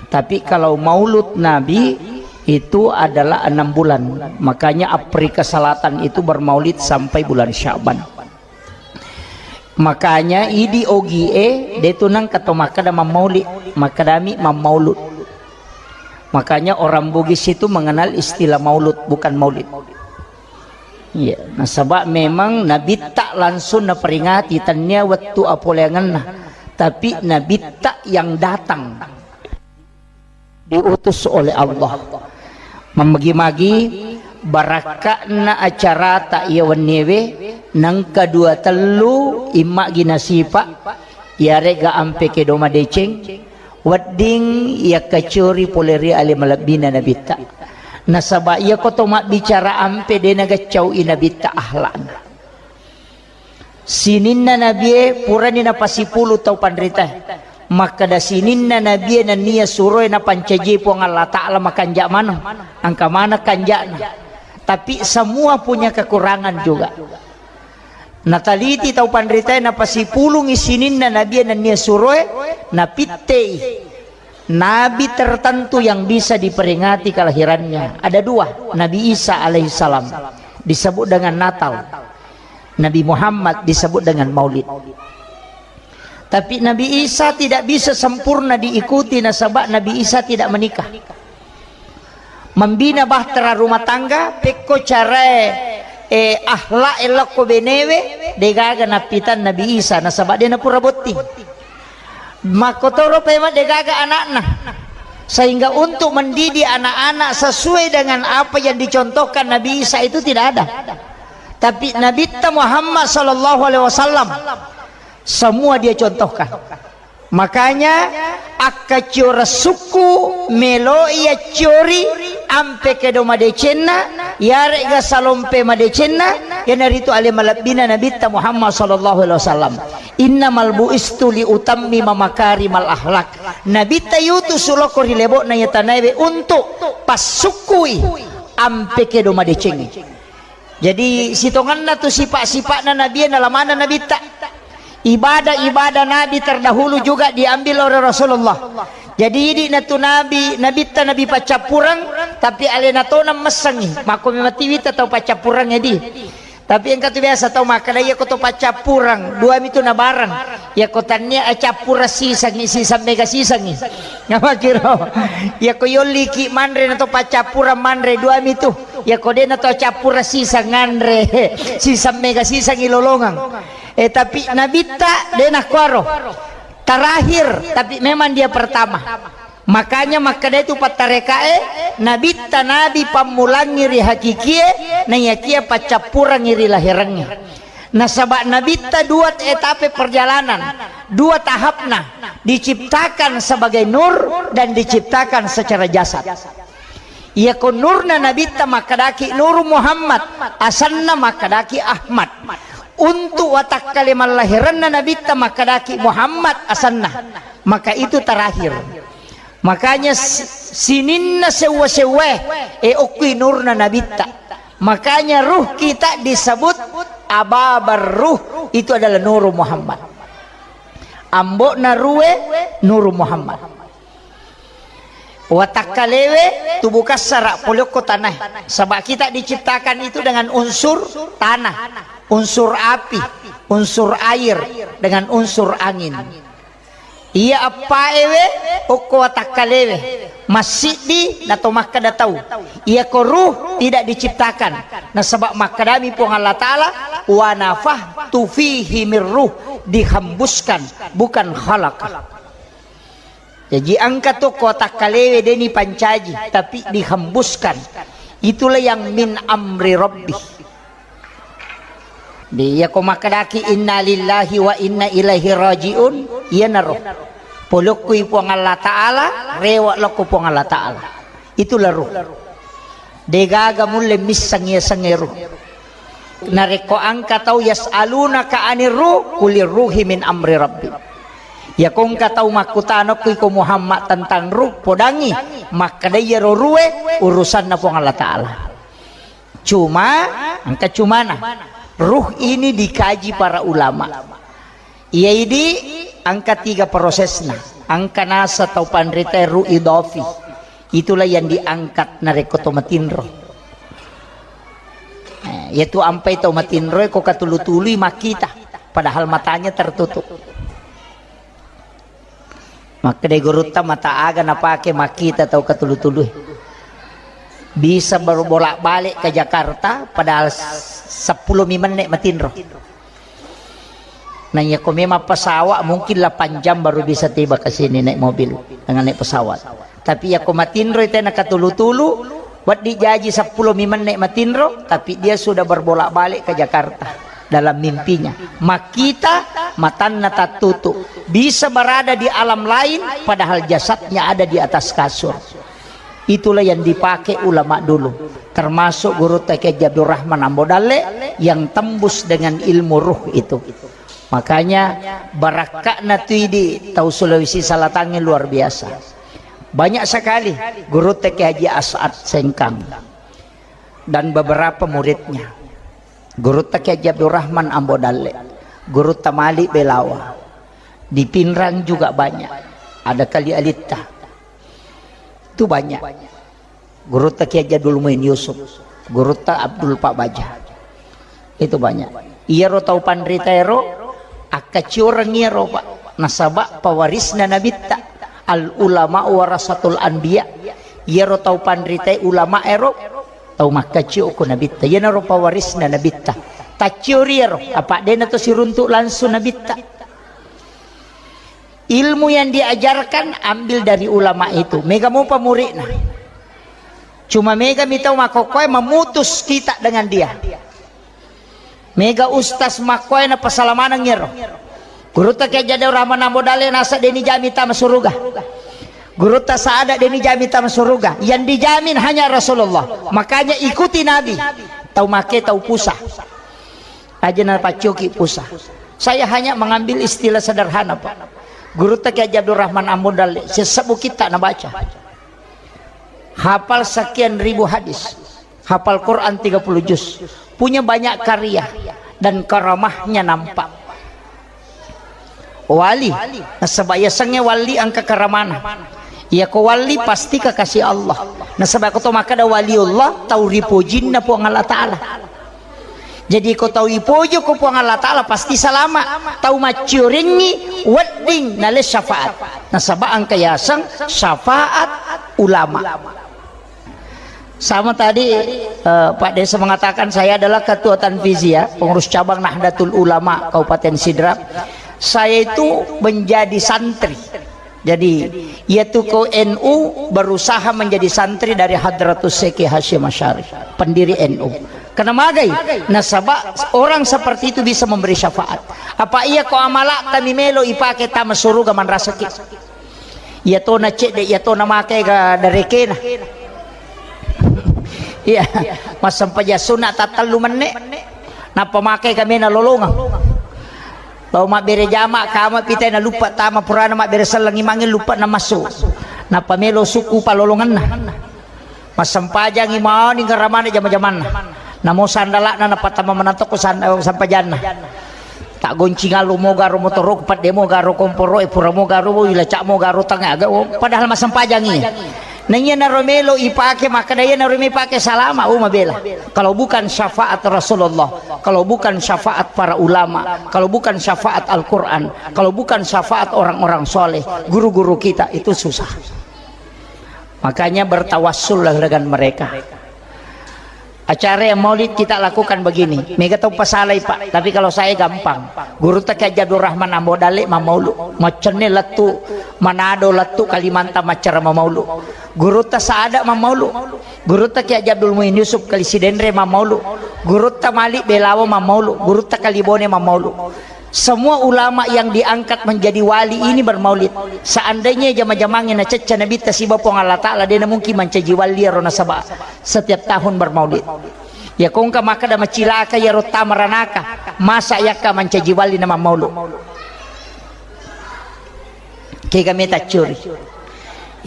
Tapi kalau Maulud Nabi, itu adalah enam bulan. Makanya Afrika Selatan itu bermaulid sampai bulan Sya'ban. Makanya idi ogie, de tu nengka to makkeda mammaulid, makkedami mammaulud. Makanya orang Bugis itu mengenal istilah maulud, bukan maulid. Iya, nasaba memang Nabitta langsung naperingati, tennia wettu apoleangenna, tapi Nabitta yang datang, diutus oleh Allah. Mammagi-magi barakka'na acarata iya wenniewe, nengka dua tellu immagi nasipa, iyarega ampe kedo madeceng, wedding yakkacori pole ri ale malebbina Nabitta. Nasaba iyako to mabbicara ampe de nagaccau'i Nabitta akhlakna. Sininna nabie purani napasipulu tau panritae. Makkeda sininna nabie nennia suroe napancaji Puang Allah Ta'ala makanja maneng. Engka maneng kanjana. Tapi semua punya kekurangan juga. Nataliti tau panritae napasipulungi sininna nabie nennia suroe, napittei. Nabi tertentu yang bisa diperingati kelahirannya. Ada dua, Nabi Isa alaihissalam, disebut dengan Natal. Nabi Muhammad disebut dengan Maulid. Tapi Nabi Isa tidak bisa sempurna diikuti nasaba Nabi Isa tidak menikah. Membina bahtera rumah tangga, pekko carae, eh, akhlak elokko benewe, degaga napitan Nabi Isa nasaba de napura botting. Makkotoro pemeng degaga anakna. Sehingga untuk mendidik anak-anak sesuai dengan apa yang dicontohkan Nabi Isa itu tidak ada. Tapi Nabitta Muhammad sallallahu alaihi wasallam semua dia contohkan. Makanya akkaciora sukku meloi accori ampe kedo madecenna, yarega salompe madecenna, iyanaritu ale malebbina Nabitta Muhammad sallallahu alaihi wasallam. Innamal bu'istu li utammima makarimal akhlak. Nabitta yutu suloko ri lebo'na iya tanaewe untuk passukkui ampe kedo madecengnge. Jadi sitongenna tu sipa-sipa'na Nabi, nalamana Nabitta. Ibadah-ibadah Nabi terdahulu juga diambil oleh Rasulullah. Jadi idi natu Nabi, Nabitta Nabi paccappureng, tapi alena tona messengi. Makko memang tiwita tau paccappureng edi. Tapi engka tu biasa tau makkeda, "Iyako to paccappureng, dua mitu nabareng. Iyako tannia acappureng sisengi, siseng mega sisengi." Ngamakiro. Iyako yolliki manre na to paccappureng manre, dua mitu. Iyako de na to acappureng siseng nganre, siseng mega sisengi lolongeng. Eh, tapi Nabitta de nakkuaro. Terakhir, tapi memang dia pertama. Makanya makkeda itu pattarekae, Nabitta Nabi pammulangi ri hakikie, naiyakia paccappurangi ri laherengnge. Nasaba Nabitta dua etape perjalanan, dua tahapna, diciptakan sebagai nur dan diciptakan secara jasad. Iyako nurna Nabitta makkedaki Nuru Muhammad, asenna makkedaki Ahmad. Untuk watakkale mallahiranna Nabitta makkedaki Muhammad asenna, maka itu terakhir. Makanya si-, sininna sewwa-sewwae, e, okkui nurna Nabitta. Makanya ruh kita disebut Ababar Ruh, itu adalah Nuru Muhammad. Ambo'na ruhe Nuru Muhammad. Watakkalewe tubuh kassara, pole okko tanae. Saba' kita diciptakan itu dengan unsur tanah, unsur api, unsur air, dengan unsur angin. Iya eppa'ewe okko watakkalewe. Massiddi nato makkeda tau, iyako ruh tidak diciptakan. Nasaba' makkedami Puang Allah Ta'ala, "Wa nafakhtu fihi mir ruh," dihembuskan, bukan khalaqa. Jaji engka to ko takkalewe de' nipancaji, tapi dihembuskan. Itulah yang min amri rabbi. Di iya ko makkedaki inna lillahi wa inna ilaihi raji'un, iyanaro. Polokkui Puang Allah Ta'ala, rewa lokko Puang Allah Ta'ala. Itulah ruh. Degaga mulle misseng yasengnge ruh. Narekko engka tau yas'alunaka anir ruh, qulir ruhi min amri rabbi. Yako engka tau makkutana okko iko Muhammad tentang ruh, podangi makkeda iyaro ruhe urusanna Puang Allah Ta'ala. Cuma, engka cumana, ruh ini dikaji para ulama. Iyaidi engka tiga prosesna. Engka nasa tau panritae ruh idafi. Itulah yang diangkat narekko to matinro. Eh, yaitu ampai tau matinro ko katulu-tului makkita, padahal matanya tertutup. Makkedai gurutta, mata aga napake makkita tau katulu-tului? Bisa baru bolak-balik ke Jakarta, padahal seppulo mi menne' matinro. Nah, iya ko memang pesawat, mungkin delapan jam baru bisa tiba ke sini naik mobil, dengan naik pesawat. Tapi iya ko matinro itu enak katulu-tulu, wedding jaji seppulo mi menne' matinro, tapi dia sudah berbolak-balik ke Jakarta dalam mimpinya. Makkita, matanna tattutu. Bisa berada di alam lain, padahal jasadnya ada di atas kasur. Itulah yang dipakai ulama dulu, termasuk Gurutta Kiai Haji Abdurrahman Ambo Dalle yang tembus dengan ilmu ruh itu. Makanya barakka'na tu idi tau Sulawesi Selatangnge luar biasa. Banyak sekali Gurutta Kiai Haji As'ad Sengkang dan beberapa muridnya. Gurutta Kiai Haji Abdurrahman Ambo Dalle, Gurutta Malik Belawa. Di Pinrang juga banyak. Ada Kali Alitta. Itu banyak. Gurutta Kiai Haji Abdul Muin Yusuf, Gurutta Abdul Pak Baja. Itu banyak. Iyaro tau panritaero, akkaccioreng iyaro, Pak. Nasaba pewarisna Nabitta. Al ulama warasatul anbiya. Iyaro tau panritae ulamaero, tau makkaccio ko Nabitta. Iyanaro pewarisna Nabitta. Tacciori iyaro, apa de'na to siruntuk langsung Nabitta. Ilmu yang diajarkan ambil dari ulama itu. Mega mopa muridna. Cuma mega mi tau makkokkoe memutus kita dengan dia. Mega ustaz makkoe na pasalamaneng iyaro. Gurutta Kiai Haji Abdurrahman Ambo Dalle nasa de'ni jamin tama suruga. Gurutta Saada de'ni jamin tama suruga. Yang dijamin hanya Rasulullah. Makanya ikuti Nabi. Tau make tau pusa. Aja na paccoki pusa. Saya hanya mengambil istilah sederhana, Pak. Gurutta Kiai Haji Abdurrahman Ambo Dalle, sesebbu kitta nabaca. Hafal sekian ribu hadis. Hafal Quran tiga puluh juz. Punya banyak karya dan karamahnya nampak. Wali, nasaba yasengnge wali engka karamana. Iyako wali pasti kekasih Allah. Nasaba ko to makkeda waliullah, tau ripojinna Puang Allah Ta'ala. Jadi ko tau ipoji ko Puang Allah Ta'ala pasti salama. Tau macciorengngi wedding nale syafaat. Nasaba engka yaseng syafaat ulama. Sama tadi, eh, Pak Desa mengatakan saya adalah ketua Tanfiziyah, pengurus cabang Nahdlatul Ulama Kabupaten Sidrap. Saya itu menjadi santri. Jadi, yaitu ko N U berusaha menjadi santri dari Hadratus Syekh Hasyim Asy'ari, pendiri N U. Karena magai, nasaba orang seperti itu bisa memberi syafaat. Apa iya ko amala kami melo ipake tama suruga manrasaki. Iya tona cedde, iya tona make ga darekena. Iya, massempajang sunna tattellu menne. Nappa makai kamena lolongeng. Lao mabbere jama, kama pitai na luppa tama, purana mabbere sellengi mange luppa na massu. Nappa melo suku palolongenna. Massempajangi mani ngaramana jama-jamanna. Namo sandala'na napattama manantokko san-, sampajanna. Tak goncing allo moga ro motoro, pedde moga ro komporo, e pura moga ro, ilaca moga ro tanga, aga, oh, padahal massempajangi. Naiya naro melo ipake, makkeda iya naro melo ipake salama, oh, mabela. Kalau bukan syafaat Rasulullah, kalau bukan syafaat para ulama, kalau bukan syafaat Al-Quran, kalau bukan syafaat orang-orang soleh, guru-guru kita, itu susah. Makanya bertawassullah dengan mereka. Acara yang maulid kita lakukan begini. Mega tau pasalai, Pak. Tapi kalau saya gampang. Gurutta Kiai Haji Abdul Rahman Ambo Dalle mammaulu. Maccenne lettu Manado, lettu Kalimantan maccara mammaulu. Gurutta Saada mammaulu. Gurutta Kiai Haji Abdul Muin Yusuf Kali Sidenreng mammaulu. Gurutta Malik Belawo mammaulu. Gurutta Kali Bone mammaulu. Semua ulama yang diangkat menjadi wali ini bermaulid. Seandainya jama-jamangnya nacecca Nabitta siba Puang Allah Ta'ala, dena mungkin mancaji wali iyaro nasaba setiap tahun bermaulid. Ya kongka makkeda macilaka iyaro tamaranaka, masa yakka mancaji wali na mammaulu. Kega meta curi.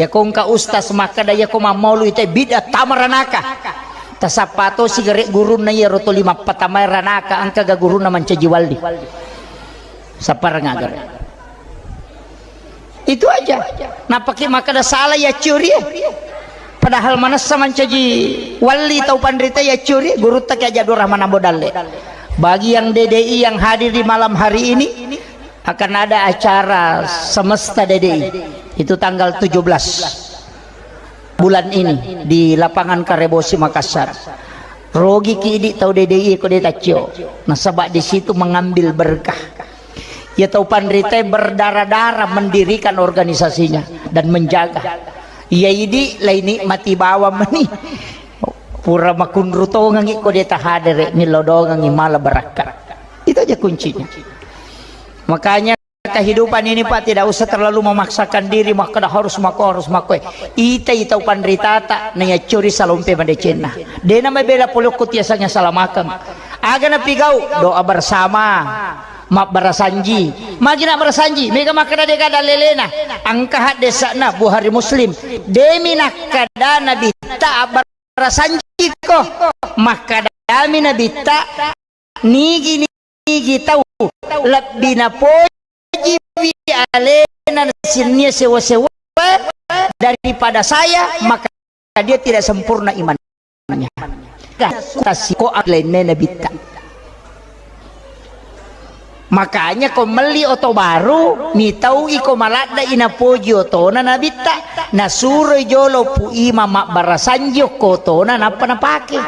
Yako engka ustaz makkeda, yako mammaulu ite bid'ah tamaranaka. Tasappa to sigare gurunna iyaro toli mappatamai ranaka, engkaga gurunna mancaji walli. Sapparang agare. Itu aja. Napaki makkeda salah ya curi. Padahal manessa mancaji walli tau panrita ya curi, gurutta Kiai Haji Abdul Rahman Ambo Dalle. Bagi yang D D I yang hadir di malam hari ini, akan ada acara semesta D D I. Itu tanggal tujuh belas bulan ini di lapangan Karebosi, Makassar. Rogi ki idi tau D D I ko de taccio. Nasaba di situ mengambil berkah. Ya tau panrita berdarah-darah mendirikan organisasinya dan menjaga. Ya idi laini mati bawang meni. Pura makunru tongengi ko de tahadere, milodongengi mala barakka. Itu aja kuncinya. Makanya kehidupan ini, Pak, tidak usah terlalu memaksakan diri, makkeda harus mako, harus mako. Ita, ita upanritata, na yaccuri salompe madecenna. Dena mabela polokku tiasanya salamakeng. Aga napigau, doa bersama, mabbarasanji. Magi na barasanji, mega makkeda dega dalelena. Engka haddesana Bukhari Muslim. Demi nakkeda Nabitta abbarasanjiko. Makkedami Nabitta, nigi-nigi tau lebbi napojiwi alena sininna sewa-sewa daripada saya, maka dia tidak sempurna imannya. Tasiko lainna Nabitta. Makanya ko melli oto baru, mitau iko maladda inapoji otona Nabitta, nasuroi jolo Pu Imam mabbarasanji okko otona nappa napake.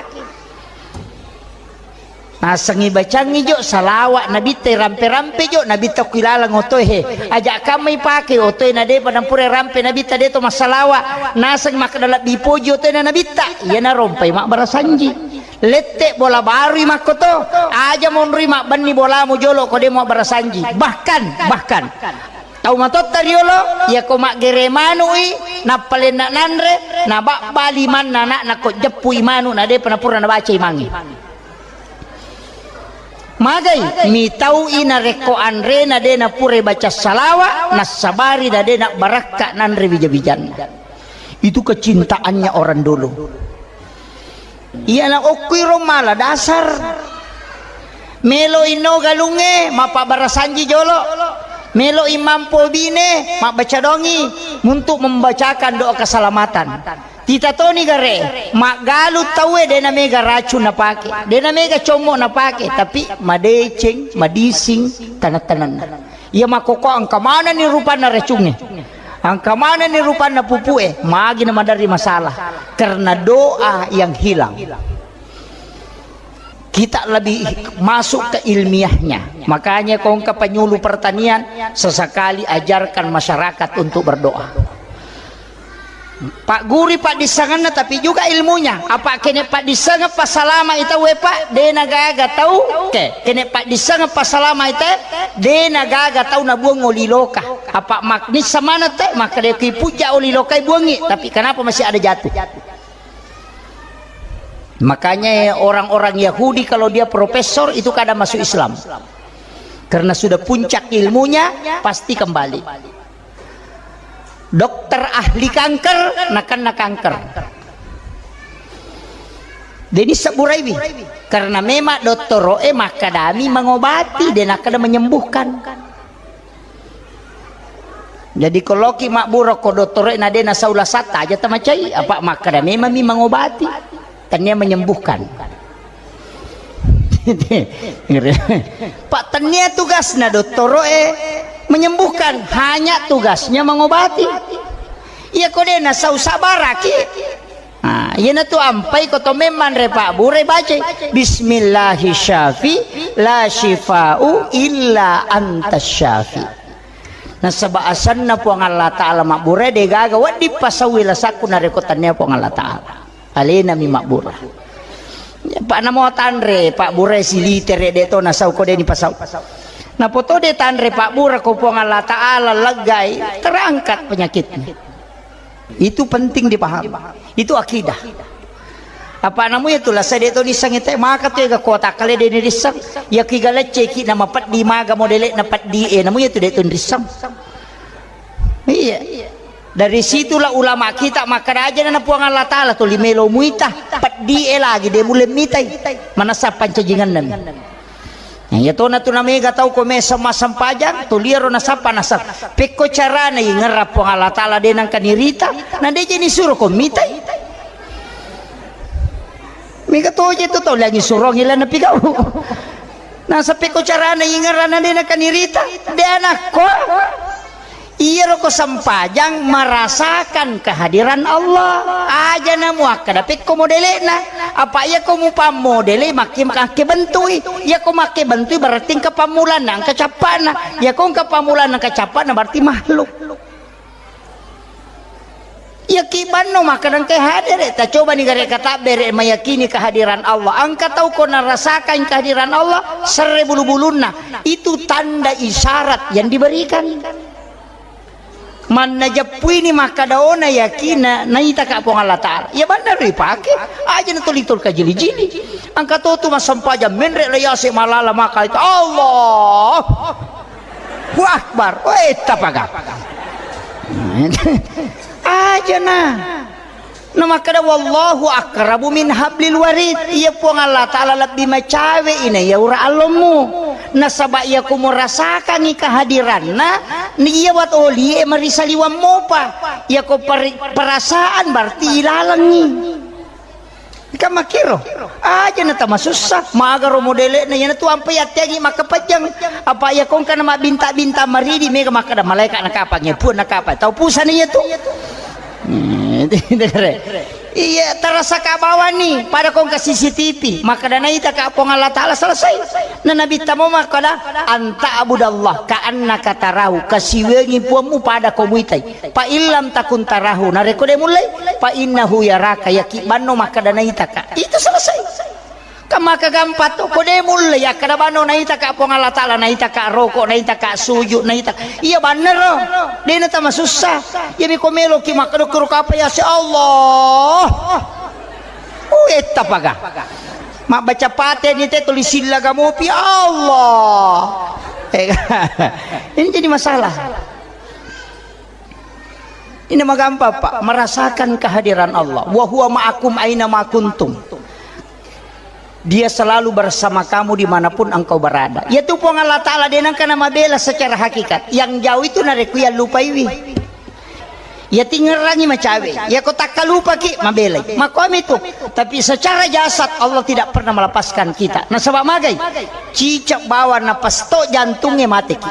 Nasengngi bacangngi jo salawat Nabitta, rampe-rampe jo Nabitta ku ilalang otoe he. Aja kamma ipake otoe na depa nampura rampe Nabitta deto massalawa. Naseng makkeda lebbi poji otoe na Nabitta. Iya narompai mabbarasanji. Lette bola barui makkoto. Aja monrui mabbenni bolamu jolo ko de mabbarasanji. Bahkan, bahkan Tau matotta riolo, iyako maggere manu'i, nappalenna nanre, nababba limanna ana'na ko jeppui manu, na depa napura nabaca imangnge. Magai, mitau'i narekko anrena de napura baca salawa, nassabari na de nabbarakka nanre wija-wijanna. Itu kecintaannya orang dulu. Iyana okkuiro mala dasar. Melo inno galungnge, mappabarasanji jolo. Melo imampo bine, mabbaca dongi untuk membacakan doa keselamatan. Tita toni gare, maggalu tauwe dena mega racun napake, dena mega commo napake, tapi madeceng, madising, taneng-tanenna. Iya makkokko engka manenni rupanna racungnge. Engka manenni rupanna pupue, magi na maderri masalah. Karena doa yang hilang. Kita lebih masuk ke ilmiahnya. Makanya kongka penyuluh pertanian sesekali ajarkan masyarakat untuk berdoa. Pagguri paddissengenna, tapi juga ilmunya. Apa kene paddissengeng passalama ita we, Pak? De nagaga tau. Oke, kene paddissengeng passalama ita, de nagaga tau nabuang oli loka. Apa maknissa mana te? Maka de ki pujja oli lokai buangi, tapi kenapa masih ada jatuh? Makanya orang-orang Yahudi kalau dia profesor itu kadang masuk Islam. Karena sudah puncak ilmunya, pasti kembali. Dokter ahli kanker, nakenna kanker. Deni sebburaiwi. Karena memang dottoro'e makkadami mengobati, de nakkeda menyembuhkan. Jadi koloki mabbura ko dottoro'e na de nasau lasatta aja tamacai, apa makkada memang mi mengobati. Tania menyembuhkan. Pak, tania tugasna dottoro'e menyembuhkan, hanya tugasnya mengobati. Iya ko de nasau sabaraki. Nah, iyanatu ampai ko to memang re Pak Bure baca, "Bismillahi syafi la syifa'u illa anta syafi." Nasaba asanna Puang Allah Ta'ala mabbura, de gaga wedding pasaui lasakku narekko tania Puang Allah Ta'ala. Alenami mabbura. Pak namo tanre, Pak Bure silitere de to nasau ko de ni pasau. Napoto de tanre Pak Bure ko Puang Allah Ta'ala leggai, terangkat penyakitnya. Itu penting dipahami. Itu akidah. Apa namu itu lah, saya de to nisang ite, maka tu ega kota kale de ni risang. Ya kiga lecce ki nama peddi maga modele na peddi e, namu itu de to risang. Iya. Dari situlah ulama kita makkada aja na Puang Allah Ta'ala tuli melo muita, peddi e lagi de mulle mitai. Manasa pancajingan nami. Nah, iya tona tu namega tau ko mesa massempajang, tuli ero nasappa naseng. Pekko carana ingerra Puang Allah Ta'ala de nangka nirita, na de je nisuro ko mitai. Mega toje tu tau lagi surong ila napigau. Nasa pekko carana ingerra na de nangka nirita, de anakko. Iyaro ko sempajang merasakan kehadiran Allah. Aja na muakkada pekko modele'na. Apa iya ko mupammodele makke, makke bentui. Iya ko makke bentui berarti engka pammulanna, engka cappa'na. Iya ko engka pammulanna, engka cappa'na berarti makhluk. Iya ki banno makkada engka hadere. Ta coba ni gare katabbere meyakini kehadiran Allah. Engka tau ko narasakan kehadiran Allah, serre bulu-bulunna. Itu tanda isyarat yang diberikan. Manna jeppuini makkada ona yakinna naitaka Puang Allah Ta'ala. Iya banna ripake, aja na tuli tolka jili-jili. Angka totu massempajang menre la yase malala maka itu Allah. Akbar. Weh, tapaga. Aja na. Na makkada, "Wallahu aqrabu min hablil warid." Iya Puang Allah Ta'ala lebbi macawe ina iya ura allommu. Nasaba iya ko murasakangi kehadiranna, ni iya wat olie marisaliwang mopa. Iya ko peri-, perasaan berarti ilalengi. Kan makkiro. Aja na tamasussa, magaro modele'na, iyana tu ampai atteangi makkapajang. Apa iya ko engka na mabbinta-binta maridi, mega makkada malaika nakapa, ngepuan nakapa. Tau pusana iya tu. Hmm, itu, itu kere. Iya, terasa ka bawani, pada ko engka C C T V, makkada naita ka Puang Allah Ta'ala selesai. Na Nabi tamo makkada, "Anta abudallah, ka annaka tarahu, kasiwengi puammu pada ko muitai. Fa illam takun tarahu, narekko de mullei, fa innahu yaraka, yaki banno makkada naitaka." Itu selesai. Kan maka gampang tu, ko de mulle, ya kada bano naita ka Puang Allah Ta'ala, naita ka roko, naita ka sujud, naita. Iya bannero. De na tamasussa. Iya mi ko melo ki makkado kuro kapa ya si Allah. Uh, etta paga. Mabbaca pate ni te tulis silla gamopi Allah. Eh, ini jadi masalah. Ini magampang, Pak, merasakan kehadiran Allah. Wa huwa ma'akum aina ma kuntum. Dia selalu bersama kamu dimanapun engkau berada. Yaitu Puang Allah Ta'ala, de nangka na mabela secara hakikat. Yang jauh itu narekko iya lupaiwi. Iya tingerangi macawe. Iya ko takkalupaki mabelai. Makomi tu. Tapi secara jasad Allah tidak pernah melepaskan kita. Nasaba magai? Cicak bawang napasto jantungnya mateki.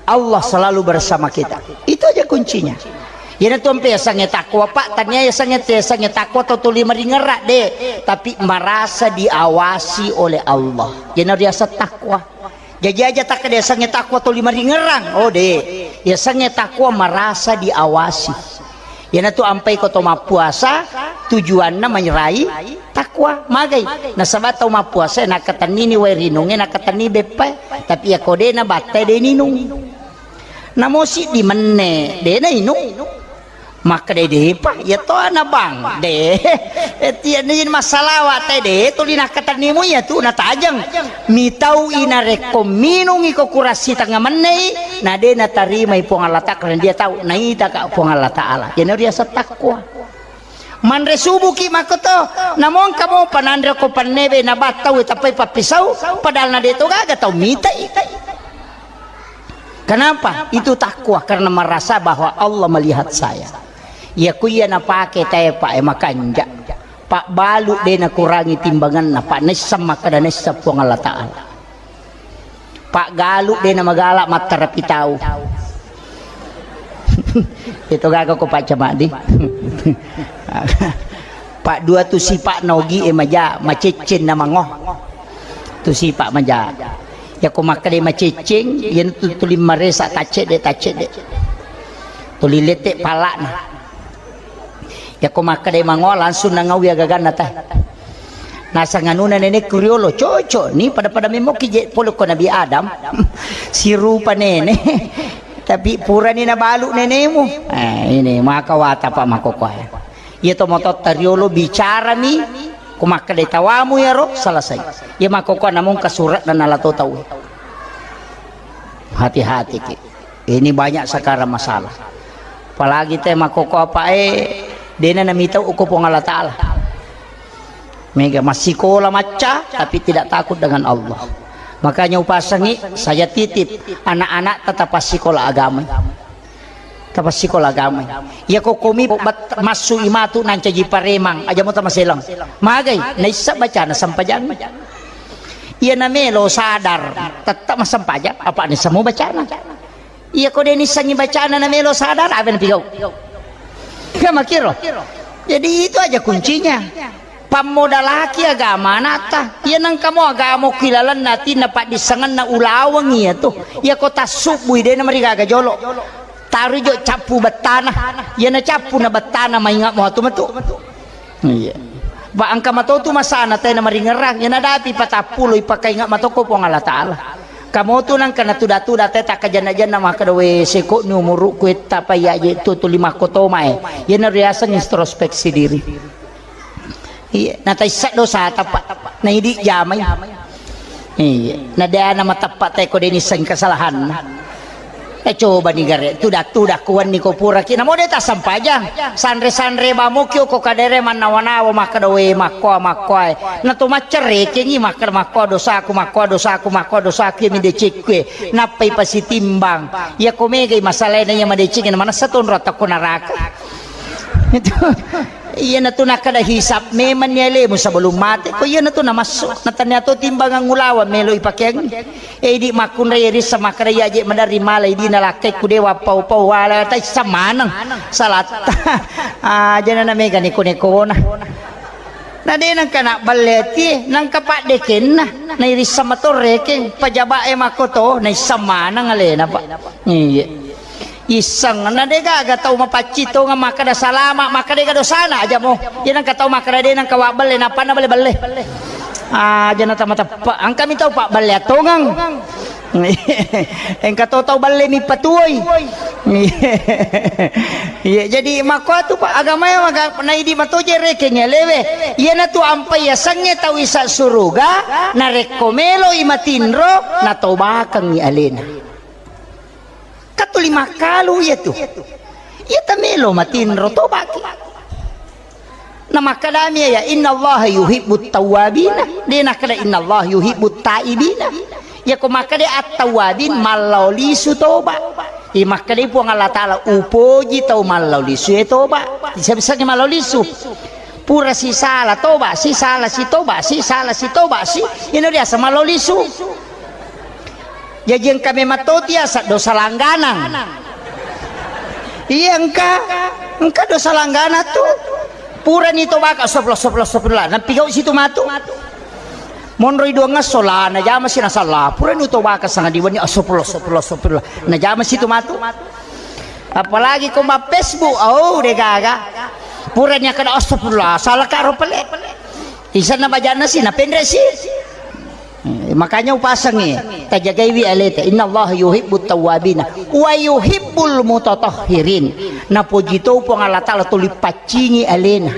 Allah selalu bersama kita. Itu aja kuncinya. Iyana tu ampe yasengnge takwa, Pak. Tania yasengnge, yasengnge takwa atau tuli maringerra, de. Tapi merasa diawasi oleh Allah. Iyana riaseng takwa. Jaji aja tak yasengnge takwa tuli maringerrang. Oh, de. Yasengnge takwa merasa diawasi. Iyana tu ampai ko to mappuasa, tujuanna manyerai takwa. Magai? Nasaba tau mappuasa nakatennini wae rinungnge, nakatenni beppae. Tapi iya ko de nabattai de ninung. Namo siddi menne, de nainung. Makkeda depa, iya to ana bang, de. Tiani masalawa te de, tuli nakkatennimu iya tu natajeng. Mitau i narekko minungi ko kurassi tengnga mennei, na de natarimai Puang Allah Ta'ala, karena dia tahu naitaka Puang Allah Ta'ala. Iyana riaseng takwa. Manre subuki makkoto, namo engka mopa nanre ko pennebe nabattau tappai pappisau, padahal na de to gaga tau mitai. Kenapa? Itu takwa karena merasa bahwa Allah melihat saya. Iya ku iya napake tae, Pak, e, makanja. Pak balu de nakurangi timbanganna, Pak, naisseng makkeda naisseng Puang Allah Ta'ala. Pak galu de namagala mattarapi tau. Itu gaga ko Pak Camadi. Pak dua tu sipa nogi e maja, macecceng na mango. Tu sipa maja. Iya ko makkeda macecceng, iyana tu tuli maresa taccedde, taccedde. Tuli lette palana. Iya ko makkeda mango langsung nangawi agaganna ta. Nasang anuna nenekku riolo, cocok ni pada-pada memoki je polo ko Nabi Adam. Sirupa nene. Tapi purani nabalu nenemu. Eh, ini maka wata Pak makkokkoe. Iya to mototta riolo bicarami, ko makkeda tawamu iyaro, selesai. Iya makkokkoe namung kasurat dan nalato tau. Hati-hati ki. Ini banyak sekarang masalah. Apalagi te makkokkoe apa e, dena namitau uko Puang Allah Ta'ala. Mega massikola macca, tapi tidak takut dengan Allah. Makanya upasangi, saya titip anak-anak tetap sikola agama. Tapasikola agamai. Iya ko komi bat-, massu imatu nancaji paremang, aja mo tamaselang. Magai, naissa bacana sampajang. Iya namelo sadar, tetap massempajang, apa naissa mo bacana. Iya ko de nissangi bacana namelo sadar, apa napigau? Kamakiro. Jadi itu aja kuncinya. Pammodalaki agama anatta. Iya nengka mo agama ki lalenna atinna paddissengenna ulaweng iya tu. Iya ko tassubbui de namarigaga jolo. Taroi jo cappu bettana. Iya na cappu na bettana mainga mo atu metu. Iya. Ba engka matotu masana tena maringerang, iya nadapi patappulo ipakainga matoko Puang Allah Ta'ala. Kamotu nangka natuda-tuda te takkajanna-janna makkeda we seko ni umurukku etta pa iya je tu tuli makkotoma e. Iya na riaseng introspeksi diri. Iya, nataissa dosata, Pak. Naidi jamai. Iya, na deana mateppa te ko de nisseng kesalahanna. Eh, coba ni gare, tuda-tuda kuwanni ko puraki. Namo de tassempajang. Sanre-sanre bamoki ko kadere mannawa-nawa makkeda we makkoa, makkoa e. Na to maccerekengi makkeda makkoa dosaku, makkoa dosaku, makkoa dosaku, iya mi decekku e. Nappai pasitimbang. Iya ko megai masalaina iya madeceng na manessa tonro takko naraka. Itu. Iyanatu nakkeda hisab memanni alemu sebelum mate. Ko iyanatu namassu. Natannia to timbangan ulaweng melo ipakeangngi. E, idi makkunrai irissa makkeda iya je maderri mala idi nalakkai ku dewa pau-pau wala taissa maneng. Salatta. Aja na mega neko-nekona. Na de nengka nabballe atie, nengka paddekenna. Na irissa mato rekeng, pajaba e makkoto, naissa maneng alena, Pak. Iya. Isseng, na de gaga tau mapaccing tongeng makkeda salama, makkeda de ga dosana aja mo. Iya nengka tau makkeda de nengka wabballe, nappa na balle-balle. Aja na tama teppa, engka mi tau pabballe attongeng. Engka to tau balle mi patuoi. Iya, jadi makkuatu Pak agama e maga-, naidi mato je rekeng alewe. Iyanatu ampai yasengnge tau isa suruga, narekko meloi matinro, natobakengngi alena. Katuli makkalu iya tu. Iya tamelo matinro tobaki. Na makkedami ya, "Innallaha yuhibbut tawwabina." De nakkeda, "Innallaha yuhibbut taibina." Iya ko makkeda at-tawwabin, mallau lisu toba. Iya makkeda Puang Allah Ta'ala, "Upoji tau mallau lisu e toba." Bisa-bisa mallau lisu. Pura sisala toba, sisala si toba, sisala si toba si. Ino biasa mallau lisu. Jaji engka memang to tiasa dosa langganang. Iya engka, engka dosa langganang tu. Purani tobaka astagfirullah, astagfirullah, astagfirullah. Nappigau situ matu. Monroi duangngesso la najama si nasalla. Purani tobaka sangadi wenni astagfirullah, astagfirullah, astagfirullah. Najama situ matu. Apalagi ko ma Facebook, oh de gaga. Purani akkeda astagfirullah, salaka ro pale. Isanna bajanna si, napenre si. Makanya upasengngi, tajagaiwi aleta. Innallaha yuhibbut tawwabina wa yuhibbul mutatahhirin. Napoji to Puang Allah Taala tuli paccingi alena.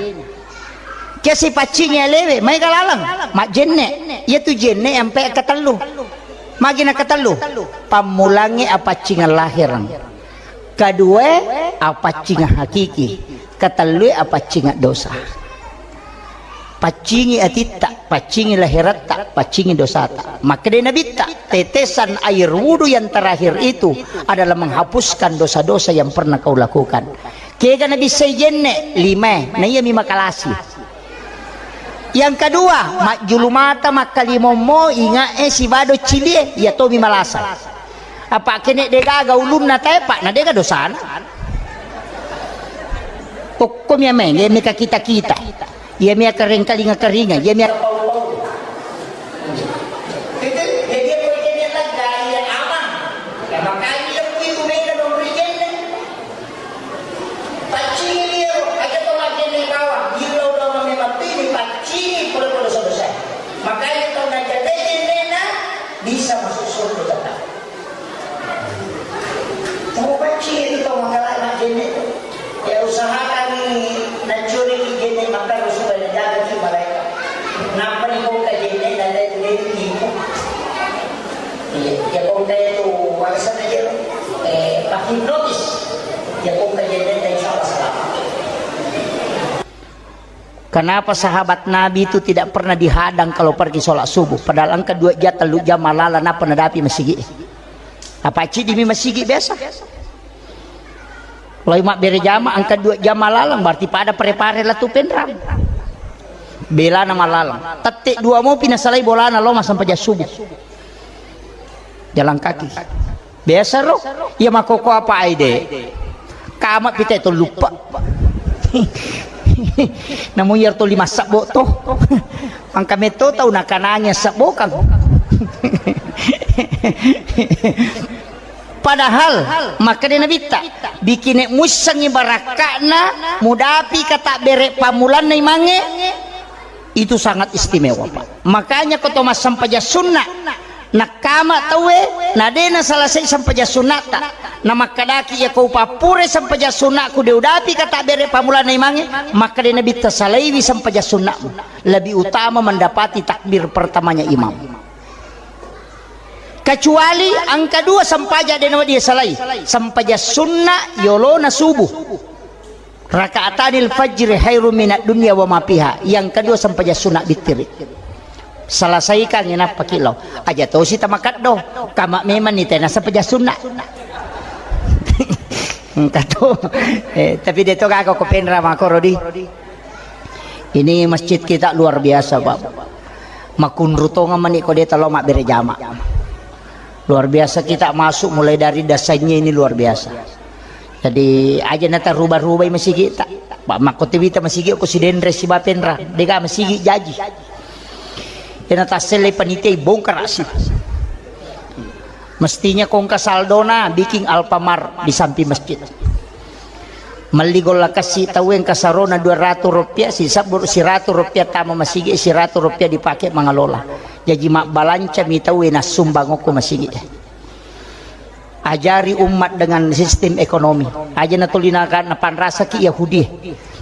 Kesi paccingi alewe, maega laleng majjenne. Iyatu jenne ampe ketellu. Magi na ketellu? Pammulangnge apaccingeng lahireng. Kedua, apaccingeng hakiki. Ketellue, apaccingeng dosa. Paccingi atitta, paccingi lahiratta, paccingi dosata. Makkeda Nabitta, tetesan air wudu yang terakhir itu adalah menghapuskan dosa-dosa yang pernah kau lakukan. Kega nabissai jenne? Lima, na iyami makalasi. Yang kedua, majjulu mata makkalimommo, ingae sibado cilie, iya tomi malasa. Apa kene degaga ulunna tae, Pak, na dega dosana. Okko mi ameng, iya mi kakita-kita. Iya mi kareng kalinga-karinga, iya mi. Jadi, jadi, apa yang dia lakukan? Iya, aman. Ya, makanya dia begitu, beda dong, reject. Paccingi iyaro, aja to majjenne bawang, illau bawang memang pini, paccingi pura-pura dosa-dosa. Makanya tau najagai jennena, bisa masuk surga tetap. Tau paccingi itu tau mangkalai majjenne tu. Ya usahakan ni nacuri ki jenne makkaro supaya najaga ki malaikat. Nappa ni bongka jenne dan lain-lain itu. Iya, iya, kongka itu, alasanna jero, eh, menghipnotis. Iya, kongka jenne, insya Allah selamat. Kenapa sahabat Nabi itu tidak pernah dihadang kalau pergi sholat subuh? Padahal engka dua jam, tellu jam malala, napa nadapi masigi? Apa ciddi mi masigi biasa? Loi mabbere jama, engka dua jama laleng, berarti pada pare-pare latu penrang. Belana malaleng. Tette dua mopi nasalai bolana lo massempajang subuh. Jalan kaki. Biasa ro. Iya makoko apa aide. Kama pite to lupa. Namu yar to lima sabbo to. Angka metto tau nakanangi sabbo kang. Padahal, makkeda Nabitta, bikine muissengngi barakka'na mudapi katabbere pammulanna imangnge, itu sangat istimewa, Pak. Makanya ko to massempajang sunna, nakkama tauwe, na de nasalasai sempajang sunnata, na makkedaki, iya ko upappure sempajang sunnaku de udapi katabbere pammulanna imangnge, makkeda Nabitta, salaiwi sempajang sunnamu, lebih utama mendapati takbir pertamanya imam. Kecuali engka dua sempajang de nawedding salai. Sempajang sunna yolona subuh. Rakaatanil fajri khairum minad dunya wa ma fiha. Yang kedua sempajang sunna bittiri. Selesaikan inappa kilo. Aja tosi tamakeddo. Kama memang ni tena sempajang sunna. Engka to. Eh, tapi de to gaga ko penra makoro di. Ini masjid kita luar biasa, Pak. Makunru tongeng mani ko de talo mabbere jama. Luar biasa kita masuk mulai dari dasarnya ini luar biasa. Jadi aja nata rubah-rubai masigi ta. Pak makko tiwita masigi ko sidenre si bapenra. Dega masigi jaji. Ena tassele panitia bongkar si. Mestinya kongka saldona bikin Alfamart di samping masjid. Melli golla kassi tauwe engka sarona dua ratu rupiah, sisabbu siratu rupiah tama masigi, siratu rupiah dipake mangalola. Jaji mabbalanca mi tauwe nassumbang okko masigi. Ajari umat dengan sistem ekonomi. Aja na tuli naga-, napanrasaki Yahudi.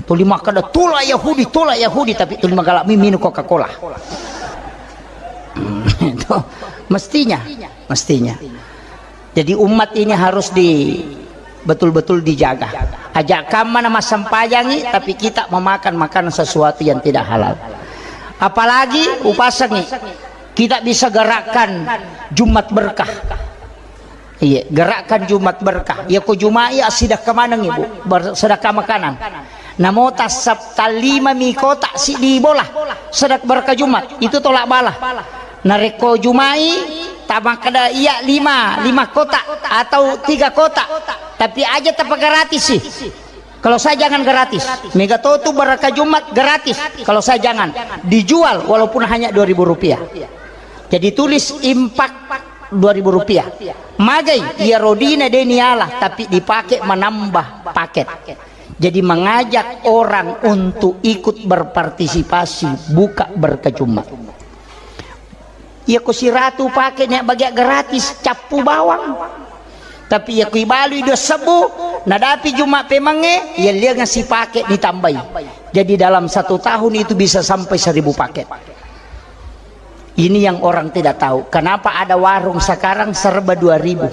Tuli makkeda, "Tolak Yahudi, tolak Yahudi," tapi tuli magala mi minum Coca-Cola. Itu mestinya, mestinya. Jadi umat ini harus di, betul-betul dijaga. Aja kamma na massempajangi, tapi kita memakan makanan sesuatu yang tidak halal. Apalagi upasengi, kita bisa gerakkan Jumat berkah. Iya, gerakkan Jumat berkah. Iya, ko Jumat iya sedekah maneng, Ibu. Ber-, sedekah makanan. Namo tassap talima mi kotak si di bola. Sedekah berkah Jumat. Itu tolak bala. Narekko Jumai, tamakkeda iya lima, lima kotak atau tiga kotak. Tapi aja tapa gratis sih. Kalau saya jangan gratis. Mega to tu berkah Jumat gratis. Kalau saya jangan. Dijual walaupun hanya dua ribu rupiah. Jadi tulis impak dua ribu rupiah. Magai, iya rodina de niala, tapi dipakai menambah paket. Jadi mengajak orang untuk ikut berpartisipasi buka berkah Jumat. Iya ko siratu pake nia bagia gratis, cappu bawang. Tapi iya ko ibalui dua sebbu, nadapi Juma pemangnge, iya lianga sipake nitambai. Jadi dalam satu tahun itu bisa sampai seribu paket. Ini yang orang tidak tahu. Kenapa ada warung sekarang serba dua ribu?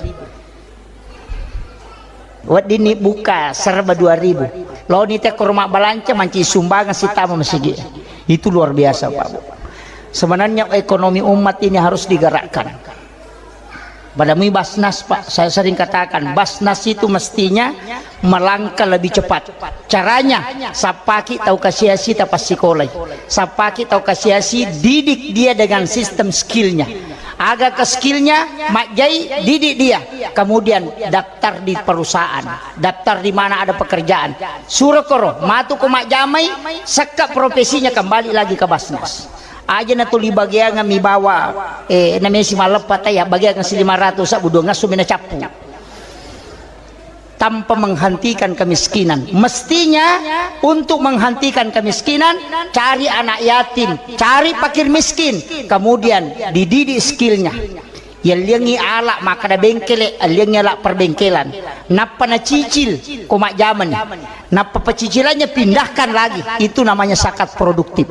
Weddinni buka serba dua ribu. Loni te ko rumah balanca manci sumbangan sitama masigi. Itu luar biasa, Pak Bu. Sebenarnya ekonomi umat ini harus digerakkan. Pada mui Basnas, Pak, saya sering katakan, Basnas itu mestinya melangkah lebih cepat. Caranya, sappaki tau kasiasi tapassikolai. Sappaki tau kasiasi, didik dia dengan sistem skillnya. Aga ke skillnya, majjai, didik dia. Kemudian daftar di perusahaan, daftar di mana ada pekerjaan. Suro koro, matu ko majjamai, sekka profesinya kembali lagi ke Basnas. Aja na tuli bagiang mi bawa, eh, namanya si maleppa taya, bagiang si lima ratus, sabu dua ngasu mina cappu. Tanpa menghentikan kemiskinan. Mestinya untuk menghentikan kemiskinan, cari anak yatim, cari fakir miskin, kemudian dididik skillnya. Yelliangi ala makkada bengkele, yelliangi ala perbengkelan. Nappa nacicil, ko majjamani. Nappa pecicilannya pindahkan lagi. Itu namanya zakat produktif.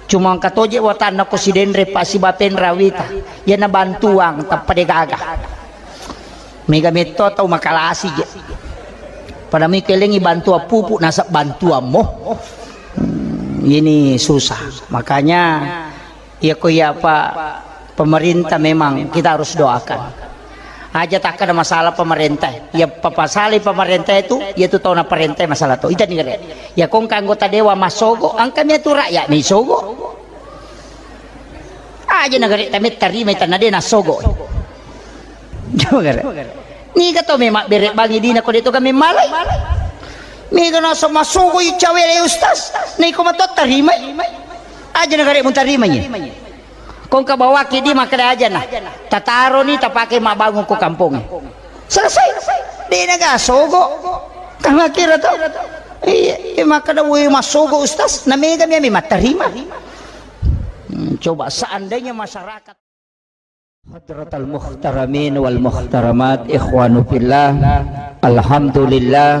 Cuma engka toje watanna ko sidenre pa sibapenra wita. Iyana bantuang tappa de gaga. Mega metto tau makalasi je. Pada mi kelengi bantuan pupuk nasab bantuanmu. Hmm, ini susah. Makanya iya ko iya apa pemerintah memang kita harus doakan. Aja takkada masalah pemerintah. Ya papasali pemerintah itu, ya itu tau na perintah masalah to. Ita ni gare. Ya kong anggota dewan masogo, angka mi atu rakyat mi sogo. Aja na gare tame tarima itanna de na sogo. Coba gare. Niga to memang bere bangi dina ko de to kami malai. Mega naso masogo i cawe le ustaz. Niko mato tarima. Aja na gare mun tarima ye. Kong kabawaki di makkeda aja na. Tataroni tapake mabbangung ko kampongnge. Selesai. Dena ga sogo. Kang akhir to. Iya, iya, makkeda woi masogo ustaz, na mega mi ami mattarima. Hmm, coba seandainya masyarakat. Hadratal muhtaramin wal muhtaramat, ikhwanu fillah. Alhamdulillah.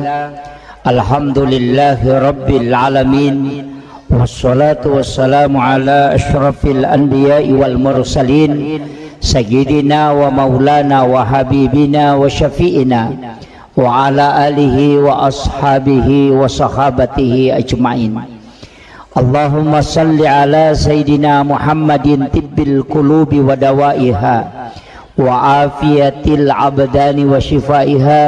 Alhamdulillahi rabbil alamin. Wassalatu wassalamu ala asyrafil anbiya'i wal mursalin, sayyidina wa maulana wa habibina wa syafi'ina, wa ala alihi wa ashabihi wa sahabatihi ajma'in. Allahumma salli ala sayyidina Muhammadin tibbil qulubi wa dawaiha, wa afiyatil abdani wa shifaiha,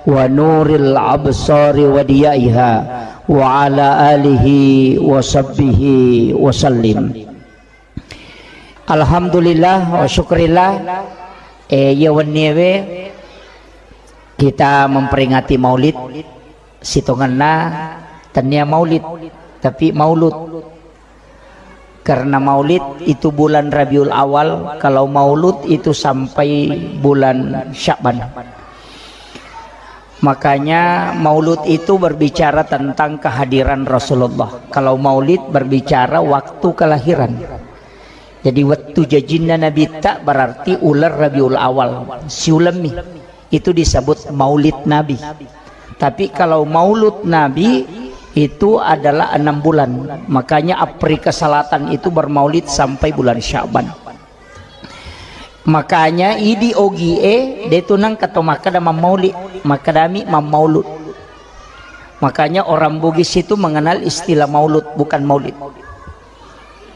wa nuril absari wa diyaiha, wa ala alihi wa sahbihi wa sallim. Alhamdulillah wa syukurillah. Eh, iya wenniewe kita memperingati Maulid. Sitongenna tennia Maulid, tapi Maulud. Karena Maulid itu bulan Rabiul Awal, kalau Maulud itu sampai bulan Sya'ban. Makanya Maulud itu berbicara tentang kehadiran Rasulullah. Kalau Maulid berbicara waktu kelahiran. Jadi, wettu jajinna Nabitta berarti uleng Rabiul Awal, siulemmi. Itu disebut Maulid Nabi. Tapi kalau Maulud Nabi itu adalah enam bulan. Makanya Afrika Selatan itu bermaulid sampai bulan Sya'ban. Makanya idi ogie de tu nengka to makkeda mammaulid, makkedami mammaulud. Makanya orang Bugis itu mengenal istilah maulud, bukan maulid.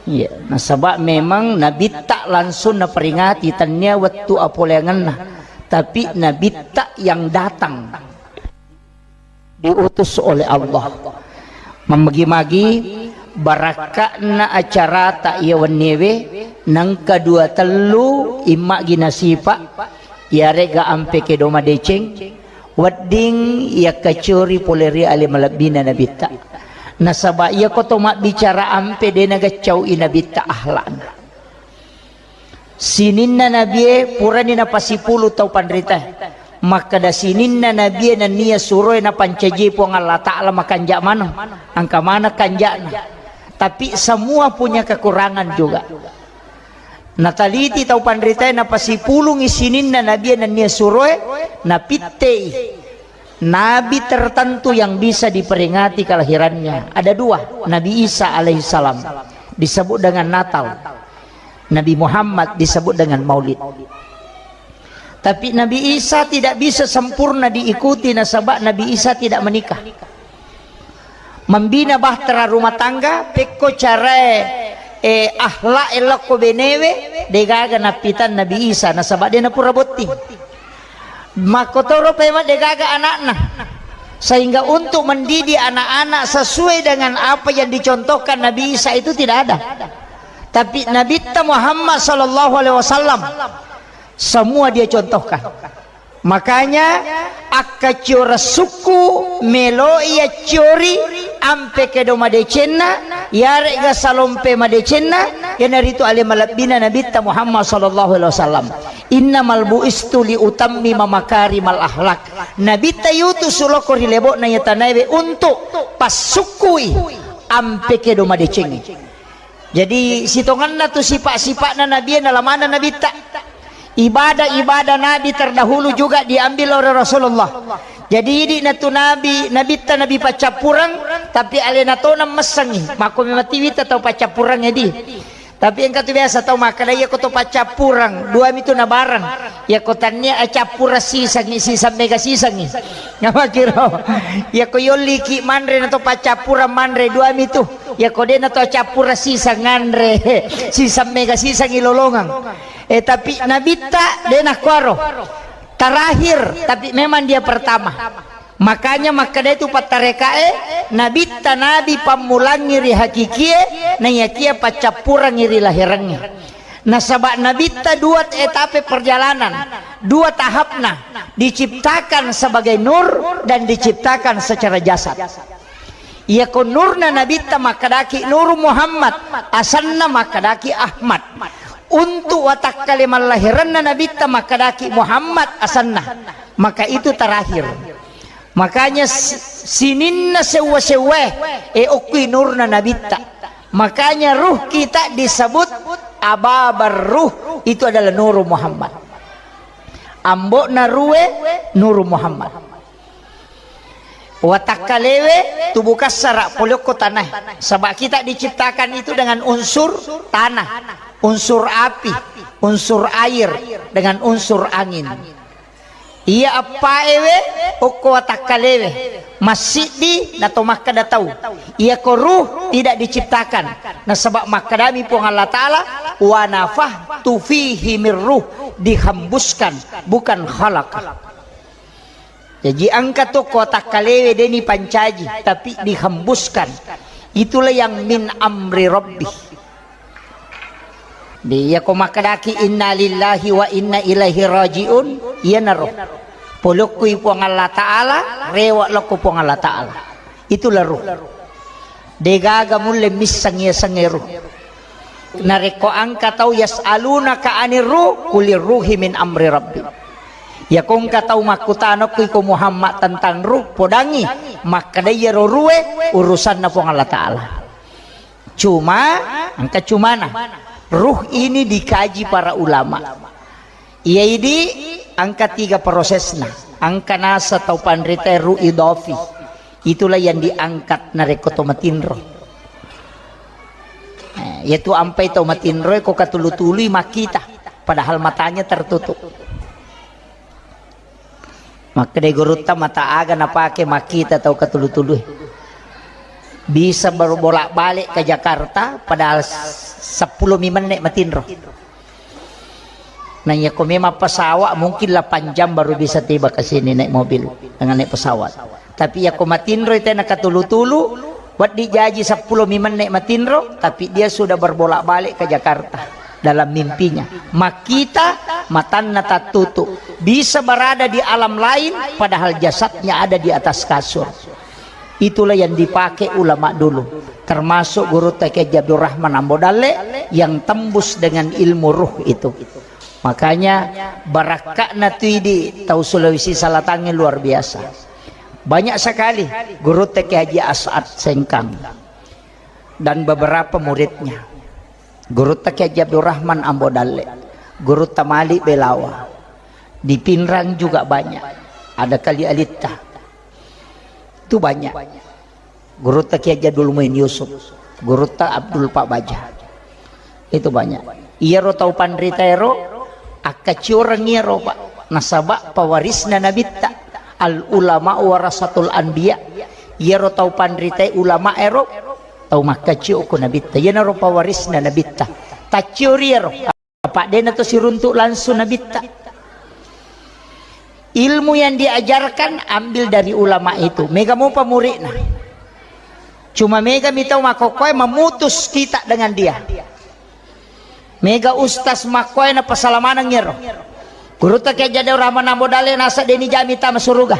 Iya, nasaba memang Nabitta langsung naperingati, tennia wettu apoleangenna, tapi Nabitta yang datang, diutus oleh Allah. Mammagi-magi barakka'na acarata iya wenniewe, nengka dua tellu imma'gi nasipa, iyarega ampe kedo madeceng, wedding yakkacori pole ri ale malebbina Nabitta. Nasaba iyako to mabbicara ampe de nagaccau'i Nabitta akhlakna. Sininna Nabie purani napasipulu tau panritae. Makkeda sininna Nabie nennia suroe napancaji Puang Allah Ta'ala makanja maneng. Engka maneng kanjana. Tapi semua punya kekurangan juga. Nataliti tau panritae, napasipulungi sininna nabie nennia suroe, napittei nabi tertentu yang bisa diperingati kelahirannya. Ada dua, Nabi Isa alaihissalam disebut dengan Natal, Nabi Muhammad disebut dengan Maulid. Tapi Nabi Isa tidak bisa sempurna diikuti nasaba Nabi Isa tidak menikah. Mambina bahtera rumah tangga, pekko carae, eh, akhlak e lokko benewe, degaga nappitan Nabi Isa, nasaba de napura botting. Makkotoro pema degaga anakna. Sehingga untuk mendidik anak-anak sesuai dengan apa yang dicontohkan Nabi Isa itu tidak ada. Tapi Nabitta Muhammad sallallahu alaihi wasallam, semua dia contohkan. Makanya, akkaccioreng sukku meloi acciori ampe kedo madecenna, yare'ga salompe madecenna, iyanaritu ale malebbina Nabitta Muhammad sallallahu alaihi wasallam. Innamal bu'istu li utammima makarimal akhlak. Nabitta yutus ulokko ri lebo'na iya tanaewe untuk passukkui ampe kedo madecengnge. Jadi, sitongenna tu sipa-sipa'na Nabi, nalamana Nabitta. Ibadah-ibadah Nabi terdahulu juga diambil oleh Rasulullah. Jadi, idi na tu Nabi, Nabitta Nabi paccappureng, tapi alena tona messengi. Makko memang tiwita tau paccappureng edi. Tapi engka tu biasa tau makkeda, iya ko to paccappureng, dua mi tu nabareng. Iya ko tannia accappureng sisengi, siseng mega sisengi. Namakiro. Iya ko yolliki manre na to paccappureng manre, dua mi tu. Iya ko de na to accappureng siseng nganre, siseng mega sisengi lolongeng. Eh, tapi Nabitta de na kuaro. Terakhir, tapi memang dia pertama. Makanya makkeda itu pattarekae, Nabitta Nabi pammulangi ri hakikie, naiyakia paccappurangi ri lahirangnge. Nasaba Nabitta dua etape perjalanan, dua tahapna, diciptakan sebagai nur dan diciptakan secara jasad. Iya ko nurna Nabitta makkedaki Nur Muhammad, asanna makkedaki Ahmad. Untuk watakkale mallahiranna Nabitta makkedaki Muhammad asanna. Maka itu terakhir. Makanya si-, sininna sewwa-sewwae, e, okkui nurna Nabitta. Makanya ruh kita disebut ababar ruh, itu adalah Nur Muhammad. Ambo'na ruwe Nur Muhammad. Watakkalewe tubuh kassara polokko tanae. Saba kita diciptakan itu dengan unsur tanah, unsur api, unsur air, dengan unsur angin. Iya eppaewe okko watakkalewe, massiddi nato makkeda tau. Iya ko ruh tidak diciptakan. Nasaba makkedami Puang Allah Ta'ala, "Wa nafakhtu fihi mir ruh," dihembuskan, bukan khalaqa. Jaji engka to ko watakkalewe deni pancaji, tapi dihembuskan. Itulah yang min amri rabbi. Di, iya ko makkedaki inna lillahi wa inna ilaihi raji'un, iyanaro. Polokkui Puang Allah Ta'ala, rewa lokko Puang Allah Ta'ala. Itulah ruh. Degaga mulle misseng yasengnge ruh. Narekko engka tau yas'alunaka anir ruh, kulir ruhi min amri rabbi. Iya ko engka tau makkutana okko iko Muhammad tentang ruh, podangi makkeda iyaro ruhe urusanna Puang Allah Ta'ala. Cuma, engka cumana. Ruh ini dikaji para ulama. Iya idi engka tiga prosesna. Engka nasa tau panrita ruh idofi. Itulah yang diangkat narekko to matinro. Eh, yaitu ampai to matinro ko katulu-tului makkita. Padahal matanya tertutup. Makkedai gurutta, mata aga napake makkita tau katulu-tului? Bisa baru bolak-balik ke Jakarta, padahal sepuluh mi menne matinro. Nah, iya ko memang pesawat mungkin delapan jam baru bisa tiba ke sini naik mobil dengan naik pesawat. Tapi iya ko matinro itu enak katulu-tulu, Wedding jaji seppulo mi menne matinro, tapi dia sudah berbolak-balik ke Jakarta dalam mimpinya. Makkita, matanna tattutu. Bisa berada di alam lain, padahal jasadnya ada di atas kasur. Itulah yang dipakai ulama dulu, termasuk Gurutta Kiai Haji Abdul Rahman Ambo Dalle yang tembus dengan ilmu ruh itu. Makanya, barakka'na tu idi tau Sulawesi Selatangnge luar biasa. Banyak sekali Gurutta Kiai Haji As'ad Sengkang dan beberapa muridnya. Gurutta Kiai Haji Abdurrahman Ambo Dalle, Gurutta Malik Belawa, di Pinrang juga banyak, ada Kali Alitta, itu banyak. Gurutta Kiai Haji Abdul Muin Yusuf, Gurutta Abdul Pak Baja, itu banyak. Iyaro tau panrita ero akkaccioreng iyaro, Pak, nasaba pewarisna nabitta. Al ulama warasatul anbiya. Iyaro tau panrita ulama ero tau makkaccio ko nabitta, iyanaro pewarisna nabitta. Tacciori iyaro, apa dena to siruntuk langsung nabitta. Ilmu yang diajarkan ambil dari ulama itu. Mega mopa muridna. Cuma mega mi tau makkokkoe memutus kita dengan dia. Mega ustaz makkoe na pasalamaneng iyaro. Gurutta Kiai Haji Abdurrahman Ambo Dalle nasa deni jami tama suruga.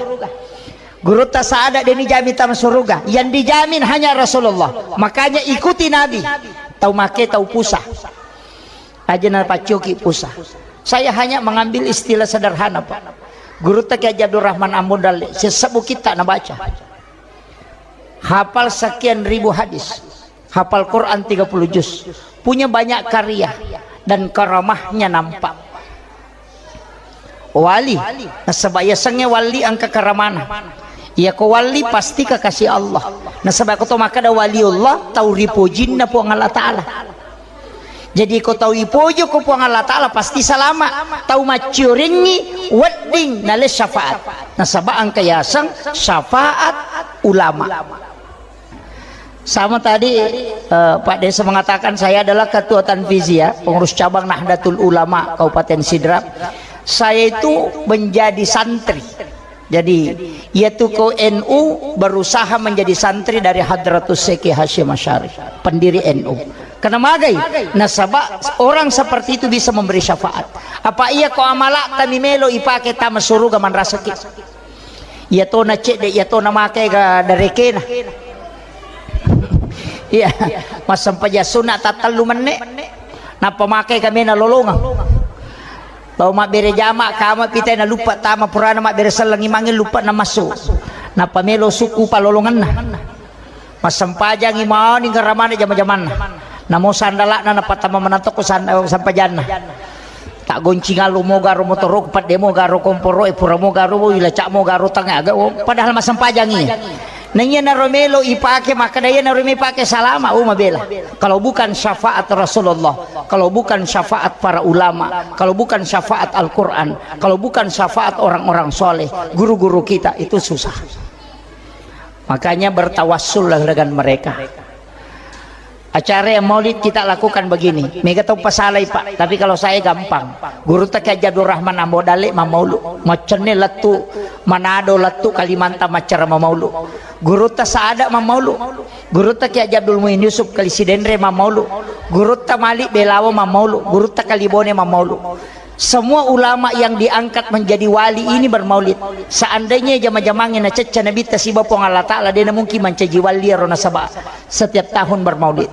Gurutta Saada deni jami tama suruga. Yang dijamin hanya Rasulullah. Makanya ikuti Nabi. Tau make tau pusa. Aja na paccoki pusa. Saya hanya mengambil istilah sederhana, Pak. Gurutta Kiai Haji Abdurrahman Ambo Dalle, sessa bukitta na baca. Hafal sekian ribu hadis. Hafal Quran tiga puluh juz. Punya banyak karya dan karamahnya nampak. Wali, nasaba yasengnge wali engka karamana. Iyako wali pasti kekasih Allah. Nasaba ko to makkeda waliullah, tau ripojinna Puang Allah Ta'ala. Jadi ko tau ipojo ko Puang Allah Ta'ala pasti salama. Tau macciorengngi wedding nale syafaat. Nasaba engka yaseng syafaat ulama. Sama tadi, eh, Pak Desa mengatakan saya adalah ketua Tanfiziyah, pengurus cabang Nahdlatul Ulama Kabupaten Sidrap. Saya itu menjadi santri. Jadi, iyatu ko N U berusaha menjadi santri dari Hadratus Syekh Hasyim Asy'ari, pendiri N U. Karena magai, nasaba orang seperti itu bisa memberi syafaat. Apa iya ko amala tami melo ipake tama suruga manrasaki. Iya tona cedde, iya tona make ga darekena. Iya, massempajang sunna tattellu menne. Nappa make kamena lolongeng. Tau mabbere jama, kama pitai na luppa tama purana mabbere selleng imangnge luppa na massu. Nappa melo sukku palolongenna. Massempajangi mani garamana jama-jamanna. Namo sandala'na napatama manantokko san-, sampajanna. Tak goncing alo mo garo motoro, pedde mo garo komporo, e pura mo garo, ilaca mo garo tanga, aga, oh, padahal massempajangi. Nang iyanaro melo ipake, makkeda iyanaro melo ipake salama, oh, mabela. Kalau bukan syafaat Rasulullah, kalau bukan syafaat para ulama, kalau bukan syafaat Al-Quran, kalau bukan syafaat orang-orang soleh, guru-guru kita, itu susah. Makanya bertawassullah dengan mereka. Acara yang maulid kita lakukan begini. Mega tau pasalai, Pak. Tapi kalau saya gampang. Gurutta Kiai Haji Abdurrahman Ambo Dalle mammaulu. Maccenne lettu Manado, lettu Kalimantan maccara mammaulu. Gurutta Saada mammaulu. Gurutta Kiai Haji Abdul Muin Yusuf Kali Sidenreng mammaulu. Gurutta Malik Belawa mammaulu. Gurutta Kali Bone mammaulu. Semua ulama yang diangkat menjadi wali ini bermaulid. Seandainya jama-jamangnge nacecca Nabitta siba Puang Allah Ta'ala, dena mungkin mancaji wali ero nasaba setiap tahun bermaulid.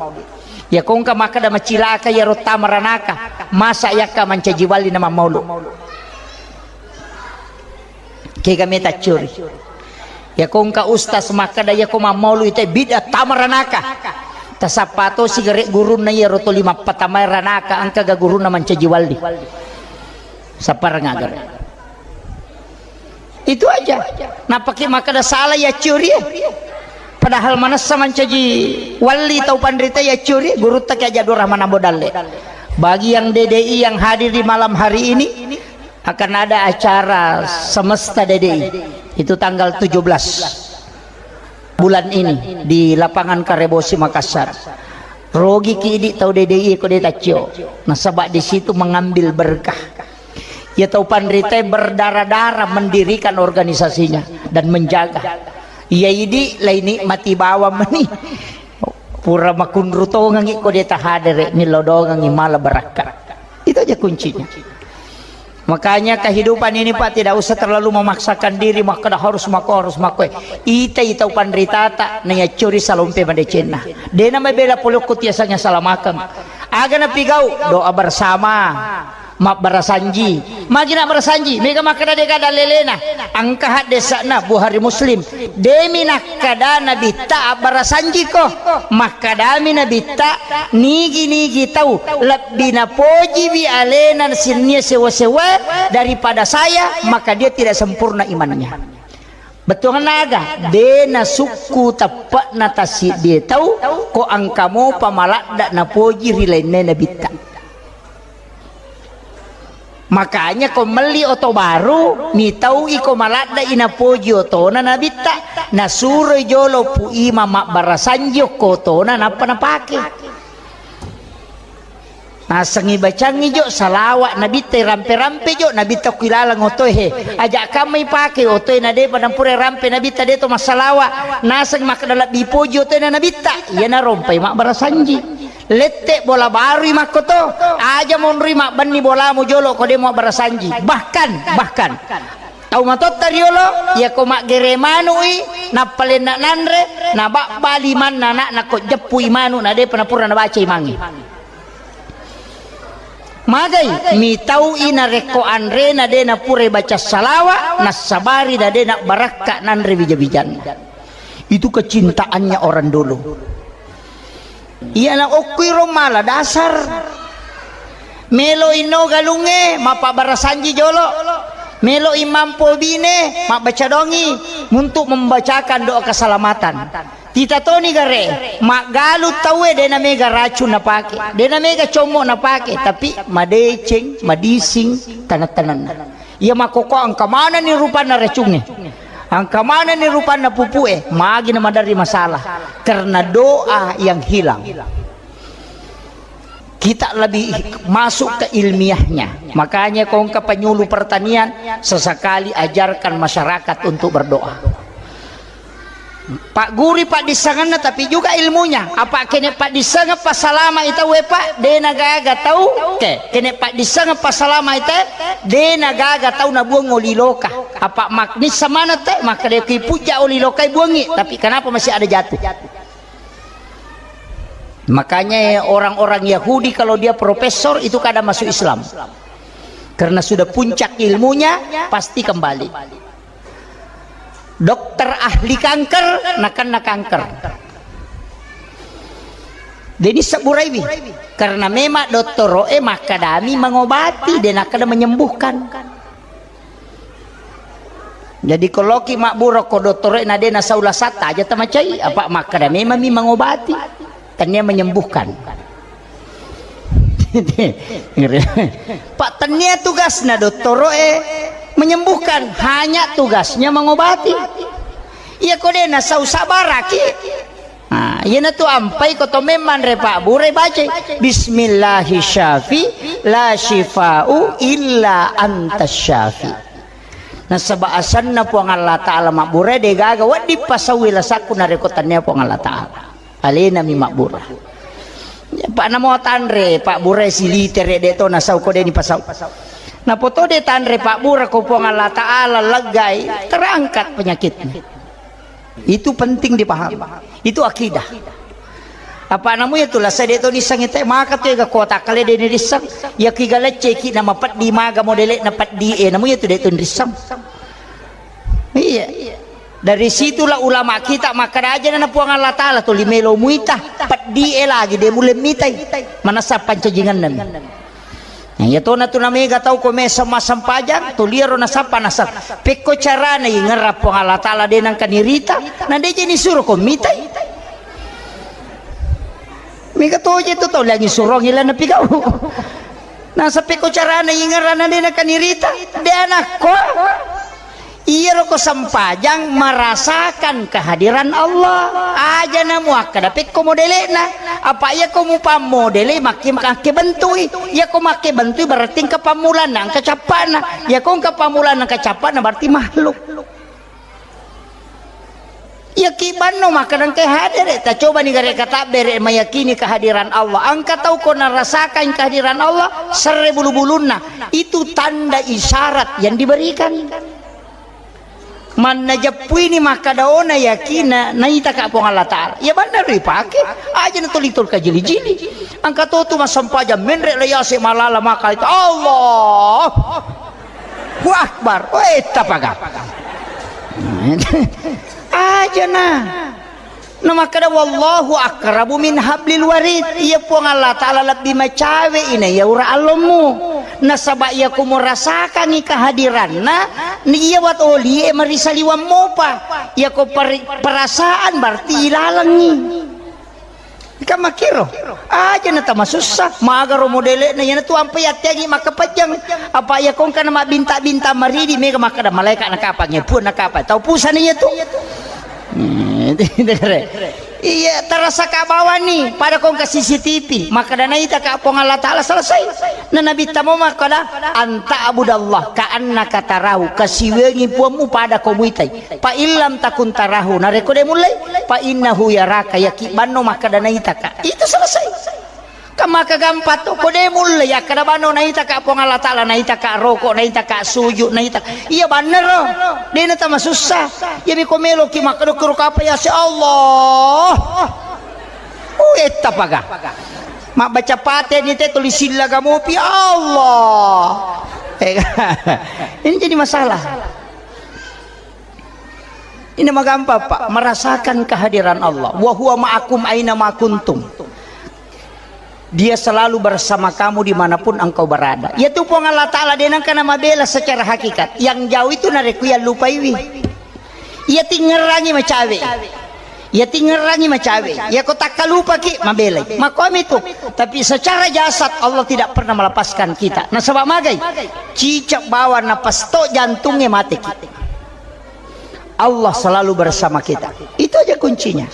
Ya kongka makkeda macilaka iyaro tamaranaka, masa yakka mancaji wali na mammaulu. Kega meta curi. Yako engka ustaz makkeda, yako mammaulu ite bid'ah tamaranaka. Tasappa to sigare gurunna iyaro toli mappatamae ranaka, engka ga gurunna mancaji walli. Sappareng agare. Itu aja. Napake makkeda salah ya curi. Padahal manessa mancaji walli tau panrita ya curi, gurutta Kiai Haji Abdul Rahman Ambo Dalle. Bagi yang D D I yang hadir di malam hari ini, akan ada acara semesta D D I. Itu tanggal tujuh belas bulan ini di lapangan Karebosi, Makassar. Rogi ki idi tau D D I ko de taccio. Nasaba di situ mengambil berkah. Ya tau panritae berdarah-darah mendirikan organisasinya dan menjaga. Iya idi lai nikmati bawang meni. Pura makunru tongengi ko de tahadere, millau dongengi mala barakka. Itu aja kuncinya. Makanya kehidupan ini, Pak, tidak usah terlalu memaksakan diri, makkeda harus mako, harus mako. Ita, ita upanritata, na yaccuri salompe madecenna. Dena mabela polokku tiasanya salamakeng. Aga napigau, doa bersama. Mabbarasanji. Magi nabbarasanji? Mega makkeda de gaga dalelena. Engka haddesa'na Bukhari Muslim. Demi nakkeda Nabitta abbarasanjiko. Makkedami Nabitta, nigi-nigi tau lebbi napojiwi alena sininna sewa-sewa daripada saya, maka dia tidak sempurna imannya. Bettuanna aga? De nasukku teppe'na tassiddie tau, ko engka mopa maladde napoji ri lainna Nabitta. Makanya ko melli oto baru, mitau iko maladde inapoji otona Nabitta, nasuroi jolo Pu Imang mabbarasanji okko otona nappa napake. Nasengngi bacangngi jo salawa Nabitta, rampe-rampe jo Nabitta ku ilaleng otoe he. Aja kamma ipake otoe na depa nampura rampe Nabitta de to massalawa. Naseng makkeda lebbi poji otoe na Nabitta. Iyana rompai mabbarasanji. Lette bola barui makkoto. Aja monrui mabbenni bolamu jolo ko de mabbarasanji. Bahkan, bahkan Tau matotta riolo, iyako maggere manu'i, nappa lenna nanre, nababba limanna ana'na ko jeppui manu, na depa napura nabaca imangnge. Magai, mitau'i narekko anrena de napurai baca salawa, nassabari na de nabbarakka nanre wija-wijanna. Itu kecintaannya orang dulu. Iyana okkuiro mala dasar. Melo inno galungnge, mappabarasanji jolo. Melo imampo bine, mabbaca dongi untuk membacakan doa keselamatan. Tita toni gare, maggalu tauwe dena mega racun napake, dena mega commo napake, tapi madeceng, madising, taneng-tanenna. Iya makkokko engka manenni rupanna racungnge. Engka manenni rupanna pupue, magi na maderri masalah. Karena doa yang hilang. Kita lebih masuk ke ilmiahnya. Makanya ko engka penyuluh pertanian, sesekali ajarkan masyarakat untuk berdoa. Pagguri paddissengenna, tapi juga ilmunya. Apa kene paddissengeng passalama ita we, Pak, de nagaga tau ke. Kene paddissengeng passalama ita, de nagaga tau nabuang oli loka. Apa maknissa mana te, maka de ki puja oli lokai buangi, tapi kenapa masih ada jatuh? Makanya orang-orang Yahudi kalau dia profesor itu kada masuk Islam. Karena sudah puncak ilmunya, pasti kembali. Dokter ahli kanker, nakenna kanker. Deni sebburaiwi, karena memang dottoro'e makkadami mengobati, de nakkeda menyembuhkan. Jadi koloki mabbura ko dottoro'e na de nasau lasatta aja tamacai, apa makkada memang mi mengobati. Tania menyembuhkan. Pak, tania tugasna dottoro'e menyembuhkan, hanya tugasnya mengobati. Iya ko de nasau sabaraki. Nah, iyanatu ampai ko to memang re pabbura bacai, "Bismillahi syafi, la syifa'u illa anta syafi." Nasaba asanna Puang Allah Ta'ala mabbura, de gaga wedding pasauwi lasakku narekko tania Puang Allah Ta'ala. Alena mi mabbura. Pak namo tanre, pabbura silitere de to nasau ko de ni pasau. Napoto de tanre pabbura ko Puang Allah Ta'ala leggai, terangkat penyakitnya. Itu penting dipahami. Itu akidah. Apa namu ya tu lasa de to nisseng ite, maka tu ega kota kale de nisseng. Ya ki galecce ki nama peddi maga modele na peddi e, namu ya tu de to nisseng. Iya. Dari situlah ulama kita makkada aja na Puang Allah Ta'ala tuli melo muita, peddi e lagi de mulle mitai. Manassa pancajingan nami. Nah, iya tona tu namega tau ko mesa massempajang, tu liaro nasappa nasa. Pekko carana ingerra Puang Allah Ta'ala de nangka nirita, na de je nisuro ko mitai. Mega toje tu tau langi surong ila napigau. Nasa pekko carana ingerra na de nangka nirita, de anakko. Iyaro ko sempajang merasakan kehadiran Allah. Aja na muakkada pekko modele'na. Apa iya ko mupammodele makke, makke bentui. Iya ko makke bentui berarti engka pammulanna, engka cappa'na. Iya ko engka pammulanna, engka cappa'na berarti makhluk. Iya ki banno makkada engka hadere, ta coba ni gare katabbere meyakini kehadiran Allah. Engka tau ko narasakan kehadiran Allah, serre bulu-bulunna. Itu tanda isyarat yang diberikan. Manna jeppuini makkada ona yakinna naitaka Puang Allah Ta'ala. Iya bannero ipake, aja natoli-toli kajili-jili. Engka to tu massempajang menre' la yase malala maka itu, Allahu Akbar. Weh, tapaga. Aja na. Na makkada, "Wallahu aqrabu min hablil warid." Iya Puang Allah Ta'ala lebbi macawe ina iya ura allommu. Nasaba iyako murasakangi kehadiranna, ni iya wat olie marisaliwang mopa. Iyako peri-, perasaan berarti ilalengi. Kan makkiro, aja na tamasussa, magaro modele'na, iyana tu ampai atteangi makkapajang. Apa iyako engkana mabbinta-binta maridi, mega makkada malaika nakapangnge, puang nakapa, tau pusana iya tu. Hmm, iya, terasa ka bawani, pada kongka C C T V, makkada naitaka Puang Allah Ta'ala selesai. Na Nabi tamo makkada, "Anta abudallah ka annaka tarahu," kasiwengi puammu pada ko muitai. "Fa illam takun tarahu," narekko de mullei, "fa innahu yaraka," yaki banno makkada naitaka. Itu selesai. Kan maka gampang to, ko de mulle yakkada bano naitaka Puang Allah Ta'ala, naitaka roko, naitaka sujud, naitaka. Iya bannero. De na tamasussa. Iya mi ko meloki makkada kero kapa ya si Allah. Oh, etta paga. Mabbaca pate ni te tulis silla gamopi Allah. Eh, ini jadi masalah. Ini magampang, Pak, merasakan kehadiran Allah. "Wa huwa ma'akum aina ma kuntum." Dia selalu bersama kamu dimanapun engkau berada. Yaitu Puang Allah Ta'ala de nengka na mabela secara hakikat. Yang jauh itu narekko yallupaiwi. Iya tingerangi macawe. Iya tingerangi macawe. Iya ko takkalupaki mabelai. Makomi tu. Tapi secara jasad Allah tidak pernah melepaskan kita. Nasaba magai? Cicak bawang napas to jantungnge mateki. Allah selalu bersama kita. Itu aja kuncinya.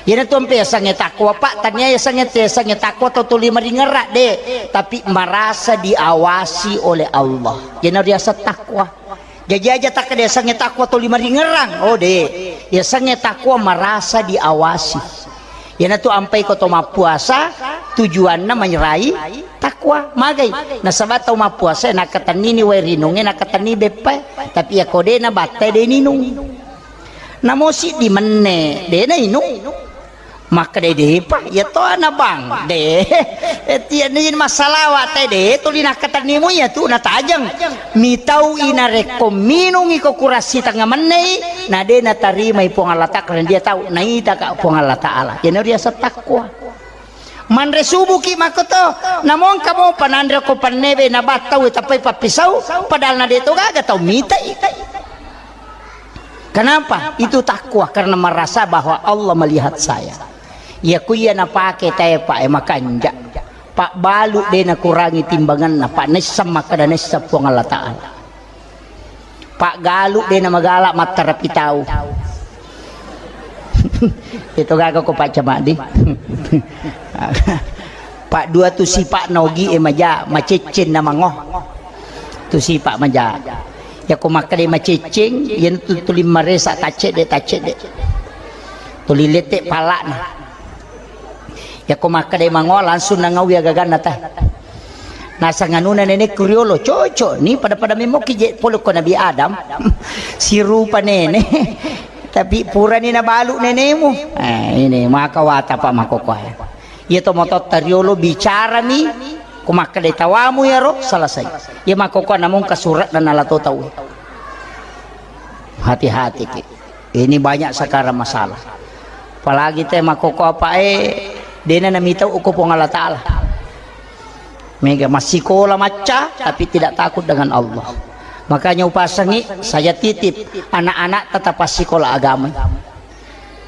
Iyana tu ampe yasengnge takwa, Pak, tania yasengnge, yasengnge takwa tau tuli maringerra, de, tapi merasa diawasi oleh Allah. Iyana riaseng takwa. Jaji aja takkeda yasengnge takwa tuli maringerrang. Oh, de. Yasengnge takwa merasa diawasi. Iyana tu ampai ko to mappuasa, tujuanna manyerai takwa, magai. Nasaba tau mappuasa nakatennini wae rinungnge, nakatenni beppae. Tapi iyako de nabattai de ninung. Namo siddi menne, de nainung. Makkeda depa, iya to ana bang, de. Tiya ni masalawa te de, tuli nakatennimu iya tu natajeng. Mitau ina rekko minungi ko kurassi tengnga mennei, na de natarimai Puang Allah Ta'ala, karena dia tahu naitaka Puang Allah Ta'ala. Iyana riaseng takwa. Manre subuki makkoto, namongka mopa nanre ko pannebe nabattau tappai pappisau, padahal na de to gaga tau mitai. Kenapa? Itu takwa karena merasa bahwa Allah melihat saya. Iya ku iya napake tae pa e makanja. Pak balu de nakurangi timbanganna, Pak naisseng makkeda naisseng Puang Allah Ta'ala. Pak galu de namagala mattarapi tau. Itu gaga ko Pak Camadi. Pak dua tu sipa nogi e maja, macecceng na mango. Tu sipa maja. Iya ko makkeda macecceng, iya tu tuli maresa taccedde, taccedde. Tuli lette palana. Iya ko makkeda mango langsung nangawi agaganna ta. Nasang anuna nenekku riolo, cocok ni pada-pada memoki je polo ko Nabi Adam. Sirupa nene. Tapi purani nabalu nenemu. Eh, ini maka wata Pak makokoe. Iya to mototta riolo bicarami, ko makkeda tawamu iyaro, selesai. Iya makokoe namung kasurat dan nalato tau. Hati-hati ki. Ini banyak sekarang masalah. Apalagi te makkokko apae, dena namitau uko Puang Allah Ta'ala. Mega massikola macca, tapi tidak takut dengan Allah. Makanya upasangi, saya titip anak-anak tetap sikola agama.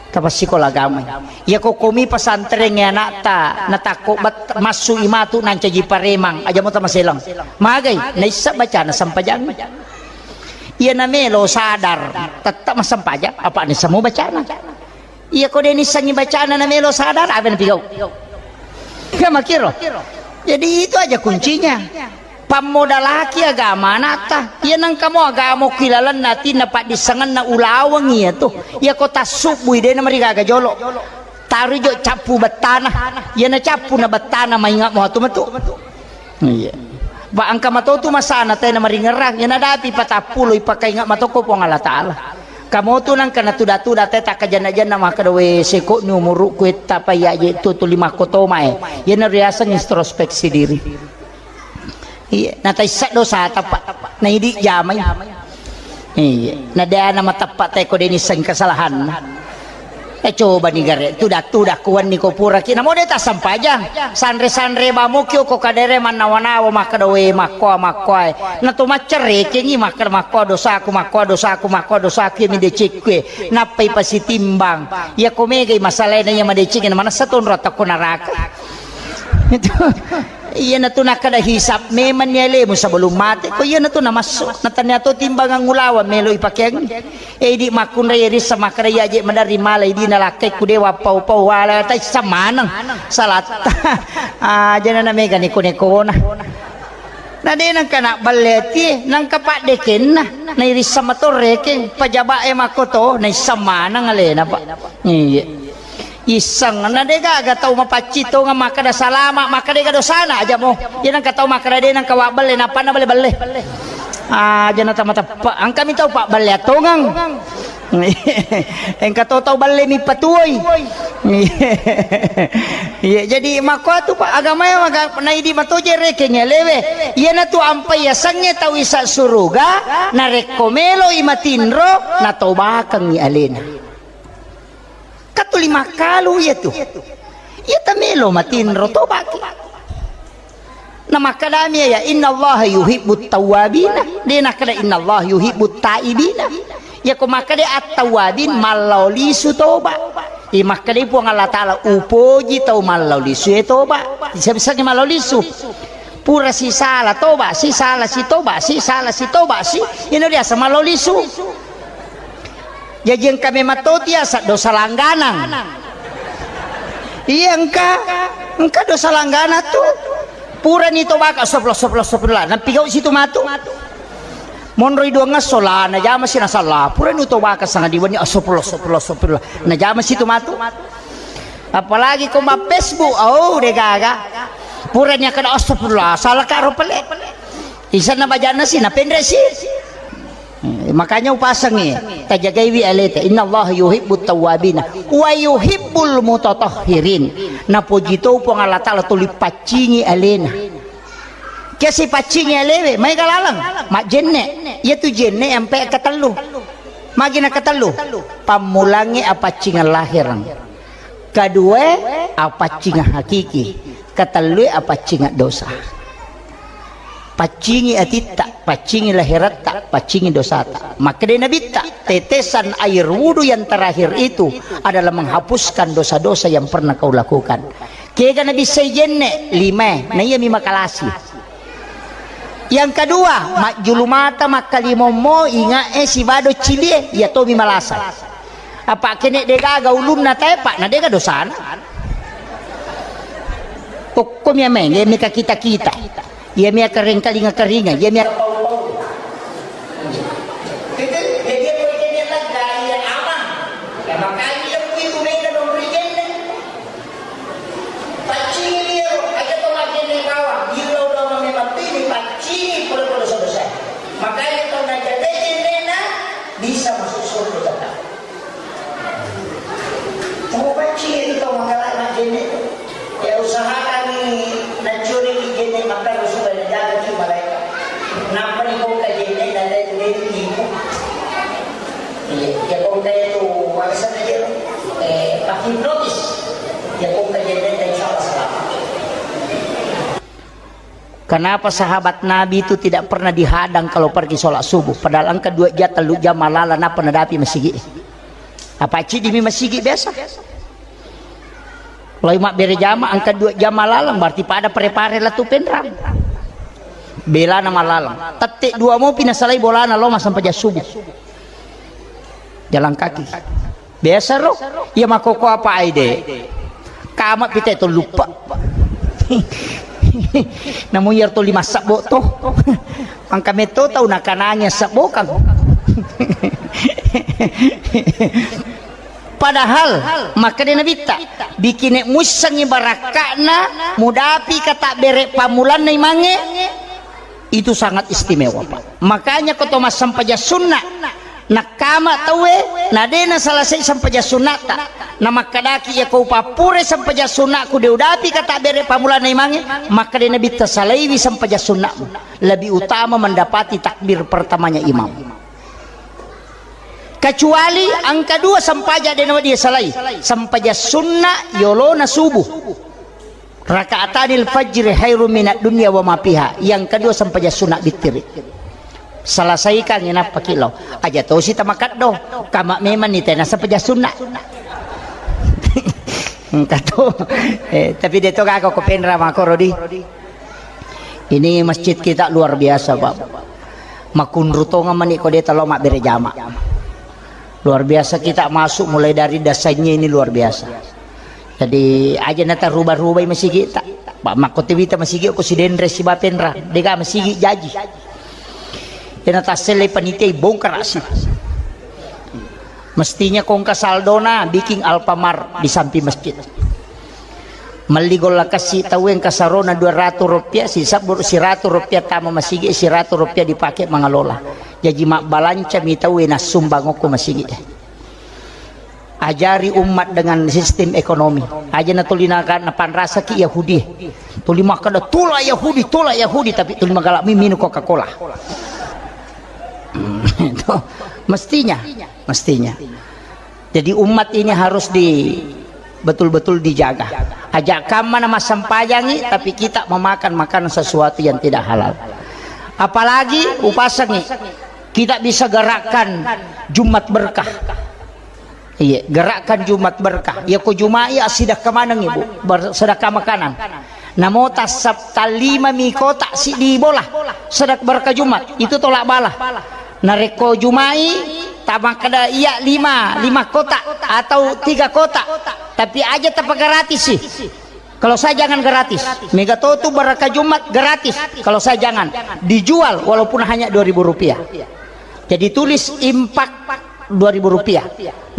Tetap sikola agama. Ya kokomi pesantren ya anakta, natakko bet-, massu imatu nancaji paremang, aja mo tamaselang. Magai, naissa bacana sampajang. Iya namelo sadar, tetap massempajang, apa ni semua bacana. Iya ko deni sangi bacana namelo sadar, apa napigau? Kan makiro. Jadi itu aja kuncinya. Pammodalaki agama anakta. Iya nangkamo agama kilalenna atinna paddissengenna ulaweng iya tu. Iya ko tassubbui dena marigaga jolo. Taru jo cappu bettana. Iya na cappu na bettana maingat mo atu metu. Iya. Ba engka matotu masana tena maringerang, iya nadapi patappulo ipakaingat matoko Puang Allah Ta'ala. Kamotu nangka natuda-tuda te takkajanna-janna makkeda, "We, seko'ni umuru'ku etta pa iya je tu tuli makkotomae." Iyana riaseng introspeksi diri. Iya, nataissa dosata, Pak. Naidi jamai. Iya, na deana mateppa te ko deni seng kesalahanna. Eh, coba ni gare, tuda-tuda kuwanni ko puraki. Namo de tassempajang. Sanre-sanre bamoki ko kadere mannawa-nawa makkeda, "We, makkoa, makkoa." Na to maccerekengi makkeda, "Makkoa dosaku, makkoa dosaku, makkoa dosaku, iya mi decekku." Nappai pasitimbang. Iya ko megai masalaina iya madeceng, manessa tonro takko naraka. Itu. Iyanatu nakkeda hisab memang ni alemu sebelum mate. Ko iyanatu namassu. Natania to timbangan ulaweng melo ipakeangi. Eh, idi makkunrai rissa makkeda iya je maderri mala idina lakkekku dewa pau-pau wala taissa maneng. Salatta. Ah, jana na mega neko-nekona. Na de nangka nabballe atie, nangka paddekenna. Nairissa mato rekeng, pajaba'e makkoto, naissa maneng alena, Pak. Iya. Isseng, na de gaga tau mapaccing tongeng makkeda salama, makkeda dega dosana aja mo. Iya nangka tau makkeda de nangka wabballe, nappa na balle-balle. Aja na tama teppa, engka mi tau pabballe tongeng. Engka to tau balle mi patuoi. Iya, jadi makkuatu, Pak, agamae maga-, naidi mato je rekeng alewe. Iyanatu ampai yasengnge tau isa suruga, narekko meloi matinro, natobakengngi alena. Katuli makkalu iyatu. Iya tamelo matinro tobaki. Namakkedami ya, "Innallaha yuhibbut tawwabina." De nakkeda, "Innallaha yuhibbut taibina." Iya ko makkeda at-tawwabin, mallao lisu toba. Iya makkeda Puang Allah Taala, "Upoji tau mallao lisu e toba." Bisa-bisa ni mallao lisu. Pura sisala toba, sisala si toba, sisala si toba si. Ino biasa mallao lisu. Jaji engka memang to tiasa dosa langganang. Iya engka, engka dosa langganang tu. Purani tobaka, astagfirullah, astagfirullah, astagfirullah. Napigau situ matu. Monroi duangngesso la, najama si nasalla. Purani tobaka sangadi wenni, astagfirullah, astagfirullah, astagfirullah. Najama situ matu. Apalagi ko ma Facebook, oh, de gaga. Purani akkeda astagfirullah, salaka ro pale. Isanna bajanna si, napenre si. Eh, makanya upasengi, tajagaiwi aleta. "Innallaha yuhibbut tawwabina wa yuhibbul mutatahhirin." Napoji to Puang Allah Taala tuli paccingi alena. Kiasi paccingi alewe, maega laleng, majjenne. Iyatu jenne ampe katellu. Magi na katellu? Pammulangi apaccingeng lahireng. Kedua, apaccingeng hakiki. Ketellue, apaccingeng dosa. Paccingi atitta, paccingi lahiratta, paccingi dosata. Makkeda Nabitta, tetesan air wudu yang terakhir itu adalah menghapuskan dosa-dosa yang pernah kau lakukan. Kega nabissai jenne? Limae, na iyami makalasi. Yang kedua, majjulu mata makkalimommo, ingae sibado cilie, iya tomi malasa. Apa kene degaga ulunna tae, Pak, na dega dosana. Okko mi ameng, iya mi kakita-kita. Iya mi akareng kalinga-karinga, iya mi. Jadi, jadi, jadi, aman. Ya, makanya itu beda dong, jenne. Paccingi iyaro, aja to majjenne bawang, illau bawang memang pini, paccingi pura-pura dosa-dosa. Makanya tau najagai jennena, bisa masuk surga tetap. Tau paccingi itu tau mangkalai majjenne. Ya usahakan ni nacuri ki jenne makkaro supaya najaga ki malaikat. Nampa ni bongka jenne dan lain-lain ibu. Iya, iya, kongka itu, alasan aja, eh, pakai hipnotis. Iya, kongka jadi, insya Allah selamat. Kenapa sahabat Nabi itu tidak pernah dihadang kalau pergi sholat subuh? Padahal engka dua jam, telu jam malala, napa nadapi masigi? Apa cidi mi masigi biasa? Loi mabbere jama, engka dua jama laleng, berarti pada pare-pare latu penrang. Belana malaleng. Tette dua mopi nasalai bolana lo massempajang subuh. Jalan kaki. Biasa ro. Iya makkoko apa aide. Kama pite to lupa. Namu iyar to lima sabbo to. Angka metto tau nakanangi sabbo kang. Padahal makkeda Nabitta, bikine muissengngi barakka'na mudapi katabbere pammulanna imangnge, itu sangat istimewa, Pak. Makanya ko to massempajang sunna, Nakkama tauwe, na de nasalasai sempajang sunna'ta. Namakkedaki, "Iyako upappure sempajang sunna'ku de udapi kata bere pammulana imangnge," makkeda Nabitta, "Salaiwi sempajang sunna'mu. Lebih utama mendapati takbir pertamanya imam." Kecuali engka dua sempajang de nawedding salai, sempajang sunna yolona subuh. Rakaatanil fajri khairum minad dunya wa ma fiha. Yang kedua sempajang sunat bittiri. Selesaikan, nappaki lao. Aja tosi tamakaddo. Kama memang ni tena sempajang sunat. Engka to. Eh, tapi de to gaga ko penra makoro di. Ini masjid kita luar biasa, Pak. Makunru tonga mani ko de talo mabbere jama. Luar biasa kita masuk mulai dari dasarnya ini luar biasa. Jadi, aja nata rubah-rubai masigi ta. Ba, makko tiwita masigi ko sidenre sibapenra. Dega masigi jaji. Ena tassele panitia bongkar asi. Mestinya kongka saldona bikin Alfamart di samping masjid. Melli golla kassi tau engka sarona dua ratus rupiah, sisebbu siratu rupiah tama masigi, siratu rupiah dipakai mangalola. Jaji mabbalanca mi tau e nassumbang okko masigi. Ajari umat dengan sistem ekonomi. Aja na tuli na-, napanrasaki Yahudi. Tuli makkeda, "Tolak Yahudi, tolak Yahudi," tapi tuli magalak mi minum Coca-Cola. Itu mestinya, mestinya. Jadi umat ini harus di, betul-betul dijaga. Aja kamma na massempajangi, tapi kita memakan makanan sesuatu yang tidak halal. Apalagi upasangi, kita bisa gerakkan Jumat berkah. Iya, gerakkan Jumat berkah. Iya, ko Jumat iya, sedekah maneng, Ibu. Ber-, sedekah makanan. Namo tassap talima mi kotak si di bola. Sedekah berkah Jumat. Itu tolak bala. Narekko Jumai, tamakkeda iya lima, lima kotak atau tiga kotak. Tapi aja tapa gratis sih. Kalau saya jangan gratis. Mega to tu berkah Jumat gratis. Kalau saya jangan. Dijual walaupun hanya dua ribu rupiah. Jadi tulis impak dua ribu rupiah.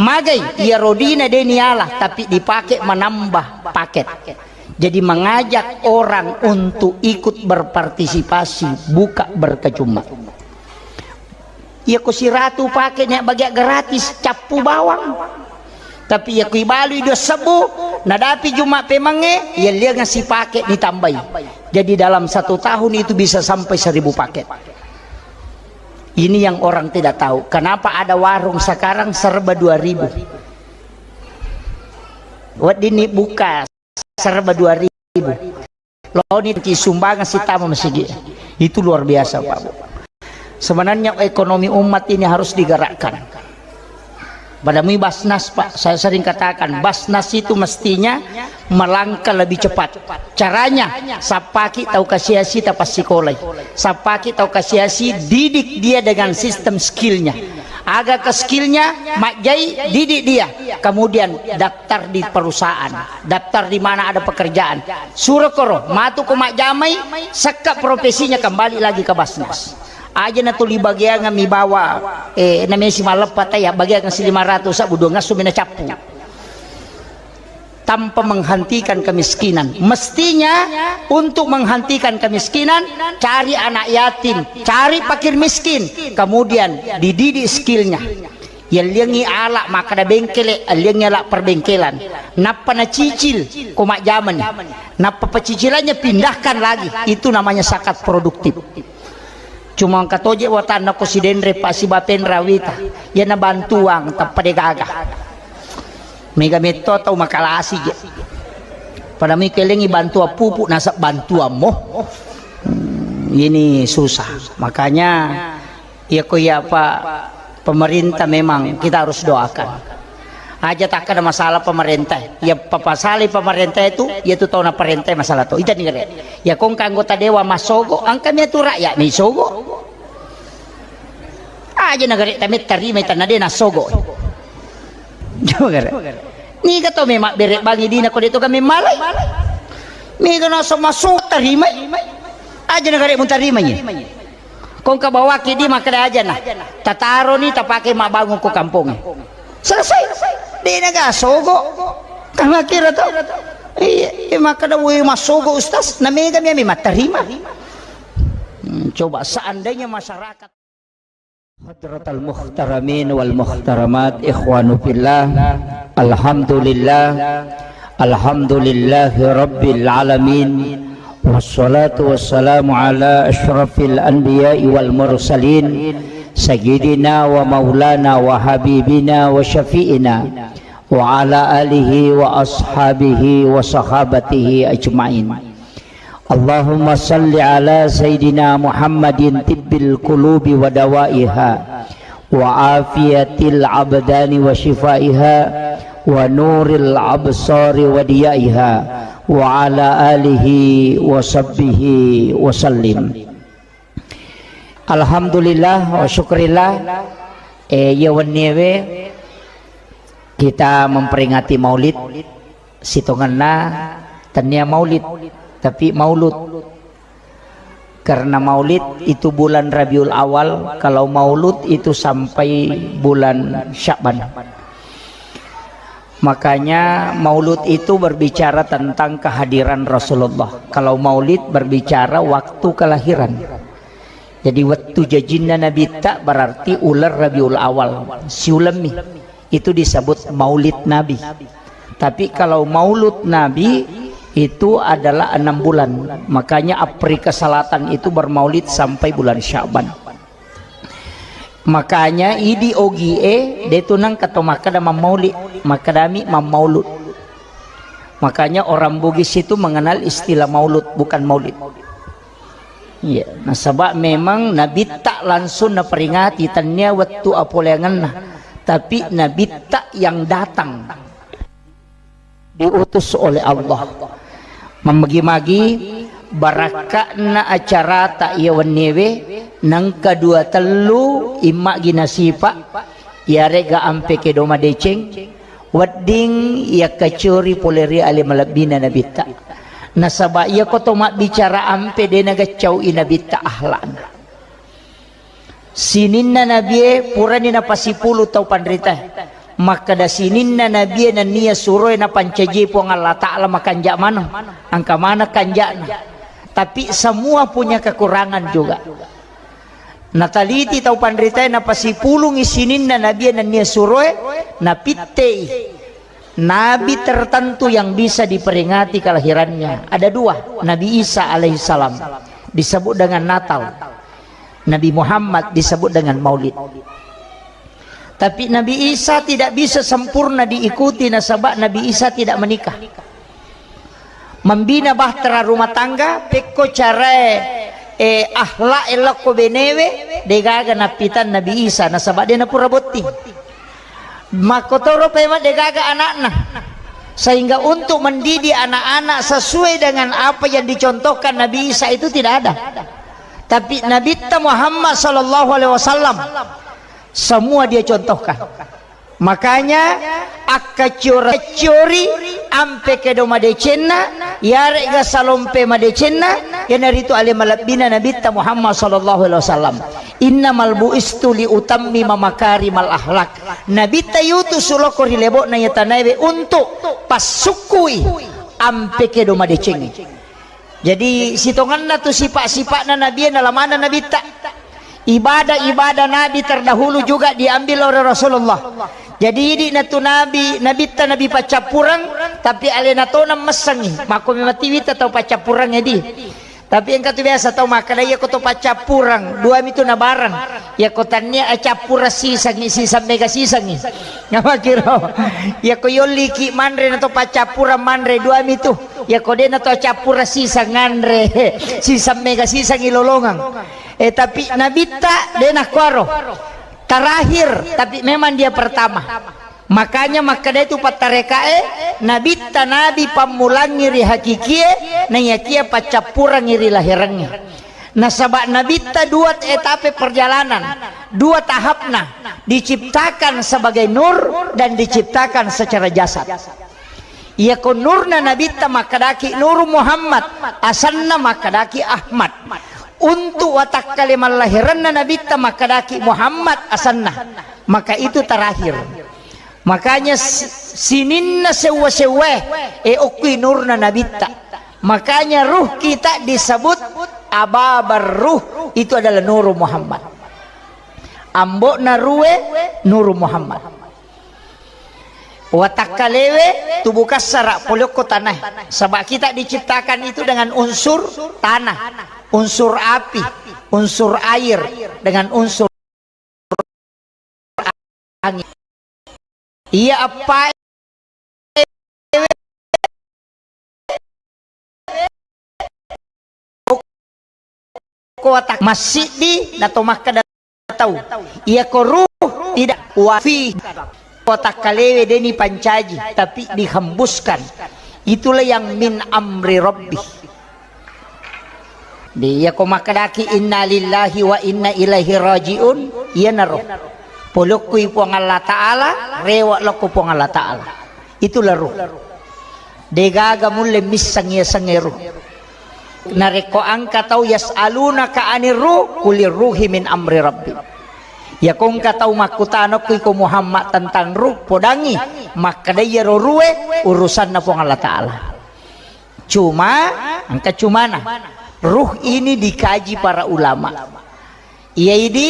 Magai, iya rodina deni Allah, tapi dipakai menambah paket. Jadi mengajak orang untuk ikut berpartisipasi buka berkah Jumat. Iya ko siratu pake nia bagia gratis, cappu bawang. Tapi iya ko ibalui dua sebbu, nadapi Jumat pemangnge, iya lianga sipake nitambai. Jadi dalam satu tahun itu bisa sampai seribu paket. Ini yang orang tidak tahu. Kenapa ada warung sekarang serba dua ribu? Wedding ni buka serba dua ribu. Loni ti sumbangan sitama masigi. Itu luar biasa, Pak Bu. Sebenarnya ekonomi umat ini harus digerakkan. Pada mui Basnas, Pak, saya sering katakan, Basnas itu mestinya melangkah lebih cepat. Caranya, sappaki tau kasiasi tapassikolai. Sappaki tau kasiasi, didik dia dengan sistem skillnya. Aga ke skillnya, majjai, didik dia. Kemudian daftar di perusahaan, daftar di mana ada pekerjaan. Suro koro, matu ko majjamai, sekka profesinya kembali lagi ke Basnas. Aja na tuli bagiangan mi bawa, eh, namesi maleppa taya, bagiangan si lima ratus, sabu dua ngasu mina cappu. Tanpa menghentikan kemiskinan. Mestinya untuk menghentikan kemiskinan, cari anak yatim, cari fakir miskin, kemudian dididik skillnya. Yelliangi ala makkada bengkele, yelliangi ala perbengkelan. Nappa nacicil, ko majjamani. Nappa pecicilannya pindahkan lagi. Itu namanya zakat produktif. Cuma engka toje watanna ko sidenre pa sibapenra wita. Iyana bantuang tappa de gaga. Mega metto tau makalasi je. Pada mi kelengi bantuan pupuk nasab bantuan mo. Hmm, ini susah. Makanya iya ko iya apa pemerintah memang kita harus doakan. Aja takkada masalah pemerintah. Ya papasali pemerintah itu, ya tu tau na perintah masalah tu. Ita ni gare. Ya kong ka anggota dewan masogo, angka mi tu rakyat mi sogo. Aja na gare tami tarima ita na de na sogo. Coba gare. Ni ka to memang bere bangi dina ko de to kami malai. Mi ka na so masuk tarima. Aja na gare mun tarima ni. Kong ka bawaki di makkada aja na. Tataro ni tapake mabbangun ko kampong. Selesai. De na ga sogo. Kama kira to. Iya, iya, makkada we masogo ustaz, na mega mi ami mattarima. Hmm, coba seandainya masyarakat Hadratal muhtaramin wal muhtaramat, ikhwanu fillah. Alhamdulillah. Alhamdulillahi rabbil alamin. Wassalatu wassalamu ala asyrafil anbiya'i wal mursalin, sayyidina wa maulana wa habibina wa syafi'ina wa ala alihi wa ashabihi wa sahabatihi ajmain. Allahumma salli ala sayyidina Muhammadin tibbil qulubi wa dawaiha, wa afiyatil abdani wa shifaiha, wa nuril absari wa diyaiha, wa ala alihi wa sahbihi wa sallim. Alhamdulillah wa syukrillah, eh, iya wenniewe kita memperingati Maulid, sitongenna tennia Maulid, tapi Maulud. Karena Maulid itu bulan Rabiul Awal, kalau Maulud itu sampai bulan Sya'ban. Makanya Maulud itu berbicara tentang kehadiran Rasulullah. Kalau Maulid berbicara waktu kelahiran. Jadi, wettu jajinna Nabitta berarti uleng Rabiul Awal, siulemmi. Itu disebut Maulid Nabi. Tapi kalau Maulud Nabi itu adalah enam bulan. Makanya Afrika Selatan itu bermaulid sampai bulan Sya'ban. Makanya idi Ogie, de tu nengka to makkeda mammauli, makkedami mammaulud. Makanya orang Bugis itu mengenal istilah maulud, bukan maulid. Iya, nasaba memang Nabitta langsung naperingati, tennia wettu apoleangenna, tapi Nabitta yang datang. Diutus oleh Allah. Mammagi-magi barakka'na acarata iya wenniewe, nengka dua tellu imma'gi nasipa, iyarega ampe kedo madeceng, wedding yakkacori pole ri ale malebbina Nabitta. Nasaba iyako to mabbicara ampe de nagaccau'i Nabitta akhlakna. Sininna nabie purani napasipulung tau panritae. Makkeda sininna nabie nennia suroe napancaji Puang Allah Ta'ala makanja maneng. Engka maneng kanjana. Tapi semua punya kekurangan juga. Nataliti tau panritae napasipulungi sininna nabie nennia suroe, napittei nabi tertentu yang bisa diperingati kelahirannya. Ada dua, Nabi Isa alaihissalam disebut dengan Natal. Nabi Muhammad disebut dengan Maulid. Tapi Nabi Isa tidak bisa sempurna diikuti nasaba Nabi Isa tidak menikah. Membina bahtera rumah tangga, pekko carae, eh, akhlak elokko benewe, degaga nappitan Nabi Isa nasaba de napura botting. Makkotoro pemeng degaga anakna. Sehingga untuk mendidik anak-anak sesuai dengan apa yang dicontohkan Nabi Isa itu tidak ada. Tapi Nabitta Muhammad sallallahu alaihi wasallam, semua dia contohkan. Makanya, akkaciori-ciori ampe kedo madecenna, yarega salompe madecenna, iyanaritu ale malebbina Nabitta Muhammad sallallahu alaihi wasallam. Innamal bu'istu li utammima makarimal akhlak. Nabitta yutu suloko ri lebo'na iya tanaewe untuk passukkui ampe kedo madecengnge. Jadi, sitongenna tu sipa-sipa'na Nabi, nalamanna Nabitta. Ibadah-ibadah Nabi terdahulu juga diambil oleh Rasulullah. Jadi, idi natu Nabi, Nabitta Nabi paccappureng, tapi alena tona messengi. Makko memang tiwita tau paccappureng edi. Tapi engka tu biasa tau makkeda, iya ko to paccappureng, dua mitu nabareng. Iya ko tannia, eh, cappureng sisengi, siseng mega sisengi. Ngamakiro. Iya ko yolliki manre na to paccappureng manre, dua mitu. Iya ko de na to cappureng siseng nganre, siseng mega sisengi lolongeng. Eh, tapi Nabitta de nakkuaro. Terakhir, tapi memang dia pertama. Makanya makkeda itu pattarekae, Nabitta Nabi pammulangi ri hakikie, naiyakia paccappurangi ri lahirangnge. Nasaba Nabitta dua etape perjalanan, dua tahapna, diciptakan sebagai nur dan diciptakan secara jasad. Iyako nurna Nabitta makkedaki Nuru Muhammad, asenna makkedaki Ahmad. Untuk watakkale mallahiranna Nabitta makkedaki Muhammad asenna, maka itu terakhir. Makanya si-, sininna sewwa-sewwae, e, okkui nurna Nabitta. Makanya ruh kita disebut Ababar Ruh, itu adalah Nuru Muhammad. Ambo'na ruwe Nuru Muhammad. Watakkalewe tubuh kassara, pole okko tanae. Saba' kita diciptakan itu dengan unsur tanah, unsur api, unsur air, dengan unsur angin. Iya eppa ko watak massiddi nato makkeda tau. Iya ko ruh tidak wafi. Ko watakkalewe deni pancaji, tapi dihembuskan. Itulah yang min amri rabbi. Di iya ko makkedaki inna lillahi wa inna ilaihi rajiun, iyanaro. Polokkui Puang Allah Ta'ala, rewa lokko Puang Allah Ta'ala. Itulah ruh. Degaga mulle misseng iya sengnge ruh. Narekko engka tau yas'alunaka anir ruh, kulir ruhi min amri rabbi. Iya ko engka tau makkutana okko iko Muhammad tentang ruh, podangi makkeda iyaro ruwe urusanna Puang Allah Ta'ala. Cuma, engka cumana, ruh ini dikaji para ulama. Iya idi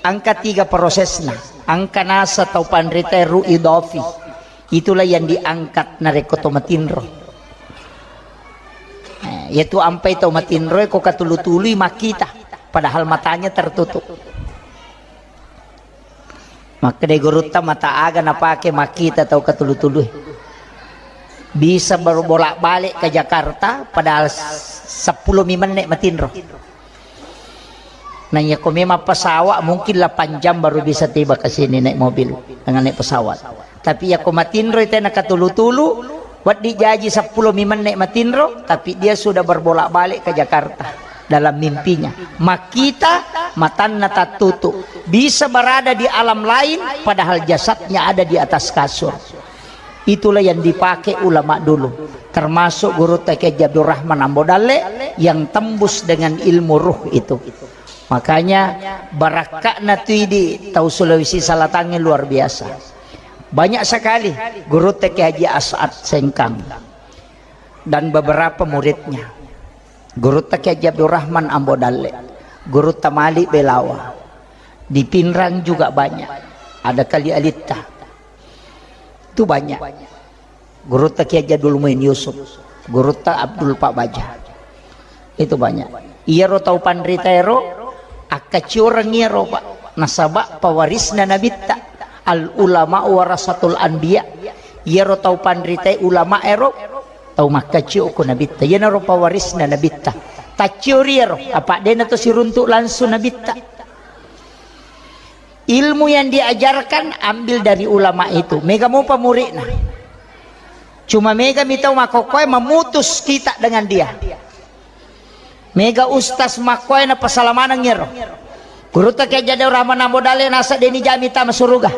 engka tiga prosesna. Engka nasa tau panrita ruh idofi. Itulah yang diangkat narekko to matinro. Eh, yaitu ampai tau matinro ko katulu-tului makkita, padahal matanya tertutup. Makkedai gurutta, mata aga napake makkita tau katulu-tului? Bisa baru bolak-balik ke Jakarta, padahal sepuluh mi menne matinro. Nah, iya ko memang pesawat, mungkin delapan jam baru bisa tiba ke sini naik mobil dengan naik pesawat. Tapi iya ko matinro itu na katulu-tulu, wedding jaji sepuluh mi menne matinro, tapi dia sudah berbolak-balik ke Jakarta dalam mimpinya. Makkita, matanna tattutu. Bisa berada di alam lain, padahal jasadnya ada di atas kasur. Itulah yang dipakai ulama dulu, termasuk Gurutta Kiai Haji Abdurrahman Ambo Dalle yang tembus dengan ilmu ruh itu. Makanya, barakka'na tu idi tau Sulawesi Selatangnge luar biasa. Banyak sekali Gurutta Kiai Haji As'ad Sengkang dan beberapa muridnya. Gurutta Kiai Haji Abdurrahman Ambo Dalle, Gurutta Malik Belawa. Di Pinrang juga banyak. Ada Kali Alitta. Itu banyak. Gurutta Kiai Haji Abdul Muin Yusuf, Gurutta Abdul Pak Baja. Itu banyak. Iyaro tau panrita ero, akkacioreng iyaro, Pak. Nasaba pewarisna nabitta. Al ulama warasatul anbiya. Iyaro tau panrita ulama ero, tau makkacio ko nabitta. Iyanaro pewarisna nabitta. Tacciori ero, apa dena to siruntuk langsung nabitta. Ilmu yang diajarkan ambil dari ulama itu. Mega mopa muridna. Cuma mega mi tau makkokkoe memutus kita dengan dia. Mega ustaz makkoe na pasalamaneng ero. Gurutta Kiai Haji Abdurrahman Ambo Dalle nasa deni jami tama suruga.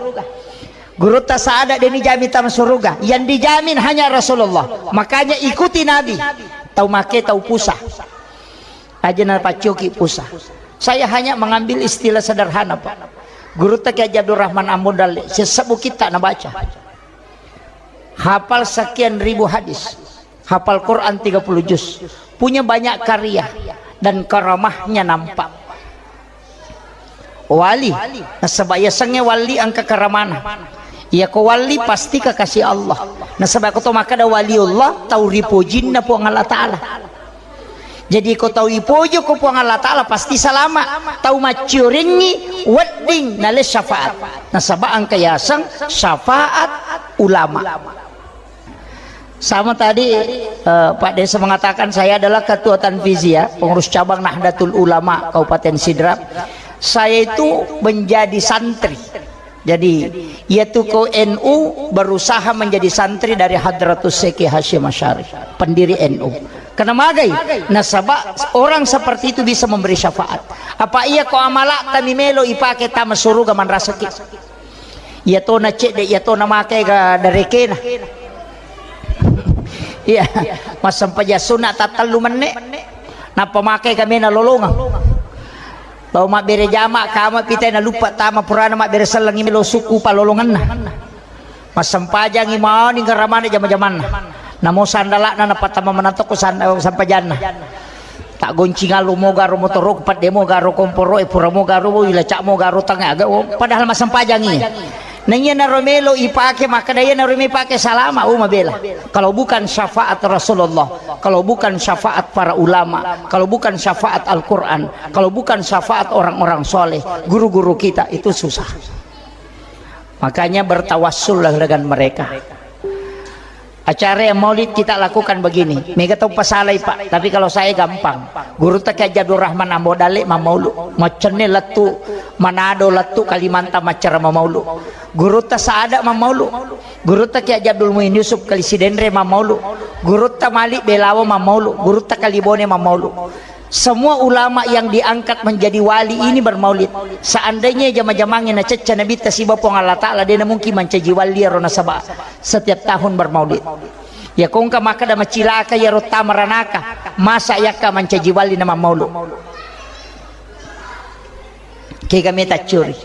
Gurutta Saada deni jami tama suruga. Yang dijamin hanya Rasulullah. Makanya ikuti Nabi. Tau make tau pusa. Aja na paccoki pusa. Saya hanya mengambil istilah sederhana, Pak. Gurutta Kiai Haji Abdurrahman Ambo Dalle, sesebbu kitta nabaca. Hafal sekian ribu hadis. Hafal Quran tiga puluh juz. Punya banyak karya dan karamahnya nampak. Wali, nasaba yasengnge wali engka karamana. Iya ko wali pasti kekasih Allah. Nasaba ko to makkeda waliullah, tau ripojinna Puang Allah Ta'ala. Jadi ko tau ipoji ko Puang Allah Ta'ala pasti salama. Tau macciorengngi wedding nale syafaat. Nasaba engka yaseng syafaat ulama. Sama tadi, eh, Pak Desa mengatakan saya adalah ketua Tanfiziyah, pengurus cabang Nahdlatul Ulama Kabupaten Sidrap. Saya itu menjadi santri. Jadi, yaitu ko N U berusaha menjadi santri dari Hadratus Syekh Hasyim Asy'ari, pendiri N U. Karena magai, nasaba orang seperti itu bisa memberi syafaat. Apa iya ko amala kami melo ipake tama suruga manrasaki. Iya tona cedde, iya tona make ga darekena. Iya, massempajang sunna tattellu menne. Nappa make kamena lolongeng. Lao mabbere jama kama pitai na luppa tama purana mabbere sellengi melo suku palolongenna. Massempajangi maoni garamana jama-jamanna. Namo sandala'na napattama manantokko sand-, sampajanna. Taggoncing allo mo garo motoroku, pedde mo garo komporo'e, pura mo garo, ilaca mo garo tangnga, aga, oh, padahal massempajangi. Naiya naro melo ipake, makkeda iya naro melo ipake salama, oh, mabela. Kalau bukan syafaat Rasulullah, kalau bukan syafaat para ulama, kalau bukan syafaat Al-Quran, kalau bukan syafaat orang-orang soleh, guru-guru kita, itu susah. Makanya bertawassullah dengan mereka. Acara yang maulid kita lakukan begini. Mega tau pasalai, Pak. Tapi kalau saya gampang. Gurutta Kiai Haji Abdul Rahman Ambo Dalle mammaulu. Maccenne lettu Manado, lettu Kalimantan maccara mammaulu. Gurutta Saada mammaulu. Gurutta Kiai Haji Abdul Muin Yusuf Kali Sidenre mammaulu. Gurutta Malik Belawa mammaulu. Gurutta Kalibone mammaulu. Semua ulama yang diangkat menjadi wali ini bermaulid. Seandainya jama-jamangnge nacecca Nabitta siba Puang Allah Ta'ala, dena mungkin mancaji wali iyaro nasaba setiap tahun bermaulid. Ya kongka makkeda macilaka iyaro tamaranaka, masa yakka mancaji wali na mammaulu. Kega meta curi.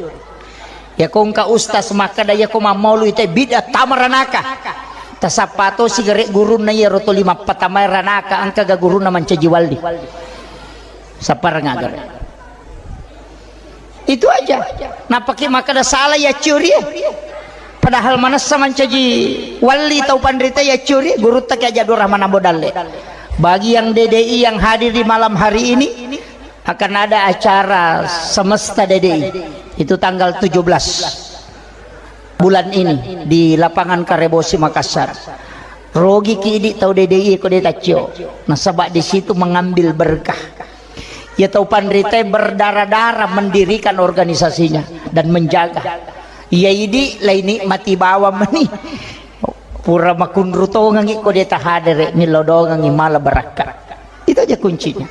Ya kongka ustaz makkeda yako mammaulu ite bid'ah tamaranaka. Tasappa to sigare gurunna iyaro toli mappatamae ranaka engka ga gurunna mancaji wali. Sapparang agare. Itu aja. Napake makkeda salah ya curi. Padahal manessa mancaji wali tau panrita ya curi gurutta Kiai Haji Abdul Rahman Ambo Dalle. Bagi yang D D I yang hadir di malam hari ini, akan ada acara semesta D D I. Itu tanggal tujuh belas bulan ini di lapangan Karebosi Makassar. Rogi ki idi tau D D I ko de taccio. Nasaba di situ mengambil berkah. Ya tau panrita berdarah-darah mendirikan organisasinya dan menjaga. Ya idi lai nikmati bawang meni. Pura makunru tongengi ko de tahadere, millau dongengi mala barakka. Itu aja kuncinya.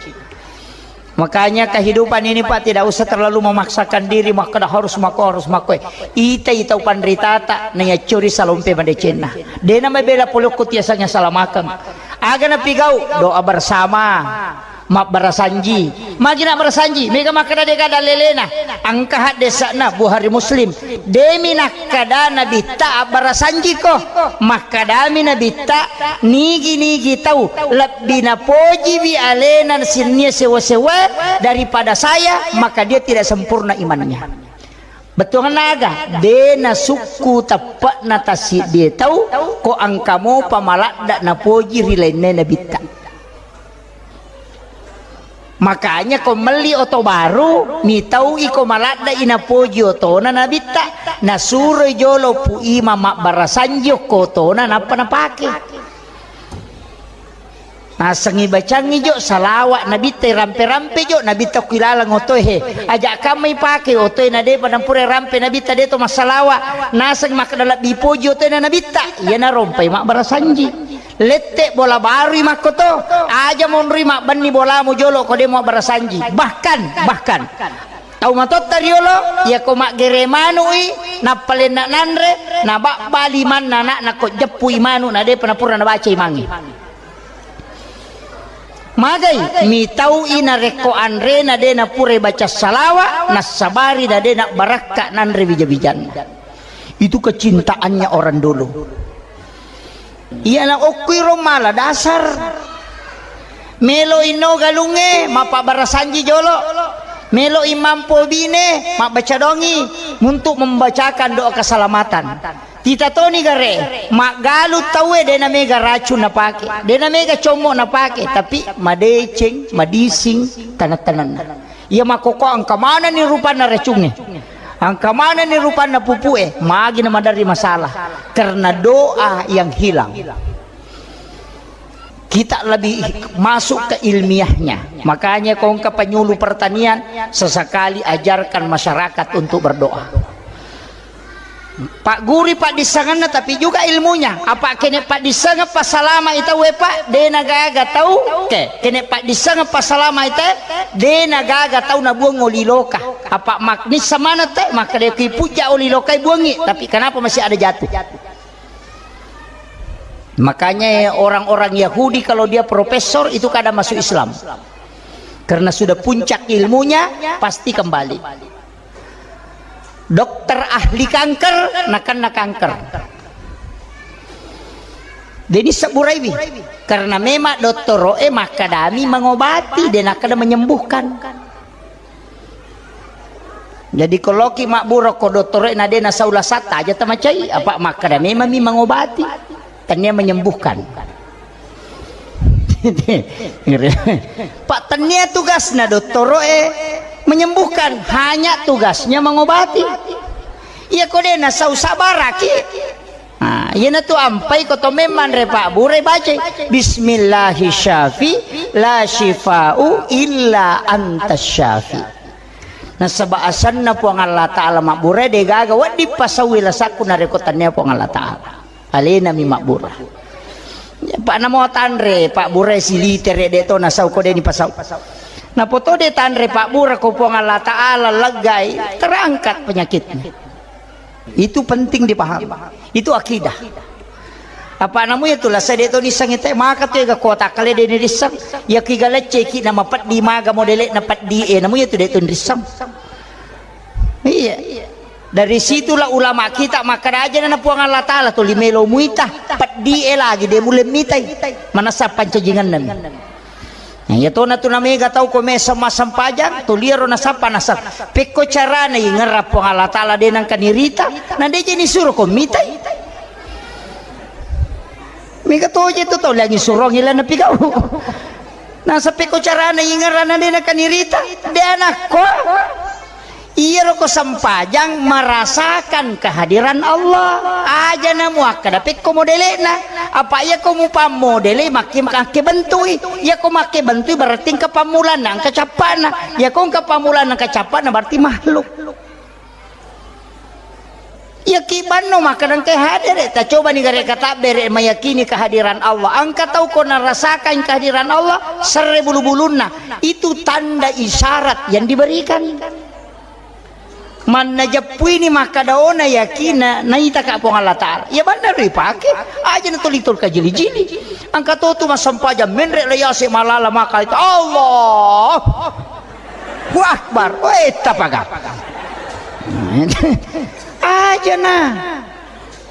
Makanya kehidupan ini, Pak, tidak usah terlalu memaksakan diri, makkeda harus mako, harus mako. Ita, ita panritata, na yaccuri salompe madecenna. Dena mabela polokku tiasang yang salamakeng. Aga napigau, doa bersama. Mabbarasanji. Magi nabbarasanji? Mega makkeda dega dallelena. Engka haddesa'na Bukhari Muslim. Demi nakkeda Nabitta abbarasanjiko. Makkedami Nabitta, nigi-nigi tau lebbi napojiwi alena sinnia sewa-sewa daripada saya, maka dia tidak sempurna imannya. Bettuanna aga? De nasukku teppe'na tassiddie tau ko engka mopa maladde napoji ri lainna Nabitta. Makanya ko melli oto baru, mitau iko maladde inapoji otona Nabitta, nasuroi jolo Pu Imam mabbarasanji okko otona nappa napake. Nasengngi bacangngi jo salawa Nabitta, rampe-rampe jo Nabitta ku ilaleng otoe he. Aja kamma ipake otoe na depa nampura rampe Nabitta de to massalawa. Naseng makkeda lebbi poji otoe na Nabitta, iya narompai mabbarasanji. Lette bola barui makkoto, aja monrui mabbenni bolamu jolo ko de mabbarasanji. Bahkan, bahkan tau matotta riolo, iya ko maggere manui, nappalenna nanre, nababba limanna anakna ko jeppui manu na depa napura nabaca imangnge. Magai, mitau'i narekko anrena de napurai baca salawa, nassabari na de nabbarakka nanre wija-wijanna. Itu kecintaannya orang dulu. Iyana okkuiro mala dasar. Melo inno galungnge, mappabarasanji jolo. Melo imampo bine, mabbaca dongi untuk membacakan doa keselamatan. Tita toni gare, maggalu tauwe dena mega racun napake, dena mega commo napake, tapi madeceng, madising taneng-tanenna. Iya makkokko engka manenni rupanna racungnge, engka manenni rupanna pupue, magi na maderri masalah karena doa yang hilang. Kita lebih masuk ke ilmiahnya. Makanya kongka penyuluh pertanian sesekali ajarkan masyarakat untuk berdoa. Pagguri paddissengenna tapi juga ilmunya. Apa kene paddissengeng passalama i tauwe, Pak? Dena gaga tau. Oke, kene paddissengeng passalama i te, dena gaga tau nabuang oli loka. Apa maknissa mana te? Maka de kui pujja oli lokai buangi, tapi kenapa masih ada jatuh? Makanya orang-orang Yahudi kalau dia profesor itu kadang masuk Islam. Karena sudah puncak ilmunya, pasti kembali. Dokter ahli kanker, nakenna kanker. Deni sebburaiwi. Karena memang dottoro'e makkadami mengobati, de nakkeda menyembuhkan. Jadi ko loki mabbura ko dottoro'e na de nasau lasatta, aja tamacai, apa makkada memang mi mengobati. Tania menyembuhkan. Pak, tania tugasna dottoro'e menyembuhkan, hanya tugasnya mengobati. Iya ko de nasau sabaraki. Nah, iyanatu ampai ko to memang re pabbura bacai, "Bismillahi syafi la syifa'u illa anta syafi." Nasaba asanna Puang Allah Ta'ala mabbura de gaga wedding pasaui lasakku narekko tania Puang Allah Ta'ala. Alena mi mabbura. Pak namo tanre pabbura silitere de to nasau ko de ni pasau. Napoto de tanre pabbura ko Puang Allah Ta'ala leggai, terangkat penyakitnya. Itu penting dipahami. Itu akidah. Apa namu ya tulah saya de to nisang ite maka tu ega kota kale de nirissang. Ya ki galecce ki nama peddi maga modele na peddi e namu ya tu de to nirissang. Iya. Dari situlah ulama kita makkada aja na Puang Allah Ta'ala tuli melo muita peddi e lagi de mulle mitai. Manassa pancajingan nami. Nah, iya tona tu namega tau ko mesa massempajang, tuli ero nasappa nasap. Pekko carana ingerra Puang Allah Ta'ala de nangka nirita, na de je nisuro ko mitai. Mega toje tu tau langi surong ila napigau. Nasa pekko carana ingerra na de nangka nirita, de anakko. Iyaro ko sempajang merasakan kehadiran Allah. Aja na muakkada pekko modele'na. Apa iya ko mupammodele makke makke bentui. Iya ko makke bentui berarti engka pammulanna, engka cappa'na. Iya ko engka pammulanna, engka cappa'na berarti makhluk. Iya ki banno makkada engka hadere. Ta coba ni gare katabbere meyakini kehadiran Allah. Engka tau ko narasakan kehadiran Allah, serre bulu-bulunna. Itu tanda isyarat yang diberikan. Manna jeppuini makkada ona yakinna naitaka Puang Allah Ta'ala. Iya banna ripake, aja na tuli-tuli kajili-jili. Engka to tu massempajang menre la yase malala maka itu Allah. Akbar. Weh, tapaga. Aja na.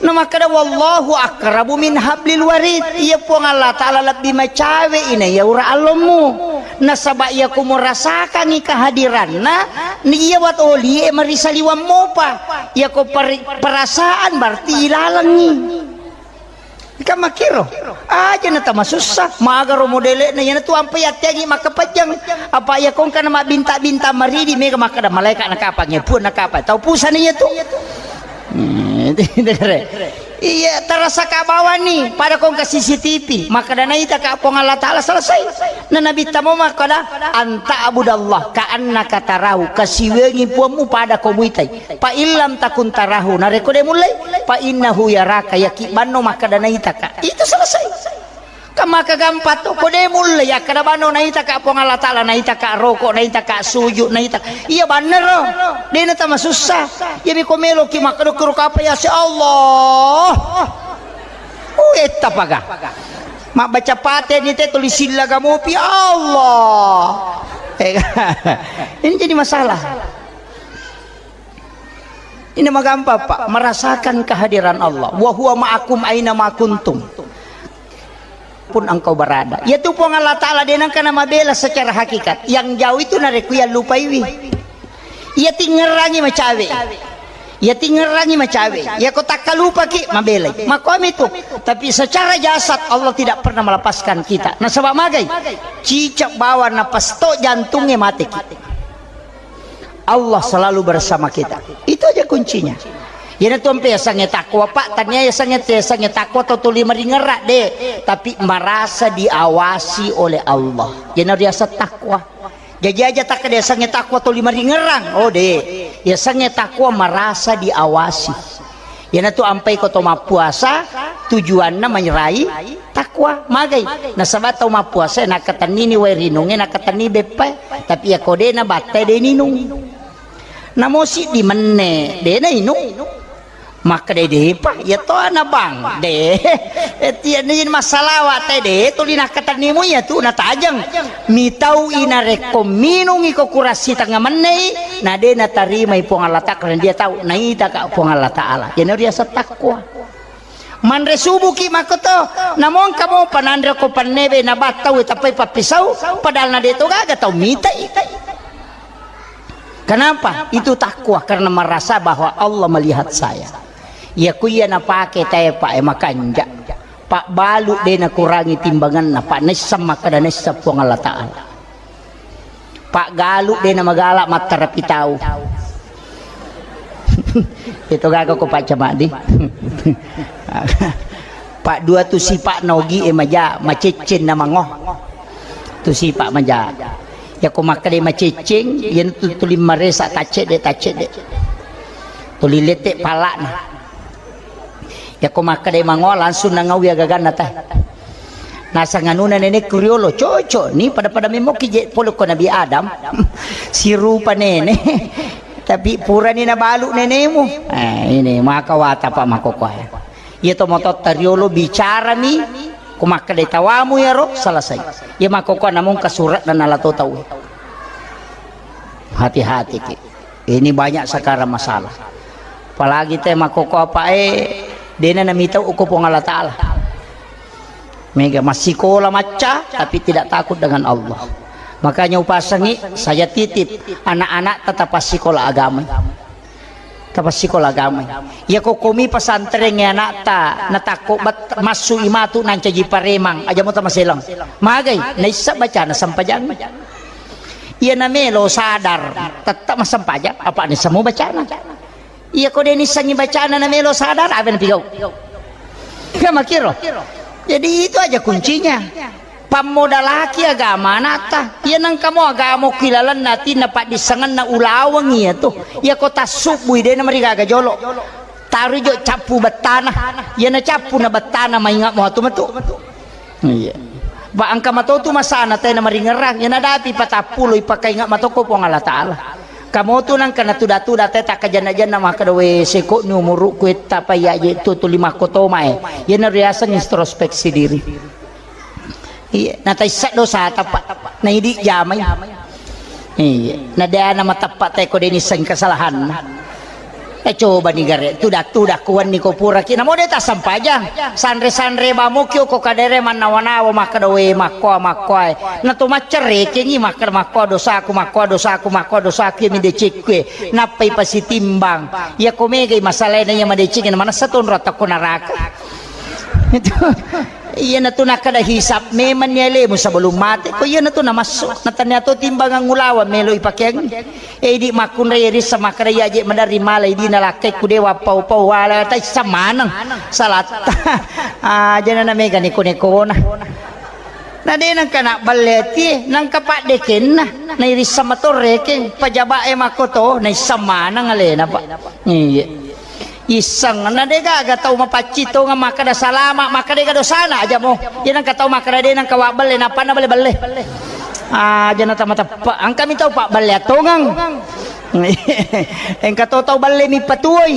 Na makkada, "Wallahu aqrabu min hablil warid." Iya Puang Allah Ta'ala lebbi macawe ina iya ura allommu. Nasaba iya ko murasakangi kehadiranna, ni iya wat olie marisaliwang mopa. Iya ko peri-, perasaan berarti ilalengi. Kan makkiro, aja na tamasussa, magaro modele'na, iyana tu ampai atteangi makkapajang. Apa iya ko engka na mabbinta-binta maridi, mega makkada malaika na kapang, ya Puang na kapang. Tau pusana iya tu. Hmm, iya, terasa ka bawani, pada ko engka C C T V, makkada naita ka Puang Allah Ta'ala selesai. Na Nabi tamo makkada, "Anta abudallah ka annaka tarahu," kasiwengi Puangmu pada ko muitai. "Fa illam takun tarahu," narekko de mullei, "fa innahu yaraka," yaki banno makkada naita ka. Itu selesai. Kan maka gampang to, ko de mulle yakkada bano naita ka Puang Allah Ta'ala, naita ka roko, naita ka sujud, naita. Iya bannero. De na tamasussa. Iya mi ko meloki makkada kuro kapa ya si Allah. Uh, etta paga. Mabbaca pate ni te tuli sillaga mopi Allah. Eh, ini jadi masalah. Ini magampang, Pak, merasakan kehadiran Allah. "Wa huwa ma'akum aina ma kuntum." Pun engkau berada. Yaitu Puang Allah Ta'ala de nangka na mabela secara hakikat. Yang jauh itu narekko yallupaiwi. Iya tingerangi macawe. Iya tingerangi macawe. Iya ko takkalupaki mabelai. Makomi tu. Tapi secara jasad Allah tidak pernah melepaskan kita. Nasaba magai? Cicak bawang napas to jantungnya mateki. Allah selalu bersama kita. Itu aja kuncinya. Iyana tu ampe yasengnge takwa, Pak, tania yasengnge, yasengnge takwa to tuli maringerra de, tapi merasa diawasi oleh Allah. Iyana riaseng takwa. Jaji aja takkeda yasengnge takwa tuli maringerrang. Oh de, yasengnge takwa merasa diawasi. Iyanatu ampai ko to mappuasa, tujuanna manyerai takwa. Magai? Nasaba tau mappuasa nakkatennini wae rinungnge, nakkatennini beppae. Tapi iya ko de nabattai de ninung. Namo siddi menne, de nainung. Makkeda depa, iya to ana bang, de. Tiya ni massalawa te de, tuli nakkatennimu iya tu natajeng. Mitau ina rekko minungi ko kurassi tengnga mennei, na de natarimai Puang Allah Ta'ala, karena dia tahu naita ka Puang Allah Ta'ala. Iyana riaseng takwa. Manre subuki makkoto, namo engka mopa nanre ko pannebe nabattau tappai pappisau, padahal na de to gaga tau mitai. Kenapa? Itu takwa karena merasa bahwa Allah melihat saya. Iya ku iya napake tae pa e makanja. Pak balu de nakurangi timbanganna, Pak naissang makkada naissang Puang Allah Ta'ala. Pak galu de namagala mattarapi tau. Itu gaga ko Pak Camadi. Pak dua tu sipa nogi e maja, macecceng na mango. Tu sipa maja. Ya ko makkada macecceng, yen tu tuli maresa taccedde, taccedde. Tuli lette palana. Ya ko makkada mango langsung nangawi agaganna ta. Nasang anuna nenekku riolo, cocok ni pada-pada memoki je pole ko Nabi Adam. Sirupa nene. Tapi purani nabalu nenemu. Eh, ini maka wata Pak makokoe. Iya to mototta riolo bicarami, ko makkada tawamu yaro selesai. Iya makokoe namung kasurat dan ala to tau. Hati-hati ki. Ini banyak sekarang masalah. Apalagi te makkoko apa e, dena namitau uko Puang Allah Ta'ala. Mega massikola macca, tapi tidak takut dengan Allah. Makanya upasangi, saya titip anak-anak tetap sikola agama. Tetap sikola agama. Ya kokomi pesantren ya anakta, natakko bet-, massu imatu nancaji paremang, aja mo tamaselang. Magai, naissa bacana sampajang. Iya namelo sadar, tetap massempajang, apa ni semua bacana. Iya ko deni sangi bacana namelo sadar, apa napigau? Kan makiro. Jadi itu aja kuncinya. Pammodalaki agama anakta. Iya nangkamo agama kilalanna atinna paddissengenna ulaweng iya tu. Iya ko tassubbui dena marigaga jolo. Taru jo cappu bettana. Iya na cappu na bettana maingat mo atu metu. Iya. Ba engka matotu masana tena maringerang, iya nadapi patappulo ipakainga matoko Puang Allah Ta'ala. Kamotu nangka natuda-tuda te takkajanna-janna makkeda, "We, seko ni umurukku etta pa iya je tu tuli makkotomae." Iya na riaseng introspeksi diri. Iya, nataissa dosa tapa. Naidi jamai. Iya, na deana mateppa teko deni seng kesalahanna. Eh, coba ni gare, tuda-tuda kuwanni ko puraki. Namo de tassempajang. Sanre-sanre bamoki ko kadere mannawa-nawa makkeda we makkoa makkoa. Na to maccerekengi makkeda makkoa dosaku, makkoa dosaku, makkoa dosaku mi decekku. Nappai pasitimbang. Iya ko megai masalahna iya madeceng manessa tonro takko naraka. Itu. Iyanatu nakkeda hisab memang ni alemu sebelum mate. Ko iyanatu namassu. Natania to timbangan ulaweng melo ipakeang. Eh, idi makkunrai rissa makkeda iya je maderri mala idina lakkekku dewa pau-pau wala taissa maneng. Salatta. Ah, jana na mega neko-nekona. Na de nangka nabballe atie, nangka paddekenna. Nairissa matorrekeng, pajaba'e makkoto, naissa maneng alena, Pak. Iya. Isseng, na de gaga tau mapaccing tongeng makkeda salama, makkeda dega dosana aja mo. Iya nangka tau makkeda de nangka wabbelle, nappa na belle-belle. Aja na tama teppe, engka mi tau pabballe tongeng. Engka to tau balle mi patuoi.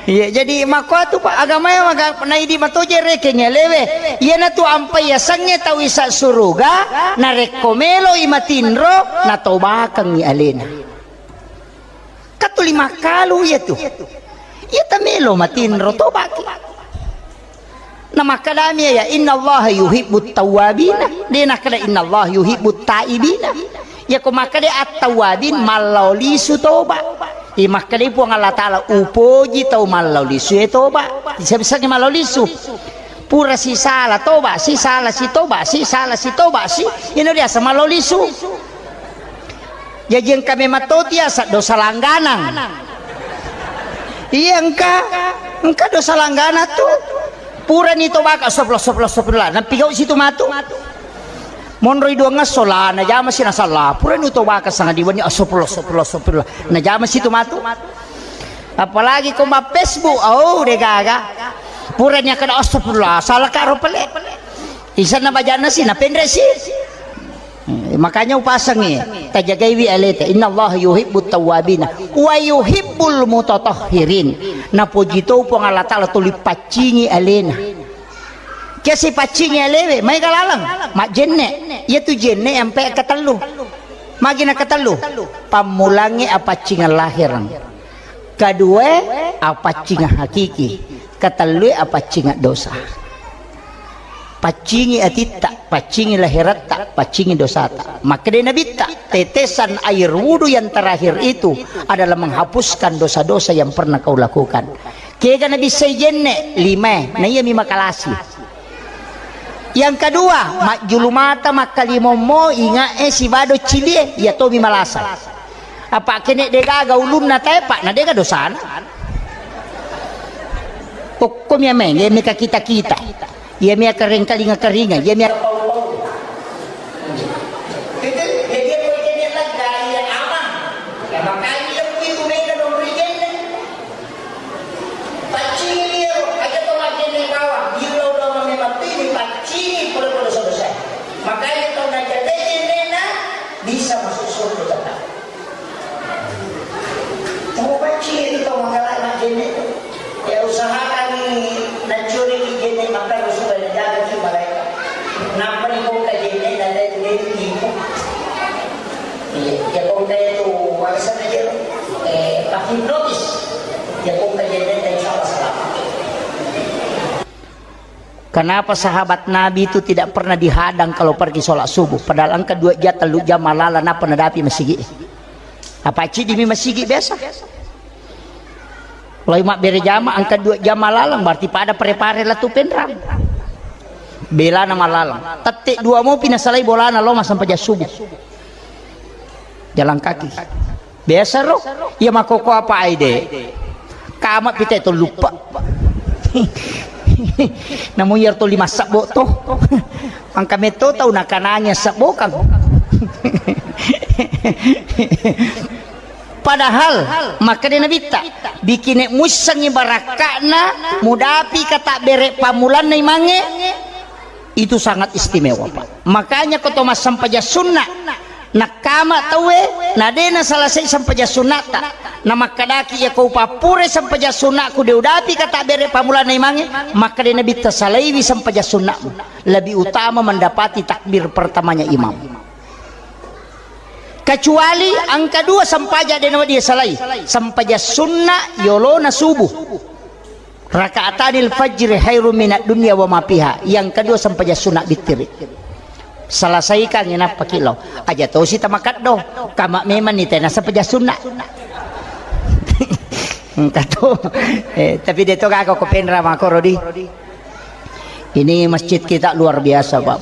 Iya, jadi makkuatu Pak agamae maga-, naidi matoje rekeng alewe. Iyanatu ampai yasengnge tau isa suruga, narekko meloi matinro, natobakengngi alena. Katuli makkalu iya tu. Iya tamelo matinro tobaki. Namakkadami ya, "Innallaha yuhibbut tawwabina." De nakkada, "Innallaha yuhibbut taibina." Iya ko makkada at-tawwabin, mallau lisu toba. Iya makkada Puang Allah Ta'ala, "Upoji tau mallau lisu e toba." Bisa-bisa mallau lisu. Pura sisala toba, sisala si toba, sisala si toba si. Ino biasa mallau lisu. Jaji engka memang to tiasa dosa langganang. Iya engka, engka dosa langganang tu. Purani tobaka, astagfirullah, astagfirullah, astagfirullah. Napigau situ matu. Monroi duangngesso la najama si nasalla. Purani tobaka sangadi wenni, astagfirullah, astagfirullah, astagfirullah. Najama situ matu. Apalagi ko ma Facebook, oh, de gaga. Purani akkada astagfirullah, salaka ro pale. Isanna bajanna si, napenre si. Eh, makanya upasangi, tajagaiwi aleta. Innallaha yuhibbut tawwabina wa yuhibbul mutatahhirin. Napoji to Puang Allah Ta'ala tuli paccingi alena. Kiasi paccingi alewe, maega laleng, majjenne. Iya tu jenne ampe katellu. Magi na katellu? Pammulangi apaccingan lahireng. Kedua, apaccinga hakiki. Ketellue, apaccinga dosa. Paccingi atitta, paccingi lahiratta, paccingi dosata. Makkeda Nabitta, tetesan air wudu yang terakhir itu adalah menghapuskan dosa-dosa yang pernah kau lakukan. Kega nabissai jenne? Lima, na iyami makalasi. Yang kedua, majjulu mata makkalimommo, ingae sibado cilie, iya tomi malasa. Apa kene degaga ulunna tae, Pak, na dega dosana. Okkomi ameng, iya meka kita-kita. Iya mia kareng kalinga-karinga, iya mia Jadi, jadi, jadi, jadi, jadi, jadi, Paccingi iyaro, aja to majjenne bawang, illau doang memang tini, paccingi pole-pole dosa-dosa. Makanya tau najagai jennena bisa masuk surga cepat. Tau paccingi itu tau manggalai majjenne tu. Ya usahakan naccuriki jenne makkaro supaya najaga ki malaikat. Nappa dibongka jenne dan lain-lain itu. Iya, iya, kongka itu, alasanna jero, eh, pahipnotis. Iya, kongka jenne, insya Allah selamat. Kenapa sahabat Nabi itu tidak pernah dihadang kalau pergi sholat subuh? Padahal engka dua jam, tellu jam malala, napa nadapi masigi? Apa cidimi masigi biasa? Loi mabbere jama, engka dua jam malalang, berarti pada pare-pare latu penrang. Belana malalang. Tette dua mopi nasalai bolana lo massempajang subuh. Jalan kaki. Biasa ro. Iya makoko apa aide? Kama pite to lupa. Namu iyar to lima sabbo to. Angka metto tau nakananya sabbo kang. Padahal, makkeda Nabitta, bikine muissengngi barakka'na mudapi katabbere pammulanna imangnge, itu sangat istimewa, Pak. Makanya ko to massempajang sunna, nakkama tauwe, na de nasalasai sempajang sunnata, na makkadaki, iya ko upappure sempajang sunnaku de udapi katabbere pammulanna imangnge, makkeda Nabitta, salaiwi sempajang sunnamu, lebih utama mendapati takbir pertamanya imam. Kecuali engka dua sempajang de nawedding salai, sempajang sunna yolona subuh. Rakaatanil fajri khairum minad dunya wa ma fiha. Yang kedua sempajang sunna bittiri. Selesaikan, nappaki lao. Aja tosi tamakaddo. Kama memang ni tena sempajang sunna. Engka to. Eh, tapi de to gaga ko penra makoro di. Ini masjid kita luar biasa, Pak.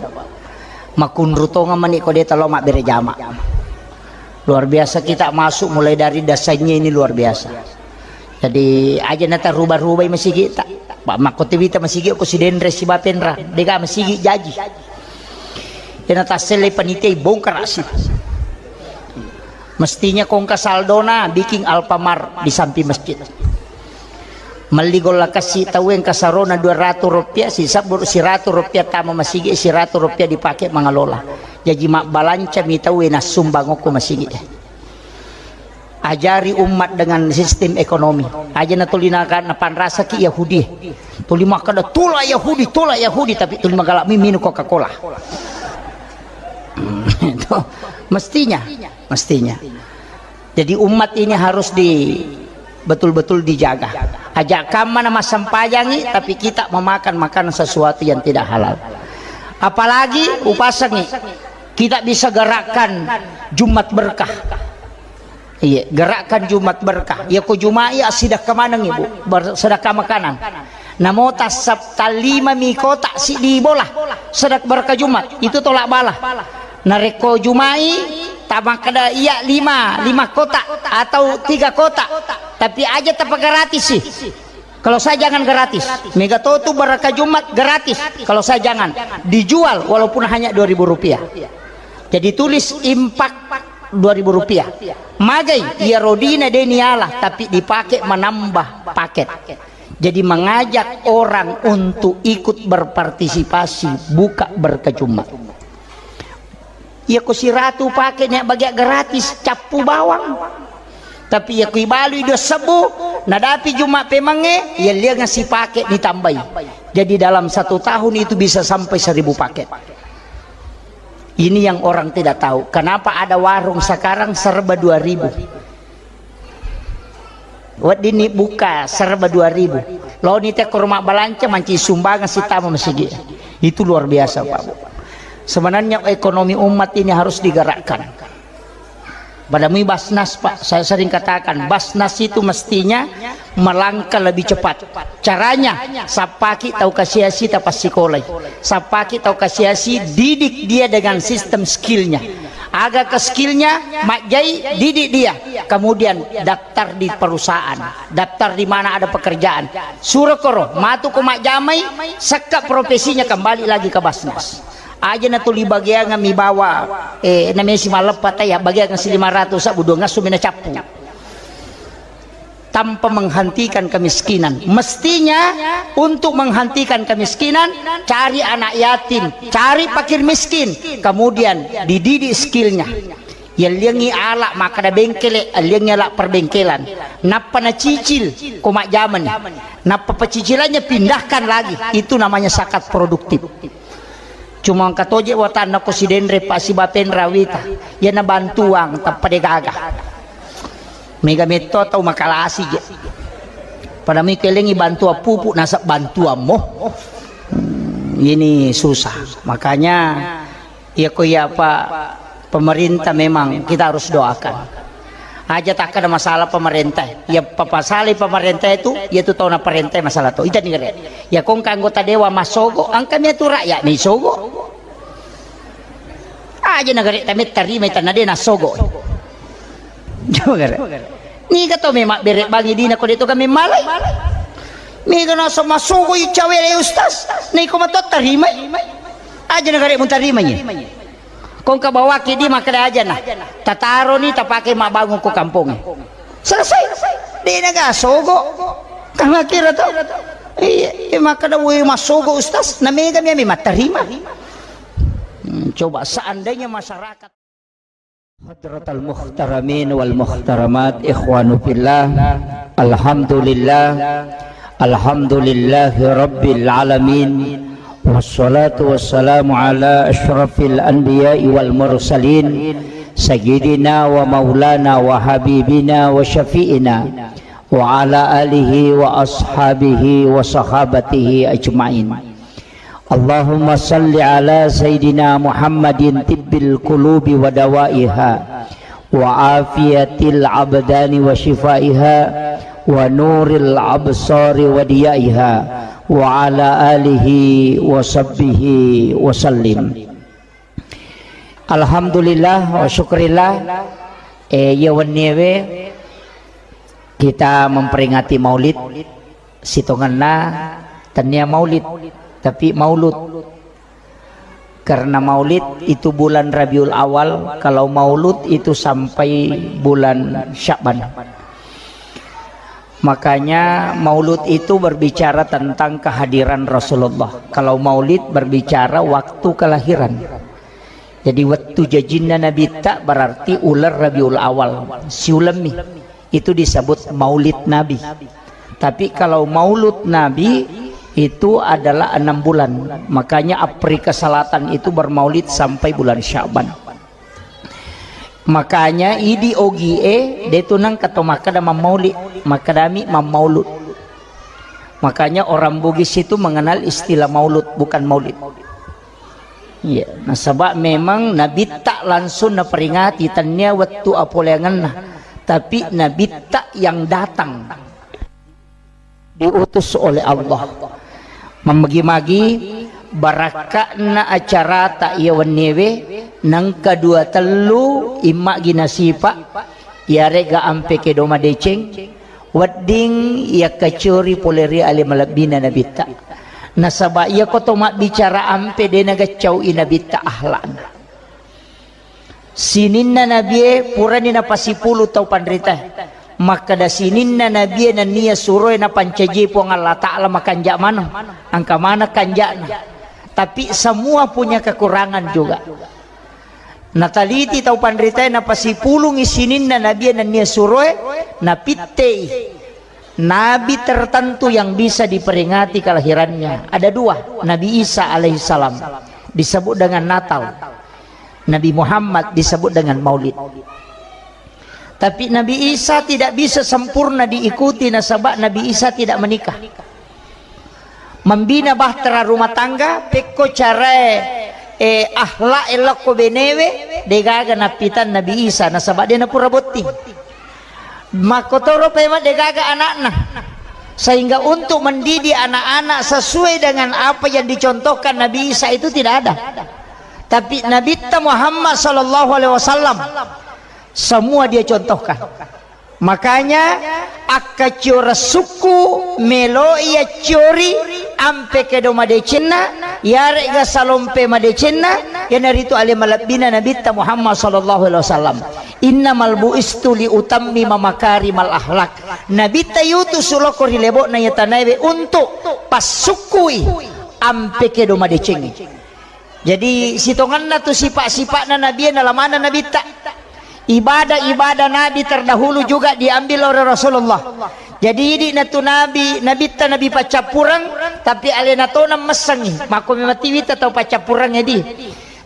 Makunru tongeng mani ko de talo mabbere jama. Luar biasa kita masuk mulai dari dasarnya ini luar biasa. Jadi aja nata rubah-rubai masigi ta. Pak, makko tiwita masigi ko sidenre sibapenra. Dega masigi jaji. Ena tassele panitia bongkar si. Mestinya kongka saldona bikin Alfamart di samping masjid. Melli golla kassi tauwe engka sarona dua ratu rupiah, sisebbu siratu rupiah tama masigi, siratu rupiah dipake mangalola. Jaji mabbalanca mi tauwe nassumbang okko masigi. Ajari umat dengan sistem ekonomi. Aja na tuli naga-, napanrasaki Yahudi. Tuli makkeda, "Tula Yahudi, tula Yahudi," tapi tuli magala mi minum Coca-Cola. Itu mestinya, mestinya. Jadi umat ini harus di, betul-betul dijaga. Aja kamma na massempajangi, tapi kita memakan makanan sesuatu yang tidak halal. Apalagi upasangi, kita bisa gerakkan Jumat berkah. Iya, gerakkan Jumat berkah. Ya ko Jumai asidakka maneng ibu, ber-, sedekah makanan. Namo tassap talima mi kotak si di bola, sedekah berkah Jumat, itu tolak bala. Narekko Jumai, tamakkeda iya lima, lima kotak atau tiga kotak. Tapi aja tapa gratis sih. Kalau saya jangan gratis. Mega to tu berkah Jumat gratis. Kalau saya jangan. Dijual walaupun hanya dua ribu rupiah. Jadi tulis impak dua ribu rupiah. Magai, iya rodina deni Allah, tapi dipakai menambah paket. Jadi mengajak orang untuk ikut berpartisipasi buka berkah Jumat. Iya ko siratu pake nia bagia gratis, cappu bawang. Tapi iya ko ibalui dua sebbu, nadapi Jumat pemangnge, iya lianga sipake ditambai. Jadi dalam satu tahun itu bisa sampai seribu paket. Ini yang orang tidak tahu. Kenapa ada warung sekarang serba dua ribu? Weddinni buka serba dua ribu. Loni te koro mabbalanca manci sumbangan sitama masigi. Itu luar biasa, Pak Bu. Sebenarnya ekonomi umat ini harus digerakkan. Pada mui Basnas, Pak, saya sering katakan, Basnas itu mestinya melangkah lebih cepat. Caranya, sappaki tau kasiasi tapassikolai. Sappaki tau kasiasi, didik dia dengan sistem skillnya. Aga ke skillnya, majjai, didik dia. Kemudian daftar di perusahaan, daftar di mana ada pekerjaan. Suro koro, matu ko majjamai, sekka profesinya kembali lagi ke Basnas. Aja na tuli bagiang mi bawa, eh, namesi maleppa taya, bagiang si lima ratus, sabu dua ngasu mina cappu. Tanpa menghentikan kemiskinan. Mestinya untuk menghentikan kemiskinan, cari anak yatim, cari fakir miskin, kemudian dididik skillnya. Yalliangi ala makkada bengkele, alliangi ala perbengkelan. Nappa nacicil, ko majjamani. Nappa pecicilannya pindahkan lagi. Itu namanya zakat produktif. Cuma engka toje watanna ko sidenre pa sibapen rawita. Yana bantuang tappa degaga. Mega metto tau makalasi je. Pada mi kelengi bantuan pupuk nasab bantuan mo. Hmm, ini susah. Makanya, iya ko iya apa pemerintah memang kita harus doakan. Aja tak ada masalah pemerintah. Ya papasali pemerintah itu, ya itu tahu na perintah masalah tu. Ita ni gare. Ya kong anggota dewan masogo, angka mi tu rakyat ni sogo. Aja na gare tamet tarima ita na de na sogo. Coba gare. Niga to memang bere bangi dina ko de to kami malai. Mega na sama sogo i cawe le ustaz. Ni ko matot tarima. Aja na gare mun tarima ni. Kong kabawaki di makkeda aja na. Tataro ni tapake mabbangun ko kampong. Selesai. De na ga sogo. Kang kira to. Iya, iya, makkeda we masogo ustaz, na mega mi ami mattarima. Hmm, coba seandainya masyarakat Hadratal muhtaramin wal muhtaramat, ikhwanu fillah. Alhamdulillah. Alhamdulillahi rabbil alamin. Wassalatu wassalamu ala asyrafil anbiya'i wal mursalin, sayyidina wa maulana wa habibina wa syafi'ina wa ala alihi wa ashabihi wa sahabatihi ajmain. Allahumma salli ala sayyidina Muhammadin tibbil qulubi wa dawaiha, wa afiyatil abdani wa shifaiha, wa nuril absari wa diyaiha, wa ala alihi wa sahbihi wa sallim. Alhamdulillah wa syukrillah. Eh, iya wenniewe kita memperingati Maulid. Sitongenna tennia Maulid, tapi Maulud. Karena Maulid itu bulan Rabiul Awal, kalau Maulud itu sampai bulan Sya'ban. Makanya Maulud itu berbicara tentang kehadiran Rasulullah. Kalau Maulid berbicara waktu kelahiran. Jadi, wettu jajinna Nabitta berarti uleng Rabiul Awal, siulemmi. Itu disebut Maulid Nabi. Tapi kalau Maulud Nabi itu adalah enam bulan. Makanya Afrika Selatan itu bermaulid sampai bulan Syaban. Makanya idi ogie de tu nengka to makkeda mammauli, makkedami mammaulud. Makanya orang Bugis itu mengenal istilah maulud, bukan maulid. Iya, nasaba memang Nabitta langsung naperingati, tennia wettu apoleangenna, tapi Nabitta yang datang, diutus oleh Allah. Mammagi-magi barakka'na acarata iya wenniewe, nengka dua tellu imma'gi nasipa, iyarega ampe kedo madeceng, wedding yakkacori pole ri ale malebbina Nabitta. Nasaba iyako to mabbicara ampe de nagaccau'i Nabitta ahlakna. Sininna Nabie purani napasipulung tau panritae. Makkeda sininna Nabie nennia suroe napancaji Puang Allah Ta'ala makanja maneng. Engka maneng kanja'na. Tapi semua punya kekurangan juga. Nataliti tau panritae napasipulungi sininna Nabie nennia suroe, napittei nabi tertentu yang bisa diperingati kelahirannya. Ada dua, Nabi Isa alaihissalam disebut dengan Natal. Nabi Muhammad disebut dengan Maulid. Tapi Nabi Isa tidak bisa sempurna diikuti nasaba Nabi Isa tidak menikah. Membina bahtera rumah tangga, pekko carae, eh, akhlak elokko benewe, degaga nappitan Nabi Isa, nasaba de napura botting. Makkotoro pema degaga anakna. Sehingga untuk mendidik anak-anak sesuai dengan apa yang dicontohkan Nabi Isa itu tidak ada. Tapi Nabitta Muhammad sallallahu alaihi wasallam semua dia contohkan. Makanya, akkaccioreng sukku, meloi acciori, ampe kedo madecenna, yare'ga salompe madecenna, iyanaritu ale malebbina Nabitta Muhammad sallallahu alaihi wasallam. Innamal bu'istu li utammima makarimal akhlak. Nabitta yutusu loko ri lebo'na iya tanaewe untuk passukkui ampe kedo madecengnge. Jadi, sitongenna tu sipa-sipa'na Nabi e nalamana Nabitta. Ibadah-ibadah Nabi terdahulu juga diambil oleh Rasulullah. Jadi, idi na tu Nabi, Nabitta Nabi paccappureng, tapi alena tona messengi. Makko memang tiwita tau paccappureng edi.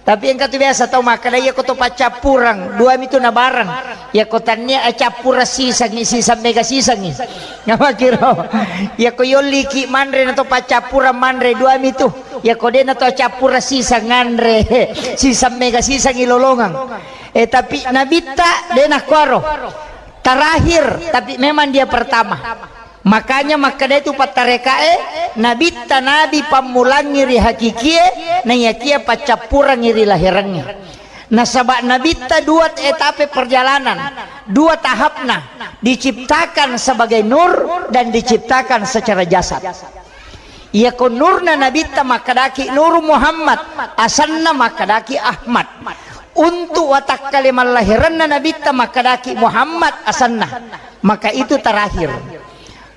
Tapi engka tu biasa tau makkeda, iya ko to paccappureng, dua mi tu nabareng. Iya ko tannia accappureng sisengi, siseng mega sisengi. Namakiro. Iya ko yolliki manre na to paccappureng manre, dua mi tu. Iya ko de na to accappureng siseng nganre, siseng mega sisengi lolongeng. Eh, tapi Nabitta de nakkuaro. Terakhir, tapi memang dia pertama. Makanya makkeda itu pattarekae, Nabitta Nabi pammulangi ri hakikie, naiyakia paccappurengi ri lahirengnge. Nasaba Nabitta dua etape perjalanan, dua tahapna, diciptakan sebagai nur dan diciptakan secara jasad. Iyako nurna Nabitta makkedaki Nuru Muhammad, asenna makkedaki Ahmad. Untuk watakkale mallahirenna Nabitta makkedaki Muhammad asenna, maka itu terakhir.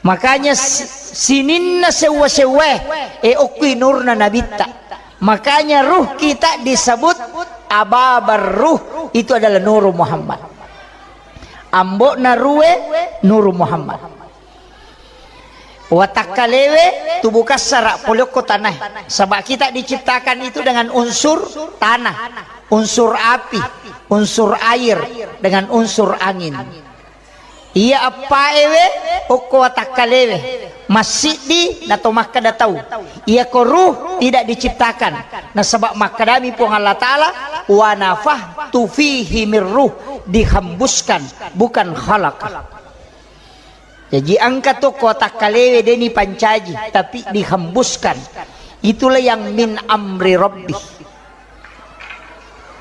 Makanya si-, sininna sewwa-sewwae, e, okkui nurna Nabitta. Makanya ruh kita disebut ababar ruh, itu adalah Nuru Muhammad. Ambo'na ruwe Nuru Muhammad. Watakkalewe tubuh kassara pole okko tanae. Saba kita diciptakan itu dengan unsur tanah, unsur api, unsur air, dengan unsur angin. Iya appaewe okko watakkalewe, massiddi nato makkeda tau. Iyako ruh tidak diciptakan. Nasaba makkedami Puang Allah Ta'ala, "Wa nafakhtu fihi mir ruh," dihembuskan, bukan khalaqa. Jaji engka to ko watakkalewe deni pancaji, tapi dihembuskan. Itulah yang min amri rabbi.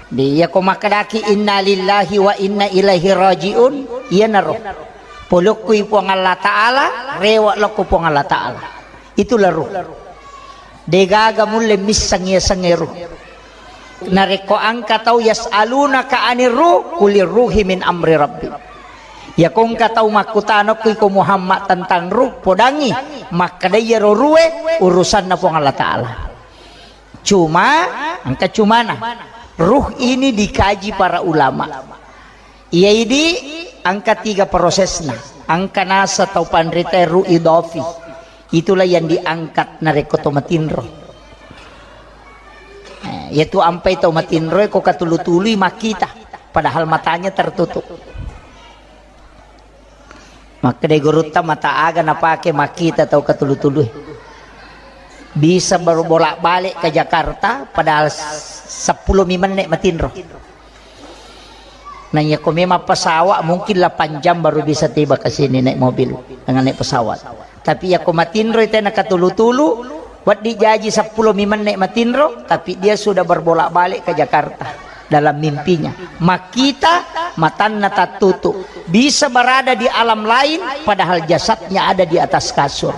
Di, iya ko makkedaki inna lillahi wa inna ilaihi rajiun, iyanaro. Polokkui Puang Allah Ta'ala, rewa lokko Puang Allah Ta'ala. Itulah ruh. Degaga mulle misseng iya sengnge ruh. Narekko engka tau yas'alunaka anir ruh, kulir ruhi min amri rabbi. Yako engka tau makkutana okko iko Muhammad tentang ruh, podangi makkeda iyaro ruhe urusanna Puang Allah Ta'ala. Cuma, engka cumana, ruh ini dikaji para ulama. Iya idi engka tiga prosesna. Engka nasa tau panrita ruh idafi. Itulah yang diangkat narekko to matinro. Eh, yaitu ampai tau matinro ko katulu-tului makkita, padahal matanya tertutup. Makkeda gurutta, mata aga napake makkita tau katulu-tului? Bisa baru bolak-balik ke Jakarta, padahal sepuluh mi menne matinro. Nah, iya ko memang pesawat, mungkin delapan jam baru bisa tiba ke sini naik mobil, dengan naik pesawat. Tapi iya ko matinro tena katulu-tulu, wedding jaji sepuluh mi menne matinro, tapi dia sudah berbolak-balik ke Jakarta dalam mimpinya. Makkita, matanna tattutu. Bisa berada di alam lain, padahal jasadnya ada di atas kasur.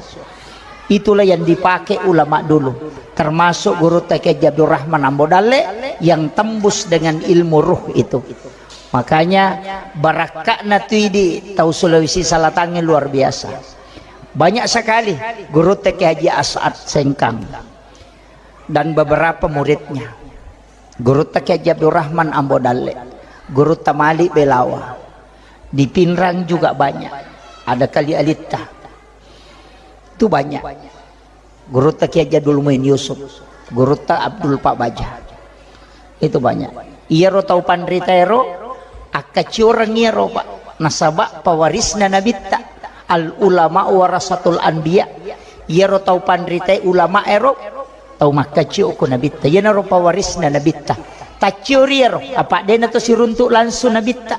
Itulah yang dipakai ulama dulu, termasuk Gurutta Kiai Haji Abdurrahman Ambo Dalle yang tembus dengan ilmu ruh itu. Makanya barakka'na tu idi tau Sulawesi Selatangnge luar biasa. Banyak sekali Gurutta Kiai Haji As'ad Sengkang dan beberapa muridnya. Gurutta Kiai Haji Abdurrahman Ambo Dalle, Gurutta Malik Belawa. Di Pinrang juga banyak. Ada Kali Alitta. Itu banyak. Gurutta Kiai Haji Abdul Muin Yusuf, Gurutta Abdul Pak Baja. Itu banyak. Iyaro tau panrita ero, akkacioreng iyaro, Pak. Nasaba pawarisna nabitta, al ulama warasatul anbiya. Iyaro tau panritae ulama ero tau makkacio ko nabitta. Iyanaro pawarisna nabitta. Taccio ri ero, apa dena to siruntuk langsung nabitta.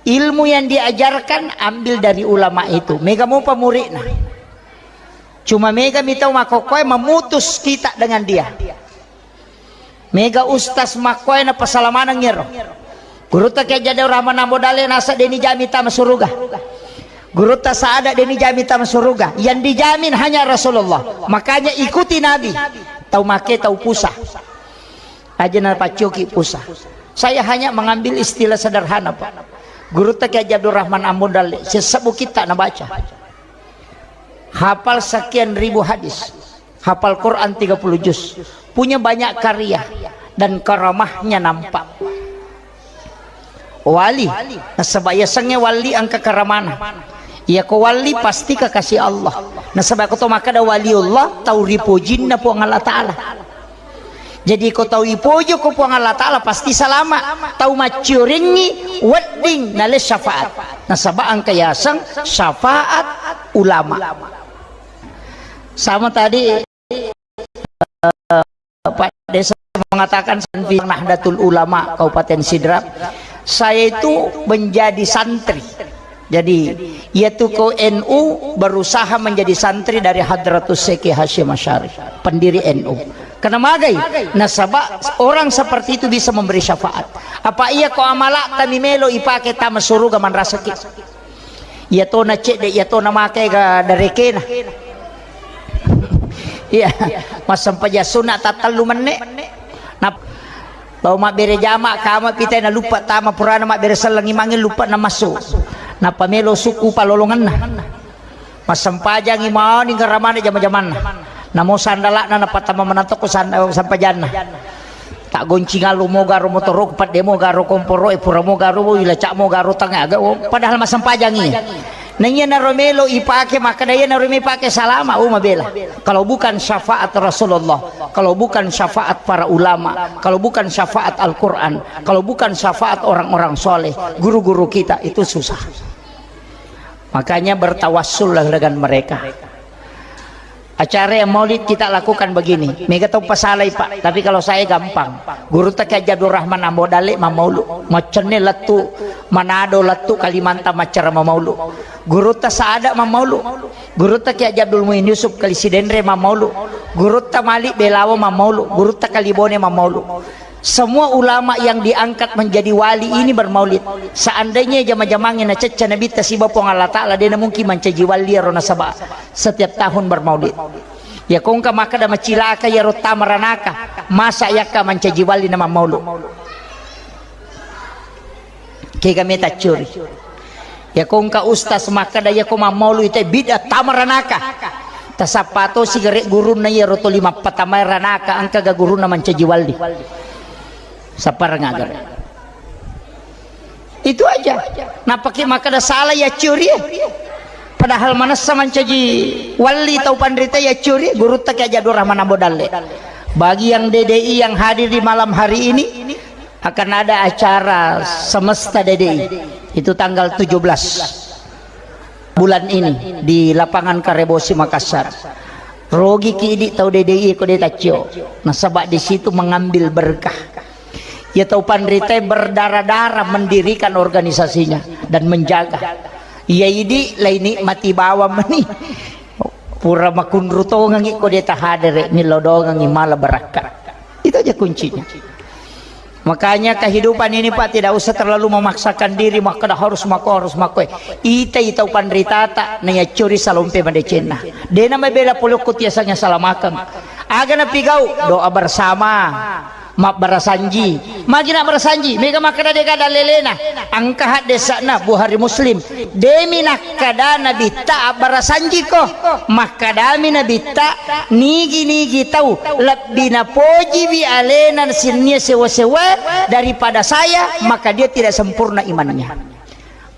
Ilmu yang diajarkan ambil dari ulama itu. Mega mopa muridna. Cuma mega mitau makokkoe memutus kita dengan dia. Mega ustaz makkoe na pasalamaneng ero. Gurutta Kiai Haji Abdul Rahman Ambo Dalle nasa deni jami tama suruga. Gurutta Saada deni jami tama suruga. Yang dijamin hanya Rasulullah. Makanya ikuti Nabi. Tau make tau pusa. Aja na paccoki pusa. Saya hanya mengambil istilah sederhana, Pak. Gurutta Kiai Haji Abdul Rahman Ambo Dalle, sessa bukitta nabaca. Hafal sekian ribu hadis. Hafal Quran tiga puluh juz. Punya banyak karya dan karamahnya nampak. Wali, nasaba yasengnge wali engka karamana. Iyako wali pasti kekasih Allah. Nasaba ko to makkeda waliullah, tau ripojinna Puang Allah Ta'ala. Jadi ko tau ipojo ko Puang Allah Ta'ala pasti salama. Tau macciorengngi wedding nale syafaat. Nasaba engka yaseng syafaat ulama. Sama tadi Pak Desa mengatakan, Sanfi Nahdlatul Ulama Kabupaten Sidrap, saya itu menjadi santri. Jadi, yaitu ke N U berusaha menjadi santri dari Hadratus Syekh Hasyim Asy'ari, pendiri N U. Karena magai, nasaba orang seperti itu bisa memberi syafaat. Apa iya ko amala tami melo ipake tama suruga manrasaki. Iya tona cedde, iya tona make ga darekena. Iya, massempajang sunna tattellu menne. Nap-, lao mabbere jama, kama pitai na luppa tama purana mabbere selleng imangnge luppa na massu. Nappa melo sukku palolongenna. Massempajangi mani garamana jama-jamanna. Namo sandala'na napattama manatokko san-, sempajanna. Taggoncingallo mo garo motoroku, pedde mo garo komporo'e, pura mo garo ilaca mo garo tangnga aga, oh, padahal massempajangi. Na iyanaro melo ipake makkeda iyanaro melo ipake salama, oh, mabela. Kalau bukan syafaat Rasulullah, kalau bukan syafaat para ulama, kalau bukan syafaat Al-Quran, kalau bukan syafaat orang-orang soleh, guru-guru kita, itu susah. Makanya bertawassullah dengan mereka. Acara yang maulid kita lakukan begini. Mega tau pasalai, Pak. Tapi kalau saya gampang. Gurutta Kiai Haji Abdul Rahman Ambo Dalle mammaulu. Maccenne lettu Manado, lettu Kalimantan maccara mammaulu. Gurutta Saada mammaulu. Gurutta Kiai Haji Abdul Muin Yusuf Kali Sidenreng mammaulu. Gurutta Malik Belawo mammaulu. Gurutta Kali Bone mammaulu. Semua ulama yang diangkat menjadi wali ini bermaulid. Seandainya jama-jamangnge nacecca Nabitta siba Puang Allah Ta'ala, dena mungkin mancaji wali ero nasaba setiap tahun bermaulid. Ya kongka makkeda macilaka iyaro tama ranaka, masa yakka mancaji wali na mammaulu. Kega meta curi. Ya kongka ustaz makkeda yako mammaulu ite bid'ah tama ranaka. Tasappa to sigare gurunna iyaro toli mappatamae ranaka engka ga gurunna mancaji wali. Sappareng agare. Itu aja. Napake makkeda salah ya curi. Padahal manessa mancaji wali tau panrita ya curi, gurutta Kiai Haji Abdul Rahman Ambo Dalle. Bagi yang D D I yang hadir di malam hari ini, akan ada acara semesta D D I. Itu tanggal tujuh belas bulan ini di lapangan Karebosi Makassar. Rogi ki idi tau D D I ko de taccio. Nasaba di situ mengambil berkah. Ya tau panrita berdarah-darah mendirikan organisasinya dan menjaga. Ya idi lai nikmati bawang meni. Pura makunru tongengi ko de tahadere, milodongengi mala barakka. Itu aja kuncinya. Makanya kehidupan ini, Pak, tidak usah terlalu memaksakan diri, makkeda harus mako, harus mako. Ita, ita upanritata, na yaccuri salompe madecenna. Dena mabela polokko tiasanya salamakeng. Aga napigau, doa bersama, mabbarasanji. Magi nabbarasanji, mega makkeda dega dalelena. Engka haddesana Bukhari Muslim. Demi nakkada Nabitta abbarasanjiko. Makkadami Nabitta, nigi-nigi tau lebbi napojiwi alena sinnia sewa-sewa daripada saya, maka dia tidak sempurna imannya.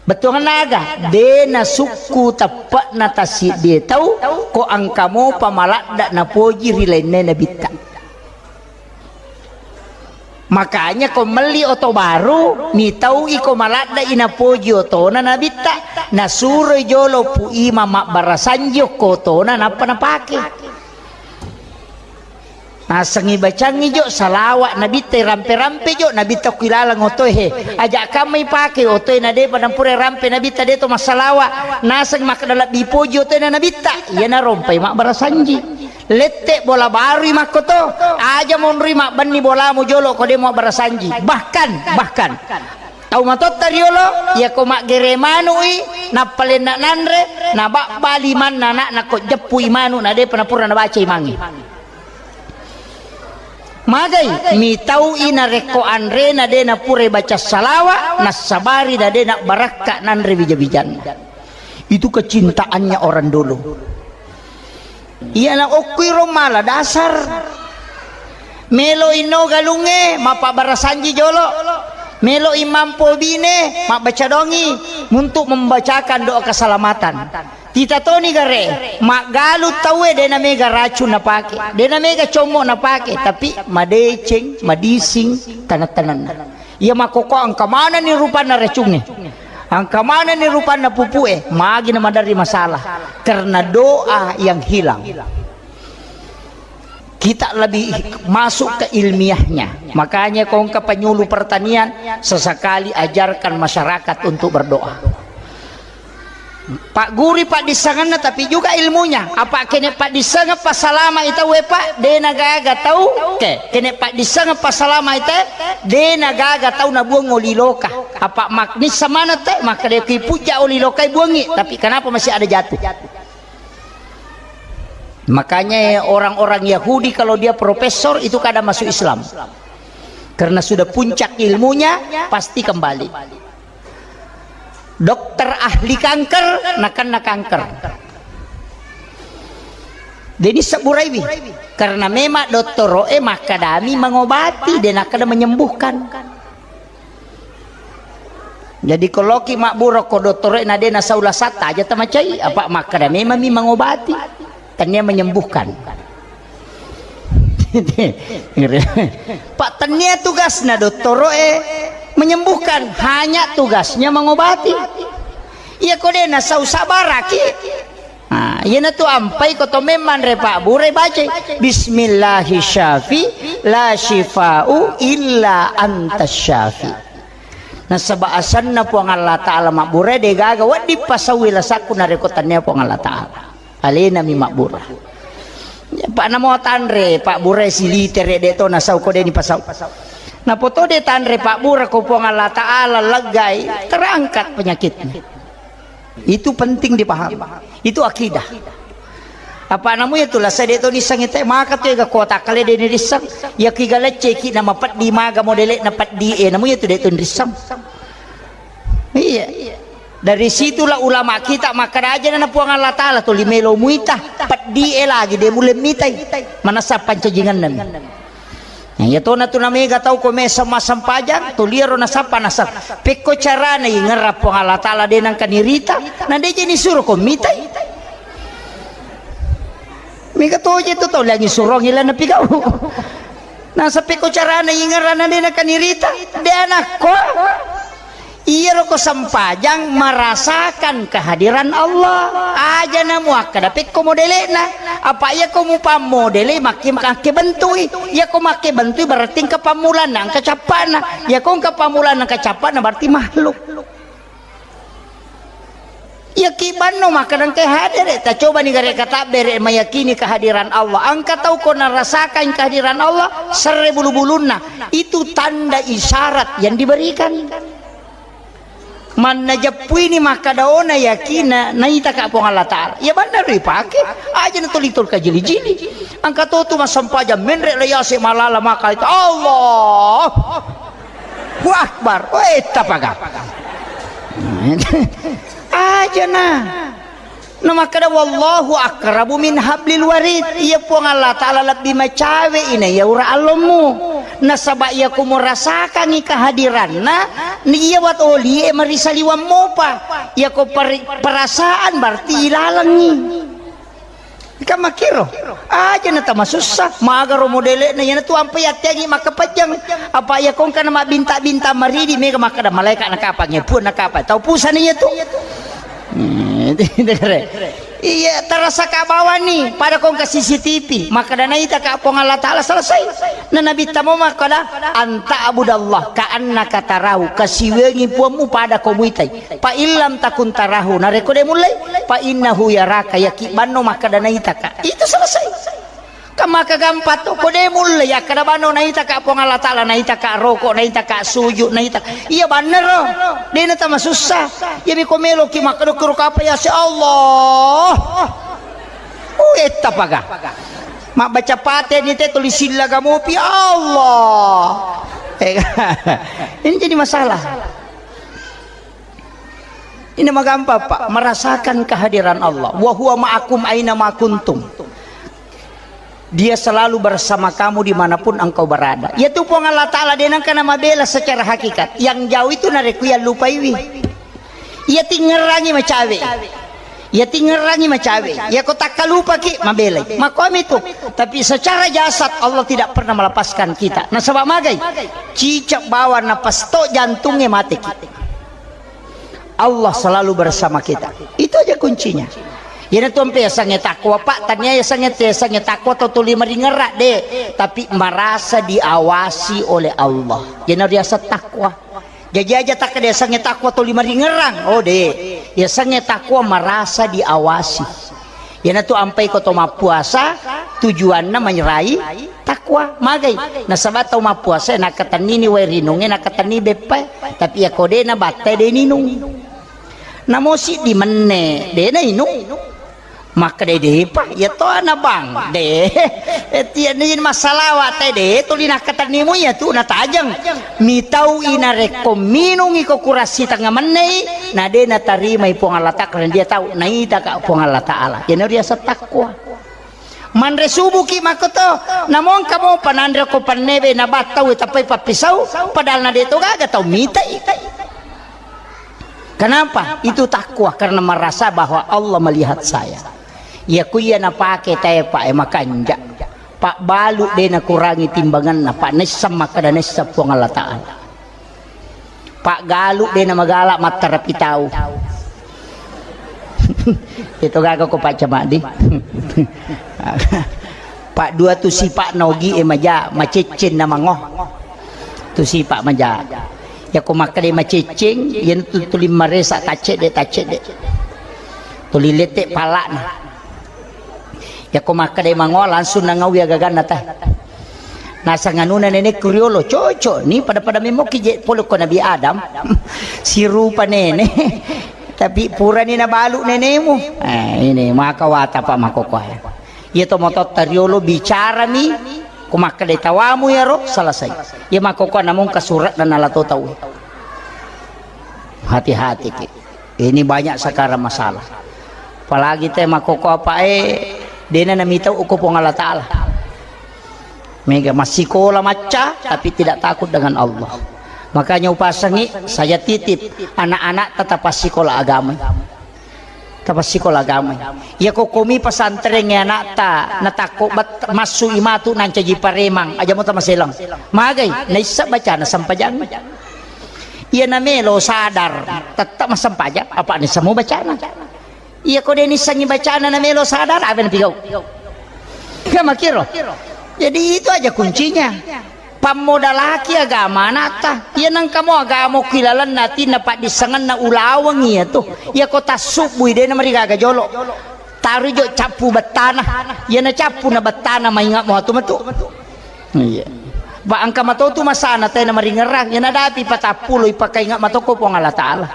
Bettuanna aga? De nasukku teppe'na tassiddie tau, ko engka mopa maladda napoji ri lainna Nabitta. Makanya ko melli oto baru, mitau'i ko maladde'i napoji otona nabitta, nasuroi jolo Pu Imang mabbarasanji okko otona nappa napake. Nasengngi bacangngi jo salawa nabitta, rampe-rampe jo nabitta ko ilaleng otoe he. Aja kamma ipake otoe na depa nampura rampe nabitta de to massalawa. Naseng makkeda lebbi poji otoe na nabitta. Iyana rompai mabbarasanji. Lette bola barui makkoto, aja monrui mabbenni bolamu jolo ko de muabbarasanji. Bahkan, bahkan tau matotta riolo, iyako maggere manu'i, nappa lenna nanre, nababba limanna anakna ko jeppui manu na depa napura nabaca imangnge. Magai mitau'i narekko anrena de napurai baca salawa, nassabari na de nabbarakka nanre wija-wijanna. Itu kecintaannya orang dulu. Iyana okkuiro mala dasar. Melo inno galungnge, mappabarasanji jolo. Melo imampo bine, mabbaca dongi untuk membacakan doa keselamatan. Tita toni gare, maggalu tauwe de namega racun napake, de namega commo napake, tapi madeceng, madising taneng-tanenna. Iya makkokko engka manenni rupanna racungnge. Engka manenni rupanna pupue, magi na maderri masalah. Karena doa yang hilang. Kita lebih masuk ke ilmiahnya. Makanya ko engka penyuluh pertanian, sesekali ajarkan masyarakat untuk berdoa. Pagguri paddissengenna, tapi juga ilmunya. Apa kene paddissengeng passalama ita we, Pak, de nagaga tau. Oke, kene paddissengeng passalama ita, de nagaga tau nabuang oli loka. Apa maknissa mana te, maka de ki pujja oli loka buangi, tapi kenapa masih ada jatuh? Makanya orang-orang Yahudi kalau dia profesor itu kadang masuk Islam. Karena sudah puncak ilmunya, pasti kembali. Dokter ahli kanker, nakenna kanker. Jadi seburaiwi, karena memang dottoro'e makkadami mengobati, de nakkeda menyembuhkan. Jadi ko loki mabbura ko dottoro'e na de nasau lasatta aja tamacai, apa makkada memang mi mengobati, tania menyembuhkan. Pak, tania tugasna dottoro'e menyembuhkan, hanya tugasnya mengobati. Iya ko de nasau sabaraki. Nah, iyanatu ampai ko to memmanre pabbura bacai, "Bismillahi syafi la syifa'u illa anta syafi." Nasaba asenna Puang Allah Ta'ala mabbura, de gaga wedding pasauwi lasakku narekko tania Puang Allah Ta'ala. Alenami mabbura. Ya, Pak, namo tanre pabbura silitere de to nasau ko de ni pasau. Napoto de tanre pabbura ko Puang Allah Ta'ala leggai, terangkat penyakitnya. Itu penting dipahami. Itu akidah. Apa namu itu lah, saya de to nisseng ite, maka tu ega kota kale de nisseng. Ya kiga lecce ki nama peddi maga modele na peddi e, namu itu de to nisseng. Iya. Dari situlah ulama kita makkada aja na Puang Allah Ta'ala tuli melo muita, peddi e lagi de mulle mitai. Manassa pancajingan nami. Nah, iya tona tu namega tau ko mesa massempajang, tu liaro nasappa naseng. Pekko carana ingerra Puang Allah Ta'ala de nangka nirita, na de je nisuro ko mitai. Mega toje tu tau langi surong ila napigau. Nasa pekko carana ingerra na de nangka nirita, de anakko. Iyaro ko sempajang merasakan kehadiran Allah. Aja na muakkada pekko modele'na. Apa iya ko mupammodele makke, makke bentui. Iya ko makke bentui berarti engka pammulanna, engka cappana. Iya ko engka pammulanna, engka cappana berarti makhluk. Iya ki banno makkada engka hadere, ta coba ni gare katabbere meyakini kehadiran Allah. Engka tau ko narasakan kehadiran Allah, serre bulu-bulunna. Itu tanda isyarat yang diberikan. Manna jeppuini makkadaona yakinna naitaka Puang Allah Ta'ala. Iya banna ripake, aja na toli-toli kajili-jili. Engka to tu massempajang menre la yase malala maka itu, Allahu Akbar. Weh, tapaga. Aja na. Na makkada, "Wallahu aqrabu min hablil warid." Iya Puang Allah Ta'ala lebbi macawe ina iya ura allommu. Nasaba iya ko murasakangi kehadiranna, ni iya wat olie marisaliwang mopa. Iya ko peri-, perasaan berarti ilalengi. Kan makkiro. Aja na tamasussa, magaro modele'na, iyana tu ampai atteangi makkapajjang. Apa iya kongka na mabbinta-binta maridi, mega makkada malaika na kapang, ya Puang na kapang. Tau pusana iya tu. Hmm, iya, tarasa ka bawani, pada kongka C C T V. Makkada naita ka Puang Allah Ta'ala selesai. Na Nabi tamo makkada, "Anta abudallah, ka annaka tarahu, kasiwengi Puangmu pada ko muitai." Fa illam takun tarahu, narekko de mullei, fa innahu yaraka, yaki banno makkada naitaka. Itu selesai. Kan maka gampang tu, ko de mullei, akkada banno naitaka Puang Allah Ta'ala, naitaka roko, naitaka sujud, naitaka. Iya bannero. De na tamasussa. Iya mi ko meloki makkada kuro kapa ya si Allah. Oh, etta paga. Mabbaca pate ni te tulis silla gamopi Allah. Eh, ini jadi masalah. Ini magampang, Pak, merasakan kehadiran Allah. Wa huwa ma'akum aina ma kuntum. Dia selalu bersama kamu dimanapun engkau berada. Yaitu Puang Allah Ta'ala, de nengka na mabela secara hakikat. Yang jauh itu narekko yallupaiwi. Iya tingerangi macawe. Iya tingerangi macawe. Iya ko takkalupaki mabelai. Makomi tu. Tapi secara jasad Allah tidak pernah melepaskan kita. Nasaba magai? Cicak bawang napas to jantungnya mateki. Allah selalu bersama kita. Itu aja kuncinya. Iyana tu ampe yasengnge takwa, Pak, tania yasengnge, yasengnge takwa tau tuli maringerra, de, tapi merasa diawasi oleh Allah. Iyana riaseng takwa. Jaji aja takkeda yasengnge takwa tuli maringerrang. Oh, de. Yasengnge takwa merasa diawasi. Iyana tu ampai ko to mappuasa, tujuanna manyerai takwa, magai. Nasaba tau mappuasa nakkatennini wae rinungnge, nakkatennini beppae. Tapi iya ko de nabattai de ninung. Namo siddi menne, de nainung. Makkeda depa, iya to ana bang, de. Eh, tiya ni masalawa te de, tuli nakkatennimu iya tu natajeng. Mitau i narekko minungi ko kurassi tengnga mennei, na de natarimai Puang Allah Ta'ala, karena dia tahu naita ka Puang Allah Ta'ala. Iyana riaseng takwa. Manre subuki makkoto, namongka mopa nanre ko pennebe, nabattau tappai pappisau, padahal na de to gaga tau mitai. Kenapa? Itu takwa karena merasa bahwa Allah melihat saya. Iya ku iya napake tae, Pak, e, makanja. Pak, balu de nakurangi timbanganna, Pak, naisseng makkada naisseng Puang Allah Ta'ala. Pak, galu de namagala mattarapi tau. Itu gaga ko Pak Camadi. Pak, dua tu sipa nogi e maja, macecceng na mango. Tu sipa maja. Iya ko makkeda macecceng, iyana tu tuli maresa taccedde, taccedde. Tuli lette palana. Iya ko makkeda mango langsung nangawi agaganna teh. Nasang anuna nenekku riolo, cocok ni pada-pada memoki je pole ko Nabi Adam. Sirupa nene. Tapi purani nabalu nenemu. Eh, ini maka wata Pak makokoe. Iya to mototta riolo bicarami, ko makkeda tawamu iyaro, selesai. Iya makkokko namung kasurat dan nalato tau. Hati-hati ki. Ini banyak sekarang masalah. Apalagi te makkokko apa e, dena namitau ko Puang Allah Ta'ala. Mega massikola macca, tapi tidak takut dengan Allah. Makanya upasangi, saya titip anak-anak tetap passikola agama. Tapassikola agamai. Iya ko komi pesantren e anakta, natakko bet-, massu i matu nancaji paremang, aja mo tamaselang. Magai, naissa bacana sempajang. Iya namelo sadar, tetap massempajang, apa nissamo bacana. Iya ko de nissengi bacana namelo sadar, apa napigau? Kan makkiro. Jadi itu aja kuncinya. Pammodalaki agama anakta. Iya nengkamo agama ki lalenna atinna paddissengenna ulaweng iya tu. Iya ko tassubbui de namarigaga jolo. Tarui jo cappu bettana. Iya na cappu na bettana mainga mo atu metu. Iya. Ba engka mato tu masana te namaringerang. Iya nadapi patappulo ipakainga matoko Puang Allah Ta'ala.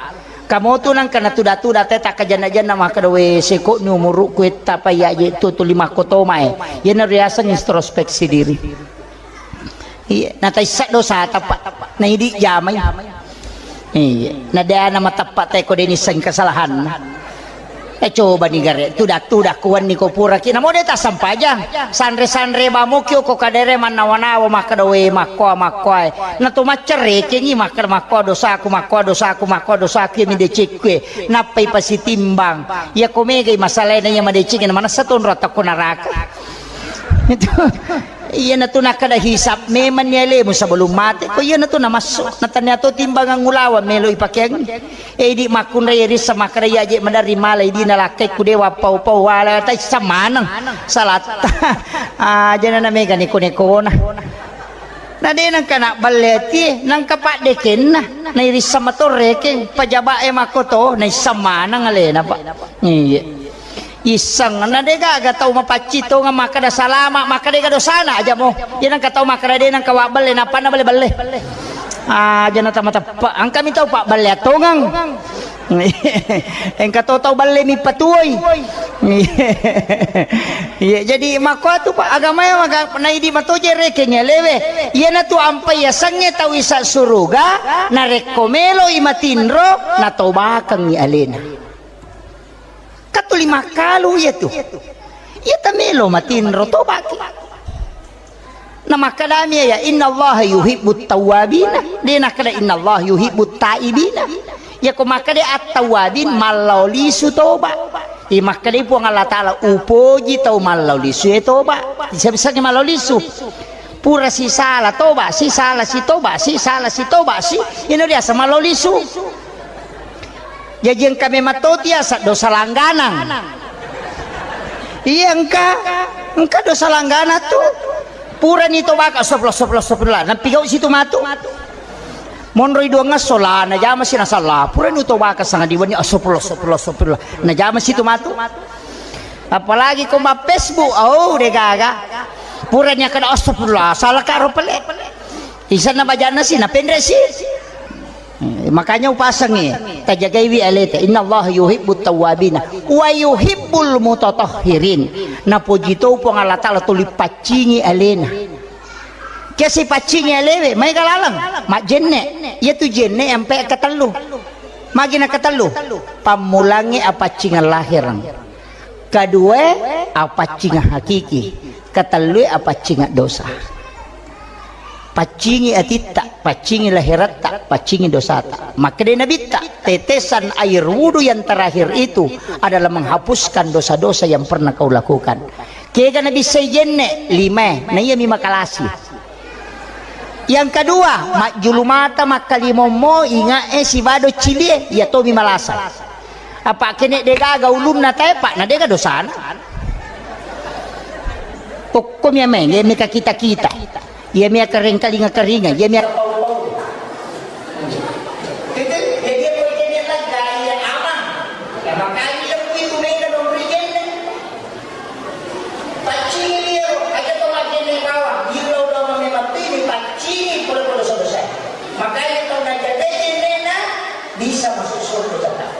Kamotu nangka natuda-tuda te takkajanna-janna makkeda we seko ni umurukku etta pa iya je tu tuli makkotoma e. Iya na riaseng introspeksi diri. Iya, nataissa dosata, Pak. Naidi jamai. Iya, nadana mateppa te ko de nisseng kesalahanna. Tacobani gare, tuda-tuda kuwenni ko puraki. Namo de tassempajang. Sanre-sanre bamoki ko kadere mannawa-nawa makkeda, "We, makkoa, makkoa e." Nato maccerekengi makkeda, "Makkoa dosaku, makkoa dosaku, makkoa dosaku, iya mi decekku e." Nappai pasitimbang. Iya ko megai masalae na iya madeceng na manessa tonro atau ko naraka. Itu. Iyanatu nakkeda hisab memang ni alemu sebelum mate. Ko iyanatu namassu. Natania to timbangan ulaweng melo ipakeangi. Eh, idi makkunrai rissa makkeda iya je maderri mala idi nalakkai ku dewa pau-pau wala taissa maneng salatta. Ah, jana na mega neko-nekona. Na de nangka na balle atie, nangka paddekenna. Na irissa matorrekeng, pajaba e makkoto, naissa maneng alena, Pak. Iya. Isseng, na de gaga tau mapaccing tongeng makkeda salama, makkeda ga dosana aja mo. Iya nangka tau makkeda de nangka wabballe, nappanna balle-balle. Aja na tama teppa. Engka mi tau pabballe attongeng. Engka to tau balle mi patuoi. Iya, jadi makkuatu, Pak, agamae maga-, naidi matoje rekeng alewe. Iyanatu ampai yasengnge tau isa suruga, narekko meloi matinro, natobakengngi alena. Katuli makkalu iyatu. Iya tamelo matinro tobaki. Na makkadami ya, "Innallaha yuhibbut tawwabina." De nakkeda, "Innallaha yuhibbut taibina." Ya ko makkeda at-tawwabin, mallao lisu toba. Iya makkeda Puang Allah Taala, "Upoji tau mallao lisu e toba." Bisa-bisa mallao lisu. Pura sisala toba, sisala si toba, sisala si toba si. Ino biasa mallao lisu. Jaji engka memang to tiasa dosa langganang. Iya engka, engka dosa langganang tu. Purani tobaka, astagfirullah, astagfirullah, astagfirullah. Nampigau situ matu. Monroi duangngesso la najama si nasala. Purani tobaka sanga diwenni, astagfirullah, astagfirullah, astagfirullah. Najama situ matu. Apalagi ko ma Facebook, oh, de gaga. Purani akkeda astagfirullah, salaka ro pale. Isanna bajanna si, napenre si. Eh, makanya upasengngi, tajagaiwi aleta. "Innallaha yuhibbut tawwabina wa yuhibbul mutatahhirin." Napoji to Puang Allah Taala tuli paccingi alena. Kiasi paccingi alewe, maega laleng, majjenne. Iyatu jenne ampe katellu. Magi na katellu? Pammulangnge apaccingeng lahireng. Kedua, apaccingeng hakiki. Ketellue, apaccingeng dosa. Paccingi atitta, paccingi lahiratta, paccingi dosata. Makkeda Nabitta, tetesan air wudu yang terakhir itu adalah menghapuskan dosa-dosa yang pernah kau lakukan. Kega nabissai jenne, limae, na iyami makalasi. Yang kedua, majjulu mata makkalimommo, ingae sibado cilie, iya tomi malasa. Apa kene degaga ulunna tae, Pak, na dega dosana. Okkomi ameng, iya meka kita-kita. Iya mia kering kalinga-karinga, iya mia Paccingi iyaro, aja to majjenne bawang, illau doang memang tini, paccingi pole-pole dosa-dosa. Makanya tau najagai jennena bisa masuk surga tetap.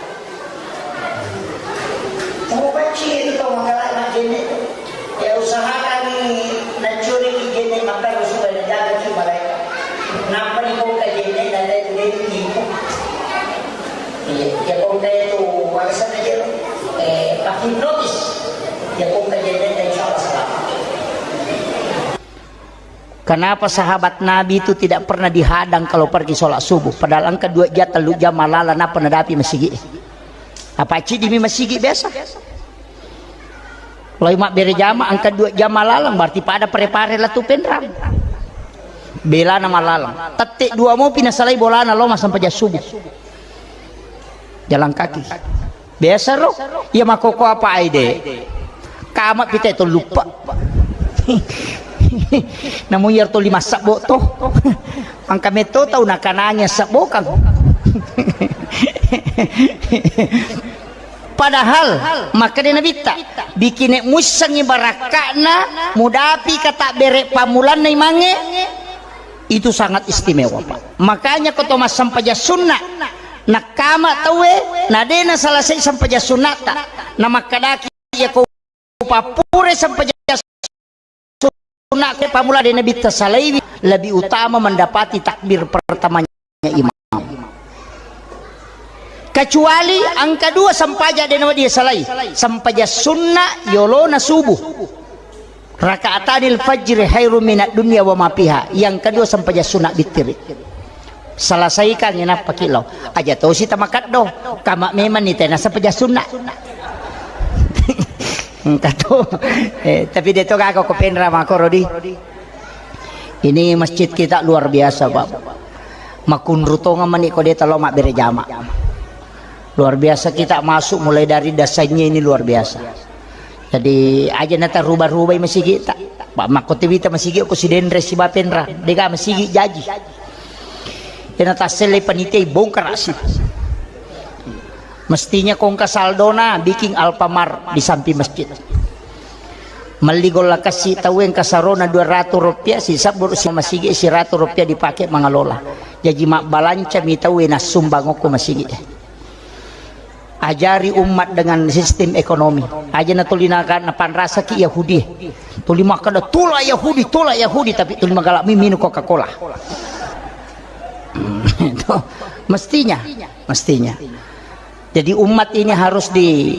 Tau paccingi itu tau manggalai majjenne. Ya usahakan ni nacuri jenne makan supaya jaga ki malaikat. Napa ni kau kajenne dan lain-lain itu. Iya, ya, kau kayak itu, warisan aja lo. Eh, tak hipnotis. Ya, kau kayak dia, insya Allah selamat. Kenapa sahabat Nabi itu tidak pernah dihadang kalau pergi sholat subuh? Padahal engka dua jam, tellu jam malala, napa nadapi masigi? Apa cidi mi masigi biasa? Loi mabbere jama, engka dua jam malaleng, berarti pada pare-pare latu penrang. Belana malaleng. Tette dua mopi nasalai bolana lo massempajang subuh. Jalan kaki. Biasa ro. Iya makoko apa aide. Kama pite to lupa. Namu iya to lima sabbo to. Angka metto tau nakanangi sabbo kang. Padahal, makkeda Nabitta, bikine muissengngi barakka'na, mudapi katabbere pammulanna imangnge, itu sangat istimewa, Pak. Makanya ko to massempajang sunna, nakkama tauwe, na de nasalasai sempajang sunnata, namakkedaki iya ko pappure sempajang sunna ke pamula de Nabitta salaiwi, lebih utama mendapati takbir pertamanya imam. Kecuali engka dua sempajang de nawedding salai, sempajang sunna yolona subuh. Rakaatanil fajri khairum minad dunya wa ma fiha. Yang kedua sempajang sunat bittiri. Selesaikan, nappaki lao. Aja tosi tamakeddo. Kama memang ni tena sempajang sunat. Engka to. Eh, tapi de to gaga ko penra makoro di. Ini masjid kita luar biasa, Pak. Makunru tonga mani ko de talo mabbere jama. Luar biasa kita masuk mulai dari dasarnya ini luar biasa. Jadi aja nata rubah-rubai masigi ta. Pak, makko tiwita masigi ko sidenre si bapenra. Dega masigi jaji. Ena tassele panitia bongkar asi. Mestinya kongka saldona bikin Alfamart di samping masjid. Melli golla kassi tauwe engka sarona dua ratus rupiah, si sabburu si masigi seratus rupiah dipakai mengelola. Jaji mabbalanca mi tauwe nassumbang okko masigi. Ajari umat dengan sistem ekonomi. Aja na tuli naga-, napanrasaki Yahudi. Tuli makkeda, "Tolak Yahudi, tolak Yahudi," tapi tuli magalak mi minum Coca-Cola. Itu mestinya, mestinya. Jadi umat ini harus di,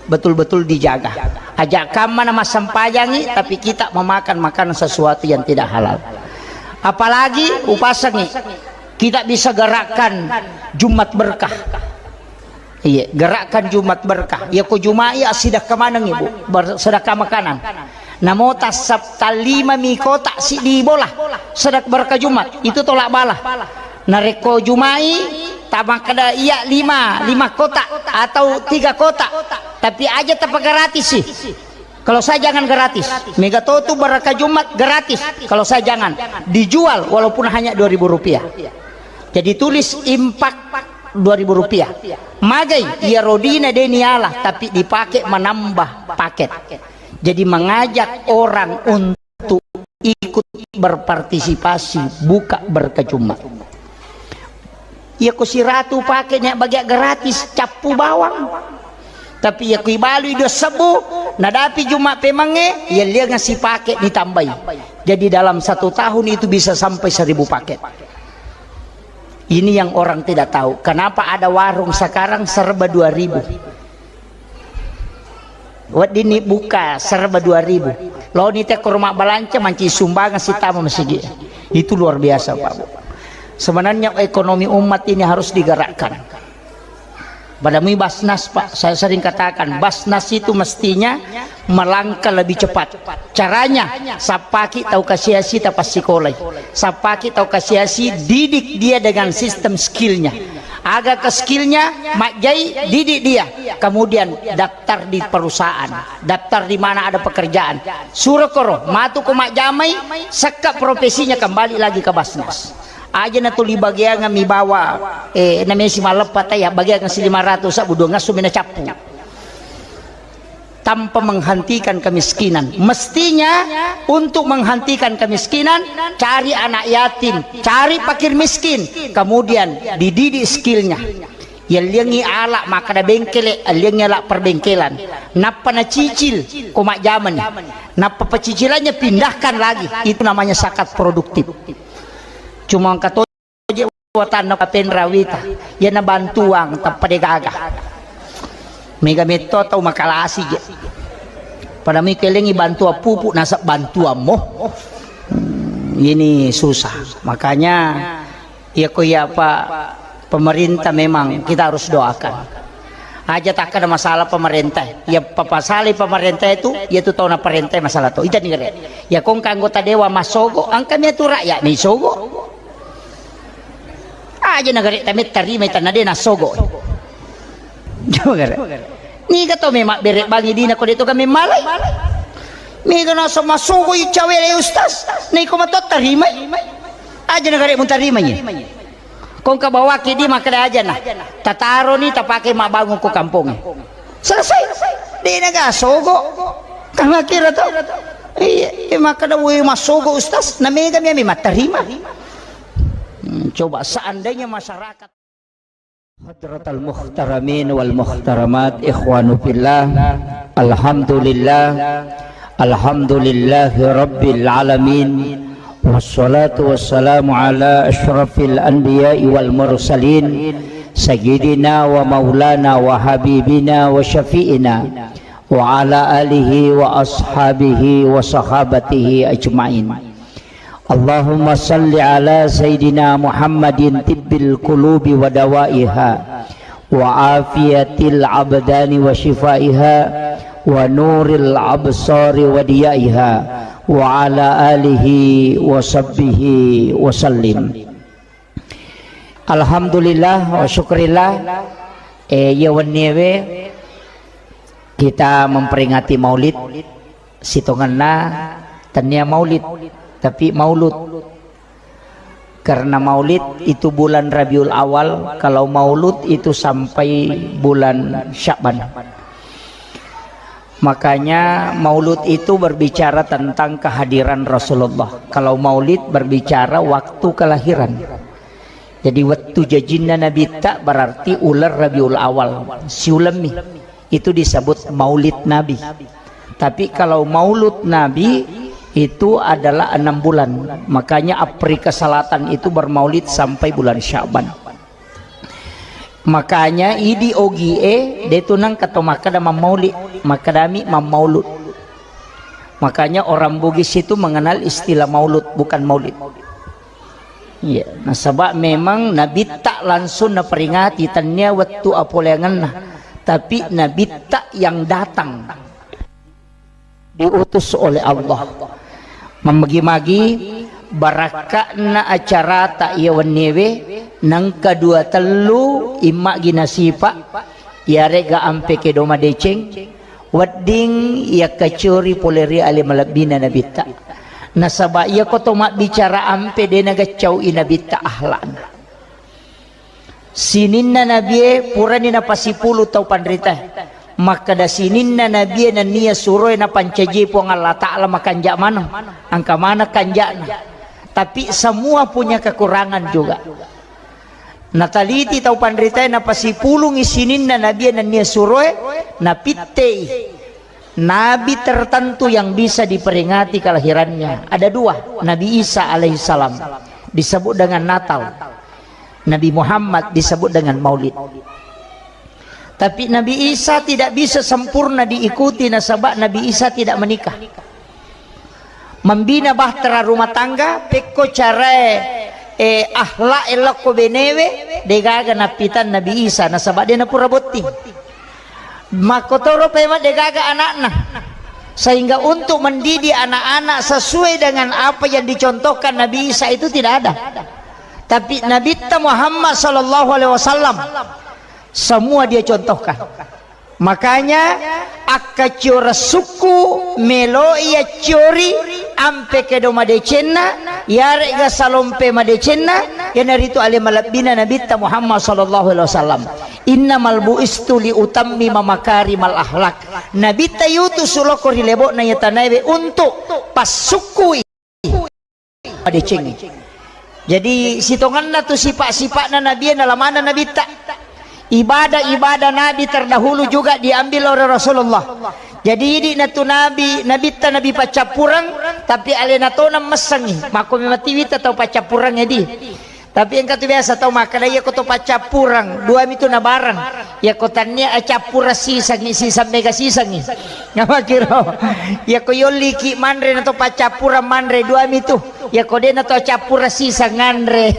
betul-betul dijaga. Aja kamma na massempajangi, tapi kita memakan makanan sesuatu yang tidak halal. Apalagi upasangi, kita bisa gerakkan Jumat berkah. Iya, gerakkan Jumat berkah. Ya ko Jumat ya sedekah maneng ibu, ber-, sedekah makanan. Namo tassap talima mi kota si di bola, sedekah berkah Jumat itu tolak bala. Narekko Jumai, tamakkeda iya lima, lima kotak atau tiga kotak. Tapi aja tapa gratis sih. Kalau saya jangan gratis. Mega to tu berkah Jumat gratis. Kalau saya jangan. Dijual walaupun hanya dua ribu rupiah. Jadi tulis impak dua ribu rupiah. Magai, iya rodina deni Allah, tapi dipakai menambah paket. Jadi mengajak orang untuk ikut berpartisipasi buka berkecuma. Iya ko siratu pake nia bagia gratis, cappu bawang. Tapi iya ko ibalui dua sebbu, nadapi Jumat pemangnge, iya lianga sipake ditambai. Jadi dalam satu tahun itu bisa sampai seribu paket. Ini yang orang tidak tahu. Kenapa ada warung sekarang serba dua ribu? Weddinni buka serba dua ribu. Loni te ko rumah balanca manci sumbangan sitama masigi. Itu luar biasa, Pak Bu. Sebenarnya ekonomi umat ini harus digerakkan. Pada mui Basnas, Pak, saya sering katakan, Basnas itu mestinya melangkah lebih cepat. Caranya, sappaki tau kasiasi tapassikolai. Sappaki tau kasiasi, didik dia dengan sistem skillnya. Aga ke skillnya, majjai, didik dia. Kemudian daftar di perusahaan, daftar di mana ada pekerjaan. Suro koro, matu ko majjamai, sekka profesinya kembali lagi ke Basnas. Aja na tuli bagiangan mi bawa, eh, namesi malleppa taya, bagiangan si lima ratus, sabu dua ngasu mina cappu. Tanpa menghentikan kemiskinan. Mestinya untuk menghentikan kemiskinan, cari anak yatim, cari fakir miskin, kemudian dididik skillnya. Yalliangi ala makkada bengkele, yalliangi ala perbengkelan. Nappa nacicil, ko majjamani. Nappa pecicilannya pindahkan lagi. Itu namanya zakat produktif. Cuma engka to je watanna papenrawita, iyana bantuang tappa de gaga. Mega metto tau makalasi je. Pada mi kelengi bantuan pupuk nasab bantuan mo. Hmm, ini susah. Makanya iya ko iya apa pemerintah memang kita harus doakan. Aja takkada masalah pemerintah. Ya papasali pemerintah itu, ya tu tau na perintah masalah tu. Ita ni gare. Ya kong anggota dewan masogo, angka mi tu rakyat ni sogo. Aja na gare tame tarima itanna de na sogo. Coba gare. Niga to memang bere bangi dina ko de to kami malai. Mega na sama sogo i cawe le ustaz. Ni ko mato tarima. Aja na gare mun tarima ni. Kong ka bawaki di makkeda aja na. Tataro ni tapake mabbangun ko kampongnge. Selesai. De na ga sogo. Kang akira to. Iya, iya, makkeda woi masogo ustaz. Na mega mi ami mattarima. Hmm, coba seandainya masyarakat. Hadratal muhtaramin wal muhtaramat, ikhwanu fillah. Alhamdulillah. Alhamdulillahi rabbil alamin. Wassalatu wassalamu ala asyrafil anbiya'i wal mursalin. سيدنا ومولانا وحبيبنا وشفيعنا وعلى آله وأصحابه وصحابته أجمعين. اللهم صل على سيدنا محمد طب القلوب ودوائها وعافية الأبدان وشفائها ونور الأبصار وضيائها وعلى آله وصحبه وسلم. Alhamdulillah wa syukrillah. Eh, iya wenniewe kita memperingati Maulid, sitongenna tennia Maulid, tapi Maulud. Karena Maulid itu bulan Rabiul Awal, kalau Maulud itu sampai bulan Sya'ban. Makanya Maulud itu berbicara tentang kehadiran Rasulullah. Kalau Maulid berbicara waktu kelahiran. Jadi, wettu jajinna Nabitta berarti uleng Rabiul Awal, siulemmi. Itu disebut Maulid Nabi. Tapi kalau Maulud Nabi itu adalah enam bulan. Makanya Afrika Selatan itu bermaulid sampai bulan Sya'ban. Makanya idi ogie de tu nengka to makkeda mammaulid, makkedami mammaulud. Makanya orang Bugis itu mengenal istilah maulud, bukan maulid. Iya, nasaba memang Nabitta langsung naperingati, tennia wettu apoleangenna, tapi Nabitta yang datang, diutus oleh Allah. Mammagi-magi barakka'na acarata iya wenniewe, nengka dua tellu immagi nasipa, iyarega ampe kedo madeceng, wedding yakkacori pole ri ale malebbina Nabitta. Nasaba iyako to mabbicara ampe de nagaccau'i Nabitta akhlakna. Sininna nabie purani napasipulu tau panritae. Makkeda sininna nabie nennia suroe napancajie Puang Allah Ta'ala makanja maneng. Engka maneng kanja'na. Tapi semua punya kekurangan juga. Nataliti tau panritae napasipulungi sininna nabie nennia suroe, napittei nabi tertentu yang bisa diperingati kelahirannya. Ada dua, Nabi Isa alaihissalam disebut dengan Natal, Nabi Muhammad disebut dengan Maulid. Tapi Nabi Isa tidak bisa sempurna diikuti nasaba Nabi Isa tidak menikah. Mambina bahtera rumah tangga, pekko carae, eh, akhlak e lokko benewe, degaga nappitan Nabi Isa, nasaba de napura botting. Makkotoro pemeng degaga anakna. Sehingga untuk mendidik anak-anak sesuai dengan apa yang dicontohkan Nabi Isa itu tidak ada. Tapi Nabitta Muhammad sallallahu alaihi wasallam semua dia contohkan. Makanya, akkaccioreng sukku meloi accori ampe kedo madecenna, iyarega salompe madecenna, iyanaritu ale malebbina Nabitta Muhammad sallallahu alaihi wasallam. Innamal bu'istu li utammima makarimal akhlak. Nabitta yutu suloko ri lebo'na iya tanaewe untuk passukkui madecengnge. Jadi, sitongenna tu sipa-sipa'na Nabie nalamana Nabitta. Ibadah-ibadah Nabi terdahulu juga diambil oleh Rasulullah. Jadi, idi na tu Nabi, Nabitta Nabi paccappureng, tapi alena tona messengi. Makko mematiwita tau paccappureng edi. Tapi engka tu biasa tau makkeda, iya ko to paccappureng, dua mi tu nabareng. Iya ko tannia accappureng sisengi, siseng mega sisengi. Namakiro. Iya ko yolliki manre na to paccappureng manre, dua mi tu. Iya ko de na to accappureng siseng nganre,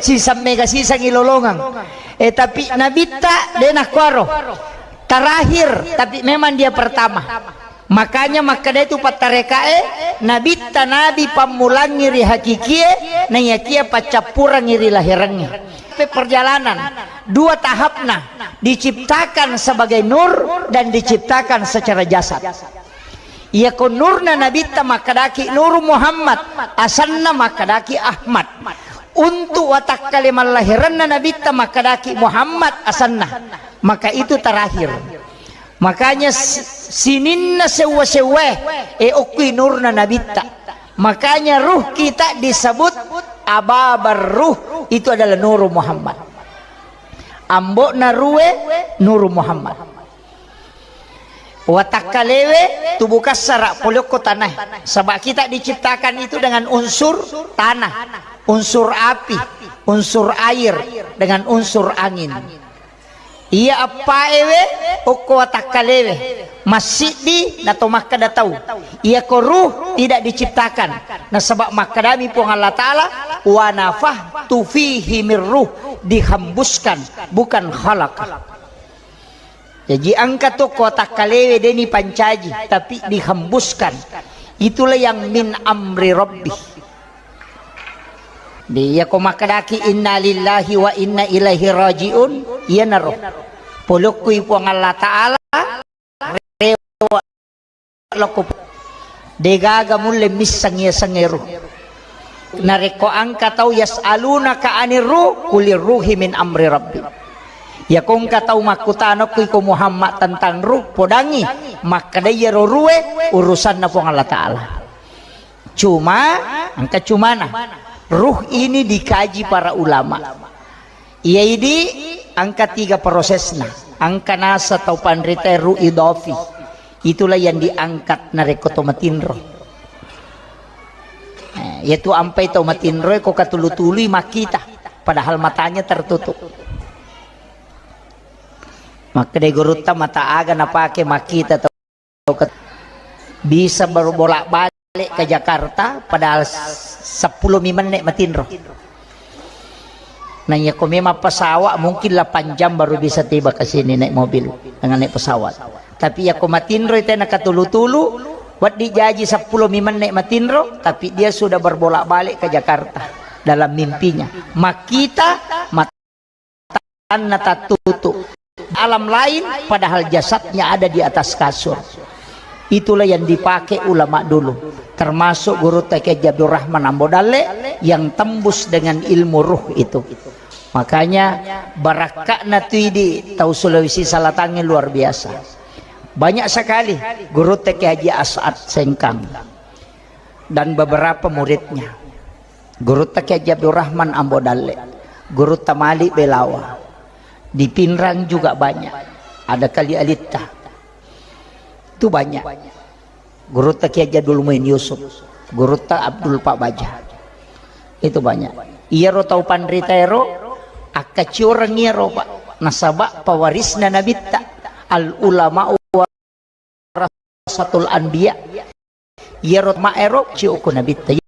siseng mega sisengi lolongeng. Eh, tapi Nabitta de nakkuaro. Terakhir, tapi memang dia pertama. Makanya makkeda itu pattarekae, Nabitta Nabi pammulangngi ri hakikie, naiyakia paccappurengngi ri lahirengnge. Pe perjalanan, dua tahapna, diciptakan sebagai nur dan diciptakan secara jasad. Iyako nurna Nabitta makkedaki Nur Muhammad, asenna makkedaki Ahmad. Untuk watakkale mallahirenna Nabitta makkedaki Muhammad asenna. Maka itu terakhir. Makanya si-, sininna sewwa-sewwae, e, okkui nurna Nabitta. Makanya ruh kita disebut ababar ruh, itu adalah Nuru Muhammad. Ambokna rue Nuru Muhammad. Watakkalewe tubuh kassara pole okko tanae. Sebab kita diciptakan itu dengan unsur tanah, unsur api, unsur air, dengan unsur angin. Iya eppaewe okko watakkalewe, massiddi nato makkeda tau, iyako ruh tidak diciptakan. Nasaba makkedami Puang Allah Ta'ala, "Wa nafakhtu fihi mir ruh," dihembuskan, bukan khalaqa. Jaji engka tu ko watakkalewe deni pancaji, tapi dihembuskan. Itulah yang min amri rabbi. Di, iyako makkedaki, "Inna lillahi wa inna ilaihi raji'un," iyanaro. Polokkui Puang Allah Ta'ala, rewa lokko. Degaga mulle misseng iya sengeru. Narekko engka tau, "Yas'alunaka anir ruh, qulir ruhi min amri rabbi." Iyako engka tau makkutana okko iko Muhammad tentang ruh, podangi, makkeda iyaro rue urusanna Puang Allah Ta'ala. Cuma, engka cumana. Ruh ini dikaji para ulama. Iya idi engka tiga prosesna. Engka nasa tau panrita ruh idofi. Itulah yang diangkat narekko to matinro. Eh, yaitu ampai to matinro ko katulu-tului makkita, padahal matanya tertutup. Makkeda gurutta, mata aga napake makkita to bisa baru bolak-balik ke Jakarta, padahal sepuluh mi menit matinro. Nah, iya ko memang pesawat mungkin delapan jam baru bisa tiba ke sini naik mobil dengan naik pesawat. Tapi iya ko matinro itu enak katulu-tulu, waddi jaji sepuluh mi menit matinro, tapi dia sudah berbolak-balik ke Jakarta dalam mimpinya. Makkita, mat- Tanna tattutu alam lain, padahal jasadnya ada di atas kasur. Itulah yang dipakai ulama dulu, termasuk Gurutta Kiai Haji Abdurrahman Ambo Dalle yang tembus dengan ilmu ruh itu. Makanya barakka'na tu idi tau Sulawesi Selatangnge luar biasa. Banyak sekali Gurutta Kiai Haji As'ad Sengkang dan beberapa muridnya. Gurutta Kiai Haji Abdurrahman Ambo Dalle, Gurutta Malik Belawa, di Pinrang juga banyak, ada Kali Alitta, itu banyak. Gurutta Kiai Haji Abdul Muin Yusuf, Gurutta Abdul Pak Baja, itu banyak. Iyaro tau panrita ero, akkacioreng iyaro, Pak. Nasaba pewarisna nabitta, al ulama warasatul anbiya. Iyaro maero ciuku nabitta.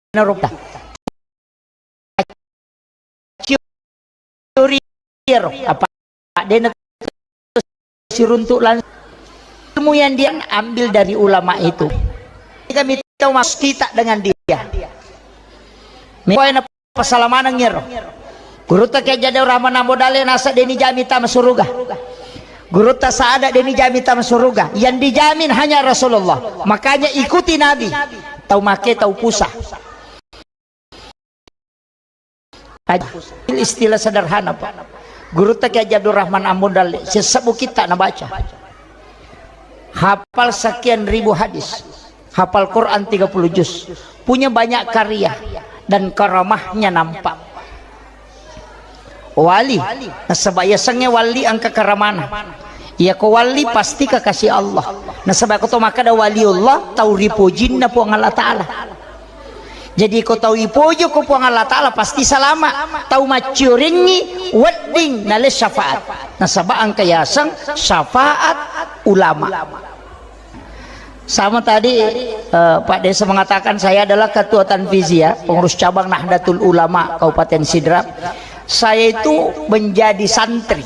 Iyaro ta. Ciuri iyaro apa dena siruntuk langsung. Ilmu yang dia ambil dari ulama itu. Kami tahu mas kita dengan dia. Pasalamana ngero. Gurutta Kiai Haji Abdurrahman Ambo Dalle nasa deni jami tama suruga. Gurutta Saada deni jami tama suruga. Yang dijamin hanya Rasulullah. Makanya ikuti Nabi. Tau make tau pusa. Istilah sederhana, Pak. Gurutta Kiai Haji Abdurrahman Ambo Dalle, sesebbu kitta nabaca. Hafal sekian ribu hadis. Hafal Quran tiga puluh juz, punya banyak karya dan karamahnya nampak. Wali, nasaba yasengnge wali engka karamana. Iya ko wali pasti kekasih Allah. Nasaba ko to makkeda waliullah tau ripojinna Puang Allah Ta'ala. Jadi ko tau ipojo ko Puang Allah Ta'ala pasti salama. Tau macciorengngi wedding nale syafaat. Nasaba engka yaseng syafaat ulama. Sama tadi, eh, Pak Desa mengatakan saya adalah ketua Tanfiziyah, pengurus cabang Nahdlatul Ulama Kabupaten Sidrap. Saya itu menjadi santri.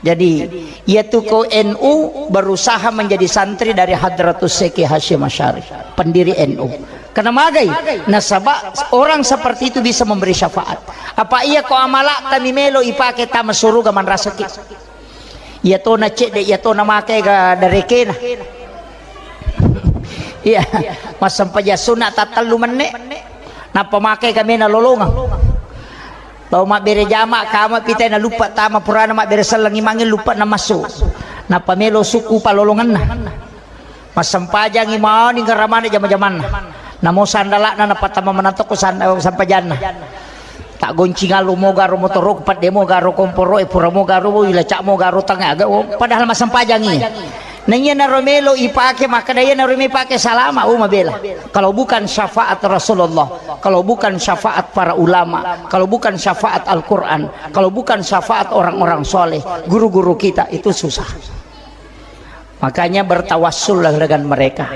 Jadi, yaitu ko N U berusaha menjadi santri dari Hadratus Syekh Hasyim Asy'ari, pendiri N U. Karena magai, nasaba orang seperti itu bisa memberi syafaat. Apa iya ko amala tami melo ipake tama suruga manrasaki. Iya tona cedde, iya tona make ga darekena. Iya, massempajang sunna tattellu menne. Nappa make ga mena lolongeng. Tau mabbere jama kama pitai na luppa tama purana mabbere selleng imangnge luppa na massu. Nappa melo sukku palolongenna. Massempajangngi maoni garamana jama-jamanna. Namo sandala'na napattama manatoko sanda-, sempajanna. Tak goncing allo mo garo motoro, pedde mo garo komporo, e pura mo garo, ilaca mo garo tanga, aga, oh, padahal massempajangngi. Naiya naro melo ipake, makkeda iya naro melo ipake salama, oh, mabela. Kalau bukan syafaat Rasulullah, kalau bukan syafaat para ulama, kalau bukan syafaat Al-Quran, kalau bukan syafaat orang-orang soleh, guru-guru kita, itu susah. Makanya bertawassullah dengan mereka.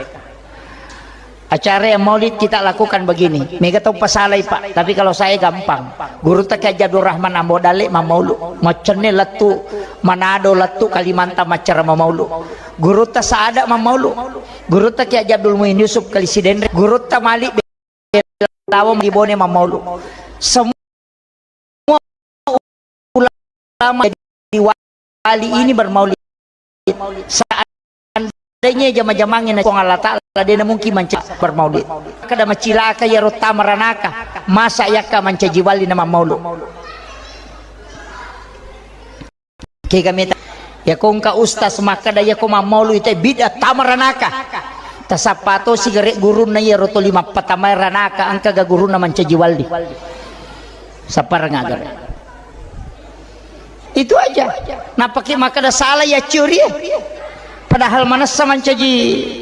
Acara yang maulid kita lakukan begini. Mega tau pasalai, Pak, tapi kalau saya gampang. Gurutta Kiai Haji Abdul Rahman Ambo Dalle mammaulu. Maccenne lettu Manado, lettu Kalimantan maccara mammaulu. Gurutta Saada mammaulu. Gurutta Kiai Haji Abdul Muin Yusuf Kali Sidenreng. Gurutta Malik Belawa di Bone mammaulu. Semua ulama di wali ini bermaulid. Seandainya jama-jamangnya na Puang Allah Ta'ala, dia mungkin manca bermaulid. Kada macilaka ya rota maranaka, masa yakka mancaji wali na mammaulu. Kega meta, ya kongka ustaz makkada ya ko mammaulu ite bid'ah tamaranaka. Tasappa to sigare gurunna ya roto lima patamaranaka, angka ga gurunna mancaji wali. Sapparang agare. Itu aja. Napake makkada salah ya curi. Padahal manessa mancaji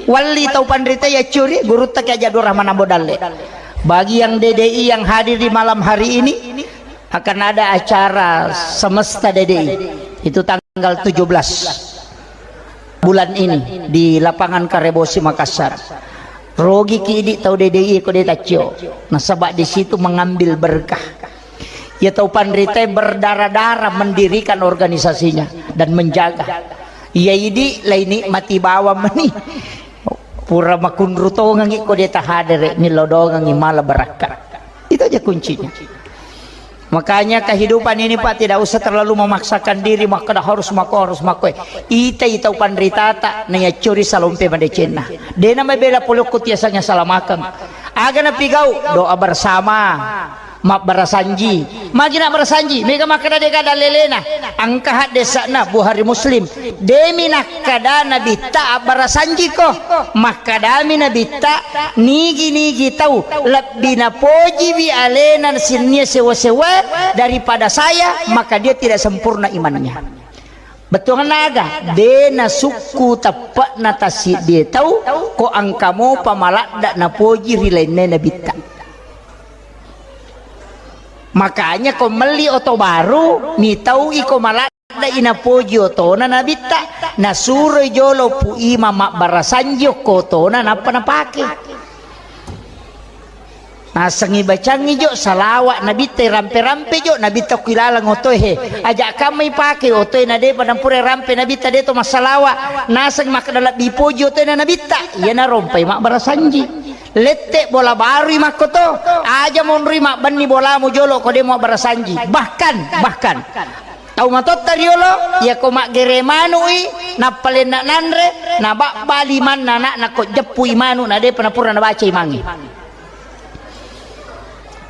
wali tau panrita ya curi, gurutta Kiai Haji Abdul Rahman Ambo Dalle. Bagi yang D D I yang hadir di malam hari ini, akan ada acara semesta D D I. Itu tanggal tujuh belas bulan ini di lapangan Karebosi Makassar. Rogi ki idi tau D D I ko de taccio. Nasaba di situ mengambil berkah. Ya tau panrita berdarah-darah mendirikan organisasinya dan menjaga. Ya idi lai nikmati bawang meni. Pura makunru tongengi ko de tahadere, milodongengi mala barakka. Itu aja kuncinya. Makanya kehidupan ini, Pak, tidak usah terlalu memaksakan diri, makkada harus mako, harus mako. Ita, ita upanritata, na yaccuri salompe madecenna. Dena mabela polokku tiasanya salamakeng. Aga napigau, doa bersama, mabbarasanji. Magi nabbarasanji, mega makkada dega dalelena. Angka haddesana Bukhari Muslim. Demi nakkada Nabitta abbarasanjiko. Makkadami Nabitta, nigi-nigi tau lebbi napojiwi alena sinnia sewa-sewa daripada saya, maka dia tidak sempurna imannya. Bettuanna aga? De nasukku teppe'na tassiddie tau, ko angka mopa maladda napoji ri lainna Nabitta. Makanya ko melli oto baru, mitau iko maladda inapoji otona Nabitta, nasuroi jolo Pu Imam mabbarasanji okko otona nappa napake. Nasengi bacangi jo salawa Nabitta, rampe-rampe jo Nabitta ku ilaleng otoe he. Aja kamma ipake otoe na depa nampura rampe Nabitta de to massalawa. Naseng makkeda lebbi poji otoe na Nabitta, iyana rompai mabbarasanji. Lette bola barui makkoto, aja monrui mabbenni bolamu jolo ko de mabbarasanji. Bahkan, bahkan tau matotta riolo, iya ko maggere manu'i, nappa lenna nanre, nababba limanna anakna ko jeppui manu na depa napura nabaca imangnge.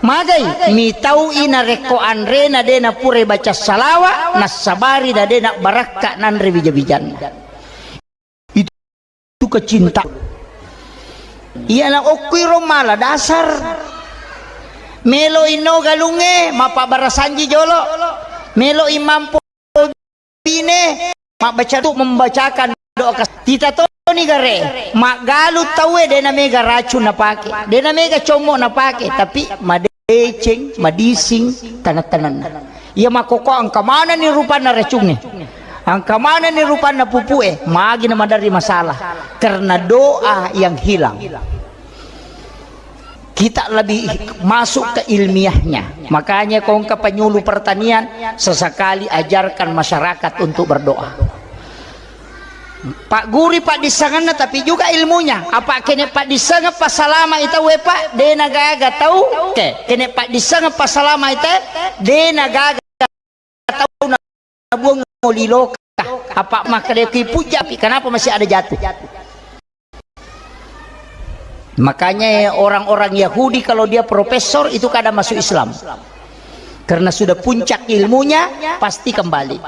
Magai mitau'i narekko anrena de napurai baca salawa, nassabari na de nabbarakka nanre wija-wijanna. Itu kecinta. Iyana okkuiro mala dasar. Melo inno galungnge, mappabbarasanji jolo. Melo imampo bine, mabbaca tu membacakan doa kas-, tita toni gare, maggalu tauwe dena mega racun napake, dena mega commo napake, tapi madeceng, madising tanang-tananna. Iya makkoko engka manenni rupanna racungnge. Engka manenni rupanna pupue, magi na maderri masalah. Karena doa yang hilang. Kita lebih masuk ke ilmiahnya. Makanya kongka penyuluh pertanian sesekali ajarkan masyarakat untuk berdoa. Pak guru paddissengenna tapi juga ilmunya. Apa kene paddissengeng passalama ita we Pak, dena gaga tau. Oke, kene paddissengeng passalama ita, dena gaga tau nabuang oli loka. Apa makkeda ki puja, tapi kenapa masih ada jatuh? Makanya orang-orang Yahudi kalau dia profesor itu kadang masuk Islam. Karena sudah puncak ilmunya, pasti kembali.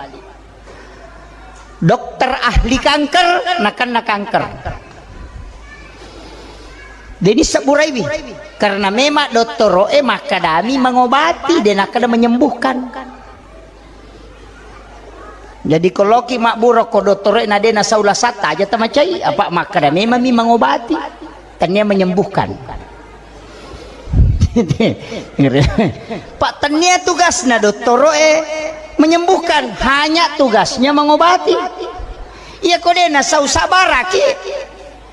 Dokter ahli kanker, nakenna kanker. Deni sebburaiwi. Karena memang dottoro'e makkadami mengobati, de nakkeda menyembuhkan. Jadi, ko loki mabbura ko dottoro'e na de nasau lasatta, aja tamacai, apa makkada memang mi mangobati, tania menyembuhkan. Pak, tania tugasna dottoro'e menyembuhkan, hanya tugasnya mengobati. Iya, ko de nasau, sabaraki.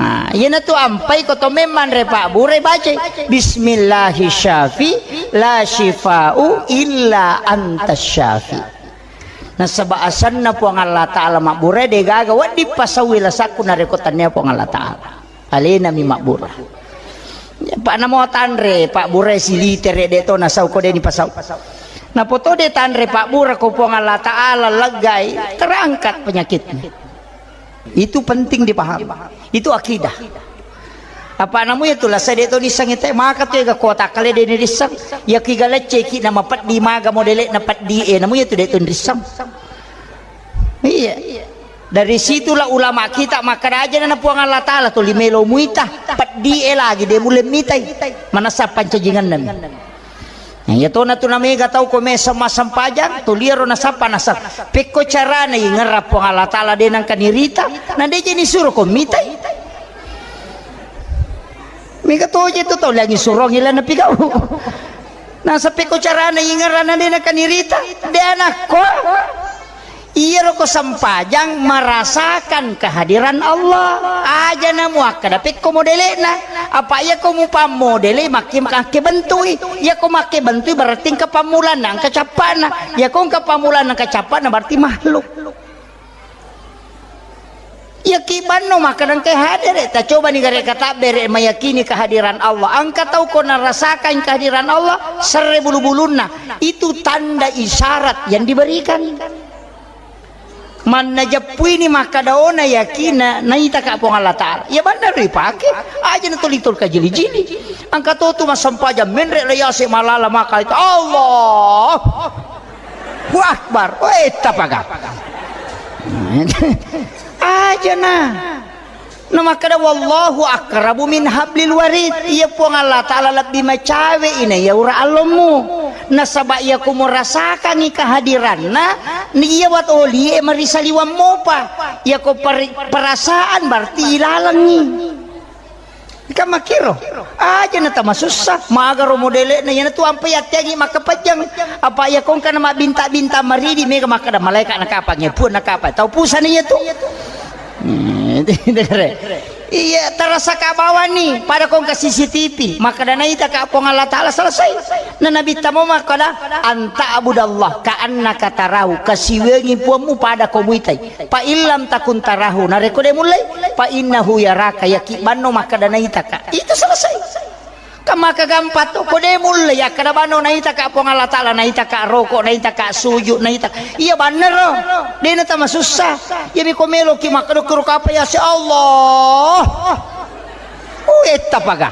Ah, iyanatu ampai ko to memang re pabbura, bacai, "Bismillahi syafi, la syifa'u illa anta syafi." Nasaba asenna Puang Allah Ta'ala mabbura, de gaga wedding pasauwi lasakku narekko tania Puang Allah Ta'ala. Alenami mabbura. Pak, namo tanre pabbura silitere de to nasau, ko de ni pasau. Napoto de tanre pabbura ko Puang Allah Ta'ala leggai, terangkat penyakitnya. Itu penting dipahami. Itu akidah. Apa namu itu lah, saya de to nissang ite, maka tu ega kota kale de nirissang. Ya kiga lecce ki nama peddi maga modele na peddi e, namu itu de to nirissang. Iya. Dari situlah ulama kita makkada, aja na Puang Allah Ta'ala tuli melo muita, peddi e lagi de mulle mitai. Manassa pancajingan nami. Nah, iya tona tu namega tau ko mesa massempajang, tuli ero nasappa nasang. Pekko carana ingerra Puang Allah Ta'ala de nangka nirita, na de je nisuro ko mitai. Mega toje tu tau lagi surong ila napigau. Nasa pekko carana ingerra na de nangka nirita, de anakko. Iyaro ko sempajang merasakan kehadiran Allah. Aja na muakkada pekko modele'na. Apa iya ko mupammodele makke, makke bentui. Iya ko makke bentui berarti engka pammulanna, engka cappa'na. Iya ko engka pammulanna, engka cappa'na berarti makhluk. Iya ki banno makkada engka hadere. Tacobani gare katabbere mayakini kehadiran Allah. Engka tau ko narasakan kehadiran Allah, serre bulu-bulunna. Itu tanda isyarat yang diberikan. Manna jeppuini makkada, ona yakinna naitaka Puang Allah Ta'ala. Iya banna ripake, aja na tuli tolka jili-jili. Engka to tu massempajang menre la yase malala maka itu, Allahu Akbar. Weh, tapaga. Aja na. Na makkada, "Wallahu aqrabu min hablil warid." Iya Puang Allah Ta'ala lebbi macawe ina iya ura allommu. Nasaba iya ko murasakangi kehadiranna, ni iya wat olie marisaliwang mopa. Iya ko peri-, perasaan berarti ilalengi. Kan makkiro, aja na tamasussa, magaro modele'na, iyana tu ampai atteangi makkapajang. Apa iya ko engka na mabbinta-binta maridi, mega makkada malaika nakapa, ngepuan nakapa. Tau pusana iya tu. Hmm, iya, terasa ka bawani, pada ko engka C C T V, makkada naitaka Puang Allah Ta'ala, selesai. Na Nabitta mo makkada, "Anta abudallah, ka annaka tarahu," kasiwengi Puammu pada ko muitai. "Fa illam takun tarahu," narekko de mullei, "fa innahu yaraka," yaki banno makkada naitaka. Itu selesai. Kan maka gampang tu, ko de mulle, yakkada bano naitaka Puang Allah Ta'ala, naitaka roko, naitaka sujud, naitaka. Iya bannero. De na tamasussa. Iya mi ko meloki makkada kuro kapa ya si Allah. Uh, etta paga.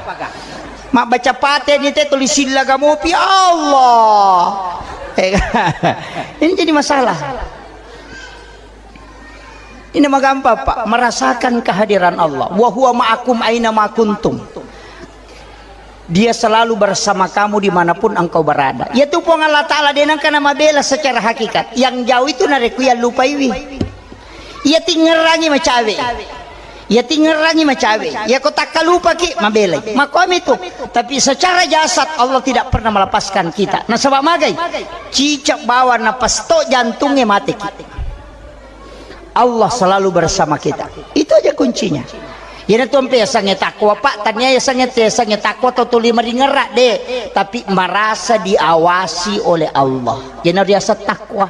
Mabbaca pate ni te tulis sillaga mopi Allah. Eh, ini jadi masalah. Ini magampang, Pak, merasakan kehadiran Allah. "Wa huwa ma'akum aina ma kuntum." Dia selalu bersama kamu dimanapun engkau berada. Iya tu Puang Allah Ta'ala de nangka na mabela secara hakikat. Yang jauh itu narekko iya lupaiwi. Iya tingerangi macawe. Iya tingerangi macawe. Iya ko takkalupaki mabelai. Makomi tu. Tapi secara jasad Allah tidak pernah melepaskan kita. Nasaba magai? Cicak bawang napas to jantunge mateki. Allah selalu bersama kita. Itu aja kuncinya. Iyana tu ampe yasengnge takwa, Pak, tania yasengnge, yasengnge takwa tau tuli maringerra, de, tapi merasa diawasi oleh Allah. Iyana riaseng takwa.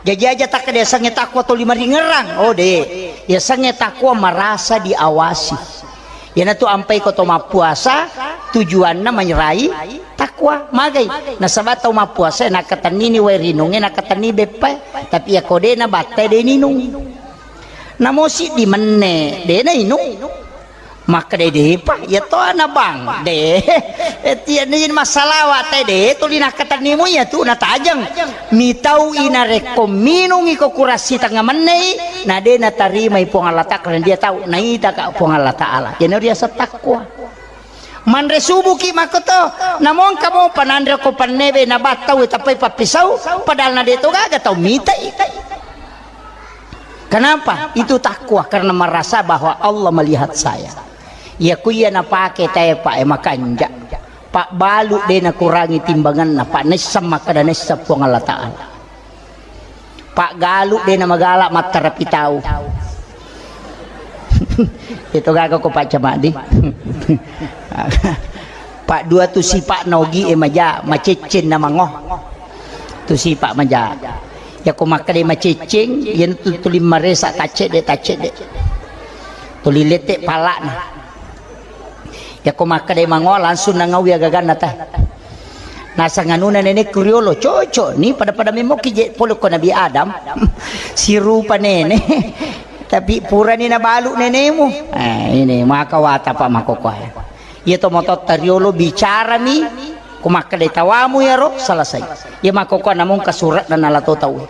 Jaji aja takkeda yasengnge takwa tuli maringerrang. Oh, de. Yasengnge takwa merasa diawasi. Iyana tu ampai ko to mappuasa, tujuanna manyerai takwa, magai. Nasaba tau mappuasa nakkatennini wae rinungnge, nakkatennini beppae. Tapi iya ko de nabattai de ninung. Namo siddi menne de nainung. Makkeda depa, iya to ana bang de. Eh, tiya ni massalawa te de tuli nakkatennimu iya tu natajeng. Mitau inarekko minungi ko kurassi tengnga mennei, na de natarimai Puang Allah Ta'ala karena dia tahu naitaka Puang Allah Ta'ala. Jadi riaseng takwa. Manre subuki makkoto, namongka mopa nanre ko pannebe nabattau tappai pappisau, padahal na de to gaga tau mitai. Kenapa? Itu takwa, karena merasa bahwa Allah melihat saya. Iya ku iya napake tae, Pak, e, makanja. Pak, balu de nakurangi timbanganna, Pak, naisseng makkeda naisseng Puang Allah Ta'ala. Pak, galu de namagala mattarapi tau. Itu gaga ko Pak Camadi. Pak, dua tu sipa nogi e maja, macecceng na mango. Tu sipa maja. Yako makkeda macecceng, yen tu tuli maresa taccedde, taccedde. Tuli lette palana. Yako makkeda mango langsung nangawi agaganna teh. Nasang anuna nenekku riolo, cocok ni pada-pada memoki je pole ko Nabi Adam. Sirupa nene. Tapi purani nabalu nenemu. Eh, ini maka wata Pak makokoe. Iya to mototta riolo bicarami, ko makkeda tawamu yaro, selesai. Iya makokoe namung kasurat dan ala to tau.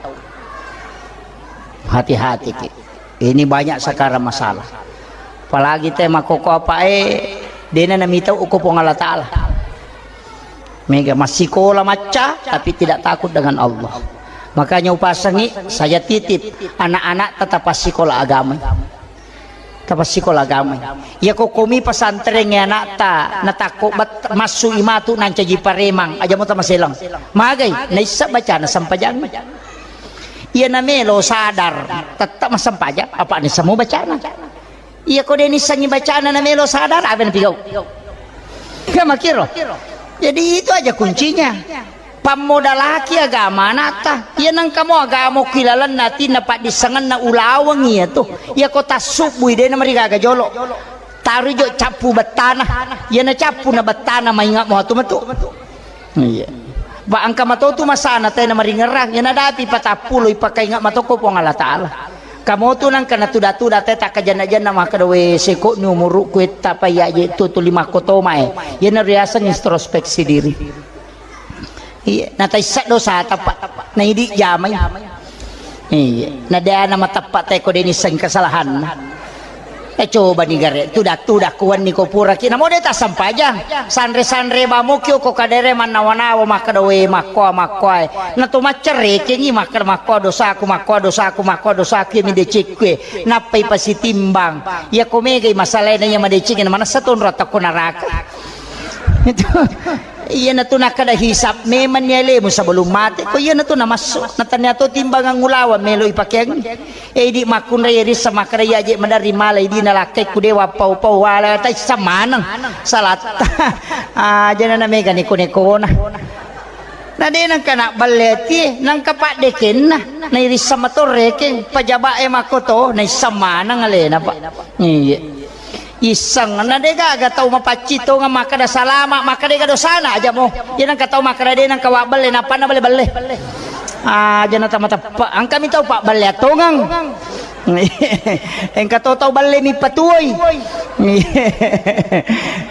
Hati-hati ki. Ini banyak sekarang masalah. Apalagi te makkoko apa e, dena namita uko Puang Allah Ta'ala. Mega massikola macca, tapi tidak takut dengan Allah. Makanya upasangi, saya titip anak-anak tetap sikola agama. Tetap sikola agama. Ya kokomi pesantren ya anakta, natakko bet-, massu imatu nancaji paremang, aja mo tamaselang. Magai, naissa bacana sampajang. Iya namelo sadar, tetap massempajang, apa ni semua bacana. Iya ko deni sangi bacana namelo sadar, apa yang pigau? Kan makiro. Jadi itu aja kuncinya. Pammodalaki agama anakta. Iya nangkamo agama kilalanna atinna paddissengenna ulaweng iya tu. Iya ko tassubbui dena marigaga jolo. Taruh jo cappu bettana. Iya na cappu na bettana maingat mo tu metu. Iya. Ba engka matotu masana tena maringerang, ya nadapi patappulo ipakainga matoko Puang Allah Ta'ala. Kamotu nangka natuda-tuda te takkajanna-janna makkeda we seko ni umurukku etta pa iya je tu tuli makko toma e. Iya na riaseng introspeksi diri. Iya, na taissa dosa tapa. Na idi jamai. Iya, na dena mateppa teko deni seng kesalahan. Eh, coba ni gare, tudak-tudak kuwan ni ko pura ki. Namo de tassempajang. Sanre-sanre bamoki ko kadere mannawa-nawa makkeda we makkoa makkoa. Na to maccerekengi makkeda makkoa dosaku, makkoa dosaku, makkoa dosaku iya mi decekku. Nappai pasitimbang. Iya ko megai masalahna iya madeceng na manessa tonro takko naraka. Itu. Iya na tu nakkeda hisab memang ni alemu sebelum mate. Ko iya na tu namassu. Na tania to timbangan ngulawa melo ipakeang. Eh, idi makkunrai rissa makkeda iya je maderri mala idi nalakkai ku dewa pau-pau wala taissa maneng salatta. Aja na mega neko-nekona. Na de nangka na balle atie, nangka paddekenna. Na irissa matorrekeng pajaba e makkoto, na issa maneng alena, Pak. Iya. Isseng, na de gaga tau mapaccing tongeng makkeda salama, makkeda dega dosana aja mo. Iya nangka tau makkeda de nangka wabbelle, nappa na belle-belle. Aja na tama teppa. Engka mi tau pabballe tongeng. Engka to tau balle mi patuoi.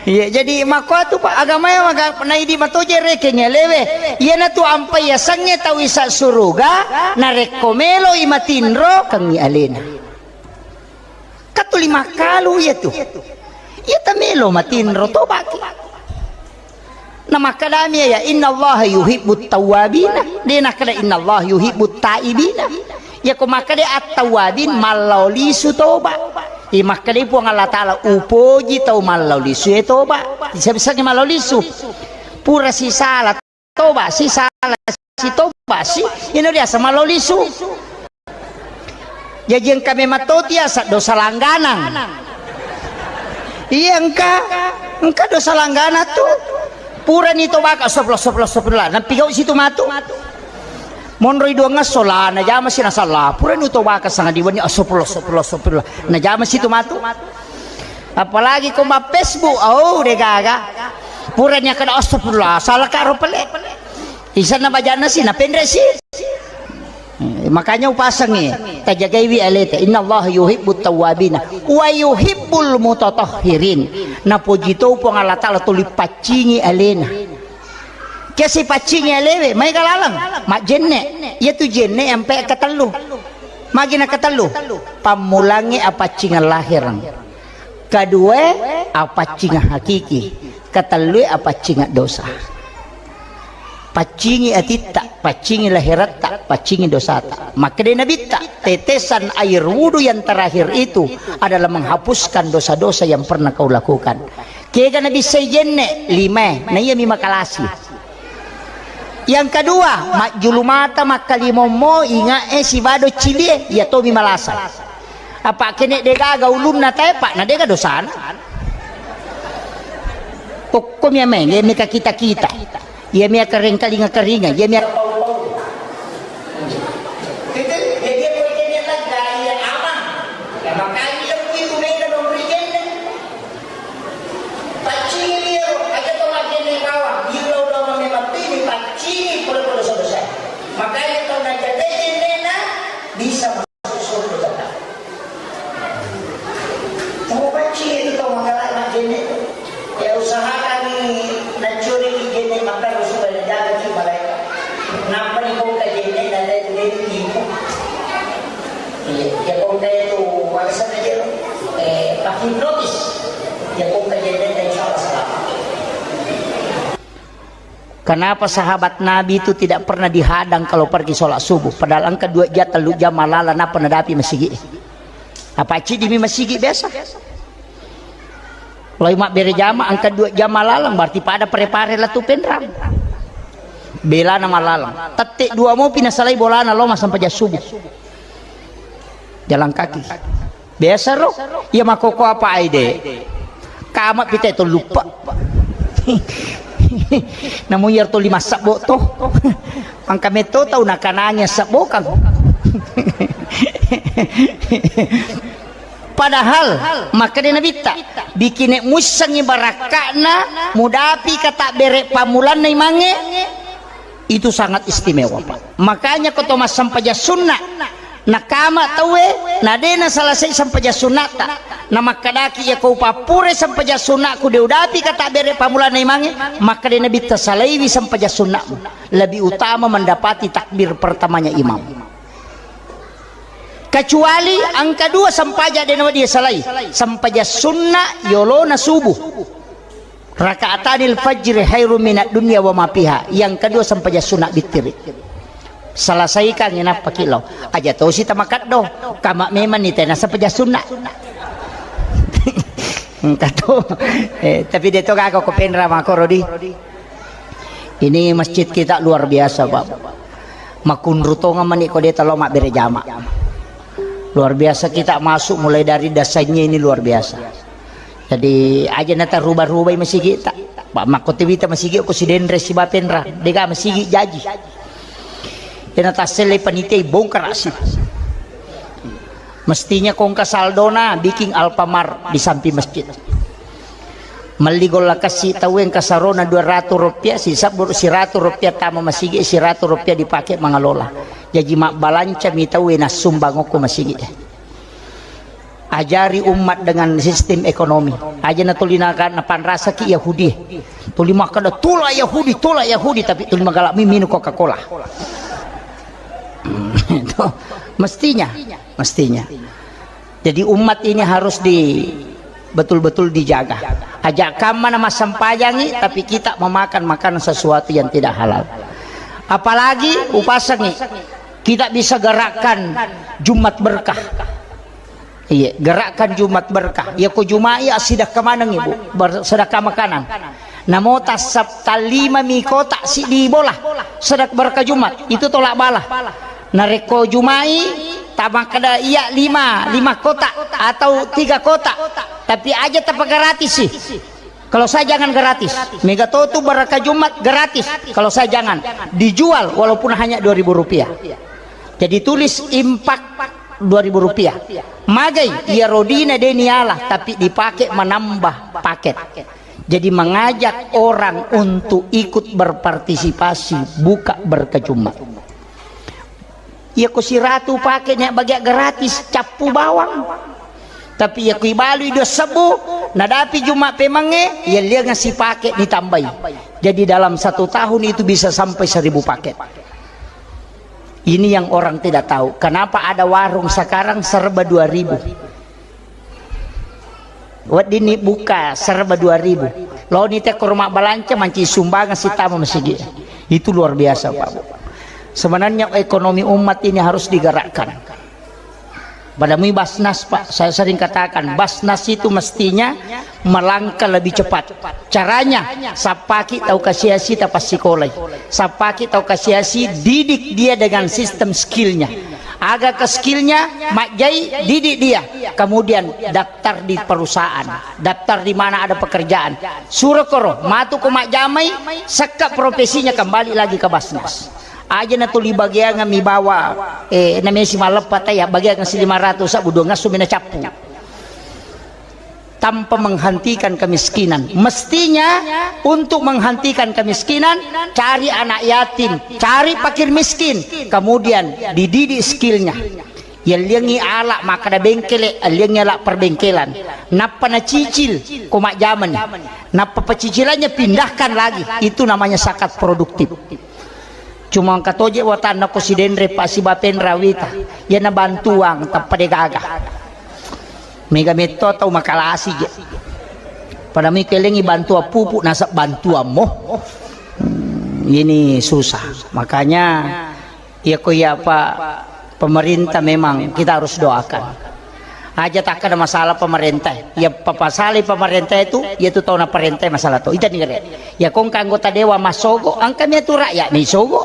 Iya, jadi makko tu Pak agama ya maga na idi matoje rekeng alewe. Iya na tu ampai yasengnge tau isa suruga, narekko melo i matinro kengi alena. Katuli makkalu iya tu. Iya tamelo matinro tobaki. Na makkedami ya, "Innallaha yuhibbut tawwabina." De nakkeda, "Innallaha yuhibbut taibina." Iya ko makkeda at-tawwabin, mallau lisu toba. Iya makkeda Puang Allah Ta'ala, "Upoji tau mallau lisu e toba." Bisa-bisa mallau lisu. Pura sisala toba, sisala si toba si, ino biasa mallau lisu. Jaji engka memang to tiasa dosa langganang. Iya engka, engka dosa langganang tu. Purani tobaka, astagfirullah, astagfirullah, astagfirullah. Nappigau situ matu. Monroi duangngesso la najama si nasalla. Purani tobaka sanga diwenni, astagfirullah, astagfirullah, astagfirullah. Najama situ matu. Apalagi ko ma Facebook, oh, de gaga. Purani akkeda astagfirullah, salah karo pale. Isanna bajanna si, napenre si. Eh, makanya upasangi, tajagaiwi aleta. Innallaha yuhibbut tawwabina wa yuhibbul mutatahhirin. Napoji to Puang Allah Ta'ala tuli paccingi alena. Kesi paccingi alewe, mai galaleng, majjenne. Iya tu jenne ampe katellu. Magi na katellu? Pammulangi apaccingan lahireng. Kedua, apaccingan hakiki. Ketellue, apaccingan dosa. Paccingi atitta, paccingi laheratta, paccingi dosata. Makkeda Nabitta, tetesan air wudu yang terakhir itu adalah menghapuskan dosa-dosa yang pernah kau lakukan. Kega nabissai jenne? Lima, na iya mi makalasi. Yang kedua, majjulu mata, makkalimommo, ingae, sibado cilie, iya tomi malasa. Apa kene degaga ulunna tae, Pak, na dega dosana. Okko mi ameng, iya mi kakita-kita. Iya mi akareng kalinga-karinga, iya mi. Jadi, jadi, iya, aman. Ya, makanya iya, itu beda dong, Bri Jenne. Paccingi iyaro, aja to majjenne bawang, iyaro doang memang pini paccingi pura-pura dosa-dosa. Makanya to najjagai jennena bisa masuk surga. Tau paccingi itu to mangala majjenne. Ya usahakan ni nacuri jenne makan supaya jaga ki malaikat. Nampa ni kau kajenne dan lain-lain itu. Iya, ya kau kayak itu warisan aja lo. Eh, tapi notis. Ya kau kajenne dan insya Allah selamat. Kenapa sahabat Nabi itu tidak pernah dihadang kalau pergi sholat subuh? Padahal engka dua jam, tellu jam malala, napa nadapi masigi. Apa cidi mi masigi biasa? Loi mabbere jama, engka dua jam malala, berarti pada prepare latu penrang. Belana malala. Tette dua mopi nasalai bolana lo masampajang subuh. Jalan kaki. Biasa ro, iya makoko apa aide. Kama pite to lupa. Namu iyar to lima sabbo to. Angka metto tau nakananya sabbo kang. Padahal makkeda Nabitta, bikine muissengngi barakka'na mudapi kata bere pammulanna imangnge, itu sangat istimewa, Pak. Makanya ko to massempajang sunna, nakama tauwe, na de nasalasai sempajang sunnata, na makkadaki iya ko upappure sempajang sunnaku de udapi kata bere pammulanna imangnge, makkeda Nabitta salaiwi sempajang sunnamu, lebih utama mendapati takbir pertamanya imam. Kecuali engka dua sempajang de nawedding salai, sempajang sunna yolona subuh. Rakaatanil fajri khairum minad dunya wa ma fiha. Yang kedua sempajang sunna bittiri. Selesaikan inappa kilo. Aja tosi tamakaddo. Kama memang ni tena sempajang sunna. Engka to. Eh, tapi de to gaga ko penra makoro di. Ini masjid kita luar biasa, Pak. Makunru tonga mani ko de talo mabbere jama. Luar biasa kita masuk mulai dari dasarnya ini luar biasa. Jadi aja nata rubah-rubai masigi ta. Pak makko tiwita masigi ko sidenre si bapenra. Dega masigi jaji. Ena tassele panitia bongkar asik. Mestinya kongka saldona bikin Alfamart di samping masjid. Melli golla kassi tauwe engka sarona dua ratu rupiah, sisabbu siratu rupiah tama masigi, siratu rupiah dipake mangalola. Jaji mabbalanca mi tauwe nassumbang okko masigi. Ajari umat dengan sistem ekonomi. Aja na tuli na, napanrasaki Yahudi. Tuli makkada tula Yahudi, tula Yahudi, tapi tuli magala mi minum Coca-Cola. Itu mestinya, mestinya. Jadi umat ini harus di betul-betul dijaga. Aja kamma na massempajangi, tapi kita memakan makanan sesuatu yang tidak halal. Apalagi upasangi, kita bisa gerakkan Jumat berkah. Iya, gerakkan Jumat berkah. Iya ko Jumat iya sedekah maneng ibu, sedekah makanan. Namo tassap talima mi kota sidi bola, sedekah berkah Jumat itu tolak bala. Narekko Jumai, tamakkeda iya lima, lima kotak atau tiga kotak. Tapi aja tapa gratis sih. Kalau saya jangan gratis. Mega to tu baraka Jumat gratis. Kalau saya jangan. Dijual walaupun hanya dua ribu rupiah. Jadi tulis impak dua ribu rupiah. Magai, iya rodina deni Allah, tapi dipakai menambah paket. Jadi mengajak orang untuk ikut berpartisipasi buka berkah Jumat. Iya ko siratu pake nia bagia gratis, cappu bawang. Tapi iya ko ibalui dua sebbu, nadapi Jumat pemangnge, iya lianga sipake ditambai. Jadi dalam satu tahun itu bisa sampai seribu paket. Ini yang orang tidak tahu. Kenapa ada warung sekarang serba dua ribu? Weddinni buka serba dua ribu. Loni te ko rumah balanca manci sumbangan sitama masigi. Itu luar biasa, Pak Bu. Sebenarnya ekonomi umat ini harus digerakkan. Pada mui Basnas, Pak, saya sering katakan, Basnas itu mestinya melangkah lebih cepat. Caranya, sappaki tau kasiasi tapassikolai. Sappaki tau kasiasi, didik dia dengan sistem skillnya. Aga ke skillnya, majjai, didik dia. Kemudian daftar di perusahaan, daftar di mana ada pekerjaan. Suro koro, matu ko majjamai, sekka profesinya kembali lagi ke Basnas. Aja na tuli bagiangan mi bawa, eh, namesi malleppa taya, bagiangan si lima ratus, sabu dua ngasu mina cappu. Tanpa menghentikan kemiskinan. Mestinya untuk menghentikan kemiskinan, cari anak yatim, cari fakir miskin, kemudian dididik skillnya. Yelliangi ala makkada bengkele, yelliangi ala perbengkelan. Nappa nacicil, ko majjamani. Nappa pecicilannya pindahkan lagi. Itu namanya zakat produktif. Cuma engka toje watanna ko sidenre pa sibapenra wita. Yana bantuang tappa degaga. Mega metto tau makalasi je. Pada mikelengi bantuan pupuk nasab bantuan mo. Hmm, ini susah. Makanya, iya ko iya apa pemerintah memang kita harus doakan. Aja takkada masalah pemerintah. Ya papasali pemerintah itu, ya itu tau na perintah masalah to. Ita ni gare. Ya kong anggota dewan masogo, angka mi atu rakyat ni sogo.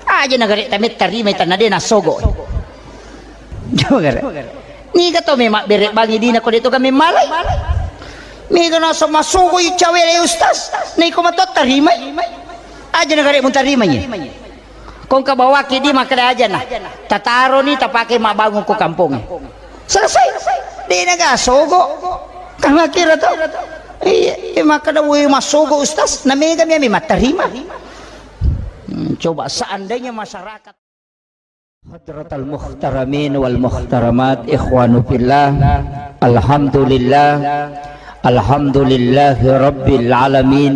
Aja na gare tame tarima itanna de na sogo. Coba gare. Niga to memang bere bangi dina ko de to kami malai. Mega na sama sogo i cawe le ustaz. Ni ko mato tarima. Aja na gare mun tarima ni. Kong ka bawaki di makkeda aja na. Tataroni tapake mabbangun ko kampong. Selesai. De na ga sogo. Kama kira to. Iya, iya, makkeda we masogo ustaz, na mega mi ami mattarima. Hmm, coba seandainya masyarakat Hadratal muhtaramin wal muhtaramat, ikhwanu fillah. Alhamdulillah. Alhamdulillahi rabbil alamin.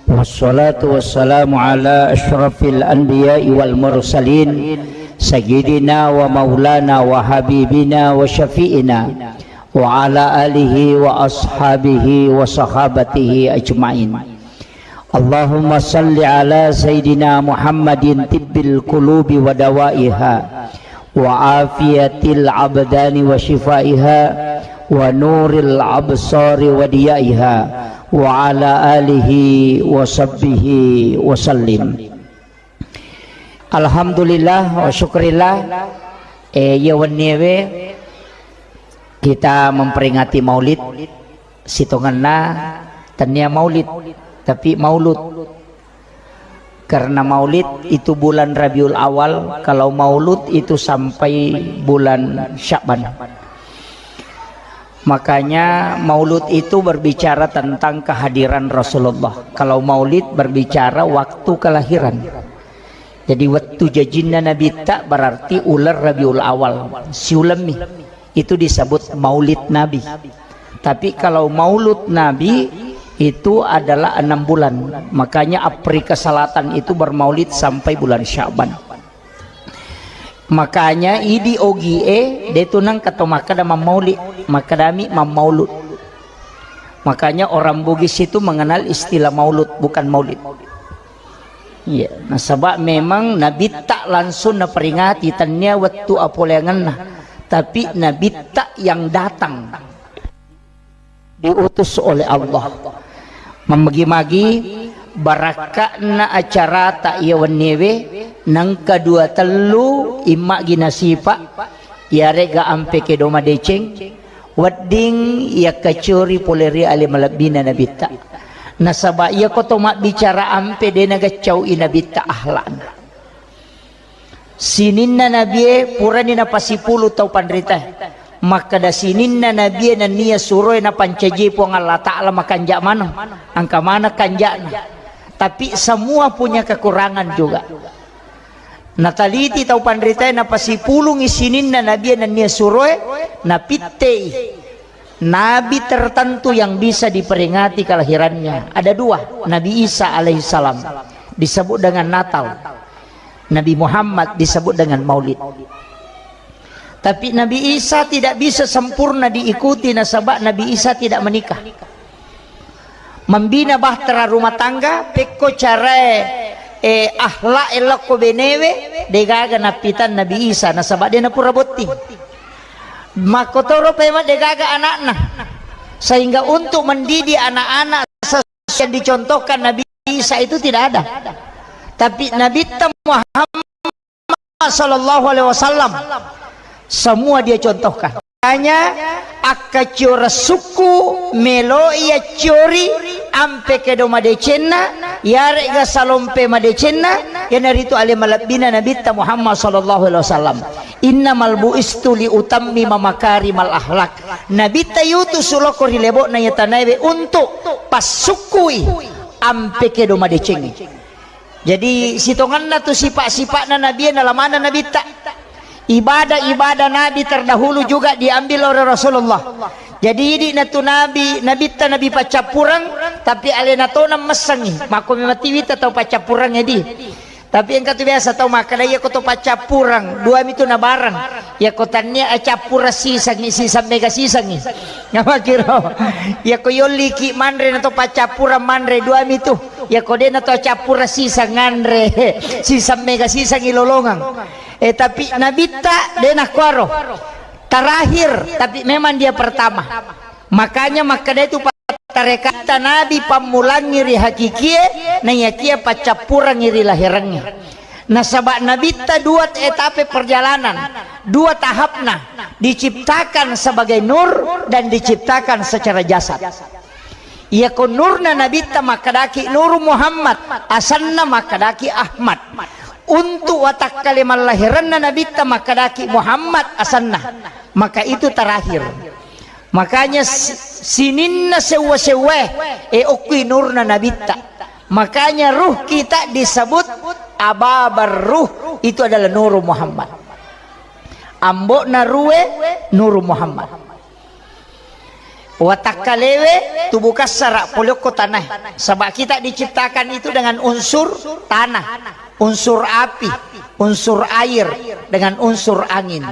Wassalatu wassalamu ala asyrafil anbiya'i wal mursalin, sayyidina wa maulana wa habibina wa syafi'ina, wa ala alihi wa ashabihi wa sahabatihi ajmain. Allahumma salli ala sayyidina Muhammadin tibbil qulubi wa dawaiha, wa afiyatil abdani wa shifaiha, wa nuril absari wa diyaiha, wa ala alihi wa sahbihi wa sallim. Alhamdulillah wa syukrillah. Eh, iya wenniewe kita memperingati Maulid, sitongenna tennia Maulid, tapi Maulud. Karena Maulid itu bulan Rabiul Awal, kalau Maulud itu sampai bulan Sya'ban. Makanya Maulud itu berbicara tentang kehadiran Rasulullah. Kalau Maulid berbicara waktu kelahiran. Jadi, wettu jajinna Nabitta berarti uleng Rabiul Awal, siulemmi. Itu disebut Maulid Nabi. Tapi kalau Maulud Nabi itu adalah enam bulan. Makanya Afrika Selatan itu bermaulid sampai bulan Sya'ban. Makanya idi ogie de tu nengka to makkeda mammaulid, makkedami mammaulud. Makanya orang Bugis itu mengenal istilah maulud, bukan maulid. Iya, nasaba memang Nabitta langsung naperingati, tennia wettu apoleangenna, tapi Nabitta yang datang, diutus oleh Allah. Mammagi-magi barakka'na acarata iya wenniewe, nengka dua tellu immaggi nasipa, iyarega ampe kedo madeceng, wedding iyakkacori pole ri ale malebbina Nabitta. Nasaba iyako to mabbicara ampe de nagaccau'i Nabitta akhlakna. Sininna Nabie purani napasipulu tau panritae. Makkeda sininna Nabie nennia suroe napancaji Puang Allah Ta'ala makanja maneng. Engka maneng kanja'na. Tapi semua punya kekurangan juga. Nataliti tau panritae napasipulungi sininna Nabie nennia suroe, napittei nabi tertentu yang bisa diperingati kelahirannya. Ada dua, Nabi Isa alaihissalam disebut dengan Natal. Nabi Muhammad disebut dengan Maulid. Tapi Nabi Isa tidak bisa sempurna diikuti nasaba Nabi Isa tidak menikah. Membina bahtera rumah tangga, pekko carae, eh, akhlak e lokko benewe, degaga nappitang Nabi Isa, nasaba de napura botting. Makkotoro pema degaga anakna. Sehingga untuk mendidik anak-anak sesuai yang dicontohkan Nabi Isa itu tidak ada. Tapi Nabitta Muhammad sallallahu alaihi wasallam, semua dia contohkan. Makanya, akkaccioreng sukku, meloi acciori, ampe kedo madecenna, yare'ga salompe madecenna, iyanaritu ale malebbina Nabitta Muhammad sallallahu alaihi wasallam. Innamal bu'istu li utammima makarimal akhlak. Nabitta yutu suloko ri lebo'na iya tanaewe untuk passukkui ampe kedo madecengnge. Jadi, sitongenna tu sipa-sipa'na Nabi, nalamana Nabitta. Ibadah-ibadah Nabi terdahulu juga diambil oleh Rasulullah. Jadi, idi natu Nabi, Nabitta Nabi paccappureng, tapi alena tona messengi. Makko memang tiwita tau paccappureng edi. Tapi engka tu biasa tau makkeda, iya ko to paccappureng, dua mitu nabareng. Iya ko tannia acappureng sisengi, siseng mega sisengi. Ngamakiro. Iya ko yolliki manre na to paccappureng manre, dua mitu. Iya ko de na to acappureng siseng nganre, siseng mega sisengi lolongang. Eh, tapi Nabitta de nakkuaro. Terakhir, tapi memang dia pertama. Makanya makkeda itu tarekatta Nabi pammulangi ri hakikie, naiyakia paccappurangi ri lahirangnge. Nasaba Nabitta dua etape perjalanan, dua tahapna, diciptakan sebagai nur dan diciptakan secara jasad. Iyako nurna Nabitta makkedaki Nuru Muhammad, asanna makkedaki Ahmad. Untuk watakkale mallahiranna Nabitta makkedaki Muhammad asanna. Maka itu terakhir. Makanya si-, sininna sewwa-sewwae, eh, okkui nurna Nabitta. Makanya ruh kita disebut Ababar Ruh, itu adalah Nuru Muhammad. Ambo'na ruwe Nuru Muhammad. Watakkalewe tubuh kassara pole okko tanae. Saba kita diciptakan itu dengan unsur tanah, unsur api, unsur air, dengan unsur angin.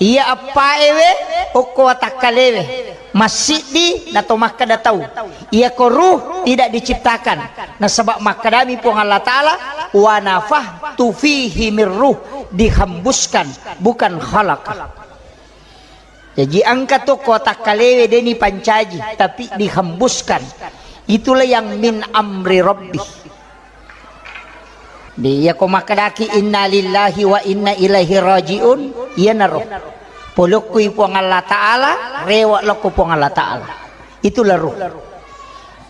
Iya appaewe okko watakkalewe. Massiddi nato makkeda tau, iyako ruh tidak diciptakan. Nasaba makkedami Puang Allah Ta'ala, "Wa nafakhtu fihi mir ruh," dihembuskan, bukan khalaqa. Jaji engka to ko watakkalewe de nipancaji, tapi dihembuskan. Itulah yang min amri rabbi. Di, iyako makkedaki inna lillahi wa inna ilaihi rajiun, iyanaro. Polokkui Puang Allah Ta'ala, rewa lokko Puang Allah Ta'ala. Itulah ruh.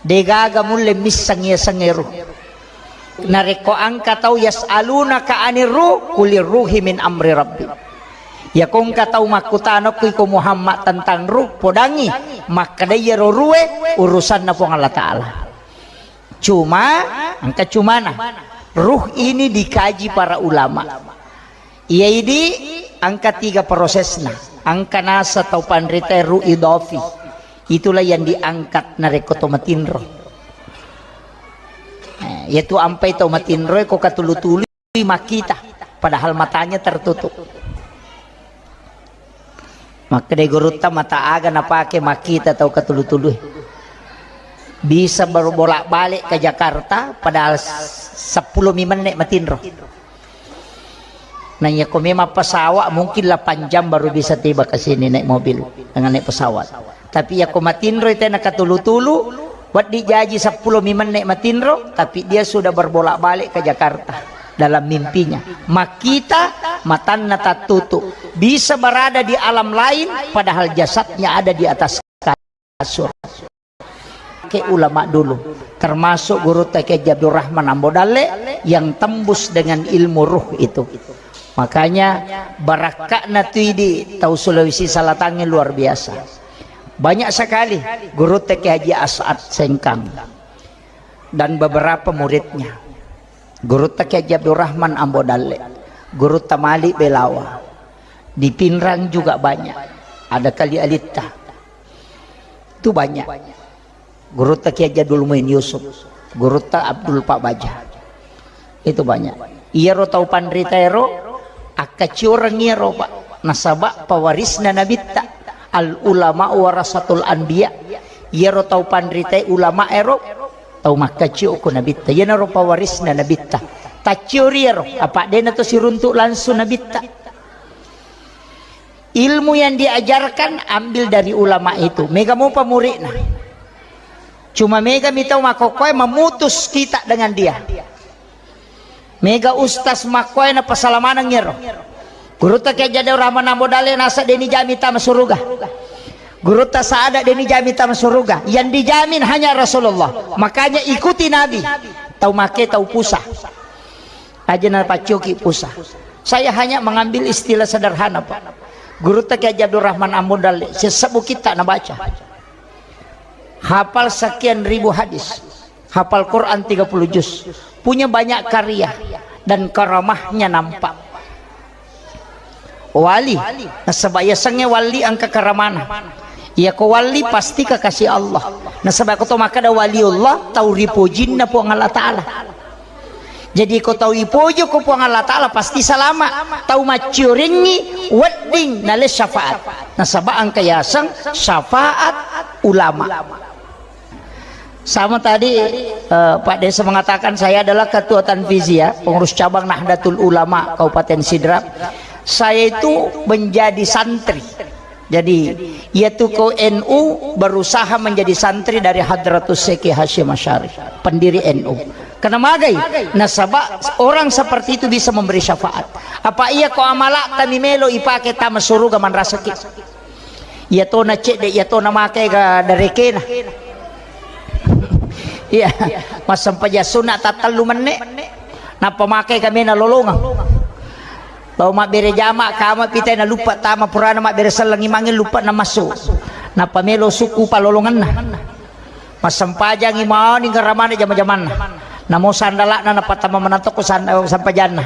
Degaga mulle misseng yasengnge ruh. Narekko engka tau yas'alunaka anir ruh, kulir ruhi min amri rabbi. Iyako engka tau makkutana okko iko Muhammad tentang ruh, podangi makkeda iyaro ruhe urusanna Puang Allah Ta'ala. Cuma, engka cumana. Ruh ini dikaji para ulama. Iya idi engka tiga prosesna. Engka nasa tau panrita ruh idofi. Itulah yang diangkat narekko to matinro. Eh, yaitu ampai tau matinro ko katulu-tulu makkita, padahal matanya tertutup. Makkeda gurutta, mata aga napake makkita tau katulu-tulu? Bisa berbolak-balik ke Jakarta, padahal sepuluh mi menne matinro. Nah, iya ko memang pesawat, mungkin delapan jam baru bisa tiba ke sini naik mobil dengan naik pesawat. Tapi iya ko matinro itu enak katulu-tulu, wedding jaji sepuluh mi menne matinro, tapi dia sudah berbolak-balik ke Jakarta dalam mimpinya. Makkita, matanna tattutu. Bisa berada di alam lain, padahal jasadnya ada di atas kasur. Ke ulama dulu, termasuk gurutta Kiai Haji Abdurrahman Ambo Dalle yang tembus dengan ilmu ruh itu. Makanya, barakka'na tu idi tau Sulawesi Selatan ini luar biasa. Banyak sekali gurutta Kiai Haji As'ad Sengkang dan beberapa muridnya. Gurutta Kiai Haji Abdurrahman Ambo Dalle, gurutta Malik Belawa. Di Pinrang juga banyak. Ada Kali Alitta. Itu banyak. Gurutta Kiai Haji Abdul Muin Yusuf, gurutta Abdul Pak Baja. Itu banyak. Iyaro tau panrita ero, akkacioreng iyaro, Pak. Nasaba pewarisna Nabitta. Al ulama warasatul anbiya. Iyaro tau panritae ulama ero tau makkacio ko nabitta. Iyanaro pawarisna nabitta. Tacciori ero, apa dena to siruntuk langsung nabitta. Ilmu yang diajarkan ambil dari ulama itu. Mega mopa muridna. Cuma mega mi tau makkokkoe memutus kita dengan dia. Mega ustaz makkoe na pasalamaneng ero. Gurutta Kiai Haji Abdul Rahman Ambo Dalle nasa deni jami tama suruga. Gurutta Saada deni jami tama suruga. Yang dijamin hanya Rasulullah. Makanya ikuti Nabi. Tau make tau pusa. Aja na paccoki pusa. Saya hanya mengambil istilah sederhana, Pak. Gurutta Kiai Haji Abdul Rahman Ambo Dalle, sesebbu kitta na baca. Hafal sekian ribu hadis. Hafal Quran tiga puluh juz. Punya banyak karya dan karamahnya nampak. Wali, nasaba yasengnge wali engka karamana. Iyako wali pasti kekasih Allah. Nasaba ko to makkeda waliullah, tau ripojinna Puang Allah Ta'ala. Jadi ko tau ipoji ko Puang Allah Ta'ala pasti salama. Tau maccioringngi wedding nale syafaat. Nasaba engka yaseng syafaat ulama. Sama tadi, eh, Pak Desa mengatakan saya adalah ketua tanfiziyah, pengurus cabang Nahdlatul Ulama Kabupaten Sidrap. Saya itu menjadi santri. Jadi, yaitu ko N U berusaha menjadi santri dari Hadratus Syekh Hasyim Asy'ari, pendiri N U. Karena magai, nasaba orang seperti itu bisa memberi syafaat. Apa iya ko amalak kami melo ipake tama suruga manrasaki. Iya tona cedde, iya tona make ga darekena. Iya, massempajang sunna tattellu menne. Nappa make ga mena lolongeng. Lao mabbere jama kama pitai na luppa tama purana mabbere sellengi mange luppa na massu. Nappa melo sukku palolongenna. Massempajangi mani garamana jama-jamanna. Namo sandala'na napattama manatokko sand-, sampajanna.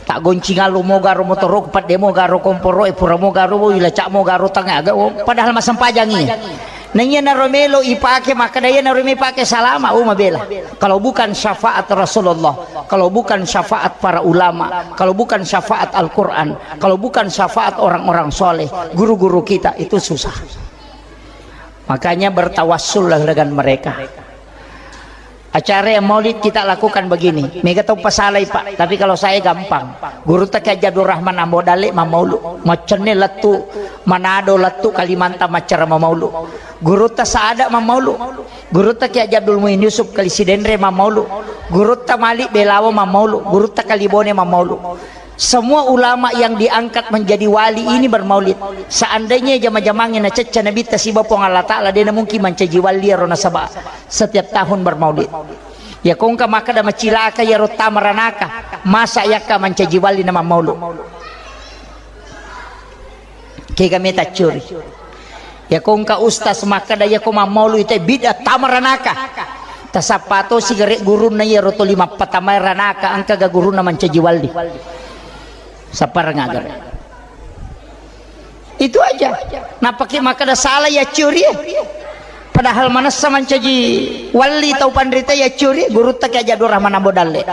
Tak goncing allo mo garo motoroku, pedde mo garo komporo, e pura mo garo, ilaca mo garo tanga, aga, oh, padahal massempajangi. Naiya naro melo ipake, makkeda iya naro melo ipake salama, oh, mabela. Kalau bukan syafaat Rasulullah, kalau bukan syafaat para ulama, kalau bukan syafaat Al-Quran, kalau bukan syafaat orang-orang soleh, guru-guru kita, itu susah. Makanya bertawassullah dengan mereka. Acara yang maulid kita lakukan begini. Mega tau pasalai, Pak. Tapi kalau saya gampang. Gurutta Kiai Haji Abdul Rahman Ambo Dalle mammaulu. Maccenne lettu Manado, lettu Kalimantan maccara mammaulu. Gurutta Saada mammaulu. Gurutta Kiai Haji Abdul Muin Yusuf Kali Sidenreng mammaulu. Gurutta Malik Belawo mammaulu. Gurutta Kalibone mammaulu. Semua ulama yang diangkat menjadi wali ini bermaulid. Seandainya jama-jamangnge nacecca Nabitta siba Puang Allah Ta'ala, de namungkin mancaji wali ero nasaba setiap tahun bermaulid. Ya kongka makkeda macilaka yaro tama ranaka, masa yakka mancaji wali na mammaulu. Kega meta curi. Yako engka ustaz makkeda yako mammaulu ite bid'ah tama ranaka. Tasappa to sigare gurunna iyaro toli mappatamai ranaka engka ga gurunna mancaji walli. Sappareng agare. Itu aja. Napake makkeda salah ya curi. Padahal manessa mancaji walli tau panrita ya curi, gurutta Kiai Haji Abdul Rahman Ambo Dalle.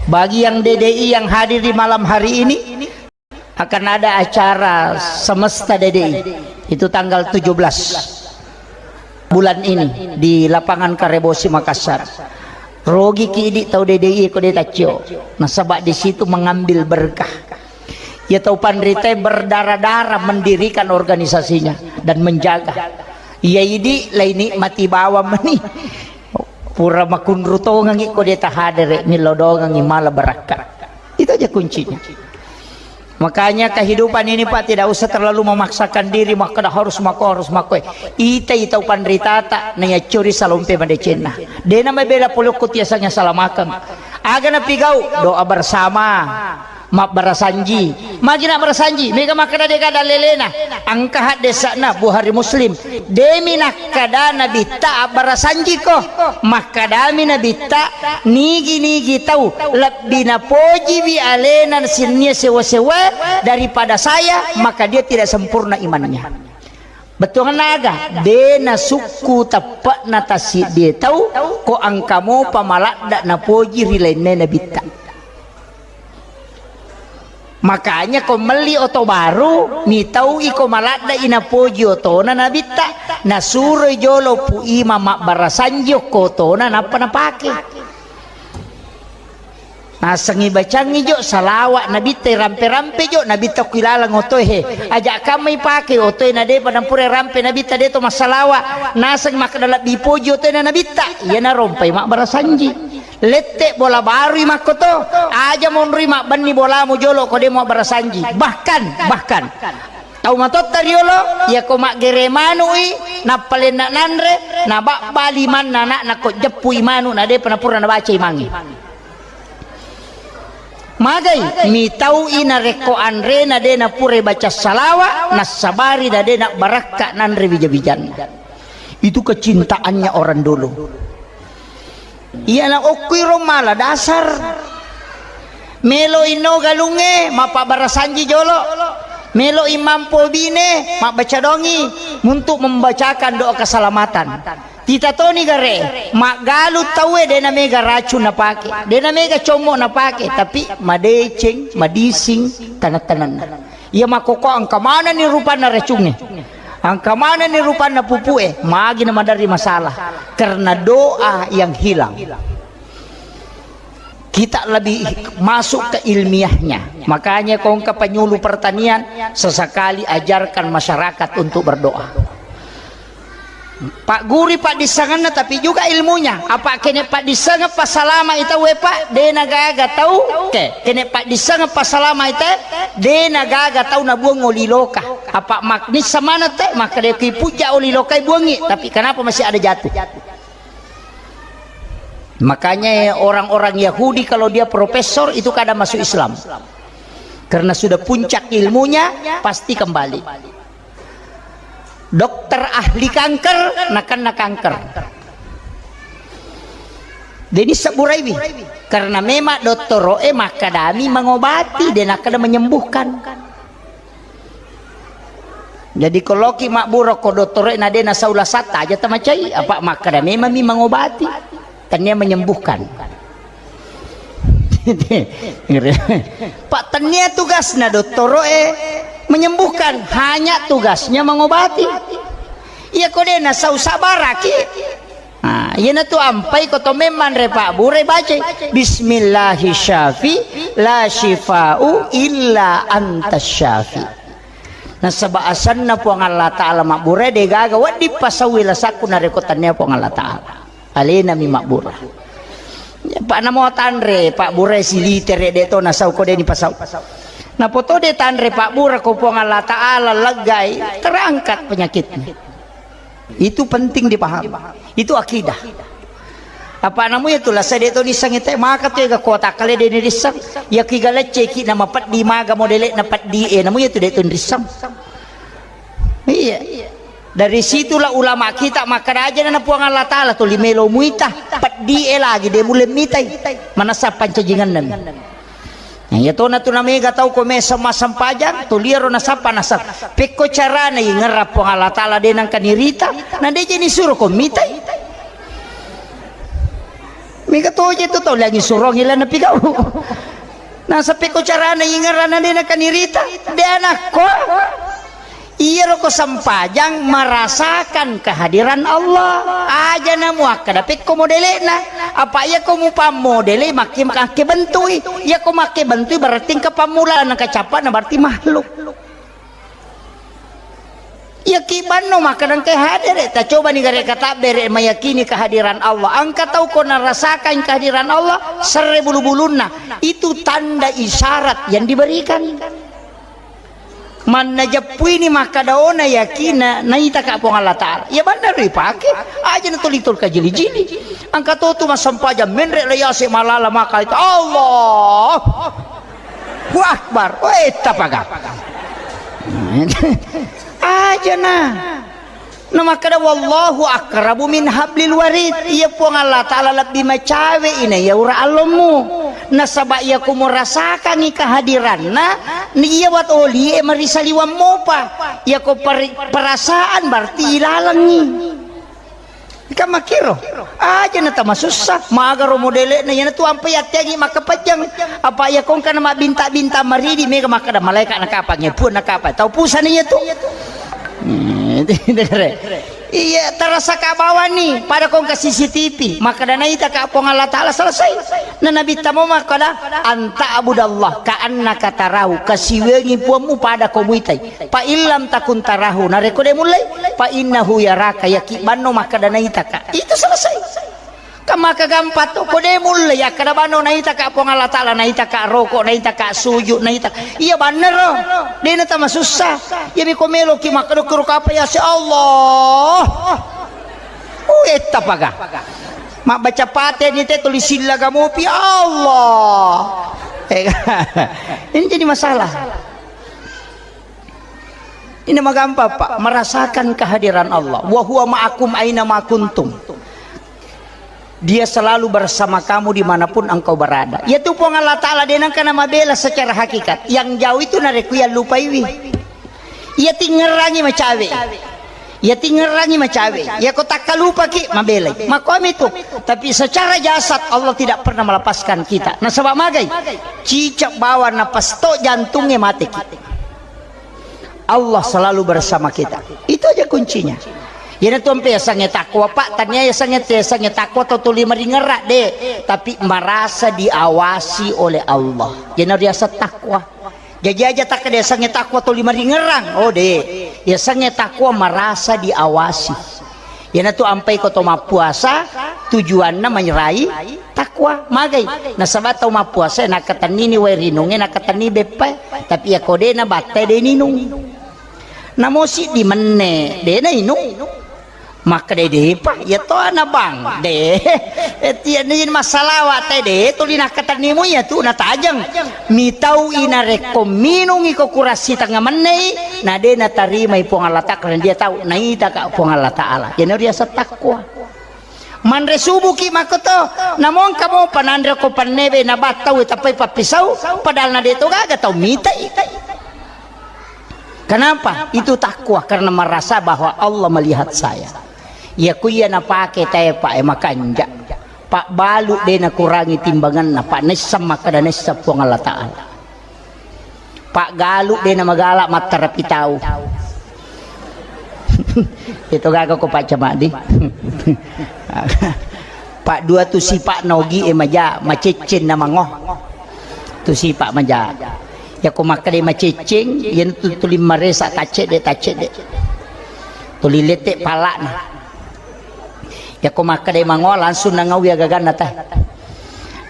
Bagi yang D D I yang hadir di malam hari ini, akan ada acara semesta D D I. Itu tanggal tujuh belas bulan ini di lapangan Karebosi Makassar. Rogi ki idi tau D D I ko de taccio. Nasaba di situ mengambil berkah. Ya tau panrita berdarah-darah mendirikan organisasinya dan menjaga. Ya idi lai nikmati bawang meni. Pura makunru tongengi ko de tahadere, millau dongengi mala barakka. Itu aja kuncinya. Makanya kehidupan ini, Pak, tidak usah terlalu memaksakan diri, makkeda harus mako, harus mako. Ita, ita upanritata, na yaccori salompe madecenna. Dena mabela polokko tiasanya salamakeng. Aga napigau, doa bersama. Mabbarasanji. Magi nabbarasanji? Mega makkeda dega dalelena. Engka haddesa'na Bukhari Muslim. Demi nakkeda Nabitta abbarasanjiko. Makkedami Nabitta, nigi-nigi tau lebbi napojiwi alena sinnia sewa-sewa daripada saya, maka dia tidak sempurna imannya. Bettuanna aga? De nasukku teppe'na tassiddie tau, ko engka mopa maladda napoji ri lainna Nabitta. Makanya ko melli oto baru, mitau'i ko maladde'i napoji otona nabitta, nasuroi jolo Pu Imang mabbarasanji okko otona nappa napake. Nasengngi bacangngi jo salawa nabitta, rampe-rampe jo nabitta ko ilaleng otoe he. Aja kamma ipake otoe na depa nampura rampe nabitta de to massalawa. Naseng makkeda lebbi poji otoe na nabitta. Iyana rompai mabbarasanji. Lette bola barui makkoto, aja monrui mabbenni bolamu jolo ko de muabbarasanji. Bahkan, bahkan tau matotta riolo, iyako maggere manu'i, nappa lenna nanre, nababba limanna anakna ko jeppui manu na depa napura nabaca imangnge. Magai mitau'i narekko anrena de napura baca salawa, nassabari na de nabbarakka nanre wija-wijanna. Itu kecintaannya orang dulu. Iyana okkuiro mala dasar. Melo inno galungnge, mappabbarasanji jolo. Melo imampo bine, mabbaca dongi untuk membacakan doa keselamatan. Tita toni gare, maggalu tauwe de namega racun napake, de namega commo napake, tapi madeceng, madising taneng-tanenna. Iya makkokko engka manenni rupanna racungnge. Engka manenni rupanna pupue, magi na maderri masalah. Karena doa yang hilang. Kita lebih masuk ke ilmiahnya. Makanya ko engka penyuluh pertanian, sesekali ajarkan masyarakat untuk berdoa. Pagguri paddissengenna, tapi juga ilmunya. Apa kene paddissengeng passalama ita we, Pak, de nagaga tau. Oke, kene paddissengeng passalama ita, de nagaga tau nabuang oli loka. Apa maknissa mana te, maka de ki pujja oli loka buangi, tapi kenapa masih ada jatuh? Makanya orang-orang Yahudi kalau dia profesor itu kadang masuk Islam. Karena sudah puncak ilmunya, pasti kembali. Dokter ahli kanker, nakenna kanker. Jadi seburaiwi, karena memang dottoro'e makkadami mengobati, de nakkeda menyembuhkan. Jadi ko loki mabbura ko dottoro'e na de nasau lasatta aja tamacai, apa makkada memang mi mengobati, tania menyembuhkan. Pak, tania tugasna dottoro'e menyembuhkan, hanya tugasnya mengobati. Iya ko de nasau sabaraki. Nah, iyanatu ampai ko to memang re pabbura bacai, "Bismillahi syafi la syifa'u illa anta syafi." Nasaba asanna Puang Allah Ta'ala mabbura, de gaga wedding pasau lasakku narekko tania Puang Allah Ta'ala. Alena mi mabbura. Ya, Pak, namo tanre, Pak, burai silitere de to nasau ko de ni pasau. Napoto de tanre pabbura ko Puang Allah Ta'ala leggai, terangkat penyakitnya. Itu penting dipahami. Itu akidah. Apa namu ya tu lasa de to disseng ite, maka tu ega kota kale de ni disseng. Ya kiga lecce ki nama peddi maga modele na peddi e, namu ya tu de to disseng. Iya. Dari situlah ulama kita makkada aja na Puang Allah Ta'ala tuli melo muita, peddi e lagi de mulle mitai. Manassa pancajingan nami. Nah, iya tona tu namega tau ko mesa massempajang, tu liaro nasappa nasar. Pekko carana ingerra Puang Allah Ta'ala de nangka nirita, na de je nisuro ko mitai. Mega toje tu tau lagi surong ila napigau. Nasa pekko carana ingerra na de nangka nirita, de anakko. Iyaro ko sempajang merasakan kehadiran Allah. Aja na muakkada pekko modele'na. Apa iya ko mupammodele makke, makke bentui. Iya ko makke bentui berarti engka pammula, engka cappa na berarti makhluk. Iya ki banno makkada engka hadere. Ta coba ni gare katabbere meyakini kehadiran Allah. Engka tau ko narasakan kehadiran Allah, serre bulu-bulunna. Itu tanda isyarat yang diberikan. Manna jeppuini makkada ona yakinna naitaka Puang Allah Ta'ala. Ya bener ripake, aja na tuli tol kajili-jili. Engka to tu massempajang menre la yase malala maka itu Allahu Akbar. Weh, tapaga. Aja na. Na makkeda, "Wallahu aqrabu min hablil warid." Iya Puang Allah Ta'ala lebbi macawe ina iya ura allommu. Nasaba iya ko murasakangi kehadiranna, ni iya wat olie marisaliwang mopa. Iya ko peri-, perasaan berarti ilalengi. Kan makkiro, aja na tamasussa, magaro modele'na, iyana tu ampai atteangi makkapajjang. Apa iya kongka na mabbinta-binta maridi, mega makkada malaika nakapangnge, puang nakapa, tau pusana iya tu. Hmm, iya, terasa ka bawani, pada kongka C C T V, makkada naita ka Puang Allah Ta'ala selesai. Na Nabi tamo makkada, "Anta abudallah, ka annaka tarahu, kasiwengi puammu pada ko muitai." Fa illam takun tarahu, narekko de mullei, fa innahu yaraka, yaki banno makkada naitaka. Itu selesai. Kan maka gampang tu, ko de mullei akkada banno naitaka Puang Allah Ta'ala, naitaka roko, naitaka sujud, naita. Iya bannero. De na tamasussa. Iya mi ko meloki makkada kuro kapa ya si Allah. Uh, etta paga. Mabbaca pate ni te tulis silla gamopi Allah. Eh, ini jadi masalah. Ini magampang, Pak, merasakan kehadiran Allah. Wa huwa ma'akum aina ma kuntum. Dia selalu bersama kamu dimanapun engkau berada. Yaitu Puang Allah Ta'ala, de nengka na mabela secara hakikat. Yang jauh itu narekko iya lupaiwi. Iya tingerangi macawe. Iya tingerangi macawe. Iya ko takkalupaki mabelai. Makomi tu. Tapi secara jasad Allah tidak pernah melepaskan kita. Nasaba magai? Cicak bawang napas to jantungnge mateki. Allah selalu bersama kita. Itu aja kuncinya. Iyana tu ampe yasengnge takwa, Pak, tania yasengnge, yasengnge takwa tau tuli maringerra, de, tapi merasa diawasi oleh Allah. Iyana riaseng takwa. Jaji aja takkeda yasengnge takwa tuli maringerrang. Oh, de. Yasengnge takwa merasa diawasi. Iyana tu ampai ko to mappuasa, tujuanna menyerai takwa, magai. Nasaba tau mappuasa nakatennini wae rinungnge, nakatenni beppae. Tapi iya ko de nabattai de ninung. Namo siddi menne, de nainung. Makkeda depa, iya to ana bang, de. Etiani massalawa te de, tuli nakatennimu iya tu natajeng. Mitau inarekko minungi ko kurassi tengnga mennei, na de natarimai Puang Allah Ta'ala, karena dia tahu naita ka Puang Allah Ta'ala. Jadi riaseng takwa. Manre subuki makkoto, namongka mopa nanre ko pannebe nabattau tappai pappisau, padahal na de to gaga tau mitai. Kenapa? Itu takwa karena merasa bahwa Allah melihat saya. Iya ku iya napake tae, Pak, e, makanja. Pak, balu de nakurangi timbanganna, Pak, naisseng makkada naisseng Puang Allah Ta'ala. Pak, galu de namagala mattarapi tau. Itu gaga ko Pak Camadi. Pak, dua tu sipa na ogi e maja, macecceng na mango. Tu sipa maja. Yako makkeda macecceng, iyana tu tuli maresa taccedde, taccedde. Tuli lette palana. Yako makkeda mangoa langsung nangaui agaganna teh.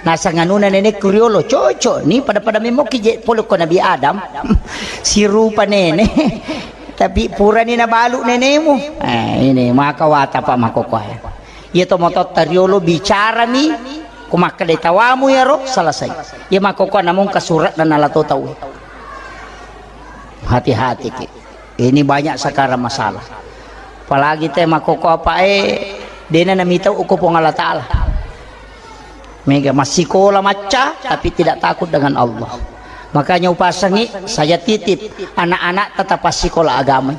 Nasang anuna nenekku riolo, cocok ni pada-pada memoki je pole ko Nabi Adam. Sirupa nene. Tapi purani nabalu nenemu. Eh, ini maka wata Pak makokoe. Iya to mototta riolo bicarami, ko makkeda tawamu yaro, selesai. Iya makokoe namung kasurat dan ala to tau. Hati-hati ki. Ini banyak sekarang masalah. Apalagi te makkoko apae, dena namitau uko Puang Allah Ta'ala. Mega massikola macca, tapi tidak takut dengan Allah. Makanya upasangi, saya titip anak-anak tetap passikola agama.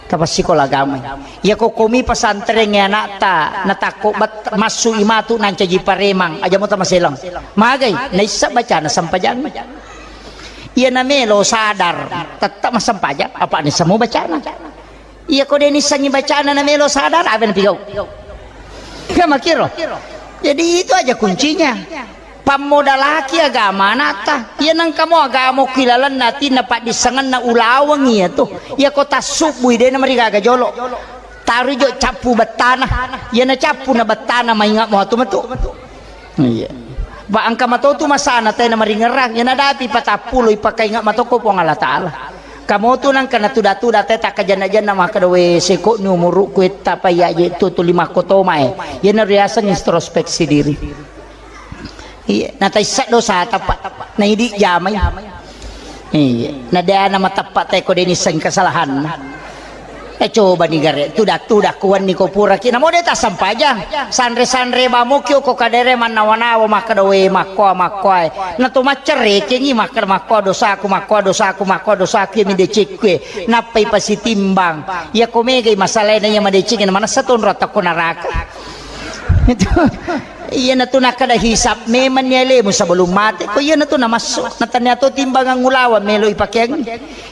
Tetap passikola agama. Ya kokomi pesantren ya anakta, natakko bet-, massu imatu nancaji paremang, aja mo tamaselang. Magai, naissa bacana sampajang. Iya namelo sadar, tetap massempajang, apa ni semua bacana. Iya ko de nissengngi bacana namelo sadar, apa napigau? Kan makiro. Jadi itu aja kuncinya. Pammodalaki agama anakta. Iya nengkamo agama ki lalenna atinna paddissengenna ulaweng iya tu. Iya ko tassubbui de namarigaga jolo. Tarui jo cappu bettana. Iya na cappu na bettana maingat mo atu metu. Iya. Ba engka matotu masana tena maringerang, iya nadapi patappulo ipakaingat matoko Puang Allah Ta'ala. Kamotu nangka natuda-tuda te takkajanna-janna makkeda, "We, seko ni umurukku etta pa iya je tu tuli makko toma e." Iya na riaseng introspeksi diri. Iya, nataissa dosa tapa, naidi jamai. Iya, na de ana mateppa te ko de nisseng kesalahanna. Eh, coba ni gare, tuda-tuda kuanni ko puraki. Namo de tassempajang. Sanre-sanre bamoki ko kadere mannawa-nawa makkeda, "We, makkoa, makkoa, eh." Na to maccerekengi makkeda, "Makkoa dosaku, makkoa dosaku, makkoa dosaku, iya mi decekku, eh." Nappai pasitimbang. Iya ko megai masalahna iya madeceng, na manessa tonro atau ko naraka. Itu. Iyanatu nakkeda hisab memang ni alemu sebelum mate. Ko iyanatu namassu. Natania to timbangan ulaweng melo ipakeang.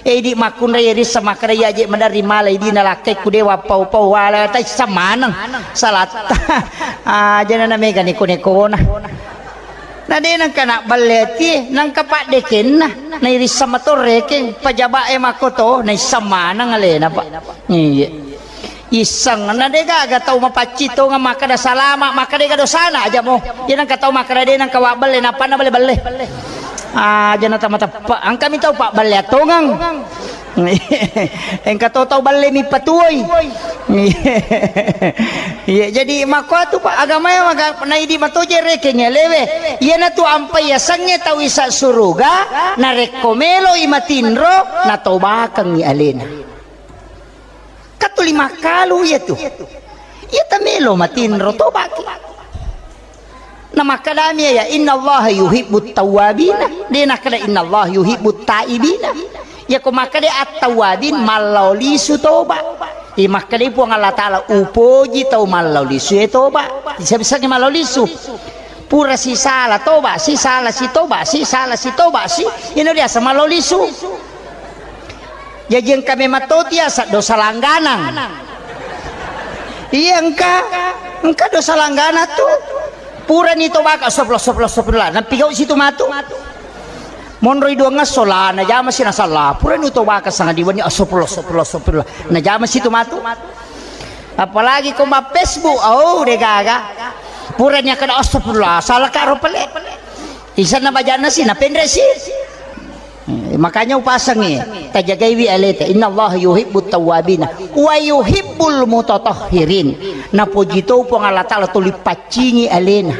Eh, idi makkunrai rissa makkeda iya je maderri mala idi nalakkaikku dewa pau-pau wala taissa maneng salatta. Aja na mega neko-nekona. Na de nengka nabballe atie, nengka paddekenna. Na irissa matorrekeng, pajaba'e makkoto, naissa maneng alena, Pak. Iya. Isseng, na de gaga tau mapaccing tongeng makkeda salama, makkeda ga dosana aja mo. Iya nengka tau makkeda de nengka wabballe, nappa na balle-balle. Aja na tama teppe. Engka mi tau pabballe tongeng. Engka to tau balle mi patuoi. Iya, jadi makkuatu, Pak, agamae maga-, naidi matoje rekeng alewe. Iyanatu ampai yasengnge tau isa suruga, narekko meloi matinro, natobakengngi alena. Katuli makkalu iyatu. Iya tamelo matinro tobaki. Na makkadami ya, "Innallaha yuhibbut tawwabina." De nakkeda, "Innallaha yuhibbut taibina." Ya ko makkeda at-tawwabin, mallao lisu toba. Iya makkeda Puang Allah Taala, "Upoji tau mallao lisu e toba." Bisa-bisa mallao lisu. Pura sisala toba, sisala si toba, sisala si toba si. Ino biasa mallao lisu. Jaji engka memang to tiasa dosa langganang. Iya engka, engka dosa langganang tu. Purani tobaka, astagfirullah, astagfirullah, astagfirullah. Nappigau situ matu. Monroi duangngesso la najama si nasalla. Purani tobaka sanga diwenni, astagfirullah, astagfirullah, astagfirullah. Najama situ matu. Apalagi ko ma Facebook, oh, de gaga. Purani akkeda astagfirullah, salaka ro pale. Isanna bajanna si, napenre si. Eh, makanya upasengngi, tajagaiwi aleta. Innallaha yuhibbut tawwabina wa yuhibbul mutatahhirin. Napoji to Puang Allah Taala tuli paccingi alena.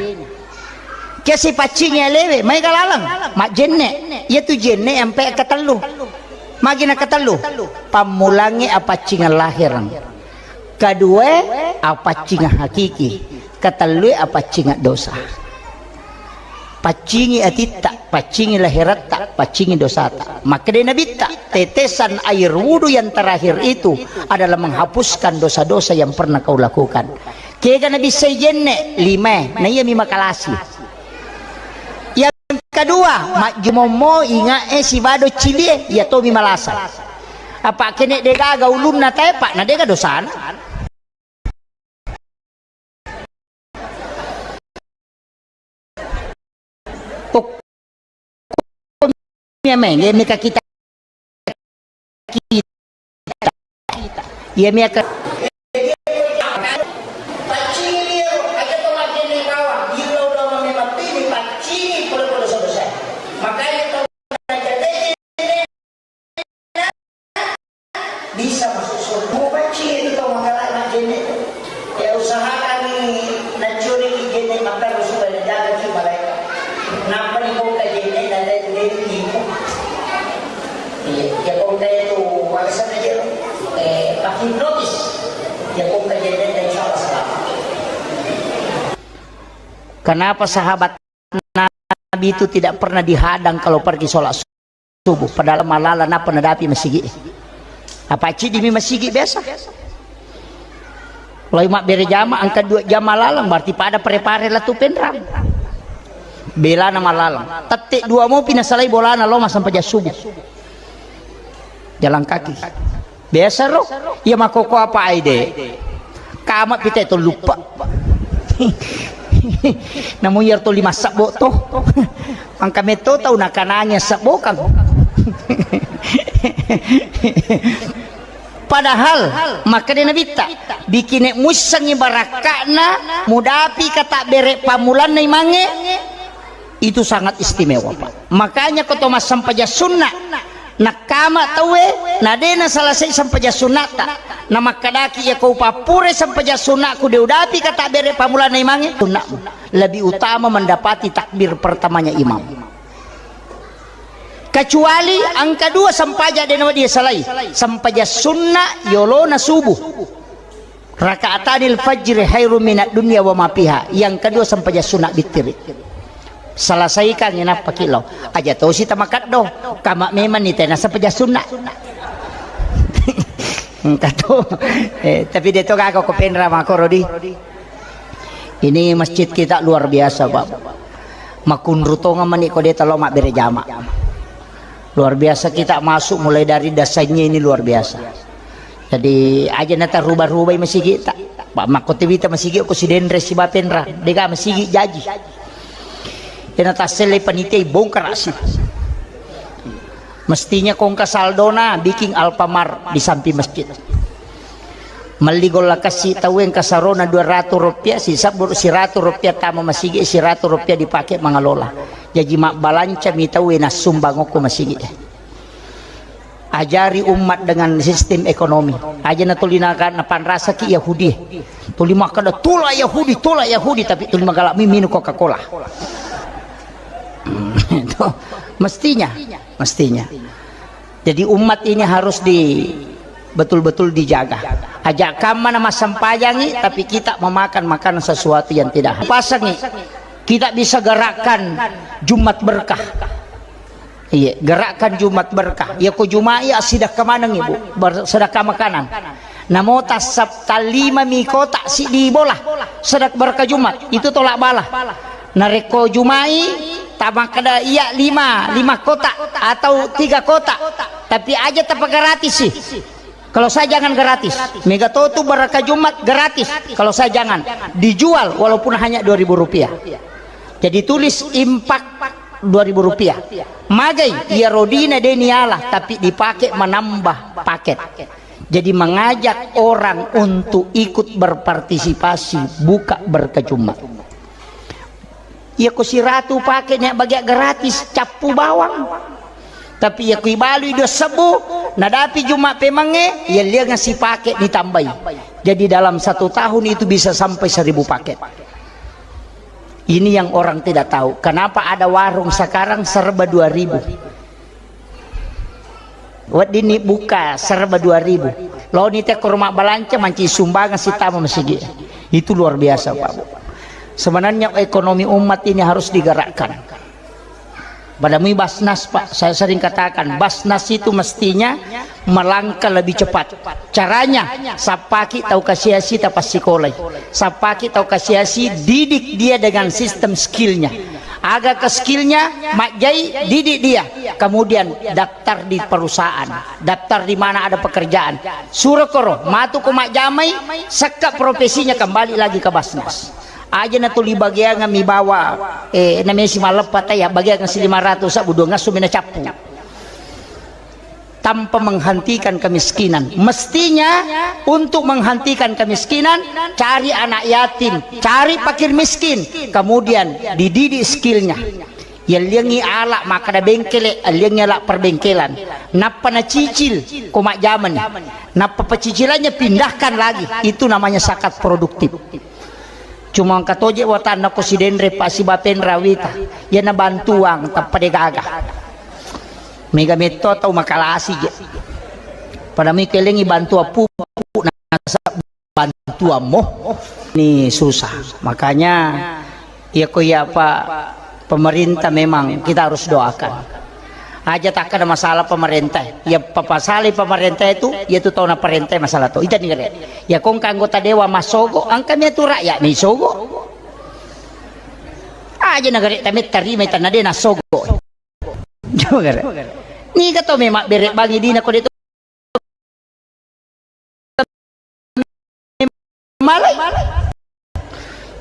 Kiasi paccingi alewe, maega laleng, majjenne. Iyatu jenne ampe katellu. Magi na katellu? Pammulangnge apaccingeng lahireng. Kaduae, apaccingeng hakiki. Katellue, apaccingeng dosa. Paccingi atitta, paccingi lahiratta, paccingi dosata. Makkeda Nabitta, tetesan air wudu yang terakhir itu adalah menghapuskan dosa-dosa yang pernah kau lakukan. Kega nabissai jenne? Limae, na iyami makalasi. Yang kedua, majjumommo ingae sibado cilie, iya tomi malasa. Apa kene degaga ulunna tae, Pak, na dega dosana. Kok iya mega kita, kita. Iya mega. Makanya bisa masuk surga. Mupaccing itu tau makalai majjenne. Ya, usahakan ni nacuri ki jenne makan supaya jaga ki malaikat. Nampa ni bongka jenne dan lain-lain itu. Iya, ya bongka itu warisan aja. Eh, pakai notis. Ya bongka jenne dan insya Allah selamat. Kenapa sahabat Nabi itu tidak pernah dihadang kalau pergi sholat subuh, padahal malala napa nadapi masigi. Apa cidimi masigi biasa? Loi mabbere jama, engka dua jama lalang, berarti pada pare-pare latu penrang. Belana malalang. Tette dua mopi nasalai bolana lo masampajang subuh. Jalan kaki. Biasa ro, iya makkoko apa aide. Kama pite to lupa. Namu iyar to lima sabbo to. Angka metto tau nakanangi sabbo kang. Padahal makkeda Nabitta, bikine muissengngi barakka'na mudapi kata bere pamulanna imangnge. Itu sangat istimewa, Pak. Makanya ko to massempajang sunna, nakkama tauwe, na de nasalasai sempajang sunnata, na makkadaki, iya ko upappure sempajang sunnaku de udapi kata bere pamulanna imangnge, sunnamu lebih utama mendapati takbir pertamanya imam. Kecuali engka dua sempajang de nawedding salai. Sempajang sunna yolona subuh. Rakaatanil fajri khairum minad dunya wa ma fiha. Yang kedua sempajang sunna bittiri. Selesaikan inappa kilo. Aja tosi tamakeddo. Kama memang ni tena sempajang sunna. Engka to. Eh, tapi de to gaga ko penra makoro di. Ini masjid kita luar biasa, Pak. Makunru tonga mani ko de talo mabbere jama. Luar biasa kita masuk mulai dari dasarnya ini luar biasa. Jadi aja nata rubah-rubai masigi ta. Pak makko tewita masigi ko sidenre si bapenra. Dega masigi jaji. Ena tassele panitia bongkar asi. Mestinya kongka saldona bikin Alfamart di samping masjid. Melli golla kassi tauwe engka sarona dua ratus rupiah, sisabbu siratu rupiah tama masigi, siratu rupiah dipakai mangalola. Jaji mabbalanca mi tauwe nassumbang okko masigi. Ajari umat dengan sistem ekonomi. Aja na tuli naga-, napanrasaki Yahudi. Tuli makkeda, "Tolak Yahudi, tolak Yahudi," tapi tuli magalak mi minum Coca-Cola. Itu mestinya, mestinya. Jadi umat ini harus di, betul-betul dijaga. Aja kamma na massempajangi, tapi kita memakan makanan sesuatu yang tidak. Pasangi, kita bisa gerakkan Jumat berkah. Iya, gerakkan Jumat berkah. Ya ko Jumat ya sedekah maneng ibu, ber-, sedekah makanan. Namo tassap talima mi kotak si di bola, sedekah berkah Jumat, itu tolak bala. Narekko Jumai, tamakkeda iya lima, lima kotak atau tiga kotak. Tapi aja tapa gratis sih. Kalau saya jangan gratis. Mega to tu berkah Jumat gratis. Kalau saya jangan. Dijual walaupun hanya dua ribu rupiah. Jadi tulis impak dua ribu rupiah. Magai, iya rodina deni Allah, tapi dipakai menambah paket. Jadi mengajak orang untuk ikut berpartisipasi buka berkah Jumat. Iya ko siratu pake nia bagia gratis, cappu bawang. Tapi iya ko ibalui dua sebbu, nadapi Jumat pemangnge, iya lianga sipake ditambai. Jadi dalam satu tahun itu bisa sampai seribu paket. Ini yang orang tidak tahu. Kenapa ada warung sekarang serba dua ribu? Weddinni buka serba dua ribu. Loni te ko rumah balanca manci sumbangan sitama masigi. Itu luar biasa, Pak Bu. Sebenarnya ekonomi umat ini harus digerakkan. Pada mui Basnas, Pak, saya sering katakan, Basnas itu mestinya melangkah lebih cepat. Caranya, sappaki tau kasiasi tapassikolai. Sappaki tau kasiasi, didik dia dengan sistem skillnya. Aga ke skillnya, majjai, didik dia. Kemudian daftar di perusahaan, daftar di mana ada pekerjaan. Suro koro, matu ko majjamai, sekka profesinya kembali lagi ke Basnas. Aja na tuli bagiang mi bawa, eh, namesi maleppa taya, bagiang si lima ratus, sabu dua ngasu mina cappu. Tanpa menghentikan kemiskinan. Mestinya untuk menghentikan kemiskinan, cari anak yatim, cari fakir miskin, kemudian dididik skillnya. Yelliangi ala makkada bengkele, yelliangi ala perbengkelan. Nappa nacicil, ko majjamani. Nappa pecicilannya pindahkan lagi. Itu namanya zakat produktif. Cuma engka toje watanna ko sidenre pa sibapenra wita. Iyana bantuang tappa de gaga. Mega metto tau makalasi je. Pada mi kelengi bantuang pupuk nasaba bantuammu ni susah. Makanya iya ko iya pa pemerintah memang kita harus doakan. Aja takkada masalah pemerintah. Ya papasali pemerintah itu, ya tu tau na perintah masalah tu. Ita ni gare. Ya kong ka anggota dewan masogo, angka mi tu rakyat mi sogo. Aja na gare tame tarima ita na de na sogo. Coba gare. Ni ka to memang bere bangi dina ko de tu malai.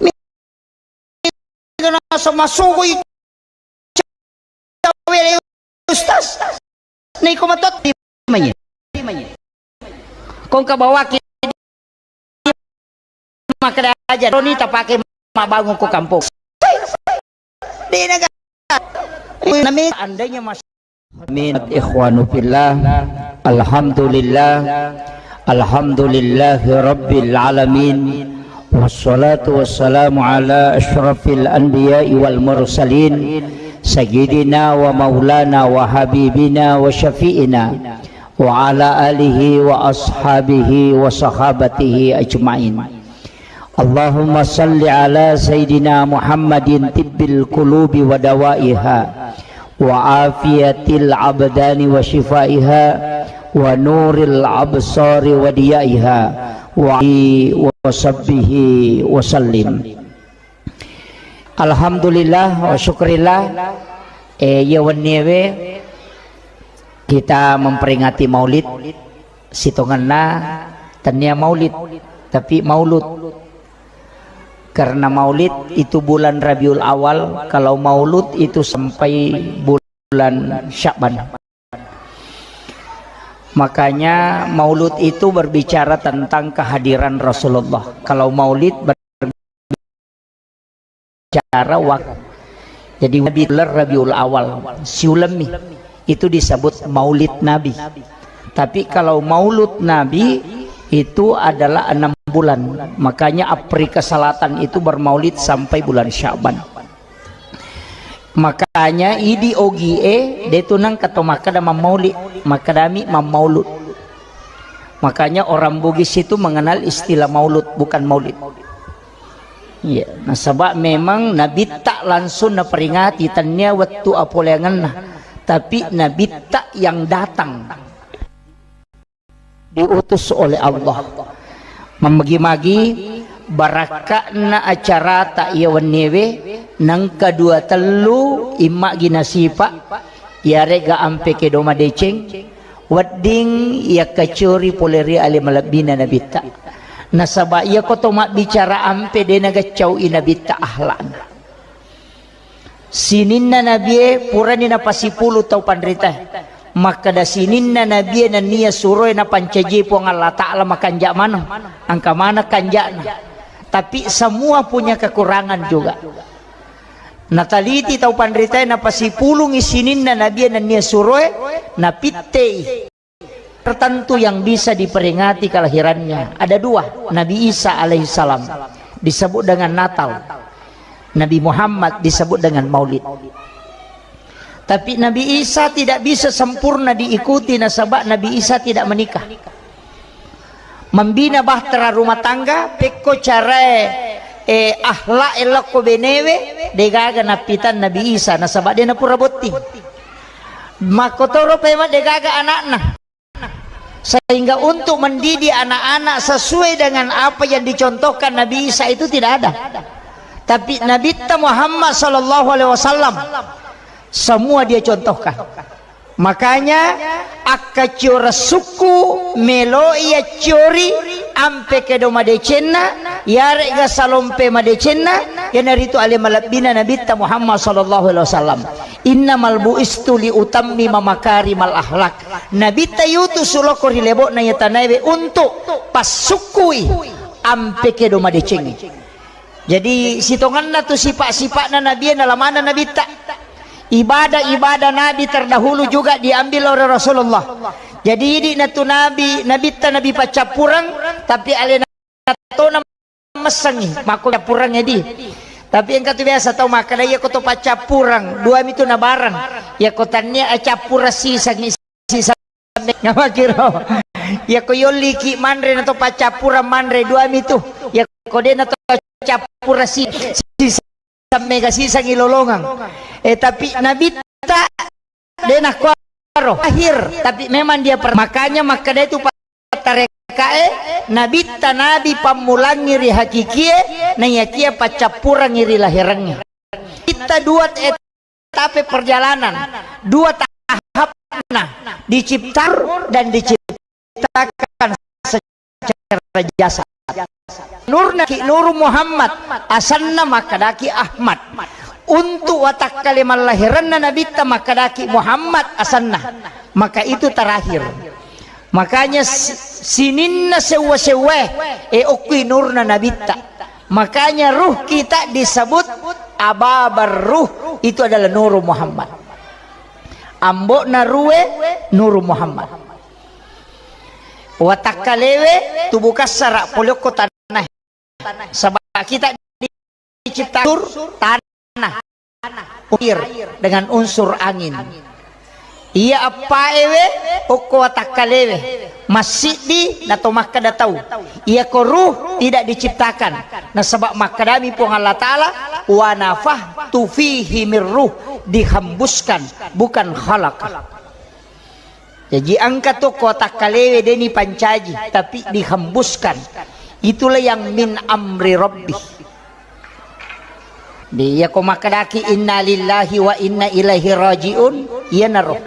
Mi kana sama sugoi cawe ustaz. Ni ko matot di manye. Kong ka bawaki makkada aja, roni tapake mabbangun ko kampung. Dena ga. Nami andainya mas Amin. Ikhwanu fillah. Alhamdulillah. Alhamdulillahi rabbil alamin. Wassalatu wassalamu ala asyrafil anbiya'i wal mursalin. سيدنا ومولانا وحبيبنا وشفيعنا وعلى آله وأصحابه وصحابته أجمعين. اللهم صل على سيدنا محمد طب القلوب ودوائها وعافية الأبدان وشفائها ونور الأبصار وضيائها وعلى آله وصحبه وسلم. Alhamdulillah wa syukrillah, eh, iya wenniewe kita memperingati maulid, sitongenna tennia maulid, tapi maulud. Karena maulid itu bulan Rabiul Awal, kalau maulud itu sampai bulan Sya'ban. Makanya maulud itu berbicara tentang kehadiran Rasulullah. Kalau maulid berbicara waktu. Jadi Rabiul, Rabiul Awal, siulemmi, itu disebut maulid Nabi. Tapi kalau maulud Nabi itu adalah enam bulan. Makanya Afrika Selatan itu bermaulid sampai bulan Sya'ban. Makanya idi ogie de tu nengka to makkeda mammauli, makkedami mammaulud. Makanya orang Bugis itu mengenal istilah maulud, bukan maulid. Iya, nasaba memang Nabitta langsung naperingati, tennia wettu apoleangenna, tapi Nabitta yang datang, diutus oleh Allah. Mammagi-magi barakka'na acarata iya wenniewe, nengka dua tellu immagi nasipa, iyarega ampe kedo madeceng, wedding yakkacori pole ri ale malebbina Nabitta. Nasaba iyako to mabbicara ampe de nagaccau'i Nabitta akhlakna. Sininna nabie purani napasipulung tau panritae. Makkeda sininna nabie nennia suroe napancaji Puang Allah Ta'ala makanja maneng. Engka maneng kanja'na. Tapi semua punya kekurangan juga. Nataliti tau panritae napasipulungi sininna nabie nennia suroe, napittei tertentu yang bisa diperingati kelahirannya. Ada dua, Nabi Isa alaihissalam disebut dengan Natal, Nabi Muhammad disebut dengan Maulid. Tapi Nabi Isa tidak bisa sempurna diikuti nasaba Nabi Isa tidak menikah. Membina bahtera rumah tangga, pekko carae, eh, akhlak e lokko benewe, degaga nappitan Nabi Isa nasaba de napura botting. Makkotoro pemang degaga anakna. Sehingga untuk mendidik anak-anak sesuai dengan apa yang dicontohkan Nabi Isa itu tidak ada. Tapi Nabitta Muhammad sallallahu alaihi wasallam semua dia contohkan. Makanya akkaciora sukku meloi acciori ampe kedo madecenna, yarega salompe madecenna, iyanaritu ale malebbina Nabitta Muhammad sallallahu alaihi wasallam. Innamal bu'istu li utammima makarimal akhlak. Nabitta yutu suloko ri lebo'na iya tanaewe untuk passukkui ampe kedo madecengnge. Jadi sitongenna tu sipa-sipa'na nabie nalamana Nabitta. Ibadah-ibadah Nabi terdahulu juga diambil oleh Rasulullah. Jadi idi natu Nabi, Nabitta Nabi paccappureng, tapi alena tona messengi makko cappureng edi. Tapi engka tu biasa tau makkeda, iya ko to paccappureng dua mitu nabareng, iya ko tannia acappureng sisengi, siseng ngamakiro. Iya ko yolliki manre na to paccappureng manre dua mitu, iya ko de na to cappureng si, siseng mega sisengi lolongeng. Eh, tapi Nabitta de nakkuaro akhir, tapi memang dia per-, makanya makkeda itu pa-, tarekae Nabitta Nabi pammulangi ri hakikie, naiyakia paccappurangi ri lahirangnge. Kita dua etape perjalanan, dua tahapna, diciptakan dan diciptakan secara jasad. Nurna ki Nuru Muhammad, asanna makkedaki Ahmad. Untuk watakkale mallahiranna Nabitta makkedaki Muhammad asanna. Maka itu terakhir. Makanya si-, sininna sewwa-sewwae, e, okkui nurna Nabitta. Makanya ruh kita disebut Ababar Ruh, itu adalah Nuru Muhammad. Ambo'na ruwe Nuru Muhammad. Watakkalewe tubuh kassara pole okko tanae. Saba kita dicipta sur tanah. air, dengan unsur angin. Iya eppaewe okko watakkalewe, massiddi nato makkeda tau, iyako ruh tidak diciptakan. Nasaba makkedami Puang Allah Ta'ala, "Wa nafakhtu fihi mir ruh," dihembuskan, bukan khalaqa. Jaji engka tu okko watakkalewe deni pancaji, tapi dihembuskan. Itulah yang min amri rabbi. Di, iyako makkedaki, "Inna lillahi wa inna ilaihi raji'un," iyanaro.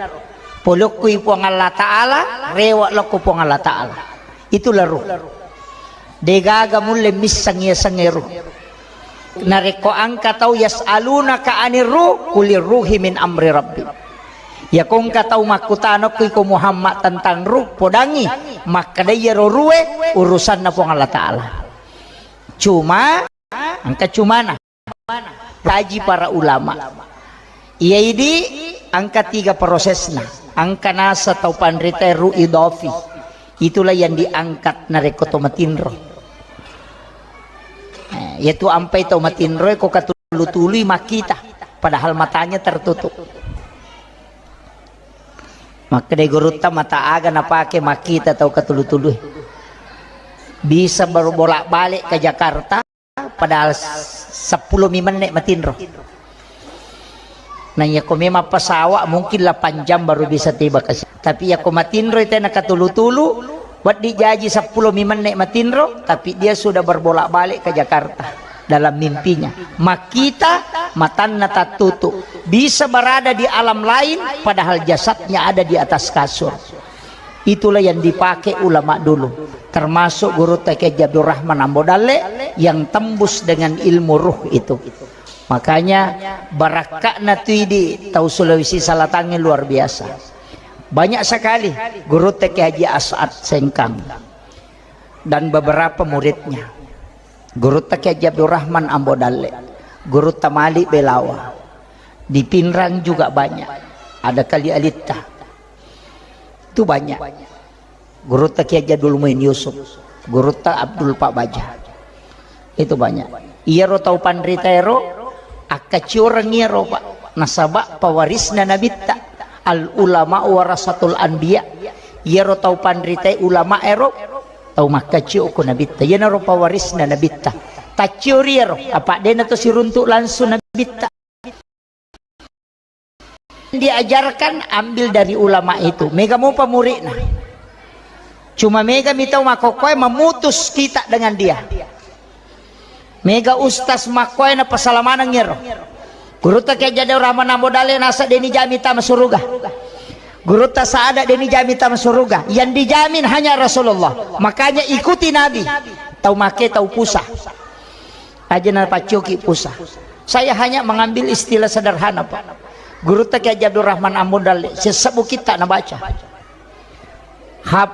Polokkui Puang Allah Ta'ala, rewe lokko Puang Allah Ta'ala. Itulah ruh. Degaga mulle misseng yasengnge ruh. Narekko engka tau, "Yas'alunaka anir ruh, qulir ruhi min amri rabbi." Iyako engka tau makkutana okko iko Muhammad tentang ruh, podangi, makkeda iyaro ruhe urusanna Puang Allah Ta'ala. Cuma, engka cumana. Kaji para ulama. Iya idi engka tiga prosesna. Engka nasa tau panrita ruh idafi. Itulah yang diangkat narekko to matinro. Eh, yaitu ampai tau matinro ko katulu-tului makkita, padahal matanya tertutup. Makkeda gurutta, mata aga napake makkita tau katulu-tului? Bisa baru bolak-balik ke Jakarta, padahal seppulo mi menne matinro. Nah, iyako memang pesawat mungkin delapan jam baru bisa tiba ke sini. Tapi iyako matinro itu enak katulu-tulu, wedding jaji seppulo mi menne matinro, tapi dia sudah berbolak-balik ke Jakarta dalam mimpinya. Makkita, matanna tattutu. Bisa berada di alam lain, padahal jasadnya ada di atas kasur. Itulah yang dipakai ulama dulu, termasuk Gurutta Kiai Haji Abdurrahman Ambo Dalle yang tembus dengan ilmu ruh itu. Makanya barakka'na tu idi tau Sulawesi Selatan ini luar biasa. Banyak sekali Gurutta Kiai Haji As'ad Sengkang dan beberapa muridnya. Gurutta Kiai Haji Abdurrahman Ambo Dalle, Gurutta Malik Belawa. Di Pinrang juga banyak. Ada Kali Alitta. Itu banyak. Gurutta Kiai Haji Abdul Muin Yusuf, Gurutta Abdul Pak Baja. Itu banyak. Iyaro tau panrita ero, akkacioreng iyaro, Pak. Nasaba pewarisna nabitta. Al ulama warasatul anbiya. Iyaro tau panrita ulama ero, tau makkacio ko nabitta. Iyanaro pewarisna nabitta. Tacciori iyaro, apa dena to siruntuk langsung nabitta. Diajarkan, ambil dari ulama itu. Mega mopa muridna. Cuma mega mi tau makkokkoe memutus kita dengan dia. Mega ustaz makkoe na pasalamaneng ero. Gurutta Kiai Haji Abdurrahman Ambo Dalle nasa deni jami tama suruga. Gurutta Saada deni jami tama suruga. Yang dijamin hanya Rasulullah. Makanya ikuti Nabi. Tau make tau pusa. Aja na paccoki pusa. Saya hanya mengambil istilah sederhana, Pak. Gurutta Kiai Haji Abdurrahman Ambo Dalle, sesebbu kitta nabaca. Hap